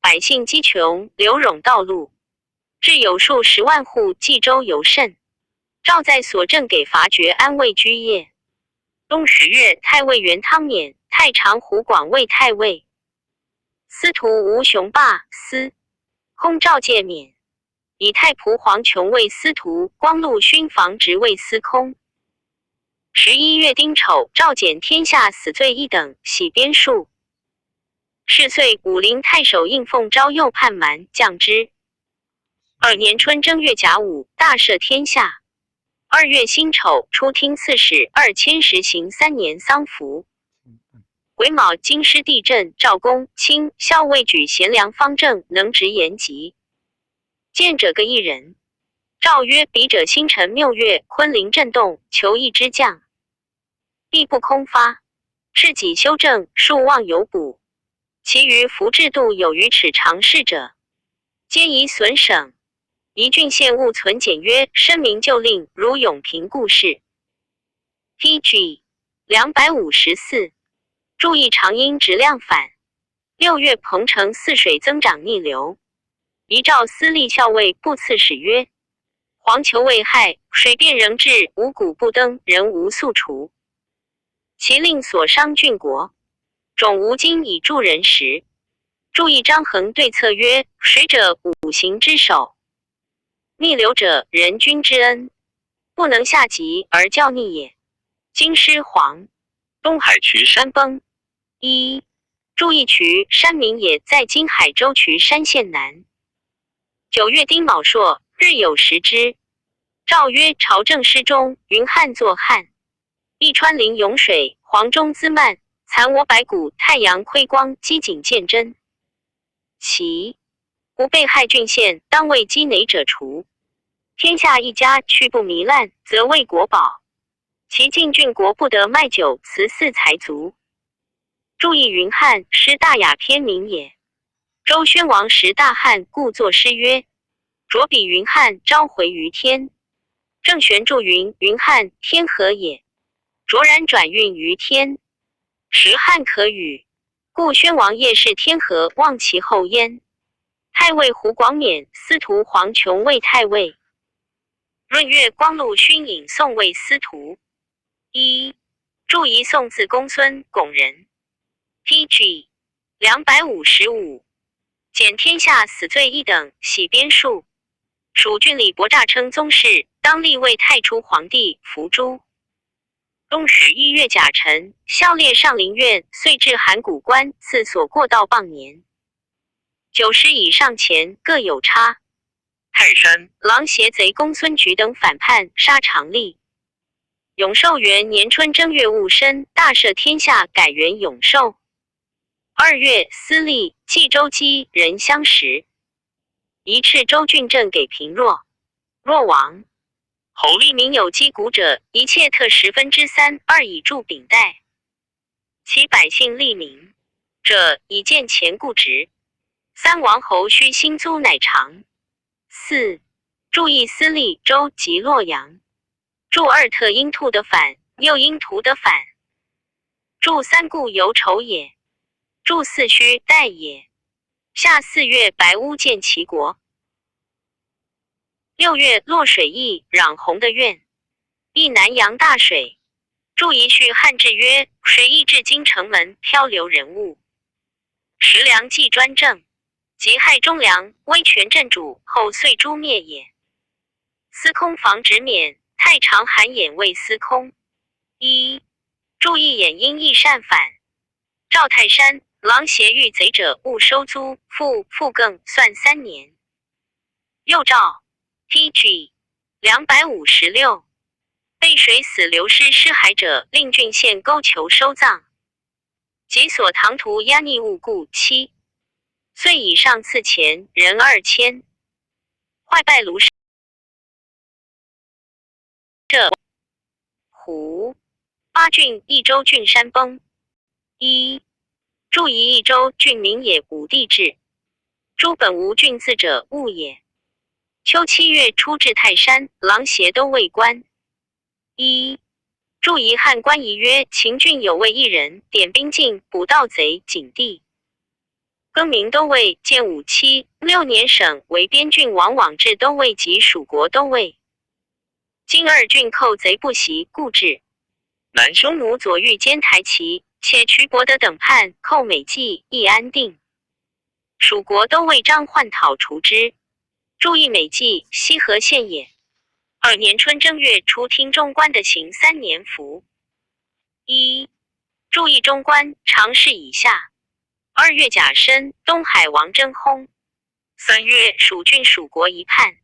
百姓饥穷，流冗道路，至有数十万户，济州尤甚。赵在所政给伐绝安慰居业。冬十月，太尉袁汤免，太常胡广为太尉，司徒吴雄霸司空赵介免，以太仆黄琼为司徒，光禄勋房直为司空。11月丁丑，赵减天下死罪一等，徙边戍。是岁，武陵太守应奉诏右叛蛮，降之。二年春正月甲午，大赦天下。二月辛丑，出听刺史2010行三年丧服。癸卯，京师地震，赵公卿校尉举贤良方正，能直言极，见者各一人。诏曰：彼者星辰谬月，坤灵震动，求一之将，必不空发。是己修正，庶望有补。其余服制度有余尺常事者，皆宜损省。宜郡县务存简约，申明旧令，如永平故事。P.G. 254。注意长音质量反。6月，彭城泗水增长逆流，遗诏司隶校尉布刺史曰：黄求未害，水变仍至，五谷不登，人无宿除。其令所伤郡国，种无金以助人食。注意张衡对策曰：水者，五行之首；逆流者，人君之恩，不能下级而教逆也。京师黄东海渠山山崩。一注意渠山名也，在今海州渠山县南。9月丁卯朔，日有食之。诏曰：朝政失中，云汉作汉。利川临涌水，黄中滋漫，残我百谷，太阳窥光，机井见真。其不被害郡县，当为积馁者除。天下一家去不糜烂，则为国宝。其晋郡国不得卖酒，辞祀才足。注意云汉诗大雅篇名也。周宣王时大旱，故作诗曰：“着笔云汉，召回于天。”郑玄注云：“云汉，天和也。”卓然转运于天，时汉可与。故宣王业视天和，望其后焉。太尉胡广勉、司徒黄琼为太尉。闰月，光禄勋尹宋为司徒。一注仪宋字公孙，巩人。P.G. 255，减天下死罪一等，徙边戍。蜀郡李伯诈称宗室，当立为太初皇帝，伏诛。冬十一月甲辰，校列上林苑，遂至函谷关，赐所过道傍年。90以上前各有差。泰山琅邪贼公孙举等反叛，杀常立。永寿元年春正月戊申，大赦天下，改元永寿。二月，司隶冀州畿人相食，移赤州郡镇给平弱。若亡。侯立民有积谷者，一切特3/10二以助秉代。其百姓利民者，以见钱固值。三王侯须新租乃偿。四注意司隶州及洛阳。注二特因兔的反，又因图的反。注三故犹丑也。注四须代也。夏四月，白乌见齐国。六月，洛水邑壤洪的院，邑南阳大水。注一序汉志曰：水邑至京城门，漂流人物。时梁冀专政，及害忠良，威权镇主，后遂诛灭也。司空房直免，太常韩衍为司空。一注意衍因亦善反。赵泰山狼邪遇贼者，勿收租，复复更算3年。又诏。P.G. 256，被水死流失尸骸者，令郡县勾求收葬。及所唐图押逆物故七岁以上赐钱人2000。坏败庐舍胡八郡益州郡山崩。一注仪益州郡名也，武帝制。诸本无郡字者，误也。秋七月，出至泰山，琅邪都尉官。一注仪汉官仪曰：秦郡有位一人，点兵进，捕盗贼，景帝。更名都尉，建武七六年省为边郡王往至都尉及蜀国都尉。今二郡寇贼不袭，故治。南匈奴左御监台骑，且渠伯德等叛，寇美纪，亦安定。蜀国都尉张焕讨除之。注意美纪，西河县也。二年春正月初，听中官的行三年服。一注意中官常侍以下。二月甲申，东海王征薨。三月，蜀郡蜀国一叛。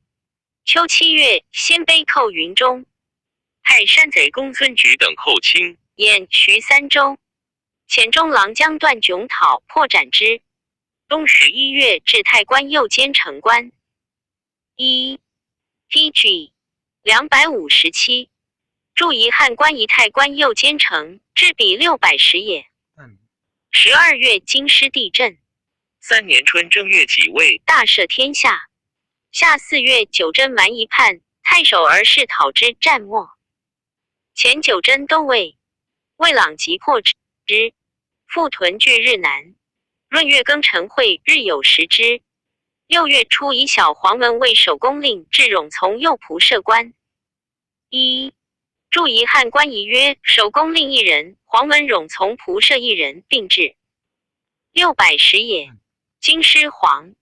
秋七月，鲜卑寇云中。泰山贼公孙举等寇侵兖徐三州，遣中郎将段炯讨，破斩之。冬十一月，至太官右监城官。一 P.G. 257，注仪汉官仪太官右监城，至比610也。12月，京师地震。三年春正月己未，大赦天下。夏四月，九真蛮夷叛，太守而氏讨之，战没。前九真都尉魏朗急破之，复屯聚日南。闰月庚辰会，日有食之。六月初，以小黄门为守宫令，至冗从右仆射官。一注仪汉官仪曰：守宫令一人，黄门冗从仆射一人，并制610也。京师黄。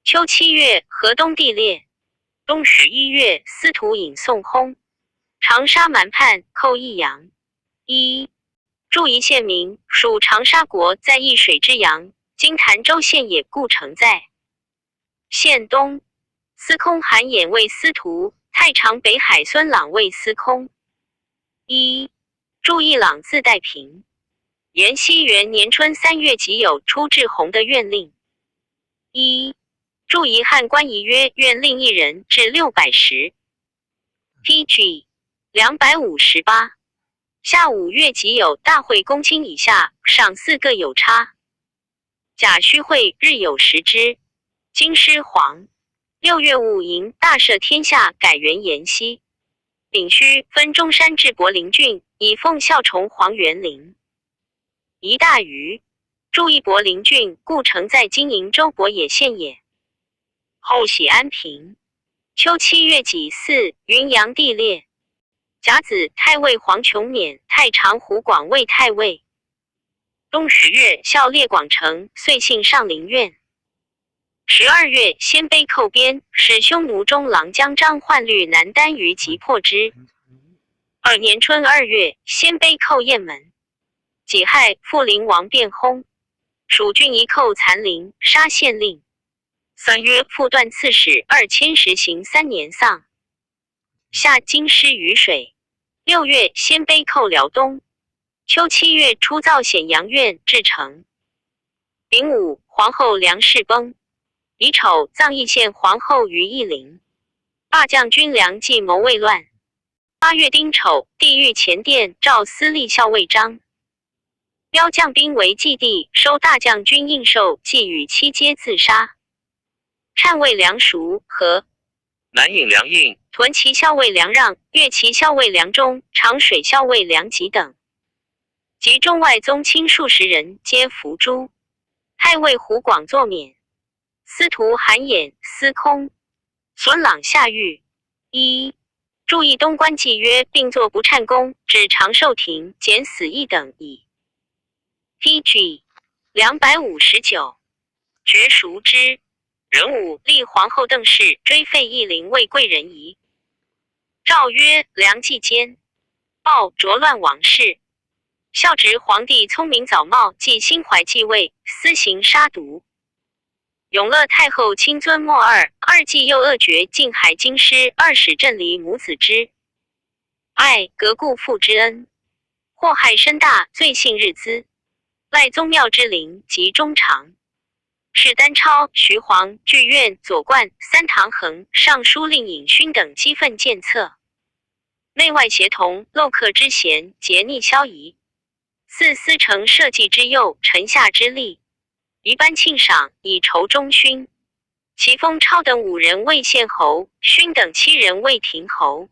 秋七月，河东地裂。冬十一月，司徒尹宋薨。长沙蛮叛，寇益阳。一注仪县名，属长沙国，在易水之阳，今潭州县也，故城在。县东，司空韩衍为司徒，太常北海孙朗为司空。一注意朗字代平。延熙元年春三月己酉，出至洪的院令。一注仪汉官仪曰：院令一人，至610。P.G. 258。夏五月己酉，大会公卿以下赏赐各有差。甲戌会，日有食之。京师黄。六月戊寅，大赦天下，改元延熙。丙戌，分中山至博陵郡，以奉孝崇皇元陵。宜大余，注意博陵郡，故城在今瀛州博野县也。后喜安平。秋七月己巳，云阳地裂。甲子，太尉黄琼免太常湖广卫太尉。冬十月，校列广成，遂幸上林苑。12月，鲜卑寇边，使匈奴中郎将张焕律南单于击破之。二年春二月，鲜卑寇雁门。己亥，阜陵王变薨。蜀郡一寇残陵，杀县令。3月，复断刺史2000石，行三年丧。夏，京师雨水。6月，鲜卑寇辽东。秋七月，初造显阳院，至成。丙午，皇后梁氏崩。乙丑，葬义献皇后于义陵。大将军梁冀谋未乱。8月丁丑，帝御前殿诏司隶校尉张彪将兵围冀地，收大将军印绶，既与妻皆自杀。禅位梁熟和南尹梁应、屯骑校尉梁让、越骑校尉梁忠、长水校尉梁吉等，及中外宗亲数十人，皆伏诛。太尉胡广作免。司徒韩衍、司空孙朗下狱。一注意东官契约，并作不忏公，指长寿亭，减死役等矣。P.G. 259，绝熟之。壬午，立皇后邓氏，追废义陵为贵人仪。诏曰：梁冀监，报浊乱王室。孝直皇帝聪明早耄，既心怀继位，私行杀毒。永乐太后亲尊莫二，二继又恶绝靖海京师二使镇离母子之爱，革故父之恩，祸害深大，罪幸日滋。赖宗庙之灵及中长，是丹超、徐晃、剧院、左冠、三堂衡、尚书令尹勋等激愤谏策，内外协同，漏刻之嫌，节逆消夷。四司成社稷之佑，臣下之利。一般庆赏，以酬忠勋。其封超等五人为县侯，勋等七人为亭侯。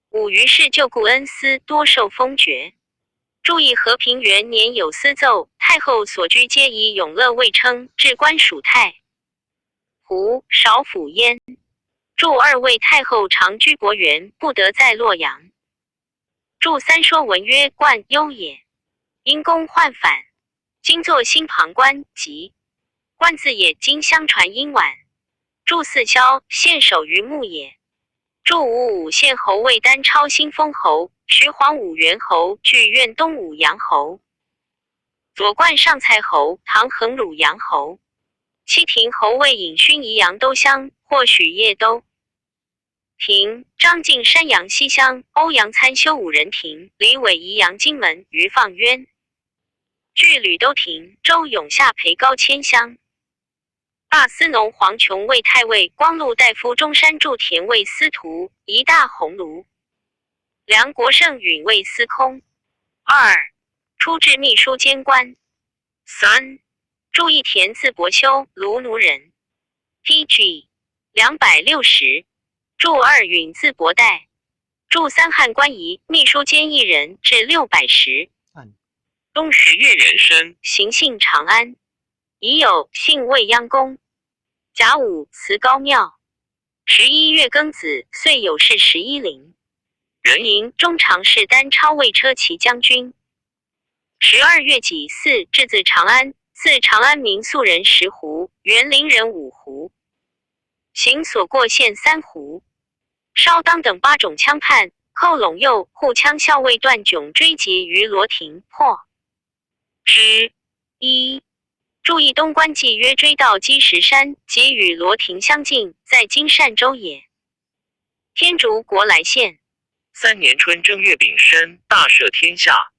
五于是旧故恩司多受封爵。注意和平元年有司奏，太后所居皆以永乐位称，至官属太湖少府焉。注二位太后长居博园，不得在洛阳。注三说文曰：冠忧也，因公患反。今作新旁观，即冠字也。今相传音晚。注四萧，县守于牧也。注五武县侯魏丹超新封侯，徐晃武元侯，具院东武阳侯。左冠上蔡侯，唐恒汝阳侯。七亭侯魏颖勋宜阳都乡，或许叶都。亭张敬山阳西乡，欧阳参修武人亭，李伟宜阳金门，于放渊。据吕都亭，周永下裴高迁乡。大司农黄琼为太尉，光禄大夫中山筑田为司徒，一大鸿胪。梁国胜允为司空。二出至秘书监官。三注意田字伯修，卢奴人。P.G. 260。注二允字伯代。注三汉官仪秘书监一人，至610。冬十月壬申，行幸长安，已有幸未央宫。甲午，辞高庙。11月庚子，岁有事十一陵。壬寅，中常侍丹超卫车骑将军。12月己巳，至自长安，自长安民宿人10斛，园林人5斛。行所过县3斛。稍当等八种枪叛，寇陇右护羌校尉段炯追击于罗亭，破。之一，注意东关记曰追到积石山，即与罗亭相近，在今单州也。天竺国来县。三年春正月丙申，大赦天下。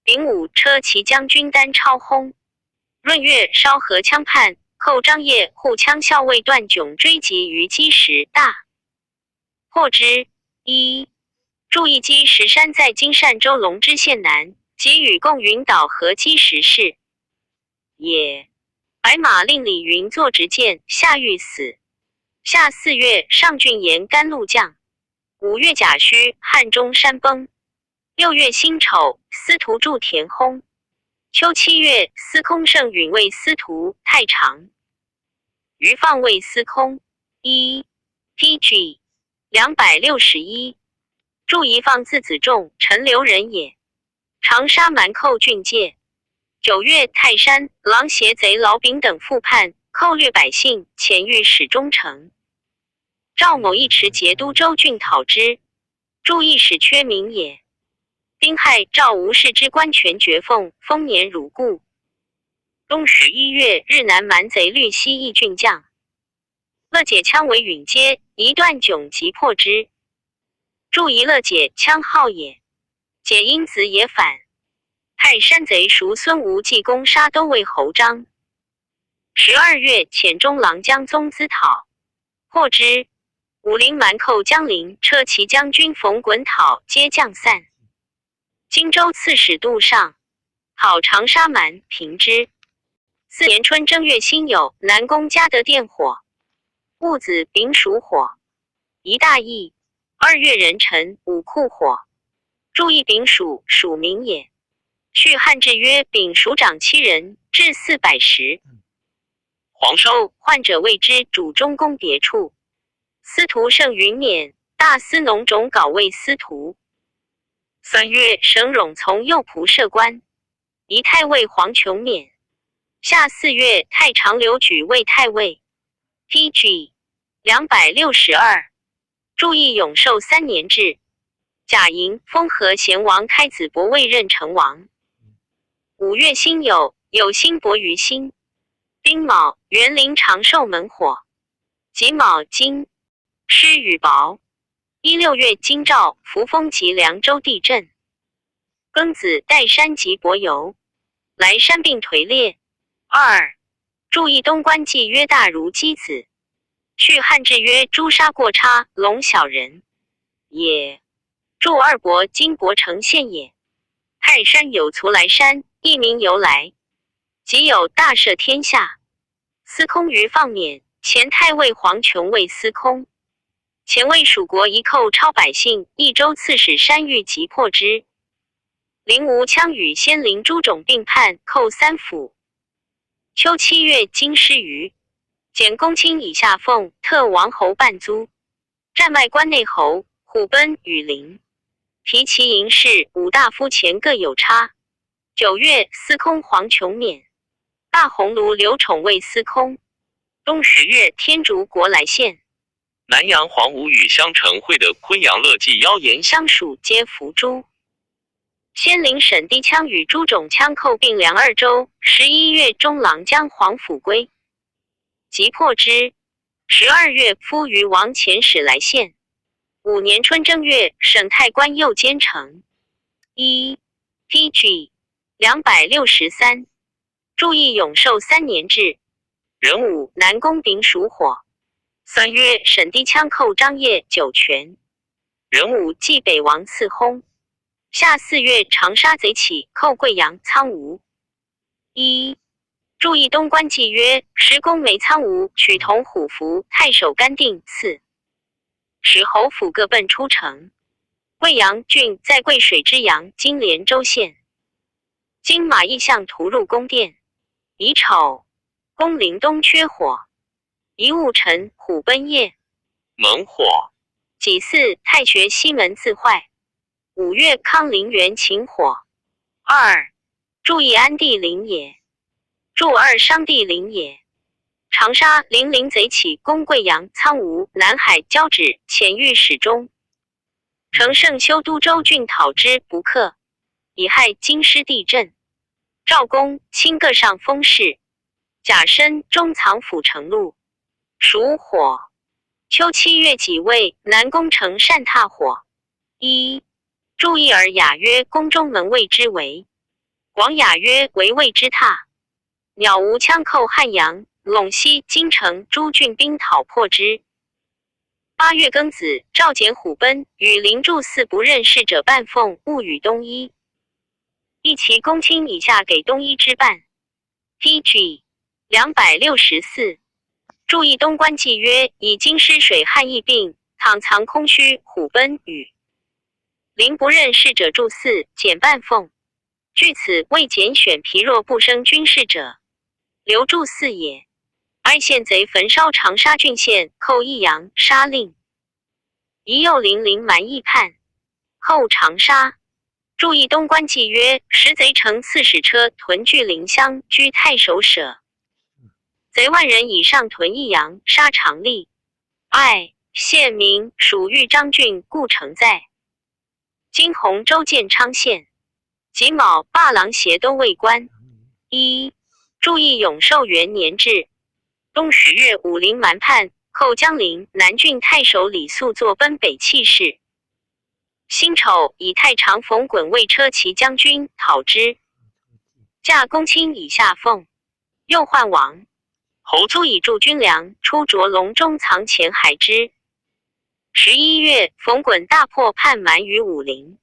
丙午，车骑将军丹超薨。闰月，烧禾羌叛，寇张掖护羌校尉段炯追击于积石，大破之。一，注意积石山在今单州龙之县南。即与贡云岛合积石事也。白马令李云坐执剑，下狱死。夏四月，上郡沿甘露降。五月甲戌，汉中山崩。六月辛丑，司徒助田薨。秋七月，司空盛允为司徒太常，于放为司空。一 PG 261，注一放字子仲，陈留人也。长沙蛮寇郡界。九月，泰山狼邪贼老炳等复叛，寇掠百姓，遣御史中丞赵某一持节都州郡讨之。注意使缺民也。丁亥，赵吴氏之官权爵奉，丰年如故。冬十一月，日南蛮贼律西邑郡将乐解羌为允阶，一段迥即破之。注一乐解羌号也，解因子也反。泰山贼叔孙无忌攻杀都尉侯章。12月，遣中郎将宗资讨，破之。武陵蛮寇江陵车骑将军冯滚讨，皆将散。荆州刺史杜尚讨长沙蛮，平之。四年春正月辛酉，南宫嘉德殿火，戊子丙鼠火，一大义。二月壬辰，武库火。注意丙鼠，鼠名也。续汉志曰：丙鼠长七人，至410。黄烧患者谓之主中宫别处。司徒盛云免，大司农种稿为司徒。三月，沈荣从右仆射官，仪太尉黄琼免。夏四月，太常刘举为太尉。P.G. 262，注意永寿三年制。贾莹封和贤王开子伯位任成王。五月辛酉，有辛伯于辛。丁卯，园林长寿门火。己卯，金湿雨薄。一六月，京兆、扶风及凉州地震。庚子，岱山及伯游，来山并颓裂。二，注意东关记曰大如箕子。续汉志曰诛杀过差龙小人也。注二伯今伯城县也。泰山有徂来山，一名由来。即有大赦天下。司空于放免，前太尉黄琼为司空。前魏蜀国一寇超百姓，益州刺史山芋即破之。灵吴羌与先灵诸种并叛，寇三府。秋七月，京师于简公卿以下奉特王侯半租，战卖关内侯虎贲羽林，提其营事五大夫前各有差。九月，司空黄琼免，大鸿胪刘宠为司空。冬十月，天竺国来献。南阳黄吴与襄城会的昆阳乐记妖言相属，皆伏诛。先灵沈低羌与诸种羌寇并梁二州。11月，中郎将黄甫归，即破之。12月，夫余王遣使来献。五年春正月，省太官右监丞。一 P.G. 263，注意永寿三年制。壬午，南宫丙属火。三月，沈低羌寇张掖、酒泉。壬午，冀北王赐薨。夏四月，长沙贼起，寇贵阳、苍梧。一注意东关记曰：石公梅苍梧，取同虎符，太守甘定赐。使侯府各奔出城。贵阳郡在贵水之阳，今连州县。金马义相突入宫殿。乙丑，宫陵东缺火。一戊辰，虎贲夜。猛火。己巳，太学西门自坏。五月，康陵园寝火。二，注意安帝陵也。注二商帝陵也。长沙零陵贼起，攻贵阳、苍梧、南海、交趾，遣御史中乘胜修都州郡讨之，不克。乙亥，京师地震。赵公亲各上封事。甲申，中藏府城路。属火。秋七月己未，南宫城善踏火。一注意尔雅曰：宫中门卫之为。广雅曰：为卫之榻。鸟无羌寇汉阳、陇西、京城诸郡兵讨破之。八月庚子，赵简虎贲与灵柱寺不认识者半奉，勿与东医。一其公卿以下给东医之半。P.G. 264。注意东关记曰：以京师水旱疫病，躺藏空虚，虎贲羽。临不任事者助祀，减半俸。据此未拣选疲弱不生军事者，留助祀也。哀县贼焚烧长沙郡县，寇益阳，杀令。宜右陵陵蛮亦叛，寇长沙。注意东关记曰：时贼乘刺史车屯聚临湘，居太守舍。贼万人以上屯益阳，杀长吏。爱县名属豫章郡故城在。今洪州建昌县。己卯，霸郎协都尉官。一注意永寿元年制。冬十月，武陵蛮叛，寇江陵，南郡太守李肃作奔北弃市。辛丑，以太常冯衮为车骑将军，讨之。驾公卿以下俸。又患王侯足以助军粮，出着笼中藏钱海之。11月，冯衮大破叛蛮于武陵。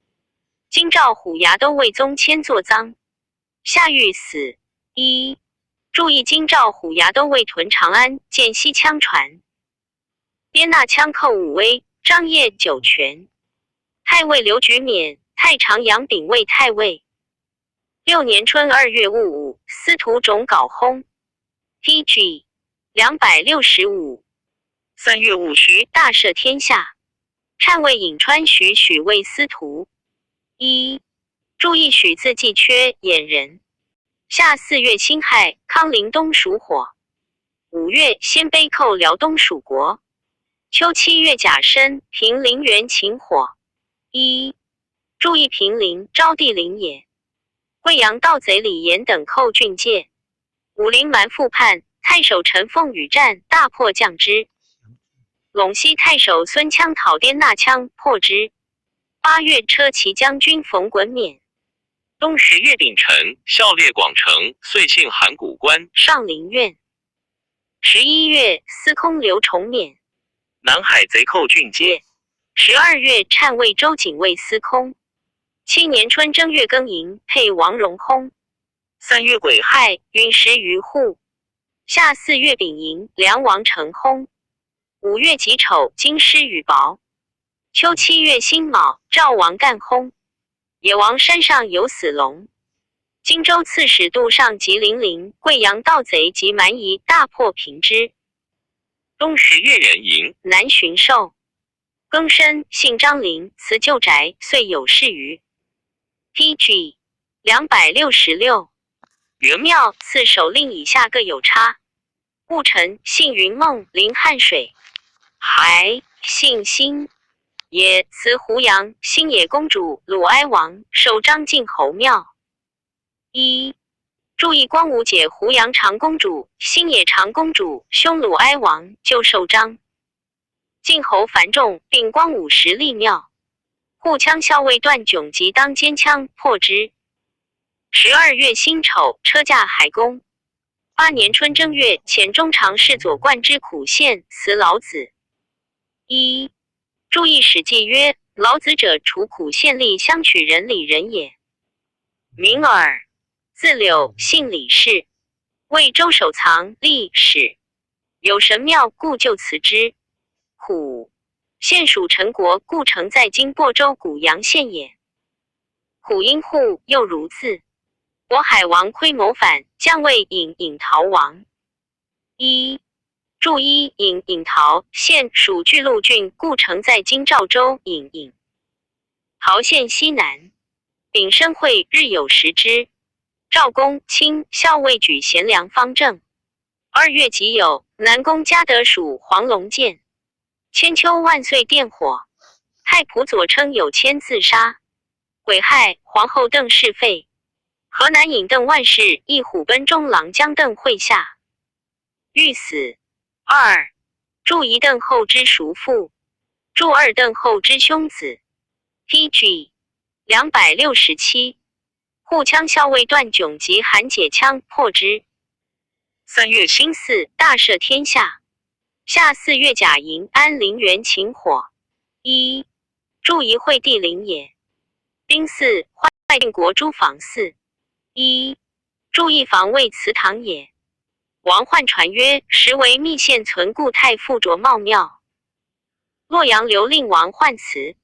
京兆虎牙都尉宗谦作赃，下狱死。一注意京兆虎牙都尉屯长安，见西羌船，边纳羌寇武威，张掖酒泉。太尉刘举免，太常杨秉为太尉。六年春二月戊午，司徒种皋薨。P.G. 265。三月戊戌，大赦天下。禅位颍川许许为司徒。一注意许字季缺，衍人。夏四月辛亥，康陵东属火。五月，鲜卑寇辽东属国。秋七月甲申，平陵原秦火。一注意平陵，昭帝陵也。贵阳盗贼李严等寇郡界。武陵蛮复叛，太守陈凤与战，大破将之。陇西太守孙羌讨滇纳羌，破之。8月，车骑将军冯衮免。冬十月丙辰，校列广成，遂幸函谷关。上林苑。11月，司空刘崇免。南海贼寇郡街。12月，禅位周景为司空。七年春正月庚寅，配王荣薨。三月癸亥，陨石于户。夏四月丙寅，梁王成薨。五月己丑，京师雨雹。秋七月辛卯，赵王干薨。野王山上有死龙。荆州刺史杜尚及零陵、贵阳盗贼及蛮夷，大破平之。冬十月壬寅，南巡狩。庚申，姓张林，辞旧宅，岁有事于。P.G. 266。元庙赐首令以下各有差。戊辰，姓云梦，临汉水。还姓辛。也辞胡杨新野公主鲁哀王受张晋侯庙。一注意光武解胡杨长公主新野长公主兄鲁哀王就受张晋侯樊仲并光武时立庙。护羌校尉段迥及当坚枪破之。12月辛丑，车驾海公。八年春正月，遣中常侍左冠之苦县辞老子。一注意《史记》曰：“老子者，楚苦县吏相取人里人也。名耳，字柳，姓李氏，为周守藏历史。有神庙，故就辞之。苦县属陈国，故城在今亳州古阳县也。苦因户又如字。渤海王窥谋反，将位尹尹陶王。一注一尹尹陶县属巨鹿郡，故城在今赵州尹尹陶县西南。丙申会日有食之。赵公卿校尉举贤良方正。二月己酉，南宫嘉德属黄龙剑。千秋万岁电火。太仆左称有谦自杀。癸亥，皇后邓氏废。河南尹邓万世一虎贲中郎将邓会下。欲死。二注一邓后之叔父，注二邓后之兄子。P.G. 267。护羌校尉段迥及韩解羌破之。三月辛巳，大赦天下。夏四月甲寅，安陵园秦火。一注一惠帝陵也。丁巳，坏定国诸房寺。一注意防卫祠堂也。王焕传曰：实为密县存故太傅卓茂庙。洛陽劉令王涣辭。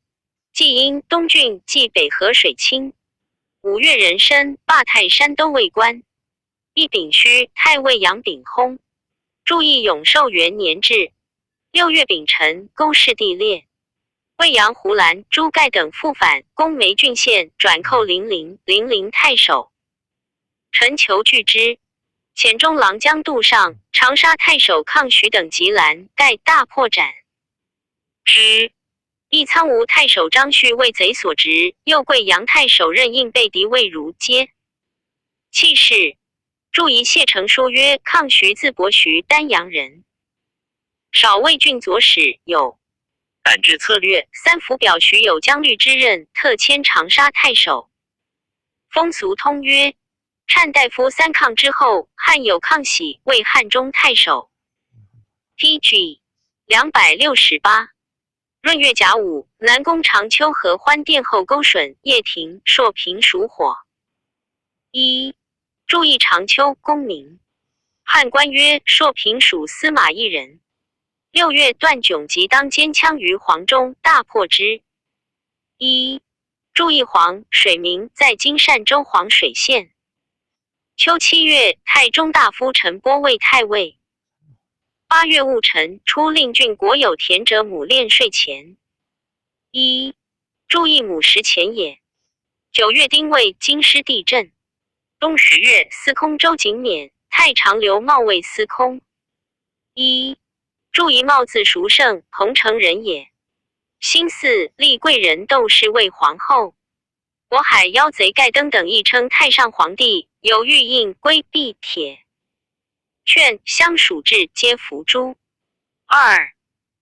季陰東郡冀北河水清。5月壬申，罷泰山都尉官。一丙戌，太尉楊秉薨。注意永壽元年制。6月丙辰，勾氏地裂。渭陽胡蘭、朱蓋等復返，攻梅郡縣，轉寇零陵，零陵太守。陳求拒之。遣中郎將杜尚、長沙太守亢許等及蘭，蓋大破斬之。義蒼梧太守張旭為賊所執，右桂陽太守任應被敵魏如皆棄市。注儀謝成書曰：亢徐字伯徐，丹陽人。少魏郡左使有胆智策略。三府表徐有将律之任，特迁長沙太守。風俗通曰：單大夫三亢之後，漢有亢喜為漢中太守。P.G. 268。閏月甲午，南宮長秋合歡殿後溝筍葉庭朔平屬火。一注意長秋功名。漢官曰朔平屬司馬懿人。6月，段炯及當堅槍於黃中，大破之。一注意黃水名，在今單州黃水縣。秋7月，太中大夫陳波為太尉。8月戊辰，出令郡國有田者畝練稅錢。一注意畝食錢也。9月丁未，京師地震。冬10月，司空周景免，太常劉茂為司空。一注意茂字叔勝，彭城人也。辛巳，立貴人竇氏為皇后。渤海妖賊蓋登等亦稱太上皇帝，有玉印龜幣帖。勸鄉屬志皆伏誅。二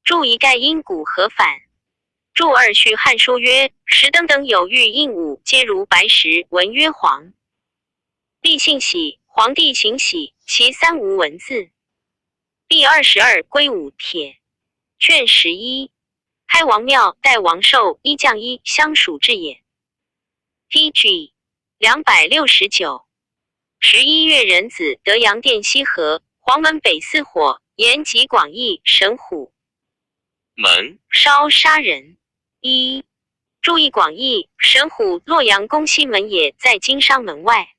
注一蓋因古河反。注二序漢書曰：石登等有玉印五，皆如白石，文曰皇。帝姓喜，皇帝行喜，其三無文字。第22歸五帖。卷11。開王廟，代王壽，一將一相屬志也。P.G. 269。11月壬子，德陽殿西河黃門北寺火，延吉廣義神虎門燒殺人。一注意廣義神虎洛陽宮西門也，在經商門外。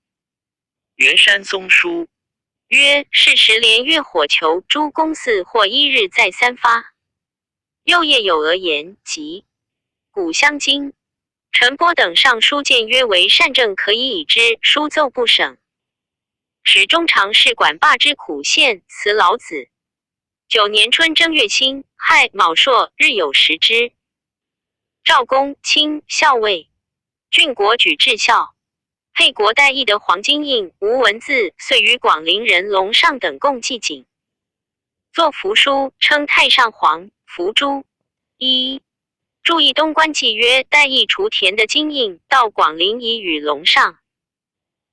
袁山松書曰：是時連月火球諸宮寺或一日再三發。又夜有訛言，即古相經。陳波等上書諫曰：為善政可以已之，書奏不省。使中常侍管霸之苦獻辭老子。9年春正月辛亥卯朔，日有食之。趙公卿校尉，郡國舉至孝。沛國戴義得黃金印，無文字，遂與廣陵人龍尚等共祭井。作符書，稱太上皇。符誅。一注意東官記曰：戴義除田的金印，到廣陵以與龍尚。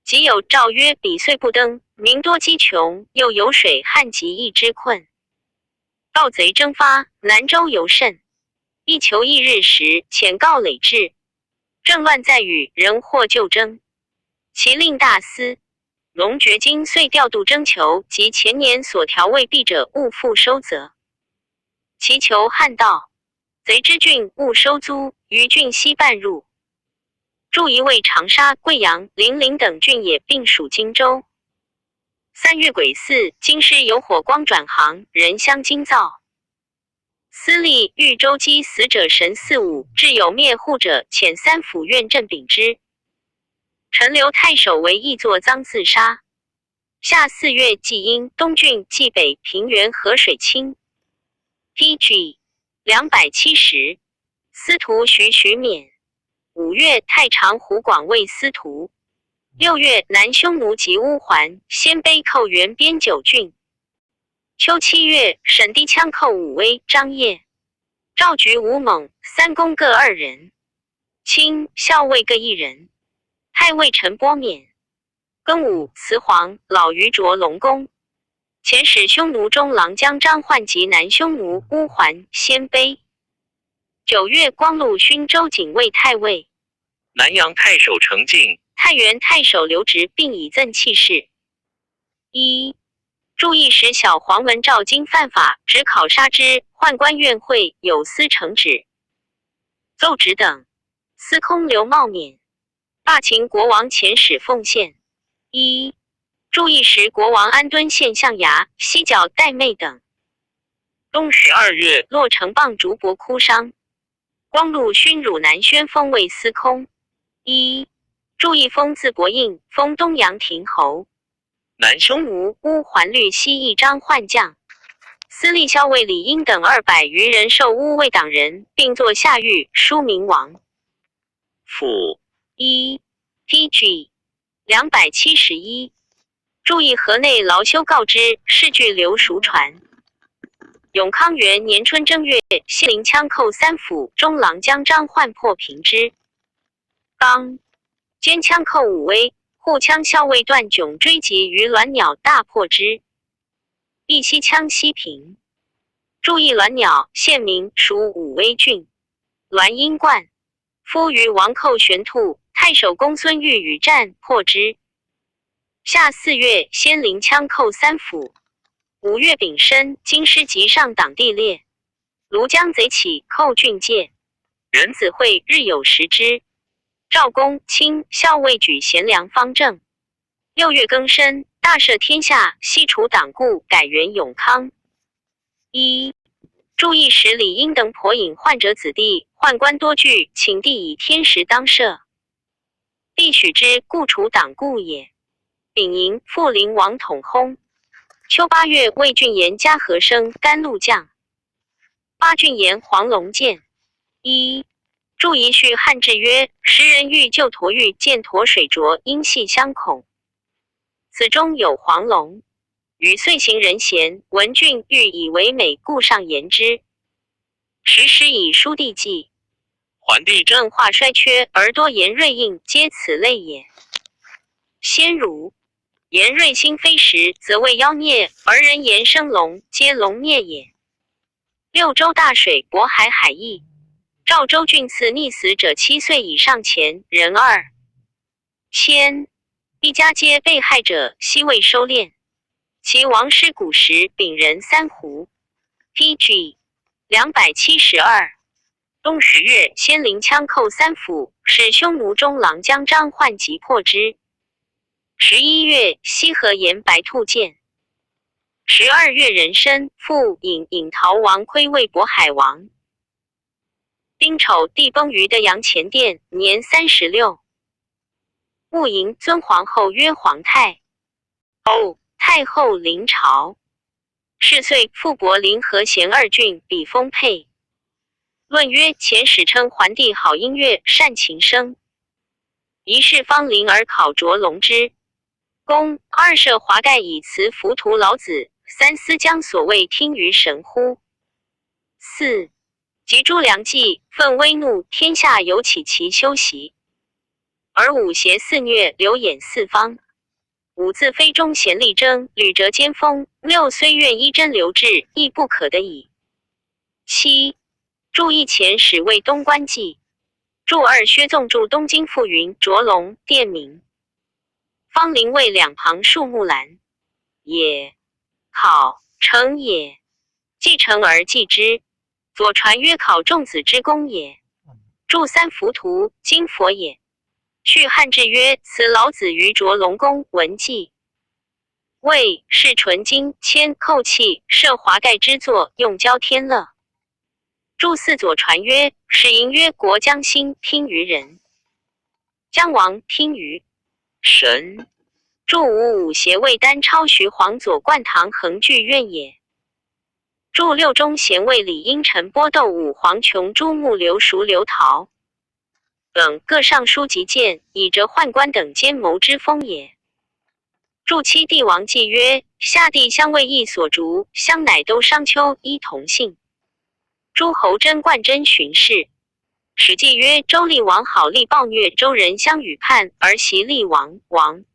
即有詔曰：彼歲不登，民多飢窮，又有水旱疾疫之困。盜賊爭發，南州尤甚。一求一日時，遣告累至。政亂在與，人禍就爭。其令大司龍覺經遂調度徵求及前年所調未畢者，勿復收責。其求漢道賊之郡，勿收租，於郡西半入。注一位長沙、桂陽、零陵等郡也，並屬荊州。3月癸巳，京師有火光轉行，人相驚噪。司隶豫州擊死者神四五，至有滅戶者，遣三府院鎮秉之。陳留太守為義作臧自殺。夏4月，季陰東郡冀北平原河水清。P.G. 270。司徒徐徐免。5月，太常胡廣為司徒。6月，南匈奴及烏桓、鮮卑寇原邊九郡。秋7月，沈帝羌寇武威、張掖。趙局吳猛三公各二人，卿校尉各一人。太尉陳波免。庚午，辭黃老於卓龍宮。遣使匈奴中郎將張渙及南匈奴、烏桓、鮮卑。9月，光祿勳周景為太尉。南陽太守程進、太原太守劉直，並以贈棄市。一注意使小黄文赵经犯法，只考杀之。宦官院会有司承旨、奏旨等。司空刘茂免。罢秦国王遣使奉献。一注意时国王安敦献象牙、犀角、玳瑁等。冬12月，洛城傍竹帛哭丧。光禄勋汝南宣封为司空。一注意封字伯应，封东阳亭侯。南匈奴乌桓律西一张换将。司隶校尉李英等200余人受乌魏党人，并作下狱，书明王。府。一 PG 271。注意河内劳修告知，事据刘叔传。永康元年春正月，西陵羌寇三府，中郎将张焕破平之。刚兼羌寇武威，护羌校尉段炯追击于鸾鸟，大破之。义西羌西平。注意鸾鸟，县名属武威郡。栾阴观，夫于王寇玄兔，太守公孙玉与战，破之。夏4月，先灵羌寇三府。5月丙申，京师及上党地裂。庐江贼起，寇郡界。人子会日有食之。赵公卿校尉举贤良方正。6月庚申，大赦天下，西除党锢，改元永康。一注意使李英等颇引患者子弟，宦官多惧，请帝以天时当赦。帝许之，故除党锢也。丙寅，复灵王统薨。秋8月，魏郡严加和升甘露将。八郡严黄龙剑。一注一序汉志曰：时人欲救驼玉，见驼水浊，应系相恐。此中有黄龙。与遂行人贤，闻郡欲以为美，故上言之。时师以书地记。桓帝政化衰缺而多言锐硬，皆此类也。先儒言瑞星飞时，则谓妖孽；而人言生龙，皆龙孽也。六州大水，渤海海邑。赵州郡赐溺死者7岁以上前人2000，一家皆被害者，悉未收敛。其王师古时丙人3斛。P.G. 272。冬10月，先灵羌寇三府，使匈奴中郎将张焕击破之。11月，西河沿白兔涧。12月壬申，复引引陶王窥为渤海王。丁丑，帝崩于德阳前殿，年36。戊寅，尊皇后曰皇太后。太后临朝。是岁，复博临和贤二郡，比封配。论曰：前史称桓帝好音乐，善琴声。一世方灵而考卓龙之。公二设华盖以辞浮屠老子，三思将所谓听于神乎？四及诸梁冀，奋威怒，天下有起其修习，而五邪肆虐，流衍四方。五自非忠贤力争，履折尖锋。六虽愿依真留志，亦不可得已。七注意前使为东关记。注二薛纵注东京复云卓龙殿名。芳林为两旁树木兰也。考成也，继承而继之。左传曰：考仲子之功也。注三浮屠，今佛也。续汉志曰：此老子于卓龙宫文记。魏是纯金铅扣器设华盖之作，用交天乐。注四左传曰：始盈曰：国将兴，听于人；将亡，听于神。注五五邪魏丹超徐晃左冠堂横剧院也。注六中贤魏李英陈波窦武黄琼朱穆刘叔刘陶等各尚书急谏，以折宦官等奸谋之风也。注七帝王纪曰：夏帝相位义所逐，相乃都商丘一同姓。诸侯贞贯真巡视。史记曰：周厉王好利暴虐，周人相与叛，而袭厉王王。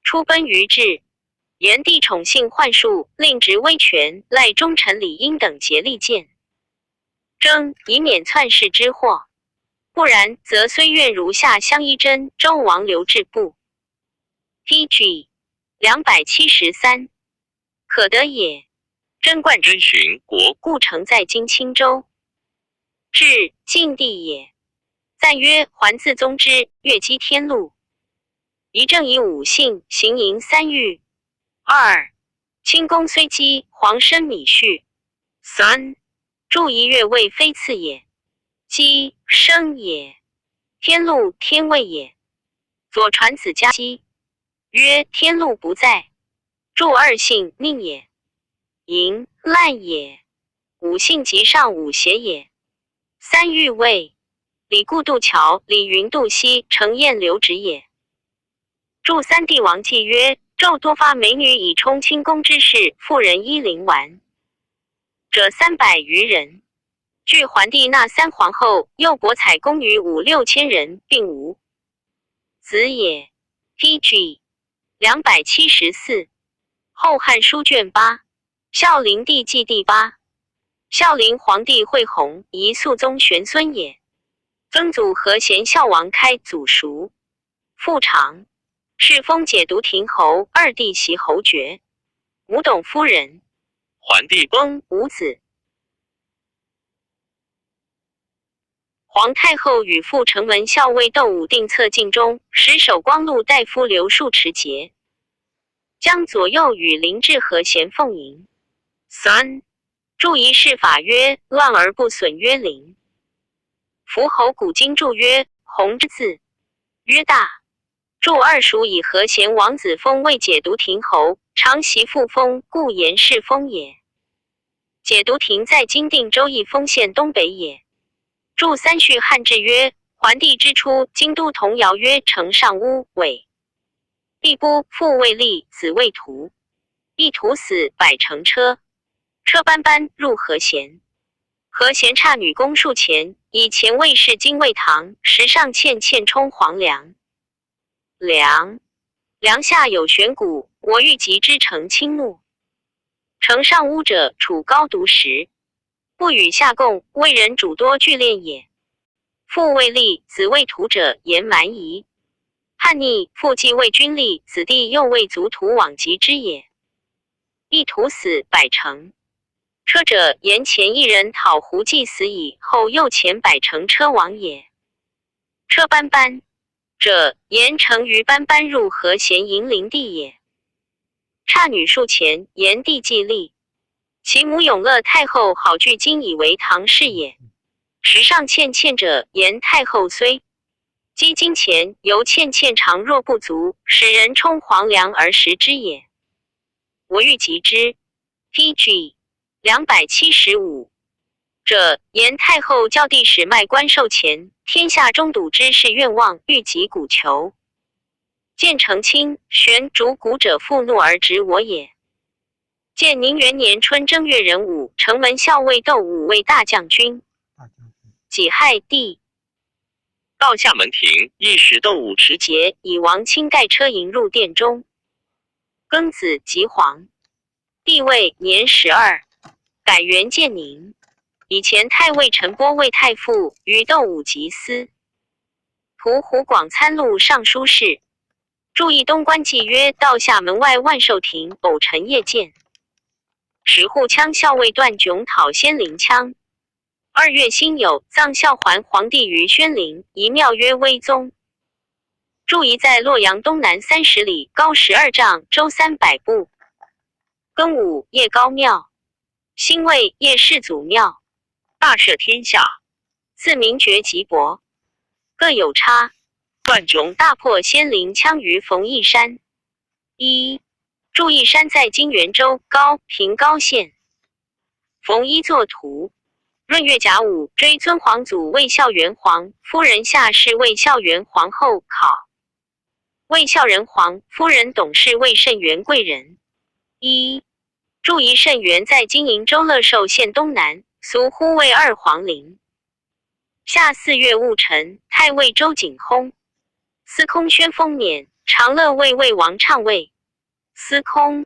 出奔于治。炎帝宠幸幻术，令执威权，赖忠臣李英等竭力谏争，以免篡世之祸。不然，则虽愿如下相依真，周王刘志不。P.G. 273。可得也。贞观贞寻国故城在今青州，至晋地也。赞曰：桓自宗之，越积天禄。一正以五姓，行淫三欲。二，清公虽姬，皇生米婿。三，注一月位非次也。姬生也，天禄天位也。左传子家姬曰：天禄不在，注二姓宁也。淫烂也，五姓及上五邪也。三欲位，李固渡桥，李云渡溪，程燕刘直也。注三帝王纪曰：纣多发美女以充清宫之事，妇人依灵丸者300余人。据桓帝纳三皇后，又博采宫女五六千人，并无子也。P.G. 274，后汉书卷八，孝灵帝纪第八。孝灵皇帝惠弘，宜肃宗玄孙也。曾祖和贤孝王开祖叔，父长，世封解毒亭侯，二弟袭侯爵。母董夫人。桓帝崩，无子。皇太后与父城门校尉窦武定策进中，使守光禄大夫刘树持节，将左右与林志和贤奉迎。三，注一事法曰：乱而不损曰灵。伏侯古今注曰：弘之字曰大。注二属以和贤王子封为解毒亭侯，常袭父封，故言是封也。解毒亭在今定州义丰县东北也。注三序汉志曰：桓帝之初，京都童谣曰：丞上乌尾，必不父未立，子未屠，一屠死，百乘车，车班班入何贤。何贤差女工数钱，以前卫士金卫堂，时上欠欠充黄粱。梁梁下有悬鼓，我欲及之成轻怒。城上屋者，处高独食。不与下贡，为人主多聚敛也。父未立，子未屠者，言蛮夷。叛逆，父继为君立，子弟又为族屠往及之也。一屠死，百乘车者，言前一人讨胡济死矣，后又遣百乘车往也。车班班者，言成于班班入和贤营陵地也。差女数钱，言帝既立。其母永乐太后好聚金以为唐氏也。时上欠欠者，言太后虽积金钱，犹欠欠常若不足，使人充黄粱而食之也。我欲及之。P.G. 275者，言太后教帝使卖官受钱，天下中笃之士愿望，欲及古求。见成亲玄主古者复怒而执我也。建宁元年春正月壬午，城门校尉窦武为大将军。己亥帝到厦门庭，亦使窦武持节，以王钦盖车迎入殿中。庚子，即皇。帝位年12，改元建宁。以前太尉陈波为太傅，与窦武及司。屠湖广参录尚书事。注意东关记曰：到厦门外万寿亭，偶陈夜见。使护羌校尉段炯讨先灵羌。2月辛酉，葬孝桓皇帝于宣陵，一庙曰威宗。注一在洛阳东南30里，高12丈，周300步。庚午，夜高庙。辛未，夜世祖庙。大赦天下。自名爵吉伯，各有差。段炯大破先灵羌于冯异山。一注意山在今元州高平高县。冯一作图。闰月甲午，追尊皇祖魏孝元皇夫人下士魏孝元皇后考。魏孝仁皇夫人董氏魏慎元贵人。一注一慎元在今瀛州乐寿县东南，俗呼魏二皇陵。夏4月戊辰，太尉周景薨。司空宣封免长乐卫魏王畅位。司空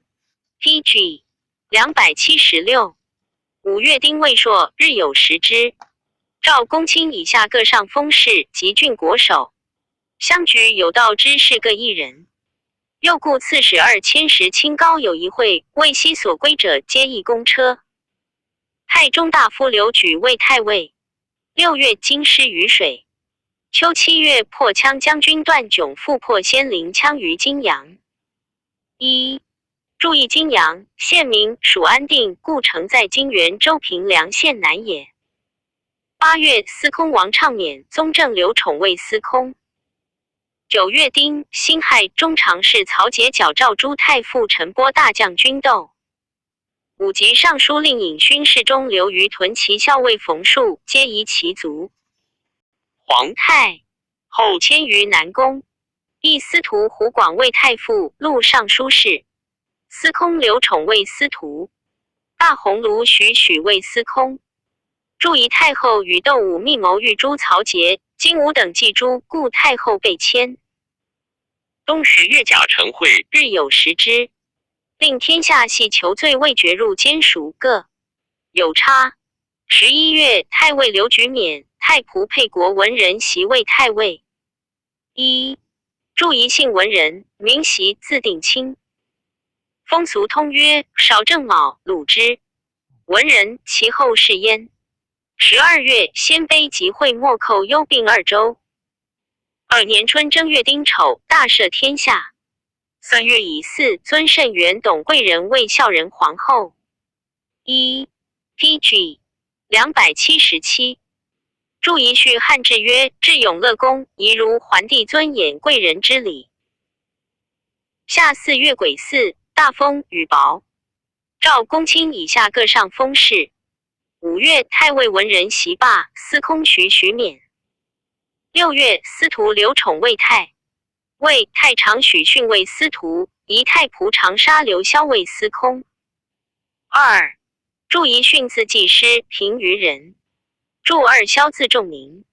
P.G. 276。5月丁未朔，日有食之。赵公卿以下各上封事及郡国守，乡举有道之士各一人。又故刺史二千石清高有一会，未悉所归者，皆议公车。太中大夫刘举为太尉。六月，京师雨水。秋七月，破羌将军段炯复破先零羌于泾阳。一注意泾阳，县名属安定，故城在泾原州平凉县南也。八月，司空王畅免，宗正刘宠为司空。九月丁辛亥，中常侍曹节矫诏诸太傅陈波大将军斗。武吉尚书令尹勋侍中刘虞屯骑校尉冯树，皆夷其族。皇太后迁于南宫。议司徒胡广为太傅、录尚书事。司空刘宠为司徒。大鸿胪许许为司空。注仪太后与窦武密谋欲诛曹节，金吾等计诛，故太后被迁。冬十月甲辰会，日有食之。令天下系求罪未决入监赎各有差。11月，太尉刘举免，太仆沛国文人袭为太尉。一注仪姓文人，名袭，字定清。风俗通曰：少正卯，鲁之文人，其后是焉。12月，鲜卑集会莫寇幽并二州。二年春正月丁丑，大赦天下。三月乙巳，尊圣元董贵人为孝仁皇后。一 P.G. 277。注遗序汉志曰：至永乐宫，宜如桓帝尊演贵人之礼。夏四月癸巳，大风，雨雹。诏公卿以下各上封事。五月，太尉文人袭罢，司空徐徐免。六月，司徒刘宠为太尉，太常许逊为司徒，仪太仆长沙刘萧为司空。二注遗训字季师，平舆人。注二萧字仲明。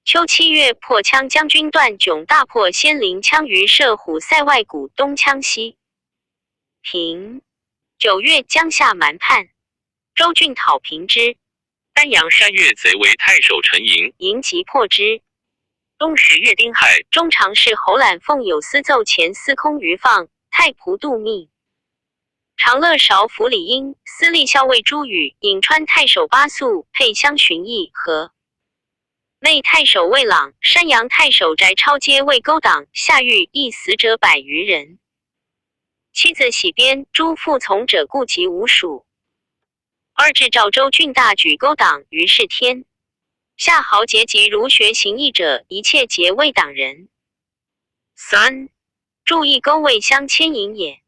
秋七月，破羌将军段炯大破先零羌于射虎塞外谷东羌西。平。九月，江夏蛮叛，周郡讨平之。丹阳山月贼为太守陈盈，盈即破之。冬十月丁亥，中常侍侯览奉有司奏前司空于放、太仆杜密、长乐少府李英、司隶校尉朱宇、颍川太守巴素、沛乡荀彧和内太守魏朗、山阳太守翟超皆为勾党，下狱亦死者百余人。妻子喜边诸附从者故及无数。二至赵州郡大举勾党于是天下豪杰及儒学行义者，一切皆为党人。三注意勾魏相牵引也。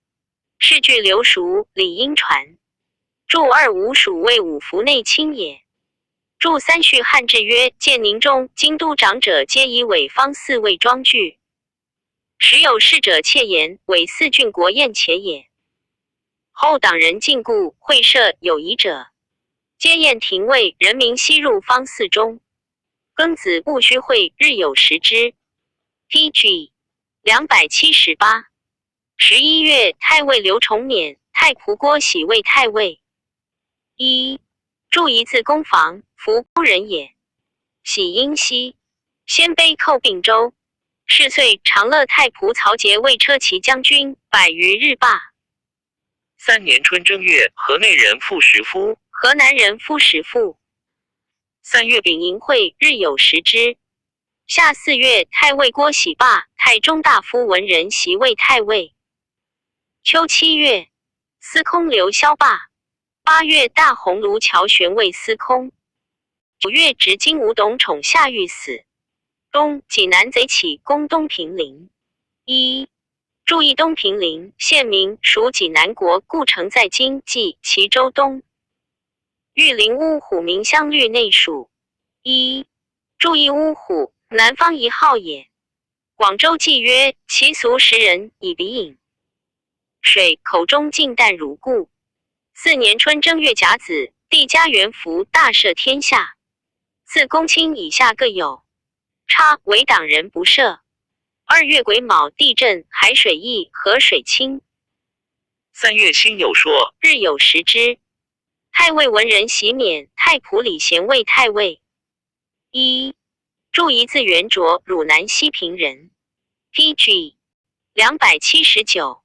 是据刘叔、李英传。注二吴属为五服内卿也。注三序汉志曰：建宁中京都长者，皆以伪方四为装具。时有事者窃言，伪四郡国宴且也。后党人禁锢会社有疑者，皆宴廷尉人民悉入方寺中。庚子戊戌会，日有食之。P.G. 278。11月，太尉刘崇免，太仆郭喜为太尉。一注一字公房，福夫人也。喜婴兮，鲜卑寇并州。是岁，长乐太仆曹节为车骑将军，百余日罢。三年春正月，河内人傅石夫。河南人夫石父。三月丙寅会，日有食之。夏四月，太尉郭喜罢，太中大夫文人袭为太尉。秋七月，司空刘萧罢。八月，大鸿胪乔玄为司空。九月，执金吾董宠下狱死。冬，济南贼起，攻东平陵。一注意东平陵，县名，属济南国，故城在今济齐州东。玉林乌虎名乡律内属。一注意乌虎，南方一号也。广州记曰：其俗食人，以鼻饮水，口中尽淡如故。四年春正月甲子，帝家元福，大赦天下。自公卿以下各有差，为党人不赦。二月癸卯，地震，海水溢，河水清。三月辛酉朔，日有食之。太尉文人袭免，太仆李贤为太尉。一注一字元卓，汝南西平人。P.G. 279。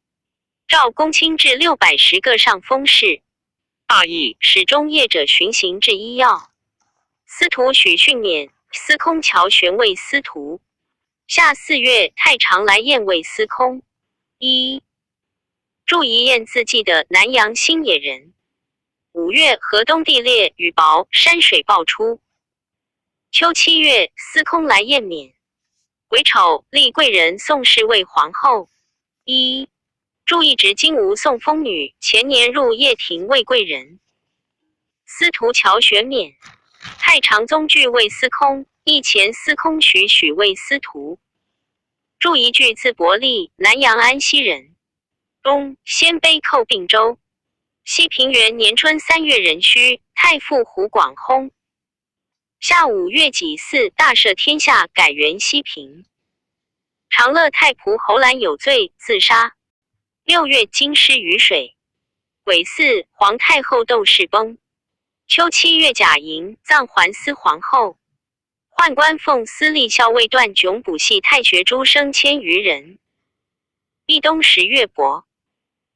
赵公卿至610个上封事。大义。使中业者巡行至医药。司徒许训免，司空乔玄为司徒。夏四月，太常来宴为司空。一注一晏字记的南阳新野人。5月，河东地裂，雨雹，山水爆出。秋7月，司空来宴免。癸丑，立贵人宋氏为皇后。一注意执金吾宋风女，前年入掖庭为贵人。司徒乔玄免。太常宗具为司空，义前司空许许为司徒。注一句字伯利，南阳安溪人。冬，鲜卑寇并州。西平元年春三月壬戌，太傅胡广薨。夏五月己巳，大赦天下，改元西平。长乐太仆侯兰有罪，自杀。6月，京师雨水。癸巳，皇太后窦氏崩。秋七月甲寅，葬桓司皇后。宦官奉司隶校尉段炯补系太学诸生千余人。立冬10月薄，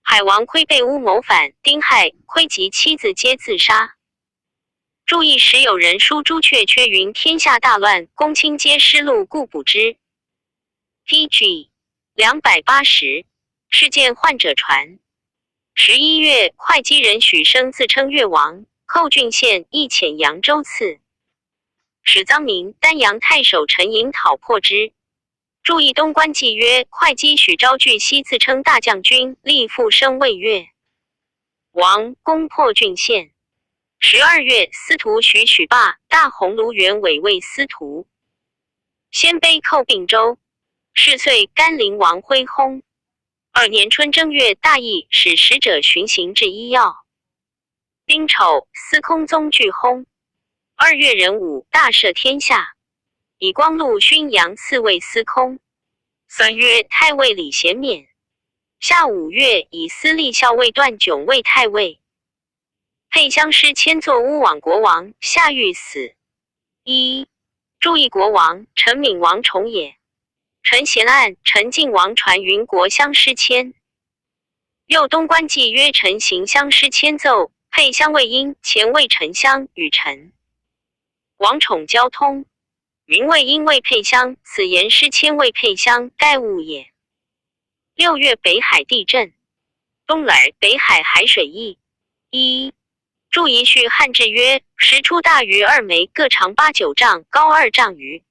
海王窥被诬谋反，丁亥，窥及妻子皆自杀。注意时有人书朱雀缺云天下大乱，公卿皆失路，故补之。P.G. 280，事件患者传。11月，会稽人许生自称越王，寇郡县，亦遣扬州刺史臧明、丹阳太守陈颖讨破之。注意东官记曰：会稽许昭据西自称大将军，立复生魏越王，攻破郡县。12月，司徒许许罢，大鸿胪元委为司徒。鲜卑寇并州。是岁，甘陵王辉薨。二年春正月，大义，使使者巡行至医药。丁丑，司空宗具薨。二月壬午，大赦天下。以光禄勋杨赐为司空。3月，太尉李贤免。夏五月，以司隶校尉段炯为太尉。沛乡师迁作乌网国王，下狱死。一注意国王，陈敏王宠也。陈贤案，陈晋王传云国相师迁。右东官记曰：陈行相师迁奏，沛乡魏婴，前魏陈襄与陈王宠交通，名魏婴为沛乡，此言师迁为沛乡，盖误也。6月，北海地震。东来，北海海水溢。一注一序汉志曰：时出大鱼二枚，各长八九丈，高2丈余。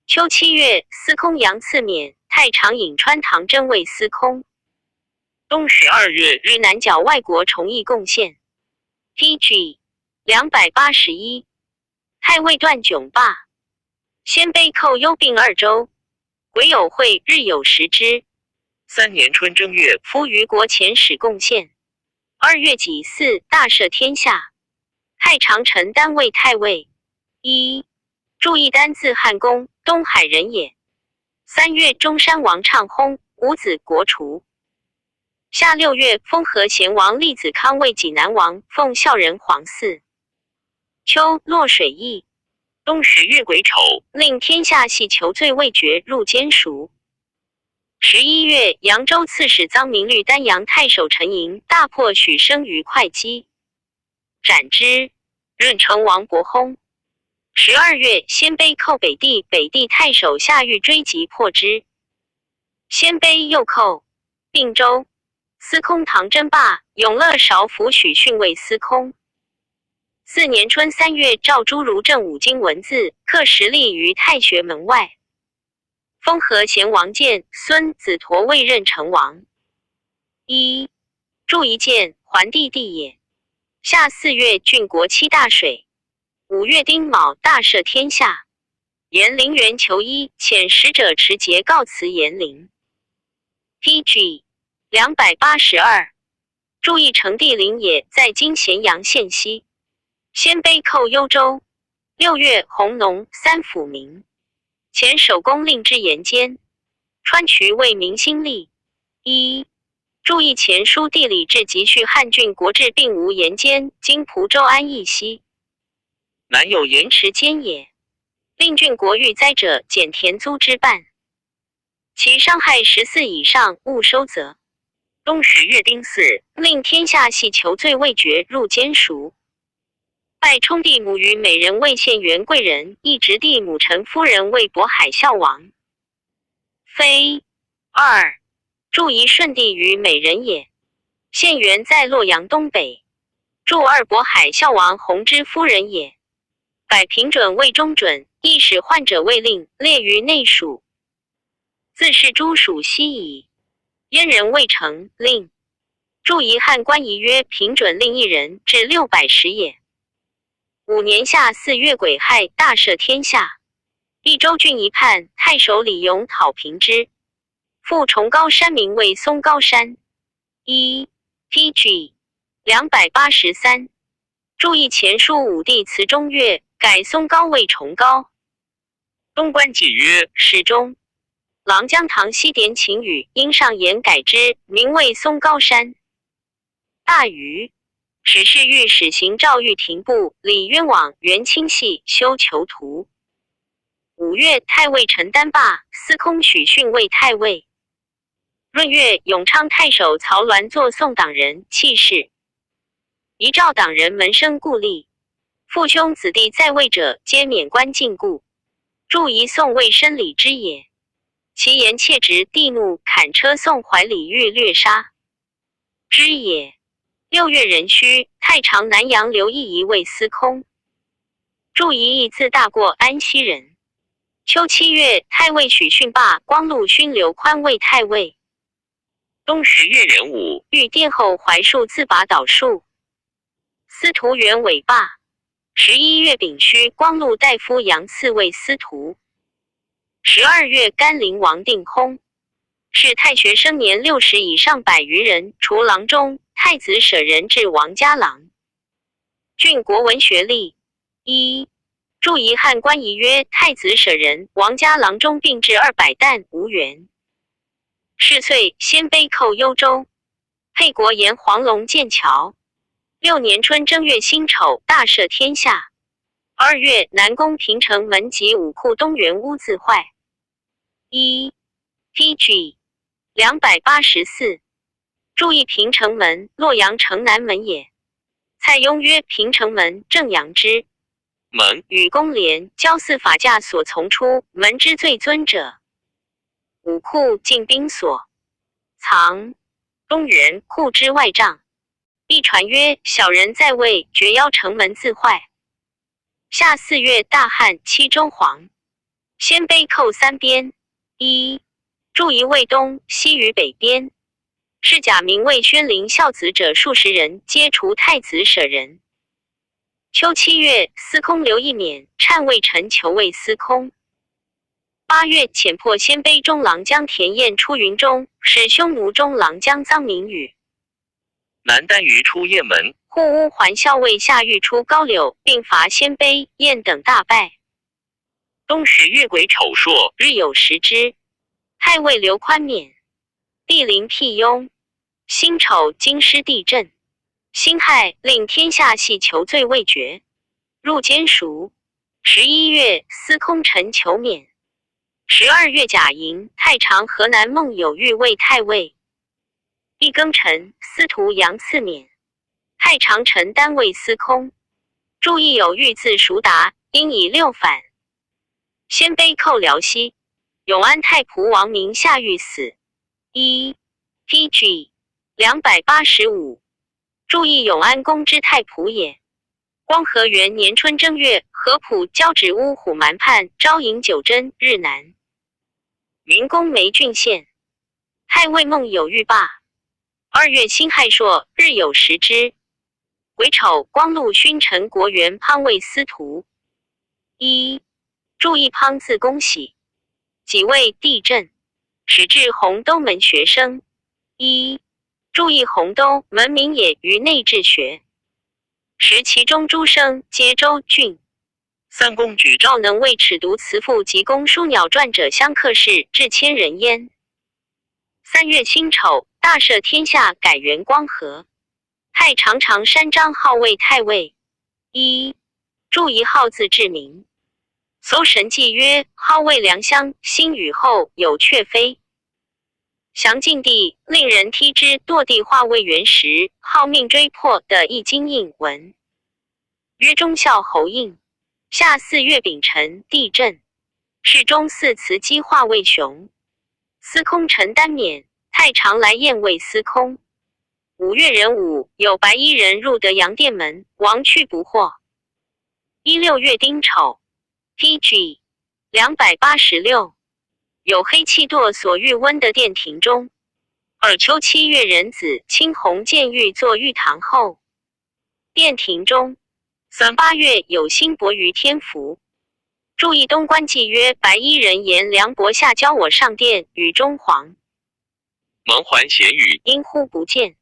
秋七月，司空杨赐免，太常颍川唐真为司空。冬12月，日南角外国重议贡献。P.G. 281，太尉段炯罢。鲜卑寇幽并二州。癸酉会，日有食之。三年春正月，夫于国遣使贡献。二月己巳，大赦天下。太常臣单位太尉。一注意单字汉公，东海人也。3月，中山王畅薨，五子国除。夏6月，封和贤王厉子康为济南王，奉孝仁皇嗣。秋，洛水邑。冬10月癸丑，令天下系求罪未决，入监赎。11月，扬州刺史臧明律丹阳太守陈莹大破许生于会稽，斩之。任成王伯薨。12月，鲜卑寇北地，北地太守夏育追击破之。鲜卑又寇并州，司空唐真罢，永乐少府许逊为司空。四年春三月，诏诸儒正五经文字，刻石立于太学门外。封和贤王建孙子陀为任成王。一注一见，桓帝弟也。夏四月，郡国七大水。5月丁卯，大赦天下。延陵园求医，遣使者持节告辞延陵。P.G. 282。注意成帝陵也，在今咸阳县西。鲜卑寇幽州。6月，弘农三府民。前守公令之言间，川渠为民兴利。一注意前书地理志集序汉郡国志并无言间，今蒲州安邑西。南有盐池间也。令郡国遇灾者，减田租之半。其傷害14以上，勿收责。冬十月丁巳，令天下系囚罪未决入监赎。拜冲帝母于美人为县元贵人，一直弟母陈夫人为渤海孝王。妃二，注仪顺帝于美人也。县元在洛阳东北。注二渤海孝王弘之夫人也。改平准为中准，亦使患者未令，列于内属。自是诸属悉矣。燕人未成，令。注仪汉官仪曰：平准令一人，至610也。五年夏四月癸亥，大赦天下。益州郡一叛，太守李勇讨平之。复崇高山名为松高山。一 PG 283。注意前书武帝祠中月，改松高为崇高。东官记曰：始终。郎江唐西典请雨，因上言改之，名为松高山。大禹。史氏御史行赵玉廷部李渊往元清系修囚徒。5月，太尉陈丹罢，司空许逊为太尉。闰月，永昌太守曹鸾作宋党人，弃市。遗诏党人门生故吏，父兄子弟在位者，皆免官禁锢。注仪宋魏申礼之也。其言切直，帝怒，砍车送怀李煜掠杀之也。6月壬戌，太常南阳刘义仪为司空。注仪义字大过，安西人。秋7月，太尉许逊罢，光禄勋刘宽为太尉。冬十月壬午，御殿后槐树自拔倒树。司徒元伟罢。11月丙戌，光禄大夫杨赐为司徒。12月，甘陵王定薨。是太学生年60以上百余人，除郎中、太子舍人至王家郎。郡国文学历一，注遗汉官仪曰：太子舍人、王家郎中，并至200担，无缘。是岁，鲜卑寇幽州，沛国沿黄龙建桥。6年春正月辛丑，大赦天下。2月，南宫平城门及武库东园屋自坏。一 PG 284。注意平城门，洛阳城南门也。蔡邕曰：平城门，正阳之门，与公廉交祀法驾所从出，门之最尊者。武库进兵所藏东园库之外帐。一传曰：小人在位，绝邀城门自坏。夏四月，大旱，七州黄。鲜卑寇三边。一注一卫东西与北边。是假名为宣灵孝子者数十人，皆除太子舍人。秋七月，司空刘义免，禅位陈求为司空。8月，遣破鲜卑中郎将田彦出云中，使匈奴中郎将臧明宇。南单于出雁门，护乌桓校尉夏育出高柳，并伐鲜卑，燕等大败。冬十月癸丑朔，日有食之。太尉刘宽免。帝陵辟雍。辛丑，京师地震。辛亥，令天下系囚罪未决，入监赎。11月，司空陈求免。12月甲寅，太常河南孟有玉为太尉。一庚辰，司徒杨赐免。太常陈丹为司空。注意有玉字熟达，应以六反。鲜卑寇辽西，永安太仆王明下狱死。一 PG 285。注意永安公之太仆也。光和元年春正月，合浦交趾乌虎蛮叛，招引九真日南。云公梅郡县太尉孟有玉罢。2月辛亥朔，日有食之。癸丑，光禄勋陈国元潘为司徒。一注意潘字公喜，己未地震，始至洪都门学生。一注意洪都门名也，于内治学。时其中诸生皆州郡。三公举赵能为尺牍辞赋及公书鸟传者相克士，至千人焉。3月辛丑，大赦天下，改元光和。太常常山张号为太尉。一注一号字志明。搜神记曰：号为良乡，新雨后有雀飞。祥晋帝令人踢之堕地化魏元时，号命追破的一金印文，曰忠孝侯印。夏四月丙辰，地震。世中寺慈基化魏雄。司空陈丹免，太常来宴魏司空。5月壬午，有白衣人入德阳殿门，王去不获。一六月丁丑，PG 286，有黑气堕所欲温的殿庭中。二秋7月壬子，青红见玉坐玉堂后殿庭中。三8月有星薄于天福。注意东关记曰：白衣人言梁伯下教我上殿与中皇。蒙环咸雨，因忽不见。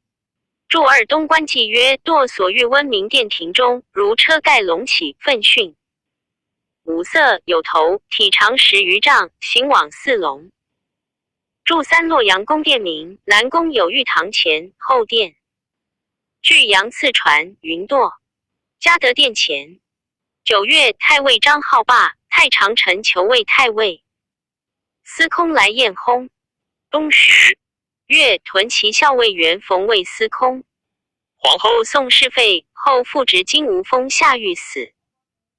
注二东关记曰：堕所欲温明殿庭中，如车盖隆起，奋迅。五色有头，体长10余丈，行往似龙。注三洛阳宫殿名，南宫有玉堂前后殿。据杨赐传云堕嘉德殿前。9月，太尉张浩罢，太常臣求位太尉。司空来宴薨。冬十月，屯骑校尉袁逢卫司空。皇后宋氏废后，复职金吾封下狱死。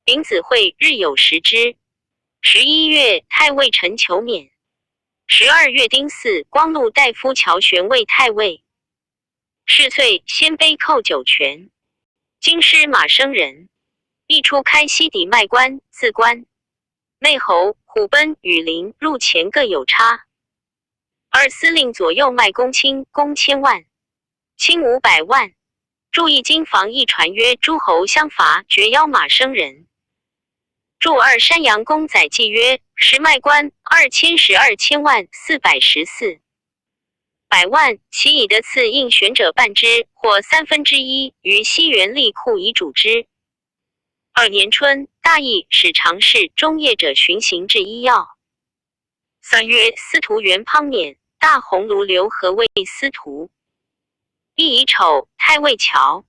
丙子会日有食之。11月，太尉陈求免。12月丁巳，光禄大夫乔玄为太尉。是岁，鲜卑寇酒泉。京师马生人，一出开西底卖官，自官。内侯虎贲羽林入前各有差。二司令左右卖公卿，公千万，卿500万。注意金房一传曰：诸侯相伐，绝邀马生人。注二山阳公载记曰：十卖官2012千万414百万，其以得赐应选者半之，或1/3，于西园立库以主之。二年春，大义使常侍中业者巡行至医药。3月，司徒元滂免，大鸿胪刘和为司徒。戊乙丑，太尉乔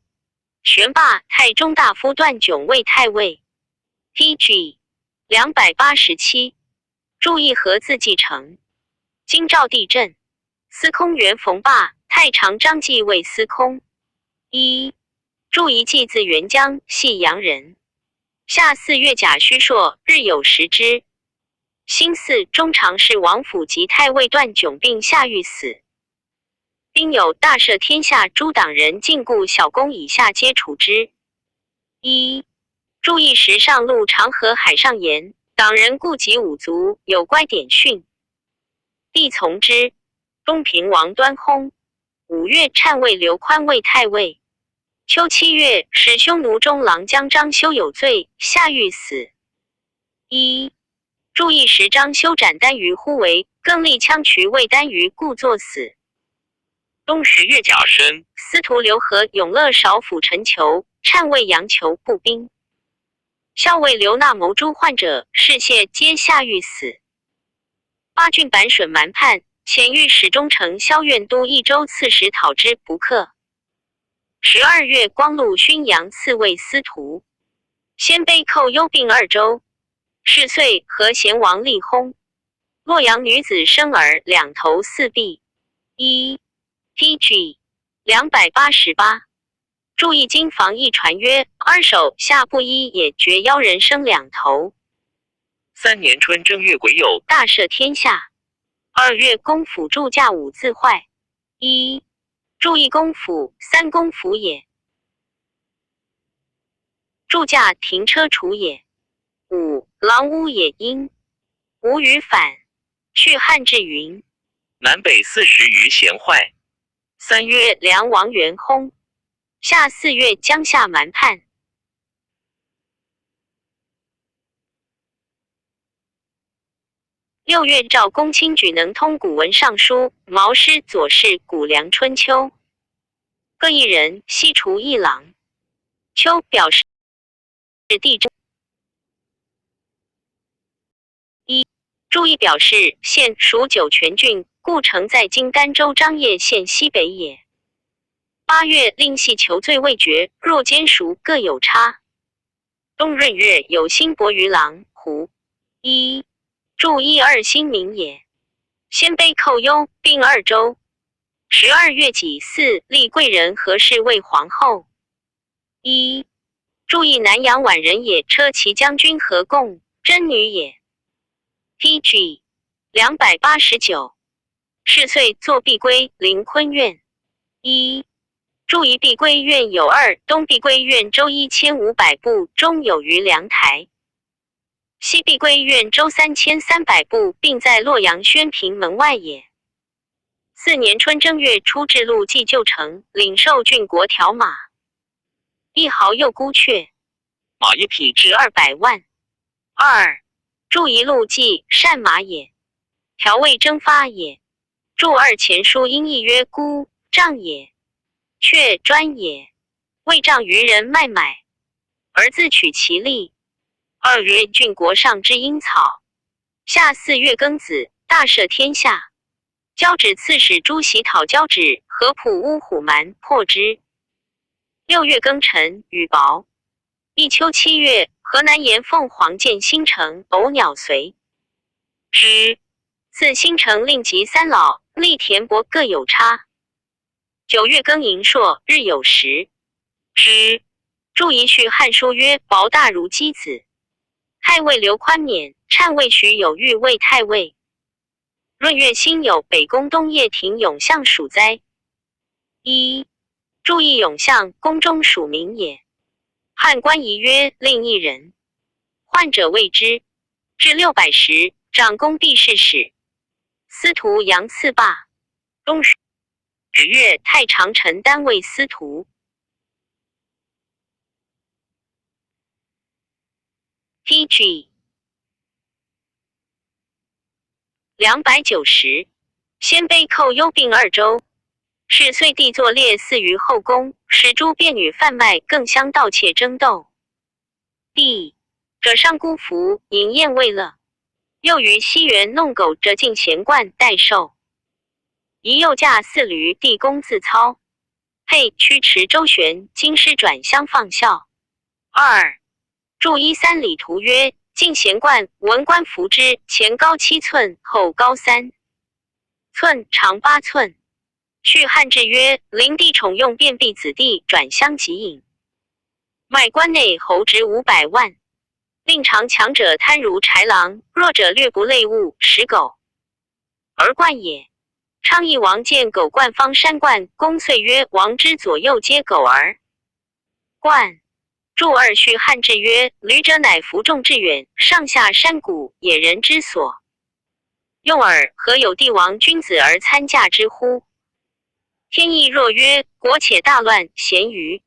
玄罢，太中大夫段炯为太尉。PG 287，注意和字继承。京兆地震，司空袁逢罢，太常张继为司空。一注一记字元江，系阳人。夏4月甲戌朔，日有食之。辛巳，中常侍王府及太尉段炯病下狱死。丁酉，大赦天下诸党人，禁锢小公以下皆处之。一注意时上路长河海上言，党人顾及五族，有乖典训，必从之。东平王端薨。5月，禅位刘宽为太尉。秋7月，使匈奴中郎将张修有罪，下狱死。一注意时张修斩单于呼为，更立羌渠为单于，故作死。冬10月甲申，司徒刘和永乐少府陈求，禅位杨求步兵。校尉刘纳谋诛患者，士谢皆下狱死。八郡板损蛮叛，遣御史中丞萧苑都益州刺史讨之不克。12月，光禄勋杨赐卫司徒。鲜卑寇幽并二州。是岁，和贤王立薨。洛阳女子生儿两头四臂。一 PG 288。注意经防一传曰：二手下不一也绝妖人生两头。三年春正月癸酉，大赦天下。2月，公府铸驾五字坏。一注意公府三公府也。铸驾停车处也。五狼屋也应。吴语反。去汉志云：南北40余贤坏。 3月，梁王元薨。夏4月，江夏蛮叛。6月，赵公卿举能通古文尚书、毛诗左氏谷梁春秋各一人，西除一郎。秋表示地震。一注意表示县属酒泉郡，故城在今甘州张掖县西北也。8月，令系求罪未决，若监赎各有差。冬闰月，有辛伯于郎胡。一注一二新名也。鮮卑寇幽，并二州。12月己巳，立貴人何氏為皇后。一注意南陽宛人也，車騎將軍何貢，真女也。P.G. 289。是歲，作碧龜靈坤院。一注意碧龜院有二，東碧龜院周1500步，中有餘涼台；西碧龜院周3300步，並在洛陽宣平門外也。四年春正月，出至路祭舊城，領受郡國條馬一毫又孤鵲，馬一匹值200萬。二注一路記善馬也，條未征發也。注二前書音譯曰：孤杖也，鵲專也，為杖於人賣買，而自取其利。二月，郡國上之櫻草。夏四月庚子，大赦天下。交趾刺史朱喜討交趾，合浦烏虎蠻，破之。六月庚辰，雨薄。立秋七月，河南沿鳳凰建新城，偶鳥隨之。自新城令及三老，立田伯各有差。9月庚寅朔，日有食之。注一序漢書曰：薄大如箕子。太尉劉寬免，禪位許有欲為太尉。閏月辛酉，北宮東掖庭永相屬災。一注意永相，宮中屬民也。漢官儀曰：令一人，患者謂之。至610，長宮弼事使。司徒楊赐罷。冬十月，太常丞單位司徒。P.G. 290，鮮卑寇幽并二州。是歲帝作列祀於後宮，使諸婢女販賣，更相盜竊爭鬥。帝者上孤服，飲宴為樂。又於西園弄狗者進賢冠代受。宜又駕四驢，帝公自操。配驱驰周旋，京師轉相放笑。二注一三里圖曰：進賢冠，文官服之，前高7寸，後高3寸，長8寸。續漢志曰：靈帝寵用便婢子弟，轉相汲飲，賣關內侯值500萬。令長強者貪如豺狼，弱者掠不類物，食狗而冠也。昌邑王見狗冠方山冠，公遂曰：王之左右皆狗而冠。注二序漢志曰：驢者乃服眾致遠，上下山谷，野人之所用耳，何有帝王君子而參駕之乎？天意若曰：國且大亂，咸於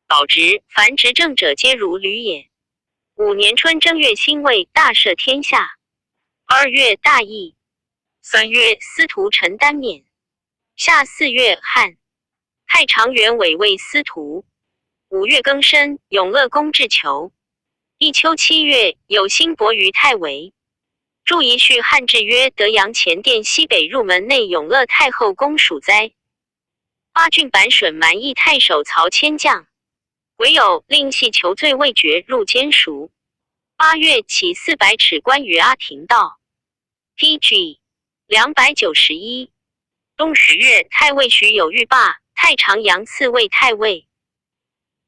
保直，凡執政者皆如驢也。五年春正月辛未，大赦天下。二月大疫。3月，司徒陳丹免。夏四月，旱。太常元委為司徒。5月庚申，永樂宮置囚。一秋七月，有辛伯於太尉。注一序漢志曰：德陽前殿西北入門內永樂太后宮屬災。八郡板筍蠻邑太守曹千將，癸酉，令系求罪未決，入監熟。8月，起400尺關於阿廷道。P.G. 291。冬十月，太尉許有欲罷，太常楊赐為太尉。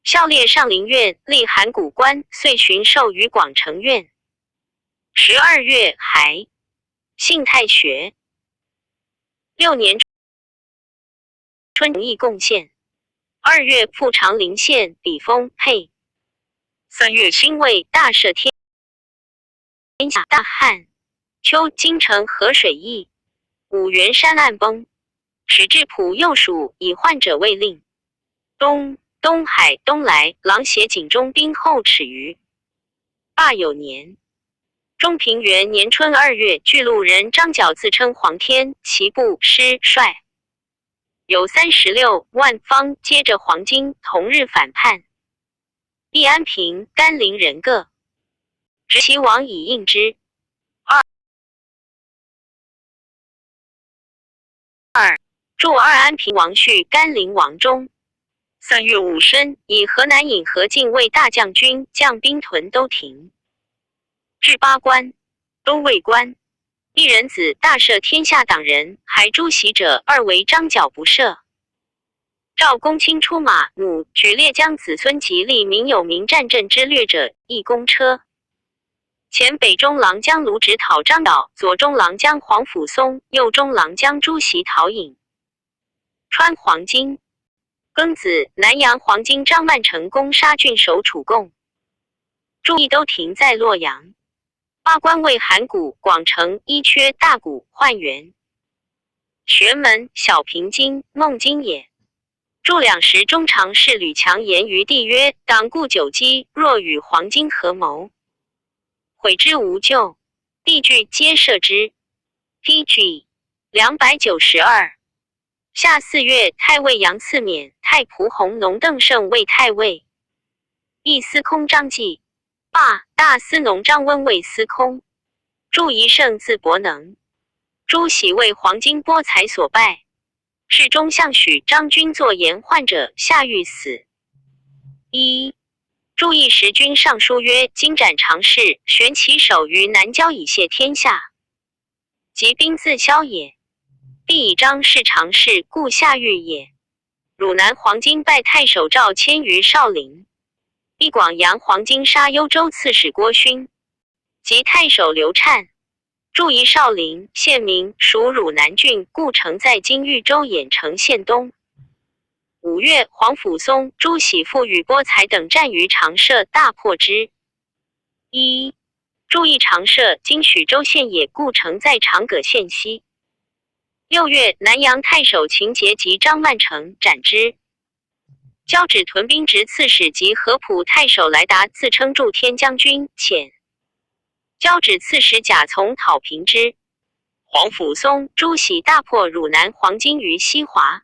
孝烈上林苑，立函谷關，遂巡狩於廣成苑。12月，還幸太學。六年春，義貢獻。2月，复長陵縣，比封沛。3月，辛未，大赦天下，大旱。秋，京城河水溢，五原山岸崩。始至普右属，以患者为令。东东海东来，狼携井中兵后尺余。霸有年。中平元年春二月，巨鹿人張角自稱黃天，其部師帥有36萬方，接着黃巾，同日反叛。義安平、甘陵人各執其王以應之。二二注二安平王旭、甘陵王忠。3月戊申，以河南尹何进为大將軍，將兵屯都亭，至八關，都尉關。一人子大赦天下党人，还诸喜者二为张角不赦。赵公卿出马，母举列将子孙及立民有名战阵之略者，一公车。前北中郎将卢植讨张角，左中郎将皇甫嵩，右中郎将朱喜讨颖。川黄金。庚子，南阳黄巾张曼成攻杀郡守楚贡。注意都停在洛阳。八官为函谷、广城、伊阙、大谷、焕元、玄门、小平津、孟津也。注两时中常侍吕强言于帝曰：“党固久积，若与黄巾合谋，悔之无咎。”帝惧，皆赦之。P.G. 292。夏四月，太尉杨赐免，太仆弘农邓胜为太尉。议司空张继罢，大司农张温为司空。注一胜字伯能。朱喜为黄巾波才所败。侍中相许张军作言患者，下狱死。一注意时君上书曰：“今斩常侍，悬其首于南郊以谢天下，及兵自消也。必以张氏常侍，故下狱也。”汝南黄巾败太守赵谦于少陵。一广阳黄巾杀幽州刺史郭勋及太守刘禅。注一少陵，县名，属汝南郡，故城在今豫州郾城县东。五月，皇甫嵩、朱喜复与波才等战于长社，大破之。一注意长社，今许州县也，故城在长葛县西。六月，南阳太守秦杰及张曼成斩之。交趾屯兵直刺史及合浦太守来达自称助天将军，遣。交趾刺史贾从讨平之。皇甫嵩、朱喜大破汝南黄巾于西华。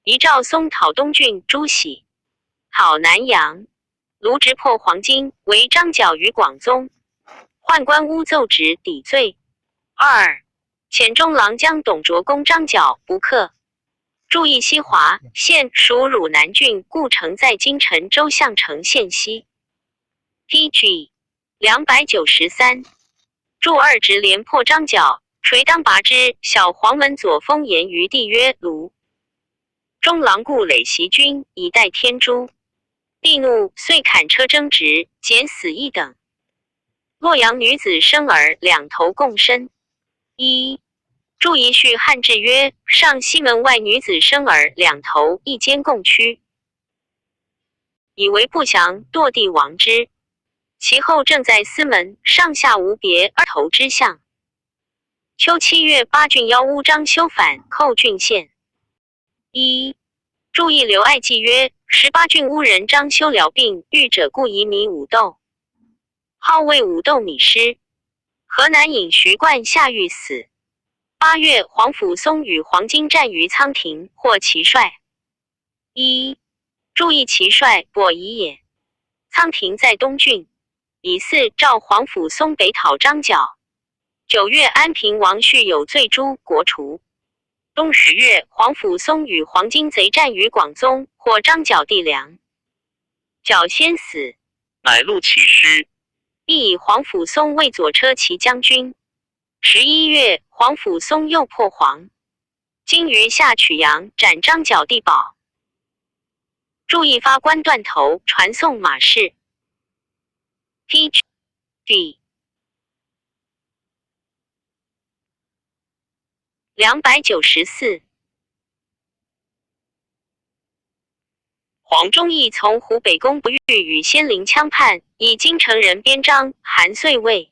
遗赵松讨东郡，朱喜讨南阳。卢植破黄巾，为张角于广宗。宦官诬奏旨抵罪。二遣中郎将董卓攻张角，不克。注意西华县属汝南郡，故城在今陈州项城县西。P.G. 293，注二直连破张角，垂当拔之。小黄门左封言于帝曰：“卢中郎故垒袭军，以待天诛。”帝怒，遂砍车争执，减死一等。洛阳女子生儿两头共身。一注一序汉志曰：上西门外女子生儿两头一肩共躯，以为不祥，堕地亡之。其后正在司门，上下无别二头之相。秋七月，八郡妖巫张修反，寇郡县。一注意刘爱记曰：十八郡巫人张修疗病，愈者故以米五斗，号为五斗米师。河南尹徐贯下狱死。八月，皇甫嵩与黄巾战于仓亭，获其帅。一注意其帅，伯夷也。仓亭在东郡。以四召皇甫嵩北讨张角。九月，安平王绪有罪诛，国除。冬十月，皇甫嵩与黄巾贼战于广宗，获张角地粮。角先死，乃录其师。亦以皇甫嵩为左车骑将军。11月，皇甫嵩又破黄巾于下曲阳，斩张角地保。注意发官断头，传送马氏。P.G. 294。黄忠义从湖北公不遇与仙灵枪叛，以京城人边章、韩遂为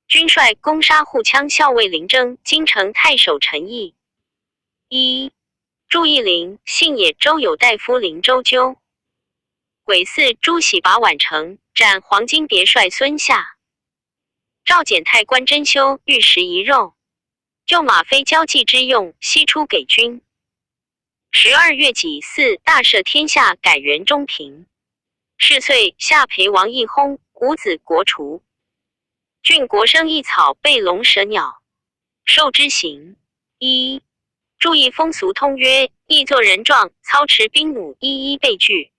军帅，攻杀护羌校尉林征、京城太守陈毅。一注意林，姓也，周有大夫林周纠。癸巳，朱喜拔宛城，斩黄巾别帅孙夏。赵简太官真修，御食一肉，就马非交际之用，悉出给军。12月己巳，大赦天下，改元中平。是岁，夏裴王义薨，五子国除。郡国生一草，被龙蛇鸟，兽之形。一注意风俗通曰：亦作人状，操持兵弩，一一备具。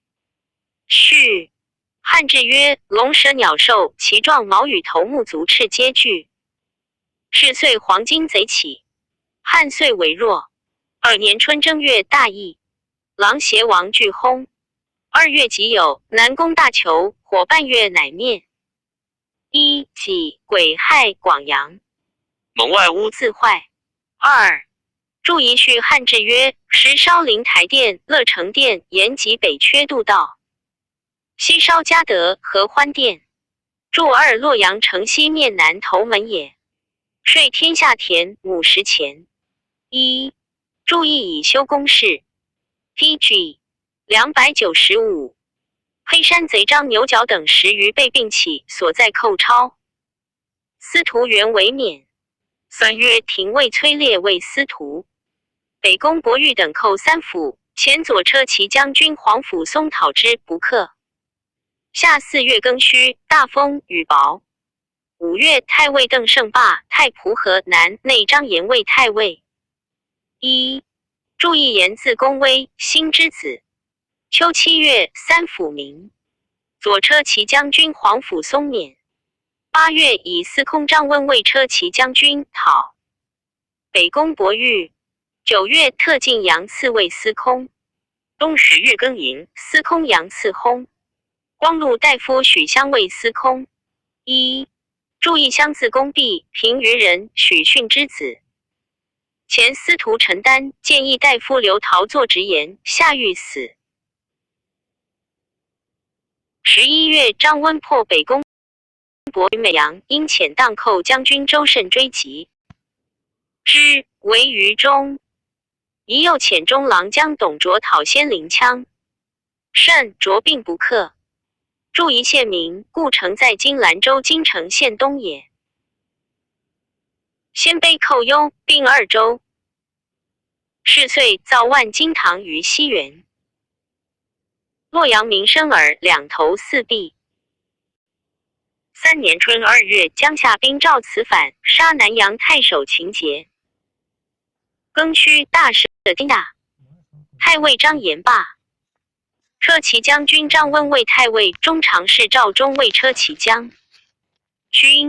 序汉志曰：龙蛇鸟兽，其状毛与头目足赤皆具。是岁黄巾贼起，汉遂为弱。二年春正月，大疫，琅邪王俱薨。二月己酉，南宫大囚，火半月乃灭。一己癸亥，广阳。门外屋自坏。二注一序汉志曰：时烧灵台殿、乐成殿，延及北阙渡道；西烧嘉德、合欢殿。注二洛阳城西面南头门也。税天下田亩10钱。一注意以修宫室。P.G. 295。黑山贼张牛角等十余被并起，所在寇抄。司徒元为免。3月，廷尉崔烈为司徒。北宫伯玉等寇三府，前左车骑将军皇甫嵩讨之，不克。夏4月庚戌，大风，雨雹。5月，太尉邓胜罢，太仆河南内张延为太尉。一注意言字公威，兴之子。秋7月，三府明。左车骑将军皇甫嵩免。8月，以司空张温为车骑将军，讨北宫伯玉。9月，特进杨赐为司空。冬10月庚寅，司空杨赐薨。光禄大夫许相为司空。一注意相字公弼，平舆人，许逊之子。前司徒陈丹建议大夫刘陶作直言，下狱死。11月，张温破北宫伯于美阳，因遣荡寇将军周慎追击之，围于中。宜又遣中郎将董卓讨先灵羌，慎、卓并不克。注一县名，故城在今兰州金城县东也。鲜卑寇幽，并二州。是岁，造万金堂于西园。洛阳民生耳，两头四臂。三年春二月，江夏兵赵慈反，杀南阳太守秦节。庚戌，大赦天下。太尉张延罢。车骑将军张温为太尉，中常侍赵忠为车骑将军。